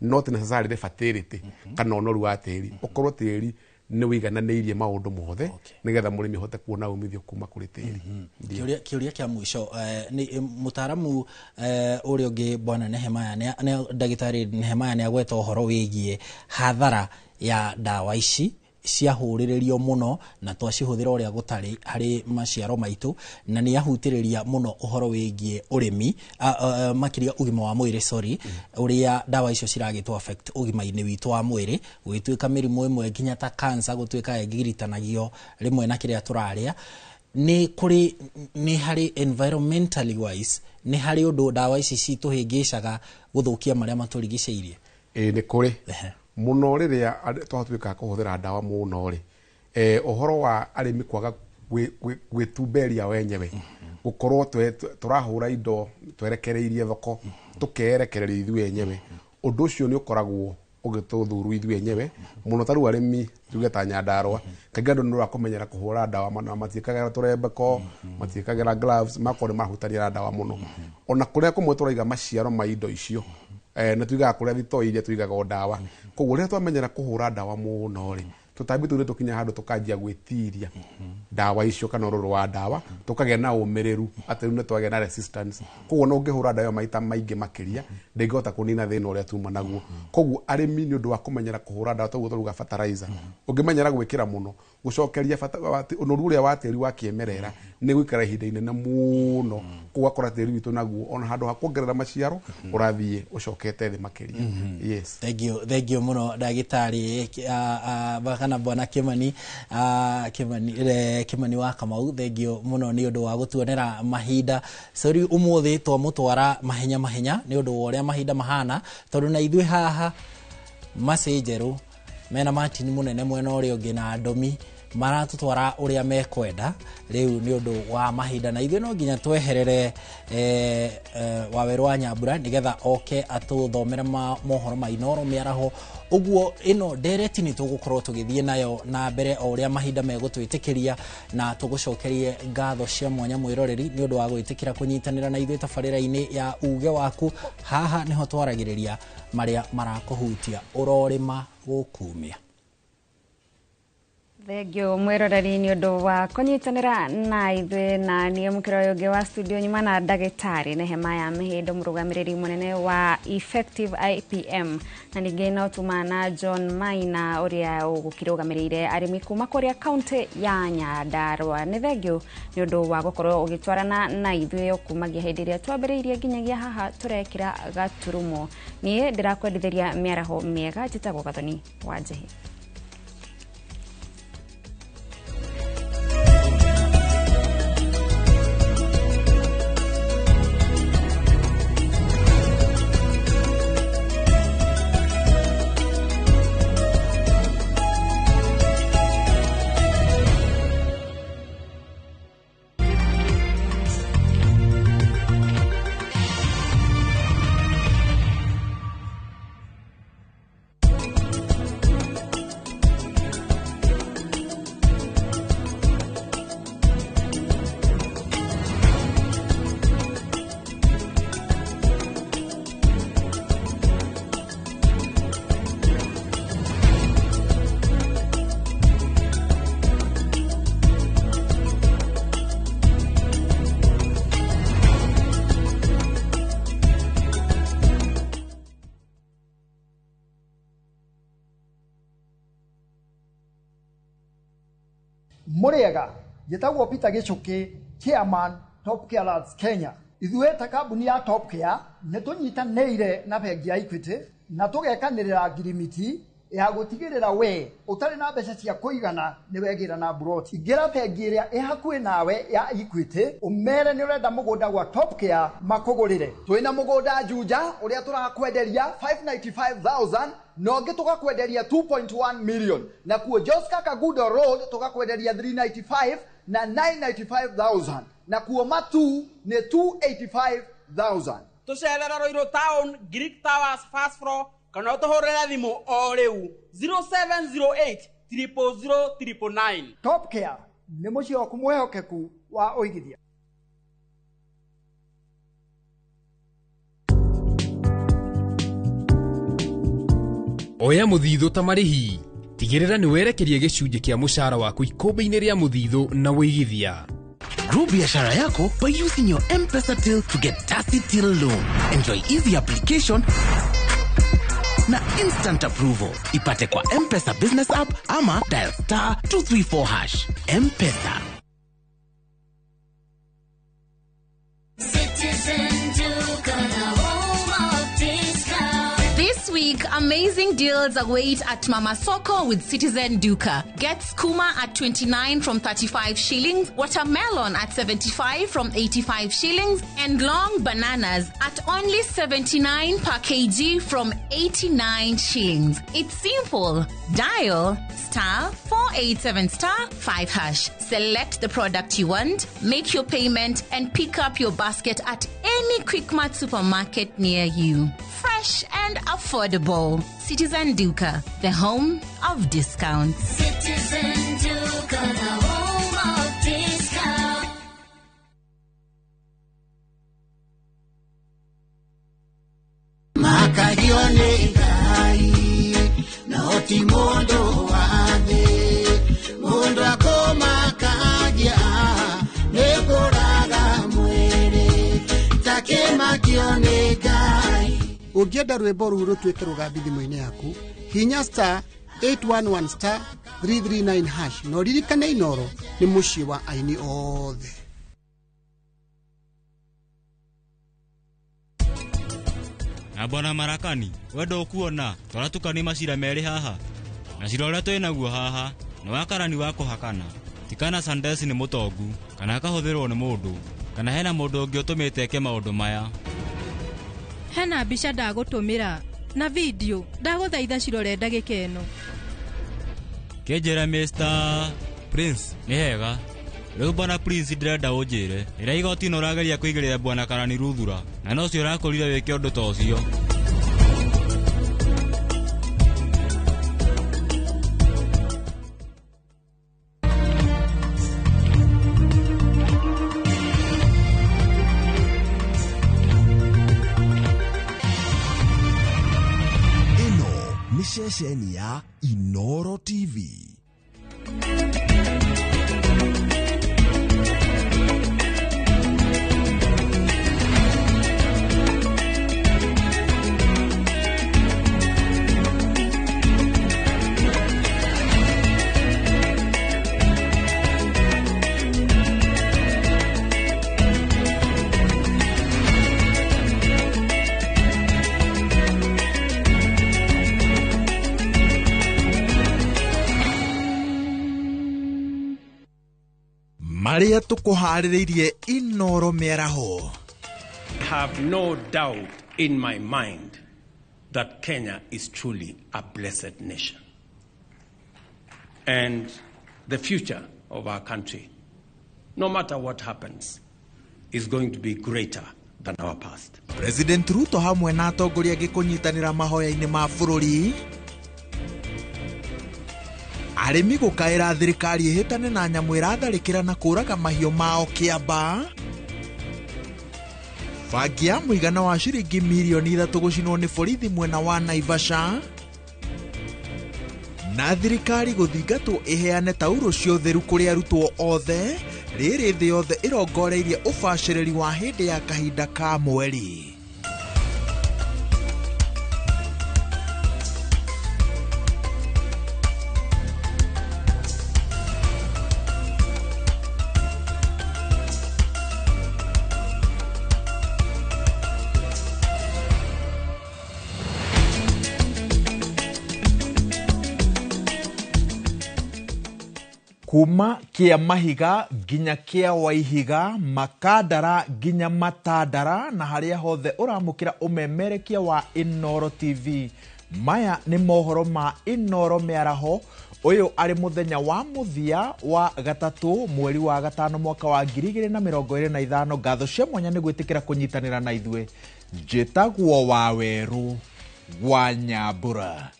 Speaker 7: not necessarily fertility kana ũnoru wa tĩri, ũkorwo tĩri nĩ wĩigananĩirie maũndũ mothe, nĩgetha mũrĩmi ahote kuona umithio kuma kũrĩ tĩri. Ndio.
Speaker 5: Kĩũria kĩa mũico, nĩ mũtaaramu ũrĩa ũngĩ bwana Nehemiah, ndagĩtarĩ Nehemiah nĩ agweta ũhoro wĩgiĩ hathara ya ndawa ici ciahũrĩrĩrio mũno na twacihũthĩra ũrĩa gũtarĩ harĩ maciaro maitũ, na nĩ ahutĩrĩria mũno ũhoro wĩgiĩ ũrĩmi, makĩria ũgima wa mwĩrĩ, sorry, ũrĩa ndawa icio ciragĩtwo affect ũgima-inĩ witũ wa mwĩrĩ, gũgĩtuĩka mĩrimũ ĩmwe nginya ta cancer gũtuĩka ĩngiritanagio rĩmwe na kĩrĩa tũrarĩa. Nĩ kũrĩ nĩ harĩ environmentally wise, nĩ harĩ ũndũ ndawa ici citũhĩngĩcaga gũthũkia marĩa matũrigicĩirie?
Speaker 7: Ĩĩ, nĩ kũrĩ mũno. Rĩrĩa twatuĩka kũhũthĩra ndawa mũno rĩ, ũhoro wa arĩmi kwaga gwĩtumberia wenyewe, gũkorwo tũrahũra indo twerekereirie thoko, tũkeyerekereria ithuĩ enyewe, ũndũ ũcio nĩ ũkoragwo ũgĩtũthuru ithuĩ enyewe mũno. Ta rĩu arĩmi tuge ta Nyandarũa, kaingĩ andũ nĩ ũndũ wa kũmenyera kũhũra ndawa na matiĩkagĩra tũrembeko, matiĩkagĩra gloves, magakorwo nĩ marahutania na ndawa mũno. Ona kũrĩa kũmwe tũraiga maciaro ma indo icio, nĩ tuigaga kũrĩa thitoo iria tuigaga o ndawa. Koguo rĩrĩa twamenyera kũhũra ndawa mũno rĩ, tũtambi tũu nĩ tũkinya handũ tũkanjia gwĩtiria ndawa icio kana ũrũrũ wa ndawa, tũkagĩa na ũmĩrĩru atĩ rĩu nĩ twagĩa na resistance. Koguo no ũngĩhũra ndawa ĩyo maita maingĩ makĩria, ndĩngĩhota kũnina thĩna ũrĩa tuma naguo. Koguo arĩmi nĩ ũndũ wa kũmenyera kũhũra ndawa, toguo tũruga fertilizer, ũngĩmenyera gwĩkĩra mũno, gũcokeria ũnoru ũrĩa wa tĩri wa kĩmerera nĩ gũikara ihinda inene mũno. Koguo ũgakora tĩri witũ naguo ona handũ ha kuongerera maciaro ũrathiĩ ũcokete thĩ makĩria. Yes.
Speaker 5: Thank you, thank you mũno ndagĩtarĩ kana bwana Kimani, Kimani, Kimani wa Kamau, thank you mũno nĩ ũndũ wa gũtuonera mahinda. Sorry ũmũthĩ twamũtwara mahenya mahenya nĩ ũndũ wa ũrĩa mahinda mahana, tondũ na ithuĩ haha macĩ njerũ mena Martin mũnene mwena ũrĩa ũngĩ na Ndomi maratũtwara ũrĩa mekwenda rĩu nĩ ũndũ wa mahinda, na ithuĩ no nginya tweherere Wawerũ wa Nyambura nĩgetha oke atũthomere mohoro ma Inooro mĩaraho. Ũguo ĩno ndereti nĩ tũgũkorwo tũgĩthiĩ nayo na mbere o ũrĩa mahinda megũtwĩtĩkĩria, na tũgũcokerie ngatho cia mwanya mwĩroreri nĩ ũndũ wa gwĩtĩkĩra kũnyitanĩra na ithuĩ tabarĩra-inĩ ya uge waku. Haha nĩho twaragĩrĩria marĩa marakũhutia ũrorĩma gũkumia.
Speaker 6: Thengio mwĩroreri nĩ ũndũ wa kũnyitanĩra na ithuĩ, na niĩ mũkĩra ũyũ ũngĩ wa studio nyuma na ndagĩtarĩ Nehemiah Mĩhĩndo, mũrũgamĩrĩri mũnene wa Effective IPM, na ningĩ no tuma na John Maina ũrĩa ũgũkĩrũgamĩrĩire arĩmi kuma kũrĩa kaunti ya Nyandarũa. Nĩ thengio nĩ ũndũ wa gũkorwo ũgĩtwarana na ithuĩ kumagia hĩndĩ ĩrĩa twambĩrĩirie nginyagia haha tũrekĩra gaturumo. Niĩ ndĩrakwendithĩria mĩaraho mĩega, njĩtagwo Gathoni wa Njĩhĩ.
Speaker 4: Mũrĩega, njĩtagwo Peter Gĩchũkĩ, chairman Top Care Lands Kenya. Ithuĩ ta kambuni ya Top Care nĩ tũnyitanĩire na bengi ya Equity na tũgekanĩrĩra ngirimiti ya gũtigĩrĩra we ũtarĩ na mbeca cia kũigana nĩ wegĩra na mburoti. Ingĩra bengi ĩrĩa ĩ hakuhĩ nawe ya Equity ũmere nĩ ũrenda mũgũnda gwa Top Care makũgũrĩre.
Speaker 12: Twĩna mũgũnda Juja ũrĩa tũrakwenderia 595,000 na ũngĩ tũgakwenderia 2.1 million, na kuo Joska Kagudo Road tũgakwenderia 395 na 995,000, na kuo Matu nĩ 285,000.
Speaker 22: Tũcerera Ruiru Town, Greek Towers first floor, kana ũtũhũrĩre thimũ o rĩu 0708 000 999.
Speaker 4: Top Care nĩ mũciĩ waku mwĩhokeku wa ũigithia.
Speaker 23: Oya mũthithũ ta marĩhi, tigĩrĩra nĩ werekeria gĩcunjĩ kĩa mũcara waku ikũmbĩ-inĩ rĩa mũthithũ na wĩigithia.
Speaker 29: Grow biashara yako by using your M-Pesa till to get Tasi Till Loan. Enjoy easy application na instant approval. Ipate kwa M-Pesa business app ama dial star 234 hash. M-Pesa.
Speaker 11: Citizen Duka, the home of discount.
Speaker 16: This week, amazing deals await at Mama Soko with Citizen Duka. Get skuma at 29 from 35 shillings, watermelon at 75 from 85 shillings, and long bananas at only 79 per kg from 89 shillings. It's simple. Dial star 487 star 5 hash. Select the product you want, make your payment, and pick up your basket at any Quickmart supermarket near you. Fresh and affordable. Citizen Duka, the home of discounts.
Speaker 11: Citizen Duka, the home of discount.
Speaker 24: Makagio nĩ Ngai, no ti mũndũ wa thĩ. Mũndũ akũmakagia nĩ kũraga mwĩrĩ, takĩmakio nĩ Ngai.
Speaker 29: Ũngĩenda rwĩmbo rũu rũtuĩke rũgambi thimũ-inĩ yaku, hinya star 811 star 339 hash na ũririkane Inoro nĩ mũciĩ wa aini othe.
Speaker 8: Na bwana Marakani, we ndũkuona tũratukania macira merĩ haha, na cira ũrĩa twĩ naguo haha nĩ wa karani wa kũhakana. Tikana Sandesi nĩ mũtongu kana akahũthĩrwo nĩ mũndũ, kana hena mũndũ ũngĩ ũtũmĩte eke maũndũ maya.
Speaker 25: Hena mbica ndagũtũmĩra na video ndagũthaitha cirore ndagĩka ĩno.
Speaker 8: Kĩnjĩre Mr. Prince nĩ hega. Rĩu bwana Prince ndĩrenda ũnjĩre ĩrĩa igoti-inĩ ũrageria kũigĩrĩra bwana Karani Ruthura, na nocio ũrakũrire wĩke ũndũ ta ũcio.
Speaker 18: Ĩno nĩ ceceni ya Inoro TV.
Speaker 10: Marĩa tũkũharĩrĩirie Inoro mĩaraho.
Speaker 19: Have no doubt in my mind that Kenya is truly a blessed nation. And the future of our country, no matter what happens, is going to be greater than our past.
Speaker 18: President Ruto hamwe na atongoria angĩ kũnyitanĩra mahoya-inĩ ma bũrũri. Arĩmi gũkaĩra thirikari ĩhĩtane na nyamũ ĩratharĩkĩra na kũraga mahiũ mao Kĩamba. Bangi ya mũigana wa ciringi mirioni 3 gũcinwo nĩ borithi mwena wa Naivasha. Na thirikari gũthingatwo ĩheane taurũ cia ũtheru kũrĩ arutwo othe, rĩrĩ thĩ yothe ĩrongoreirie ũbacĩrĩri wa hĩndĩ ya kahinda ka mweri. Kuma kia mahiga nginya kia waihiga, makandara nginya matandara, na haria hothe uramukira umemerekia wa Inooro TV. Maya ni mohoro ma Inooro miaraho. Uyu ari muthenya wa muthia wa gatatu mweri wa gatano mwaka wa 2025. Ngatho cia mwanya ni gwitikira kunyitanira na ithue. Njitagwo Waweru wa Nyambura.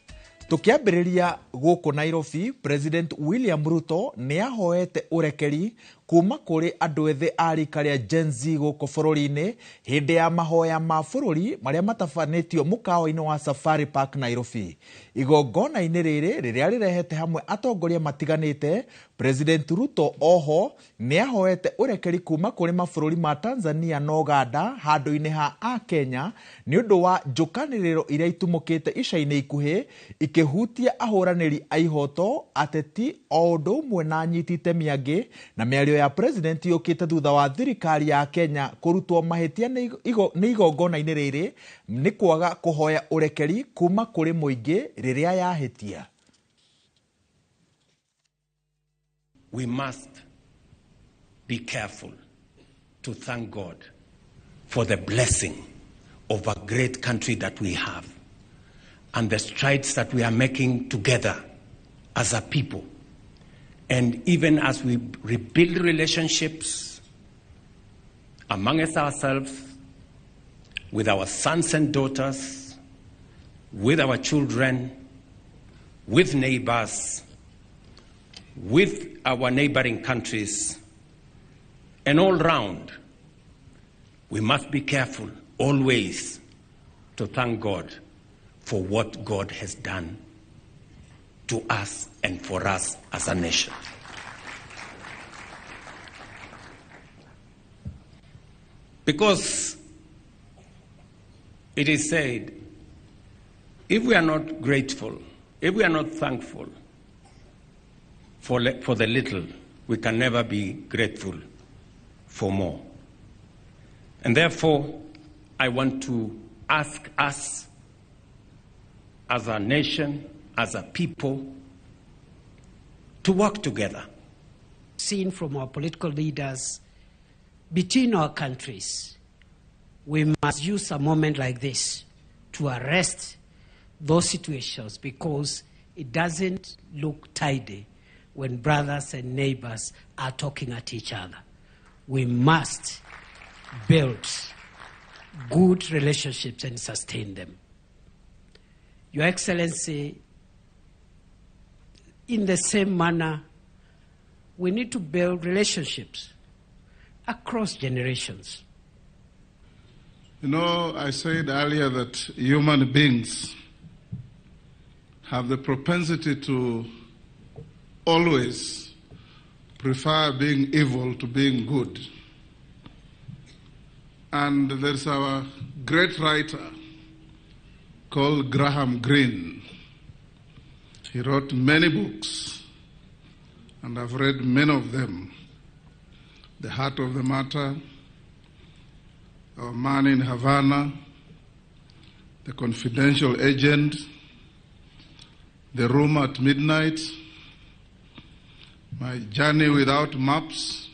Speaker 18: Tukiambiriria guku Nairobi, President William Ruto ni ahoete urekeri kuma kuri andu ethi a rika ria Gen Z guku bururi-ini hindi ya mahoya ma bururi maria matabanitio mukawa-ini wa Safari Park Nairobi. Igongona-ini riri riria rirehete hamwe atongoria matiganite, President Ruto oho ni ahoete urekeri kuma kuri mabururi ma Tanzania na Uganda handu-ini ha a Kenya ni undu wa njukaniriro iria itumukite ica-ini ikuhi ikihutia ahuraniri a ihoto, ateti o undu umwe na anyiti itemi angi. Na miario ya president yukite thutha wa thirikari ya Kenya kurutwo mahitia ni igongona-ini riri ni kwaga kuhoya urekeri kuma kuri muingi riria yahitia.
Speaker 19: We must be careful to thank God for the blessing of a great country that we have and the strides that we are making together as a people. And even as we rebuild relationships amongst ourselves, with our sons and daughters, with our children, with neighbors, with our neighboring countries, and all round, we must be careful always to thank God for what God has done to us and for us as a nation. Because it is said, if we are not grateful, if we are not thankful for the little, we can never be grateful for more. And therefore, I want to ask us as a nation, as a people, to work together.
Speaker 1: Seen from our political leaders between our countries, we must use a moment like this to arrest those situations, because it doesn't look tidy when brothers and neighbors are talking at each other. We must build good relationships and sustain them. Your Excellency, in the same manner, we need to build relationships across generations.
Speaker 13: You know, I said earlier that human beings have the propensity to always prefer being evil to being good. And there's our great writer called Graham Greene. He wrote many books, and I've read many of them. The Heart of the Matter, Our Man in Havana, The Confidential Agent, The Room at Midnight, My Journey Without Maps,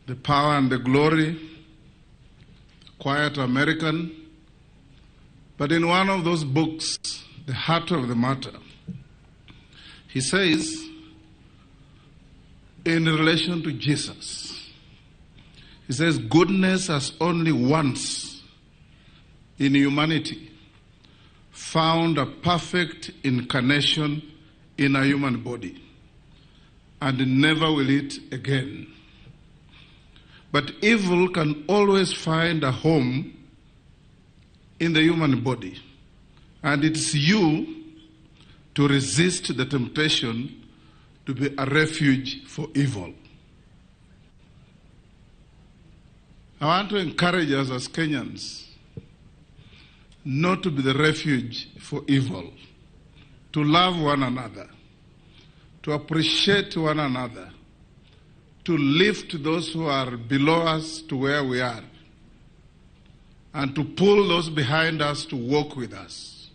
Speaker 13: The Power and the Glory, The Quiet American. But in one of those books, The Heart of the Matter, he says, in relation to Jesus, he says, goodness has only once in humanity found a perfect incarnation in a human body, and never will it again. But evil can always find a home in the human body, and it's you to resist the temptation to be a refuge for evil. I want to encourage us as Kenyans not to be the refuge for evil, to love one another, to appreciate one another, to lift those who are below us to where we are, and to pull those behind us to walk with us.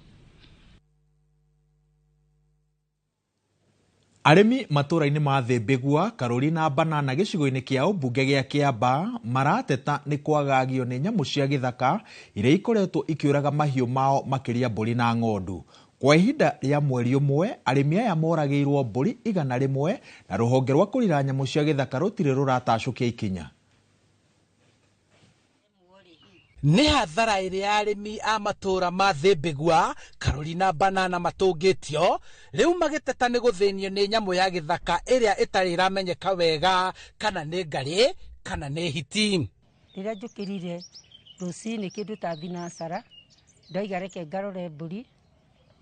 Speaker 18: Arĩmi matũũra-inĩ ma Thĩmbĩgua, Karũri na Banana gĩcigo-inĩ kĩa ũmbunge gĩa Kĩamba marateta nĩ kwagagio nĩ nyamũ cia gĩthaka iria ikoretwo ikĩũraga mahiũ mao makĩria mbũri na ng'ondu. Kwa ihinda rĩa mweri ũmwe, arĩmi aya moragĩirwo mbũri 100 na rũhonge rwa kũrira nyamũ cia gĩthaka rũtirĩ rũratacũkia ikinya.
Speaker 29: Nĩ hathara ĩrĩa arĩmi a matũũra ma Thĩmbĩgua, Karũri na Banana matũngĩtio rĩu magĩteta nĩ gũthĩnio nĩ nyamũ ya gĩthaka ĩrĩa ĩtarĩ ĩramenyeka wega kana nĩ ngarĩ kana nĩ hiti.
Speaker 3: Rĩrĩa njũkĩrire rũcinĩ kĩndũ ta thinacara, ndoiga reke ngarore mbũri,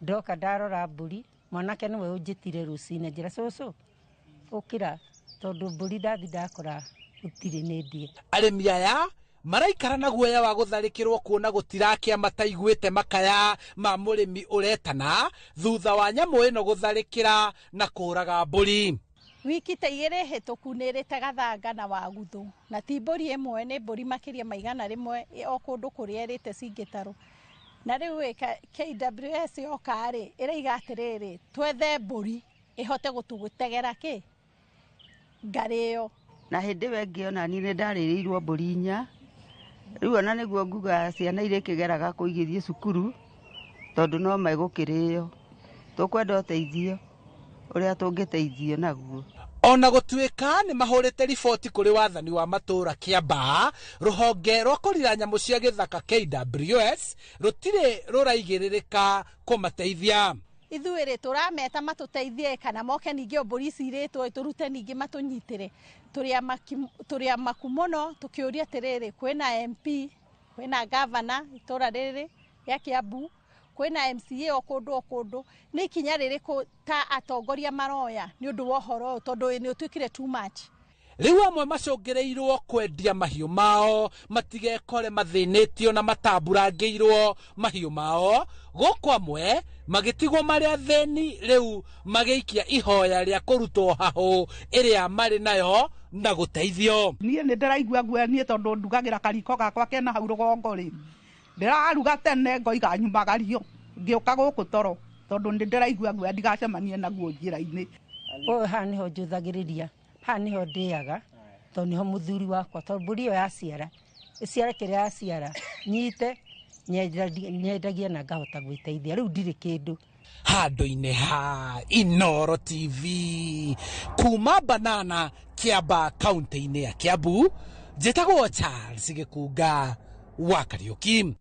Speaker 3: ndoka ndarora mbũri, mwanake nĩwe ũnjĩtire rũcinĩ anjĩra cũcũ ũkĩra tondũ mbũri ndathi ndakora gũtirĩ nĩ ndie.
Speaker 29: Arĩmi aya maraikara na guoya wa gũtharĩkĩrwo kuona gũtirakia mataiguĩte makaya ma mũrĩmi ũretana thutha wa nyamũ ĩno gũtharĩkĩra na kũraga mbũri.
Speaker 9: Wiki ta igĩrĩ hĩtũku nĩ ĩrĩte gathanga na waguthu, na ti mbũri ĩmwe, nĩ mbũri makĩria ma 100 o kũndũ kũrĩa ĩrĩte cingĩtarwo. Na rĩu KWS yoka rĩ, ĩraiga atĩrĩrĩ, twethe mbũri ĩhote gũtũtegera kĩ ngarĩ ĩyo.
Speaker 14: Na hĩndĩ ĩyo ĩngĩ ona niĩ nĩ ndarĩrĩirwo mbũri 4. Rĩu ona nĩguo nguga ciana iria ikĩgeraga kũ igĩthiĩ cukuru tondũ no megũkĩrĩo. Tũkwenda ũteithio ũrĩa tũngĩteithio naguo.
Speaker 29: Ona gũtuĩka nĩ mahũrĩte riboti kũrĩ wathani wa matũũra Kĩambaa, rũhonge rwa kũrira nyamũ cia gĩthaka KWS rũtirĩ rũraigĩrĩrĩka kũmateithia.
Speaker 9: Ithuĩ rĩ tũrameta matũteithie kana moke ningĩ o mbũri ici irĩtwo tũrute ningĩ matũnyitĩre. Tũrĩ amaku mũno tũkĩũria atĩrĩrĩ, kwĩna MP, kwĩna gavana itũũra rĩrĩ rĩa Kĩambu, kwĩna MCA o kũndũ o kũndũ, nĩ ikinya rĩrĩkũ ta atongoria maroya nĩ ũndũ wa ũhoro ũyũ tondũ nĩ ũtuĩkire too much.
Speaker 29: Rĩu amwe macũngĩrĩirwo kwendia mahiũ mao matigekore mathĩnĩtio na matamburangĩirwo mahiũ mao, gũkũ amwe magĩtigwo marĩ athĩni rĩu magĩikia ihoya rĩa kũrutwo hahũ ĩrĩa marĩ nayo na gũteithio.
Speaker 15: Niĩ nĩ ndĩraigua guoya niĩ tondũ ndugagĩra kariko gakwa kena hau rũgongo rĩ, ndĩraruga tene ngoiga nyumagario ngĩũka gũkũ toro tondũ nĩ ndĩraigua guoya ndigacemanie naguo njĩra-inĩ.
Speaker 3: Ũyũ haha nĩho njũthagĩrĩria, haha nĩho ndĩaga tondũ nĩho mũthuri wakwa, tondũ mbũri ĩyo yaciara ĩciare kĩrĩa yaciara nyite nyendagia na ngahota gwĩteithia, rĩu ndirĩ kĩndũ.
Speaker 29: Handũ-inĩ ha Inooro TV kuma Banana Kĩamba kaunti-inĩ ya Kĩambu, njĩtagwo Charles Gĩkunga wa Kariũki.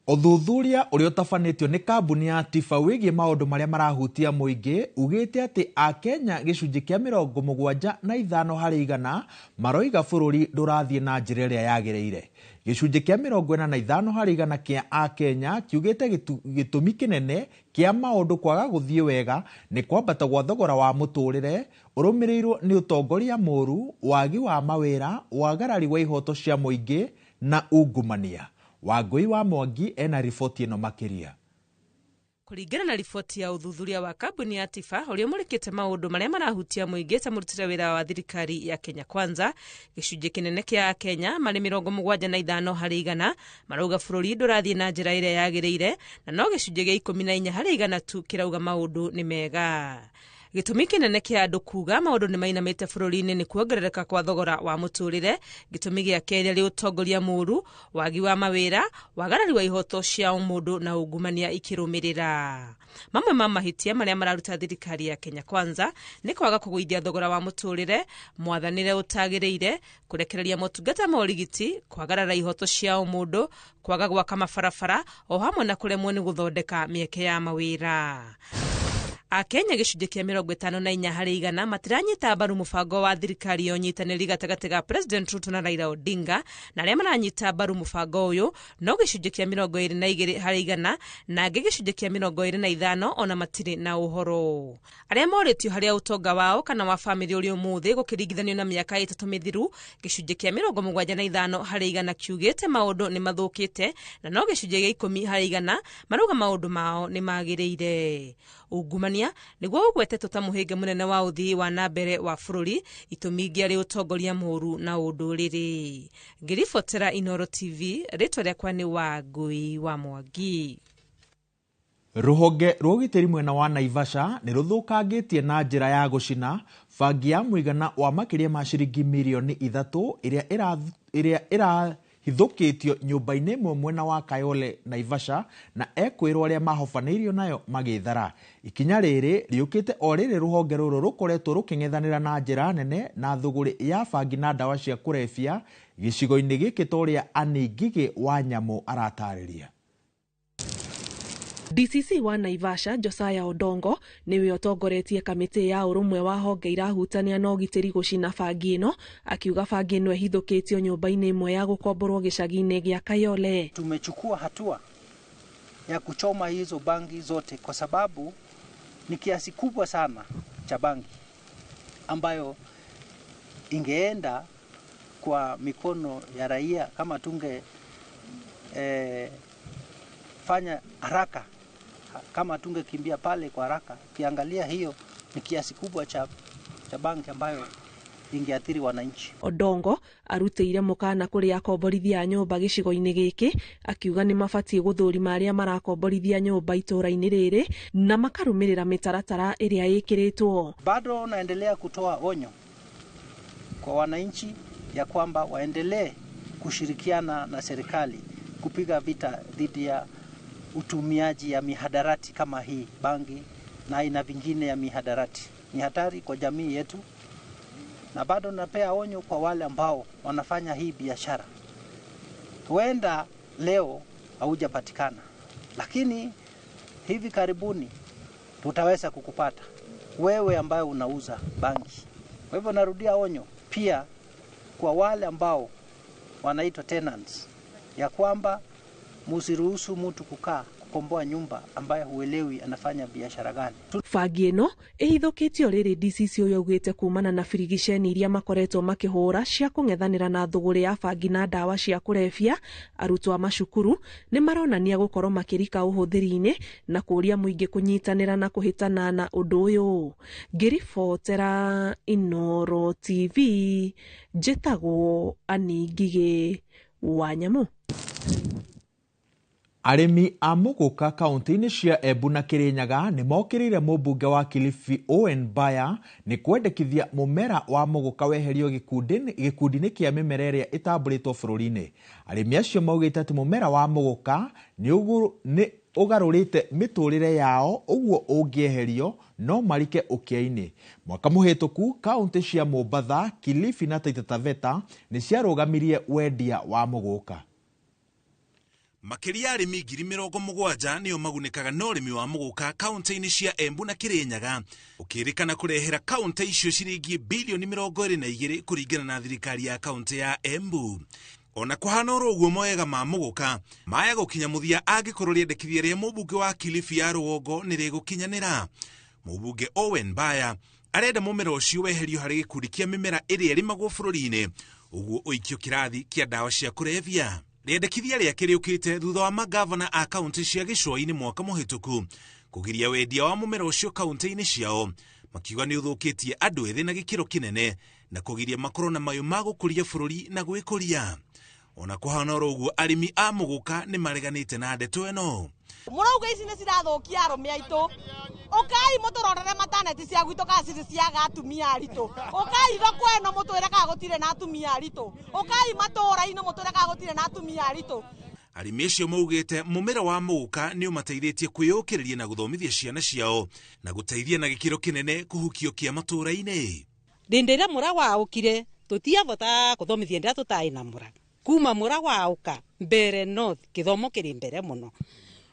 Speaker 18: Ũthuthuria ũrĩa ũtabanĩtio nĩ kambuni ya Tifa wĩgiĩ maũndũ marĩa marahutia mũingĩ ugĩte atĩ Akenya gĩcunjĩ kĩa 75 harĩ igana maroiga bũrũri ndũrathiĩ na njĩra ĩrĩa yagĩrĩire. Gĩcunjĩ kĩa 45 harĩ igana kĩa Akenya kiugĩte gĩtũmi kĩnene kĩa maũndũ kwaga gũthiĩ wega nĩ kwambata gwa thogora wa mũtũrĩre ũrũmĩrĩirwo nĩ ũtongoria mũũru, wagi wa mawĩra, wagarari wa ihoto cia mũingĩ na ungumania. Wangũi wa Mwangi ena riboti ĩno makĩria.
Speaker 20: Kũringana na riboti ya ũthuthuria wa kambuni ya Tifa ũrĩa ũmũrĩkĩte maũndũ marĩa marahutia mũingĩ ta mũrutĩre wĩra wa thirikari ya Kenya Kwanza, gĩcunjĩ kĩnene kĩa Akenya marĩ 75 harĩ igana marauga bũrũri ndũrathiĩ na njĩra ĩrĩa yagĩrĩire, na no gĩcunjĩ gĩa 14 harĩ igana tu kĩrauga maũndũ nĩ mega. Gĩtũmi kĩnene kĩa andũ kuga maũndũ nĩ mainamĩte bũrũri-inĩ nĩ kuongerereka kwa thogora wa mũtũrĩre. Gĩtũmi gĩa kerĩ arĩ ũtongoria mũũru, wagi wa mawĩra, wagarari wa ihoto cia ũmũndũ na ungumania ikĩrũmĩrĩra. Mamwe ma mahĩtia marĩa mararuta thirikari ya Kenya Kwanza nĩ kwaga kũgũithia thogora wa mũtũrĩre, mwathanĩre ũtagĩrĩire, kũrekereria motungata ma ũrigiti, kwagarara ihoto cia ũmũndũ, kwaga gwaka mabarabara o hamwe na kũremwo nĩ gũthondeka mĩeke ya mawĩra. Akenya gĩcunjĩ kĩa 54 harĩ igana matiranyita mbaru mũbango wa thirikari ya ũnyitanĩri gatagatĩ ga President Ruto na Raila Odinga, na arĩa maranyita mbaru mũbango ũyũ no gĩcunjĩ kĩa 22 harĩ igana, na angĩ gĩcunjĩ kĩa 25 ona matirĩ na ũhoro. Arĩa morĩtio harĩa ũtonga wao kana wa bamĩrĩ ũrĩ ũmũthĩ gũkĩringithanio na mĩaka 3 mĩthiru, gĩcunjĩ kĩa 75 harĩ igana kiugĩte maũndũ nĩ mathũkĩte, na no gĩcunjĩ gĩa 10 harĩ igana marauga maũndũ mao nĩ magĩrĩire. Ungumania nĩguo ũgwetetwo ta mũhĩnga mũnene wa ũthii wa na mbere wa bũrũri, itũmi ingĩ arĩ ũtongoria mũũru na ũndũrĩrĩ. Ngĩribotera Inooro TV, rĩtwa rĩakwa nĩ Wangũi wa Mwangi.
Speaker 18: Rũhonge rwa ũgitĩri mwena wa Naivasha nĩ rũthũkangĩtie na njĩra ya gũcina bangi ya mũigana wa makĩria ma ciringi mirioni 3 ĩrĩa ĩrahithũkĩtio nyũmba-inĩ ĩmwe mwena wa Kayole Naivasha, na ekwĩrwo arĩa mahobanĩirio nayo magĩthara. Ikinya rĩrĩ rĩũkĩte o rĩrĩ rũhonge rũrũ rũkoretwo rũkĩng'ethanĩra na njĩra nene na thũgũrĩ ya bangi na ndawa cia kũrebia gĩcigo-inĩ gĩkĩ ta ũrĩa Annie Ngigĩ wa Nyamũ aratarĩria.
Speaker 2: DCC wa Naivasha Josiah Odongo niwe ũtongoretie kamĩtĩ ya ũrũmwe wa honge irahutania na ũgitĩri gũcina bangi ĩno, akiuga bangi ĩno ĩhithũkĩtio nyũmba-inĩ ĩmwe ya gũkomborwo gĩcagi-inĩ gĩa Kayole.
Speaker 5: Tumechukua hatua ya kuchoma hizo bangi zote kwa sababu ni kiasi kubwa sana cha bangi ambayo ingeenda kwa mikono ya raia kama tunge fanya haraka, kama tungekimbia pale kwa haraka. Kiangalia hiyo ni kiasi kubwa cha bangi ambayo ingeathiri wananchi.
Speaker 2: Odongo arutĩire mũkana kũrĩ akomborithia a nyũmba gĩcigo-inĩ gĩkĩ, akiuga nĩ mabatiĩ gũthũrima arĩa marakomborithia nyũmba itũũra-inĩ rĩrĩ na makarũmĩrĩra mĩtaratara ĩrĩa ĩkĩrĩtwo.
Speaker 5: Bado naendelea kutoa onyo kwa wananchi ya kwamba waendelee kushirikiana na serikali kupiga vita dhidi ya utumiaji ya mihadarati kama hii bangi na aina vingine ya mihadarati. Ni hatari kwa jamii yetu, na bado napea onyo kwa wale ambao wanafanya hii biashara. Huenda leo haujapatikana, lakini hivi karibuni tutaweza kukupata wewe ambaye unauza bangi. Kwa hivyo narudia onyo pia kwa wale ambao wanaitwa tenants, ya kwamba musiruhusu mtu kukaa kukomboa nyumba ambaye huelewi anafanya biashara gani.
Speaker 2: Bangi ĩno ĩhithũkĩtio rĩrĩ DCC ũyũ augĩte kumana na birigiceni iria makoretwo makĩhũra cia kũng'ethanĩra na thũgũrĩ ya bangi na ndawa cia kũrebia. Arutwo a macukuru nĩ maronania gũkorwo makĩrika ũhũthĩri-inĩ na kũũria mũingĩ kũnyitanĩra na kũhĩtana na ũndũ ũyũ. Ngĩribotera Inooro TV, njĩtagwo Annie Ngigĩ wa Nyamũ.
Speaker 18: Arĩmi a Muguka kaunti-inĩ cia Embu na Kirinyaga nĩ mokĩrĩire mũmbunge wa Kilifi Owen Baya nĩ kwendekithia mũmera wa muguka weherio gĩkundi-inĩ kĩa mĩmera ĩrĩa ĩtambũrĩtwo bũrũri-inĩ. Arĩmi acio maugĩte atĩ mũmera wa muguka nĩ ũgarũrĩte mĩtũrĩre yao, ũguo ũngĩeherio no marike ũkĩa-inĩ. Mwaka mũhĩtũku kaunti cia Mombatha, Kilifi na Taita Taveta nĩ ciarũgamirie wendia wa muguka.
Speaker 6: Makĩria arĩmi 70,000 nĩo magunĩkaga na ũrĩmi wa mũgũka kaunti-inĩ cia Embu na Kirinyaga, ũkĩrĩkana kũrehera kaunti icio ciringi bilioni 22 kũringana na thirikari ya kaunti ya Embu. Ona kũhana oro ũguo, mawega ma mũgũka maya gũkinya mũthia angĩkorwo rĩendekithia rĩa mũmbunge wa Kilifi ya rũgongo nĩ rĩgũkinyanĩra. Mũmbunge Owen Baya arenda mũmera ũcio weherio harĩ gĩkundi kĩa mĩmera ĩrĩa ĩrĩmagwo bũrũri-inĩ, ũguo ũikio kĩrathi kĩa ndawa cia kũrebia. Rĩendekithia rĩake rĩũkĩte thutha wa magavana a kaunti cia gĩcũa-inĩ mwaka mũhĩtũku kũgiria wendia wa mũmera ũcio kaunti-inĩ ciao, makiuga nĩ ũthũkĩtie andũ ethĩ na gĩkĩro kĩnene na kũgiria makorwo na mayũ ma gũkũria bũrũri na gwĩkũria. Ona kũhana oro ũguo, arĩmi a mũgũka nĩ mareganĩte na ndeto ĩno.
Speaker 7: Mũrauga ici nĩ cirathũkia arũme aitũ. Ũkai mũtũrorere mataneti cia gwitũ kana cirĩ ciaga atumia aritũ. Ũkai thoko ĩno mũtwĩre kana gũtirĩ na atumia aritũ. Ũkai matũũra-inĩ mũtwĩre kana gũtirĩ na atumia aritũ.
Speaker 6: Arĩmi acio maugĩte mũmera wa mũgũka nĩ ũmateithĩtie kwĩyũkĩrĩria na gũthomithia ciana ciao na gũteithia na gĩkĩro kĩnene kũhukio kĩa matũũra-inĩ.
Speaker 17: Rĩndĩ ĩrĩa mũra waũkire tũtiavota kũthomithia ndĩa tũtarĩ na mũra. Kuma mũra waũka mbere north kĩthomo kĩrĩ mbere mũno.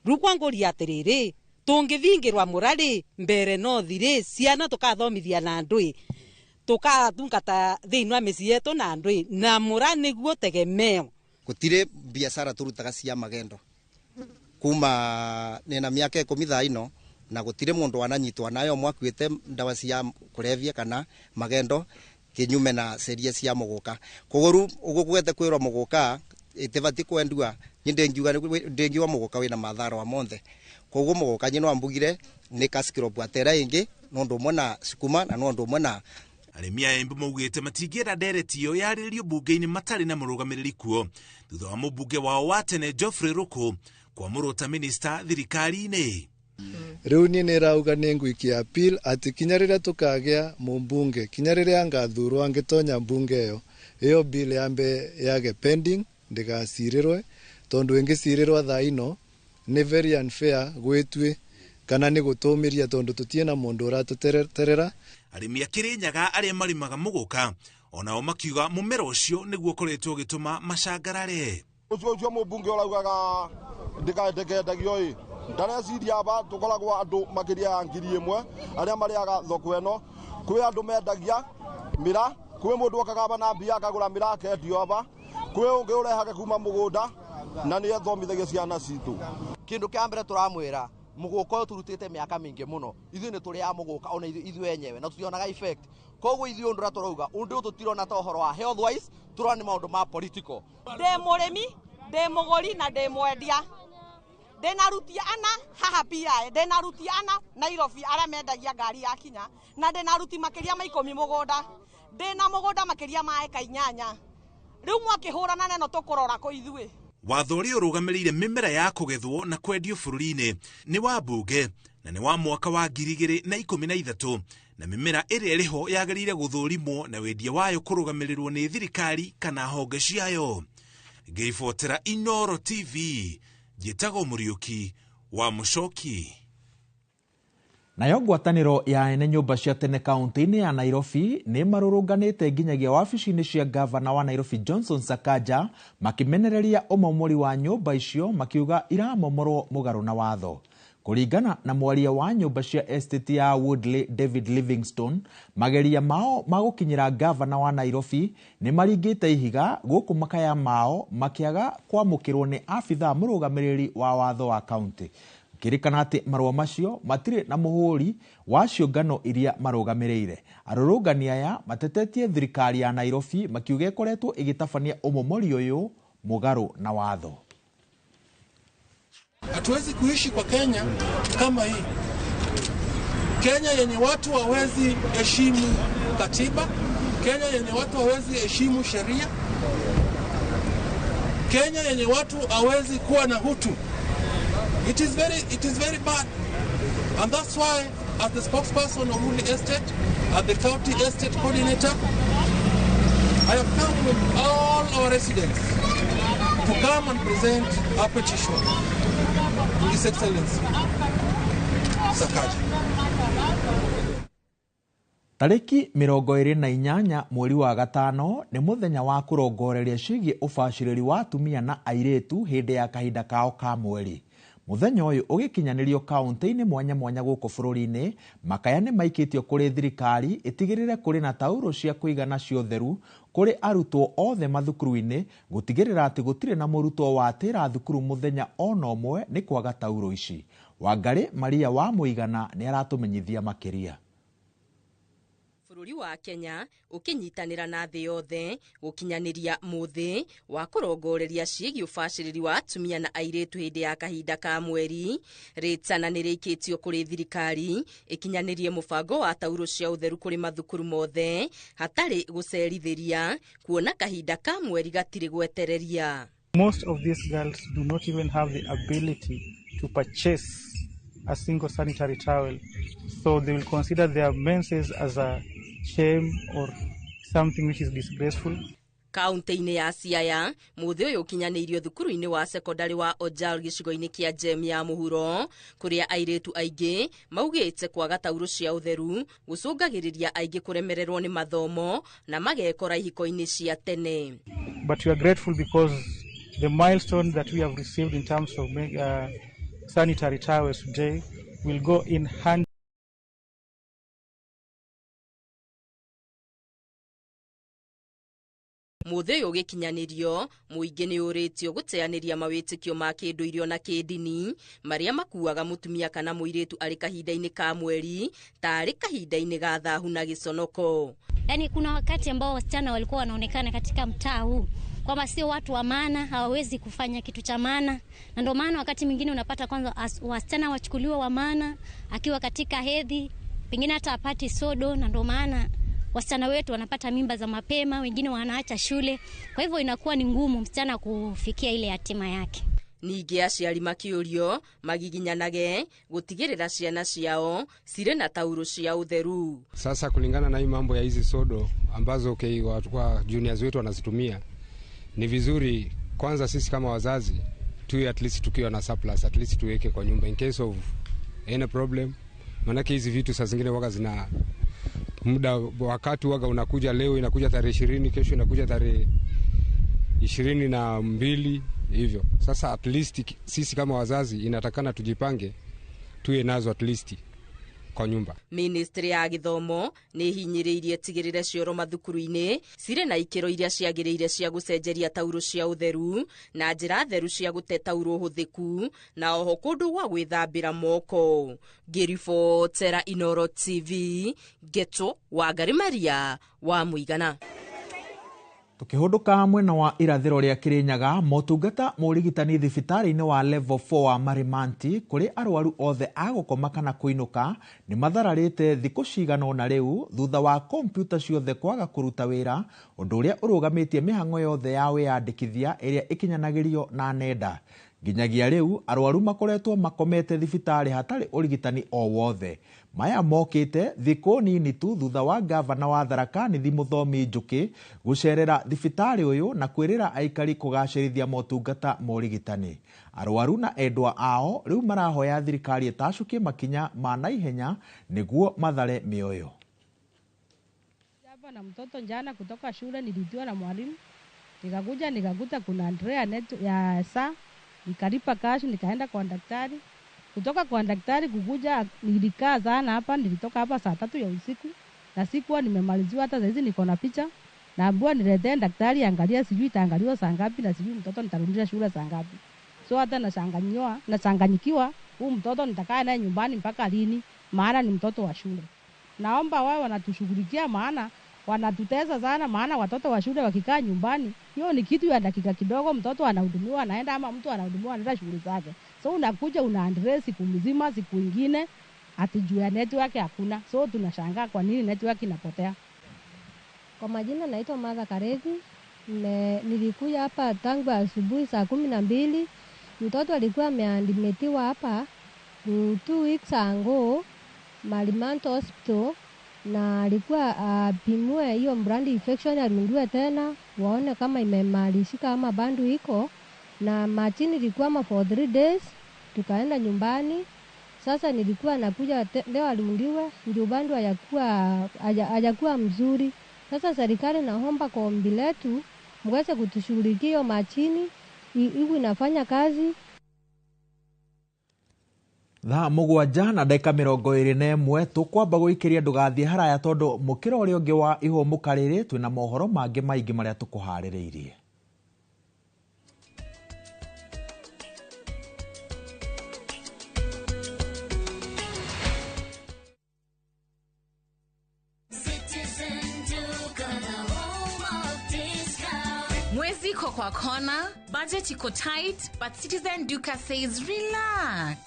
Speaker 17: Rĩu kwangũria atĩrĩrĩ, tũngĩthingĩrwa mũra rĩ mbere north rĩ, ciana tũkathomithia na ndũĩ, tũkatungata thĩinĩ wa mĩciĩ yetu na ndũĩ, na mũra nĩguo tegemeo.
Speaker 21: Gũtirĩ biacara tũrutaga cia magendo kuma nĩna mĩaka 10 thaa ino, na gũtirĩ mũndũ wananyitwo nayo mwakuĩte ndawa cia kũrebia kana magendo kinyume na seria cia mũgũka. Koguo rĩu ũguo gwete kwĩrwo mũgũka ĩtibatiĩ kwendua, niĩ ndĩngiuga mũgũka wĩna mathara wa monthe. Koguo mũgũka niĩ no mbugire nĩ cash crop atera ĩngĩ no ũndũ ũmwe na sukuma na no ũndũ ũmwe na
Speaker 6: Arĩmi a Embu maugĩte matingĩenda ndereti ĩyo yarĩrĩrio mbunge-inĩ matarĩ na mũrũgamĩrĩri kuo thutha wa mũmbunge wao wa tene Geoffrey Ruku kwamũrwo ta minista thirikari-inĩ.
Speaker 4: Riu nie nirauga ni ngwikia appeal ati kinya riria tukagia mumbunge, kinya riria ngathurwo angitonya mbunge iyo, iyo bill yambe yage pending ndigacirirwe, tondu ingicirirwa thaa ino ni very unfair gwitwi kana ni gutumiria tondu tutie na mundu uratuterera.
Speaker 6: Arimi a Kirinyaga aria marimaga muguka onao makiuga mumera ucio niguo ukoretwo ugituma macangarare.
Speaker 11: Ucio ucio mumbunge uraugaga ndikendagio i ndareciria aba tukoragwo andu makiria ya 1000 aria mariaga thoko eno, kwi andu mendagia mira, kwi mundu okaga aba na mbia akagura mira akendio aba, kwi ungi urehage kuma mugunda na ni ethomithagia ciana citu.
Speaker 12: Kindu kia mbere turamwira muguka uyu turutite miaka mingi muno, ithuĩ nĩ tũrĩ a muguka ona ithuĩ enyewe na tutionaga effect. Koguo ithuĩ ũndũ ũrĩa tũrauga ũndũ ũyũ tũtirona ta ũhoro wa health wise, tũrona nĩ maũndũ ma political.
Speaker 7: Ndĩ mũrĩmi, ndĩ mũgũri na ndĩ mwendia. Ndĩna aruti ana haha PI, ndĩna aruti ana Nairobi arĩa mendagia ngari ya kinya, na ndĩna aruti makĩria ma 10 mũgũnda. Ndĩna mũgũnda makĩria ma eka 8. Rĩu mwakĩhũrana neno tũkũrora kũ ithuĩ.
Speaker 6: Watho ũrĩa ũrũgamĩrĩire mĩmera ya kũgethwo na kwendio bũrũri-inĩ nĩ wa mbunge na nĩ wa mwaka wa 2013, na mĩmera ĩrĩa ĩrĩho yagĩrĩire gũthũrimwo na wendia wayo kũrũgamĩrĩrwo nĩ thirikari kana honge ciayo. Ngĩribotera Inooro TV, njĩtagwo Mũriũki wa Mũcoki.
Speaker 18: Nayo ngwatanĩro ya ene nyũmba cia tene kaunti-inĩ ya Nairobi nĩ marũrũnganĩte nginyagia wabici-inĩ cia gavana wa Nairobi Johnson Sakaja makĩmenereria ũmomori wa nyũmba icio makiuga iramomorwo mũgarũ na watho. Kũringana na mwaria wa nyũmba cia estate ya Woodley David Livingstone, mageria mao ma gũkinyĩra gavana wa Nairobi nĩ maringĩte ihiga gũkũ makaya mao makĩaga kwamũkĩrwo nĩ abithaa mũrũgamĩrĩri wa watho wa kaunti. Kirikana atĩ marũa macio matirĩ na mũhũri wa ciũngano iria marũgamĩrĩire. Arũrũngani aya matetetie thirikari ya Nairobi makiuga ĩkoretwo ĩgĩtabania ũmomori ũyũ mũgarũ na watho.
Speaker 16: Hatuwezi kuishi kwa Kenya kama hii. Kenya yenye watu hawezi heshimu katiba, Kenya yenye watu hawezi heshimu sheria, Kenya yenye watu hawezi kuwa na hutu. It is very bad. And that's why, as the spokesperson of Woodley Estate, as the county estate coordinator, I have come with all our residents to come and present our petition to His Excellency Sakaja.
Speaker 18: Tarĩki 28 mweri wa gatano nĩ mũthenya wa kũrongoreria ciĩgiĩ ũbacĩrĩri wa atumia na airĩtu hĩndĩ ya kahinda kao ka mweri. Mũthenya ũyũ ũgĩkinyanĩrio kaunti-inĩ mwanya mwanya gũkũ bũrũri-inĩ, makaya nĩ maikĩtio kũrĩ thirikari ĩtigĩrĩre kũrĩ na taurũ cia kũigana cia ũtheru kũrĩ arutwo othe mathukuru-inĩ, gũtigĩrĩra atĩ gũtirĩ na mũrutwo watĩra thukuru mũthenya ona ũmwe nĩ kwaga taurũ ici. Wangarĩ Maria wa Mũigana nĩ aratũmenyithia makĩria.
Speaker 22: Bũrũri wa Kenya ũkĩnyitanĩra na thĩ yothe gũkinyanĩria mũthĩ wa kũrongoreria ciĩgiĩ ũbacĩrĩri wa atumia na airĩtu hĩndĩ ya kahinda ka mweri. Rĩtana nĩ rĩikĩtio kũrĩ thirikari ĩkinyanĩrie mũbango wa taurũ cia ũtheru kũrĩ mathukuru mothe hatarĩ gũcerithĩria, kuona kahinda ka mweri gatirĩ gwetereria.
Speaker 23: Most of these girls do not even have the ability to purchase a single sanitary towel, so they will consider their menses as a shame or something which is disgraceful.
Speaker 22: Kaunti-inĩ ya Siaya, mũthĩ ũyũ ũkinyanĩirio thukuru-inĩ wa sekondari wa Ojal gĩcigo-inĩ kĩa Jem ya mũhuro, kũrĩa airĩtu aingĩ maugĩte kwaga taurũ cia ũtheru gũcũngagĩrĩria aingĩ kũremererwo nĩ mathomo na magekora ihiko-inĩ cia tene.
Speaker 23: But we are grateful because the milestone that we have received in terms of sanitary towels today will go in hand.
Speaker 22: Mũthĩ ũyũ ũgĩkinyanĩrio, mũingĩ nĩ ũrĩtio gũteanĩria mawĩtĩkio ma kĩndũirio na kĩndini marĩa makuaga mũtumia kana mũirĩtu arĩ kahinda-inĩ ka mweri tarĩ kahinda-inĩ ga thahu na gĩconoko.
Speaker 26: Yaani kuna wakati ambao wasichana walikuwa wanaonekana katika mtaa huu kwamba sio watu wa maana, hawawezi kufanya kitu cha maana, na ndio maana wakati mwingine unapata kwanza wasichana wachukuliwa wa maana akiwa katika hedhi, pengine hata apati sodo, na ndio maana wasichana wetu wanapata mimba za mapema, wengine wanaacha shule. Kwa hivyo inakuwa ni ngumu msichana kufikia ile hatima yake.
Speaker 22: Ningĩ aciari makĩũrio magiginyanage gũtigĩrĩra ciana ciao cirĩ na tauro cia ũtheru.
Speaker 1: Sasa kulingana na hii mambo ya hizi sodo ambazo kwa juniors wetu wanazitumia, ni vizuri kwanza sisi kama wazazi tuwe at least tukiwa na surplus, at least tuweke kwa nyumba in case of any problem. Maanake hizi vitu saa zingine waga zina muda, wakati waga unakuja leo inakuja tarehe 20, kesho inakuja tarehe 22 hivyo. Sasa at least sisi kama wazazi inatakana tujipange tuwe nazo at least kwa nyumba.
Speaker 22: Ministry ya gĩthomo nĩ hinyĩrĩirie tigĩrĩre cioro mathukuru-inĩ cirĩ na ikĩro iria ciagĩrĩire cia gũcenjeria tauro cia ũtheru na njĩra theru cia gũte tauro hũthĩku na oho kũndũ gwa gwĩthambĩra moko. Ngĩribotera Inooro TV, Ngeto Wangari Maria wa Mũigana.
Speaker 18: Tukihunduka mwena wa irathiro ria Kirinyaga, motungata ma ũrigitani thibitarĩ-inĩ wa level 4 wa Marimanti kũrĩ arwaru othe a gũkoma kana kũinũka nĩ mathararĩte thikũ cigana ũna rĩu thutha wa kompiuta ciothe kwaga kũruta wĩra, ũndũ ũrĩa ũrũgamĩtie mĩhang'o yothe ya wĩyandĩkithia ĩrĩa ĩkinyanagĩrio na nenda. Nginyagia rĩu arwaru makoretwo makomete thibitarĩ hatarĩ ũrigitani o wothe. Maya mokĩte thikũ nini tu thutha wa gavana wa Tharaka Nithi Mũthomi Njũkĩ gũcerera thibitarĩ ũyũ na kwĩrĩra aikari kũgacĩrithia motungata ma ũrigitani. Arwaru na endwa ao rĩu marahoya thirikari ĩtacũkie makinya ma naihenya nĩguo mathare mĩoyo.
Speaker 8: Hapa na mtoto jana kutoka shule nilitiwa na mwalimu, nikakuja nikakuta kuna Andrea net ya saa, nikalipa cash nikaenda kwa daktari. Kutoka kwa daktari kukuja nilikaa sana hapa, nilitoka hapa saa 3 ya usiku na sikuwa nimemaliziwa hata saizi niko na picha. Naambiwa niletee daktari angalia, sijui itaangaliwa saa ngapi na sijui mtoto nitarudisha shule saa ngapi. So hata nachanganyikiwa huu mtoto nitakaa naye nyumbani mpaka lini, maana ni mtoto wa shule. Naomba wao wanatushughulikia, maana wanatutesa sana, maana watoto wa shule wakikaa nyumbani hiyo ni kitu ya dakika kidogo, mtoto anahudumiwa anaenda, ama mtu anahudumiwa anaenda shughuli zake. So unakuja una address siku mzima, siku nyingine ati juu ya network hakuna. So tunashangaa kwa nini network inapotea.
Speaker 10: Kwa majina naitwa Martha Karezi. Nilikuja hapa tangu asubuhi saa 12. Mtoto alikuwa ameadmitiwa hapa 2 weeks ago Marimanti Hospital, na alikuwa apimwe hiyo brand infection, arundiwe tena waone kama imemalizika ama bandu iko na machini. Ilikuwa for 3 days, tukaenda nyumbani. Sasa nilikuwa nakuja leo arundiwe, ndio bandu hayakuwa mzuri. Sasa serikali naomba kwa ombi letu mweze kutushughulikia hiyo machini iwe inafanya kazi.
Speaker 18: Thaa 7 na ndagĩka 21 tũkwamba gũikĩria ndũgathiĩ haraya tondũ mũkĩra ũrĩa ũngĩ wa ihũmũka rĩrĩ twĩna mohoro mangĩ maingĩ marĩa tũkũharĩrĩirie.
Speaker 13: Mwezi iko kwa kona, budget iko tight, but Citizen Duka says relax.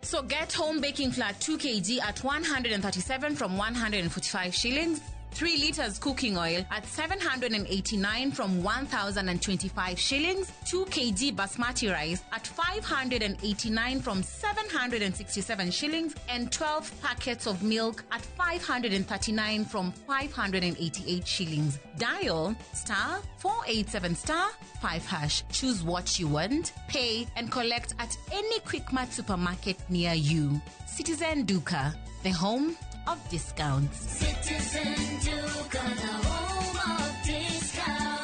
Speaker 13: So get home baking flour 2 kg at 137 from 145 shillings, 3 liters cooking oil at 789 from 1,025 shillings, 2 kg basmati rice at 589 from 767 shillings, and 12 packets of milk at 539 from 588 shillings. Dial *487*5#. Choose what you want, pay, and collect at any Quickmart supermarket near you. Citizen Duka, the home of discounts.
Speaker 19: Citizen Duka, the home of discounts.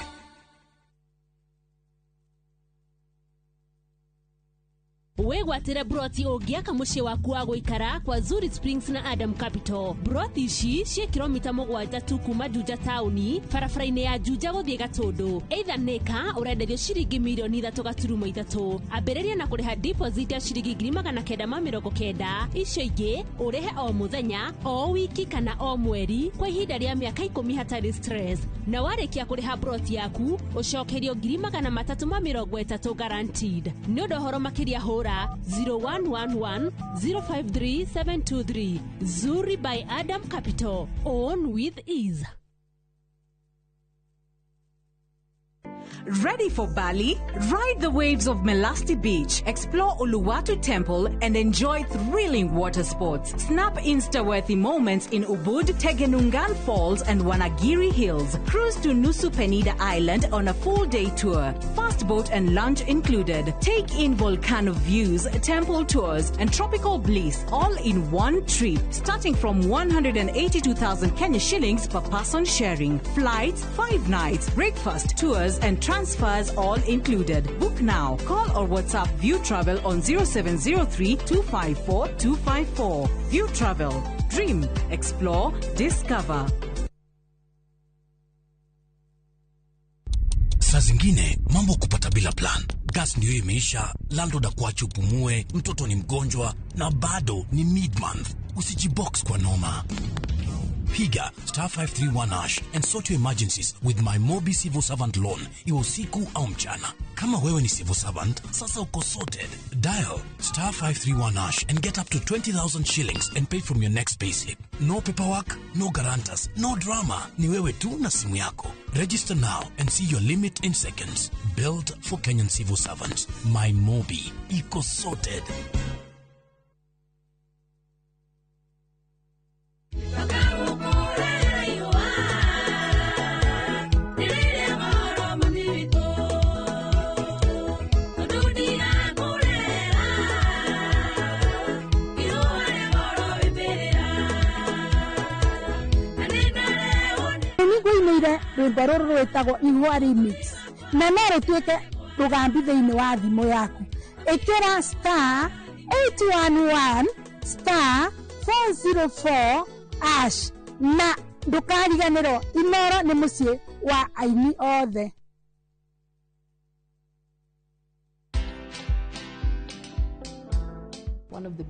Speaker 24: Wĩgwatĩre broti ũngĩaka mũciĩ waku wa gũikara kwa Zuri Springs na Adam Capital. Broti ici ciĩ kilomita 7 tu kuma Juja taũni, barabara-inĩ ya Juja gũthiĩ Gatũndũ. Either nĩka ũrenderio ciringi mirioni 3.3. Ambĩrĩria na kũrĩha deposit ya ciringi 990, icio ingĩ ũrĩhe o mũthenya, o wiki kana o mweri kwa ihinda rĩa mĩaka 10 hatarĩ stress. Na warĩkia kũrĩha broti yaku ũcokerio 330 guaranteed. Nĩ ũndũ ũhoro makĩria hũra 0111 053 723. Zuri by Adam Capital. Own with ease.
Speaker 3: Ready for Bali? Ride the waves of Melasti Beach, explore Uluwatu Temple, and enjoy thrilling water sports. Snap Insta-worthy moments in Ubud, Tegenungan Falls, and Wanagiri Hills. Cruise to Nusa Penida Island on a full-day tour. Fast boat and lunch included. Take in volcano views, temple tours, and tropical bliss all in one trip. Starting from 182,000 Kenya shillings per person sharing. Flights, 5 nights, breakfast, tours, and transfers all included. Book now. Call or WhatsApp View Travel on 0703 254 254. View Travel. Dream, explore, discover.
Speaker 9: Saa zingine mambo kupata bila plan. Gas ndio imeisha, landlord akuache upumue, mtoto ni mgonjwa na bado ni mid-month. Usijibox kwa noma. Piga star 531 hash and sort your emergencies with my Mobi Civil Servant Loan, iwe usiku au mchana. Kama wewe ni civil servant, sasa uko sorted. Dial star 531 hash and get up to 20,000 shillings and pay from your next payslip. No paperwork, no guarantors, no drama. Ni wewe tu na simu yako. Register now and see your limit in seconds. Built for Kenyan civil servants. My Mobi. Iko sorted.
Speaker 14: Rwimbo rũrũ rwĩtagwo Ihũa Remix na no rũtuĩke rũgambi thĩinĩ wa thimũ yaku. Ĩkĩra star 811 star 404 hash na ndũkariganĩrwo Inoro nĩ mũciĩ wa aini othe.
Speaker 15: One of the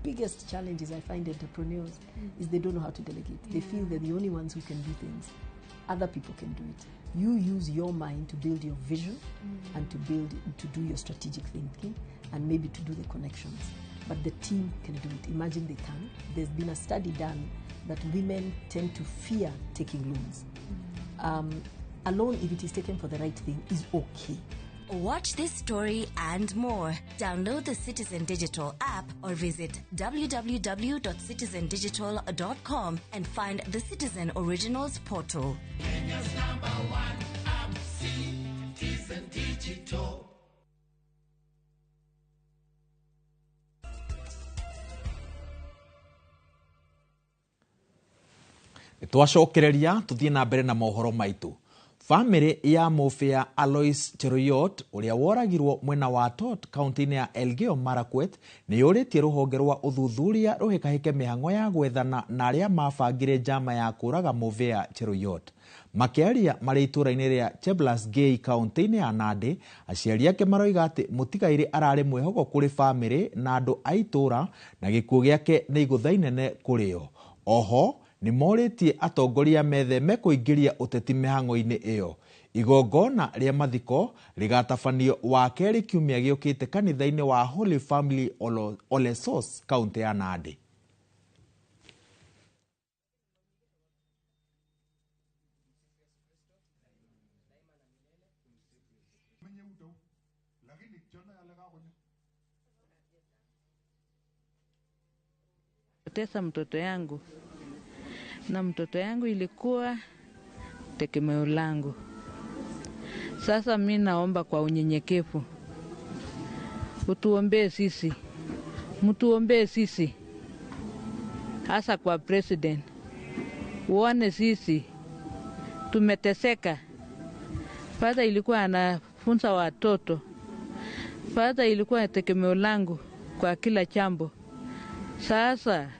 Speaker 15: biggest challenges I find entrepreneurs is they don't know how to delegate. They feel they're the only ones who can do things. Other people can do it. You use your mind to build your vision and to do your strategic thinking and maybe to do the connections. But the team can do it. Imagine they can. There's been a study done that women tend to fear taking loans. A loan, if it is taken for the right thing, is okay.
Speaker 20: Watch this story and more. Download the Citizen Digital app or visit www.citizendigital.com and find the Citizen Originals portal.
Speaker 25: Kenya's number one app, Citizen Digital.
Speaker 18: Twacokereria tuthie na mbere na mohoro maitu. Family ya Mofia Alois Cheruiyot uria woragirwo mwena wa Tot kaunti-inĩ ya Elgeyo Marakwet nĩ yũrĩtie rũhonge rwa ũthuthuria rũhĩkahĩke mĩhang'o ya gwethana na arĩa mabangire njama ya kũraga Mofia Cheruiyot. Makĩaria marĩ itũũra-inĩ rĩa Cheplasgei kaunti-inĩ ya Nandi, aciari ake maroiga atĩ mũtigairĩ ararĩ mwĩhoko kũrĩ family na andũ a itũũra na gĩkuũ gĩake nĩ igũtha inene kũrĩ o. Oho nĩ morĩtie atongoria metheme kũingĩria ũteti mĩhang'o-inĩ ĩyo. Igongona rĩa mathiko rĩgatabanio wa kerĩ kiumia gĩũkĩte kanitha-inĩ wa Holy Family Olesos kaunti ya Nandi.
Speaker 27: Poteza mtoto yangu, na mtoto yangu ilikuwa tegemeo langu. Sasa mimi naomba kwa unyenyekevu, utuombee sisi, mtuombee sisi, hasa kwa president, uone sisi tumeteseka. Father ilikuwa anafunza watoto, father ilikuwa tegemeo langu kwa kila jambo. Sasa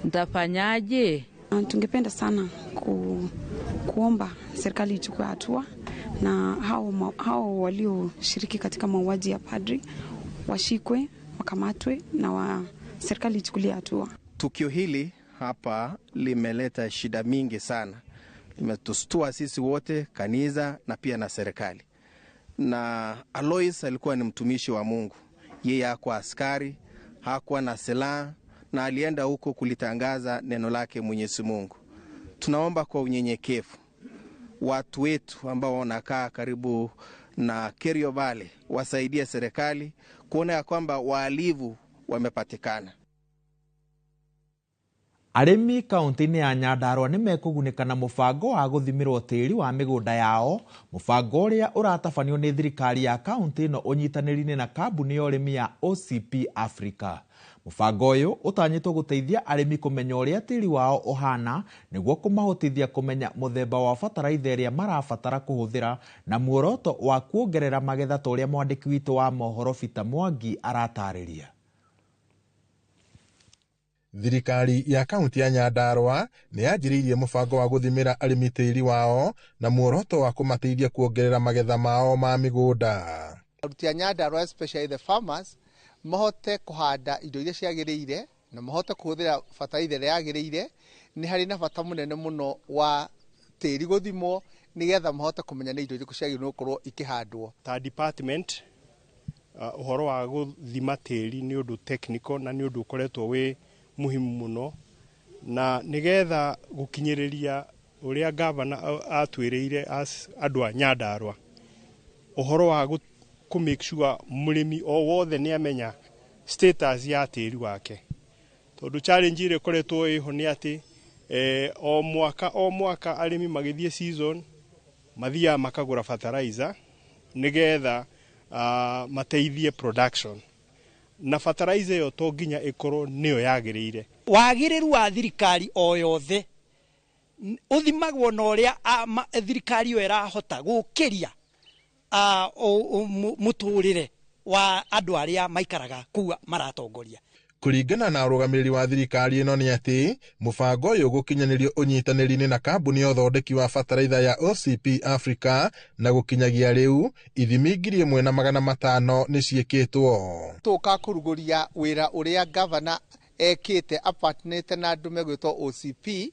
Speaker 27: nitafanyaje?
Speaker 28: Tungependa sana kuomba serikali ichukue hatua na hao walioshiriki katika mauaji ya padri washikwe, wakamatwe na serikali ichukulie hatua.
Speaker 29: Tukio hili hapa limeleta shida mingi sana. Limetustua sisi wote, kanisa na pia na serikali. Na Alois alikuwa ni mtumishi wa Mungu. Yeye hakuwa askari, hakuwa na silaha, na alienda huko kulitangaza neno lake Mwenyezi Mungu. Tunaomba kwa unyenyekevu watu wetu ambao wanakaa karibu na Kerio Valley wasaidie serikali kuona ya kwamba wahalifu wamepatikana.
Speaker 18: Arĩmi kaunti-inĩ ya Nyandarua nĩ mekũgunĩka na mũbango wa gũthimĩrwo tĩri wa mĩgũnda yao, mũbango ũrĩa ũratabanio nĩ thirikari ya kaunti ĩno ũnyitanĩri-inĩ na kambuni ya ũrĩmi ya OCP Africa. Mũbango ũyũ ũtanyĩtwo gũteithia arĩmi kũmenya ũrĩa tĩri wao ũhana nĩguo kũmahotithia kũmenya mũthemba wa bataraitha ĩrĩa marabatara kũhũthĩra na muoroto wa kuongerera magetha ta ũrĩa mwandĩki witũ wa mohoro Peter Mwangi aratarĩria.
Speaker 2: Thirikari ya kaunti ya Nyandarua nĩ yanjĩrĩirie mũbango wa gũthimĩra arĩmi tĩri wao na muoroto wa kũmateithia kuongerera magetha mao ma mĩgũnda.
Speaker 4: Aruti a Nyandarua, especially the farmers, mahote kũhanda indo iria ciagĩrĩire na mahote kũhũthĩra bataraitha ĩrĩa yagĩrĩire. Nĩ harĩ na bata mũnene mũno wa tĩri gũthimwo nĩgetha mahote kũmenya nĩ indo irĩkũ ciagĩrĩirwo gũkorwo ikĩhandwo.
Speaker 5: Ta department, ũhoro wa gũthima tĩri nĩ ũndũ technical na nĩ ũndũ ũkoretwo wĩ muhimu muno, na nigetha gukinyiriria uria gavana atwiriire as andu a Nyandarua uhoro wa ku make sure murimi o wothe ni amenya status ya tiri wake, tondu challenge ire koretwo iho ni ati o mwaka arimi magithie season mathiaga makagura fertilizer nigetha mateithie production, na fertilizer yo to nginya ikorwo niyo yagiriire.
Speaker 6: Wagiriru wa thirikari o yothe uthimagwo na uria thirikari yo irahota gukiria muturire wa andu aria maikaraga kuu maratongoria.
Speaker 2: Kũringana na ũrũgamĩrĩri wa thirikari ĩno nĩ atĩ mũbango ũyũ ũgũkinyanĩrio ũnyitanĩri-inĩ na kambuni ya ũthondeki wa bataraitha ya OCP Africa, na gũkinyagia rĩu ithimi 1500 nĩ ciĩkĩtwo.
Speaker 4: Tũka kũrugũria wĩra ũrĩa gavana ekĩte apatnĩte na andũ megwĩtwo OCP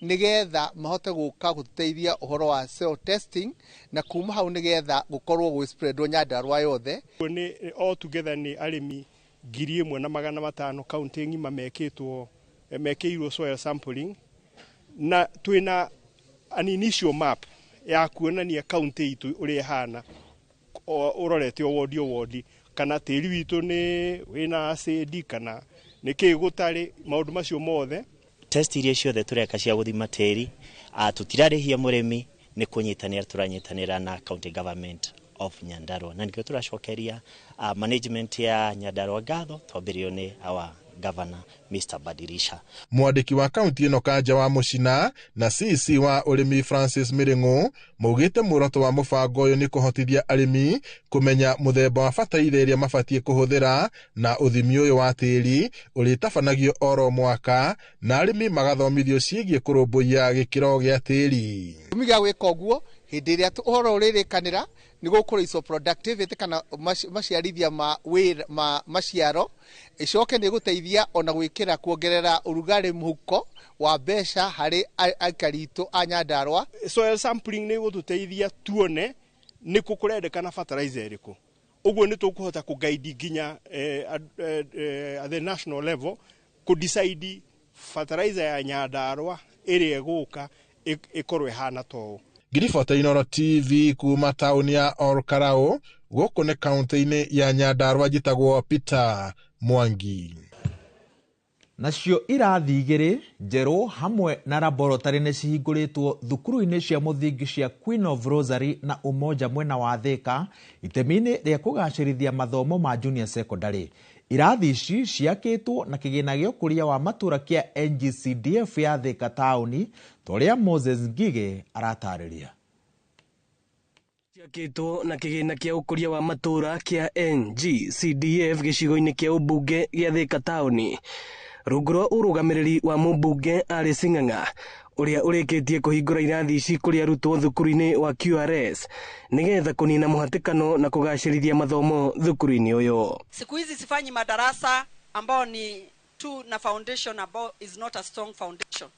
Speaker 4: nigetha mahote gũka gũteithia ũhoro wa soil testing, na kuma hau nigetha gũkorwo gwĩ spreadwo Nyandarua yothe.
Speaker 5: Nĩ all together nĩ arĩmi 1500 kaunti ng'ima mekĩtwo mekĩirwo soil sampling, na twĩna an initial map ya kuonania kaunti itũ ũrĩa ĩhana ũrorete o wodi o wodi, kana tĩri witũ nĩ wĩna acid kana nĩ kĩ gũtarĩ, maũndũ macio mothe.
Speaker 7: Test iria ciothe tũreka cia gũthima tĩri tũtirarĩhia mũrĩmi, nĩ kũnyitanĩra tũranyitanĩra na county government of Nyandarua, na nikio tũracokeria management ya Nyandarua ngatho twambĩrĩrio nĩ our governor Mr. Badirisha.
Speaker 2: Mwandĩki wa kaunti ĩno Kanja wa Mũcina na CC wa ũrĩmi Francis Mĩrĩng'ũ maugĩte muoroto wa mũbango ũyũ nĩ kũhotithia arĩmi kũmenya mũthemba wa bataraitha ĩrĩa mabatiĩ kũhũthĩra, na ũthimi ũyũ wa tĩri ũrĩtabanagio oro mwaka na arĩmi magathomithio ciĩgiĩ kũrũmbũiya gĩkĩro gĩa tĩri.
Speaker 4: Gĩtũmi gĩa gwĩka ũguo hĩndĩ ĩrĩa ũhoro ũrĩrĩkanĩra nĩ gũkũraicwo productivity kana maciarithia ma wĩra ma maciaro, icoke nĩ gũteithia ona gwĩkĩra kuongerera ũrugarĩ mũhuko wa mbeca harĩ aikari itũ a Nyandarua.
Speaker 5: Soil sampling nĩ gũtũteithia tuone nĩ kũ kũrendekana fertilizer ĩrĩkũ, ũguo nĩ tũkũhota kũ guide nginya at the national level kũ decide fertilizer ya Nyandarua ĩrĩa ĩgũka ĩkorwo ĩhana ta ũũ.
Speaker 2: Ngiribota Inooro TV kuma taũni ya Olkalau, gũkũ nĩ kaunti-inĩ ya Nyandarua, njĩtagwo Peter Mwangi.
Speaker 18: Nacio irathi igĩrĩ njerũ hamwe na laboratory nĩ cihingũrĩtwo thukuru-inĩ cia mũthingi cia Queen of Rosary na Umoja mwena wa Thika itemi-inĩ rĩa kũgacĩrithia mathomo ma junior secondary. Irathi ici ciakĩtwo na kĩgĩna gĩa ũkũria wa matũra kĩa NGCDF ya Thika taũni, ta ũrĩa Moses Ngige aratarĩria.
Speaker 11: Ciakĩtwo na kĩgĩna kĩa ũkũria wa matũra kĩa NGCDF gĩcigo-inĩ kĩa ũmbunge gĩa Thika taũni, rungu rwa ũrũgamĩrĩri wa mũmbunge Alice Ng'ang'a ũrĩa ũrĩkĩtie kũhingũra irathi ici kũrĩ arutwo thukuru-inĩ wa QRS nĩgetha kũnina mũhatĩkano na kũgacĩrithia mathomo thukuru-inĩ ũyũ.
Speaker 12: Siku hizi sifanyi madarasa ambao ni tu na foundation ambao is not a strong foundation.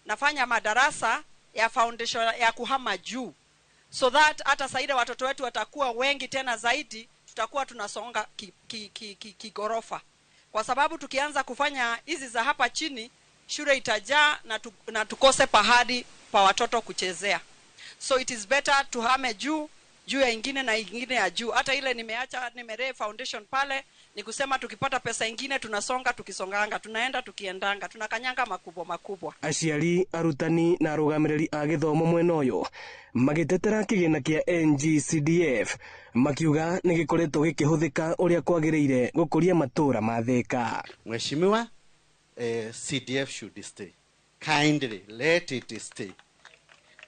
Speaker 12: Nafanya madarasa ya foundation ya kuhama juu, so that hata saida watoto wetu watakuwa wengi tena zaidi, tutakuwa tunasonga kigorofa. Kwa sababu tukianza kufanya hizi za hapa chini, shule itajaa na tukose pahali pa watoto kuchezea. So it is better tuhame juu juu ya ingine na ingine ya juu. Hata ile nimeacha nimeree foundation pale, ni kusema tukipata pesa ingine tunasonga, tukisonganga, tunaenda tukiendanga, tunakanyanga makubwa makubwa.
Speaker 11: Aciari, arutani na arũgamĩrĩri a gĩthomo mwena ũyũ magĩtetera kĩgĩna kĩa NGCDF makiuga nĩ gĩkoretwo gĩkĩhũthĩka ũrĩa kwagĩrĩire gũkũria matũũra ma Thĩka.
Speaker 1: Mheshimiwa, CDF should stay. Kindly let it stay.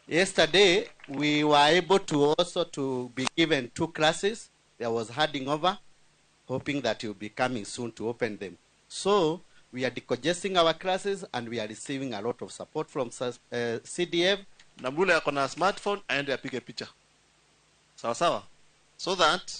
Speaker 1: Yesterday, we were able to also to be given 2 classes. There was handing over, hoping that you'll be coming soon to open them. So we are decongesting our classes and we are receiving a lot of support from CDF.
Speaker 8: Na mule ako na smartphone aende apige picha. Sawa sawa. So that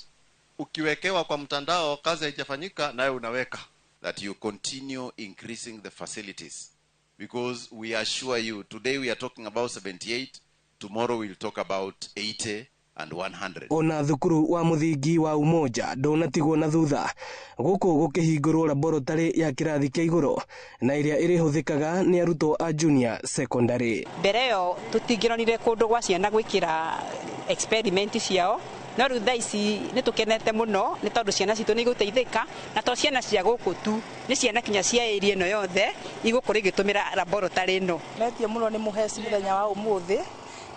Speaker 8: ukiwekewa kwa mtandao kazi haijafanyika nawe unaweka.
Speaker 10: That you continue increasing the facilities. Because we assure you, today we are talking about 78, tomorrow we'll talk about 80 and 100.
Speaker 11: Ona thukuru wa muthingi wa Umoja ndunatigwo na thutha guku gukihingurwo laboratory ya kirathi kia iguru na iria irihuthikaga ni arutwo a junior secondary.
Speaker 16: Mbere yo tutingĩronire kundu gwa ciana gwikira experiment ciao, no rĩu thaa ici nĩ tũkenete mũno nĩ tondũ ciana citũ nĩ igũteithĩka, na to ciana cia gũkũ tu, nĩ ciana kinya cia area ĩno yothe igũkorwo igĩtũmĩra laboratory ĩno.
Speaker 17: Netio mũno nĩ mũheci mũthenya wa ũmũthĩ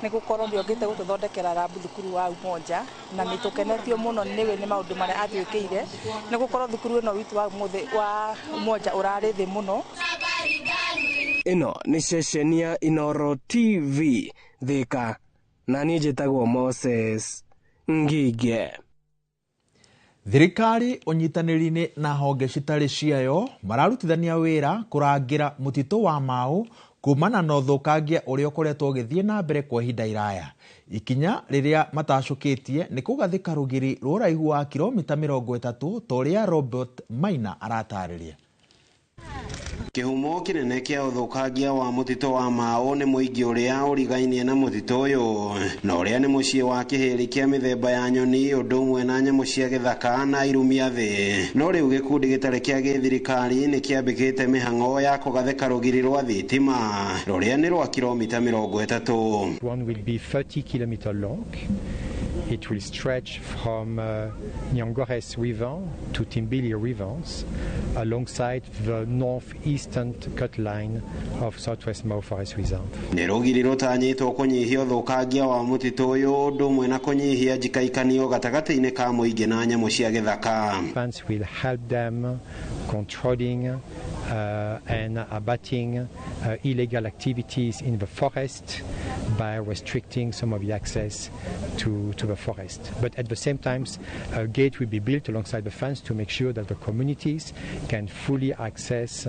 Speaker 17: nĩ gũkorwo nĩ okĩte gũtũthondekera rabu thukuru wa Umoja, na nĩ tũkenetio mũno nĩwe nĩ maũndũ marĩa atwĩkĩire, nĩ gũkorwo thukuru ĩno witũ wa ũmũthĩ wa Umoja ũrarĩ thĩ mũno.
Speaker 11: Ĩno nĩ ceceni ya Inooro TV Thĩka, na niĩ njĩtagwo Moses Ngige.
Speaker 18: Thirikari ũnyitanĩri-inĩ na honge citarĩ ciayo mararutithania wĩra kũrangĩra mũtitũ wa Mau kumana na ũthũkangia ũrĩa ũkoretwo ũgĩthiĩ na mbere kwa ihinda iraya. Ikinya rĩrĩa matacũkĩtie nĩ kũgathĩka rũgiri rwa ũraihu wa kilomita 30 ta ũrĩa Robert Maina aratarĩria.
Speaker 21: Kĩhumo kĩnene kĩa ũthũkangia wa mũtitũ wa Mau nĩ mũingĩ ũrĩa ũrigainie na mũtitũ ũyũ, na ũrĩa nĩ mũciĩ wa kĩhĩrĩ kĩa mĩthemba ya nyoni ũndũ ũmwe na nyamũ cia gĩthaka na irumia thĩ. No rĩu gĩkundi gĩtarĩ kĩa gĩthirikari nĩ kĩambĩkĩte mĩhang'o ya kũgathĩka rũgiri rwa thitima rũrĩa nĩ rwa kilomita 30.
Speaker 22: One will be 30 kilometers long. It will stretch from Nyangores River to Timbili Rivers alongside the northeastern cut line of Southwest Mau Forest Reserve.
Speaker 21: Nĩ rũgiri rũtanyĩtwo kũnyihia ũthũkangia wa mũtitũ ũyũ ũndũ ũmwe na kũnyihia njikaikanio gatagatĩ-inĩ ka mũingĩ na nyamũ cia gĩthaka.
Speaker 22: Funds will help them controlling and abating illegal activities in the forest by restricting some of the access to the forest. But at the same time, a gate will be built alongside the fence to make sure that the communities can fully access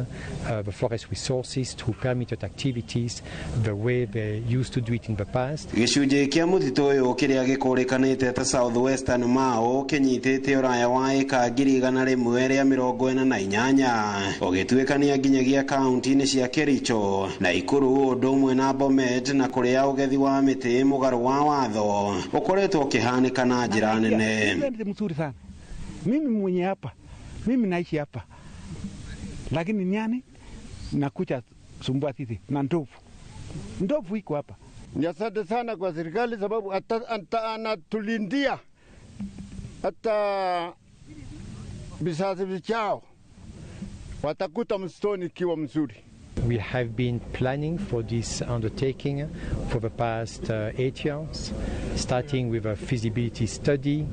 Speaker 22: the forest resources through permitted activities the way they used to do it in the past.
Speaker 21: Gĩcunjĩ kĩa mũtitũ ũyũ kĩrĩa gĩkũrĩkanĩte ta South Western Mau kĩnyitĩte ũraya wa ĩka 148 ũgĩtuĩkania nginyagia kaunti-inĩ cia Kericho na Nakuru ũndũ ũmwe na Bomet, na kũrĩa ũgethi wa mĩtĩ mũgarũ wa watho ũkoretwo ũkĩhanĩka na njĩra nene.
Speaker 23: Mzuri sana. Mimi mwenye hapa, mimi naishi hapa, lakini nyani nakucha sumbua sisi na ndovu. Ndovu iko hapa.
Speaker 26: Ni asante sana kwa serikali sababu anatulindia hata vizazi vijao watakuta msituni ikiwa mzuri.
Speaker 22: We have been planning for this undertaking for the past 8 years, starting with a feasibility study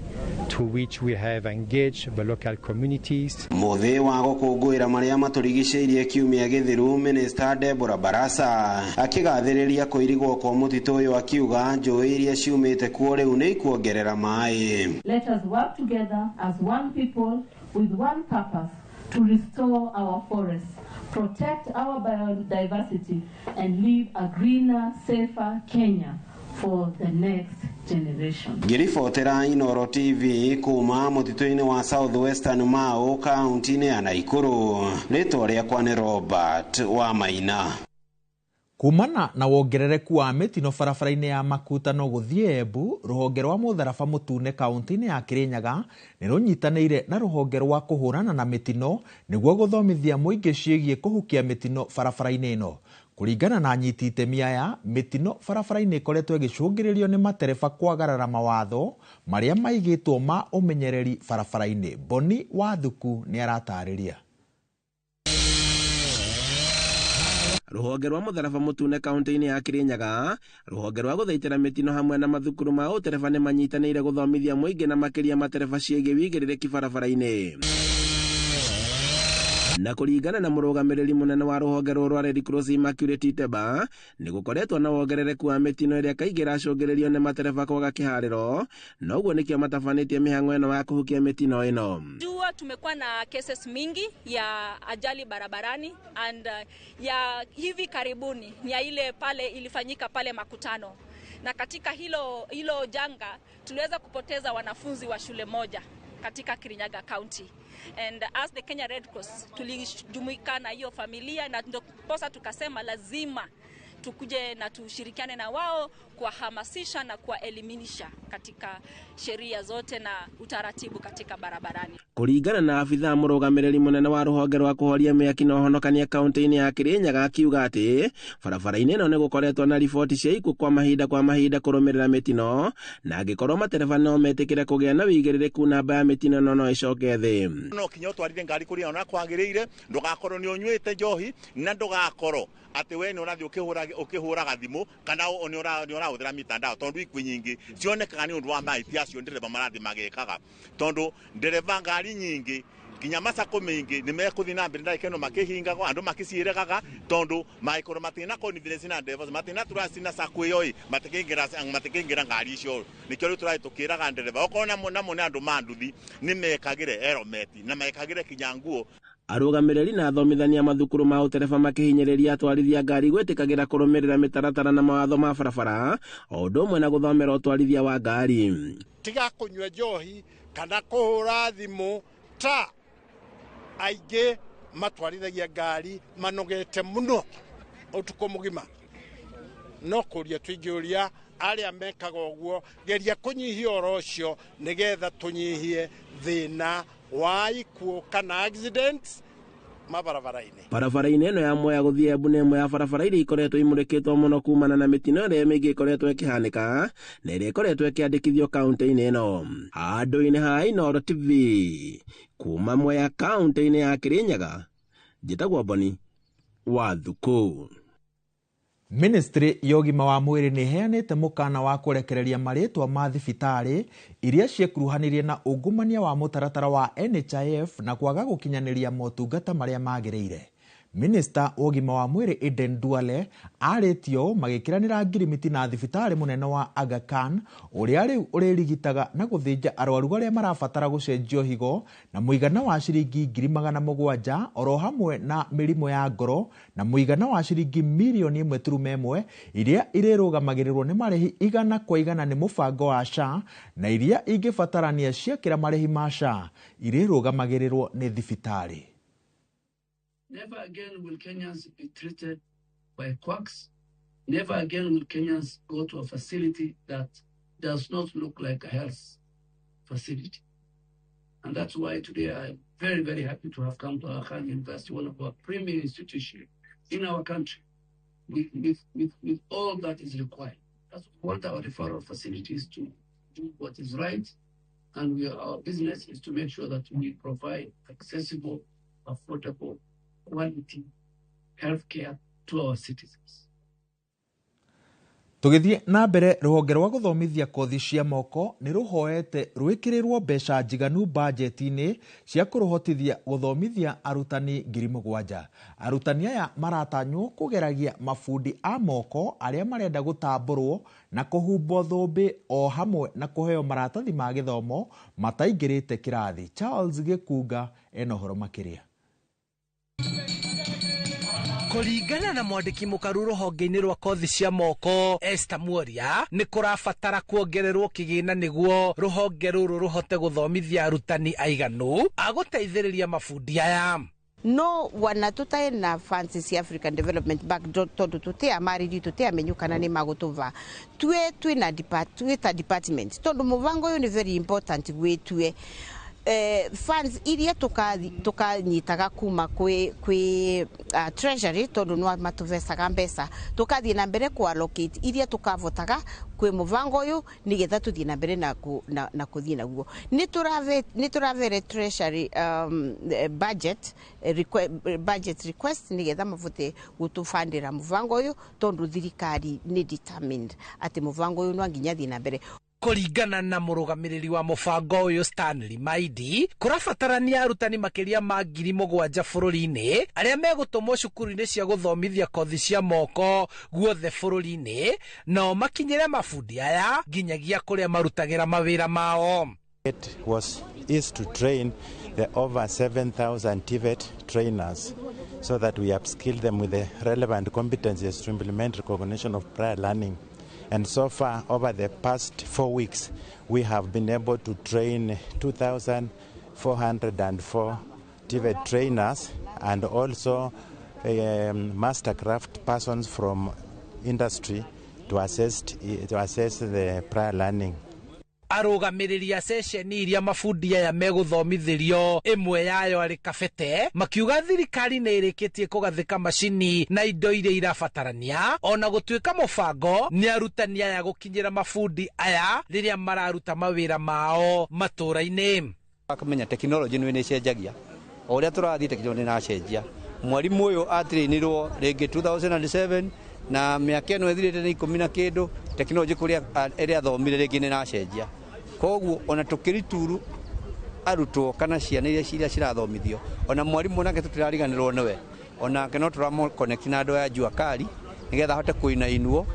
Speaker 22: to which we have engaged the local communities.
Speaker 21: Mũthĩ wa gũkũngũĩra marĩa matũrigicĩirie kiumia gĩthiru, Minister Deborah Barasa akĩgathĩrĩria kũirigwo kwa mũtitũ ũyũ akiuga njũĩ iria ciumĩte kuo rĩu nĩ ikuongerera maĩ.
Speaker 30: Let us work together as one people with one purpose to restore our forests, protect our biodiversity, and leave a greener, safer Kenya for the next generation.
Speaker 21: Ngĩribotera Inooro TV kuma mũtitũ-inĩ wa South Western Mau kaunti-inĩ ya Nakuru, rĩtwa rĩakwa nĩ Robert wa Maina.
Speaker 18: Kumana na wongerereku wa mĩtino barabara-inĩ ya Makutano gũthiĩ Embu, rũhonge rwa Mũtharaba Mũtune kaunti-inĩ ya Kirinyaga nĩ rũnyitanĩire na rũhonge rwa kũhũrana na mĩtino nĩguo gũthomithia mũingĩ ciĩgiĩ kũhukia mĩtino barabara-inĩ ĩno. Kũringana na anyiti itemi aya, mĩtino barabara-inĩ ĩkoretwo ĩgĩcũngĩrĩrio nĩ matereba kwagarara mawatho marĩa maigĩtwo ma ũmenyereri barabara-inĩ. Boni Wathuku nĩ aratarĩria.
Speaker 3: Rũhonge rwa mũtharaba mũtune kaunti-inĩ ya Kirinyaga, rũhonge rwa gũthaitĩra mĩtino hamwe na mathukuru ma ũtereba nĩ manyitanĩire gũthomithia mũingĩ na makĩria matereba ciĩgiĩ wĩigĩrĩrĩki barabara-inĩ. Na kũringana na mũrũgamĩrĩri mũnene wa rũhonge rũrũ rwa Red Cross Immaculate Iteba, nĩ gũkoretwo na wongerereku wa mĩtino ĩrĩa kaingĩ ĩracũngĩrĩrio nĩ matereba kwaga kĩharĩro, na ũguo nĩkĩo matabanĩtie mĩhang'o ĩno ya kũhukia mĩtino ĩno.
Speaker 9: Jua tumekuwa na cases mingi ya ajali barabarani and ya hivi karibuni ni ya ile pale ilifanyika pale Makutano, na katika hilo janga tuliweza kupoteza wanafunzi wa shule moja katika Kirinyaga County, and as the Kenya Red Cross tulijumuika na hiyo familia, na ndiposa tukasema lazima tukuje na tushirikiane na wao kuwahamasisha na kuwaelimisha katika sheria zote na utaratibu katika barabarani.
Speaker 3: Kũringana na abithaa mũrũgamĩrĩri mũnene wa rũhonge rwa kũhoria mĩaki na ũhonokania kaunti-inĩ ya Kirinyaga akiuga atĩ barabara-inĩ ĩno nĩ gũkoretwo na riboti cia ikuũ kwa mahinda kũrũmĩrĩra mĩtino, na angĩkorwo matereba no metĩkĩre kũgĩa na wĩigĩrĩrĩku, namba ya mĩtino ĩno no ĩcoke thĩ.
Speaker 13: No kinya ũtwarithie ngari kũrĩa ona kwagĩrĩire, ndũgakorwo nĩ ũnyuĩte njohi na ndũgakorwo atĩ we nĩ ũrathiĩ ũkĩhũraga thimũ kana nĩ ũrahũthĩra mitandao, tondũ ikuũ nyingĩ cionekaga nĩ ũndũ wa mahĩtia acio ndereba marathiĩ magĩkaga, tondũ ndereba ngari nyingĩ nginya macako maingĩ nĩ mekũthiĩ na mbere ndagĩka ĩno makĩhingagwo, andũ makĩciĩregaga, tondũ mangĩkorwo matirĩ na confidence na ndereba, matirĩ na trust na sacco ĩyo ĩ, matikĩingĩra ngari icio. Nĩkĩo rĩu tũrathiĩ tũkĩraga ndereba okorwo namo nĩ andũ ma nduthi nĩ mekagĩre helmet na mekagĩre kinya nguo.
Speaker 3: Arũgamĩrĩri na athomithania mathukuru ma ũtereba makĩhinyĩrĩria atwarithia ngari gwĩtĩkagĩra kũrũmĩrĩra mĩtaratara na mawatho ma barabara, o ũndũ ũmwe na gũthomera ũtwarithia wa ngari.
Speaker 14: Tiga kũnyua njohi kana kũhũra thimũ, ta aingĩ matwarithagia ngari manogete mũno ũtukũ mũgima. No kũria tũingĩũria arĩa mekaga ũguo, geria kũnyihia ũhoro ũcio nĩgetha tũnyihie thĩna wa ikuũ kana accidents mabarabara-inĩ.
Speaker 3: Barabara-inĩ ĩno ya Mwea gũthiĩ Embu nĩ ĩmwe ya barabara iria ikoretwo imũrĩkĩtwo mũno kumana na mĩtino ĩrĩa mĩingĩ ĩkoretwo ĩkĩhanĩka na ĩrĩa ĩkoretwo ĩkĩandĩkithio kaunti-inĩ ĩno. Handũ-inĩ ha Inooro TV kuma Mwea kaunti-inĩ ya Kirinyaga, njĩtagwo Boni Wathuku.
Speaker 18: Ministry ya ũgima wa mwĩrĩ nĩ ĩheanĩte mũkana wa kũrekereria marĩtwa ma thibitarĩ iria ciekuruhanirie na ungumania wa mũtaratara wa NHIF na kwaga gũkinyanĩria motungata marĩa magĩrĩire. Minista wa ũgima wa mwĩrĩ Aden Duale arĩtio magĩkĩranĩra ngirimiti na thibitarĩ mũnene wa Aga Khan ũrĩa rĩu ũrĩrigitaga na gũthĩnja arwaru arĩa marabatara gũcenjio higo na mũigana wa ciringi 700,000 oro hamwe na mĩrimũ ya ngoro na mũigana wa ciringi mirioni 1.1 iria irĩrũgamagĩrĩrwo nĩ marĩhi 100 kwa 100 nĩ mũbango wa SHA na iria ingĩbatarania ciakĩra marĩhi ma SHA irĩrũgamagĩrĩrwo nĩ thibitarĩ.
Speaker 15: Never again will Kenyans be treated by quacks. Never again will Kenyans go to a facility that does not look like a health facility. And that's why today I'm very, very happy to have come to Aga Khan University, one of our premier institutions in our country, with all that is required. That's what our referral facilities to do what is right. And our business is to make sure that we provide accessible, affordable, quality healthcare to our citizens.
Speaker 18: Tũgĩthiĩ na mbere, rũhonge rwa gũthomithia kothi cia moko nĩ rũhoete rwĩkĩrĩrwo mbeca njiganu bajeti-inĩ cia kũrũhotithia gũthomithia arutani 7,000. Arutani aya maratanywo kũgeragia mabundi a moko arĩa marenda gũtambũrwo na kũhumbwo thũmbĩ o hamwe na kũheo maratathi ma gĩthomo mataingĩrĩte kĩrathi. Charles Gĩkunga ena ũhoro makĩria.
Speaker 19: Kũringana na mwandĩki mũkaru rũhonge-inĩ rwa kothi cia moko Esther Muoria, nĩ kũrabatara kuongererwo kĩgĩna nĩguo rũhonge rũrũ rũhote gũthomithia arutani aiganu a gũteithĩrĩria mabundi aya.
Speaker 20: No wana tutae na funds cia African Development Bank tondu tutea mariri tutea menyukana ni magutuva tue twina tue ta department tondu muvango uyu ni very important gwitue Funds iria tukanyitaga kuma kwi treasury tondu no matuvecaga mbeca, tukathie na mbere ku allocate iria tukavotaga kwi mubango uyu nigetha tuthie na mbere na kuthie naguo. Ni turavere treasury budget request nigetha mavote gutubandira mubango uyu, tondu thirikari ni determined ati mubango uyu no nginya thie na mbere.
Speaker 19: Kũringana na mũrũgamĩrĩri wa mũbango ũyũ Stanley Maidi, kũrabatarania arutani makĩria ma 7,000 bũrũri-inĩ arĩa megũtũmwo cukuru-inĩ cia gũthomithia kothi cia moko guothe bũrũri-inĩ, nao makinyĩre mabundi aya nginyagia kũrĩa marutagĩra mawĩra mao.
Speaker 2: It is to train the over 7,000 TVET trainers so that we upskill them with the relevant competencies to implement recognition of prior learning. And so far, over the past 4 weeks, we have been able to train 2,404 TVET trainers and also mastercraft persons from industry to assess the prior learning.
Speaker 19: Arũgamĩrĩri a ceceni iria mabundi aya megũthomithĩrio ĩmwe yayo arĩ Kabete makiuga thirikari nĩ ĩrĩkĩtie kũgathĩka macini na indo iria irabatarania, ona gũtuĩka mũbango nĩ arutani aya gũkinyĩra mabundi aya rĩrĩa mararuta mawĩra mao matũũra-inĩ.
Speaker 4: Akamenya tekinoronjĩ nĩ ĩcenjagia, o ũrĩa tũrathiĩ tekinoronjĩ nĩ ĩracenjia. Mwarimu ũyũ atrainirwo rĩngĩ 2007 na mĩaka ĩno ĩthirĩte nĩ 10 na kĩndũ, tekinoronjĩ kũrĩa ĩrĩa athomire rĩngĩ nĩ ĩracenjia. Koguo ona tũkĩrituru arutwo kana ciana iria cirathomithio, ona mwarimu onake tũtirariganĩrwo nĩwe, onake no tũramũ na andũ aya Jua Kali nĩgetha ahote kũinainwo,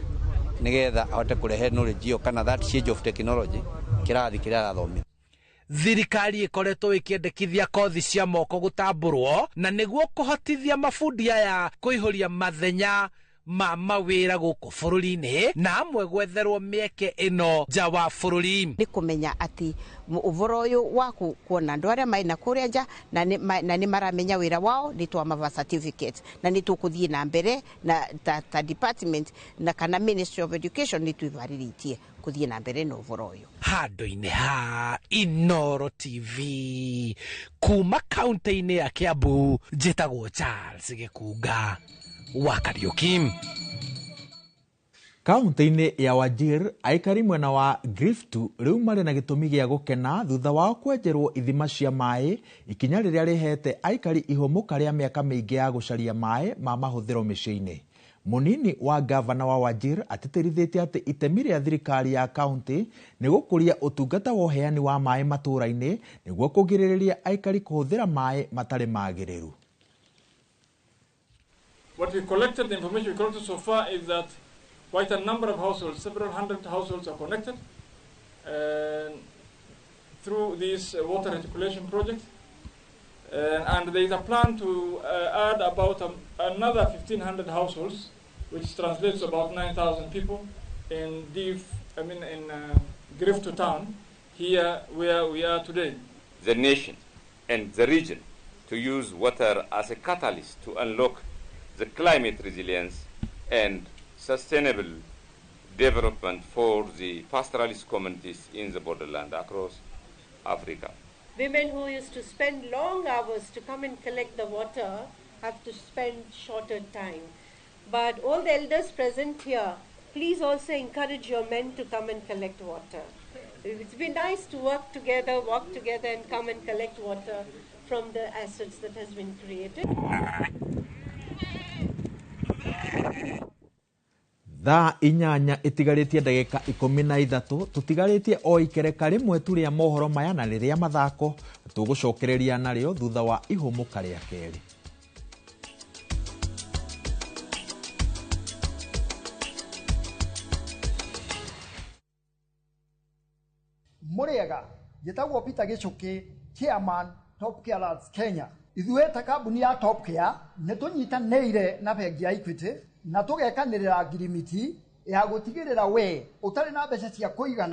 Speaker 4: nĩgetha ahote kũrehe knowledge ĩyo kana that change of technology kĩrathi kĩrĩa arathomithia.
Speaker 19: Thirikari ĩkoretwo ĩkĩendekithia kothi cia moko gũtambũrwo na nĩguo kũhotithia mabundi aya kũihũria mathenya ma mawĩra gũkũ bũrũri-inĩ na amwe gwetherwo mĩeke ĩno nja wa bũrũri.
Speaker 20: Nĩ kũmenya atĩ ũhoro ũyũ wa kuona andũ arĩa marĩ na kũrĩa nja na nĩ maramenya wĩra wao, nĩ twamava certificate na nĩ tũkũthiĩ na mbere na ta department na kana Ministry of Education nĩ twĩvarĩrĩtie kũthiĩ na mbere na ũhoro ũyũ.
Speaker 19: Handũ-inĩ ha Inooro TV kuma kaunti-inĩ ya Kiambu, njĩtagwo Charles Gĩkunga wa Kariuki.
Speaker 18: Kaunti-inĩ ya Wajir, aikari mwena wa Griftu rĩu marĩ na gĩtũmi gĩa gũkena thutha wao kwenjerwo ithima cia maĩ, ikinya rĩrĩa rĩhete aikari ihũmũka rĩa mĩaka mĩingĩ ya gũcaria maĩ ma mahũthĩro mĩciĩ-inĩ. Mũnini wa gavana wa Wajir atĩtĩrithĩtie atĩ itemi rĩa thirikari ya kaunti nĩ gũkũria ũtungata wa ũheani wa maĩ matũũra-inĩ nĩguo kũgirĩrĩria aikari kũhũthĩra maĩ matarĩ magĩrĩru.
Speaker 5: What we collected, the information we collected so far is that quite a number of households, several hundred households are connected through this water reticulation project. And there is a plan to add about another 1,500 households, which translates to about 9,000 people in Griftu town, here where we are today.
Speaker 6: The nation and the region to use water as a catalyst to unlock the climate resilience and sustainable development for the pastoralist communities in the borderland across Africa.
Speaker 7: Women who used to spend long hours to come and collect the water have to spend shorter time. But all the elders present here, please also encourage your men to come and collect water. It's been nice to work together, walk together and come and collect water from the assets that has been created.
Speaker 18: Thaa 8 itigarĩtie ndagĩka 13 tũtigarĩtie o ikereka rĩmwe tu rĩa mohoro maya na rĩrĩa mathako tũgũcokereria narĩo thutha wa ihũmũka rĩa kerĩ.
Speaker 24: Mũrĩega, njĩtagwo Peter Gĩchũkĩ, chairman Top Care Lads Kenya. Ithuĩ ta kambuni ya Top Care nĩ tũnyitanĩire na bengi ya Equity na tũgekanĩrĩra ngirimiti ya gũtigĩrĩra we ũtarĩ na mbeca cia kũigana.